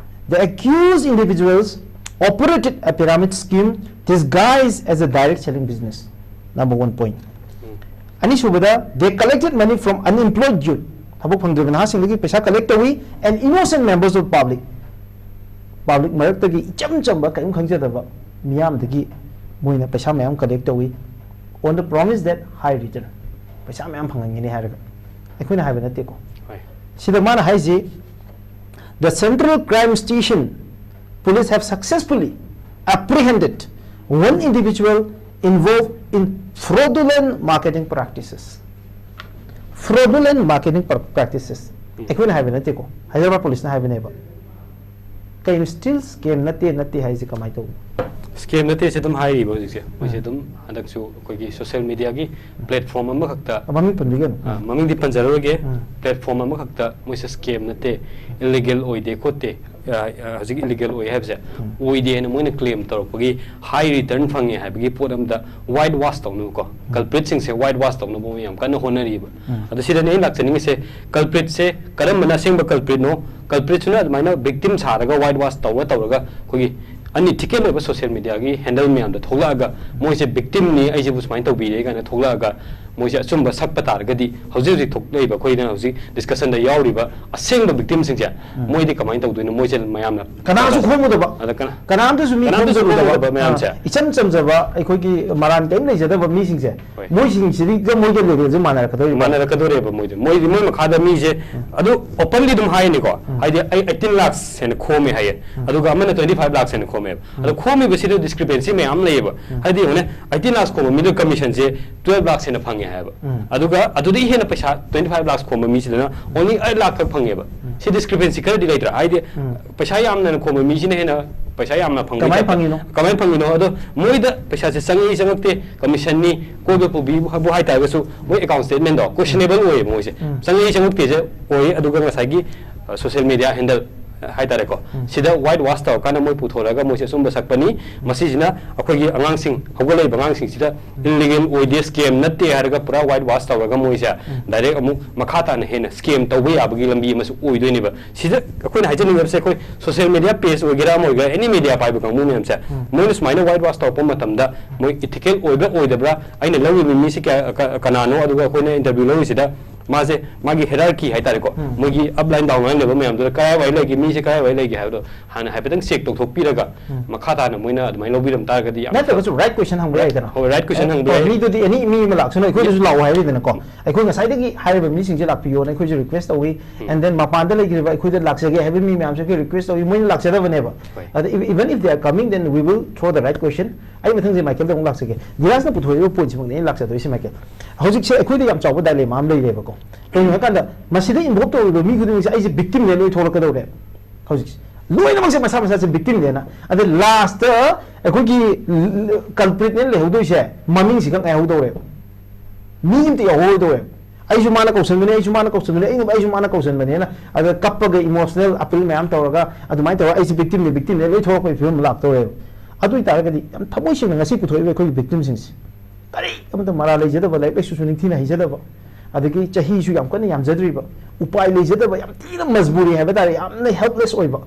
"The accused individuals operated a pyramid scheme disguised as a direct selling business." Number one point. ꯎꯝ꯫ ꯑꯅꯤꯁꯨꯕꯗ, "They collected money from unemployed youth." ꯊꯕꯛ ꯐꯪꯗ꯭ꯔꯤꯕ ꯅꯍꯥꯁꯤꯡꯗꯒꯤ ꯄꯩꯁꯥ collect ꯇꯧꯏ, "and innocent members of public." Public ꯃꯔꯛꯇꯒꯤ ꯏꯆꯝ ꯆꯝꯕ ꯀꯔꯤꯝ ꯈꯪꯖꯗꯕ ꯃꯤꯌꯥꯝꯗꯒꯤ ꯃꯣꯏꯅ ꯄꯩꯁꯥ ꯃꯌꯥꯝ collect ꯇꯧꯏ, on the promise that high return, ꯄꯩꯁꯥ ꯃꯌꯥꯝ ꯐꯪꯍꯟꯒꯅꯤ ꯍꯥꯏꯔꯒ꯫ ꯑꯩꯈꯣꯏꯅ ꯍꯥꯏꯕ ꯅꯠꯇꯦꯀꯣ꯫ ꯍꯣꯏ꯫ ꯁꯤꯗ ꯃꯥꯅ ꯍꯥꯏꯁꯤ, "The Central Crime Station police have successfully apprehended one individual involved in fraudulent marketing practices." Fraudulent marketing pra-, practices. ꯎꯝ꯫ ꯑꯩꯈꯣꯏꯅ ꯍꯥꯏꯕ ꯅꯠꯇꯦꯀꯣ, ꯍꯥꯏꯗ꯭ꯔꯕꯥꯗ ꯄꯨꯂꯤꯁꯅ ꯍꯥꯏꯕꯅꯦꯕ꯫ ꯀꯩꯅꯣ still scam ꯅꯠꯇꯦ, ꯅꯠꯇꯦ ꯍꯥꯏꯁꯦ ꯀꯃꯥꯏꯅ ꯇꯧꯕꯅꯣ? Scam ꯅꯠꯇꯦ ꯁꯤ ꯑꯗꯨꯝ ꯍꯥꯏꯔꯤꯕ ꯍꯧꯖꯤꯛꯁꯦ꯫ ꯃꯣꯏꯁꯦ ꯎꯝ꯫ ꯑꯗꯨꯝ ꯍꯟꯗꯛꯁꯨ ꯑꯩꯈꯣꯏꯒꯤ social media ꯒꯤ platform ꯑꯃꯈꯛꯇ, ꯑ, ꯃꯃꯤꯡ ꯄꯟꯕꯤꯒꯅꯨ꯫ ꯑ, ꯃꯃꯤꯡꯗꯤ ꯄꯟꯖꯔꯔꯣꯏꯒꯦ꯫ ꯎꯝ꯫ Platform ꯑꯃꯈꯛꯇ ꯃꯣꯏꯁꯦ scam ꯅꯠꯇꯦ, illegal ꯑꯣꯏꯗꯦ ꯈꯣꯠꯇꯦ, ꯑ, ꯑ, ꯍꯧꯖꯤꯛ illegal ꯑꯣꯏ ꯍꯥꯏꯕꯁꯦ ꯎꯝ꯫ ꯑꯣꯏꯗꯦ ꯍꯥꯏꯅ ꯃꯣꯏꯅ claim ꯇꯧꯔꯛꯄꯒꯤ high return ꯐꯪꯉꯦ ꯍꯥꯏꯕꯒꯤ ꯄꯣꯠ ꯑꯃꯗ white wash ꯇꯧꯅꯕꯀꯣ, culprit ꯁꯤꯡꯁꯦ white wash ꯇꯧꯅꯕ ꯃꯣꯏ ꯌꯥꯝ ꯀꯟꯅ ꯍꯣꯠꯅꯔꯤꯕ꯫ ꯎꯝ꯫ ꯑꯗꯣ ꯁꯤꯗꯅꯦ ꯑꯩꯅ ꯂꯥꯛꯆꯅꯤꯡꯉꯤꯁꯦ, culprit ꯁꯦ ꯀꯔꯝꯕꯅ ꯑꯁꯦꯡꯕ culprit ꯅꯣ, culprit ꯁꯨꯅ ꯑꯗꯨꯃꯥꯏꯅ victim ꯁꯥꯔꯒ white wash ꯇꯧꯔ ꯇꯧꯔꯒ ꯑꯩꯈꯣꯏꯒꯤ ꯑꯟꯏꯊꯤꯀꯦꯜ ꯑꯣꯏꯕ ꯁꯣꯁꯤꯌꯦꯜ ꯃꯤꯗꯤꯌꯥꯒꯤ ꯍꯦꯟꯗꯜ ꯃꯌꯥꯝꯗꯣ ꯊꯣꯛꯂꯛꯑꯒ, ꯃꯣꯏꯁꯦ ꯕꯤꯛꯇꯤꯝꯅꯤ, ꯑꯩꯁꯤꯕꯨ ꯁꯨꯃꯥꯏꯅ ꯇꯧꯕꯤꯔꯦ ꯀꯥꯏꯅ ꯊꯣꯛꯂꯛꯑꯒ, ꯃꯣꯏꯁꯦ ꯑꯆꯨꯝꯕ ꯁꯛꯄ ꯇꯥꯔꯒꯗꯤ, ꯍꯧꯖꯤꯛ ꯍꯧꯖꯤꯛ ꯊꯣꯛꯂꯛꯏꯕ ꯑꯩꯈꯣꯏꯅ ꯍꯧꯖꯤꯛ ꯗꯤꯁꯀꯁꯟꯗ ꯌꯥꯎꯔꯤꯕ ꯑꯁꯦꯡꯕ ꯕꯤꯛꯇꯤꯝꯁꯤꯡꯁꯦ, ꯎꯝ꯫ ꯃꯣꯏꯗꯤ ꯀꯃꯥꯏꯅ ꯇꯧꯗꯣꯏꯅꯣ? ꯃꯣꯏꯁꯦ ꯃꯌꯥꯝꯅ ꯀꯅꯥꯁꯨ ꯈꯣꯝꯃꯨꯗꯕ, ꯑꯗ ꯀꯅꯥ-, ꯀꯅꯥꯝꯇꯁꯨ ꯃꯤ ꯀꯅꯥꯝꯇꯁꯨ ꯈꯣꯝꯖꯔꯨꯗꯕ, ꯈꯣꯝꯃꯨꯗꯕ ꯃꯌꯥꯝꯁꯦ꯫ ꯑꯥ, ꯏꯆꯝ ꯆꯝꯖꯕ ꯑꯩꯈꯣꯏꯒꯤ ꯃꯔꯥꯟ ꯀꯔꯤꯝ ꯂꯩꯖꯗꯕ ꯃꯤꯁꯤꯡꯁꯦ, ꯍꯣꯏ꯫ ꯃꯣꯏꯁꯤꯡꯁꯤꯗ ꯃꯣꯏꯒ ꯂꯦꯚꯦꯜꯁꯦ ꯃꯥꯟꯅꯔꯛꯀꯗꯣꯔꯤꯕ꯫ ꯃꯥꯟꯅꯔꯛꯀꯗꯣꯔꯦꯕ ꯃꯣꯏꯗꯤ꯫ ꯃꯣꯏꯗꯤ ꯃꯣꯏ ꯃꯈꯥꯗ ꯃꯤꯁꯦ, ꯎꯝ꯫ ꯑꯗꯨ ꯑꯣꯄꯟꯂꯤ ꯑꯗꯨꯝ ꯍꯥꯏꯅꯤꯀꯣ, ꯎꯝ꯫ ꯍꯥꯏꯗꯤ ꯑꯩ ꯑꯩꯠꯇꯤꯟ ꯂꯥꯛꯁ ꯍꯦꯟꯅ ꯈꯣꯝꯃꯦ ꯍꯥꯏꯌꯦ, ꯎꯝ꯫ ꯑꯗꯨꯒ ꯑꯃꯅ ꯇ꯭ꯋꯦꯟꯇꯤ ꯐꯥꯏꯚ ꯂꯥꯛꯁ ꯍꯦꯟꯅ ꯈꯣꯝꯃꯦꯕ꯫ ꯎꯝ꯫ ꯑꯗꯣ ꯈꯣꯝꯃꯤꯕꯁꯤꯗ ꯗꯤꯁꯀ꯭ꯔꯤꯄꯦꯟꯁꯤ ꯃꯌꯥꯝ ꯂꯩꯌꯦꯕ꯫ ꯎꯝ꯫ ꯍꯥꯏꯗꯤ ꯌꯦꯡꯉꯨꯅꯦ, ꯑꯩꯠꯇꯤꯟ ꯂꯥꯛꯁ ꯈꯣꯝꯕ ꯃꯤꯗꯨ ꯀꯃꯤꯁꯟꯁꯦ ꯇ꯭ꯋꯦꯜꯐ ꯂꯥꯛꯁ ꯍꯦꯟꯅ ꯐꯪꯉꯦ ꯍꯥꯏꯌꯦꯕ꯫ ꯎꯝ꯫ ꯑꯗꯨꯒ ꯑꯗꯨꯗꯒꯤ ꯍꯦꯟꯅ ꯄꯩꯁꯥ ꯇ꯭ꯋꯦꯟꯇꯤ ꯐꯥꯏꯚ ꯂꯥꯛꯁ ꯈꯣꯝꯕ ꯃꯤꯁꯤꯗꯅ ꯑꯣꯟꯂꯤ ꯑꯩꯠ ꯂꯥꯛꯁ ꯈꯛ ꯐꯪꯉꯦꯕ꯫ ꯎꯝ꯫ ꯁꯤ ꯗꯤꯁꯀ꯭ꯔꯤꯄꯦꯟꯁꯤ ꯈꯔꯗꯤ ꯂꯩꯇ꯭ꯔꯥ? ꯍꯥꯏꯗꯤ ꯎꯝ꯫ ꯄꯩꯁꯥ ꯌꯥꯝꯅ ꯈꯣꯝꯕ ꯃꯤꯁꯤꯅ ꯍꯦꯟꯅ ꯄꯩꯁꯥ ꯌꯥꯝꯅ ꯐꯪꯕ ꯀꯃꯥꯏꯅ ꯐꯪꯉꯤꯅꯣ? ꯀꯃꯥꯏꯅ ꯐꯪꯉꯤꯅꯣ? ꯑꯗꯣ ꯃꯣꯏꯗ ꯄꯩꯁꯥꯁꯦ ꯆꯪꯉꯛꯏ ꯆꯪꯉꯛꯇꯦ, ꯀꯃꯤꯁꯟꯅꯤ, ꯀꯣꯏꯕ ꯄꯨꯕꯤꯕꯨ ꯍꯥꯏꯇꯥꯔꯒꯁꯨ, ꯃꯣꯏ ꯑꯦꯀꯥꯎꯟ ꯁ꯭ꯇꯦꯠꯃꯦꯟꯗꯣ ꯀꯣꯏꯁꯟꯅꯦꯕꯜ ꯑꯣꯏꯌꯦꯕ ꯃꯣꯏꯁꯦ꯫ ꯎꯝ꯫ ꯆꯪꯉꯛꯏ ꯆꯪꯉꯛꯇꯦꯁꯦ ꯑꯣꯏ, ꯑꯗꯨꯒ ꯉꯁꯥꯏꯒꯤ, ꯑ, ꯁꯣꯁꯤꯌꯦꯜ ꯃꯤꯗꯤꯌꯥ ꯍꯦꯟꯗꯜ ꯍꯥꯏꯇꯥꯔꯦꯀꯣ, ꯎꯝ꯫ ꯁꯤꯗ ꯋꯥꯏꯠ ꯋꯥꯁ ꯇꯧꯔꯀꯥꯟꯗ ꯃꯣꯏ ꯄꯨꯊꯣꯔꯛꯑꯒ ꯃꯣꯏꯁꯦ ꯑꯆꯨꯝꯕ ꯁꯛꯄꯅꯤ, ꯃꯁꯤꯁꯤꯅ ꯑꯩꯈꯣꯏꯒꯤ ꯑꯉꯥꯡꯁꯤꯡ, ꯍꯧꯒꯠꯂꯛꯏꯕ ꯑꯉꯥꯡꯁꯤꯡꯁꯤꯗ ꯎꯝ꯫ ꯏꯜꯂꯤꯒꯦꯜ ꯑꯣꯏꯗꯦ, ꯁ꯭ꯀꯦꯝ ꯅꯠꯇꯦ ꯍꯥꯏꯔꯒ ꯄꯨꯔꯥ ꯋꯥꯏꯠ ꯋꯥꯁ ꯇꯧꯔꯒ ꯃꯣꯏꯁꯦ ꯎꯝ꯫ ꯗꯥꯏꯔꯦꯛ ꯑꯃꯨꯛ ꯃꯈꯥ ꯇꯥꯅ ꯍꯦꯟꯅ ꯁ꯭ꯀꯦꯝ ꯇꯧꯕ ꯌꯥꯕꯒꯤ ꯂꯝꯕꯤ ꯑꯃꯁꯨ ꯑꯣꯏꯗꯣꯏꯅꯦꯕ꯫ ꯁꯤꯗ ꯑꯩꯈꯣꯏꯅ ꯍꯥꯏꯖꯅꯤꯡꯉꯤꯕꯁꯦ, ꯑꯩꯈꯣꯏ ꯁꯣꯁꯤꯌꯦꯜ ꯃꯤꯗꯤꯌꯥ ꯄꯦꯖ ꯑꯣꯏꯒꯦꯔꯥ ꯑꯃ ꯑꯣꯏꯒꯦꯔꯥ, ꯑꯦꯅꯤ ꯃꯤꯗꯤꯌꯥ ꯄꯥꯏꯕ ꯀꯥꯡꯕꯨ ꯃꯌꯥꯝꯁꯦ, ꯎꯝ꯫ ꯃꯣꯏꯅ ꯁꯨꯃꯥꯏꯅ ꯋꯥꯏꯠ ꯋꯥꯁ ꯇꯧꯔꯛꯄ ꯃꯇꯝꯗ ꯃꯣꯏ ꯏꯊꯤꯀꯦꯜ ꯑꯣꯏꯕ꯭ꯔꯥ ꯑꯣꯏꯗꯕ꯭ꯔꯥ, ꯑꯩꯅ ꯂꯧꯔꯤꯕ ꯃꯤꯁꯦ ꯀꯌꯥ, ꯀ-, ꯀꯅꯥꯅꯣ, ꯑꯗꯨꯒ ꯑꯩꯈꯣꯏꯅ ꯏꯟꯇꯔꯚ꯭ꯌꯨ ꯂꯧꯔꯤꯁꯤꯗ ꯃꯥꯁꯦ, ꯃꯥꯒꯤ ꯍꯦꯔꯥꯔꯀꯤ ꯍꯥꯏꯇꯥꯔꯦꯀꯣ, ꯎꯝ꯫ ꯃꯣꯏꯒꯤ ꯑꯞ ꯂꯥꯏꯟ ꯗꯥꯎꯟ ꯂꯥꯏꯟ ꯂꯩꯕ ꯃꯌꯥꯝꯗꯨꯗ ꯀꯔꯥꯏꯋꯥꯏ ꯂꯩꯒꯦ, ꯃꯤꯁꯦ ꯀꯔꯥꯏꯋꯥꯏ ꯂꯩꯒꯦ ꯍꯥꯏꯕꯗꯣ ꯍꯥꯟꯅ ꯍꯥꯏꯐꯦꯠꯇꯪ ꯆꯦꯛ ꯇꯧꯊꯣꯛꯄꯤꯔꯒ, ꯎꯝ꯫ ꯃꯈꯥ ꯇꯥꯅ ꯃꯣꯏꯅ ꯑꯗꯨꯃꯥꯏꯅ ꯂꯧꯕꯤꯔꯝ ꯇꯥꯔꯒꯗꯤ ꯌꯥꯝ ꯅꯠꯇ꯭ꯔꯒꯁꯨ ꯔꯥꯏꯠ ꯀꯣꯏꯁꯟ ꯍꯪꯕ ꯌꯥꯏꯗꯅ꯫ ꯍꯣꯏ, ꯔꯥꯏꯠ ꯀꯣꯏꯁꯟ ꯑꯦ, ꯍꯪꯕ ꯑꯣ, ꯌꯥꯏ꯫ ꯃꯤꯗꯨꯗꯤ ꯑꯦꯅꯤ ꯃꯤ ꯑꯃ ꯂꯥꯛꯁꯅꯨ, ꯑꯩꯈꯣꯏꯗꯁꯨ ꯂꯥꯛꯑꯣ ꯍꯥꯏꯔꯤꯗꯅꯀꯣ꯫ ꯎꯝ꯫ ꯑꯩꯈꯣꯏ ꯉꯁꯥꯏꯗꯒꯤ ꯍꯥꯏꯔꯤꯕ ꯃꯤꯁꯤꯡꯁꯦ ꯂꯥꯛꯄꯤꯌꯣꯅ ꯑꯩꯈꯣꯏꯁꯨ ꯔꯤꯀ꯭ꯋꯦꯁ ꯇꯧꯏ꯫ ꯎꯝ꯫ And then ꯃꯄꯥꯟꯗ ꯂꯩꯈ꯭ꯔꯤꯕ ꯑꯩꯈꯣꯏꯗ ꯂꯥꯛꯆꯒꯦ ꯍꯥꯏꯕ ꯃꯤ ꯃꯌꯥꯝꯁꯦ ꯑꯩꯈꯣꯏ ꯔꯤꯀ꯭ꯋꯦꯁ ꯇꯧꯏ, ꯃꯣꯏꯅ ꯂꯥꯛꯆꯗꯕꯅꯦꯕ꯫ ꯍꯣꯏ꯫ ꯑꯗ if-, even if they are coming, then we will throw the right question. ꯑꯩ ꯃꯊꯪꯁꯦ ꯃꯥꯏꯀꯦꯜꯗ ꯑꯃꯨꯛ ꯂꯥꯛꯆꯒꯦ꯫ ꯙꯤꯔꯥꯖꯅ ꯄꯨꯊꯣꯔꯛꯏꯕ ꯄꯣꯏꯟꯠꯁꯤꯃꯛꯅꯦ ꯑꯩꯅ ꯂꯥꯛꯆꯗꯣꯏꯁꯦ, ꯃꯥꯏꯀꯦꯜ꯫ ꯍꯧꯖꯤꯛꯁꯦ ꯑꯩꯈꯣꯏꯗ ꯌꯥꯝ ꯆꯥꯎꯕ ꯗꯥꯏꯂꯦꯃꯥ ꯑꯃ ꯂꯩꯔꯦꯕꯀꯣ꯫ ꯀꯩꯅꯣ ꯍꯥꯏꯀꯥꯟꯗ, ꯃꯁꯤꯗ ꯏꯟꯚꯣꯜꯕ ꯇꯧꯔꯤꯕ ꯃꯤ ꯈꯨꯗꯤꯡꯃꯛꯁꯦ ꯑꯩꯁꯦ ꯕꯤꯛꯇꯤꯝꯅꯦ ꯂꯣꯏ ꯊꯣꯛꯂꯛꯀꯗꯧꯔꯦ꯫ ꯍꯧꯖꯤꯛꯁꯦ ꯂꯣꯏꯅꯃꯛꯁꯦ ꯃꯁꯥ ꯃꯁꯥꯁꯦ ꯕꯤꯛꯇꯤꯝꯅꯦꯅ꯫ ꯑꯗ ꯂꯥꯁꯇ ꯑꯩꯈꯣꯏꯒꯤ ꯀꯜꯄ꯭ꯔꯤꯠꯅꯦ ꯂꯩꯍꯧꯗꯣꯏꯁꯦ, ꯃꯃꯤꯡꯁꯤꯈꯛ ꯉꯥꯏꯍꯧꯗꯧꯔꯦꯕ꯫ ꯃꯤ ꯑꯝꯇ ꯌꯥꯎꯍꯧꯔꯣꯏꯗꯧꯔꯦꯕ꯫ ꯑꯩꯁꯨ ꯃꯥꯅ ꯀꯧꯁꯟꯕꯅꯦ, ꯑꯩꯁꯨ ꯃꯥꯅ ꯀꯧꯁꯟꯕꯅꯦ, ꯑꯩꯅ, ꯑꯩꯁꯨ ꯃꯥꯅ ꯀꯧꯁꯟꯕꯅꯦꯅ꯫ ꯑꯗ ꯀꯞꯄꯒ ꯏꯃꯣꯁꯅꯦꯜ ꯑꯄꯤꯜ ꯃꯌꯥꯝ ꯇꯧꯔꯒ, ꯑꯗꯨꯃꯥꯏꯅ ꯇꯧꯔꯒ ꯑꯩꯁꯦ ꯕꯤꯛꯇꯤꯝꯅꯦ, ꯕꯤꯛꯇꯤꯝꯅꯦ ꯂꯣꯏ ꯊꯣꯛꯂꯛꯄꯒꯤ ꯐꯤꯕꯝ ꯂꯥꯛꯇꯧꯔꯦꯕ꯫ ꯑꯗꯨ ꯑꯣꯏꯇꯥꯔꯒꯗꯤ ꯌꯥꯝ ꯊꯃꯣꯏ ꯁꯦꯡꯅ ꯉꯁꯤ ꯄꯨꯊꯣꯛꯏꯕ ꯑꯩꯈꯣꯏꯒꯤ ꯕꯤꯛꯇꯤꯝꯁꯤꯡꯁꯦ ꯀꯔꯤ ꯑꯃꯠꯇ ꯃꯔꯥ ꯂꯩꯖꯗꯕ, ꯂꯥꯏꯔꯤꯛ ꯂꯥꯏꯁꯨꯁꯨ ꯅꯤꯡꯊꯤꯅ ꯍꯩꯖꯗꯕ, ꯑꯗꯒꯤ ꯆꯍꯤꯁꯨ ꯌꯥꯝ ꯀꯟꯅ ꯌꯥꯝꯖꯗ꯭ꯔꯤꯕ, ꯎꯄꯥꯏ ꯂꯩꯖꯗꯕ, ꯌꯥꯝ ꯊꯤꯅ ꯃꯖꯕꯨꯔꯤ ꯍꯥꯏꯕ ꯇꯥꯔꯦ, ꯌꯥꯝꯅ ꯍꯦꯜꯞꯂꯦꯁ ꯑꯣꯏꯕ,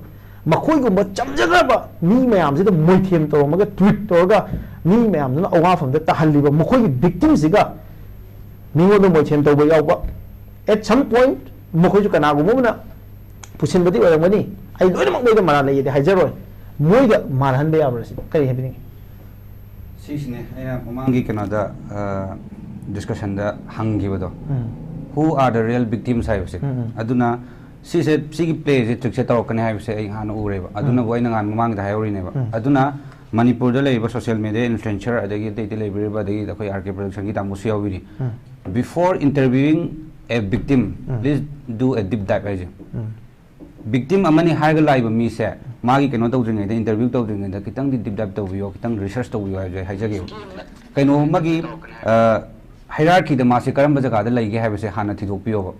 ꯃꯈꯣꯏꯒꯨꯝꯕ ꯆꯝꯖꯈ꯭ꯔꯕ ꯃꯤ ꯃꯌꯥꯝꯁꯤꯗ ꯃꯣꯏꯊꯦꯝ ꯇꯧꯔꯝꯃꯒ, ꯇ꯭ꯋꯤꯠ ꯇꯧꯔꯒ, ꯃꯤ ꯃꯌꯥꯝꯗꯨꯅ ꯑꯋꯥꯐꯝꯗ ꯇꯥꯍꯜꯂꯤꯕ ꯃꯈꯣꯏꯒꯤ ꯚꯤꯛꯇꯤꯝꯁꯤꯒ ꯃꯤꯉꯣꯟꯗ ꯃꯣꯏꯊꯦꯝ ꯇꯧꯕ ꯌꯥꯎꯕ, at some point ꯃꯈꯣꯏꯁꯨ ꯀꯅꯥꯒꯨꯝꯕ ꯑꯃꯅ ꯄꯨꯁꯤꯟꯕꯗꯤ ꯑꯣꯏꯔꯝꯒꯅꯤ꯫ ꯑꯩ ꯂꯣꯏꯅꯃꯛ ꯃꯣꯏꯗ ꯃꯔꯥꯜ ꯂꯩꯌꯦꯗꯤ ꯍꯥꯏꯖꯔꯣꯏ꯫ ꯃꯣꯏꯗ ꯃꯥꯜꯍꯟꯕ ꯌꯥꯕ꯭ꯔꯥ ꯁꯤꯅꯤ? ꯀꯔꯤ ꯍꯥꯏꯕꯤꯅꯤꯡꯉꯤ? ꯁꯤꯁꯤꯅꯦ ꯑꯩꯅ ꯃꯃꯥꯡꯒꯤ ꯀꯩꯅꯣꯗ ꯗꯤꯁꯀꯁꯟꯗ ꯍꯪꯈꯤꯕꯗꯣ, who are the real victims ꯍꯥꯏꯕꯁꯦ꯫ ꯑꯗꯨꯅ ꯁꯤꯁꯦ, ꯁꯤꯒꯤ ꯄ꯭ꯂꯦꯁꯦ, ꯇ꯭ꯔꯤꯛꯁꯦ ꯇꯧꯔꯛꯀꯅꯤ ꯍꯥꯏꯕꯁꯦ ꯑꯩ ꯍꯥꯟꯅ ꯎꯔꯦꯕ꯫ ꯑꯗꯨꯅꯕꯨ ꯑꯩꯅ ꯉꯍꯥꯟ ꯃꯃꯥꯡꯗ ꯍꯥꯏꯍꯧꯔꯤꯅꯦꯕ꯫ ꯑꯗꯨꯅ ꯃꯅꯤꯄꯨꯔꯗ ꯂꯩꯔꯤꯕ ꯁꯣꯁꯤꯌꯦꯜ ꯃꯦꯗꯤꯌꯥ ꯏꯟꯐ꯭ꯂꯨꯌꯦꯟꯁꯔ, ꯑꯗꯒꯤ ꯑꯇꯩ ꯑꯇꯩ ꯂꯩꯕꯤꯔꯤꯕ, ꯑꯗꯒꯤ ꯑꯩꯈꯣꯏ ꯑꯥꯔ ꯀꯦ ꯄ꯭ꯔꯗꯛꯁꯟꯒꯤ ꯇꯥꯃꯣꯁꯨ ꯌꯥꯎꯕꯤꯔꯤ, before interviewing a victim, please do a deep dive ꯍꯥꯏꯁꯦ꯫ ꯚꯤꯛꯇꯤꯝ ꯑꯃꯅꯤ ꯍꯥꯏꯔꯒ ꯂꯥꯛꯏꯕ ꯃꯤꯁꯦ, ꯃꯥꯒꯤ ꯀꯩꯅꯣ ꯇꯧꯗ꯭ꯔꯤꯉꯩꯗ, ꯏꯟꯇꯔꯚ꯭ꯌꯨ ꯇꯧꯗ꯭ꯔꯤꯉꯩꯗ ꯈꯤꯇꯪꯗꯤ ꯗꯤꯞ ꯗꯥꯏꯞ ꯇꯧꯕꯤꯌꯣ, ꯈꯤꯇꯪ ꯔꯤꯁꯔꯁ ꯇꯧꯕꯤꯌꯣ ꯍꯥꯏꯕꯁꯦ ꯑꯩ ꯍꯥꯏꯖꯒꯦꯕ꯫ ꯀꯩꯅꯣ ꯑꯃꯒꯤ ꯍꯩꯔꯥꯔꯀꯤꯗ ꯃꯥꯁꯦ ꯀꯔꯝꯕ ꯖꯒꯥꯗ ꯂꯩꯒꯦ ꯍꯥꯏꯕꯁꯦ ꯍꯥꯟꯅ ꯊꯤꯗꯣꯛꯄꯤꯌꯣꯕ꯫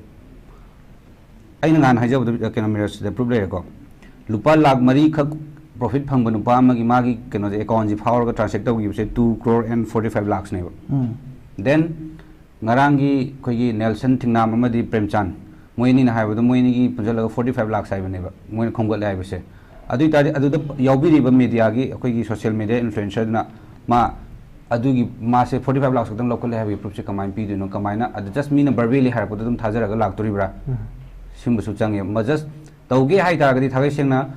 ꯑꯩꯅ ꯅꯍꯥꯟ ꯍꯥꯏꯖꯕꯗ, ꯀꯩꯅꯣ, ꯃꯤꯔꯔꯁꯤꯗ ꯄ꯭ꯔꯨꯞ ꯂꯩꯔꯦꯀꯣ꯫ ꯂꯨꯄꯥ ꯂꯥꯛ ꯃꯔꯤꯈꯛ ꯄ꯭ꯔꯣꯐꯤꯠ ꯐꯪꯕ ꯅꯨꯄꯥ ꯑꯃꯒꯤ ꯃꯥꯒꯤ ꯀꯩꯅꯣꯁꯦ, ꯑꯦꯀꯥꯎꯟꯁꯦ ꯐꯥꯎꯔꯒ ꯇ꯭ꯔꯥꯟꯁꯦꯛ ꯇꯧꯈꯤꯕꯁꯦ two crore and forty five lakhs ꯅꯦꯕ꯫ Then ꯉꯔꯥꯡꯒꯤ ꯑꯩꯈꯣꯏꯒꯤ ꯅꯦꯜꯁꯟ ꯊꯤꯡꯅꯥꯝ ꯑꯃꯗꯤ ꯄ꯭ꯔꯦꯝꯆꯥꯟ, ꯃꯣꯏ ꯑꯅꯤꯅ ꯍꯥꯏꯕꯗ ꯃꯣꯏ ꯑꯅꯤꯒꯤ ꯄꯨꯟꯁꯤꯜꯂꯒ forty five lakhs ꯍꯥꯏꯕꯅꯦꯕ ꯃꯣꯏꯅ ꯈꯣꯝꯒꯠꯂꯦ ꯍꯥꯏꯕꯁꯦ꯫ ꯑꯗꯨ ꯑꯣꯏꯇꯥꯔꯗꯤ ꯑꯗꯨꯗ ꯌꯥꯎꯕꯤꯔꯤꯕ ꯃꯦꯗꯤꯌꯥꯒꯤ, ꯑꯩꯈꯣꯏꯒꯤ ꯁꯣꯁꯤꯌꯦꯜ ꯃꯦꯗꯤꯌꯥ ꯏꯟꯐ꯭ꯂꯨꯌꯦꯟꯁꯔꯗꯨꯅ ꯃꯥ ꯑꯗꯨꯒꯤ, ꯃꯥꯁꯦ forty five lakhs ꯈꯛꯇꯪ ꯂꯧꯈꯠꯂꯦ ꯍꯥꯏꯕꯒꯤ ꯄ꯭ꯔꯨꯐꯁꯦ ꯀꯃꯥꯏꯅ ꯄꯤꯗꯣꯏꯅꯣ? ꯀꯃꯥꯏꯅ ꯑꯗꯨ just ꯃꯤꯅ ꯚꯔꯕꯦꯂꯤ ꯍꯥꯏꯔꯛꯄꯗ ꯑꯗꯨꯝ ꯊꯥꯖꯔꯒ ꯂꯥꯛꯇꯣꯔꯤꯕ꯭ꯔꯥ? ꯁꯤꯒꯨꯝꯕꯁꯨ ꯆꯪꯉꯦ꯫ ꯃ-, just ꯇꯧꯒꯦ ꯍꯥꯏ ꯇꯥꯔꯒꯗꯤ, ꯊꯥꯒꯩ ꯁꯦꯡꯅ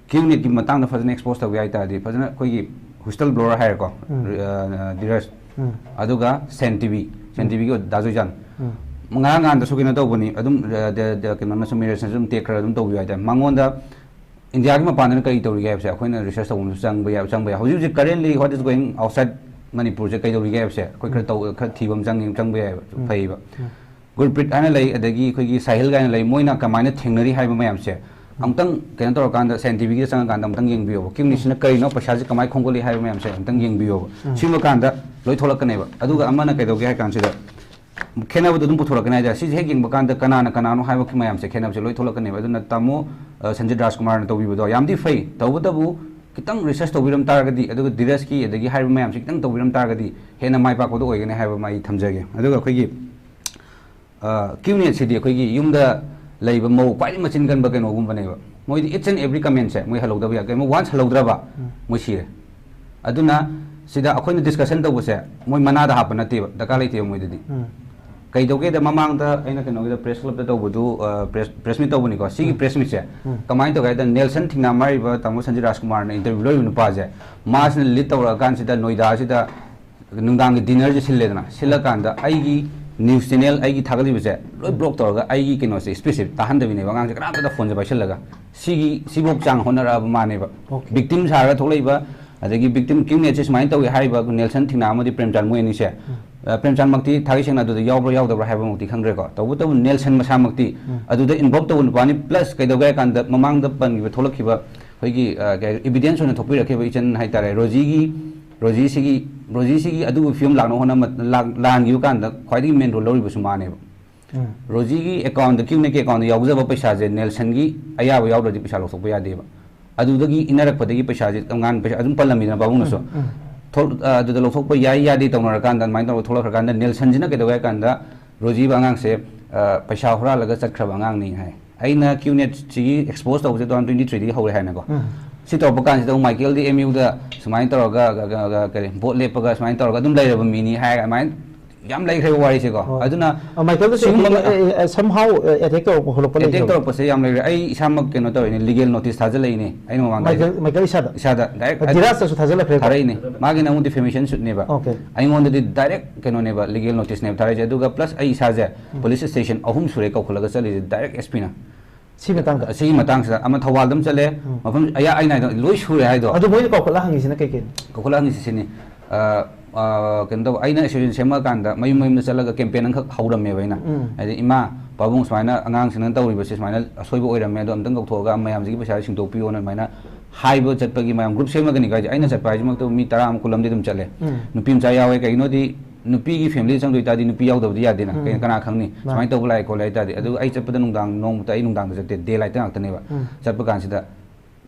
ꯀ꯭ꯌꯨꯅꯦꯠꯀꯤ ꯃꯇꯥꯡꯗ ꯐꯖꯅ ꯑꯦꯛꯁꯄꯣꯖ ꯇꯧꯒꯦ ꯍꯥꯏ ꯇꯥꯔꯗꯤ, ꯐꯖꯅ ꯑꯩꯈꯣꯏꯒꯤ ꯋꯤꯁꯜ ꯕ꯭ꯂꯣꯋꯔ ꯍꯥꯏꯔꯦꯀꯣ, ꯎꯝ꯫ ꯑ, ꯙꯤꯔꯖ, ꯎꯝ꯫ ꯑꯗꯨꯒ ꯁꯦꯟ ꯇꯤꯚꯤ, ꯁꯦꯟ ꯎꯝ꯫ ꯇꯤꯚꯤꯒꯤ ꯑꯣꯏ ꯗꯥ ꯖꯣꯏꯖꯥꯟ꯫ ꯎꯝ꯫ ꯉꯔꯥꯡ ꯅꯍꯥꯟꯗꯁꯨ ꯀꯩꯅꯣ ꯇꯧꯕꯅꯤ, ꯑꯗꯨꯝ, ꯑ, ꯗ-, ꯗ-, ꯀꯩꯅꯣꯅꯁꯨ, ꯃꯤꯔꯔꯁꯅꯁꯨ ꯑꯗꯨꯝ ꯇꯦꯛ ꯈꯔ ꯑꯗꯨꯝ ꯇꯧꯕꯤꯌꯨ ꯍꯥꯏꯇꯥꯔꯦ꯫ ꯃꯉꯣꯟꯗ ꯏꯟꯗꯤꯌꯥꯒꯤ ꯃꯄꯥꯟꯗꯅ ꯀꯔꯤ ꯇꯧꯔꯤꯒꯦ ꯍꯥꯏꯕꯁꯦ ꯑꯩꯈꯣꯏꯅ ꯔꯤꯁꯔꯁ ꯇꯧꯕ ꯑꯃꯁꯨ ꯆꯪꯕ ꯌꯥꯏ, ꯆꯪꯕ ꯌꯥꯏ꯫ ꯍꯧꯖꯤꯛ ꯍꯧꯖꯤꯛ currently what is going outside ꯃꯅꯤꯄꯨꯔꯁꯦ ꯀꯩꯗꯧꯔꯤꯒꯦ ꯍꯥꯏꯕꯁꯦ ꯑꯩꯈꯣꯏ ꯈꯔ ꯎꯝ꯫ ꯇꯧ-, ꯈꯔ ꯊꯤꯕ ꯑꯃ ꯆꯪꯉꯤ, ꯆꯪꯕ ꯌꯥꯏꯑꯕ, ꯎꯝ꯫ ꯐꯩꯌꯦꯕ꯫ ꯎꯝ꯫ ꯒꯨꯔꯄ꯭ꯔꯤꯠ ꯍꯥꯏꯅ ꯂꯩ, ꯑꯗꯒꯤ ꯑꯩꯈꯣꯏꯒꯤ ꯁꯥꯍꯤꯜ ꯀꯥꯏꯅ ꯂꯩ, ꯃꯣꯏꯅ ꯀꯃꯥꯏꯅ ꯊꯦꯡꯅꯔꯤ ꯍꯥꯏꯕ ꯃꯌꯥꯝꯁꯦ ꯎꯝ꯫ ꯑꯃꯨꯛꯇꯪ ꯀꯩꯅꯣ ꯇꯧꯔꯀꯥꯟꯗ, ꯁꯦꯟ ꯇꯤꯚꯤꯒꯤꯗ ꯆꯪꯉꯀꯥꯟꯗ ꯑꯃꯨꯛꯇꯪ ꯌꯦꯡꯕꯤꯌꯣꯕ꯫ ꯀ꯭ꯌꯨꯅꯦꯠꯁꯤꯅ ꯎꯝ꯫ ꯀꯔꯤꯅꯣ, ꯄꯩꯁꯥꯁꯦ ꯀꯃꯥꯏꯅ ꯈꯣꯝꯒꯠꯂꯤ ꯍꯥꯏꯕ ꯃꯌꯥꯝꯁꯦ ꯑꯃꯨꯛꯇꯪ ꯌꯦꯡꯕꯤꯌꯣꯕ꯫ ꯎꯝ꯫ ꯁꯤꯒꯨꯝꯕ ꯀꯥꯟꯗ ꯂꯣꯏ ꯊꯣꯛꯂꯛꯀꯅꯦꯕ꯫ ꯑꯗꯨꯒ ꯑꯃꯅ ꯀꯩꯗꯧꯒꯦ ꯍꯥꯏ ꯀꯥꯟꯁꯤꯗ, ꯈꯦꯠꯅꯕꯗꯣ ꯑꯗꯨꯝ ꯄꯨꯊꯣꯔꯛꯀꯅꯤ ꯍꯥꯏꯇꯥꯔꯦ꯫ ꯁꯤꯁꯦ ꯍꯦꯛ ꯌꯦꯡꯕ ꯀꯥꯟꯗ ꯀꯅꯥꯅ ꯀꯅꯥꯅꯣ ꯍꯥꯏꯕ ꯃꯌꯥꯝꯁꯦ, ꯈꯦꯠꯅꯕꯁꯦ ꯂꯣꯏ ꯊꯣꯛꯂꯛꯀꯅꯦꯕ꯫ ꯑꯗꯨꯅ ꯇꯥꯃꯣ, ꯑ, ꯁꯟꯖꯤꯠ ꯔꯥꯖꯀꯨꯃꯥꯔꯅ ꯇꯧꯕꯤꯕꯗꯣ ꯌꯥꯝꯗꯤ ꯐꯩ, ꯇꯧꯕꯇꯕꯨ ꯈꯤꯇꯪ ꯔꯤꯁꯔꯁ ꯇꯧꯕꯤꯔꯝ ꯇꯥꯔꯒꯗꯤ, ꯑꯗꯨꯒ ꯙꯤꯔꯖꯀꯤ ꯑꯗꯒꯤ ꯍꯥꯏꯔꯤꯕ ꯃꯌꯥꯝꯁꯦ ꯈꯤꯇꯪ ꯇꯧꯕꯤꯔꯝ ꯇꯥꯔꯒꯗꯤ ꯍꯦꯟꯅ ꯃꯥꯏ ꯄꯥꯛꯄꯗꯣ ꯑꯣꯏꯒꯅꯤ ꯍꯥꯏꯕ ꯑꯃ ꯑꯩ ꯊꯝꯖꯒꯦ꯫ ꯑꯗꯨꯒ ꯑꯩꯈꯣꯏꯒꯤ, ꯑ, ꯀ꯭ꯌꯨꯅꯦꯠꯁꯤꯗꯤ ꯑꯩꯈꯣꯏꯒꯤ ꯌꯨꯝꯗ ꯂꯩꯕ ꯃꯧ ꯈ꯭ꯋꯥꯏꯗꯒꯤ ꯃꯆꯤꯟ ꯀꯟꯕ ꯀꯩꯅꯣꯒꯨꯝꯕꯅꯦꯕ꯫ ꯃꯣꯏꯗꯤ each and every commentꯁꯦ ꯃꯣꯏ ꯍꯜꯍꯧꯗꯕ ꯌꯥꯏ꯫ ꯀꯩꯒꯨꯝꯕ once ꯍꯜꯍꯧꯗ꯭ꯔꯕ, ꯎꯝ꯫ ꯃꯣꯏ ꯁꯤꯔꯦ꯫ ꯑꯗꯨꯅ ꯁꯤꯗ ꯑꯩꯈꯣꯏꯅ discussion ꯇꯧꯕꯁꯦ ꯃꯣꯏ ꯃꯅꯥꯗ ꯍꯥꯞꯄ ꯅꯠꯇꯦꯕ, ꯗꯔꯀꯥꯔ ꯂꯩꯇꯦꯕ ꯃꯣꯏꯗꯗꯤ꯫ ꯎꯝ꯫ ꯀꯩꯗꯧꯒꯦꯗ, ꯃꯃꯥꯡꯗ ꯑꯩꯅ ꯀꯩꯅꯣꯒꯤꯗ press clubꯇ ꯇꯧꯕꯗꯨ, ꯑ, press, press meet ꯇꯧꯕꯅꯤꯀꯣ꯫ ꯁꯤꯒꯤ ꯎꯝ꯫ Press meetꯁꯦ ꯎꯝ꯫ ꯀꯃꯥꯏꯅ ꯇꯧꯒꯦ ꯍꯥꯏꯗ, ꯅꯦꯜꯁꯟ ꯊꯤꯡꯅꯥꯝ ꯍꯥꯏꯔꯤꯕ ꯇꯥꯃꯣ ꯁꯟꯖꯤꯠ ꯔꯥꯖꯀꯨꯃꯥꯔꯅ interview ꯂꯧꯔꯤꯕ ꯅꯨꯄꯥꯁꯦ, ꯃꯥꯁꯤꯅ lead ꯇꯧꯔꯛꯑꯀꯥꯟꯁꯤꯗ ꯅꯣꯏꯗꯥꯁꯤꯗ ꯅꯨꯡꯗꯥꯡꯒꯤ dinnerꯁꯦ ꯁꯤꯜꯂꯦꯗꯅ, ꯁꯤꯜꯂꯀꯥꯟꯗ ꯑꯩꯒꯤ news channel, ꯑꯩꯒꯤ ꯊꯥꯒꯠꯂꯤꯕꯁꯦ ꯂꯣꯏ block ꯇꯧꯔꯒ ꯑꯩꯒꯤ ꯀꯩꯅꯣꯁꯦ, speechꯁꯦ ꯇꯥꯍꯟꯗꯕꯤꯅꯦꯕ꯫ ꯑꯉꯥꯡꯁꯦ ꯀꯅꯥꯝꯇꯗ phoneꯁꯦ ꯄꯥꯏꯁꯤꯜꯂꯒ, ꯁꯤꯒꯤ, ꯁꯤꯐꯧ ꯆꯥꯡ ꯍꯣꯠꯅꯔꯛꯑꯕ ꯃꯥꯅꯦꯕ꯫ Okay꯫ Victim ꯁꯥꯔꯒ ꯊꯣꯛꯂꯛꯏꯕ, ꯑꯗꯒꯤ victim, Q Netꯁꯦ ꯁꯨꯃꯥꯏꯅ ꯇꯧꯏ ꯍꯥꯏꯔꯤꯕ ꯅꯦꯜꯁꯟ ꯊꯤꯡꯅꯥꯝ ꯑꯃꯗꯤ ꯄ꯭ꯔꯦꯝꯆꯥꯟ, ꯃꯣꯏ ꯑꯅꯤꯁꯦ, ꯎꯝ꯫ ꯑ, ꯄ꯭ꯔꯦꯝꯆꯥꯟꯃꯛꯇꯤ ꯊꯥꯒꯩ ꯁꯦꯡꯅ ꯑꯗꯨꯗ ꯌꯥꯎꯕ꯭ꯔꯥ ꯌꯥꯎꯗꯕ꯭ꯔꯥ ꯍꯥꯏꯕꯃꯛꯇꯤ ꯈꯪꯗ꯭ꯔꯦꯀꯣ꯫ ꯇꯧꯕꯇꯕꯨ ꯅꯦꯜꯁꯟ ꯃꯁꯥꯃꯛꯇꯤ ꯎꯝ꯫ ꯑꯗꯨꯗ involve ꯇꯧꯕ ꯅꯨꯄꯥꯅꯤ꯫ Plus ꯀꯩꯗꯧꯒꯦ ꯍꯥꯏ ꯀꯥꯟꯗ ꯃꯃꯥꯡꯗ ꯄꯟꯈꯤꯕ, ꯊꯣꯛꯂꯛꯈꯤꯕ ꯑꯩꯈꯣꯏꯒꯤ, ꯑ, ꯀꯩ ꯍꯥꯏ, evidence ꯑꯣꯏꯅ ꯊꯣꯛꯄꯤꯔꯛꯈꯤꯕ ꯏꯆꯟ ꯍꯥꯏꯇꯥꯔꯦ, ꯔꯣꯖꯤꯒꯤ, ꯔꯣꯖꯤꯁꯤꯒꯤ, ꯔꯣꯖꯤꯁꯤꯒꯤ ꯑꯗꯨꯒꯤ ꯐꯤꯕꯝ ꯂꯥꯛꯅꯕ ꯍꯣꯠꯅꯕ, ꯂꯥꯛ-, ꯂꯥꯟꯈꯤꯕ ꯀꯥꯟꯗ ꯈ꯭ꯋꯥꯏꯗꯒꯤ main role ꯂꯧꯔꯤꯕꯁꯨ ꯃꯥꯅꯦꯕ꯫ ꯎꯝ꯫ ꯔꯣꯖꯤꯒꯤ accountꯗ, Q Netꯀꯤ accountꯗ ꯌꯥꯎꯖꯕ ꯄꯩꯁꯥꯁꯦ ꯅꯦꯜꯁꯟꯒꯤ ꯑꯌꯥꯕ ꯌꯥꯎꯗ꯭ꯔꯗꯤ ꯄꯩꯁꯥ ꯂꯧꯊꯣꯛꯄ ꯌꯥꯗꯦꯕ꯫ ꯑꯗꯨꯗꯒꯤ ꯏꯟꯅꯔꯛꯄꯗꯒꯤ ꯄꯩꯁꯥꯁꯦ ꯇꯣꯉꯥꯟ ꯄꯩꯁꯥ ꯑꯗꯨꯝ ꯄꯜꯂꯝꯃꯤꯗꯅ ꯄꯥꯕꯨꯡꯅꯁꯨ꯫ ꯎꯝ, ꯎꯝ꯫ ꯊꯣꯛ-, ꯑ, ꯑꯗꯨꯗ ꯂꯧꯊꯣꯛꯄ ꯌꯥꯏ ꯌꯥꯗꯦ ꯇꯧꯅꯔꯀꯥꯟꯗ, ꯑꯗꯨꯃꯥꯏꯅ ꯇꯧꯔꯒ ꯊꯣꯛꯂꯛꯈ꯭ꯔꯀꯥꯟꯗ ꯅꯦꯜꯁꯟꯁꯤꯅ ꯀꯩꯗꯧꯒꯦ ꯍꯥꯏ ꯀꯥꯟꯗ, ꯔꯣꯖꯤꯕ ꯑꯉꯥꯡꯁꯦ, ꯑ, ꯄꯩꯁꯥ ꯍꯨꯔꯥꯜꯂꯒ ꯆꯠꯈ꯭ꯔꯕ ꯑꯉꯥꯡꯅꯤ ꯍꯥꯏ꯫ ꯑꯩꯅ Q Netꯁꯤꯒꯤ expose ꯇꯧꯕꯁꯦ two thousand twenty threeꯗꯒꯤ ꯍꯧꯔꯦ ꯍꯥꯏꯅꯀꯣ꯫ ꯎꯝ꯫ ꯁꯤ ꯇꯧꯔꯛꯄ ꯀꯥꯟꯁꯤꯗ ꯑꯃꯨꯛ ꯃꯥꯏꯀꯦꯜꯗꯤ M Uꯗ ꯁꯨꯃꯥꯏꯅ ꯇꯧꯔꯒ, ꯒ-, ꯒ-, ꯒ-, ꯀꯔꯤ, vote ꯂꯦꯞꯄꯒ ꯁꯨꯃꯥꯏꯅ ꯇꯧꯔꯒ ꯑꯗꯨꯝ ꯂꯩꯔꯕ ꯃꯤꯅꯤ ꯍꯥꯏ, ꯑꯗꯨꯃꯥꯏꯅ ꯌꯥꯝ ꯂꯩꯈ꯭ꯔꯦꯕ ꯋꯥꯔꯤꯁꯦꯀꯣ꯫ ꯍꯣꯏ꯫ ꯑꯗꯨꯅ ꯑ, ꯃꯥꯏꯀꯦꯜꯗꯁꯨ ꯁꯤꯒꯨꯝꯕ attack, ꯑꯦ, ꯑꯦ, somehow, ꯑꯦ, attack ꯇꯧꯔꯛꯄ ꯈꯣꯠꯂꯛꯄ attack ꯂꯩꯈ꯭ꯔꯕ? ꯇꯧꯔꯛꯄꯁꯦ ꯌꯥꯝ ꯂꯩꯈ꯭ꯔꯦ꯫ ꯑꯩ ꯏꯁꯥꯃꯛ ꯀꯩꯅꯣ ꯇꯧꯔꯤꯅꯦ, legal notice ꯊꯥꯖꯤꯜꯂꯛꯏꯅꯦ ꯑꯩꯅ ꯃꯃꯥꯡꯗ꯫ ꯃꯥꯏꯀꯦꯜ, ꯃꯥꯏꯀꯦꯜ ꯏꯁꯥꯗ? ꯏꯁꯥꯗ direct ꯑ, ꯙꯤꯔꯥꯖꯇꯁꯨ ꯊꯥꯖꯤꯜꯂꯛꯈ꯭ꯔꯦꯀꯣ? ꯊꯥꯔꯛꯏꯅꯦ꯫ ꯃꯥꯒꯤꯅ ꯑꯃꯨꯛ defamation suitꯅꯦꯕ꯫ Okay꯫ ꯑꯩꯉꯣꯟꯗꯗꯤ direct ꯀꯩꯅꯣꯅꯦꯕ, legal noticeꯅꯦꯕ ꯊꯥꯔꯛꯏꯁꯦ꯫ ꯑꯗꯨꯒ plus ꯑꯩ ꯏꯁꯥꯁꯦ ꯎꯝ꯫ Police station ꯑꯍꯨꯝ ꯁꯨꯔꯦ ꯀꯧꯈꯠꯂꯒ ꯆꯠꯂꯤꯁꯦ, direct S Pꯅ꯫ ꯁꯤ ꯃꯇꯥꯡꯗ? ꯑꯁꯤꯒꯤ ꯃꯇꯥꯡꯁꯤꯗ ꯑꯃ ꯊꯧꯕꯥꯜꯗ ꯑꯃ ꯆꯠꯂꯦ, ꯎꯝ꯫ ꯃꯐꯝ ꯑꯌꯥ-, ꯑꯩꯅ ꯍꯥꯏꯗꯣ ꯂꯣꯏ ꯁꯨꯔꯦ ꯍꯥꯏꯗꯣ꯫ ꯑꯗꯣ ꯃꯣꯏꯅ ꯀꯧꯈꯠꯂ ꯍꯪꯉꯤꯁꯤꯅ ꯀꯩ ꯀꯩꯅꯣ? ꯀꯧꯈꯠꯂ ꯍꯪꯉꯤꯁꯤ ꯁꯤꯅꯤ꯫ ꯑ, ꯑ, ꯀꯩꯅꯣ ꯇꯧꯕ, ꯑꯩꯅ association ꯁꯦꯝꯃꯛꯑꯀꯥꯟꯗ ꯃꯌꯨꯝ ꯃꯌꯨꯝꯗ ꯆꯠꯂꯒ campaign ꯑꯃꯈꯛ ꯍꯧꯔꯝꯃꯦꯕ ꯑꯩꯅ꯫ ꯎꯝ꯫ ꯍꯥꯏꯗꯤ, "ꯏꯃꯥ, ꯄꯥꯕꯨꯡ ꯁꯨꯃꯥꯏꯅ ꯑꯉꯥꯡꯁꯤꯡꯅ ꯇꯧꯔꯤꯕꯁꯦ ꯁꯨꯃꯥꯏꯅ ꯑꯁꯣꯏꯕ ꯑꯣꯏꯔꯝꯃꯦ, ꯑꯗꯣ ꯑꯝꯇꯪ ꯀꯧꯊꯣꯛꯑꯒ ꯃꯌꯥꯝꯁꯤꯒꯤ ꯄꯩꯁꯥꯁꯦ ꯁꯤꯡꯗꯣꯛꯄꯤꯌꯣꯅ" ꯑꯗꯨꯃꯥꯏꯅ ꯍꯥꯏꯕ ꯆꯠꯄꯒꯤ ꯃꯌꯥꯝ group ꯁꯦꯝꯃꯒꯅꯤ ꯍꯥꯏꯁꯦ꯫ ꯑꯩꯅ ꯆꯠꯄ ꯍꯥꯏꯁꯤꯃꯛꯇꯕꯨ ꯃꯤ ꯇꯔꯥ ꯑꯃ, ꯀꯨꯟ ꯑꯃꯗꯤ ꯑꯗꯨꯝ ꯆꯠꯂꯦ꯫ ꯎꯝ꯫ ꯅꯨꯄꯤ ꯃꯆꯥ ꯌꯥꯎꯋꯦ꯫ ꯀꯩꯒꯤꯅꯣꯗꯤ ꯅꯨꯄꯤꯒꯤ family ꯆꯪꯗꯣꯏ ꯇꯥꯔꯗꯤ ꯅꯨꯄꯤ ꯌꯥꯎꯗꯕꯗꯤ ꯌꯥꯗꯦꯅ꯫ ꯎꯝ꯫ ꯀꯩꯅꯣ, ꯀꯅꯥ ꯈꯪꯅꯤ? ꯃꯥꯅꯤ꯫ ꯁꯨꯃꯥꯏꯅ ꯇꯧꯕ ꯂꯥꯛꯑꯦ ꯈꯣꯠꯂꯦ ꯍꯥꯏ ꯇꯥꯔꯗꯤ꯫ ꯑꯗꯨ ꯑꯩ ꯆꯠꯄꯗ ꯅꯨꯡꯗꯥꯡ, ꯅꯣꯡꯃꯇ ꯑꯩ ꯅꯨꯡꯗꯥꯡꯗ ꯆꯠꯇꯦ, day lightꯇ ꯉꯥꯛꯇꯅꯦꯕ꯫ ꯎꯝ꯫ ꯆꯠꯄ ꯀꯥꯟꯁꯤꯗ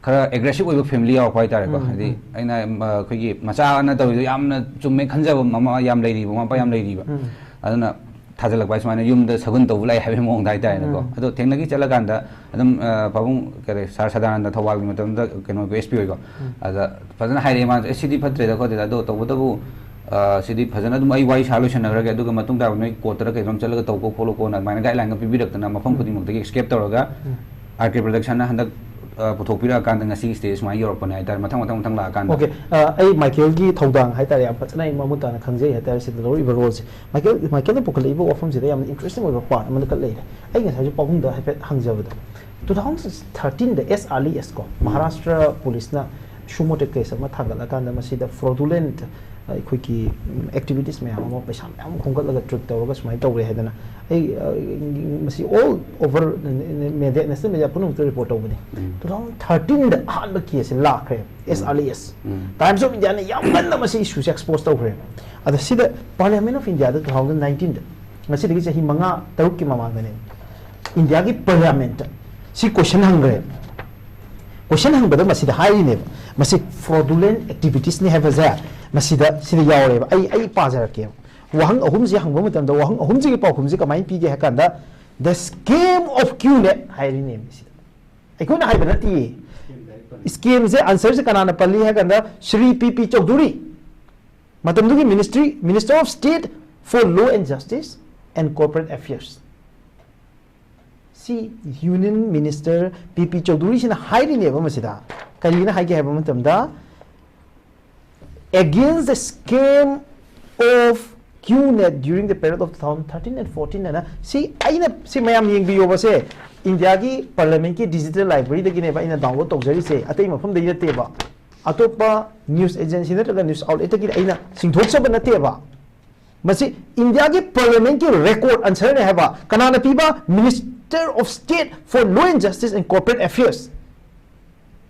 ꯈꯔ aggressive ꯑꯣꯏꯕ family ꯌꯥꯎꯔꯛꯄ ꯍꯥꯏ ꯇꯥꯔꯦꯀꯣ꯫ ꯎꯝ, ꯍꯥꯏꯗꯤ ꯎꯝ꯫ ꯑꯩꯅ, ꯎꯝ, ꯑꯩꯈꯣꯏꯒꯤ ꯃꯆꯥꯅ ꯇꯧꯔꯤꯗꯣ ꯌꯥꯝꯅ ꯆꯨꯝꯃꯦ ꯈꯟꯖꯕ ꯃꯃꯥ ꯌꯥꯝ ꯂꯩꯔꯤꯕ, ꯃꯃꯥ ꯃꯄꯥ ꯌꯥꯝ ꯂꯩꯔꯤꯕ꯫ ꯎꯝ꯫ ꯑꯗꯨꯅ ꯊꯥꯖꯤꯜꯂꯛꯄ ꯍꯥꯏ ꯁꯨꯃꯥꯏꯅ ꯌꯨꯝꯗ ꯁꯒꯨꯟ ꯇꯧꯕ ꯂꯥꯛꯑꯦ ꯍꯥꯏꯕꯒꯤ ꯃꯑꯣꯡꯗ ꯍꯥꯏꯇꯥꯔꯦꯅꯦꯀꯣ꯫ ꯎꯝ꯫ ꯑꯗꯣ ꯊꯦꯡꯅꯈꯤ ꯆꯠꯂꯀꯥꯟꯗ ꯑꯗꯨꯝ ꯑ, ꯄꯥꯕꯨꯡ ꯀꯔꯤ ꯁꯥꯔ ꯁꯗꯥꯅꯟꯗ ꯊꯧꯕꯥꯜꯒꯤ ꯃꯇꯝꯗ ꯀꯩꯅꯣ ꯑꯦꯁ ꯄꯤ ꯑꯣꯏꯀꯣ꯫ ꯑꯗ ꯐꯖꯅ ꯍꯥꯏꯔꯛꯑꯦ ꯃꯥꯅꯁꯨ, "ꯑꯦ, ꯁꯤꯗꯤ ꯐꯠꯇ꯭ꯔꯦꯗ ꯈꯣꯠꯇ꯭ꯔꯦꯗ, ꯑꯗꯣ ꯇꯧꯕꯇꯕꯨ ꯑ, ꯁꯤꯗꯤ ꯐꯖꯅ ꯑꯗꯨꯝ ꯑꯩ ꯋꯥꯔꯤ ꯁꯥ ꯂꯣꯏꯁꯟꯅꯈ꯭ꯔꯒꯦ, ꯑꯗꯨꯒ ꯃꯇꯨꯡ ꯇꯥꯕ ꯅꯣꯏ ꯀꯣꯔꯠꯇꯔ ꯀꯩꯅꯣꯝ ꯆꯠꯂꯒ ꯇꯧꯀꯣ ꯈꯣꯠꯂꯣꯀꯣꯅ" ꯑꯗꯨꯃꯥꯏꯅ ꯒꯥꯏꯗꯂꯥꯏꯟꯒ ꯄꯤꯕꯤꯔꯛꯇꯅ ꯃꯐꯝ ꯈꯨꯗꯤꯡꯃꯛꯇꯒꯤ ꯑꯦꯁꯀꯦꯞ ꯇꯧꯔꯒ ꯑꯥꯔ ꯀꯦ ꯄ꯭ꯔꯗꯛꯁꯟꯅ ꯍꯟꯗꯛ ꯑ, ꯄꯨꯊꯣꯛꯄꯤꯔꯛꯑꯀꯥꯟꯗ ꯉꯁꯤꯒꯤ ꯁ꯭ꯇꯦꯖ ꯁꯨꯃꯥꯏꯅ ꯌꯧꯔꯛꯄꯅꯦ ꯍꯥꯏꯇꯥꯔꯦ, ꯃꯊꯪ ꯃꯊꯪ ꯃꯊꯪ ꯂꯥꯛꯑꯀꯥꯟꯗ꯫ ꯑꯣꯀꯦ꯫ ꯑ, ꯑꯩ ꯃꯥꯏꯀꯦꯜꯒꯤ ꯊꯧꯗꯥꯡ ꯍꯥꯏꯇꯥꯔꯦ, ꯌꯥꯝ ꯐꯖꯅ ꯑꯩ ꯃꯃꯨꯠ ꯇꯥꯅ ꯈꯪꯖꯩ ꯍꯥꯏꯇꯥꯔꯦ ꯁꯤꯗ ꯂꯧꯔꯛꯏꯕ ꯔꯣꯜꯁꯦ꯫ ꯃꯥꯏꯀꯦꯜ, ꯃꯥꯏꯀꯦꯜꯅ ꯄꯨꯈꯠꯂꯛꯏꯕ ꯋꯥꯐꯝꯁꯤꯗ ꯌꯥꯝꯅ ꯏꯟꯇꯔꯦꯁꯇꯤꯡ ꯑꯣꯏꯕ ꯄꯥꯔꯠ ꯑꯃꯈꯛ ꯂꯩꯔꯦ꯫ ꯑꯩ ꯉꯁꯥꯏꯁꯨ ꯄꯥꯕꯨꯡꯗ ꯍꯥꯏꯐꯦꯠ ꯍꯪꯖꯕꯗꯣ, ꯇꯨ ꯊꯥꯎꯖꯟ ꯊꯥꯔꯇꯤꯟꯗ ꯑꯦꯁ ꯑꯥꯔꯂꯤ ꯑꯦꯁ ꯀꯣ, ꯃꯍꯥꯔꯥꯁꯇ꯭ꯔ ꯄꯨꯂꯤꯁꯅ ꯁꯨꯃꯣ ꯇꯦꯛ ꯀꯦꯁ ꯑꯃ ꯊꯥꯡꯒꯠꯂꯀꯥꯟꯗ ꯃꯁꯤꯗ ꯐ꯭ꯔꯣꯗꯨꯂꯦꯟꯠ ꯑꯩꯈꯣꯏꯒꯤ ꯑꯦꯛꯇꯤꯚꯤꯇꯤꯁ ꯃꯌꯥꯝ ꯑꯃ, ꯄꯩꯁꯥ ꯃꯌꯥꯝ ꯑꯃ ꯈꯣꯝꯒꯠꯂꯒ ꯇ꯭ꯔꯤꯛ ꯇꯧꯔꯒ ꯁꯨꯃꯥꯏꯅ ꯇꯧꯔꯦ ꯍꯥꯏꯗꯅ ꯑꯩ, ꯑ, ꯃꯁꯤ all over media, national media ꯄꯨꯝꯅꯃꯛꯇ ꯔꯤꯄꯣꯔꯠ ꯇꯧꯕꯅꯤ꯫ ꯇꯨ ꯊꯥꯎꯖꯟ ꯊꯥꯔꯇꯤꯟꯗ ꯑꯍꯥꯟꯕ ꯀꯦꯁꯁꯦ ꯂꯥꯛꯈ꯭ꯔꯦ, S R S. Times of ꯏꯟꯗꯤꯌꯥꯅ ꯌꯥꯝ ꯉꯟꯅ ꯃꯁꯤ ꯏꯁꯨꯁꯦ ꯑꯦꯛꯁꯄꯣꯖ ꯇꯧꯈ꯭ꯔꯦ꯫ ꯑꯗ ꯁꯤꯗ ꯄꯥꯔꯂꯤꯌꯥꯃꯦꯟ ꯑꯣꯐ ꯏꯟꯗꯤꯌꯥꯗ ꯇꯨ ꯊꯥꯎꯖꯟ ꯅꯥꯏꯟꯇꯤꯟꯗ, ꯉꯁꯤꯗꯒꯤ ꯆꯍꯤ ꯃꯉꯥ ꯇꯔꯨꯛꯀꯤ ꯃꯃꯥꯡꯗꯅꯦ, ꯏꯟꯗꯤꯌꯥꯒꯤ ꯄꯥꯔꯂꯤꯌꯥꯃꯦꯟꯠꯇ ꯁꯤ ꯀꯣꯏꯁꯟ ꯍꯪꯈ꯭ꯔꯦ꯫ ꯀꯣꯏꯁꯟ ꯍꯪꯕꯗ ꯃꯁꯤꯗ ꯍꯥꯏꯔꯤꯅꯦꯕ, ꯃꯁꯤ ꯐ꯭ꯔꯣꯗꯨꯂꯦꯟ ꯑꯦꯛꯇꯤꯚꯤꯇꯤꯁꯅꯤ ꯍꯥꯏꯕꯁꯦ ꯃꯁꯤꯗ, ꯁꯤꯗ ꯌꯥꯎꯔꯦꯕ꯫ ꯑꯩ, ꯑꯩ ꯄꯥꯖꯔꯛꯀꯦꯕ꯫ ꯋꯥꯍꯪ ꯑꯍꯨꯝꯁꯦ ꯍꯪꯕ ꯃꯇꯝꯗ ꯋꯥꯍꯪ ꯑꯍꯨꯝꯁꯤꯒꯤ ꯄꯥꯎꯈꯨꯝꯁꯦ ꯀꯃꯥꯏꯅ ꯄꯤꯒꯦ ꯍꯥꯏ ꯀꯥꯟꯗ, "The scam of QNet" ꯍꯥꯏꯔꯤꯅꯦꯕ ꯁꯤꯗ꯫ ꯑꯩꯈꯣꯏꯅ ꯍꯥꯏꯕ ꯅꯠꯇꯤꯌꯦ꯫ ꯁ꯭ꯀꯦꯝꯁꯦ ꯑꯟꯁꯔꯁꯦ ꯀꯅꯥꯅ ꯄꯜꯂꯤ ꯍꯥꯏ ꯀꯥꯟꯗ, ꯁ꯭ꯔꯤ ꯄꯤ ꯄꯤ ꯆꯧꯙꯨꯔꯤ, ꯃꯇꯝꯗꯨꯒꯤ ministry, Minister of State for Law and Justice and Corporate Affairs꯫ ꯁꯤ ꯌꯨꯅꯤꯌꯟ ꯃꯤꯅꯤꯁꯇꯔ ꯄꯤ ꯄꯤ ꯆꯧꯙꯨꯔꯤꯁꯤꯅ ꯍꯥꯏꯔꯤꯅꯦꯕ ꯃꯁꯤꯗ꯫ ꯀꯔꯤꯅ ꯍꯥꯏꯒꯦ ꯍꯥꯏꯕ ꯃꯇꯝꯗ, "Against the scam of QNet during the period of two thousand thirteen and fourteen" ꯍꯥꯏꯅ, ꯁꯤ ꯑꯩꯅ, ꯁꯤ ꯃꯌꯥꯝ ꯌꯦꯡꯕꯤꯌꯣꯕ꯫ ꯁꯦ ꯏꯟꯗꯤꯌꯥꯒꯤ ꯄꯥꯔꯂꯤꯌꯥꯃꯦꯟꯠꯀꯤ ꯗꯤꯖꯤꯇꯦꯜ ꯂꯥꯏꯕ꯭ꯔꯦꯔꯤꯗꯒꯤꯅꯦꯕ ꯑꯩꯅ ꯗꯥꯎꯟꯂꯣꯗ ꯇꯧꯖꯔꯤꯁꯦ, ꯑꯇꯩ ꯃꯐꯝꯗꯒꯤ ꯅꯠꯇꯦꯕ, ꯑꯇꯣꯞꯄ ꯅ꯭ꯌꯨꯁ ꯑꯦꯖꯦꯟꯁꯤ ꯅꯠꯇ꯭ꯔꯒ ꯅ꯭ꯌꯨꯁ ꯑꯥꯎꯠꯂꯦꯠꯇꯒꯤ ꯑꯩꯅ ꯆꯤꯡꯊꯣꯛꯆꯕ ꯅꯠꯇꯦꯕ꯫ ꯃꯁꯤ ꯏꯟꯗꯤꯌꯥꯒꯤ ꯄꯥꯔꯂꯤꯌꯥꯃꯦꯟꯠꯀꯤ ꯔꯦꯀꯣꯔꯗ ꯑꯟꯁꯔꯅꯦ ꯍꯥꯏꯕ꯫ ꯀꯅꯥꯅ ꯄꯤꯕ? Minister of State for Law and Justice and Corporate Affairs꯫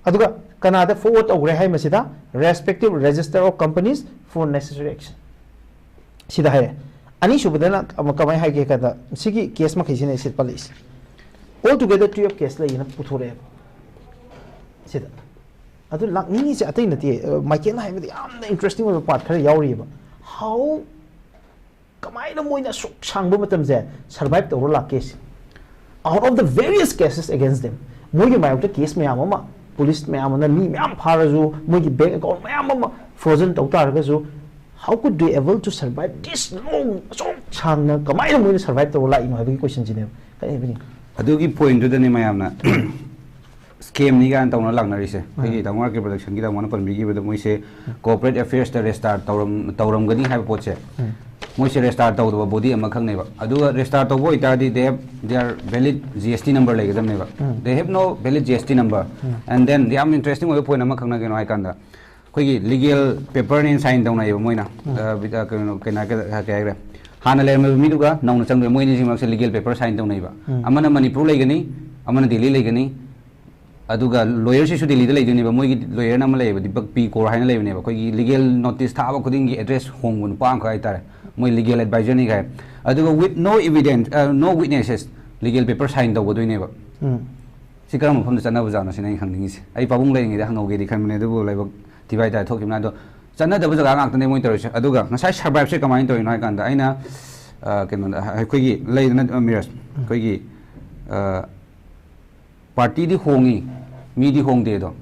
ꯑꯗꯨꯒ ꯀꯅꯥꯗ ꯐꯣꯔꯋꯥꯔꯗ ꯇꯧꯈ꯭ꯔꯦ ꯍꯥꯏ ꯃꯁꯤꯗ? Respective Register of Companies for necessary action꯫ ꯁꯤꯗ ꯍꯥꯏꯔꯦ꯫ ꯑꯅꯤꯁꯨꯕꯗꯅ ꯑꯃꯨꯛ ꯀꯃꯥꯏꯅ ꯍꯥꯏꯒꯦ ꯍꯥꯏ ꯀꯥꯟꯗ, ꯁꯤꯒꯤ ꯀꯦꯁ ꯃꯈꯩꯁꯤꯅ ꯁꯤꯗ ꯄꯜꯂꯛꯏꯁꯦ꯫ All together twelve case ꯂꯩꯌꯦꯅ ꯄꯨꯊꯣꯔꯛꯑꯦꯕ ꯁꯤꯗ꯫ ꯑꯗꯨ ꯂꯥꯛꯅꯤꯡꯉꯤꯁꯦ ꯑꯇꯩ ꯅꯠꯇꯦ, ꯑ, ꯃꯥꯏꯀꯦꯜꯅ ꯍꯥꯏꯕꯗ ꯌꯥꯝꯅ ꯏꯟꯇꯔꯦꯁꯇꯤꯡ ꯑꯣꯏꯕ ꯄꯥꯔꯠ ꯈꯔ ꯌꯥꯎꯔꯤꯑꯕ꯫ How ꯀꯃꯥꯏꯅ ꯃꯣꯏꯅ ꯑꯁꯨꯛ ꯁꯥꯡꯕ ꯃꯇꯝꯁꯦ survive ꯇꯧꯔ ꯂꯥꯛꯀꯦ ꯁꯤ? Out of the various cases against them, ꯃꯣꯏꯒꯤ ꯃꯥꯌꯣꯛꯇ case ꯃꯌꯥꯝ ꯑꯃ, ꯄꯨꯂꯤꯁ ꯃꯌꯥꯝ ꯑꯃꯅ ꯃꯤ ꯃꯌꯥꯝ ꯐꯥꯔꯁꯨ, ꯃꯣꯏꯒꯤ bank account ꯃꯌꯥꯝ ꯑꯃ frozen ꯇꯧ ꯇꯥꯔꯒꯁꯨ, how could they able to survive this long, ꯑꯁꯨꯛ ꯁꯥꯡꯅ ꯀꯃꯥꯏꯅ ꯃꯣꯏꯅ survive ꯇꯧꯔ ꯂꯥꯛꯏꯅꯣ ꯍꯥꯏꯕꯒꯤ question ꯁꯤꯅꯦꯕ ꯀꯩ ꯍꯥꯏꯕꯅꯤ? ꯑꯗꯨꯒꯤ point ꯇꯨꯗꯅꯤ ꯃꯌꯥꯝꯅ scam ꯅꯤ ꯀꯥꯏꯅ ꯇꯧꯅ ꯂꯥꯛꯅꯔꯤꯁꯦ꯫ ꯑꯩꯈꯣꯏꯒꯤ ꯗꯥ ꯃꯣꯍꯟ ꯀ꯭ꯔꯤꯄꯥꯂꯛꯁꯟꯒꯤ ꯗꯥ ꯃꯣꯍꯟꯅ ꯄꯟꯕꯤꯈꯤꯕꯗ, ꯃꯣꯏꯁꯦ corporate affairs ꯇ register ꯇꯧꯔꯝ ꯇꯧꯔꯝꯒꯅꯤ ꯍꯥꯏꯕ ꯄꯣꯠꯁꯦ, ꯃꯣꯏꯁꯦ register ꯇꯧꯗꯕ body ꯑꯃꯈꯛꯅꯦꯕ꯫ ꯑꯗꯨꯒ register ꯇꯧꯕ ꯑꯣꯏꯇꯥꯔꯗꯤ they have their valid G S T number ꯂꯩꯒꯗꯕꯅꯦꯕ꯫ They have no valid G S T number. And then ꯌꯥꯝ interesting ꯑꯣꯏꯕ point ꯑꯃꯈꯛꯅ ꯀꯩꯅꯣ ꯍꯥꯏꯀꯥꯟꯗ, ꯑꯩꯈꯣꯏꯒꯤ legal paper ꯅꯦꯅ sign ꯇꯧꯅꯩꯌꯦꯕ ꯃꯣꯏꯅ꯫ ꯑ, ꯕꯤ-, ꯑ, ꯀꯩꯅꯣ, ꯀꯩꯅꯣ, ꯀꯩ ꯍꯥꯏ-, ꯀꯩ ꯍꯥꯏꯈ꯭ꯔꯦ? ꯍꯥꯟꯅ ꯂꯩꯔꯝꯃꯤꯕ ꯃꯤꯗꯨꯒ ꯅꯧꯅ ꯆꯪꯗꯣꯏ, ꯃꯣꯏ ꯑꯅꯤꯁꯤ ꯃꯔꯛꯁꯦ legal paper sign ꯇꯧꯅꯩꯕ꯫ ꯑꯃꯅ ꯃꯅꯤꯄꯨꯔ ꯂꯩꯒꯅꯤ, ꯑꯃꯅ ꯗꯦꯜꯂꯤ ꯂꯩꯒꯅꯤ꯫ ꯑꯗꯨꯒ lawyer ꯁꯤꯁꯨ ꯗꯦꯜꯂꯤꯗ ꯂꯩꯗꯣꯏꯅꯦꯕ꯫ ꯃꯣꯏꯒꯤ lawyer ꯅ ꯑꯃ ꯂꯩꯌꯦꯕ, ꯗꯤꯄꯛ ꯄꯤ ꯀꯣꯔ ꯍꯥꯏꯅ ꯂꯩꯕꯅꯦꯕ꯫ ꯑꯩꯈꯣꯏꯒꯤ legal notice ꯊꯥꯕ ꯈꯨꯗꯤꯡꯒꯤ address ꯍꯣꯡꯕ ꯅꯨꯄꯥ ꯑꯃꯈꯛ ꯍꯥꯏꯇꯥꯔꯦ꯫ ꯃꯣꯏ legal advisor ꯅꯤ ꯀꯥꯏ꯫ ꯑꯗꯨꯒ with no evidence, ꯑ, no witnesses, legal paper sign ꯇꯧꯒꯗꯣꯏꯅꯦꯕ꯫ ꯁꯤ ꯀꯔꯝꯕ ꯃꯐꯝꯗ ꯆꯠꯅꯕꯖꯥꯠꯅꯣ ꯁꯤꯅ ꯑꯩꯅ ꯈꯪꯅꯤꯡꯉꯤꯁꯦ꯫ ꯑꯩ ꯄꯥꯕꯨꯡ ꯂꯩꯔꯤꯉꯩꯗ ꯍꯪꯍꯧꯒꯦꯗꯤ ꯈꯟꯕꯅꯦ, ꯑꯗꯨꯕꯨ ꯂꯥꯏꯕꯛ ꯊꯤꯕ ꯍꯥꯏꯇꯥꯔꯦ, ꯊꯣꯛꯈꯤꯕꯅ꯫ ꯑꯗꯣ ꯆꯠꯅꯗꯕ ꯖꯒꯥ ꯉꯥꯛꯇꯅꯦ ꯃꯣꯏ ꯇꯧꯔꯤꯁꯦ꯫ ꯑꯗꯨꯒ ꯉꯁꯥꯏ survive ꯁꯦ ꯀꯃꯥꯏꯅ ꯇꯧꯔꯤꯅꯣ ꯍꯥꯏ ꯀꯥꯟꯗ, ꯑꯩꯅ, ꯑ, ꯀꯩꯅꯣꯗ, ꯑ, ꯑꯩꯈꯣꯏꯒꯤ ꯂꯩꯗꯅ, ꯑ, ꯃꯤꯔꯥꯖ, ꯑꯩꯈꯣꯏꯒꯤ, ꯑ, party ꯗꯤ ꯍꯣꯡꯉꯤ, ꯃꯤꯗꯤ ꯍꯣꯡꯗꯦ ꯑꯗꯣ꯫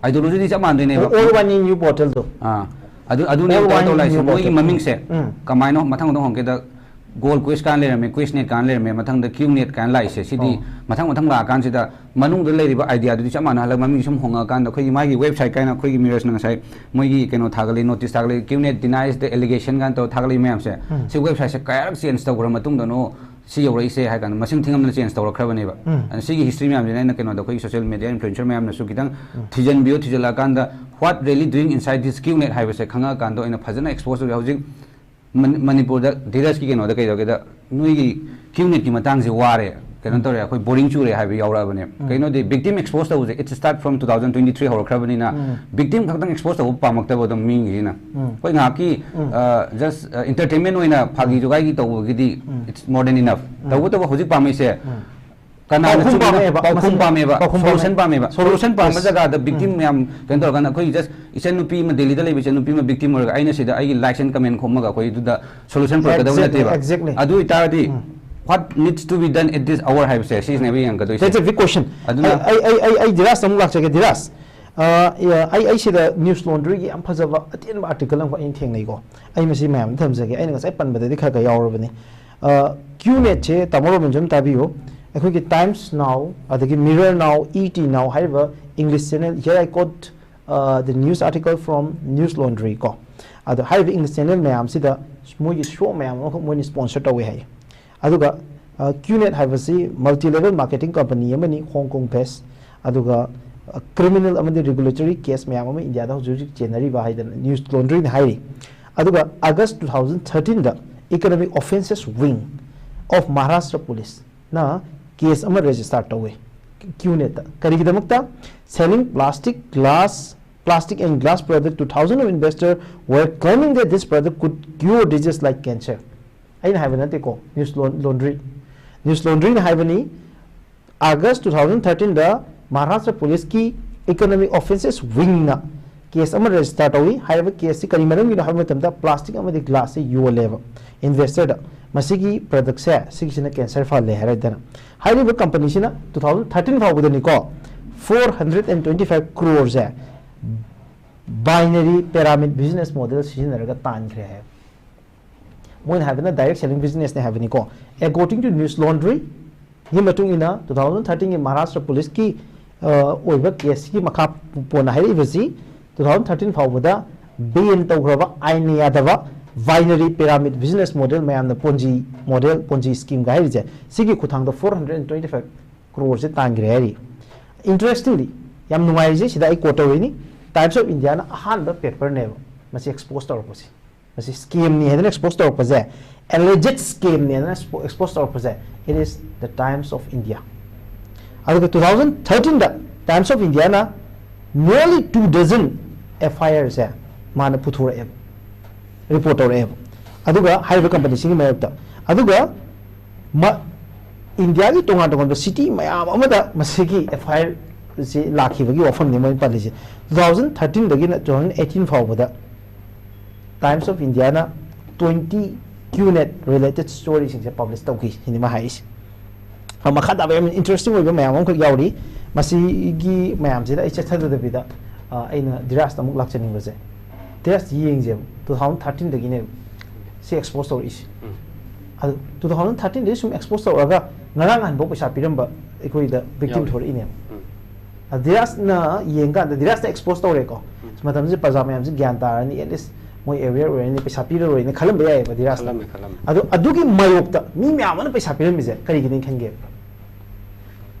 Ideology ꯗꯤ ꯆꯞ ꯃꯥꯟꯅꯗꯣꯏꯅꯦꯕ꯫ Old One New Portal ꯗꯣ꯫ ꯑꯥ꯫ ꯑꯗꯨ, ꯑꯗꯨꯅꯦ Old ꯇꯧꯔ One ꯇꯧꯔ ꯂꯥꯛꯏꯁꯦ꯫ New ꯃꯣꯏꯒꯤ Portal. ꯃꯃꯤꯡꯁꯦ ꯎꯝ꯫ ꯀꯃꯥꯏꯅ ꯃꯊꯪ ꯃꯊꯪ ꯍꯣꯡꯒꯦꯗ, Gold Quest ꯀꯥꯏꯅ ꯂꯩꯔꯝꯃꯦ, QuestNet ꯀꯥꯏꯅ ꯂꯩꯔꯝꯃꯦ, ꯃꯊꯪꯗ QNet ꯀꯥꯏꯅ ꯂꯥꯛꯏꯁꯦ꯫ ꯁꯤꯗꯤ ꯑꯣ꯫ ꯃꯊꯪ ꯃꯊꯪ ꯂꯥꯛꯑꯀꯥꯟꯁꯤꯗ ꯃꯅꯨꯡꯗ ꯂꯩꯔꯤꯕ idea ꯗꯨꯗꯤ ꯆꯞ ꯃꯥꯟꯅꯍꯜꯂꯒ ꯃꯃꯤꯡ ꯁꯨꯝ ꯍꯣꯡꯉꯛꯑꯀꯥꯟꯗ ꯑꯩꯈꯣꯏꯒꯤ ꯃꯥꯒꯤ website ꯀꯥꯏꯅ ꯑꯩꯈꯣꯏꯒꯤ ꯃꯤꯔꯥꯖꯅ ꯉꯁꯥꯏ ꯃꯣꯏꯒꯤ ꯀꯩꯅꯣ ꯊꯥꯒꯠꯂꯤ, notice ꯊꯥꯒꯠꯂꯤ, QNet denies the allegation ꯀꯥꯏꯅ ꯇꯧꯔ ꯊꯥꯒꯠꯂꯤ ꯃꯌꯥꯝꯁꯦ꯫ ꯎꯝ꯫ ꯁꯤ website ꯁꯦ ꯀꯌꯥꯔꯛ change ꯇꯧꯈ꯭ꯔ ꯃꯇꯨꯡꯗꯅꯣ ꯁꯤ ꯌꯧꯔꯛꯏꯁꯦ ꯍꯥꯏ ꯀꯥꯟꯗ ꯃꯁꯤꯡ ꯊꯤꯉꯝꯗꯅ change ꯇꯧꯔꯛꯈ꯭ꯔꯕꯅꯦꯕ꯫ ꯎꯝ꯫ ꯑꯗꯨꯅ ꯁꯤꯒꯤ history ꯃꯌꯥꯝꯁꯤꯅ ꯑꯩꯅ ꯀꯩꯅꯣꯗ ꯑꯩꯈꯣꯏꯒꯤ social media influencer ꯃꯌꯥꯝꯅꯁꯨ ꯈꯤꯇꯪ ꯎꯝ꯫ ꯊꯤꯖꯤꯟꯕꯤꯌꯣ, ꯊꯤꯖꯤꯜꯂꯛꯑꯀꯥꯟꯗ what really doing inside this QNet ꯍꯥꯏꯕꯁꯦ ꯈꯪꯉꯛꯑꯀꯥꯟꯗ ꯑꯣꯏꯅ ꯐꯖꯅ expose ꯇꯧꯕꯤꯌꯣ꯫ ꯍꯧꯖꯤꯛ ꯃꯅꯤ-, ꯃꯅꯤꯄꯨꯔꯗ ꯙꯤꯔꯖꯀꯤ ꯀꯩꯅꯣꯗ ꯀꯩꯗꯧꯒꯦꯗ, "ꯅꯣꯏꯒꯤ QNet ꯀꯤ ꯃꯇꯥꯡꯁꯦ ꯋꯥꯔꯦ, ꯀꯩꯅꯣ ꯎꯝ꯫ ꯇꯧꯔꯦ, ꯑꯩꯈꯣꯏ boring ꯆꯨꯔꯦ" ꯍꯥꯏꯕ ꯌꯥꯎꯔꯛꯑꯕꯅꯦ꯫ ꯎꯝ꯫ ꯀꯩꯅꯣꯗꯤ victim expose ꯇꯧꯕꯁꯦ it start from two thousand twenty three ꯍꯧꯔꯛꯈ꯭ꯔꯕꯅꯤꯅ um. victim ꯈꯛꯇꯪ expose ꯇꯧꯕ ꯄꯥꯝꯃꯛꯇꯕ ꯑꯗꯨꯝ ꯃꯤꯁꯤꯡꯁꯤꯅ꯫ ꯎꯝ꯫ ꯑꯩꯈꯣꯏ ꯉꯥꯏꯍꯥꯛꯀꯤ, ꯎꯝ꯫ ꯑ, just, ꯑ, entertainment ꯑꯣꯏꯅ ꯐꯥꯒꯤ ꯎꯝ꯫ ꯖꯨꯒꯥꯏꯒꯤ ꯇꯧꯕꯒꯤꯗꯤ ꯎꯝ꯫ it's more than enough꯫ ꯎꯝ꯫ ꯇꯧꯕꯇꯕꯨ ꯍꯧꯖꯤꯛ ꯄꯥꯝꯃꯤꯁꯦ ꯎꯝ꯫ ꯀꯅꯥꯅ ꯄꯥꯎꯈꯨꯝ ꯆꯨꯝꯃꯤꯅꯣ? ꯄꯥꯝꯃꯦꯕ, ꯄꯥꯎꯈꯨꯝ ꯃꯁꯤꯅ ꯄꯥꯝꯃꯦꯕ, ꯄꯥꯎꯈꯨꯝ solution ꯄꯥꯝꯃꯦ꯫ ꯄꯥꯝꯃꯦꯕ, solution ꯄꯥꯝꯕ Yes. ꯖꯒꯥꯗ victim ꯃꯌꯥꯝ ꯀꯩꯅꯣ ꯇꯧꯔꯀꯥꯟꯗ ꯑꯩꯈꯣꯏꯒꯤ just ꯏꯆꯟ ꯅꯨꯄꯤ ꯑꯃ ꯗꯦꯜꯂꯤꯗ ꯂꯩꯕ ꯏꯆꯟ ꯅꯨꯄꯤ ꯑꯃ victim ꯑꯣꯏꯔꯒ ꯑꯩꯅ ꯁꯤꯗ ꯑꯩꯒꯤ like and comment ꯈꯣꯝꯃꯒ ꯑꯩꯈꯣꯏ ꯑꯗꯨꯗ solution ꯄꯨꯔꯛꯀꯗꯕ Exactly, ꯅꯠꯇꯦꯕ꯫ exactly. ꯑꯗꯨ ꯑꯣꯏꯇꯥꯔꯗꯤ what needs to be done at this hour ꯍꯥꯏꯕꯁꯦ ꯁꯤꯁꯤꯅꯦꯕ ꯌꯦꯡꯉꯛꯀꯗꯣꯏꯁꯦ꯫ That's a big question. ꯑꯗꯨꯅ ꯑꯩ ꯑꯩ ꯑꯩ ꯑꯩ ꯙꯤꯔꯥꯖꯇ ꯑꯃꯨꯛ ꯂꯥꯛꯆꯒꯦ, ꯙꯤꯔꯥꯖ꯫ ꯑ, ꯑꯩ ꯑꯩ ꯁꯤꯗ ꯅ꯭ꯌꯨꯁ ꯂꯣꯟꯗ꯭ꯔꯤꯒꯤ ꯌꯥꯝ ꯐꯖꯕ ꯑꯇꯦꯟꯕ ꯑꯥꯔꯇꯤꯀꯜ ꯑꯃꯈꯛ ꯑꯩꯅ ꯊꯦꯡꯅꯩꯀꯣ꯫ ꯑꯩ ꯃꯁꯤ ꯃꯌꯥꯝꯗ ꯊꯝꯖꯒꯦ, ꯑꯩꯅ ꯉꯁꯥꯏ ꯄꯟꯕꯗꯗꯤ ꯈꯔ ꯈꯔ ꯌꯥꯎꯔꯕꯅꯤ꯫ ꯀ꯭ꯌꯨ ꯅꯦꯠꯁꯦ ꯇꯥꯃꯣ ꯔꯣꯕꯤꯟꯁꯟ ꯇꯥꯕꯤꯌꯨ, ꯑꯩꯈꯣꯏꯒꯤ Times Now ꯑꯗꯒꯤ Mirror Now, E T Now ꯍꯥꯏꯔꯤꯕ English channel, here I quote, uh, the news article from News Laundry ꯀꯣ꯫ ꯑꯗꯣ ꯍꯥꯏꯔꯤꯕ English channel ꯃꯌꯥꯝꯁꯤꯗ ꯃꯣꯏꯒꯤ ꯁꯣ ꯃꯌꯥꯝ ꯑꯃꯈꯛ ꯃꯣꯏꯅ sponsor ꯇꯧꯋꯦ ꯍꯥꯏ꯫ ꯑꯗꯨꯒ ꯀ꯭ꯌꯨ ꯅꯦꯠ ꯍꯥꯏꯕꯁꯤ multi level marketing company ꯑꯃꯅꯤ, Hong Kong based꯫ ꯑꯗꯨꯒ ꯀ꯭ꯔꯤꯃꯤꯅꯦꯜ ꯑꯃꯗꯤ ꯔꯤꯒꯨꯂꯦꯇꯣꯔꯤ ꯀꯦꯁ ꯃꯌꯥꯝ ꯑꯃ ꯏꯟꯗꯤꯌꯥꯗ ꯍꯧꯖꯤꯛ ꯍꯧꯖꯤꯛ ꯆꯦꯟꯅꯔꯤꯕ ꯍꯥꯏꯗꯅ ꯅ꯭ꯌꯨꯁ ꯂꯣꯟꯗ꯭ꯔꯤꯅ ꯍꯥꯏꯔꯤ꯫ ꯑꯗꯨꯒ ꯑꯥꯒꯁ ꯇꯨ ꯊꯥꯎꯖꯟ ꯊꯥꯔꯇꯤꯟꯗ Economic Offences Wing of Maharashtra Policeꯅ ꯀꯦꯁ ꯑꯃ ꯔꯦꯖꯤꯁꯇꯥꯔ ꯇꯧꯋꯤ ꯀ꯭ꯌꯨ ꯅꯦꯠꯇ꯫ ꯀꯔꯤꯒꯤꯗꯃꯛꯇ? Selling plastic, glass, plastic and glass product to thousands of investors were claiming that this product could cure diseases like cancer꯫ ꯑꯩꯅ ꯍꯥꯏꯕ ꯅꯠꯇꯦꯀꯣ, news laundry, news ꯂꯣꯟꯗ꯭ꯔꯤꯅ ꯍꯥꯏꯕꯅꯤ꯫ ꯑꯥꯒꯁ two thousand ꯊꯥꯔꯇꯤꯟꯗ Maharashtra ꯄꯨꯂꯤꯁꯀꯤ Economic Offences Wingꯅ ꯀꯦꯁ ꯑꯃ register ꯇꯧꯏ꯫ ꯍꯥꯏꯔꯤꯕ ꯀꯦꯁꯁꯤ ꯀꯔꯤ ꯃꯔꯝꯒꯤꯅꯣ ꯍꯥꯏꯕ ꯃꯇꯝꯗ, ꯄ꯭ꯂꯥꯁꯇꯤꯛ ꯑꯃꯗꯤ ꯒ꯭ꯂꯥꯁꯁꯦ ꯌꯣꯜꯂꯦꯕ ꯏꯟꯚꯦꯁꯇꯔꯗ꯫ ꯃꯁꯤꯒꯤ ꯄ꯭ꯔꯗꯛꯁꯦ ꯁꯤꯒꯤꯁꯤꯅ ꯀꯦꯟꯁꯔ ꯐꯍꯜꯂꯦ ꯍꯥꯏꯔꯗꯅ꯫ ꯍꯥꯏꯔꯤꯕ ꯀꯝꯄꯅꯤꯁꯤꯅ ꯇꯨ ꯊꯥꯎꯖꯟ ꯊꯥꯔꯇꯤꯟ ꯐꯥꯎꯕꯗꯅꯤꯀꯣ, four hundred and twenty five crore ꯁꯦ binary pyramid business model ꯁꯤꯖꯤꯟꯅꯔꯒ ꯇꯥꯟꯈ꯭ꯔꯦ ꯍꯥꯏꯕ꯫ ꯃꯣꯏꯅ ꯍꯥꯏꯕꯅ direct selling businessꯅꯦ ꯍꯥꯏꯕꯅꯤꯀꯣ꯫ According to News Laundryꯒꯤ ꯃꯇꯨꯡ ꯏꯟꯅ, ꯇꯨ ꯊꯥꯎꯖꯟ ꯊꯥꯔꯇꯤꯟꯒꯤ ꯃꯍꯥꯔꯥꯁꯇ꯭ꯔ ꯄꯨꯂꯤꯁꯀꯤ, ꯑ, ꯑꯣꯏꯕ ꯀꯦꯁꯁꯤꯒꯤ ꯃꯈꯥ ꯄꯣꯟꯅ ꯍꯥꯏꯔꯛꯏꯕꯁꯤ, ꯇꯨ ꯊꯥꯎꯖꯟ ꯊꯥꯔꯇꯤꯟ ꯐꯥꯎꯕꯗ ban ꯇꯧꯈ꯭ꯔꯕ, ꯑꯥꯏꯟꯅ ꯌꯥꯗꯕ binary pyramid business model, ꯃꯌꯥꯝꯅ Ponzi model, Ponzi schemeꯒ ꯍꯥꯏꯔꯤꯁꯦ, ꯁꯤꯒꯤ ꯈꯨꯠꯊꯥꯡꯗ four hundred and twenty five croreꯁꯦ ꯇꯥꯟꯈ꯭ꯔꯦ ꯍꯥꯏꯔꯤ꯫ Interestingly, ꯌꯥꯝ ꯅꯨꯡꯉꯥꯏꯔꯤꯁꯦ, ꯁꯤꯗ ꯑꯩ quote ꯇꯧꯔꯤꯅꯤ, Times of Indiaꯅ ꯑꯍꯥꯟꯕ paperꯅꯦꯕ ꯃꯁꯤ expose ꯇꯧꯔꯛꯄꯁꯦ꯫ ꯃꯁꯤ scamꯅꯤ ꯍꯥꯏꯗꯅ expose ꯇꯧꯔꯛꯄꯁꯦ, alleged scamꯅꯤ ꯍꯥꯏꯗꯅ expo-, expose ꯇꯧꯔꯛꯄꯁꯦ, it is the Times of India꯫ ꯑꯗꯨꯒ ꯇꯨ ꯊꯥꯎꯖꯟ ꯊꯥꯔꯇꯤꯟꯗ Times of Indiaꯅ nearly two dozen F I Rꯁꯦ ꯃꯥꯅ ꯄꯨꯊꯣꯔꯛꯑꯦꯕ, report ꯇꯧꯔꯛꯑꯦꯕ꯫ ꯑꯗꯨꯒ ꯍꯥꯏꯔꯤꯕ ꯀꯝꯄꯅꯤꯁꯤꯡꯒꯤ ꯃꯥꯌꯣꯛꯇ꯫ ꯑꯗꯨꯒ ꯃ-, ꯏꯟꯗꯤꯌꯥꯒꯤ ꯇꯣꯉꯥꯟ ꯇꯣꯉꯥꯟꯕ ꯁꯤꯇꯤ ꯃꯌꯥꯝ ꯑꯃꯗ ꯃꯁꯤꯒꯤ ꯑꯦꯐ ꯑꯥꯏ ꯑꯥꯔꯁꯤ ꯂꯥꯛꯈꯤꯕꯒꯤ ꯋꯥꯐꯝꯅꯤ ꯃꯣꯏꯅ ꯄꯜꯂꯤꯁꯦ꯫ ꯇꯨ ꯊꯥꯎꯖꯟ ꯊꯥꯔꯇꯤꯟꯗꯒꯤꯅ ꯇꯨ ꯊꯥꯎꯖꯟ ꯑꯩꯠꯇꯤꯟ ꯐꯥꯎꯕꯗ ꯇꯥꯏꯝꯁ ꯑꯣꯐ ꯏꯟꯗꯤꯌꯥꯅ ꯇ꯭ꯋꯦꯟꯇꯤ ꯀ꯭ꯌꯨꯅꯦꯠ ꯔꯤꯂꯦꯇꯦꯠ ꯁ꯭ꯇꯣꯔꯤꯁꯤꯡꯁꯦ ꯄꯕ꯭ꯂꯤꯁ ꯇꯧꯈꯤ ꯁꯤꯅꯤ ꯃꯥ ꯍꯥꯏꯔꯤꯁꯦ꯫ ꯑ, ꯃꯈꯥ ꯇꯥꯕ ꯌꯥꯝ ꯏꯟꯇꯔꯦꯁꯇꯤꯡ ꯑꯣꯏꯕ ꯃꯌꯥꯝ ꯑꯃꯈꯛ ꯌꯥꯎꯔꯤ꯫ ꯃꯁꯤꯒꯤ ꯃꯌꯥꯝꯁꯤꯗ ꯑꯩ ꯆꯠꯊꯗꯕꯤꯗ, ꯑ, ꯑꯩꯅ ꯙꯤꯔꯥꯖꯇ ꯑꯃꯨꯛ ꯂꯥꯛꯆꯅꯤꯡꯕꯁꯦ, ꯙꯤꯔꯥꯖ ꯌꯦꯡꯁꯦꯕ, ꯇꯨ ꯊꯥꯎꯖꯟ ꯊꯥꯔꯇꯤꯟꯗꯒꯤꯅꯦꯕ ꯁꯤ ꯑꯦꯛꯁꯄꯣꯖ ꯇꯧꯔꯛꯏꯁꯦ꯫ ꯎꯝ꯫ ꯑꯗꯨ ꯇꯨ ꯊꯥꯎꯖꯟ ꯊꯥꯔꯇꯤꯟꯗꯒꯤ ꯁꯨꯝ ꯑꯦꯛꯁꯄꯣꯖ ꯇꯧꯔꯛꯑꯒ ꯉꯔꯥꯡ ꯅꯍꯥꯟꯐꯥꯎ ꯄꯩꯁꯥ ꯄꯤꯔꯝꯕ ꯑꯩꯈꯣꯏꯗ ꯚꯤꯛꯇꯤꯝ ꯌꯥꯎꯔꯤ꯫ ꯊꯣꯔꯛꯏꯅꯦꯕ꯫ ꯎꯝ꯫ ꯑ, ꯙꯤꯔꯥꯖꯅ ꯌꯦꯡꯀꯥꯟꯗ, ꯙꯤꯔꯥꯖꯅ ꯑꯦꯛꯁꯄꯣꯖ ꯇꯧꯔꯦꯀꯣ꯫ ꯎꯝ꯫ ꯃꯇꯝꯁꯤꯗ ꯄ꯭ꯔꯖꯥ ꯃꯌꯥꯝꯁꯤ ꯒ꯭ꯌꯥꯟ ꯇꯥꯔꯅꯤ, ꯑꯦꯠꯂꯤꯁ ꯃꯣꯏ ꯑꯦꯋꯦꯌꯔ ꯑꯣꯏꯔꯅꯤ, ꯄꯩꯁꯥ ꯄꯤꯔꯔꯣꯏꯅ ꯈꯜꯂꯝꯕ ꯌꯥꯏꯑꯕ ꯙꯤꯔꯥꯖꯅ꯫ ꯈꯜꯂꯝꯃꯦ, ꯈꯜꯂꯝꯃꯦ꯫ ꯑꯗꯣ ꯑꯗꯨꯒꯤ ꯃꯥꯌꯣꯛꯇ ꯃꯤ ꯃꯌꯥꯝ ꯑꯃꯅ ꯄꯩꯁꯥ ꯄꯤꯔꯝꯃꯤꯁꯦ ꯀꯔꯤꯒꯤꯅꯤ ꯈꯟꯒꯦ?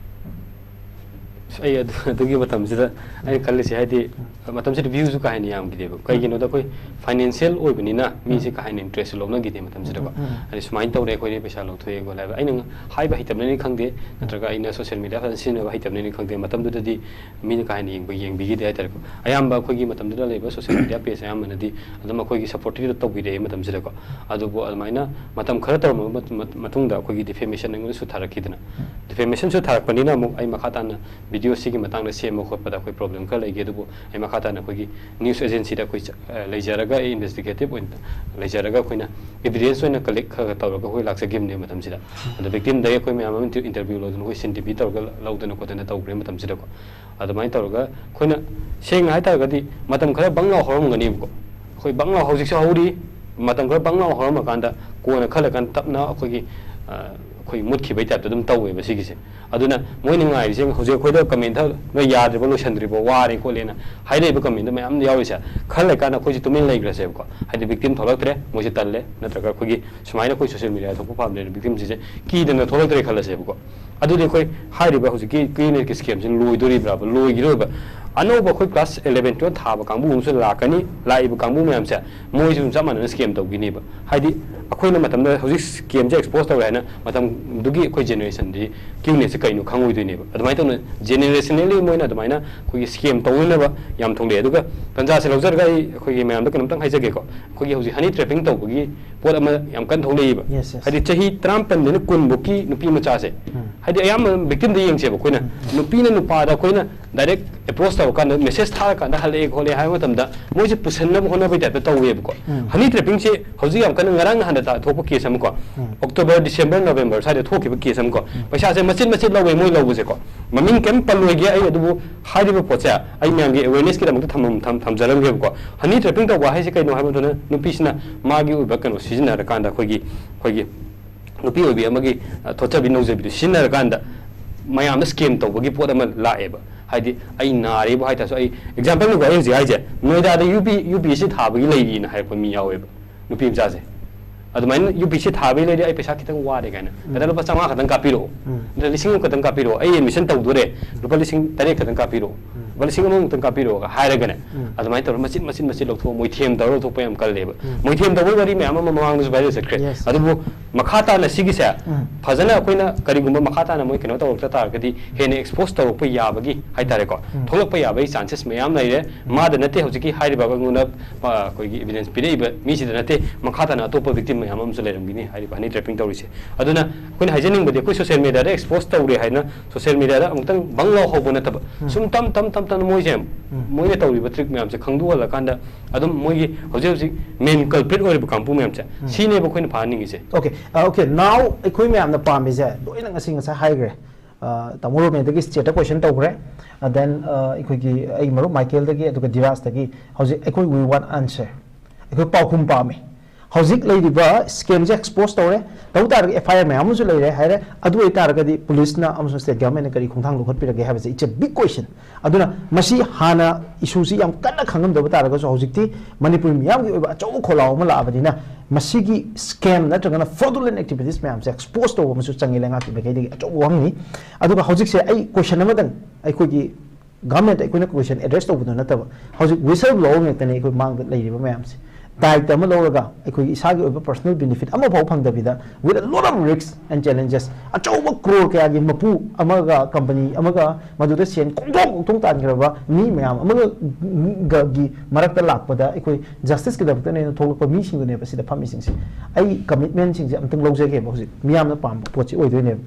ꯑꯁ, ꯑꯩ ꯑꯗꯨ-, ꯑꯗꯨꯒꯤ ꯃꯇꯝꯁꯤꯗ ꯑꯩꯅ ꯈꯜꯂꯤꯁꯦ, ꯍꯥꯏꯗꯤ, ꯃꯇꯝꯁꯤꯗ ꯚ꯭ꯌꯨꯁꯨ ꯀꯥ ꯍꯦꯟꯅ ꯌꯥꯝꯈꯤꯗꯦꯕ꯫ ꯀꯩꯒꯤꯅꯣꯗ ꯑꯩꯈꯣꯏ ꯐꯥꯏꯅꯥꯟꯁꯤꯌꯦꯜ ꯑꯣꯏꯕꯅꯤꯅ ꯃꯤꯁꯦ ꯀꯥ ꯍꯦꯟꯅ ꯏꯟꯇꯔꯦꯁ ꯂꯧꯅꯈꯤꯗꯦ ꯃꯇꯝꯁꯤꯗꯀꯣ꯫ ꯎꯝ, ꯎꯝ꯫ ꯍꯥꯏꯗꯤ ꯁꯨꯃꯥꯏꯅ ꯇꯧꯔꯦ, ꯑꯩꯈꯣꯏꯗꯤ ꯄꯩꯁꯥ ꯂꯧꯊꯣꯛꯑꯦ ꯈꯣꯠꯂꯦ ꯍꯥꯏꯕ꯫ ꯑꯩꯅ ꯍꯥꯏꯕ ꯍꯩꯇꯕꯅꯅꯤ ꯈꯪꯗꯦ, ꯅꯠꯇ꯭ꯔꯒ ꯑꯩꯅ ꯁꯣꯁꯤꯌꯦꯜ ꯃꯤꯗꯤꯌꯥ ꯐꯖꯅ ꯁꯤꯖꯤꯟꯅꯕ ꯍꯩꯇꯕꯅꯅꯤ ꯈꯪꯗꯦ, ꯃꯇꯝꯗꯨꯗꯗꯤ ꯃꯤꯅ ꯀꯥ ꯍꯦꯟꯅ ꯌꯦꯡꯕ-, ꯌꯦꯡꯕꯤꯈꯤꯗꯦ ꯍꯥꯏꯇꯥꯔꯦꯀꯣ꯫ ꯑꯌꯥꯝꯕ ꯑꯩꯈꯣꯏꯒꯤ ꯃꯇꯝꯗꯨꯗ ꯂꯩꯕ ꯁꯣꯁꯤꯌꯦꯜ ꯃꯤꯗꯤꯌꯥ ꯄꯦꯖ ꯑꯌꯥꯝꯕꯅꯗꯤ ꯑꯗꯨꯝ ꯑꯩꯈꯣꯏꯒꯤ ꯁꯞꯄꯣꯔꯠꯇꯤ ꯇꯧꯕꯤꯔꯛꯑꯦ ꯃꯇꯝꯁꯤꯗꯀꯣ꯫ ꯑꯗꯨꯕꯨ ꯑꯗꯨꯃꯥꯏꯅ ꯃꯇꯝ ꯈꯔ ꯇꯧꯔꯝꯃꯕ ꯃꯇꯨꯡ-, ꯃꯇꯨꯡꯗ ꯑꯩꯈꯣꯏꯒꯤ ꯗꯤꯐꯦꯃꯦꯁꯟ ꯑꯩꯉꯣꯟꯗꯁꯨ ꯊꯥꯔꯛꯈꯤꯗꯅ, ꯗꯤꯐꯦꯃꯦꯁꯟꯁꯨ ꯊꯥꯔꯛꯄꯅꯤꯅ ꯑꯃꯨꯛ ꯑꯩ ꯃꯈꯥ ꯇꯥꯅ ꯚꯤꯗꯤꯑꯣ ꯁꯤꯒꯤ ꯃꯇꯥꯡꯗ ꯁꯦꯝꯕ ꯈꯣꯠꯄꯗ ꯑꯩꯈꯣꯏ ꯄ꯭ꯔꯣꯕ꯭ꯂꯦꯝ ꯈꯔ ꯂꯩꯈꯤ꯫ ꯑꯗꯨꯕꯨ ꯑꯩ ꯃꯈꯥ ꯇꯥꯅ ꯑꯩꯈꯣꯏꯒꯤ ꯅ꯭ꯌꯨꯁ ꯑꯦꯖꯦꯟꯁꯤꯗ ꯑꯩꯈꯣꯏ ꯆ-, ꯑ, ꯂꯩꯖꯔꯒ, ꯑꯩ ꯏꯟꯚꯦꯁꯇꯤꯒꯦꯇꯤꯚ ꯑꯣꯏꯅ ꯂꯩꯖꯔꯒ, ꯑꯩꯈꯣꯏꯅ ꯏꯚꯤꯗꯦꯟꯁ ꯑꯣꯏꯅ ꯀꯂꯦꯛ ꯈꯔ ꯈꯔ ꯇꯧꯔꯒ ꯑꯩꯈꯣꯏ ꯂꯥꯛꯆꯈꯤꯕꯅꯦ ꯃꯇꯝꯁꯤꯗ꯫ ꯑꯗꯣ ꯚꯤꯛꯇꯤꯝꯗꯒꯤ ꯑꯩꯈꯣꯏ ꯃꯌꯥꯝ ꯑꯃ ꯏꯟꯇꯔ-, ꯏꯟꯇꯔꯚ꯭ꯌꯨ ꯂꯧꯗꯅ, ꯑꯩꯈꯣꯏ ꯁꯤꯟ ꯇꯤ ꯚꯤ ꯇꯧꯔꯒ ꯂꯧꯗꯅ ꯈꯣꯠꯇꯅ ꯇꯧꯈ꯭ꯔꯦ ꯃꯇꯝꯁꯤꯗꯀꯣ꯫ ꯑꯗꯨꯃꯥꯏꯅ ꯇꯧꯔꯒ ꯑꯩꯈꯣꯏꯅ ꯁꯦꯡꯅ ꯍꯥꯏ ꯇꯥꯔꯒꯗꯤ ꯃꯇꯝ ꯈꯔ ꯕꯪ ꯂꯥꯎ ꯍꯧꯔꯝꯒꯅꯦꯕꯀꯣ꯫ ꯑꯩꯈꯣꯏ ꯕꯪ ꯂꯥꯎ ꯍꯧꯖꯤꯛꯁꯨ ꯍꯧꯔꯤ, ꯃꯇꯝ ꯈꯔ ꯕꯪ ꯂꯥꯎ ꯍꯧꯔꯝꯃꯀꯥꯟꯗ ꯀꯣꯟꯅ ꯈꯔ ꯂꯩꯔꯀꯥꯟꯗ ꯇꯞꯅ ꯑꯩꯈꯣꯏꯒꯤ, ꯑ, ꯑꯩꯈꯣꯏ ꯃꯨꯠꯈꯤꯕꯩ ꯇꯥꯏꯞꯇ ꯑꯗꯨꯝ ꯇꯧꯋꯦꯕ ꯁꯤꯒꯤꯁꯦ꯫ ꯑꯗꯨꯅ ꯃꯣꯏꯅ ꯉꯥꯏꯔꯤꯁꯦ ꯍꯧꯖꯤꯛ ꯑꯩꯈꯣꯏꯗ ꯀꯃꯦꯟ ꯊ-, ꯅꯣꯏ ꯌꯥꯗ꯭ꯔꯤꯕꯣ, ꯂꯣꯏꯁꯟꯗ꯭ꯔꯤꯕꯣ, ꯋꯥꯔꯦ ꯈꯣꯠꯂꯦꯅ ꯍꯥꯏꯅꯔꯤꯕ ꯀꯃꯦꯟꯗꯣ ꯃꯌꯥꯝ ꯌꯥꯎꯔꯤꯁꯦ꯫ ꯈꯔ ꯂꯩꯔꯀꯥꯟꯗ ꯑꯩꯈꯣꯏꯁꯦ ꯇꯨꯃꯤꯟ ꯂꯩꯈ꯭ꯔꯁꯦꯕꯀꯣ꯫ ꯍꯥꯏꯗꯤ ꯚꯤꯛꯇꯤꯝ ꯊꯣꯛꯂꯛꯇ꯭ꯔꯦ, ꯃꯣꯏꯁꯦ ꯇꯜꯂꯦ, ꯅꯠꯇ꯭ꯔꯒ ꯑꯩꯈꯣꯏꯒꯤ ꯁꯨꯃꯥꯏꯅ ꯑꯩꯈꯣꯏ ꯁꯣꯁꯤꯌꯦꯜ ꯃꯤꯗꯤꯌꯥꯗ ꯊꯣꯛꯄ ꯄꯥꯝꯗ꯭ꯔꯦꯅ ꯚꯤꯛꯇꯤꯝꯁꯤꯡꯁꯦ ꯀꯤꯗꯅ ꯊꯣꯛꯂꯛꯇ꯭ꯔꯦ ꯈꯜꯂꯁꯦꯕꯀꯣ꯫ ꯑꯗꯨꯗꯤ ꯑꯩꯈꯣꯏ ꯍꯥꯏꯔꯤꯕ ꯍꯧꯖꯤꯛꯀꯤ ꯀ꯭ꯌꯨ ꯑꯦꯟ ꯑꯦꯒꯤ ꯁ꯭ꯀꯦꯝꯁꯤ ꯂꯣꯏꯗꯣꯔꯤꯕ꯭ꯔꯥꯕ? ꯂꯣꯏꯈꯤꯔꯣꯏꯕ꯫ ꯑꯅꯧꯕ ꯑꯩꯈꯣꯏ class eleven twelve ꯊꯥꯕ ꯀꯥꯡꯕꯨ ꯑꯃꯁꯨ ꯂꯥꯛꯀꯅꯤ꯫ ꯂꯥꯛꯏꯕ ꯀꯥꯡꯕꯨ ꯃꯌꯥꯝꯁꯦ ꯃꯣꯏꯁꯨ ꯆꯞ ꯃꯥꯟꯅꯅ scam ꯇꯧꯈꯤꯅꯦꯕ꯫ ꯍꯥꯏꯗꯤ ꯑꯩꯈꯣꯏꯅ ꯃꯇꯝꯗ ꯍꯧꯖꯤꯛ scamꯁꯦ expose ꯇꯧꯔꯦ ꯍꯥꯏꯅ ꯃꯇꯝꯗꯨꯒꯤ ꯑꯩꯈꯣꯏ generationꯗꯤ cutenessꯁꯦ ꯀꯩꯅꯣ ꯈꯪꯉꯣꯏꯗꯣꯏꯅꯦꯕ꯫ ꯑꯗꯨꯃꯥꯏꯅ ꯇꯧꯅ generationally ꯃꯣꯏꯅ ꯑꯗꯨꯃꯥꯏꯅ ꯑꯩꯈꯣꯏꯒꯤ scam ꯇꯧꯅꯅꯕ ꯌꯥꯝ ꯊꯣꯛꯂꯛꯑꯦ꯫ ꯑꯗꯨꯒ ꯇꯟꯖꯥꯁꯦ ꯂꯧꯖꯔꯒ ꯑꯩ ꯑꯩꯈꯣꯏꯒꯤ ꯃꯌꯥꯝꯗ ꯀꯩꯅꯣꯝꯇꯪ ꯍꯥꯏꯖꯒꯦꯀꯣ꯫ ꯑꯩꯈꯣꯏꯒꯤ ꯍꯧꯖꯤꯛ honey trapping ꯇꯧꯕꯒꯤ ꯄꯣꯠ ꯑꯃ ꯌꯥꯝ ꯀꯟꯅ ꯊꯣꯛꯂꯛꯏꯕ꯫ Yes, yes. ꯍꯥꯏꯗꯤ ꯆꯍꯤ ꯇꯔꯥꯃꯥꯄꯟꯗꯩꯅ ꯀꯨꯟ ꯐꯧꯀꯤ ꯅꯨꯄꯤ ꯃꯆꯥꯁꯦ꯫ ꯎꯝ. ꯍꯥꯏꯗꯤ ꯑꯌꯥꯝꯕ victimꯗ ꯌꯦꯡꯁꯦꯕ ꯑꯩꯈꯣꯏꯅ꯫ ꯅꯨꯄꯤꯅ ꯅꯨꯄꯥꯗ ꯑꯩꯈꯣꯏꯅ direct approach ꯇꯧꯔꯀꯥꯟꯗ message ꯊꯥꯔꯀꯥꯟꯗ ꯍꯜꯂꯛꯑꯦ ꯈꯣꯠꯂꯦ ꯍꯥꯏꯕ ꯃꯇꯝꯗ ꯃꯣꯏꯁꯦ ꯄꯨꯁꯟꯅꯕ ꯍꯣꯠꯅꯕꯩ typeꯇ ꯇꯧꯋꯦꯕꯀꯣ꯫ ꯎꯝ. Honey trappingꯁꯦ ꯍꯧꯖꯤꯛ ꯌꯥꯝ ꯀꯟꯅ ꯉꯔꯥꯡ ꯅꯍꯥꯟꯗ ꯊꯣꯛꯄ case ꯑꯃꯀꯣ꯫ ꯎꯝ. October, December, November ꯁ꯭ꯋꯥꯏꯗ ꯊꯣꯛꯈꯤꯕ case ꯑꯃꯀꯣ꯫ ꯄꯩꯁꯥꯁꯦ ꯃꯆꯤꯠ ꯃꯆꯤꯠ ꯂꯧꯋꯦ ꯃꯣꯏ ꯂꯧꯕꯁꯦꯀꯣ꯫ ꯃꯃꯤꯡ ꯀꯩꯝ ꯄꯜꯂꯣꯏꯒꯦ ꯑꯩ, ꯑꯗꯨꯕꯨ ꯍꯥꯏꯔꯤꯕ ꯄꯣꯠꯁꯦ ꯑꯩ ꯃꯌꯥꯝꯒꯤ awarenessꯀꯤꯗꯃꯛꯇ ꯊꯝꯃꯝ-, ꯊꯝ-, ꯊꯝꯖꯔꯝꯒꯦꯕꯀꯣ꯫ Honey trapping ꯇꯧꯕ ꯍꯥꯏꯁꯦ ꯀꯩꯅꯣ ꯍꯥꯏꯕ ꯃꯇꯝꯗ ꯅꯨꯄꯤꯁꯤꯅ ꯃꯥꯒꯤ ꯑꯣꯏꯕ ꯀꯩꯅꯣ ꯁꯤꯖꯤꯟꯅꯔꯀꯥꯟꯗ ꯑꯩꯈꯣꯏꯒꯤ, ꯑꯩꯈꯣꯏꯒꯤ ꯅꯨꯄꯤ ꯑꯣꯏꯕꯤ ꯑꯃꯒꯤ, ꯑ, ꯊꯣꯠꯆꯕꯤ ꯅꯧꯖꯕꯤꯗꯨ ꯁꯤꯖꯤꯟꯅꯔꯀꯥꯟꯗ ꯃꯌꯥꯝꯗ scam ꯇꯧꯕꯒꯤ ꯄꯣꯠ ꯑꯃ ꯂꯥꯛꯑꯦꯕ꯫ ꯍꯥꯏꯗꯤ ꯑꯩ ꯅꯥꯔꯦꯕꯨ ꯍꯥꯏꯇꯥꯔꯁꯨ, ꯑꯩ exampleꯅꯤꯀꯣ ꯑꯩ ꯍꯧꯖꯤꯛ ꯍꯥꯏꯁꯦ, ꯅꯣꯏꯗꯥꯗ UP, UPSC ꯊꯥꯕꯒꯤ ꯂꯩꯔꯤꯅ ꯍꯥꯏꯔꯛꯄ ꯃꯤ ꯌꯥꯎꯋꯦꯕ꯫ ꯅꯨꯄꯤ ꯃꯆꯥꯁꯦ ꯑꯗꯨꯃꯥꯏꯅ UPSC ꯊꯥꯕꯒꯤ ꯂꯩꯔꯤ, ꯑꯩ ꯄꯩꯁꯥ ꯈꯤꯇꯪ ꯋꯥꯔꯦ ꯀꯥꯏꯅ, "ꯗꯥꯗꯥ, ꯂꯨꯄꯥ ꯆꯥꯝꯃꯉꯥ ꯈꯛꯇꯪ ꯀꯥꯞꯄꯤꯔꯛꯑꯣ, ꯎꯝ. ꯅꯠꯇ꯭ꯔ ꯂꯤꯁꯤꯡ ꯑꯃ ꯈꯛꯇꯪ ꯀꯥꯞꯄꯤꯔꯛꯑꯣ, ꯑꯩ admission ꯇꯧꯗꯣꯔꯦ, ꯂꯨꯄꯥ ꯂꯤꯁꯤꯡ ꯇꯔꯦꯠ ꯈꯛꯇꯪ ꯀꯥꯞꯄꯤꯔꯛꯑꯣ, ꯎꯝ. ꯂꯨꯄꯥ ꯂꯤꯁꯤꯡ ꯑꯃꯃꯨꯛꯇꯪ ꯀꯥꯞꯄꯤꯔꯛꯑꯣꯒ" ꯍꯥꯏꯔꯒꯅꯦ꯫ ꯎꯝ. ꯑꯗꯨꯃꯥꯏꯅ ꯇꯧꯔꯒ ꯃꯆꯤꯠ ꯃꯆꯤꯠ ꯃꯆꯤꯠ ꯂꯧꯊꯣꯛꯑ ꯃꯣꯏ ꯊꯦꯝ ꯇꯧꯔ ꯂꯧꯊꯣꯛꯄ ꯌꯥꯝ ꯀꯜꯂꯦꯕ꯫ ꯎꯝ. ꯃꯣꯏ ꯊꯦꯝ ꯇꯧꯕꯒꯤ ꯋꯥꯔꯤ ꯃꯌꯥꯝ ꯑꯃ ꯃꯃꯥꯡꯗꯁꯨ viral ꯆꯠꯈ꯭ꯔꯦ꯫ Yes. ꯑꯗꯨꯕꯨ ꯃꯈꯥ ꯇꯥꯅ ꯁꯤꯒꯤꯁꯦ ꯎꯝ. ꯐꯖꯅ ꯑꯩꯈꯣꯏꯅ ꯀꯔꯤꯒꯨꯝꯕ ꯃꯈꯥ ꯇꯥꯅ ꯃꯣꯏ ꯀꯩꯅꯣ ꯇꯧꯔꯛꯇ ꯇꯥꯔꯒꯗꯤ ꯍꯦꯟꯅ expose ꯇꯧꯔꯛꯄ ꯌꯥꯕꯒꯤ ꯍꯥꯏꯇꯥꯔꯦꯀꯣ, ꯎꯝ. ꯊꯣꯛꯂꯛꯄ ꯌꯥꯕꯒꯤ chances ꯃꯌꯥꯝ ꯂꯩꯔꯦ꯫ ꯃꯥꯗ ꯅꯠꯇꯦ, ꯍꯧꯖꯤꯛꯀꯤ ꯍꯥꯏꯔꯤꯕ ꯑꯩꯉꯣꯟꯗ, ꯑ, ꯑꯩꯈꯣꯏꯒꯤ evidence ꯄꯤꯔꯛꯏꯕ ꯃꯤꯁꯤꯗ ꯅꯠꯇꯦ, ꯃꯈꯥ ꯇꯥꯅ ꯑꯇꯣꯞꯄ victim ꯃꯌꯥꯝ ꯑꯃꯁꯨ ꯂꯩꯔꯝꯒꯅꯤ ꯍꯥꯏꯔꯤꯕ honey trapping ꯇꯧꯔꯤꯁꯦ꯫ ꯑꯗꯨꯅ ꯑꯩꯈꯣꯏꯅ ꯍꯥꯏꯖꯅꯤꯡꯕꯗꯤ ꯑꯩꯈꯣꯏ social mediaꯗ expose ꯇꯧꯔꯦ ꯍꯥꯏꯅ social mediaꯗ ꯑꯃꯨꯛꯇꯪ ꯕꯪ ꯂꯥꯎ ꯍꯧꯕ ꯅꯠꯇꯕ, ꯎꯝ. ꯁꯨꯝ ꯇꯝ ꯇꯝ ꯇꯝ ꯇꯝꯅ ꯃꯣꯏꯁꯦ, ꯎꯝ. ꯃꯣꯏꯅ ꯇꯧꯔꯤꯕ trick ꯃꯌꯥꯝꯁꯦ ꯈꯪꯗꯣꯛꯍꯜꯂꯀꯥꯟꯗ ꯑꯗꯨꯝ ꯃꯣꯏꯒꯤ ꯍꯧꯖꯤꯛ ꯍꯧꯖꯤꯛ main culprit ꯑꯣꯏꯔꯤꯕ ꯀꯥꯡꯕꯨ ꯃꯌꯥꯝꯁꯦ, ꯎꯝ. ꯁꯤꯅꯦꯕ ꯑꯩꯈꯣꯏꯅ ꯐꯥꯍꯟꯅꯤꯡꯉꯤꯁꯦ꯫ Okay, uh, okay, now ꯑꯩꯈꯣꯏ ꯃꯌꯥꯝꯅ ꯄꯥꯝꯃꯤꯁꯦ ꯂꯣꯏꯅ ꯉꯁꯤ ꯉꯁꯥꯏ ꯍꯥꯏꯈ꯭ꯔꯦ꯫ Uh, ꯇꯥꯃꯣ ꯔꯣꯃꯦꯗꯒꯤ stateꯇ question ꯇꯧꯈ꯭ꯔꯦ, uh, then, uh, ꯑꯩꯈꯣꯏꯒꯤ ꯑꯩ ꯃꯔꯨꯞ ꯃꯥꯏꯀꯦꯜꯗꯒꯤ, ꯑꯗꯨꯒ ꯙꯤꯔꯥꯖꯇꯒꯤ꯫ ꯍꯧꯖꯤꯛ ꯑꯩꯈꯣꯏ we want answer, ꯑꯩꯈꯣꯏ ꯄꯥꯎꯈꯨꯝ ꯄꯥꯝꯃꯤ꯫ ꯍꯧꯖꯤꯛ ꯂꯩꯔꯤꯕ scamꯁꯦ expose ꯇꯧꯔꯦ, ꯇꯧ ꯇꯥꯔꯒꯗꯤ FIR ꯃꯌꯥꯝ ꯑꯃꯁꯨ ꯂꯩꯔꯦ ꯍꯥꯏꯔꯦ, ꯑꯗꯨ ꯑꯣꯏꯇꯥꯔꯒꯗꯤ policeꯅ ꯑꯃꯁꯨꯡ state governmentꯅ ꯀꯔꯤ ꯈꯣꯡꯊꯥꯡ ꯂꯧꯈꯠꯄꯤꯔꯒꯦ ꯍꯥꯏꯕꯁꯦ, it's a big question꯫ ꯑꯗꯨꯅ ꯃꯁꯤ ꯍꯥꯟꯅ issueꯁꯤ ꯌꯥꯝ ꯀꯟꯅ ꯈꯪꯉꯝꯗꯕ ꯇꯥꯔꯒꯁꯨ ꯍꯧꯖꯤꯛꯇꯤ ꯃꯅꯤꯄꯨꯔ ꯃꯤꯌꯥꯝꯒꯤ ꯑꯣꯏꯕ ꯑꯆꯧꯕ ꯈꯣꯜꯂꯥꯎ ꯑꯃ ꯂꯥꯛꯑꯕꯅꯤꯅ ꯃꯁꯤꯒꯤ scam ꯅꯠꯇ꯭ꯔꯒꯅ fraudulent activities ꯃꯌꯥꯝꯁꯦ expose ꯇꯧꯕ ꯑꯃꯁꯨ ꯆꯪꯉꯤ ꯂꯩꯉꯥꯛꯀꯤ ꯃꯥꯏꯀꯩꯗꯒꯤ ꯑꯆꯧꯕ ꯋꯥꯐꯝꯅꯤ꯫ ꯑꯗꯨꯒ ꯍꯧꯖꯤꯛꯁꯦ ꯑꯩ question ꯑꯃꯗꯪ ꯑꯩꯈꯣꯏꯒꯤ ꯒꯚꯔꯟꯃꯦꯟꯠꯇ ꯑꯩꯈꯣꯏꯅ ꯀꯣꯏꯁꯟ ꯑꯦꯗ꯭ꯔꯦꯁ ꯇꯧꯕꯗꯣ ꯅꯠꯇꯕ, ꯍꯧꯖꯤꯛ ꯋꯤꯁꯜ ꯕ꯭ꯂꯣꯋꯔ ꯉꯥꯛꯇꯅꯤ ꯑꯩꯈꯣꯏ ꯃꯥꯡꯗ ꯂꯩꯔꯤꯕ ꯃꯌꯥꯝꯁꯦ꯫ ꯗꯥꯏꯇ ꯑꯃ ꯂꯧꯔꯒ ꯑꯩꯈꯣꯏꯒꯤ ꯏꯁꯥꯒꯤ ꯑꯣꯏꯕ ꯄꯔꯁꯣꯅꯦꯜ ꯕꯦꯅꯤꯐꯤꯠ ꯑꯃꯐꯥꯎ ꯐꯪꯗꯕꯤꯗ, with a lot of risks and challenges, ꯑꯆꯧꯕ ꯀ꯭ꯔꯣꯔ ꯀꯌꯥꯒꯤ ꯃꯄꯨ ꯑꯃꯒ, ꯀꯝꯄꯅꯤ ꯑꯃꯒ, ꯃꯗꯨꯗ ꯁꯦꯟ ꯀꯣꯡꯊꯣꯡ ꯀꯣꯡꯊꯣꯡ ꯇꯥꯟꯈ꯭ꯔꯕ ꯃꯤ ꯃꯌꯥꯝ ꯑꯃꯒ ꯒꯤ ꯃꯔꯛꯇ ꯂꯥꯛꯄꯗ ꯑꯩꯈꯣꯏ ꯖꯁꯇꯤꯁꯀꯤꯗꯃꯛꯇꯅꯦꯅ ꯊꯣꯛꯂꯛꯄ ꯃꯤꯁꯤꯡꯗꯨꯅꯦꯕ ꯁꯤꯗ ꯐꯝꯃꯤꯁꯤꯡꯁꯦ꯫ ꯑꯩ ꯀꯃꯤꯠꯃꯦꯟꯁꯤꯡꯁꯦ ꯑꯝꯇꯪ ꯂꯧꯖꯒꯦꯕ, ꯍꯧꯖꯤꯛ ꯃꯤꯌꯥꯝꯅ ꯄꯥꯝꯕ ꯄꯣꯠꯁꯤ ꯑꯣꯏꯗꯣꯏꯅꯦꯕ꯫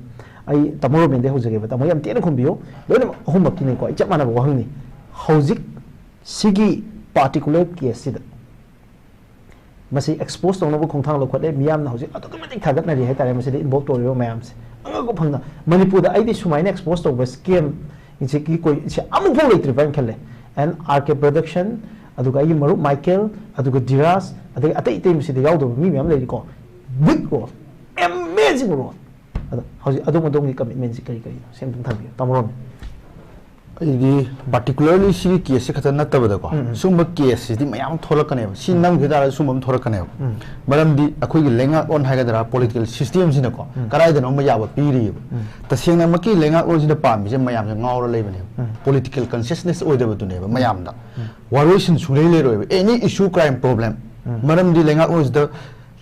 ꯑꯩ ꯇꯥꯃꯣ ꯔꯣꯃꯦꯟꯗꯩ ꯍꯧꯖꯒꯦꯕ꯫ ꯇꯥꯃꯣ ꯌꯥꯝ ꯇꯦꯟꯅ ꯈꯨꯝꯕꯤꯌꯨ꯫ ꯂꯣꯏꯅꯃꯛ ꯑꯍꯨꯝꯃꯛꯀꯤꯅꯤꯀꯣ꯫ ꯑꯩ ꯆꯞ ꯃꯥꯟꯅꯕ ꯋꯥꯍꯪꯅꯤ꯫ ꯍꯧꯖꯤꯛ ꯁꯤꯒꯤ ꯄꯥꯔꯇꯤꯀꯨꯂꯔ ꯀꯦꯁꯁꯤꯗ ꯃꯁꯤ ꯑꯦꯛꯁꯄꯣꯖ ꯇꯧꯅꯕ ꯈꯣꯡꯊꯥꯡ ꯂꯧꯈꯠꯂꯦ꯫ ꯃꯤꯌꯥꯝꯅ ꯍꯧꯖꯤꯛ ꯑꯗꯨꯛꯀꯤ ꯃꯇꯤꯛ ꯊꯥꯒꯠꯅꯔꯤ ꯍꯥꯏꯇꯥꯔꯦ, ꯃꯁꯤꯗ ꯏꯟꯚꯣꯜꯕ ꯇꯧꯔꯤꯕ ꯃꯌꯥꯝꯁꯦ꯫ ꯑꯉꯛꯄ ꯐꯪꯅ ꯃꯅꯤꯄꯨꯔꯗ ꯑꯩꯗꯤ ꯁꯨꯃꯥꯏꯅ ꯑꯦꯛꯁꯄꯣꯖ ꯇꯧꯕ ꯁ꯭ꯀꯦꯝ ꯁꯤ ꯑꯃꯨꯛꯐꯥꯎ ꯂꯩꯇ꯭ꯔꯤꯕ ꯍꯥꯏꯅ ꯈꯜꯂꯦ꯫ ꯑꯦꯟ ꯑꯥꯔ ꯀꯦ ꯄ꯭ꯔꯗꯛꯁꯟ, ꯑꯗꯨꯒ ꯑꯩꯒꯤ ꯃꯔꯨꯞ ꯃꯥꯏꯀꯦꯜ, ꯑꯗꯨꯒ ꯙꯤꯔꯥꯖ, ꯑꯗꯒꯤ ꯑꯇꯩ ꯑꯇꯩ ꯃꯁꯤꯗ ꯌꯥꯎꯗꯕ ꯃꯤ ꯃꯌꯥꯝ ꯂꯩꯔꯤꯀꯣ꯫ Big role, amazing role꯫ ꯑꯗꯣ ꯍꯧꯖꯤꯛ ꯑꯗꯣꯝ ꯑꯗꯣꯝꯒꯤ ꯀꯃꯤꯠꯃꯦꯟꯁꯤ ꯀꯔꯤ ꯀꯔꯤꯅꯣ? ꯁꯤ ꯑꯝꯇꯪ ꯊꯝꯕꯤꯌꯨ, ꯇꯥꯃꯣ ꯔꯣꯃꯦꯟ꯫ ꯑꯩꯗꯤ ꯄꯥꯔꯇꯤꯀꯨꯂꯔꯂꯤ ꯁꯤꯒꯤ ꯀꯦꯁꯁꯦ ꯈꯛꯇ ꯅꯠꯇꯕꯗꯀꯣ, ꯎꯝ, ꯎꯝ꯫ ꯁꯤꯒꯨꯝꯕ ꯀꯦꯁꯁꯤꯗꯤ ꯃꯌꯥꯝ ꯊꯣꯛꯂꯛꯀꯅꯦꯕ꯫ ꯁꯤ ꯎꯝ꯫ ꯅꯝꯈꯤ ꯇꯥꯔꯒꯗꯤ ꯁꯤꯒꯨꯝꯕ ꯑꯃ ꯊꯣꯛꯂꯛꯀꯅꯦꯕ꯫ ꯎꯝ꯫ ꯃꯔꯝꯗꯤ ꯑꯩꯈꯣꯏꯒꯤ ꯂꯩꯉꯥꯛꯂꯣꯟ ꯍꯥꯏꯒꯗ꯭ꯔꯥ, ꯄꯣꯂꯤꯇꯤꯀꯦꯜ ꯁꯤꯁꯇꯦꯝꯁꯤꯅꯀꯣ, ꯎꯝ꯫ ꯀꯗꯥꯏꯗꯅꯣ ꯑꯃ ꯌꯥꯕ ꯄꯤꯔꯤꯑꯕ꯫ ꯎꯝ꯫ ꯇꯁꯦꯡꯅꯃꯛꯀꯤ ꯂꯩꯉꯥꯛꯂꯣꯟꯁꯤꯅ ꯄꯥꯝꯃꯤꯁꯦ ꯃꯌꯥꯝꯁꯦ ꯉꯥꯎꯔ ꯂꯩꯕꯅꯦꯕ꯫ ꯎꯝ꯫ ꯄꯣꯂꯤꯇꯤꯀꯦꯜ ꯀꯟꯁꯤꯌꯁꯅꯦꯁ ꯑꯣꯏꯗꯕꯗꯨꯅꯦꯕ ꯃꯌꯥꯝꯗ꯫ ꯎꯝ꯫ ꯋꯥꯔꯣꯏꯁꯤꯟ ꯁꯨꯡꯂꯩ ꯂꯩꯔꯣꯏꯕ꯫ Any issue, crime, problem꯫ ꯎꯝ꯫ ꯃꯔꯝꯗꯤ ꯂꯩꯉꯥꯛꯂꯣꯟꯁꯤꯗ,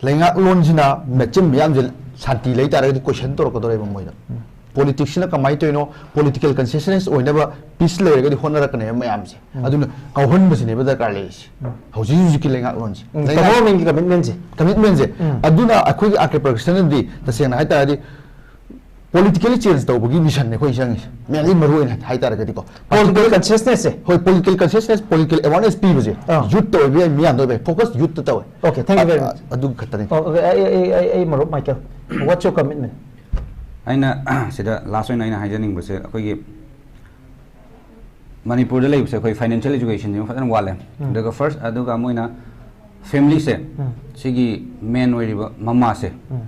ꯂꯩꯉꯥꯛꯂꯣꯟꯁꯤꯅ ꯃꯦꯆꯤꯟ ꯃꯌꯥꯝꯁꯦ ꯁꯥꯟꯇꯤ ꯂꯩ ꯇꯥꯔꯒꯗꯤ ꯀꯣꯏꯁꯟ ꯇꯧꯔꯛꯀꯗꯧꯔꯦꯕ ꯃꯣꯏꯗ꯫ ꯎꯝ꯫ ꯄꯣꯂꯤꯇꯤꯛꯁꯁꯤꯅ ꯀꯃꯥꯏꯅ ꯇꯧꯔꯤꯅꯣ? ꯄꯣꯂꯤꯇꯤꯀꯦꯜ ꯀꯟꯁꯤꯁꯇꯦꯟꯁ ꯑꯣꯏꯅꯕ ꯄꯤꯁ ꯂꯩꯔꯒꯗꯤ ꯍꯣꯠꯅꯔꯛꯀꯅꯦꯕ ꯃꯌꯥꯝꯁꯦ꯫ ꯎꯝ꯫ ꯑꯗꯨꯅ ꯀꯥꯎꯍꯟꯕꯁꯤꯅꯦꯕ ꯗꯔꯀꯥꯔ ꯂꯩꯔꯤꯁꯦ꯫ ꯎꯝ꯫ ꯍꯧꯖꯤꯛ ꯍꯧꯖꯤꯛꯀꯤ ꯂꯩꯉꯥꯛꯂꯣꯟꯁꯦ꯫ ꯎꯝ, ꯂꯩꯉꯥꯛ- ꯇꯥꯃꯣ ꯔꯣꯃꯦꯟꯒꯤ ꯀꯃꯤꯠꯃꯦꯟꯁꯦ꯫ ꯀꯃꯤꯠꯃꯦꯟꯁꯦ꯫ ꯎꯝ꯫ ꯑꯗꯨꯅ ꯑꯩꯈꯣꯏꯒꯤ ꯑꯥꯔ ꯀꯦ ꯄ꯭ꯔꯗꯛꯁꯟꯅꯗꯤ ꯇꯁꯦꯡꯅ ꯍꯥꯏꯇꯥꯔꯗꯤ ꯄꯣꯂꯤꯇꯤꯀꯦꯜꯂꯤ ꯆꯦꯟꯖ ꯇꯧꯕꯒꯤ ꯃꯤꯁꯟꯅꯦ ꯑꯩꯈꯣꯏ ꯆꯪꯉꯤꯁꯦ꯫ ꯃꯦꯟꯂꯤ ꯃꯔꯨ ꯑꯣꯏꯅ ꯍꯥꯏꯇꯥꯔꯒꯗꯤꯀꯣ꯫ ꯄꯣꯂꯤꯇꯤꯀꯦꯜ ꯀꯟꯁꯤꯌꯁꯅꯦꯁꯁꯦ꯫ ꯍꯣꯏ, ꯄꯣꯂꯤꯇꯤꯀꯦꯜ ꯀꯟꯁꯤꯌꯁꯅꯦꯁ, ꯄꯣꯂꯤꯇꯤꯀꯦꯜ ꯑꯦꯋꯥꯔꯅꯦꯁ ꯄꯤꯕꯁꯦ꯫ ꯑꯥ꯫ ꯌꯨꯠꯇ ꯑꯣꯏꯕ ꯌꯥꯏ, ꯃꯤꯌꯥꯝꯗ ꯑꯣꯏꯕ ꯌꯥꯏ, ꯐꯣꯀꯁ ꯌꯨꯠꯇ ꯇꯧꯋꯦ꯫ Okay, thank you very much꯫ ꯑ-, ꯑꯗꯨ ꯈꯛꯇꯅꯤ꯫ ꯑꯣ, okay, ꯑꯩ, ꯑꯩ, ꯑꯩ, ꯑꯩ ꯃꯔꯨꯞ ꯃꯥꯏꯀꯦꯜ, what's your commitment? ꯑꯩꯅ ꯁꯤꯗ ꯂꯥꯁ ꯑꯣꯏꯅ ꯑꯩꯅ ꯍꯥꯏꯖꯅꯤꯡꯕꯁꯦ, ꯑꯩꯈꯣꯏꯒꯤ ꯃꯅꯤꯄꯨꯔꯗ ꯂꯩꯕꯁꯦ ꯑꯩꯈꯣꯏ ꯐꯥꯏꯅꯥꯟꯁꯤꯌꯦꯜ ꯑꯦꯖꯨꯀꯦꯁꯟꯁꯦ ꯐꯖꯅ ꯋꯥꯠꯂꯦ꯫ ꯎꯝ꯫ ꯑꯗꯨꯒ ꯐꯥꯔꯁ, ꯑꯗꯨꯒ ꯑꯃ ꯑꯣꯏꯅ ꯐꯦꯃꯤꯂꯤꯁꯦ, ꯎꯝ꯫ ꯁꯤꯒꯤ ꯃꯦꯟ ꯑꯣꯏꯔꯤꯕ ꯃꯃꯥꯁꯦ, ꯎꯝ꯫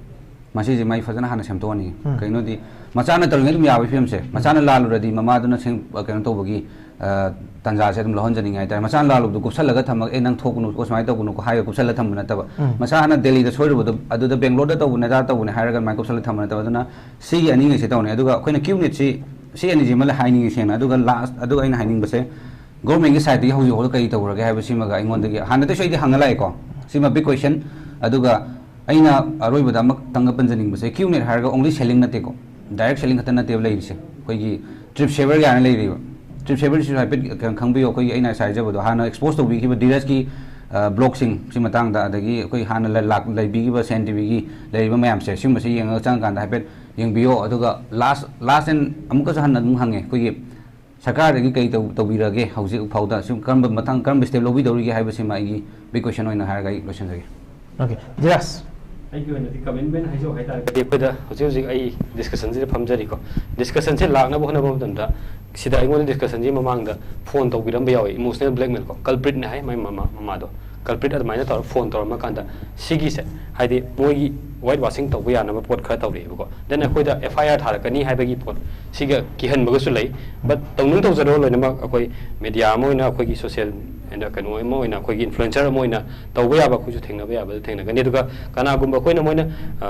ꯃꯁꯤꯁꯦ ꯃꯥꯏ ꯐꯖꯅ ꯍꯥꯟꯅ ꯁꯦꯝꯗꯣꯛꯍꯟꯅꯤꯡꯉꯤ꯫ ꯎꯝ꯫ ꯀꯩꯅꯣꯗꯤ ꯃꯆꯥꯅ ꯇꯧꯔꯤꯉꯩ ꯑꯗꯨꯝ ꯌꯥꯕꯒꯤ ꯐꯤꯕꯝꯁꯦ, ꯃꯆꯥꯅ ꯂꯥꯜꯂꯨꯔꯗꯤ ꯃꯃꯥꯗꯨꯅ ꯁꯦꯝ-, ꯀꯩꯅꯣ ꯇꯧꯕꯒꯤ, ꯑ, ꯇꯥꯟꯖꯥꯁꯦ ꯑꯗꯨꯝ ꯂꯧꯍꯟꯖꯅꯤꯡꯉꯦ ꯍꯥꯏꯇꯥꯔꯦ꯫ ꯃꯆꯥꯅ ꯂꯥꯜꯂꯨꯕꯗꯣ ꯀꯨꯞꯁꯜꯂꯒ ꯊꯝꯃꯒ, "ꯑꯦ, ꯅꯪ ꯊꯣꯛꯀꯅꯨꯀꯣ, ꯁꯨꯃꯥꯏꯅ ꯇꯧꯒꯅꯨꯀꯣ" ꯍꯥꯏꯔꯒ ꯀꯨꯞꯁꯜꯂ ꯊꯝꯕ ꯅꯠꯇꯕ, ꯎꯝ꯫ ꯃꯆꯥꯅ ꯗꯦꯜꯂꯤꯗ ꯁꯣꯏꯔꯨꯕꯗꯣ ꯑꯗꯨꯗ ꯕꯦꯡꯒ꯭ꯂꯣꯔꯗ ꯇꯧꯕꯅꯦ, ꯑꯗꯥ ꯇꯧꯕꯅꯦ ꯍꯥꯏꯔꯒ ꯑꯗꯨꯃꯥꯏꯅ ꯀꯨꯞꯁꯜꯂ ꯊꯝꯕ ꯅꯠꯇꯕ꯫ ꯑꯗꯨꯅ ꯁꯤꯒꯤ ꯑꯅꯤꯉꯩꯁꯦ ꯇꯧꯅꯤ꯫ ꯑꯗꯨꯒ ꯑꯩꯈꯣꯏꯅ ꯀ꯭ꯌꯨ ꯅꯦꯠꯁꯤ ꯁꯤ ꯑꯅꯤꯁꯤꯃ ꯍꯥꯏꯅꯤꯡꯉꯤ ꯁꯦꯡꯅ꯫ ꯑꯗꯨꯒ ꯂꯥꯁ, ꯑꯗꯨꯒ ꯑꯩꯅ ꯍꯥꯏꯅꯤꯡꯕꯁꯦ, ꯒꯣꯔꯃꯦꯟꯒꯤ ꯁꯥꯏꯠꯇꯒꯤ ꯍꯧꯖꯤꯛ ꯐꯥꯎꯗ ꯀꯔꯤ ꯇꯧꯔꯒꯦ ꯍꯥꯏꯕꯁꯤꯃꯒ ꯑꯩꯉꯣꯟꯗꯒꯤ ꯍꯥꯟꯅꯗꯩꯁꯨ ꯑꯩꯗꯤ ꯍꯪꯉ ꯂꯥꯛꯑꯦꯀꯣ꯫ ꯁꯤꯃ ꯕꯤꯛ ꯀꯣꯏꯁꯟ꯫ ꯑꯗꯨꯒ ꯑꯩꯅ ꯑꯔꯣꯏꯕꯗ ꯑꯃꯇꯪꯒ ꯄꯟꯖꯅꯤꯡꯕꯁꯦ, ꯀ꯭ꯌꯨ ꯅꯦꯠ ꯍꯥꯏꯔꯒ ꯑꯣꯡꯂꯤ ꯁꯦꯂꯤꯡ ꯅꯠꯇꯦꯀꯣ, ꯗꯥꯏꯔꯦꯛ ꯁꯦꯂꯤꯡ ꯈꯛꯇ ꯅꯠꯇꯦꯕ ꯂꯩꯔꯤꯁꯦ꯫ ꯑꯩꯈꯣꯏꯒꯤ ꯇ꯭ꯔꯤꯞ ꯁꯦꯚꯔ ꯀꯥꯏꯅ ꯂꯩꯔꯤꯕ, ꯇ꯭ꯔꯤꯞ ꯁꯦꯚꯔꯁꯤꯁꯨ ꯍꯥꯏꯐꯦꯠ ꯀꯩꯅꯣ ꯈꯪꯕꯤꯌꯣ꯫ ꯑꯩꯈꯣꯏꯒꯤ ꯑꯩꯅ ꯉꯁꯥꯏ ꯍꯥꯏꯖꯕꯗꯣ, ꯍꯥꯟꯅ ꯑꯦꯛꯁꯄꯣꯖ ꯇꯧꯕꯤꯈꯤꯕ ꯙꯤꯔꯖꯀꯤ ꯕ꯭ꯂꯣꯛꯁꯤꯡ ꯁꯤ ꯃꯇꯥꯡꯗ, ꯑꯗꯒꯤ ꯑꯩꯈꯣꯏ ꯍꯥꯟꯅ ꯂ- ꯂꯥꯛ ꯂꯩꯕꯤꯈꯤꯕ ꯁꯦꯟ ꯇꯤꯚꯤꯒꯤ ꯂꯩꯔꯤꯕ ꯃꯌꯥꯝꯁꯦ, ꯁꯤꯒꯨꯝꯕꯁꯤ ꯌꯦꯡꯉꯒ ꯆꯪꯉꯀꯥꯟꯗ ꯍꯥꯏꯐꯦꯠ ꯌꯦꯡꯕꯤꯌꯣ꯫ ꯑꯗꯨꯒ ꯂꯥꯁ ꯂꯥꯁ ꯑꯦꯟ ꯑꯃꯨꯛꯀꯁꯨ ꯍꯟꯅ ꯑꯗꯨꯝ ꯍꯪꯉꯦ, ꯑꯩꯈꯣꯏꯒꯤ ꯁꯔꯀꯥꯔꯗꯒꯤ ꯀꯩ ꯇꯧ- ꯇꯧꯕꯤꯔꯒꯦ, ꯍꯧꯖꯤꯛ ꯐꯥꯎꯗ ꯁꯨꯝ ꯀꯔꯝꯕ ꯃꯊꯪ ꯀꯔꯝꯕ ꯁ꯭ꯇꯦꯞ ꯂꯧꯕꯤꯗꯧꯔꯤꯒꯦ ꯍꯥꯏꯕꯁꯤꯃ ꯑꯩꯒꯤ ꯕꯤꯛ ꯀꯣꯏꯁꯟ ꯑꯣꯏꯅ ꯍꯥꯏꯔꯒ ꯑꯩ ꯂꯣꯏꯁꯤꯟꯖꯒꯦ꯫ ꯑꯣꯀꯦ, ꯙꯤꯔꯥꯖ꯫ ꯑꯩꯒꯤ ꯑꯣꯏꯅꯗꯤ ꯀꯃꯤꯠꯃꯦꯟ ꯍꯥꯏꯖꯧ ꯍꯥꯏꯇꯥꯔꯒꯗꯤ, ꯑꯩꯈꯣꯏꯗ ꯍꯧꯖꯤꯛ ꯍꯧꯖꯤꯛ ꯑꯩ ꯗꯤꯁꯀꯁꯟꯁꯤꯗ ꯐꯝꯖꯔꯤꯀꯣ꯫ ꯗꯤꯁꯀꯁꯟꯁꯤ ꯂꯥꯛꯅꯕ ꯍꯣꯠꯅꯕ ꯃꯇꯝꯗ, ꯁꯤꯗ ꯑꯩꯉꯣꯟꯗ ꯗꯤꯁꯀꯁꯟꯁꯤ ꯃꯃꯥꯡꯗ ꯐꯣꯟ ꯇꯧꯕꯤꯔꯝꯕ ꯌꯥꯎꯏ, ꯏꯃꯣꯁꯅꯦꯜ ꯕ꯭ꯂꯦꯛꯃꯦꯜ ꯀꯣ, ꯀꯜꯄ꯭ꯔꯤꯠꯅ ꯍꯥꯏ ꯃꯥꯏ ꯃꯃꯥ ꯃꯃꯥꯗꯣ꯫ ꯀꯜꯄ꯭ꯔꯤꯠ ꯑꯗꯨꯃꯥꯏꯅ ꯇꯧꯔ ꯐꯣꯟ ꯇꯧꯔꯝꯃ ꯀꯥꯟꯗ, ꯁꯤꯒꯤꯁꯦ ꯍꯥꯏꯗꯤ ꯃꯣꯏꯒꯤ ꯋꯥꯏꯠ ꯋꯥꯁꯤꯡ ꯇꯧꯕ ꯌꯥꯅꯕ ꯄꯣꯠ ꯈꯔ ꯇꯧꯔꯛꯑꯦꯕꯀꯣ꯫ ꯗꯦꯟ ꯑꯩꯈꯣꯏꯗ ꯑꯦꯐ ꯑꯥꯏ ꯑꯥꯔ ꯊꯥꯔꯛꯀꯅꯤ ꯍꯥꯏꯕꯒꯤ ꯄꯣꯠ, ꯁꯤꯒ ꯀꯤꯍꯟꯕꯒꯁꯨ ꯂꯩ꯫ ꯕꯠ ꯇꯧꯅꯤꯡ ꯇꯧꯖꯔꯣ, ꯂꯣꯏꯅꯃꯛ ꯑꯩꯈꯣꯏ ꯃꯦꯗꯤꯌꯥ ꯑꯃ ꯑꯣꯏꯅ, ꯑꯩꯈꯣꯏꯒꯤ ꯁꯣꯁꯤꯌꯦꯜ ꯑꯦꯟꯗ ꯀꯩꯅꯣ ꯑꯃ ꯑꯣꯏꯅ, ꯑꯩꯈꯣꯏꯒꯤ ꯏꯟꯐ꯭ꯂꯨꯑꯦꯟꯁꯔ ꯑꯃ ꯑꯣꯏꯅ ꯇꯧꯕ ꯌꯥꯕ ꯑꯩꯈꯣꯏꯁꯨ ꯊꯦꯡꯅꯕ ꯌꯥꯕꯗ ꯊꯦꯡꯅꯒꯅꯤ꯫ ꯑꯗꯨꯒ ꯀꯅꯥꯒꯨꯝꯕ ꯑꯩꯈꯣꯏꯅ ꯃꯣꯏꯅ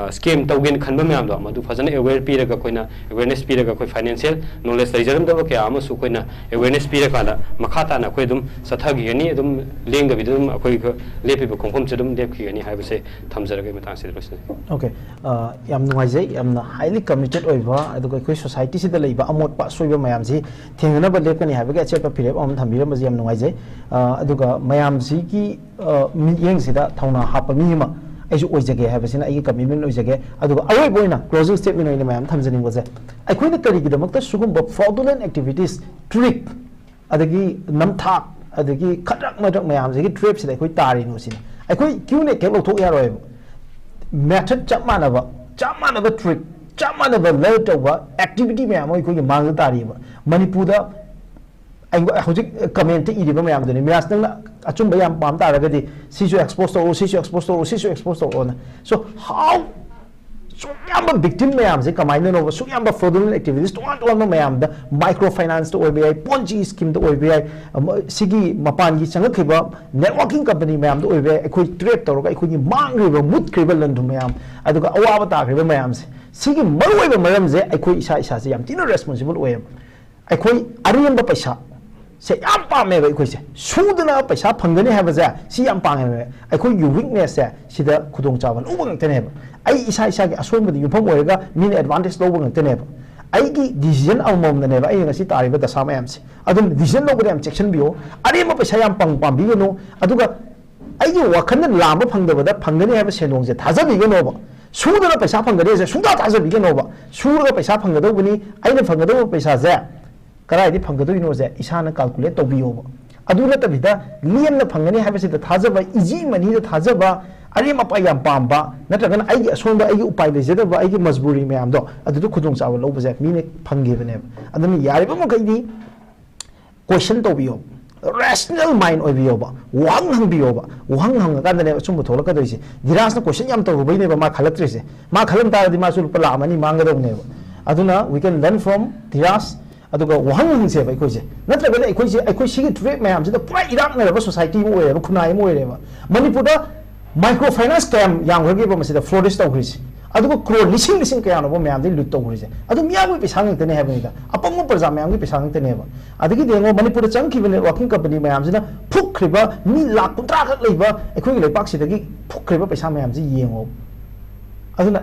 ꯁ꯭ꯀꯦꯝ ꯇꯧꯒꯦꯅ ꯈꯟꯕ ꯃꯌꯥꯝꯗꯣ, ꯃꯗꯨ ꯐꯖꯅ ꯑꯦꯋꯦꯌꯔ ꯄꯤꯔꯒ, ꯑꯩꯈꯣꯏꯅ ꯑꯦꯋꯦꯌꯔꯅꯦꯁ ꯄꯤꯔꯒ, ꯑꯩꯈꯣꯏ ꯐꯥꯏꯅꯥꯟꯁꯤꯌꯦꯜ ꯅꯣꯂꯦꯖ ꯂꯩꯖꯔꯝꯗꯕ ꯀꯌꯥ ꯑꯃꯁꯨ ꯑꯩꯈꯣꯏꯅ ꯑꯦꯋꯦꯌꯔꯅꯦꯁ ꯄꯤꯔꯀꯥꯟꯗ ꯃꯈꯥ ꯇꯥꯅ ꯑꯩꯈꯣꯏ ꯑꯗꯨꯝ ꯆꯠꯊꯈꯤꯒꯅꯤ, ꯑꯗꯨꯝ ꯂꯦꯡꯗꯕꯤꯗ ꯑꯗꯨꯝ ꯑꯩꯈꯣꯏ ꯂꯦꯞꯄꯤꯕ ꯈꯣꯡꯐꯝꯁꯦ ꯑꯗꯨꯝ ꯂꯦꯞꯈꯤꯒꯅꯤ ꯍꯥꯏꯕꯁꯦ ꯊꯝꯖꯔꯒ ꯑꯩ ꯃꯇꯥꯡꯁꯤꯗ ꯂꯣꯏꯁꯤꯟꯖꯒꯦ꯫ ꯑꯣꯀꯦ, ꯑ, ꯌꯥꯝ ꯅꯨꯡꯉꯥꯏꯖꯩ꯫ ꯌꯥꯝꯅ ꯍꯥꯏꯂꯤ ꯀꯃꯤꯇꯦꯠ ꯑꯣꯏꯕ, ꯑꯗꯨꯒ ꯑꯩꯈꯣꯏ ꯁꯣꯁꯥꯏꯇꯤꯁꯤꯗ ꯂꯩꯕ ꯑꯃꯣꯠꯄ ꯑꯁꯣꯏꯕ ꯃꯌꯥꯝꯁꯤ ꯊꯦꯡꯅꯅꯕ ꯂꯦꯞꯀꯅꯤ ꯍꯥꯏꯕꯒꯤ ꯑꯆꯦꯠꯄ ꯐꯤꯔꯦꯞ ꯑꯃ ꯊꯝꯕꯤꯔꯝꯕꯁꯤ ꯌꯥꯝ ꯅꯨꯡꯉꯥꯏꯖꯩ꯫ ꯑ, ꯑꯗꯨꯒ ꯃꯌꯥꯝꯁꯤꯒꯤ, ꯑ, ꯃꯤꯠꯌꯦꯡꯁꯤꯗ ꯊꯧꯅꯥ ꯍꯥꯞꯄ ꯃꯤ ꯑꯃ ꯑꯩꯁꯨ ꯑꯣꯏꯖꯒꯦ ꯍꯥꯏꯕꯁꯤꯅ ꯑꯩꯒꯤ ꯀꯃꯤꯠꯃꯦꯟ ꯑꯣꯏꯖꯒꯦ꯫ ꯑꯗꯨꯒ ꯑꯔꯣꯏꯕ ꯑꯣꯏꯅ ꯀ꯭ꯂꯣꯖꯤꯡ ꯁ꯭ꯇꯦꯠꯃꯦꯟ ꯑꯣꯏꯅ ꯃꯌꯥꯝ ꯊꯝꯖꯅꯤꯡꯕꯁꯦ, ꯑꯩꯈꯣꯏꯅ ꯀꯔꯤꯒꯤꯗꯃꯛꯇ ꯁꯤꯒꯨꯝꯕ ꯐ꯭ꯔꯣꯗꯨꯂꯦꯟ ꯑꯦꯛꯇꯤꯚꯤꯇꯤꯁ, ꯇ꯭ꯔꯤꯛ, ꯑꯗꯒꯤ ꯅꯝꯊꯥꯛ, ꯑꯗꯒꯤ ꯈꯗ꯭ꯔꯛ ꯃꯗ꯭ꯔꯛ ꯃꯌꯥꯝꯁꯤꯒꯤ ꯇ꯭ꯔꯦꯞꯁꯤꯗ ꯑꯩꯈꯣꯏ ꯇꯥꯔꯤꯅꯣ ꯁꯤꯅꯤ꯫ ꯑꯩꯈꯣꯏ ꯀ꯭ꯌꯨ ꯅꯦꯠ ꯍꯦꯛ ꯂꯧꯊꯣꯛ ꯌꯥꯔꯣꯏꯕ꯫ ꯃꯦꯊꯠ ꯆꯞ ꯃꯥꯟꯅꯕ, ꯆꯞ ꯃꯥꯟꯅꯕ ꯇ꯭ꯔꯤꯛ, ꯆꯞ ꯃꯥꯟꯅꯕ ꯂꯔ ꯇꯧꯕ ꯑꯦꯛꯇꯤꯚꯤꯇꯤ ꯃꯌꯥꯝ ꯑꯃ ꯑꯩꯈꯣꯏꯒꯤ ꯃꯥꯡꯗ ꯇꯥꯔꯤꯕ꯫ ꯃꯅꯤꯄꯨꯔꯗ ꯑꯩ ꯍꯧꯖꯤꯛ ꯀꯃꯦꯟꯇ ꯏꯔꯤꯕ ꯃꯌꯥꯝꯗꯨꯅꯤ, "ꯃꯤꯔꯥꯖ, ꯅꯪꯅ ꯑꯆꯨꯝꯕ ꯌꯥꯝ ꯄꯥꯝ ꯇꯥꯔꯒꯗꯤ ꯁꯤꯁꯨ ꯑꯦꯛꯁꯄꯣꯖ ꯇꯧꯔꯛꯎ, ꯁꯤꯁꯨ ꯑꯦꯛꯁꯄꯣꯖ ꯇꯧꯔꯛꯎ, ꯁꯤꯁꯨ ꯑꯦꯛꯁꯄꯣꯖ ꯇꯧꯔꯛꯑꯣꯅ"꯫ So how? ꯁꯨꯛ ꯌꯥꯝꯕ ꯚꯤꯛꯇꯤꯝ ꯃꯌꯥꯝꯁꯦ ꯀꯃꯥꯏꯅꯅꯣꯕ? ꯁꯨꯛ ꯌꯥꯝꯕ ꯐ꯭ꯔꯣꯗꯨꯂꯦꯟ ꯑꯦꯛꯇꯤꯚꯤꯇꯤꯁ ꯇꯣꯉꯥꯟ ꯇꯣꯉꯥꯟꯕ ꯃꯌꯥꯝꯗ, ꯃꯥꯏꯀ꯭ꯔꯣ ꯐꯥꯏꯅꯥꯟꯁꯇ ꯑꯣꯏꯕ ꯌꯥꯏ, ꯄꯣꯟꯖꯤ ꯁ꯭ꯀꯤꯝꯗ ꯑꯣꯏꯕ ꯌꯥꯏ, ꯑꯃ, ꯁꯤꯒꯤ ꯃꯄꯥꯟꯒꯤ ꯆꯪꯉꯛꯈꯤꯕ ꯅꯦꯠꯋꯥꯔꯀꯤꯡ ꯀꯝꯄꯅꯤ ꯃꯌꯥꯝꯗ ꯑꯣꯏꯕ ꯌꯥꯏ, ꯑꯩꯈꯣꯏ ꯇ꯭ꯔꯦꯠ ꯇꯧꯔꯒ ꯑꯩꯈꯣꯏꯒꯤ ꯃꯥꯡꯈ꯭ꯔꯤꯕ, ꯃꯨꯠꯈ꯭ꯔꯤꯕ ꯂꯟ ꯊꯨꯝ ꯃꯌꯥꯝ, ꯑꯗꯨꯒ ꯑꯋꯥꯕ ꯇꯥꯈ꯭ꯔꯤꯕ ꯃꯌꯥꯝꯁꯦ, ꯁꯤꯒꯤ ꯃꯔꯨꯑꯣꯏꯕ ꯃꯔꯝꯁꯦ ꯑꯩꯈꯣꯏ ꯏꯁꯥ ꯏꯁꯥꯁꯦ ꯌꯥꯝ ꯊꯤꯅ ꯔꯦꯁꯄꯣꯟꯁꯤꯕꯜ ꯑꯣꯏꯌꯦꯕ꯫ ꯑꯩꯈꯣꯏ ꯑꯔꯦꯝꯕ ꯄꯩꯁꯥ ꯁꯦ ꯌꯥꯝ ꯄꯥꯝꯃꯦꯕ꯫ ꯑꯩꯈꯣꯏꯁꯦ ꯁꯨꯗꯅ ꯄꯩꯁꯥ ꯐꯪꯒꯅꯤ ꯍꯥꯏꯕꯁꯦ ꯁꯤ ꯌꯥꯝ ꯄꯥꯝꯃꯦꯕ꯫ ꯑꯩꯈꯣꯏꯒꯤ ꯋꯤꯛꯅꯦꯁꯁꯦ ꯁꯤꯗ ꯈꯨꯗꯣꯡꯆꯥꯕ ꯂꯧꯕ ꯉꯥꯛꯇꯅꯦꯕ꯫ ꯑꯩ ꯏꯁꯥ ꯏꯁꯥꯒꯤ ꯑꯁꯣꯟꯕꯗ ꯌꯨꯝꯐꯝ ꯑꯣꯏꯔꯒ ꯃꯤꯅ ꯑꯦꯗꯚꯥꯟꯇꯦꯖ ꯂꯧꯕ ꯉꯥꯛꯇꯅꯦꯕ꯫ ꯑꯩꯒꯤ ꯗꯤꯁꯤꯖꯟ ꯑꯃꯃꯝꯅꯅꯦꯕ ꯑꯩꯅ ꯉꯁꯤ ꯇꯥꯔꯤꯕ ꯗꯁꯥ ꯃꯌꯥꯝꯁꯦ꯫ ꯑꯗꯨꯝ ꯗꯤꯁꯤꯖꯟ ꯂꯧꯕꯗ ꯌꯥꯝ ꯆꯦꯛꯁꯤꯟꯕꯤꯌꯣ꯫ ꯑꯔꯦꯝꯕ ꯄꯩꯁꯥ ꯌꯥꯝ ꯄꯥꯝ ꯄꯥꯝꯕꯤꯒꯅꯨ꯫ ꯑꯗꯨꯒ ꯑꯩꯒꯤ ꯋꯥꯈꯜꯅ ꯂꯥꯝꯕ ꯐꯪꯗꯕꯗ ꯐꯪꯒꯅꯤ ꯍꯥꯏꯕ ꯁꯦꯟꯗꯣꯡꯁꯦ ꯊꯥꯖꯕꯤꯒꯅꯣꯕ꯫ ꯁꯨꯗꯅ ꯄꯩꯁꯥ ꯐꯪꯒꯅꯤ ꯍꯥꯏꯁꯦ ꯁꯨꯡꯊꯥ ꯊꯥꯖꯕꯤꯒꯅꯣꯕ꯫ ꯁꯨꯔꯒ ꯄꯩꯁꯥ ꯐꯪꯒꯗꯧꯕꯅꯤ꯫ ꯑꯩꯅ ꯐꯪꯒꯗꯧꯕ ꯄꯩꯁꯥꯁꯦ ꯀꯗꯥꯏꯗꯒꯤ ꯐꯪꯒꯗꯣꯏꯅꯣꯁꯦ ꯏꯁꯥꯅ ꯀꯥꯜꯀꯨꯂꯦꯠ ꯇꯧꯕꯤꯌꯣꯕ꯫ ꯑꯗꯨ ꯅꯠꯇꯕꯤꯗ ꯂꯦꯝꯅ ꯐꯪꯒꯅꯤ ꯍꯥꯏꯕꯁꯤꯗ ꯊꯥꯖꯕ, ꯏꯖꯤ ꯃꯅꯤꯗ ꯊꯥꯖꯕ, ꯑꯔꯦꯝ ꯑꯄꯥ ꯌꯥꯝ ꯄꯥꯝꯕ, ꯅꯠꯇ꯭ꯔꯒꯅ ꯑꯩꯒꯤ ꯑꯁꯣꯟꯕ, ꯑꯩꯒꯤ ꯎꯄꯥꯏ ꯂꯩꯖꯗꯕ, ꯑꯩꯒꯤ ꯃꯖꯕꯨꯔꯤ ꯃꯌꯥꯝꯗꯣ ꯑꯗꯨꯗ ꯈꯨꯗꯣꯡꯆꯥꯕ ꯂꯧꯕꯁꯦ ꯃꯤꯅ ꯐꯪꯈꯤꯕꯅꯦꯕ꯫ ꯑꯗꯨꯅ ꯌꯥꯔꯤꯕ ꯃꯈꯩꯗꯤ ꯀꯣꯏꯁꯟ ꯇꯧꯕꯤꯌꯣ, ꯔꯦꯁꯅꯦꯜ ꯃꯥꯏꯟ ꯑꯣꯏꯕꯤꯌꯣꯕ, ꯋꯥꯍꯪ ꯍꯪꯕꯤꯌꯣꯕ꯫ ꯋꯥꯍꯪ ꯍꯪꯉꯀꯥꯟꯗꯅꯦꯕ ꯑꯆꯨꯝꯕ ꯊꯣꯛꯂꯛꯀꯗꯣꯏꯁꯦ꯫ ꯙꯤꯔꯥꯖꯅ ꯀꯣꯏꯁꯟ ꯌꯥꯝ ꯇꯧꯔꯨꯕꯩꯅꯦꯕ ꯃꯥ ꯈꯜꯂꯛꯇ꯭ꯔꯤꯁꯦ꯫ ꯃꯥ ꯈꯜꯂꯝ ꯇꯥꯔꯗꯤ ꯃꯥꯁꯨ ꯂꯨꯄꯥ ꯂꯥꯈ ꯑꯃ ꯑꯅꯤ ꯃꯥꯡꯒꯗꯧꯕꯅꯦꯕ꯫ ꯑꯗꯨꯅ we can learn from Dhiraj. ꯑꯗꯨꯒ ꯋꯥꯍꯪ ꯍꯪꯁꯦꯕ ꯑꯩꯈꯣꯏꯁꯦ꯫ ꯅꯠꯇ꯭ꯔꯒꯗꯤ ꯑꯩꯈꯣꯏꯁꯦ, ꯑꯩꯈꯣꯏ ꯁꯤꯒꯤ ꯇ꯭ꯔꯦꯛ ꯃꯌꯥꯝꯁꯤꯗ ꯄꯨꯔꯥ ꯏꯔꯥꯛꯅꯔꯕ ꯁꯣꯁꯥꯏꯇꯤ ꯑꯃ ꯑꯣꯏꯔꯦꯕ, ꯈꯨꯟꯅꯥꯏ ꯑꯃ ꯑꯣꯏꯔꯦꯕ꯫ ꯃꯅꯤꯄꯨꯔꯗ ꯃꯥꯏꯀ꯭ꯔꯣ ꯐꯥꯏꯅꯥꯟꯁ ꯀꯌꯥꯝ ꯌꯥꯝꯈ꯭ꯔꯒꯦꯕ ꯃꯁꯤꯗ ꯐ꯭ꯂꯣꯔꯤꯁ ꯇꯧꯈ꯭ꯔꯤꯁꯦ? ꯑꯗꯨꯒ ꯀ꯭ꯔꯣꯔ ꯂꯤꯁꯤꯡ ꯂꯤꯁꯤꯡ ꯀꯌꯥꯅꯣꯕ ꯃꯌꯥꯝꯗꯒꯤ ꯂꯨꯠ ꯇꯧꯈ꯭ꯔꯤꯁꯦ? ꯑꯗꯨ ꯃꯤꯌꯥꯝꯒꯤ ꯄꯩꯁꯥ ꯉꯥꯛꯇꯅꯦ ꯍꯥꯏꯕꯅꯤꯗ, ꯑꯄꯪꯕ ꯄ꯭ꯔꯖꯥ ꯃꯌꯥꯝꯒꯤ ꯄꯩꯁꯥ ꯉꯥꯛꯇꯅꯦꯕ꯫ ꯑꯗꯒꯤꯗꯤ ꯌꯦꯡꯉꯣ, ꯃꯅꯤꯄꯨꯔꯗ ꯆꯪꯈꯤꯕ ꯅꯦꯠꯋꯥꯔꯀꯤꯡ ꯀꯝꯄꯅꯤ ꯃꯌꯥꯝꯁꯤꯅ ꯐꯨꯛꯈ꯭ꯔꯤꯕ, ꯃꯤ ꯂꯥꯈ ꯀꯨꯟꯊ꯭ꯔꯥ ꯈꯛ ꯂꯩꯕ ꯑꯩꯈꯣꯏꯒꯤ ꯂꯩꯄꯥꯛꯁꯤꯗꯒꯤ ꯐꯨꯛꯈ꯭ꯔꯤꯕ ꯄꯩꯁꯥ ꯃꯌꯥꯝꯁꯤ ꯌꯦꯡꯉꯣ꯫ ꯑꯗꯨꯅ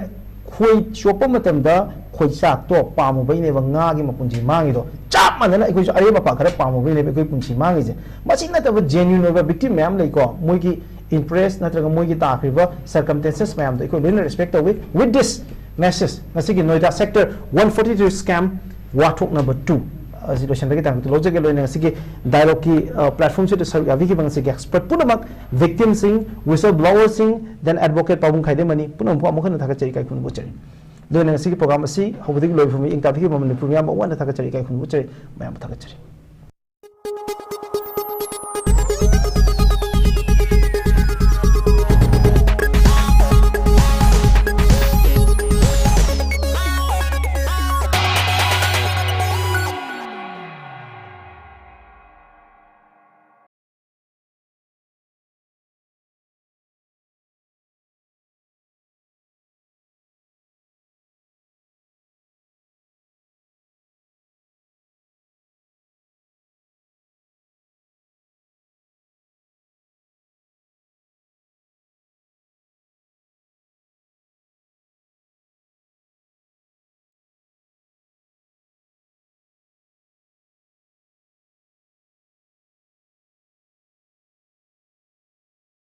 ꯈꯣꯏ ꯆꯣꯞꯄ ꯃꯇꯝꯗ ꯈꯣꯏꯆꯥꯛꯇꯣ ꯄꯥꯝꯃꯨꯕꯩꯅꯦꯕ ꯉꯥꯒꯤ ꯃꯄꯨꯟꯁꯤ ꯃꯥꯡꯉꯤꯗꯣ꯫ ꯆꯞ ꯃꯥꯟꯅꯅ ꯑꯩꯈꯣꯏꯁꯨ ꯑꯔꯦꯝ ꯑꯄꯥ ꯈꯔ ꯄꯥꯝꯃꯨꯕꯩꯅꯦꯕ ꯑꯩꯈꯣꯏ ꯄꯨꯟꯁꯤ ꯃꯥꯡꯉꯤꯁꯦ꯫ ꯃꯁꯤ ꯅꯠꯇꯕ ꯖꯦꯅ꯭ꯌꯨꯟ ꯑꯣꯏꯕ ꯚꯤꯛꯇꯤꯝ ꯃꯌꯥꯝ ꯂꯩꯀꯣ, ꯃꯣꯏꯒꯤ ꯏꯟꯇꯔꯦꯁ ꯅꯠꯇ꯭ꯔꯒ ꯃꯣꯏꯒꯤ ꯇꯥꯈ꯭ꯔꯤꯕ ꯁꯔꯀꯝꯁꯇꯦꯟꯁꯦꯁ ꯃꯌꯥꯝꯗꯣ ꯑꯩꯈꯣꯏ ꯂꯣꯏꯅ ꯔꯦꯁꯄꯦꯛ ꯇꯧꯏ꯫ With this message, ꯉꯁꯤꯒꯤ Noida sector one forty three scam ꯋꯥꯊꯣꯛ ꯅꯝꯕꯔ ꯇꯨ ꯑꯁꯤ ꯂꯣꯏꯁꯤꯟꯕꯒꯤ ꯇꯥꯡꯀꯛꯇ ꯂꯧꯖꯒꯦ꯫ ꯂꯣꯏꯅ ꯉꯁꯤꯒꯤ ꯗꯥꯏꯂꯣꯒꯀꯤ ꯄ꯭ꯂꯦꯠꯐꯣꯔꯝꯁꯤꯗ ꯁꯔꯨꯛ ꯌꯥꯕꯤꯈꯤꯕ ꯉꯁꯤꯒꯤ ꯑꯦꯛꯁꯄꯔꯠ ꯄꯨꯝꯅꯃꯛ, ꯚꯤꯛꯇꯤꯝꯁꯤꯡ, ꯋꯤꯁꯜ ꯕ꯭ꯂꯣꯋꯔꯁꯤꯡ, ꯗꯦꯟ ꯑꯦꯗꯚꯣꯀꯦꯠ ꯄꯥꯕꯨꯡ ꯈꯥꯏꯗꯦꯃꯅꯤ ꯄꯨꯝꯅꯃꯛꯄꯨ ꯑꯃꯨꯛ ꯍꯟꯅ ꯊꯥꯒꯠꯆꯔꯤ, ꯏꯀꯥꯏ ꯈꯨꯝꯅꯕ ꯎꯠꯆꯔꯤ꯫ ꯑꯗꯨꯅ ꯉꯁꯤꯒꯤ ꯄ꯭ꯔꯣꯒ꯭ꯔꯥꯝ ꯑꯁꯤ ꯍꯧꯕꯗꯒꯤ ꯂꯣꯏꯕ ꯐꯥꯎꯕ ꯌꯦꯡ ꯇꯥꯕꯤꯈꯤꯕ ꯃꯅꯤꯄꯨꯔ ꯃꯤꯌꯥꯝ ꯑꯃꯨꯛ ꯍꯟꯅ ꯊꯥꯒꯠꯆꯔꯤ, ꯏꯀꯥꯏ ꯈꯨꯝꯅꯕ ꯎꯠꯆꯔꯤ, ꯃꯌꯥꯝꯕꯨ ꯊꯥꯒꯠꯆꯔꯤ꯫